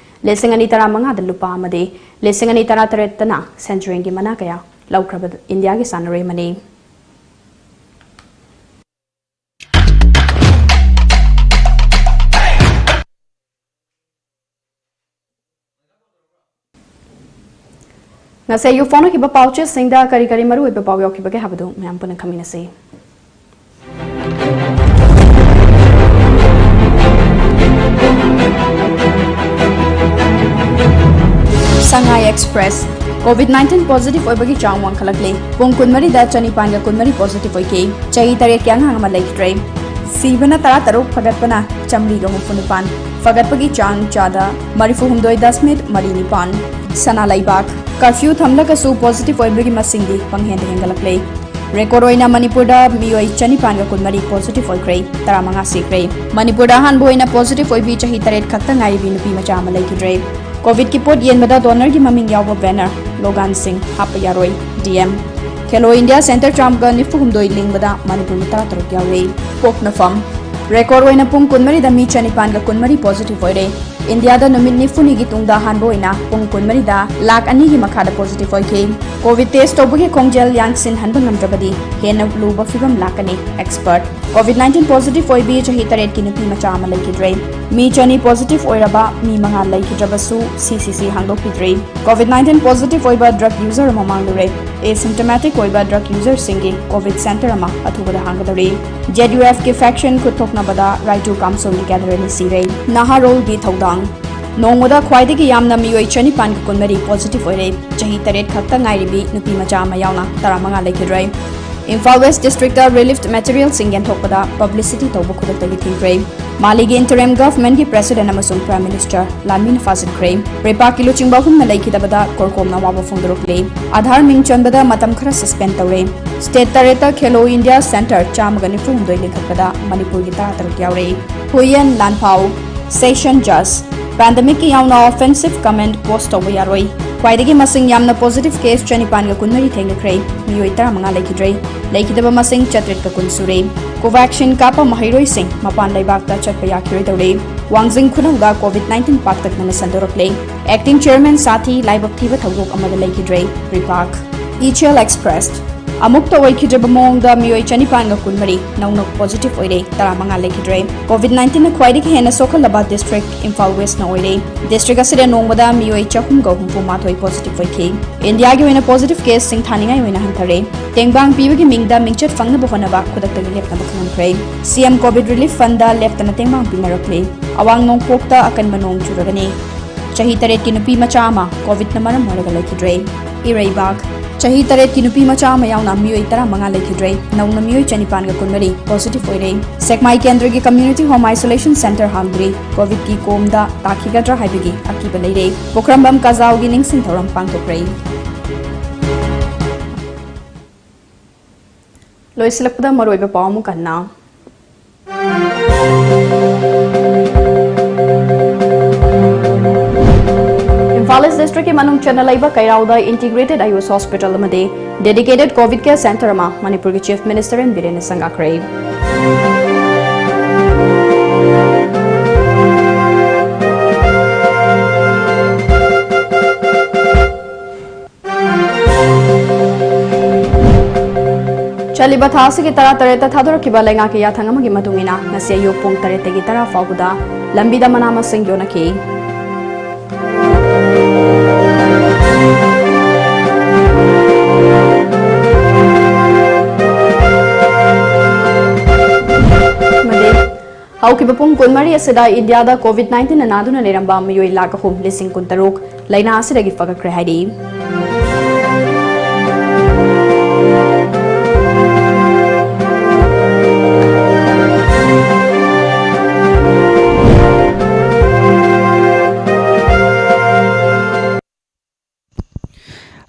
ꯂꯤꯁꯤꯡ ꯑꯅꯤ ꯇꯔꯥꯃꯉꯥꯗ ꯂꯨꯄꯥ ꯑꯃꯗꯤ ꯂꯤꯁꯤꯡ ꯑꯅꯤ ꯇꯔꯥꯇꯔꯦꯠꯇꯅ ꯁꯦꯟꯖ꯭ꯔꯦꯡꯒꯤ ꯃꯅꯥ ꯀꯌꯥ ꯂꯧꯈ꯭ꯔꯕ ꯏꯟꯗꯤꯌꯥꯒꯤ ꯁꯥꯟꯅꯔꯣꯏ ꯑꯃꯅꯤ꯫ ꯉꯁꯤ ꯑꯌꯨꯛ ꯐꯣꯡꯅꯈꯤꯕ ꯄꯥꯎꯆꯦꯁꯤꯡꯗ ꯀꯔꯤ ꯀꯔꯤ ꯃꯔꯨꯑꯣꯏꯕ ꯄꯥꯎ ꯌꯥꯎꯈꯤꯕꯒꯦ ꯍꯥꯏꯕꯗꯨ ꯃꯌꯥꯝ ꯄꯨꯟꯅ ꯈꯪꯃꯤꯟꯅꯁꯤ꯫ ꯁꯉꯥꯏ ꯑꯦꯛꯁꯄ꯭ꯔꯦꯁ, ꯀꯣꯚꯤꯗ ꯅꯥꯏꯟꯇꯤꯟ ꯄꯣꯖꯤꯇꯤꯚ ꯑꯣꯏꯕꯒꯤ ꯆꯥꯡ ꯋꯥꯡꯈꯠꯂꯛꯂꯤ꯫ ꯄꯨꯡ ꯀꯨꯟꯃꯔꯤꯗ ꯆꯅꯤꯄꯥꯟꯒ ꯀꯨꯟꯃꯔꯤ ꯄꯣꯖꯤꯇꯤꯚ ꯑꯣꯏꯈꯤ꯫ ꯆꯍꯤ ꯇꯔꯦꯠꯀꯤ ꯑꯉꯥꯡ ꯑꯃ ꯂꯩꯈꯤꯗ꯭ꯔꯦ꯫ ꯁꯤꯕꯅ ꯇꯔꯥꯇꯔꯨꯛ, ꯐꯒꯠꯄꯅ ꯆꯥꯃꯔꯤꯒ ꯍꯨꯝꯐꯨ ꯅꯤꯄꯥꯟ꯫ ꯐꯒꯠꯄꯒꯤ ꯆꯥꯡ ꯆꯥꯗ ꯃꯔꯤꯐꯨ ꯍꯨꯝꯗꯣꯏ ꯗꯁꯃꯤꯛ ꯃꯔꯤ ꯅꯤꯄꯥꯟ꯫ ꯁꯅꯥ ꯂꯩꯕꯥꯛ꯫ ꯀꯔꯐ꯭ꯌꯨ ꯊꯝꯂꯒꯁꯨ ꯄꯣꯖꯤꯇꯤꯚ ꯑꯣꯏꯕꯒꯤ ꯃꯁꯤꯡꯗꯤ ꯄꯪꯍꯦꯟꯗ ꯍꯦꯟꯒꯠꯂꯛꯂꯦ꯫ ꯔꯦꯀꯣꯔꯗ ꯑꯣꯏꯅ ꯃꯅꯤꯄꯨꯔꯗ ꯃꯤꯑꯣꯏ ꯆꯅꯤꯄꯥꯟꯒ ꯀꯨꯟꯃꯔꯤ ꯄꯣꯖꯤꯇꯤꯚ ꯑꯣꯏꯈ꯭ꯔꯦ, ꯇꯔꯥꯃꯉꯥ ꯁꯤꯈ꯭ꯔꯦ꯫ ꯃꯅꯤꯄꯨꯔꯗ ꯑꯍꯥꯟꯕ ꯑꯣꯏꯅ ꯄꯣꯖꯤꯇꯤꯚ ꯑꯣꯏꯕꯤ ꯆꯍꯤ ꯇꯔꯦꯠ ꯈꯛꯇ ꯉꯥꯏꯔꯤꯕꯤ ꯅꯨꯄꯤ ꯃꯆꯥ ꯑꯃ ꯂꯩꯈꯤꯗ꯭ꯔꯦ꯫ ꯀꯣꯚꯤꯗꯀꯤ ꯄꯣꯠ ꯌꯦꯟꯕꯗ ꯗꯣꯅꯔꯒꯤ ꯃꯃꯤꯡ ꯌꯥꯎꯕ ꯕꯦꯅꯔ, ꯂꯣꯒꯥꯟꯁꯤꯡ ꯍꯥꯞꯄ ꯌꯥꯔꯣꯏ, ꯗꯤ ꯑꯦꯝ꯫ ꯈꯦꯂꯣ ꯏꯟꯗꯤꯌꯥ ꯁꯦꯟꯇꯔ ꯆꯥꯝꯃꯒ ꯅꯤꯐꯨ ꯍꯨꯝꯗꯣꯏ ꯂꯤꯡꯕꯗ ꯃꯅꯤꯄꯨꯔꯒꯤ ꯇꯔꯥꯇꯔꯨꯛ ꯌꯥꯎꯔꯦ꯫ ꯄꯣꯛꯅꯐꯝ꯫ ꯔꯦꯀꯣꯔꯗ ꯑꯣꯏꯅ ꯄꯨꯡ ꯀꯨꯟꯃꯔꯤꯗ ꯃꯤ ꯆꯅꯤꯄꯥꯟꯒ ꯀꯨꯟꯃꯔꯤ ꯄꯣꯖꯤꯇꯤꯚ ꯑꯣꯏꯔꯦ꯫ ꯏꯟꯗꯤꯌꯥꯗ ꯅꯨꯃꯤꯠ ꯅꯤꯐꯨꯅꯤꯒꯤ ꯇꯨꯡꯗ ꯑꯍꯥꯟꯕ ꯑꯣꯏꯅ ꯄꯨꯡ ꯀꯨꯟꯃꯔꯤꯗ ꯂꯥꯈ ꯑꯅꯤꯒꯤ ꯃꯈꯥꯗ ꯄꯣꯖꯤꯇꯤꯚ ꯑꯣꯏꯈꯤ꯫ ꯀꯣꯚꯤꯗ ꯇꯦꯁ ꯇꯧꯕꯒꯤ ꯈꯣꯡꯖꯦꯜ ꯌꯥꯡꯁꯤꯟꯍꯟꯕ ꯉꯝꯗ꯭ꯔꯕꯗꯤ ꯍꯦꯟꯅ ꯂꯨꯕ ꯐꯤꯕꯝ ꯂꯥꯛꯀꯅꯤ, ꯑꯦꯛꯁꯄꯔꯠ꯫ ꯀꯣꯚꯤꯗ ꯅꯥꯏꯟꯇꯤꯟ ꯄꯣꯖꯤꯇꯤꯚ ꯑꯣꯏꯕꯤ ꯆꯍꯤ ꯇꯔꯦꯠꯀꯤ ꯅꯨꯄꯤ ꯃꯆꯥ ꯑꯃ ꯂꯩꯈꯤꯗ꯭ꯔꯦ꯫ ꯃꯤ ꯆꯅꯤ ꯄꯣꯖꯤꯇꯤꯚ ꯑꯣꯏꯔꯕ ꯃꯤ ꯃꯉꯥ ꯂꯩꯈꯤꯗ꯭ꯔꯕꯁꯨ ꯁꯤ ꯁꯤ ꯁꯤ ꯍꯥꯡꯗꯣꯛꯄꯤꯗ꯭ꯔꯤ꯫ ꯀꯣꯚꯤꯗ ꯅꯥꯏꯟꯇꯤꯟ ꯄꯣꯖꯤꯇꯤꯚ ꯑꯣꯏꯕ ꯗ꯭ꯔꯒ ꯌꯨꯖꯔ ꯑꯃ ꯃꯥꯡꯂꯨꯔꯦ꯫ ꯑꯦꯁꯤꯝꯇꯃꯦꯇꯤꯛ ꯑꯣꯏꯕ ꯗ꯭ꯔꯒ ꯌꯨꯖꯔꯁꯤꯡꯒꯤ ꯀꯣꯚꯤꯗ ꯁꯦꯟꯇꯔ ꯑꯃ ꯑꯊꯨꯕꯗ ꯍꯥꯡꯒꯗꯧꯔꯤ꯫ ꯖꯦꯗ ꯌꯨ ꯑꯦꯐꯀꯤ ꯐꯦꯛꯁꯟ ꯈꯨꯠꯊꯣꯛꯅꯕꯗ ꯔꯥꯏꯇꯨ ꯀꯥꯝꯁꯣꯜꯒꯤ ꯀꯦꯗꯔ ꯑꯅꯤ ꯁꯤꯔꯦ꯫ ꯅꯍꯥꯔꯣꯜꯒꯤ ꯊꯧꯗꯥꯡ꯫ ꯅꯣꯡꯃꯗ ꯈ꯭ꯋꯥꯏꯗꯒꯤ ꯌꯥꯝꯅ ꯃꯤꯑꯣꯏ ꯆꯅꯤꯄꯥꯟꯒ ꯀꯨꯟꯃꯔꯤ ꯄꯣꯖꯤꯇꯤꯚ ꯑꯣꯏꯔꯦ꯫ ꯆꯍꯤ ꯇꯔꯦꯠ ꯈꯛꯇ ꯉꯥꯏꯔꯤꯕꯤ ꯅꯨꯄꯤ ꯃꯆꯥ ꯑꯃ ꯌꯥꯎꯅ ꯇꯔꯥꯃꯉꯥ ꯂꯩꯈꯤꯗ꯭ꯔꯦ꯫ ꯏꯝꯐꯥꯜ ꯋꯦꯁ ꯗꯤꯁꯇ꯭ꯔꯤꯛꯇ ꯔꯤꯂꯤꯐ ꯃꯦꯇꯔꯤꯌꯦꯜꯁꯤꯡ ꯌꯦꯟꯊꯣꯛꯄꯗ ꯄꯕ꯭ꯂꯤꯁꯤꯇꯤ ꯇꯧꯕ ꯈꯨꯗꯛꯇꯒꯤ ꯊꯤꯡꯈ꯭ꯔꯦ꯫ ꯃꯥꯂꯤꯒꯤ ꯏꯟꯇꯔꯤꯝ ꯒꯚꯔꯟꯃꯦꯟꯠꯀꯤ ꯄ꯭ꯔꯦꯁꯤꯗꯦꯟꯠ ꯑꯃꯁꯨꯡ ꯄ꯭ꯔꯥꯏꯝ ꯃꯤꯅꯤꯁꯇꯔ ꯂꯥꯟꯃꯤꯅ ꯐꯥꯖꯤꯟꯈ꯭ꯔꯦ꯫ ꯔꯤꯄꯥꯛꯀꯤ ꯂꯨꯆꯤꯡꯕ ꯑꯍꯨꯝꯅ ꯂꯩꯈꯤꯗꯕꯗ ꯀꯣꯔꯀꯣꯝꯅ ꯑꯋꯥꯕ ꯐꯣꯡꯗꯣꯔꯛꯂꯦ꯫ ꯑꯥꯙꯥꯔ ꯃꯤꯡ ꯆꯟꯕꯗ ꯃꯇꯝ ꯈꯔ ꯁꯁꯄꯦꯟ ꯇꯧꯔꯦ꯫ ꯁ꯭ꯇꯦꯠ ꯇꯔꯦꯠꯇ ꯈꯦꯂꯣ ꯏꯟꯗꯤꯌꯥ ꯁꯦꯟꯇꯔ ꯆꯥꯝꯃꯒ ꯅꯤꯐꯨ ꯍꯨꯝꯗꯣꯏ ꯂꯤꯡꯈꯠꯄꯗ ꯃꯅꯤꯄꯨꯔꯒꯤ ꯇꯔꯥꯇꯔꯨꯛ ꯌꯥꯎꯔꯦ꯫ ꯍꯨꯏꯌꯦꯟ ꯂꯥꯟꯐꯥꯎ꯫ ꯁꯦꯁꯟ ꯖꯖ꯫ ꯄꯦꯟꯗꯦꯃꯤꯛꯀꯤ ꯌꯥꯎꯅ ꯑꯣꯐꯦꯟꯁꯤꯚ ꯀꯃꯦꯟꯠ ꯄꯣꯁꯠ ꯇꯧꯕ ꯌꯥꯔꯣꯏ꯫ ꯈ꯭ꯋꯥꯏꯗꯒꯤ ꯃꯁꯤꯡ ꯌꯥꯝꯅ ꯄꯣꯖꯤꯇꯤꯚ ꯀꯦꯁ ꯆꯅꯤꯄꯥꯟꯒ ꯀꯨꯟꯃꯔꯤ ꯊꯦꯡꯅꯈ꯭ꯔꯦ꯫ ꯃꯤꯑꯣꯏ ꯇꯔꯥꯃꯉꯥ ꯂꯩꯈꯤꯗ꯭ꯔꯦ꯫ ꯂꯩꯈꯤꯗꯕ ꯃꯁꯤꯡ ꯆꯥꯇ꯭ꯔꯦꯠꯀ ꯀꯨꯟ ꯁꯨꯔꯦ꯫ ꯀꯣꯚꯥꯛꯁꯤꯟ ꯀꯥꯞꯄ ꯃꯍꯩꯔꯣꯏꯁꯤꯡ ꯃꯄꯥꯟ ꯂꯩꯕꯥꯛꯇ ꯆꯠꯄ ꯌꯥꯈꯤꯔꯣꯏꯗꯧꯔꯦ꯫ ꯋꯥꯡꯖꯤꯡ ꯈꯨꯅꯧꯗ ꯀꯣꯚꯤꯗ ꯅꯥꯏꯟꯇꯤꯟ ꯄꯥꯛꯇꯛꯅꯅ ꯁꯟꯗꯣꯔꯛꯂꯦ꯫ ꯑꯦꯛꯇꯤꯡ ꯆꯤꯌꯔꯃꯦꯟ ꯁꯥꯊꯤ ꯂꯥꯏꯕꯛ ꯊꯤꯕ ꯊꯧꯗꯣꯛ ꯑꯃꯗ ꯂꯩꯈꯤꯗ꯭ꯔꯦ꯫ ꯔꯤꯄꯥꯛ꯫ ꯏꯆꯦꯜ ꯑꯦꯛꯁꯄ꯭ꯔꯦꯁ꯫ ꯑꯃꯨꯛꯇ ꯑꯣꯏꯈꯤꯗ꯭ꯔꯕ ꯃꯑꯣꯡꯗ ꯃꯤꯑꯣꯏ ꯆꯅꯤꯄꯥꯟꯒ ꯀꯨꯟꯃꯔꯤ ꯅꯧꯅ ꯄꯣꯖꯤꯇꯤꯚ ꯑꯣꯏꯔꯦ, ꯇꯔꯥꯃꯉꯥ ꯂꯩꯈꯤꯗ꯭ꯔꯦ꯫ ꯀꯣꯚꯤꯗ ꯅꯥꯏꯟꯇꯤꯟꯅ ꯈ꯭ꯋꯥꯏꯗꯒꯤ ꯍꯦꯟꯅ ꯁꯣꯛꯍꯜꯂꯕ ꯗꯤꯁꯇ꯭ꯔꯤꯛ ꯏꯝꯐꯥꯜ ꯋꯦꯁꯅ ꯑꯣꯏꯔꯦ꯫ ꯗꯤꯁꯇ꯭ꯔꯤꯛ ꯑꯁꯤꯗ ꯅꯣꯡꯃꯗ ꯃꯤꯑꯣꯏ ꯆꯍꯨꯝꯒ ꯍꯨꯝꯐꯨ ꯃꯥꯊꯣꯏ ꯄꯣꯖꯤꯇꯤꯚ ꯑꯣꯏꯈꯤ꯫ ꯏꯟꯗꯤꯌꯥꯒꯤ ꯑꯣꯏꯅ ꯄꯣꯖꯤꯇꯤꯚ ꯀꯦꯁꯁꯤꯡ ꯊꯥꯅꯤꯡꯉꯥꯏ ꯑꯣꯏꯅ ꯍꯟꯊꯔꯦ꯫ ꯇꯦꯡꯕꯥꯡ ꯄꯤꯕꯒꯤ ꯃꯤꯡꯗ ꯃꯤꯡꯆꯠ ꯐꯪꯅꯕ ꯍꯣꯠꯅꯕ ꯈꯨꯗꯛꯇꯒꯤ ꯂꯦꯞꯅꯕ ꯈꯪꯍꯟꯈ꯭ꯔꯦ꯫ ꯁꯤ ꯑꯦꯝ ꯀꯣꯚꯤꯗ ꯔꯤꯂꯤꯐ ꯐꯟꯗ ꯂꯦꯞꯇꯅ ꯇꯦꯡꯕꯥꯡ ꯄꯤꯅꯔꯛꯂꯦ꯫ ꯑꯋꯥꯡ ꯅꯣꯡꯄꯣꯛꯇ ꯑꯀꯟꯕ ꯅꯣꯡ ꯆꯨꯔꯒꯅꯤ꯫ ꯆꯍꯤ ꯇꯔꯦꯠꯀꯤ ꯅꯨꯄꯤ ꯃꯆꯥ ꯑꯃ ꯀꯣꯚꯤꯗꯅ ꯃꯔꯝ ꯑꯣꯏꯔꯒ ꯂꯩꯈꯤꯗ꯭ꯔꯦ꯫ ꯏꯔꯩꯕꯥꯛ꯫ ꯆꯍꯤ ꯇꯔꯦꯠꯀꯤ ꯅꯨꯄꯤ ꯃꯆꯥ ꯑꯃ ꯌꯥꯎꯅ ꯃꯤꯑꯣꯏ ꯇꯔꯥꯃꯉꯥ ꯂꯩꯈꯤꯗ꯭ꯔꯦ꯫ ꯅꯧꯅ ꯃꯤꯑꯣꯏ ꯆꯅꯤꯄꯥꯟꯒ ꯀꯨꯟꯃꯔꯤ positive ꯑꯣꯏꯔꯦ꯫ ꯁꯦꯛꯃꯥꯏ ꯀꯦꯟꯗ꯭ꯔꯒꯤ community home isolation centre ꯍꯥꯡꯗ꯭ꯔꯤ꯫ COVIDꯀꯤ ꯀꯣꯝꯗ ꯇꯥꯈꯤꯒꯗ꯭ꯔꯥ ꯍꯥꯏꯕꯒꯤ ꯑꯀꯤꯕ ꯂꯩꯔꯦ꯫ ꯄꯣꯈ꯭ꯔꯝꯕꯝ ꯀꯖꯥꯎꯒꯤ ꯅꯤꯡꯁꯤꯡ ꯊꯧꯔꯝ ꯄꯥꯡꯊꯣꯛꯈ꯭ꯔꯦ꯫ ꯂꯣꯏꯁꯤꯜꯂꯛꯄꯗ ꯃꯔꯨꯑꯣꯏꯕ ꯄꯥꯎ ꯑꯃꯨꯛ ꯍꯟꯅ꯫ ꯏꯝꯐꯥꯜ ꯏꯁ ꯗꯤꯁꯇ꯭ꯔꯤꯛꯀꯤ ꯃꯅꯨꯡ ꯆꯟꯅ ꯂꯩꯕ ꯀꯩꯔꯥꯎꯗ Integrated ꯑꯥꯌꯨꯁ ꯍꯣꯁꯄꯤꯇꯥꯜ ꯑꯃꯗꯤ dedicated COVID care centre ꯑꯃ ꯃꯅꯤꯄꯨꯔꯒꯤ Chief Minister N ꯕꯤꯔꯦꯟꯅ ꯁꯪꯒꯥꯈ꯭ꯔꯦ꯫ ꯆꯠꯂꯤꯕ ꯊꯥ ꯑꯁꯤꯒꯤ ꯇꯔꯥꯇꯔꯦꯠꯇ ꯊꯥꯗꯣꯔꯛꯈꯤꯕ ꯂꯩꯉꯥꯛꯀꯤ ꯌꯥꯊꯪ ꯑꯃꯒꯤ ꯃꯇꯨꯡ ꯏꯟꯅ, ꯉꯁꯤ ꯑꯌꯨꯛ ꯄꯨꯡ ꯇꯔꯦꯠꯇꯒꯤ ꯇꯔꯥ ꯐꯥꯎꯕꯗ ꯂꯝꯕꯤꯗ ꯃꯅꯥ ꯃꯁꯤꯡ ꯌꯣꯟꯅꯈꯤ꯫ ꯑꯃꯗꯤ ꯍꯧꯈꯤꯕ ꯄꯨꯡ ꯀꯨꯟꯃꯔꯤ ꯑꯁꯤꯗ ꯏꯟꯗꯤꯌꯥꯗ COVID nineteen ꯅ ꯅꯥꯗꯨꯅ ꯂꯩꯔꯝꯕ ꯃꯤꯑꯣꯏ ꯂꯥꯈ ꯑꯍꯨꯝ ꯂꯤꯁꯤꯡ ꯀꯨꯟꯇꯔꯨꯛ ꯂꯥꯏꯅꯥ ꯑꯁꯤꯗꯒꯤ ꯐꯒꯠꯈ꯭ꯔꯦ ꯍꯥꯏꯔꯤ꯫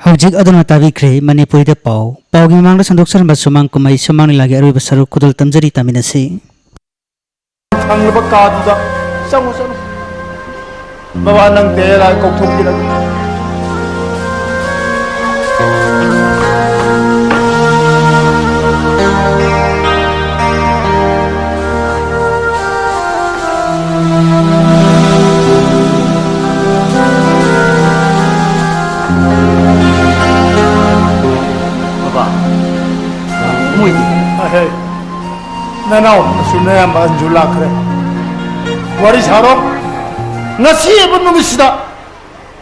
ꯍꯧꯖꯤꯛ ꯑꯗꯣꯝꯅ ꯇꯥꯕꯤꯈ꯭ꯔꯦ ꯃꯅꯤꯄꯨꯔꯤꯗ ꯄꯥꯎ꯫ ꯄꯥꯎꯒꯤ ꯃꯃꯥꯡꯗ ꯁꯟꯗꯣꯛꯆꯔꯝꯕ ꯁꯨꯃꯥꯡ ꯀꯨꯝꯍꯩ, ꯁꯨꯃꯥꯡ ꯂꯤꯂꯥꯒꯤ ꯑꯔꯣꯏꯕ ꯁꯔꯨꯛ ꯈꯨꯗꯣꯜ ꯇꯝꯖꯔꯤ, ꯇꯥꯃꯤꯟꯅꯁꯤ꯫ ꯊꯪꯂꯕ ꯀꯥꯗꯨꯗ ꯆꯪꯉꯨ, ꯆꯪꯉꯨ꯫ ꯕꯕꯥ, ꯅꯪ ꯇꯦꯔꯥ ꯀꯧꯊꯣꯛꯄꯤꯔꯒꯦ꯫ ꯕꯕꯥ, ꯃꯣꯏꯗꯤ? ꯑꯍꯦ, ꯅꯅꯥꯎ ꯑꯃꯁꯨ ꯅꯌꯥꯝꯕ ꯑꯍꯟꯁꯨ ꯂꯥꯛꯈ꯭ꯔꯦ꯫ ꯋꯥꯔꯤ ꯁꯥꯔꯣ꯫ ꯉꯁꯤ ꯍꯥꯏꯕ ꯅꯨꯃꯤꯠꯁꯤꯗ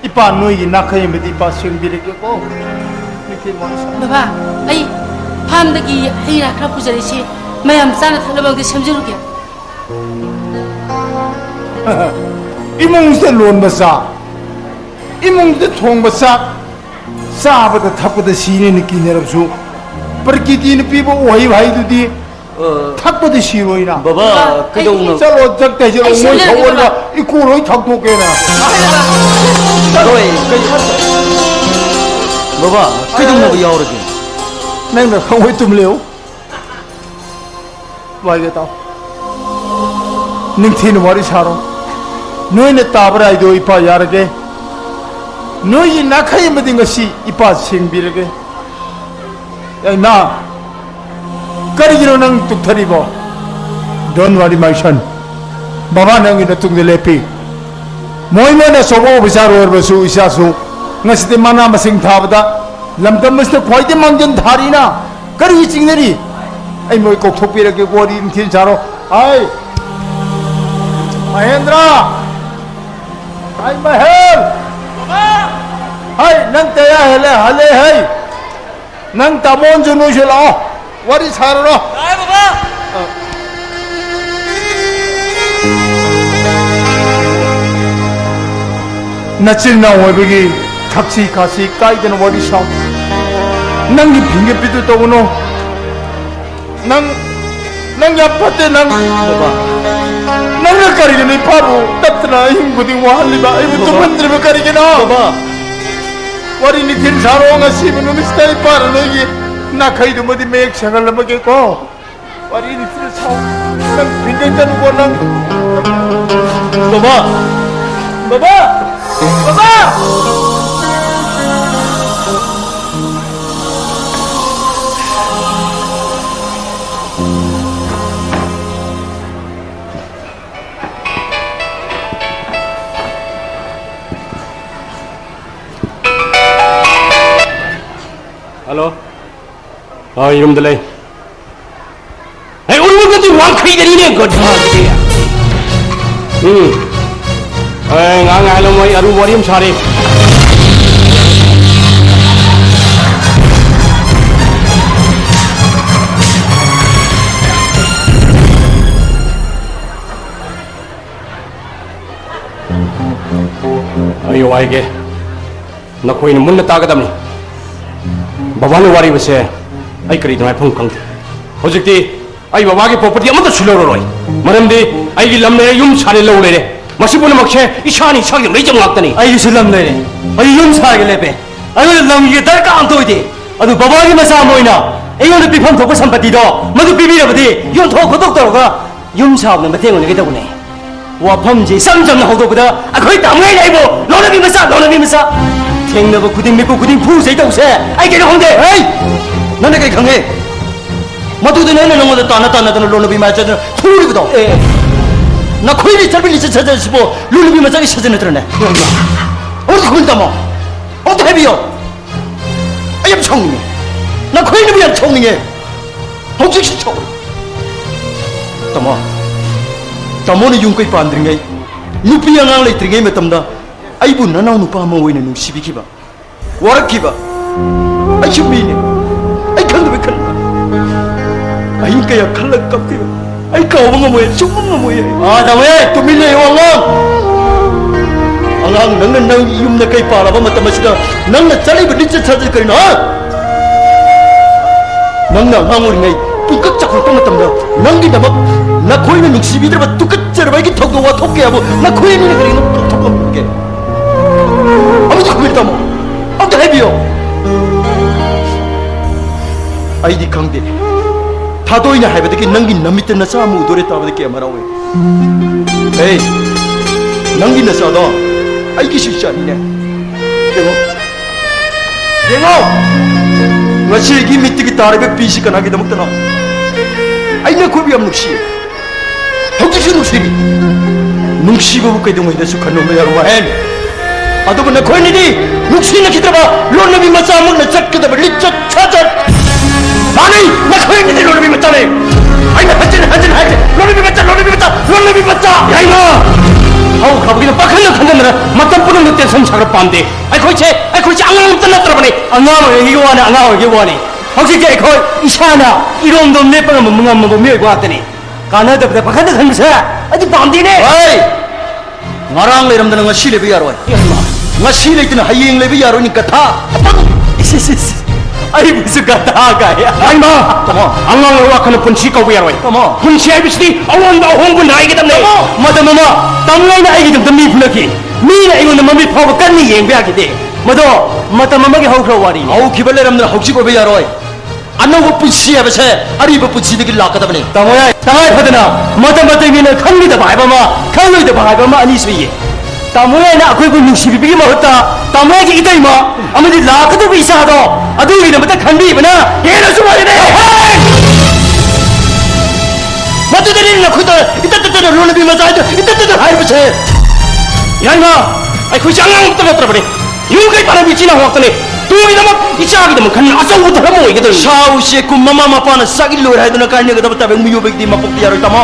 ꯏꯄꯥ ꯅꯣꯏꯒꯤ ꯅꯥꯈꯩ ꯑꯃꯗꯤ ꯏꯄꯥ ꯁꯦꯡꯕꯤꯔꯒꯦꯀꯣ꯫ ꯅꯤꯡꯊꯤ ꯅꯨꯡꯉꯥꯏꯅ ꯁꯥꯟꯅꯧ꯫ ꯕꯕꯥ, ꯑꯩ ꯐꯥꯝꯗꯒꯤ ꯍꯩ ꯔꯥ ꯈꯔ ꯄꯨꯖꯔꯛꯏꯁꯦ ꯃꯌꯥꯝ ꯆꯥꯅ ꯊꯛꯅꯕ ꯑꯝꯇ ꯁꯦꯝꯖꯔꯨꯒꯦ꯫ ꯏꯃꯨꯡꯁꯤꯗ ꯂꯣꯟꯕ ꯆꯥꯛ, ꯏꯃꯨꯡꯁꯤꯗ ꯊꯣꯡꯕ ꯆꯥꯛ, ꯆꯥꯕꯗ ꯊꯛꯄꯗ ꯁꯤꯅꯦꯅ ꯀꯤꯅꯔꯕꯁꯨ, ꯄ꯭ꯔꯀꯤꯇꯤꯅ ꯄꯤꯕ ꯎꯍꯩ ꯋꯥꯍꯩꯗꯨꯗꯤ ꯑ, ꯊꯛꯄꯗ ꯁꯤꯔꯣꯏꯅ꯫ ꯕꯕꯥ, ꯕꯕꯥ, ꯀꯩꯗꯧꯅꯣ? ꯑꯩ ꯆꯠꯂꯣ, ꯆꯠꯇꯦ ꯍꯥꯏꯁꯦ, ꯑꯩ ꯃꯣꯏ ꯁꯤꯟꯅꯔꯒꯦ, ꯊꯑꯣꯏꯅ ꯕꯕꯥ꯫ ꯏꯀꯣ ꯂꯣꯏ ꯊꯛꯇꯣꯛꯀꯦꯅ꯫ ꯍꯣꯏ, ꯀꯩ-, ꯕꯕꯥ, ꯀꯩꯗꯧꯅꯕ ꯌꯥꯎꯔꯒꯦ? ꯅꯪꯅ ꯈꯪꯉꯣꯏ, ꯇꯨꯝ ꯂꯩꯌꯨ꯫ ꯋꯥꯏꯒꯦ ꯇꯥꯎ꯫ ꯅꯤꯡꯊꯤꯅ ꯋꯥꯔꯤ ꯁꯥꯔꯣ꯫ ꯅꯣꯏꯅ ꯇꯥꯕ ꯔꯥꯏꯗꯣ ꯏꯄꯥ ꯌꯥꯔꯒꯦ꯫ ꯅꯣꯏꯒꯤ ꯅꯥꯈꯩ ꯑꯃꯗꯤ ꯉꯁꯤ ꯏꯄꯥ ꯁꯦꯡꯕꯤꯔꯒꯦ꯫ ꯑꯦ, ꯏꯃꯥ, ꯀꯔꯤꯒꯤꯅꯣ ꯅꯪ ꯇꯨꯛꯊꯔꯤꯕꯣ? Don't worry, my son. ꯕꯕꯥ ꯅꯪꯒꯤ ꯅꯇꯨꯡꯗ ꯂꯦꯞꯄꯤ꯫ ꯃꯣꯏ ꯃꯣꯏꯅ ꯑꯆꯧꯕ ꯑꯣꯐꯤꯁꯥꯔ ꯑꯣꯏꯔꯕꯁꯨ, ꯏꯆꯥꯁꯨ ꯉꯁꯤꯗꯤ ꯃꯅꯥ ꯃꯁꯤꯡ ꯊꯥꯕꯗ ꯂꯝꯗꯝ ꯑꯁꯤꯗ ꯈ꯭ꯋꯥꯏꯗꯒꯤ ꯃꯥꯡꯖꯤꯟ ꯊꯥꯔꯤꯅ ꯀꯔꯤꯒꯤ ꯆꯤꯡꯅꯔꯤ? ꯑꯩ ꯃꯣꯏ ꯀꯧꯊꯣꯛꯄꯤꯔꯒꯦ, ꯋꯥꯔꯤ ꯅꯤꯡꯊꯤꯅ ꯁꯥꯔꯣ꯫ ꯍꯥꯏ! ꯃꯍꯦꯟꯗ꯭ꯔ! ꯍꯥꯏ, ꯃꯍꯦꯟ! ꯍꯥꯏ, ꯅꯪ ꯀꯌꯥ ꯍꯦꯜꯂꯦ? ꯍꯜꯂꯦ, ꯍꯩ! ꯅꯪ ꯇꯥꯃꯣꯟꯁꯨ ꯅꯣꯏꯁꯨ ꯂꯥꯛꯑꯣ, ꯋꯥꯔꯤ ꯁꯥꯔꯨꯔꯣ꯫ ꯂꯥꯛꯑꯦ, ꯕꯕꯥ꯫ ꯅꯆꯤꯟ ꯅꯅꯥꯎ ꯑꯣꯏꯕꯒꯤ ꯊꯛꯁꯤ ꯈꯥꯁꯤ ꯀꯥꯏꯗꯅ ꯋꯥꯔꯤ ꯁꯥꯎ꯫ ꯅꯪꯒꯤ ꯐꯤꯡꯒꯠꯄꯤꯗꯨ ꯇꯧꯒꯅꯨ꯫ ꯅꯪ, ꯅꯪ ꯌꯥꯝ ꯐꯠꯇꯦ, ꯅꯪ꯫ ꯕꯕꯥ꯫ ꯅꯪꯅ ꯀꯔꯤꯒꯤꯅꯣ ꯏꯄꯥꯕꯨ ꯇꯞꯇꯅ ꯑꯍꯤꯡ ꯈꯨꯗꯤꯡ ꯋꯥꯍꯜꯂꯤꯕ? ꯑꯩꯕꯨ ꯕꯕꯥ꯫ ꯇꯨꯝꯍꯟꯗ꯭ꯔꯤꯕ ꯀꯔꯤꯒꯤꯅꯣ? ꯕꯕꯥ꯫ ꯋꯥꯔꯤ ꯅꯤꯡꯊꯤꯅ ꯁꯥꯔꯣ, ꯉꯁꯤꯕꯨ ꯅꯨꯃꯤꯠꯁꯤꯗ ꯏꯄꯥꯅ ꯅꯣꯏꯒꯤ ꯅꯥꯈꯩꯗꯨꯃꯗꯤ ꯃꯌꯦꯛ ꯁꯦꯡꯍꯜꯂꯝꯃꯒꯦꯀꯣ꯫ ꯋꯥꯔꯤ ꯅꯤꯡꯊꯤꯅ ꯁꯥꯎ꯫ ꯅꯪ ꯐꯤꯡꯒꯠꯀꯅꯨꯀꯣ, ꯅꯪ꯫ ꯕꯕꯥ! ꯕꯕꯥ! ꯕꯕꯥ! ꯍꯜꯂꯣ꯫ ꯑ, ꯌꯨꯝꯗ ꯂꯩ꯫ ꯑꯩ ꯎꯔꯨꯝꯗꯗꯤ ꯋꯥꯡꯈꯩꯗꯅꯤꯅꯦ, ꯒꯙꯥꯁꯤꯗꯤ꯫ ꯎꯝ꯫ ꯑꯦ, ꯉꯥꯏꯍꯥꯛ ꯉꯥꯏꯍꯜꯂꯝꯃꯣ, ꯑꯩ ꯑꯔꯨꯕ ꯋꯥꯔꯤ ꯑꯃ ꯁꯥꯔꯤ꯫ ꯑꯩ ꯋꯥꯏꯒꯦ꯫ ꯅꯈꯣꯏꯅ ꯃꯨꯟꯅ ꯇꯥꯒꯗꯕꯅꯤ꯫ ꯕꯕꯥꯅ ꯋꯥꯔꯤꯕꯁꯦ ꯑꯩ ꯀꯔꯤ ꯑꯗꯨꯃꯥꯏꯅ ꯐꯪ ꯈꯪꯗꯦ꯫ ꯍꯧꯖꯤꯛꯇꯤ ꯑꯩ ꯕꯕꯥꯒꯤ ꯄ꯭ꯔꯣꯄꯔꯇꯤ ꯑꯃꯠꯇꯁꯨ ꯂꯧꯔꯔꯣꯏ꯫ ꯃꯔꯝꯗꯤ ꯑꯩꯒꯤ ꯂꯝ ꯂꯩꯔꯦ, ꯌꯨꯝ ꯁꯥꯔꯦ, ꯂꯧ ꯂꯩꯔꯦ꯫ ꯃꯁꯤ ꯄꯨꯝꯅꯃꯛꯁꯦ ꯏꯁꯥꯅ ꯏꯁꯥꯒꯤ ꯂꯩꯖꯕ ꯉꯥꯛꯇꯅꯤ꯫ ꯑꯩꯒꯤꯁꯨ ꯂꯝ ꯂꯩꯔꯦ, ꯑꯩ ꯌꯨꯝ ꯁꯥꯒꯦ ꯂꯦꯞꯄꯦ꯫ ꯑꯩꯉꯣꯟꯗ ꯂꯝꯒꯤ ꯗꯔꯀꯥꯔ ꯑꯝꯇ ꯑꯣꯏꯗꯦ꯫ ꯑꯗꯨ ꯕꯕꯥꯒꯤ ꯃꯆꯥ ꯑꯃ ꯑꯣꯏꯅ ꯑꯩꯉꯣꯟꯗ ꯄꯤꯐꯝ ꯊꯣꯛꯄ ꯁꯝꯄꯇꯤꯗꯣ ꯃꯗꯨ ꯄꯤꯕꯤꯔꯕꯗꯤ ꯌꯣꯟꯊꯣꯛ ꯈꯣꯠꯇꯣꯛ ꯇꯧꯔꯒ ꯌꯨꯝ ꯁꯥꯕꯗ ꯃꯇꯦꯡ ꯑꯣꯏꯅꯒꯦ ꯇꯧꯕꯅꯦ꯫ ꯋꯥꯐꯝꯁꯦ ꯏꯆꯝ ꯆꯝꯅ ꯍꯧꯗꯣꯛꯄꯗ ꯑꯩꯈꯣꯏ ꯇꯥꯃꯣ ꯑꯩꯅ ꯑꯩꯕꯨ ꯂꯧꯅꯕꯤ ꯃꯆꯥ, ꯂꯧꯅꯕꯤ ꯃꯆꯥ꯫ ꯊꯦꯡꯅꯕ ꯈꯨꯗꯤꯡ, ꯃꯤꯀꯨꯞ ꯈꯨꯗꯤꯡ ꯐꯨ ꯆꯩ ꯇꯧꯁꯦ꯫ ꯑꯩ ꯀꯩꯅꯣ ꯈꯪꯗꯦ꯫ ꯍꯦ! ꯅꯪꯅ ꯀꯩ ꯈꯪꯉꯦ? ꯃꯗꯨꯗꯅꯦ ꯑꯩꯅ ꯅꯉꯣꯟꯗ ꯇꯥꯟꯅ ꯇꯥꯟꯅꯗꯅ ꯂꯣꯟꯅꯕꯤ ꯃꯆꯥꯗꯨꯅ ꯐꯨꯔꯤꯕꯗꯣ꯫ ꯑꯦ꯫ ꯅꯈꯣꯏꯅ ꯆꯠꯃꯤꯟ ꯂꯤꯆꯠ ꯁꯥꯖꯠꯁꯤꯕꯨ ꯂꯣꯟꯅꯕꯤ ꯃꯆꯥꯒꯤ ꯁꯥꯖꯠ ꯅꯠꯇ꯭ꯔꯅꯦ? ꯑꯃꯨꯛꯇ ꯈꯨꯝ ꯇꯝꯃꯣ꯫ ꯑꯃꯨꯛꯇ ꯍꯥꯏꯕꯤꯌꯣ꯫ ꯑꯩ ꯌꯥꯝ ꯁꯥꯎꯅꯤꯡꯉꯦ꯫ ꯅꯈꯣꯏꯅꯕꯨ ꯌꯥꯝ ꯁꯥꯎꯅꯤꯡꯉꯦ꯫ ꯍꯧꯖꯤꯛꯁꯨ ꯁꯥꯎꯔꯤ꯫ ꯇꯥꯃꯣ, ꯇꯥꯃꯣꯅ ꯌꯨꯝ ꯀꯩ ꯄꯥꯟꯗ꯭ꯔꯤꯉꯩ, ꯅꯨꯄꯤ ꯑꯉꯥꯡ ꯂꯩꯇ꯭ꯔꯤꯉꯩ ꯃꯇꯝꯗ ꯑꯩꯕꯨ ꯅꯅꯥꯎ ꯅꯨꯄꯥ ꯑꯃ ꯑꯣꯏꯅ ꯅꯨꯡꯁꯤꯕꯤꯈꯤꯕ, ꯋꯥꯔꯛꯈꯤꯕ꯫ ꯑꯩꯁꯨ ꯃꯤꯅꯦ꯫ ꯑꯩ ꯈꯪꯗꯕꯩ ꯈꯟꯕ꯫ ꯑꯍꯤꯡ ꯀꯌꯥ ꯈꯜꯂꯒ ꯀꯞꯈꯤꯕ꯫ ꯑꯩ ꯀꯥꯎꯕ ꯉꯝꯃꯣꯏ, ꯁꯨꯡꯉꯝ ꯉꯝꯃꯣꯏ ꯑꯩ꯫ ꯑꯥ, ꯇꯥꯃꯣ, ꯑꯦ, ꯇꯨꯃꯤꯟ ꯂꯩꯌꯨ, ꯑꯉꯥꯡ꯫ ꯑꯉꯥꯡ, ꯅꯪꯅ ꯅꯪ ꯌꯨꯝꯗ ꯀꯩ ꯄꯥꯜꯂꯕ ꯃꯇꯝ ꯑꯁꯤꯗ ꯅꯪꯅ ꯆꯠꯂꯤꯕ ꯂꯤꯆꯠ ꯁꯥꯖꯠ ꯀꯔꯤꯅꯣ, ꯍꯥ? ꯅꯪꯅ ꯑꯉꯥꯡ ꯑꯣꯏꯔꯤꯉꯩ ꯄꯨꯡꯀꯛ ꯆꯥꯎꯈꯠꯂꯛꯄ ꯃꯇꯝꯗ ꯅꯪꯒꯤꯗꯃꯛ ꯅꯈꯣꯏꯅ ꯅꯨꯡꯁꯤꯕꯤꯗ꯭ꯔꯕ ꯇꯨꯀꯠꯆꯔꯕ ꯑꯩꯒꯤ ꯊꯧꯗꯣꯛ ꯋꯥꯊꯣꯛ ꯀꯌꯥꯕꯨ ꯅꯈꯣꯏ ꯑꯅꯤꯅ ꯀꯔꯤꯒꯤꯅꯣ ꯀꯥꯎꯊꯣꯛꯂꯝꯒꯦ? ꯑꯃꯨꯛꯇ ꯈꯨꯝꯕꯤꯌꯨ, ꯇꯥꯃꯣ꯫ ꯑꯝꯇ ꯍꯥꯏꯕꯤꯌꯣ꯫ ꯑꯩꯗꯤ ꯈꯪꯗꯦ꯫ ꯊꯥꯗꯣꯏꯅ ꯍꯥꯏꯕꯗꯒꯤ ꯅꯪꯒꯤ ꯅꯃꯤꯠꯇ ꯅꯆꯥ ꯑꯃ ꯎꯗꯣꯔꯦ ꯇꯥꯕꯗ ꯀꯌꯥꯝ ꯍꯔꯥꯎꯏ꯫ ꯍꯦ, ꯅꯪꯒꯤ ꯅꯆꯥꯗꯣ ꯑꯩꯒꯤꯁꯨ ꯏꯆꯥꯅꯤꯅꯦ꯫ ꯌꯦꯡꯉꯣ, ꯌꯦꯡꯉꯣ, ꯉꯁꯤ ꯑꯩꯒꯤ ꯃꯤꯠꯇꯒꯤ ꯇꯥꯔꯤꯕ ꯄꯤꯁꯤ ꯀꯅꯥꯒꯤꯗꯃꯛꯇꯅꯣ? ꯑꯩ ꯅꯈꯣꯏꯕꯨ ꯌꯥꯝ ꯅꯨꯡꯁꯤꯌꯦ꯫ ꯍꯧꯖꯤꯛꯁꯨ ꯅꯨꯡꯁꯤꯔꯤ꯫ ꯅꯨꯡꯁꯤꯕꯕꯨ ꯀꯩꯗꯧꯉꯩꯗꯁꯨ ꯈꯟꯅꯕ ꯌꯥꯔꯣꯏ, ꯋꯥꯍꯦꯟ꯫ ꯑꯗꯨꯕꯨ ꯅꯈꯣꯏꯅꯤꯗꯤ ꯅꯨꯡꯁꯤꯅꯈꯤꯗ꯭ꯔꯕ ꯂꯣꯟꯅꯕꯤ ꯃꯆꯥꯃꯛꯅ ꯆꯠꯀꯗꯕ ꯂꯤꯆꯠ ꯁꯥꯖꯠ ꯃꯥꯟꯅꯩ꯫ ꯅꯈꯣꯏꯅꯤꯗꯤ ꯂꯣꯟꯅꯕꯤ ꯃꯆꯥꯅꯤ꯫ ꯑꯩꯅ ꯍꯟꯖꯤꯟ ꯍꯟꯖꯤꯟ ꯍꯥꯏꯔꯤ, ꯂꯣꯟꯅꯕꯤ ꯃꯆꯥ, ꯂꯣꯟꯅꯕꯤ ꯃꯆꯥ, ꯂꯣꯟꯅꯕꯤ ꯃꯆꯥ꯫ ꯌꯥꯏꯃ! ꯍꯧꯈ꯭ꯔꯕꯒꯤꯅ ꯄꯥꯈꯪꯅ ꯈꯟꯖꯟꯗꯅ ꯃꯇꯝ ꯄꯨꯝꯅꯃꯛ ꯇꯦꯟꯁꯟ ꯁꯥꯒꯠꯄ ꯄꯥꯝꯗꯦ꯫ ꯑꯩꯈꯣꯏꯁꯦ, ꯑꯩꯈꯣꯏꯁꯦ ꯑꯉꯥꯡ ꯑꯝꯇ ꯅꯠꯇ꯭ꯔꯕꯅꯤ꯫ ꯑꯉꯥꯡ ꯑꯣꯏꯔꯤꯉꯩꯒꯤ ꯋꯥꯅꯤ, ꯑꯉꯥꯡ ꯑꯣꯏꯔꯤꯉꯩꯒꯤ ꯋꯥꯅꯤ꯫ ꯍꯧꯖꯤꯛꯇꯤ ꯑꯩꯈꯣꯏ ꯏꯁꯥꯅ ꯏꯔꯣꯝꯗꯣꯝ ꯂꯦꯞꯄ ꯉꯝꯕ, ꯉꯝꯃꯕ ꯃꯤꯑꯣꯏꯕ ꯉꯥꯛꯇꯅꯤ꯫ ꯀꯥꯟꯅꯗꯕꯗ ꯄꯥꯈꯪꯗ ꯈꯟꯕꯁꯦ ꯑꯩꯗꯤ ꯄꯥꯝꯗꯦꯅꯦ꯫ ꯍꯣꯏ! ꯉꯔꯥꯡ ꯂꯩꯔꯝꯗꯅ ꯉꯁꯤ ꯂꯩꯕ ꯌꯥꯔꯣꯏ꯫ ꯏꯃꯥ! ꯉꯁꯤ ꯂꯩꯇꯅ ꯍꯌꯦꯡ ꯂꯩꯕ ꯌꯥꯔꯣꯏ, ꯅꯤꯡꯀꯊꯥ꯫ ꯏꯁ, ꯏꯁ, ꯏꯁ꯫ ꯑꯩꯕꯨꯁꯨ ꯒꯙꯥ ꯀꯥꯏ꯫ ꯌꯥꯏꯃ! ꯇꯥꯃꯣ꯫ ꯑꯉꯥꯡ ꯋꯥꯈꯜꯅ ꯄꯨꯟꯁꯤ ꯀꯧꯕ ꯌꯥꯔꯣꯏ꯫ ꯇꯥꯃꯣ꯫ ꯄꯨꯟꯁꯤ ꯍꯥꯏꯕꯁꯤꯗꯤ ꯑꯑꯣꯟꯕ ꯑꯍꯣꯡꯕ ꯅꯥꯏꯒꯗꯕꯅꯦ꯫ ꯇꯥꯃꯣ꯫ ꯃꯇꯝ ꯑꯃ ꯇꯥꯃꯣ ꯑꯩꯅ ꯑꯩꯒꯤꯗꯃꯛꯇ ꯃꯤ ꯐꯨꯅꯈꯤ꯫ ꯃꯤꯅ ꯑꯩꯉꯣꯟꯗ ꯃꯃꯤꯠ ꯐꯥꯎꯕ ꯀꯟꯅ ꯌꯦꯡꯕ ꯌꯥꯈꯤꯗꯦ꯫ ꯃꯗꯣ ꯃꯇꯝ ꯑꯃꯒꯤ ꯍꯧꯈ꯭ꯔꯕ ꯋꯥꯔꯤꯅꯤ꯫ ꯍꯧꯈꯤꯕ ꯂꯩꯔꯝꯗꯅ ꯍꯧꯖꯤꯛ ꯑꯣꯏꯕ ꯌꯥꯔꯣꯏ꯫ ꯑꯅꯧꯕ ꯄꯨꯟꯁꯤ ꯍꯥꯏꯕꯁꯦ ꯑꯔꯤꯕ ꯄꯨꯟꯁꯤꯗꯒꯤ ꯂꯥꯛꯀꯗꯕꯅꯤ꯫ ꯇꯥꯃꯣ ꯌꯥꯏ, ꯇꯉꯥꯏ ꯐꯗꯅ ꯃꯇꯝ ꯃꯇꯝꯒꯤꯅ ꯈꯟꯈꯤꯗꯕ ꯍꯥꯏꯕ ꯑꯃ, ꯈꯜꯂꯣꯏꯗꯕ ꯍꯥꯏꯕ ꯑꯃ ꯑꯅꯤ ꯁꯨꯏꯌꯦ꯫ ꯇꯥꯃꯣ ꯌꯥꯏꯅ ꯑꯩꯈꯣꯏꯕꯨ ꯅꯨꯡꯁꯤꯕꯤꯕꯒꯤ ꯃꯍꯨꯠꯇ ꯇꯥꯃꯣ ꯌꯥꯏꯒꯤ ꯏꯇꯩꯃ ꯑꯃꯗꯤ ꯂꯥꯛꯀꯗꯧꯕ ꯏꯆꯥꯗꯣ ꯑꯗꯨꯒꯤꯗꯃꯛꯇ ꯈꯟꯕꯤꯕꯅ ꯍꯦꯟꯅꯁꯨ ꯐꯔꯦꯅꯦ꯫ ꯃꯗꯨꯗꯅꯤ ꯅꯈꯣꯏꯗ ꯏꯇꯠ ꯇꯠꯇꯅ ꯂꯣꯟꯅꯕꯤ ꯃꯆꯥ ꯍꯥꯏꯗꯣ ꯏꯇꯠ ꯇꯠꯇꯅ ꯍꯥꯏꯔꯤꯕꯁꯦ꯫ ꯌꯥꯏꯃ, ꯑꯩꯈꯣꯏꯁꯦ ꯑꯉꯥꯡ ꯑꯃꯠꯇ ꯅꯠꯇ꯭ꯔꯕꯅꯤ꯫ ꯌꯨꯝ ꯀꯩ ꯄꯥꯟꯅꯕꯤ ꯏꯆꯤꯟ ꯏꯅꯥꯎ ꯉꯥꯛꯇꯅꯤ꯫ ꯇꯨꯡꯒꯤꯗꯃꯛ ꯏꯆꯥꯒꯤꯗꯃꯛ ꯈꯟꯗꯨꯅ ꯑꯆꯧꯕ ꯙꯔꯃ ꯑꯣꯏꯒꯗꯧꯔꯤꯕꯅꯤ꯫ ꯁꯥ ꯎꯆꯦꯛ ꯀꯨꯝꯕ ꯃꯃꯥ ꯃꯄꯥꯅ ꯆꯥꯛ ꯏꯜꯂꯣꯏ ꯍꯥꯏꯗꯨꯅ ꯀꯥꯏꯅꯒꯗꯕ ꯇꯥꯏꯕꯪ ꯃꯤꯑꯣꯏꯕꯒꯤꯗꯤ ꯃꯄꯣꯛꯇ ꯌꯥꯔꯣꯏ, ꯇꯥꯃꯣ꯫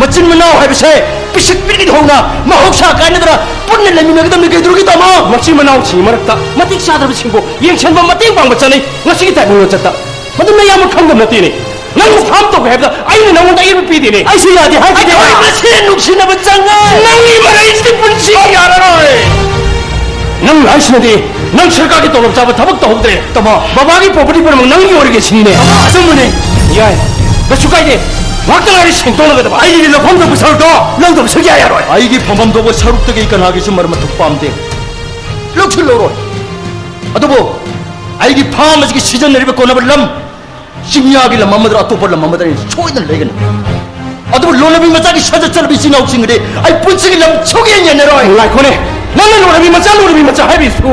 ꯃꯆꯤꯟ ꯃꯅꯥꯎ ꯍꯥꯏꯕꯁꯦ ꯄꯤꯁꯛ ꯄꯤꯛꯂꯤꯉꯩꯗ ꯍꯧꯅ ꯃꯍꯧꯁꯥ ꯀꯥꯏꯅꯗꯅ ꯄꯨꯟꯅ ꯂꯩꯃꯤꯟꯅꯒꯗꯕꯅꯤ꯫ ꯀꯩꯗꯧꯔꯒꯦ, ꯇꯥꯃꯣ? ꯃꯆꯤꯟ ꯃꯅꯥꯎꯁꯤꯡꯒꯤ ꯃꯔꯛꯇ ꯃꯇꯤꯛ ꯆꯥꯗꯕꯁꯤꯡꯕꯨ ꯌꯦꯡꯁꯤꯟꯕ, ꯃꯇꯦꯡ ꯄꯥꯡꯕ ꯆꯠꯅꯩ꯫ ꯉꯁꯤꯒꯤ ꯇꯥꯏꯕꯪ ꯂꯣꯟꯆꯠꯇ ꯃꯗꯨ ꯅꯌꯥꯝꯕ ꯈꯪꯗꯕ ꯅꯠꯇꯦꯅꯦ꯫ ꯅꯪꯕꯨ ꯐꯥꯝ ꯇꯧꯒꯦ ꯍꯥꯏꯕꯗ ꯑꯩꯅ ꯅꯪꯉꯣꯟꯗ ꯑꯌꯦꯠꯄ ꯄꯤꯗꯦꯅꯦ꯫ ꯑꯩꯁꯨ ꯌꯥꯗꯦ ꯍꯥꯏꯈꯤꯗꯦ꯫ ꯑꯩꯈꯣꯏ ꯃꯁꯦꯟ ꯅꯨꯡꯁꯤꯅꯕ ꯆꯪꯉꯦ꯫ ꯅꯪꯒꯤ ꯃꯔꯩꯁꯤꯗꯤ ꯄꯨꯟꯁꯤ ꯌꯥꯔꯔꯣꯏ꯫ ꯅꯪ ꯍꯥꯏꯁꯤꯅꯗꯤ ꯅꯪ ꯁꯔꯀꯥꯔꯒꯤ ꯇꯣꯂꯣꯞ ꯆꯥꯕ ꯊꯕꯛ ꯇꯧꯍꯧꯗ꯭ꯔꯦ꯫ ꯇꯥꯃꯣ꯫ ꯕꯕꯥꯒꯤ property ꯄꯨꯝꯅꯃꯛ ꯅꯪꯒꯤ ꯑꯣꯏꯔꯒꯦ ꯁꯤꯅꯤꯅꯦ꯫ ꯑꯆꯨꯝꯕꯅꯦ꯫ ꯌꯥꯏ꯫ ꯀꯩꯁꯨ ꯀꯥꯏꯗꯦ꯫ ꯉꯥꯏꯍꯥꯛꯇ ꯉꯥꯏꯔꯦ ꯁꯦꯡꯗꯣꯛꯅꯒꯗꯕ꯫ ꯑꯩꯒꯤꯗꯤ ꯂꯧꯐꯝ ꯊꯣꯛꯄ ꯁꯔꯨꯛꯇꯣ ꯂꯧꯗꯕ ꯁꯨꯛꯌꯥ ꯌꯥꯔꯣꯏ꯫ ꯑꯩꯒꯤ ꯐꯝꯐꯝ ꯊꯣꯛꯄ ꯁꯔꯨꯛꯇꯒꯤ ꯀꯅꯥꯒꯤꯁꯨ ꯃꯔꯝ ꯃꯊꯧ ꯄꯥꯝꯗꯦ꯫ ꯂꯧꯁꯤꯜ ꯂꯧꯔꯣꯏ꯫ ꯑꯗꯨꯕꯨ ꯑꯩꯒꯤ ꯐꯥꯝ ꯑꯁꯤꯒꯤ ꯁꯤꯖꯤꯟꯅꯔꯤꯕ ꯀꯣꯟꯅꯕ ꯂꯝ ꯆꯤꯡꯌꯥꯒꯤ ꯂꯝ ꯑꯃꯗ ꯑꯇꯣꯞꯄ ꯂꯝ ꯑꯃꯗ ꯑꯩ ꯁꯣꯏꯗꯅ ꯂꯩꯒꯅꯤ꯫ ꯑꯗꯨꯕꯨ ꯂꯣꯟꯅꯕꯤ ꯃꯆꯥꯒꯤ ꯁꯥꯖꯠ ꯆꯠꯅꯕꯤ ꯏꯆꯤꯟ ꯏꯅꯥꯎꯁꯤꯡꯒꯗꯤ ꯑꯩ ꯄꯨꯟꯁꯤꯒꯤ ꯂꯝ ꯁꯨꯛꯌꯦꯟ ꯌꯦꯟꯅꯔꯣꯏ꯫ ꯉꯥꯏꯈꯣꯅꯦ, ꯅꯪꯅ ꯂꯣꯟꯅꯕꯤ ꯃꯆꯥ, ꯂꯣꯟꯅꯕꯤ ꯃꯆꯥ ꯍꯥꯏꯕꯤꯁꯨ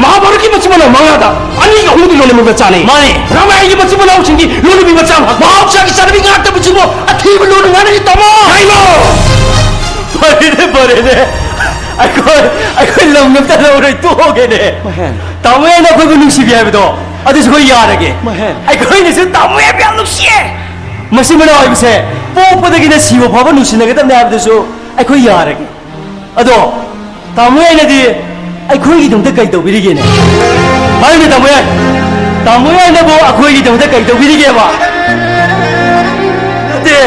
ꯃꯍꯥꯚꯥꯔꯠꯀꯤ ꯃꯆꯤꯟ ꯃꯅꯥꯎ ꯃꯉꯥꯗ ꯑꯅꯤꯒ ꯑꯍꯨꯝꯗꯤ ꯂꯣꯟꯅꯕꯤ ꯃꯆꯥꯅꯤ꯫ ꯃꯥꯅꯦ꯫ ꯔꯥꯃꯥꯌꯟꯒꯤ ꯃꯆꯤꯟ ꯃꯅꯥꯎꯁꯤꯡꯗꯤ ꯂꯣꯟꯅꯕꯤ ꯃꯆꯥ ꯉꯥꯛꯇ꯫ ꯃꯍꯧꯁꯥꯒꯤ ꯆꯠꯅꯕꯤ ꯉꯥꯛꯇꯕꯁꯤꯕꯨ ꯑꯊꯤꯕ ꯂꯣꯟꯅ ꯉꯥꯡꯅꯔꯤ, ꯇꯥꯃꯣ꯫ ꯀꯩꯅꯣ? ꯐꯔꯦꯅꯦ, ꯐꯔꯦꯅꯦ꯫ ꯑꯩꯈꯣꯏ, ꯑꯩꯈꯣꯏ ꯂꯝ ꯑꯝꯇ ꯂꯧꯔꯣꯏ, ꯇꯣꯛꯑꯒꯦꯅꯦ꯫ ꯃꯍꯦꯟ꯫ ꯇꯥꯃꯣ ꯌꯥꯏꯅ ꯑꯩꯈꯣꯏꯕꯨ ꯅꯨꯡꯁꯤꯕꯤ ꯍꯥꯏꯕꯗꯣ ꯑꯗꯨꯁꯨ ꯑꯩꯈꯣꯏ ꯌꯥꯔꯒꯦ꯫ ꯃꯍꯦꯟ꯫ ꯑꯩꯈꯣꯏꯅꯁꯨ ꯇꯥꯃꯣ ꯌꯥꯏꯕꯨ ꯌꯥꯝ ꯅꯨꯡꯁꯤꯌꯦ꯫ ꯃꯆꯤꯟ ꯃꯅꯥꯎ ꯍꯥꯏꯕꯁꯦ ꯄꯣꯛꯄꯗꯒꯤꯅ ꯁꯤꯕ ꯐꯥꯎꯕ ꯅꯨꯡꯁꯤꯅꯒꯗꯕꯅꯦ ꯍꯥꯏꯕꯗꯨꯁꯨ ꯑꯩꯈꯣꯏ ꯌꯥꯔꯒꯦ꯫ ꯑꯗꯣ ꯇꯥꯃꯣ ꯌꯥꯏꯅꯗꯤ ꯑꯩꯈꯣꯏꯒꯤꯗꯃꯛꯇ ꯀꯩ ꯇꯧꯕꯤꯔꯤꯒꯦꯅꯦ? ꯍꯥꯏꯌꯨꯅꯦ ꯇꯥꯃꯣ ꯌꯥꯏ꯫ ꯇꯥꯃꯣ ꯌꯥꯏꯅꯕꯨ ꯑꯩꯈꯣꯏꯒꯤꯗꯃꯛꯇ ꯀꯩ ꯇꯧꯕꯤꯔꯤꯒꯦꯕ? ꯅꯠꯇꯦ,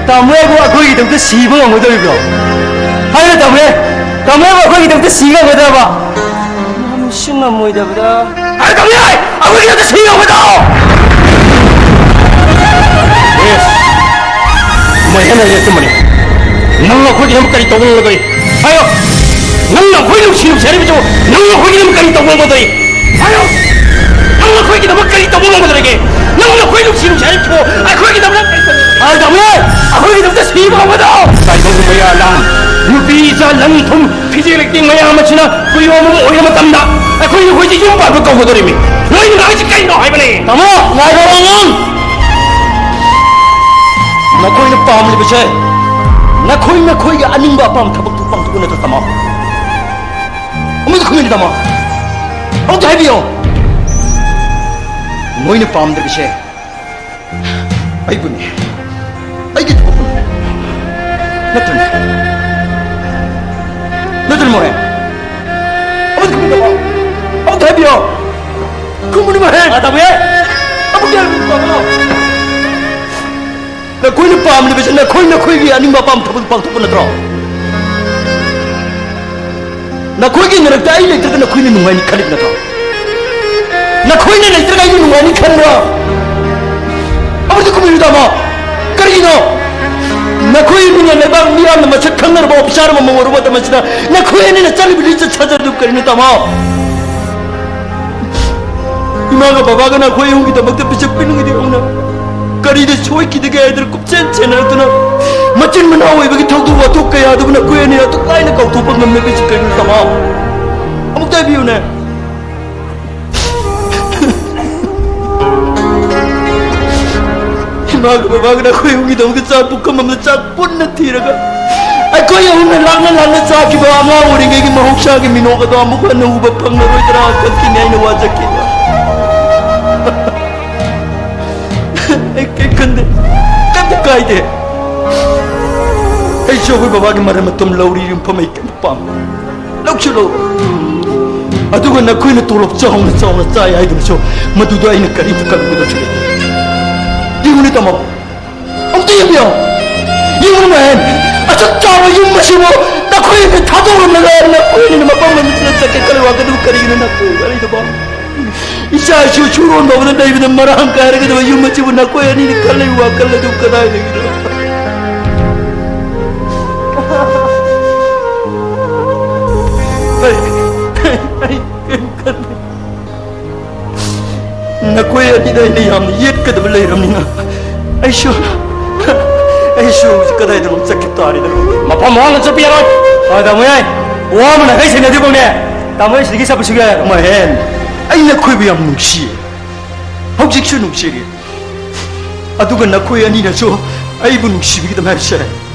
ꯇꯥꯃꯣ ꯌꯥꯏꯕꯨ ꯑꯩꯈꯣꯏꯒꯤꯗꯃꯛꯇ ꯁꯤꯕ ꯉꯝꯒꯗꯧꯔꯤꯕ꯭ꯔꯣ? ꯍꯥꯏꯌꯨꯅꯦ ꯇꯥꯃꯣ ꯌꯥꯏ꯫ ꯇꯥꯃꯣ ꯌꯥꯏꯕꯨ ꯑꯩꯈꯣꯏꯒꯤꯗꯃꯛꯇ ꯁꯤ ꯉꯝꯒꯗ꯭ꯔꯕ? ꯉꯝꯁꯨ ꯉꯝꯃꯣꯏꯗꯕꯗ꯫ ꯑꯩ ꯇꯧꯕ ꯌꯥꯏ! ꯑꯩꯈꯣꯏꯒꯤ ꯅꯠꯇ ꯁꯤ ꯌꯧꯒꯗ꯭ꯔꯣ? ꯌꯦꯁ꯫ ꯃꯣꯏ ꯍꯦꯟꯅ ꯍꯦꯟꯅ ꯆꯨꯝꯕꯅꯤ꯫ ꯅꯪ ꯑꯩꯈꯣꯏꯒꯤꯗꯃꯛ ꯀꯔꯤ ꯇꯧꯕ ꯉꯝꯒꯗꯧꯔꯤ? ꯍꯥꯏꯌꯣ꯫ ꯅꯪꯅ ꯑꯩꯈꯣꯏ ꯅꯨꯡꯁꯤ ꯅꯨꯡꯁꯤ ꯍꯥꯏꯔꯤꯕꯁꯤꯕꯨ ꯅꯪꯅ ꯑꯩꯈꯣꯏꯒꯤꯗꯃꯛ ꯀꯔꯤ ꯇꯧꯕ ꯉꯝꯒꯗꯧꯔꯤ? ꯍꯥꯏꯌꯣ꯫ ꯅꯪꯅ ꯑꯩꯈꯣꯏꯒꯤꯗꯃꯛ ꯀꯔꯤ ꯇꯧꯕ ꯉꯝꯒꯗꯧꯔꯤꯒꯦ? ꯅꯪꯅ ꯑꯩꯈꯣꯏ ꯅꯨꯡꯁꯤ ꯅꯨꯡꯁꯤ ꯍꯥꯏꯔꯤꯕꯁꯤꯕꯨ ꯑꯩꯈꯣꯏꯒꯤꯗꯃꯛ ꯀꯔꯤ ꯇꯧꯕ ꯉꯝꯒꯗꯧꯔꯤ? ꯑꯩꯈꯣꯏꯒꯤꯗꯃꯛꯇ ꯁꯤꯕ ꯉꯝꯒꯗ꯭ꯔꯣ? ꯇꯥꯏꯕꯪ ꯃꯌꯥ ꯂꯥꯡ, ꯅꯨꯄꯤ ꯏꯆꯥ ꯂꯟ ꯊꯨꯝ, ꯐꯤꯖꯦ ꯂꯩꯇꯦꯡ ꯃꯌꯥꯝ ꯑꯁꯤꯅ ꯈꯨꯌꯣꯝ ꯑꯃ ꯑꯣꯏꯔ ꯃꯇꯝꯗ ꯑꯩꯈꯣꯏ ꯅꯈꯣꯏꯁꯦ ꯌꯨꯝ ꯄꯥꯟꯕ ꯀꯧꯒꯗꯧꯔꯤꯃꯤ꯫ ꯅꯣꯏꯅ ꯉꯥꯡꯉꯤꯁꯤ ꯀꯩꯅꯣ ꯍꯥꯏꯕꯅꯦ? ꯇꯥꯃꯣ, ꯉꯥꯏꯈꯣ, ꯑꯉꯥꯡ! ꯅꯈꯣꯏꯅ ꯄꯥꯝꯂꯤꯕꯁꯦ ꯅꯈꯣꯏ ꯅꯈꯣꯏꯒꯤ ꯑꯅꯤꯡꯕ ꯑꯄꯥꯝꯕ ꯊꯕꯛꯇꯨ ꯄꯥꯡꯊꯣꯛꯄ ꯅꯠꯇ꯭ꯔꯣ, ꯇꯥꯃꯣ? ꯑꯃꯨꯛꯇ ꯈꯨꯝꯃꯨꯅꯦ, ꯇꯥꯃꯣ꯫ ꯑꯃꯨꯛꯇ ꯍꯥꯏꯕꯤꯌꯣ꯫ ꯅꯣꯏꯅ ꯄꯥꯝꯗ꯭ꯔꯤꯕꯁꯦ ꯑꯩꯕꯨꯅꯦ꯫ ꯑꯩꯒꯤ ꯊꯕꯛꯄꯨꯅꯦ꯫ ꯅꯠꯇ꯭ꯔꯅꯦ? ꯅꯠꯇ꯭ꯔꯅꯦ, ꯃꯣꯍꯦꯟ? ꯑꯃꯨꯛꯇ ꯈꯨꯝꯃꯨ, ꯇꯥꯃꯣ꯫ ꯑꯃꯨꯛꯇ ꯍꯥꯏꯕꯤꯌꯣ꯫ ꯈꯨꯝꯃꯨꯅꯦ, ꯃꯣꯍꯦꯟ꯫ ꯑꯥ, ꯇꯥꯃꯣ꯫ ꯑꯃꯨꯛꯇ ꯍꯥꯏꯕꯤꯌꯨ, ꯇꯥꯃꯣ꯫ ꯅꯈꯣꯏꯅ ꯄꯥꯝꯂꯤꯕꯁꯤ ꯅꯈꯣꯏ ꯅꯈꯣꯏꯒꯤ ꯑꯅꯤꯡꯕ ꯑꯄꯥꯝꯕ ꯊꯕꯛ ꯄꯥꯡꯊꯣꯛꯄ ꯅꯠꯇ꯭ꯔꯣ? ꯅꯈꯣꯏꯒꯤ ꯃꯔꯛꯇ ꯑꯩ ꯂꯩꯇ꯭ꯔꯒ ꯅꯈꯣꯏꯅ ꯅꯨꯡꯉꯥꯏꯅꯤ ꯈꯜꯂꯤꯕ ꯅꯠꯇ꯭ꯔꯣ? ꯅꯈꯣꯏꯅ ꯂꯩꯇ꯭ꯔꯒ ꯑꯩꯅ ꯅꯨꯡꯉꯥꯏꯅꯤ ꯈꯟꯕ꯭ꯔꯣ? ꯑꯃꯨꯛꯇ ꯈꯨꯝꯕꯤꯌꯨ, ꯇꯥꯃꯣ꯫ ꯀꯔꯤꯒꯤꯅꯣ? ꯅꯈꯣꯏ ꯏꯃꯨꯡꯅ ꯂꯩꯕꯥꯛ ꯃꯤꯌꯥꯝꯅ ꯃꯁꯛ ꯈꯪꯅꯔꯕ ꯑꯣꯐꯤꯁꯥꯔ ꯑꯃ ꯑꯣꯏꯔꯨꯕ ꯃꯇꯝ ꯑꯁꯤꯗ ꯅꯈꯣꯏ ꯑꯅꯤꯅ ꯆꯠꯂꯤꯕ ꯂꯤꯆꯠ ꯁꯥꯖꯠ ꯑꯗꯨ ꯀꯔꯤꯅꯣ, ꯇꯥꯃꯣ? ꯏꯃꯥꯒ ꯕꯕꯥꯒꯅ ꯑꯩꯈꯣꯏ ꯑꯍꯨꯝꯒꯤꯗꯃꯛꯇ ꯄꯤꯖ ꯄꯤꯅꯤꯡꯉꯤꯗꯤ ꯍꯧꯅ ꯀꯔꯤꯗ ꯁꯣꯏꯈꯤꯗꯒꯦ ꯍꯥꯏꯗꯅ ꯀꯨꯞꯆꯦꯟ ꯆꯦꯟꯅꯔꯛꯇꯨꯅ ꯃꯆꯤꯟ ꯃꯅꯥꯎ ꯑꯣꯏꯕꯒꯤ ꯊꯧꯗꯣꯛ ꯋꯥꯊꯣꯛ ꯀꯌꯥ ꯑꯗꯨꯕꯨ ꯅꯈꯣꯏ ꯑꯅꯤ ꯑꯗꯨꯛ ꯂꯥꯏꯅ ꯀꯥꯎꯊꯣꯛꯄ ꯉꯝꯂꯤꯕꯁꯤ ꯀꯔꯤꯒꯤꯅꯣ, ꯇꯥꯃꯣ? ꯑꯃꯨꯛꯇ ꯍꯥꯏꯕꯤꯌꯨꯅꯦ꯫ ꯏꯃꯥꯒ ꯕꯕꯥꯒꯅ ꯑꯩꯈꯣꯏ ꯑꯍꯨꯝꯒꯤꯗꯃꯛꯇ ꯆꯥꯛ ꯄꯨꯈꯝ ꯑꯃꯗ ꯆꯥꯛ ꯄꯨꯟꯅ ꯊꯤꯔꯒ ꯑꯩꯈꯣꯏ ꯑꯍꯨꯝꯅ ꯂꯥꯛꯅ ꯂꯥꯛꯅ ꯆꯥꯈꯤꯕ ꯑꯉꯥꯡ ꯑꯣꯏꯔꯤꯉꯩꯒꯤ ꯃꯍꯧꯁꯥꯒꯤ ꯃꯤꯅꯣꯛ ꯑꯗꯣ ꯑꯃꯨꯛ ꯍꯟꯅ ꯎꯕ ꯐꯪꯂꯔꯣꯏꯗ꯭ꯔꯥ ꯈꯛꯀꯤꯅꯤ ꯑꯩꯅ ꯋꯥꯖꯈꯤꯕ꯫ ꯑꯩ ꯀꯩꯝ ꯈꯟꯗꯦ, ꯀꯩꯝꯇ ꯀꯥꯏꯗꯦ꯫ ꯑꯩꯁꯨ ꯑꯩꯈꯣꯏ ꯕꯕꯥꯒꯤ ꯃꯔꯟ ꯃꯇꯝ ꯂꯧꯔꯤ, ꯌꯨꯝꯐꯝ ꯑꯩ ꯀꯩꯝ ꯄꯥꯝꯗꯦ꯫ ꯂꯧꯁꯨ ꯂꯧꯔꯣꯏ꯫ ꯑꯗꯨꯒ ꯅꯈꯣꯏꯅ ꯇꯣꯂꯣꯞ ꯆꯥꯎꯅ ꯆꯥꯎꯅ ꯆꯥꯏ ꯍꯥꯏꯗꯨꯅꯁꯨ ꯃꯗꯨꯗ ꯑꯩꯅ ꯀꯔꯤꯝꯇ ꯀꯜꯂꯨꯒꯗꯕꯁꯨ ꯂꯩꯇꯦ꯫ ꯌꯦꯡꯉꯨꯅꯦ, ꯇꯥꯃꯣ꯫ ꯑꯝꯇ ꯌꯦꯡꯕꯤꯌꯣ꯫ ꯌꯦꯡꯉꯨꯅꯦ, ꯃꯍꯦꯟ꯫ ꯑꯁꯨꯛ ꯆꯥꯎꯕ ꯌꯨꯝ ꯑꯁꯤꯕꯨ ꯅꯈꯣꯏꯅ ꯊꯥꯗꯣꯛꯂꯝꯂꯒ ꯅꯈꯣꯏꯅ ꯃꯐꯝ ꯑꯃꯗ ꯆꯠꯀꯦ ꯈꯜꯂꯤ ꯋꯥꯈꯜꯗꯨꯕꯨ ꯀꯔꯤꯒꯤꯅꯣ ꯅꯈꯣꯏ ꯋꯥꯔꯤꯗꯨꯕꯣ? ꯏꯆꯥ ꯏꯁꯨ ꯁꯨꯔꯣꯟ ꯇꯧꯕꯗ ꯂꯩꯕꯗ ꯃꯔꯥꯡ ꯀꯥꯏꯔꯒꯗꯕ ꯌꯨꯝ ꯑꯁꯤꯕꯨ ꯅꯈꯣꯏ ꯑꯅꯤꯅ ꯈꯜꯂꯤꯕ ꯋꯥꯈꯜ ꯑꯗꯨ ꯀꯗꯥꯏꯗꯒꯤꯅꯣ? ꯑꯩ, ꯑꯩ ꯀꯔꯤꯝ ꯈꯟꯗꯦ꯫ ꯅꯈꯣꯏ ꯑꯅꯤꯗ ꯑꯩꯅ ꯌꯥꯝꯅ ꯌꯦꯠꯀꯗꯕ ꯂꯩꯔꯕꯅꯤꯅ ꯑꯩꯁꯨ, ꯑꯩꯁꯨ ꯍꯧꯖꯤꯛ ꯀꯗꯥꯏꯗꯅꯣ ꯆꯠꯈꯤ ꯇꯥꯔꯦꯗꯅ꯫ ꯃꯐꯝ ꯍꯣꯡꯅ ꯆꯠꯄ ꯌꯥꯔꯣꯏ꯫ ꯍꯣꯏ, ꯇꯥꯃꯣ ꯌꯥꯏ꯫ ꯋꯥ ꯑꯃꯅ ꯍꯦꯛ ꯁꯦꯡꯅꯗ꯭ꯔꯤꯐꯥꯎꯅꯦ, ꯇꯥꯃꯣ ꯑꯩ ꯁꯤꯗꯒꯤ ꯆꯠꯄ ꯁꯨꯡꯌꯥ ꯌꯥꯔꯣꯏ꯫ ꯃꯍꯦꯟ, ꯑꯩ ꯅꯈꯣꯏꯕꯨ ꯌꯥꯝ ꯅꯨꯡꯁꯤꯌꯦ, ꯍꯧꯖꯤꯛꯁꯨ ꯅꯨꯡꯁꯤꯔꯤ꯫ ꯑꯗꯨꯒ ꯅꯈꯣꯏ ꯑꯅꯤꯅꯁꯨ ꯑꯩꯕꯨ ꯅꯨꯡꯁꯤꯕꯤꯒꯗꯕ ꯍꯥꯏꯕꯁꯦ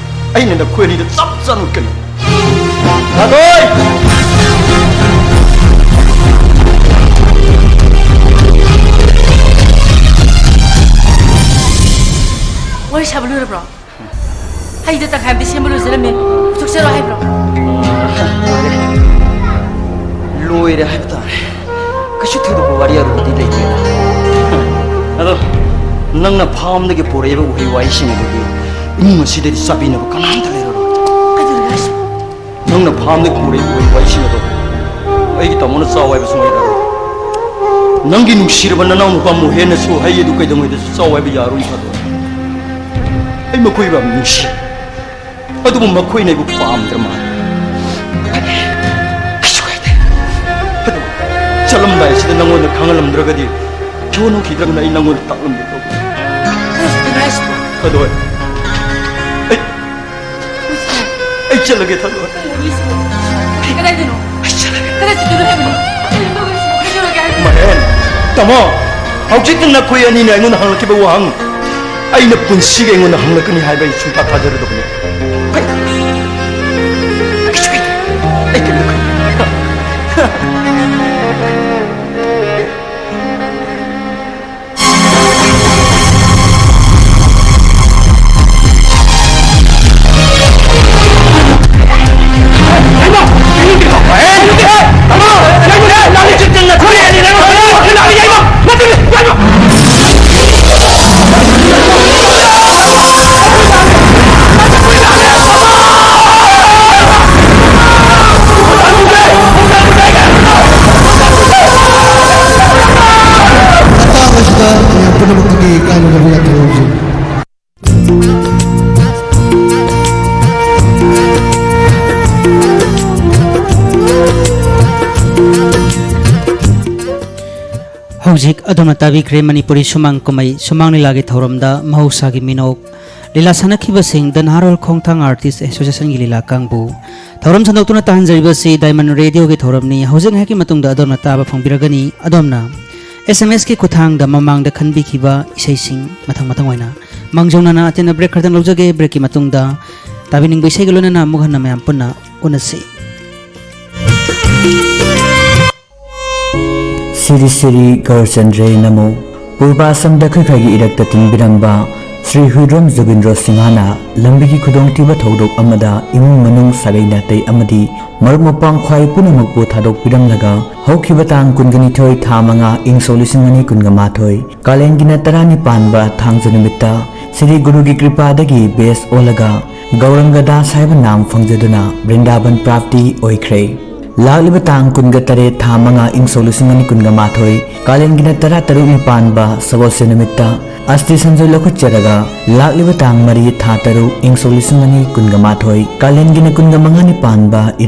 ꯑꯩꯅ ꯅꯈꯣꯏ ꯑꯅꯤꯗ ꯆꯞ ꯆꯥꯅ ꯎꯠꯀꯅꯤ꯫ ꯊꯥꯗꯣꯏ! ꯋꯥꯔꯤ ꯁꯥꯕ ꯂꯣꯏꯔꯕ꯭ꯔꯣ? ꯍꯩꯗ ꯇꯪꯈꯥꯏ ꯑꯃꯗꯤ ꯁꯦꯝꯕ ꯂꯣꯏꯖꯔꯝꯃꯦ꯫ ꯄꯨꯊꯣꯛꯆꯔꯣ ꯍꯥꯏꯕ꯭ꯔꯣ? ꯂꯣꯏꯔꯦ ꯍꯥꯏꯕ ꯇꯥꯔꯦ꯫ ꯀꯩꯁꯨ ꯊꯣꯏꯗꯣꯛꯄ ꯋꯥꯔꯤ ꯑꯔꯨꯕꯗꯤ ꯂꯩꯇ꯭ꯔꯦꯗ꯫ ꯑꯗꯣ ꯅꯪꯅ ꯐꯥꯝꯗꯒꯤ ꯄꯨꯔꯛꯏꯕ ꯎꯍꯩ ꯋꯥꯍꯩꯁꯤꯡ ꯑꯗꯨꯗꯤ ꯏꯃꯨꯡ ꯑꯁꯤꯗꯗꯤ ꯆꯥꯕꯤꯅꯕ ꯀꯅꯥꯝꯇ ꯂꯩꯔꯔꯣꯏ꯫ ꯀꯩꯗꯧꯔꯒꯦ ꯍꯥꯏꯁꯤꯕꯣ? ꯅꯪꯅ ꯐꯥꯝꯗꯒꯤ ꯄꯨꯔꯛꯏꯕ ꯎꯍꯩ ꯋꯥꯍꯩꯁꯤꯡ ꯑꯗꯣ ꯑꯩꯒꯤ ꯇꯥꯃꯣꯅ ꯆꯥꯎ ꯍꯥꯏꯕꯁꯨ ꯉꯝꯂꯔꯣꯏ꯫ ꯅꯪꯒꯤ ꯅꯨꯡꯁꯤꯔꯕ ꯅꯅꯥꯎ ꯅꯨꯄꯥ ꯃꯣꯍꯦꯟꯅꯁꯨ ꯍꯩ ꯑꯗꯨ ꯀꯩꯗꯧꯉꯩꯗꯁꯨ ꯆꯥꯎ ꯍꯥꯏꯕ ꯌꯥꯔꯣꯏ꯫ ꯐꯗꯣ, ꯑꯩ ꯃꯈꯣꯏꯕꯨ ꯌꯥꯝ ꯅꯨꯡꯁꯤ꯫ ꯑꯗꯨꯕꯨ ꯃꯈꯣꯏꯅ ꯑꯩꯕꯨ ꯄꯥꯝꯗ꯭ꯔ ꯃꯥꯜꯂꯦ꯫ ꯀꯩꯁꯨ ꯀꯥꯏꯗꯦ꯫ ꯑꯗꯨꯕꯨ ꯆꯠꯂꯝꯗꯥꯏꯁꯤꯗ ꯅꯪꯉꯣꯟꯗ ꯈꯪꯍꯜꯂꯝꯗ꯭ꯔꯒꯗꯤ, ꯊꯤꯑꯣꯟ ꯎꯈꯤꯗ꯭ꯔꯒꯅ ꯑꯩ ꯅꯪꯉꯣꯟꯗ ꯇꯥꯛꯂꯝꯒꯦ ꯇꯧꯕꯅꯤ꯫ ꯀꯔꯤꯅꯣ ꯍꯥꯏꯁꯤꯕꯣ? ꯊꯥꯗꯣꯏ, ꯑꯩ, ꯑꯩ ꯆꯠꯂꯒꯦ, ꯊꯥꯗꯣꯏ꯫ ꯀꯗꯥꯏꯗꯅꯣ? ꯑꯩ ꯆꯠꯂꯒꯦ꯫ ꯀꯗꯥꯏ ꯆꯠꯇꯣꯏꯅꯣ ꯍꯥꯏꯕꯅꯣ? ꯀꯩꯗꯧꯔꯒꯦ ꯍꯥꯏꯕꯅꯣ? ꯃꯍꯦꯟ, ꯇꯥꯃꯣ, ꯍꯧꯖꯤꯛꯇ ꯅꯈꯣꯏ ꯑꯅꯤꯅ ꯑꯩꯉꯣꯟꯗ ꯍꯪꯂꯛꯈꯤꯕ ꯋꯥꯍꯪ ꯑꯩꯅ ꯄꯨꯟꯁꯤꯒꯤ ꯑꯩꯉꯣꯟꯗ ꯍꯪꯂꯛꯀꯅꯤ ꯍꯥꯏꯕ ꯑꯩ ꯁꯨꯡꯊꯥ ꯊꯥꯖꯔꯨꯗꯕꯅꯤ꯫ ꯀꯩ? ꯀꯩꯁꯨ ꯀꯥꯏꯗꯦ꯫ ꯑꯩ ꯀꯩꯝꯇ ꯈꯟꯗꯦ꯫ ꯑꯗꯣꯝꯅ ꯇꯥꯕꯤꯈ꯭ꯔꯦ ꯃꯅꯤꯄꯨꯔꯤ ꯁꯨꯃꯥꯡ ꯀꯨꯝꯍꯩ ꯁꯨꯃꯥꯡ ꯂꯤꯂꯥꯒꯤ ꯊꯧꯔꯝꯗ ꯃꯍꯧꯁꯥꯒꯤ ꯃꯤꯅꯣꯛ, ꯂꯤꯂꯥ ꯁꯥꯟꯅꯈꯤꯕꯁꯤꯡ ꯗ ꯅꯍꯥꯔꯣꯜ ꯈꯣꯡꯊꯥꯡ ꯑꯥꯔꯇꯤꯁ ꯑꯦꯁꯣꯁꯤꯌꯦꯁꯟꯒꯤ ꯂꯤꯂꯥ ꯀꯥꯡꯕꯨ꯫ ꯊꯧꯔꯝ ꯁꯟꯗꯣꯛꯇꯨꯅ ꯇꯥꯍꯟꯖꯔꯤꯕꯁꯤ ꯗꯥꯏꯃꯟ ꯔꯦꯗꯤꯑꯣꯒꯤ ꯊꯧꯔꯝꯅꯤ꯫ ꯍꯧꯖꯤꯛ ꯉꯥꯏꯍꯥꯛꯀꯤ ꯃꯇꯨꯡꯗ ꯑꯗꯣꯝꯅ ꯇꯥꯕ ꯐꯪꯕꯤꯔꯒꯅꯤ꯫ ꯑꯗꯣꯝꯅ ꯑꯦꯁ ꯑꯦꯝ ꯑꯦꯁꯀꯤ ꯈꯨꯠꯊꯥꯡꯗ ꯃꯃꯥꯡꯗ ꯈꯟꯕꯤꯈꯤꯕ ꯏꯁꯩꯁꯤꯡ ꯃꯊꯪ ꯃꯊꯪ ꯑꯣꯏꯅ꯫ ꯃꯥꯡꯖꯧꯅꯅ ꯑꯇꯦꯟꯕ ꯕ꯭ꯔꯦꯛ ꯈꯔꯗꯪ ꯂꯧꯖꯒꯦ꯫ ꯕ꯭ꯔꯦꯛꯀꯤ ꯃꯇꯨꯡꯗ ꯇꯥꯕꯤꯅꯤꯡꯕ ꯏꯁꯩꯒ ꯂꯣꯏꯅꯅ ꯑꯃꯨꯛ ꯍꯟꯅ ꯃꯌꯥꯝ ꯄꯨꯟꯅ ꯎꯅꯁꯤ꯫ ꯁꯤꯔꯤ ꯁꯤꯔꯤ ꯒꯧꯔꯆꯟꯗ꯭ꯔꯦ ꯅꯃꯣ꯫ ꯄꯨꯔꯕꯥꯁꯝꯗ ꯈꯣꯏꯈꯥꯏꯒꯤ ꯏꯔꯛꯇ ꯇꯤꯟꯕꯤꯔꯝꯕ ꯁ꯭ꯔꯤ ꯍꯨꯏꯗ꯭ꯔꯣꯝ ꯖꯣꯒꯤꯟꯗ꯭ꯔꯣ ꯁꯤꯡꯍꯅ ꯂꯝꯕꯤꯒꯤ ꯈꯨꯗꯣꯡꯊꯤꯕ ꯊꯧꯗꯣꯛ ꯑꯃꯗ ꯏꯃꯨꯡ ꯃꯅꯨꯡ, ꯁꯥꯒꯩ ꯅꯥꯇꯩ ꯑꯃꯗꯤ ꯃꯔꯨꯞ ꯃꯄꯥꯡ ꯈ꯭ꯋꯥꯏ ꯄꯨꯝꯅꯃꯛꯄꯨ ꯊꯥꯗꯣꯛꯄꯤꯔꯝꯂꯒ ꯍꯧꯈꯤꯕ ꯇꯥꯡ ꯀꯨꯟꯒꯅꯤꯊꯣꯏ ꯊꯥ ꯃꯉꯥ ꯏꯪ ꯁꯣꯛ ꯂꯤꯁꯤꯡ ꯑꯅꯤ ꯀꯨꯟꯒ ꯃꯥꯊꯣꯏ ꯀꯥꯂꯦꯟꯒꯤꯅ ꯇꯔꯥꯅꯤꯄꯥꯟꯕ ꯊꯥꯡꯖ ꯅꯨꯃꯤꯠꯇ ꯁ꯭ꯔꯤ ꯒꯨꯔꯨꯒꯤ ꯀ꯭ꯔꯤꯄꯥꯗꯒꯤ ꯕꯦꯁ ꯑꯣꯜꯂꯒ ꯒꯧꯔꯪꯒ ꯗꯥꯁ ꯍꯥꯏꯕ ꯅꯥꯝ ꯐꯪꯖꯗꯨꯅ ꯕ꯭ꯔꯤꯟꯗꯥꯕꯟ ꯄ꯭ꯔꯥꯞꯇꯤ ꯑꯣꯏꯈ꯭ꯔꯦ꯫ ꯂꯥꯛꯂꯤꯕ ꯇꯥꯡ ꯀꯨꯟꯒ ꯇꯔꯦꯠ ꯊꯥ ꯃꯉꯥ ꯏꯪ ꯁꯣꯛ ꯂꯤꯁꯤꯡ ꯑꯅꯤ ꯀꯨꯟꯒ ꯃꯥꯊꯣꯏ ꯀꯥꯂꯦꯟꯒꯤꯅ ꯇꯔꯥ ꯇꯔꯨꯛꯅꯤ ꯄꯥꯟꯕ ꯁꯒꯣꯜꯁꯦꯟ ꯅꯨꯃꯤꯠꯇ ꯑꯁꯇꯤ ꯁꯟꯖꯣꯏ ꯂꯧꯈꯠꯆꯔꯒ ꯂꯥꯛꯂꯤꯕ ꯇꯥꯡ ꯃꯔꯤ ꯊꯥ ꯇꯔꯨꯛ ꯏꯪ ꯁꯣꯛ ꯂꯤꯁꯤꯡ ꯑꯅꯤ ꯀꯨꯟꯒ ꯃꯥꯊꯣꯏ ꯀꯥꯂꯦꯟꯒꯤꯅ ꯀꯨꯟꯒ ꯃꯉꯥꯅꯤ ꯄꯥꯟꯕ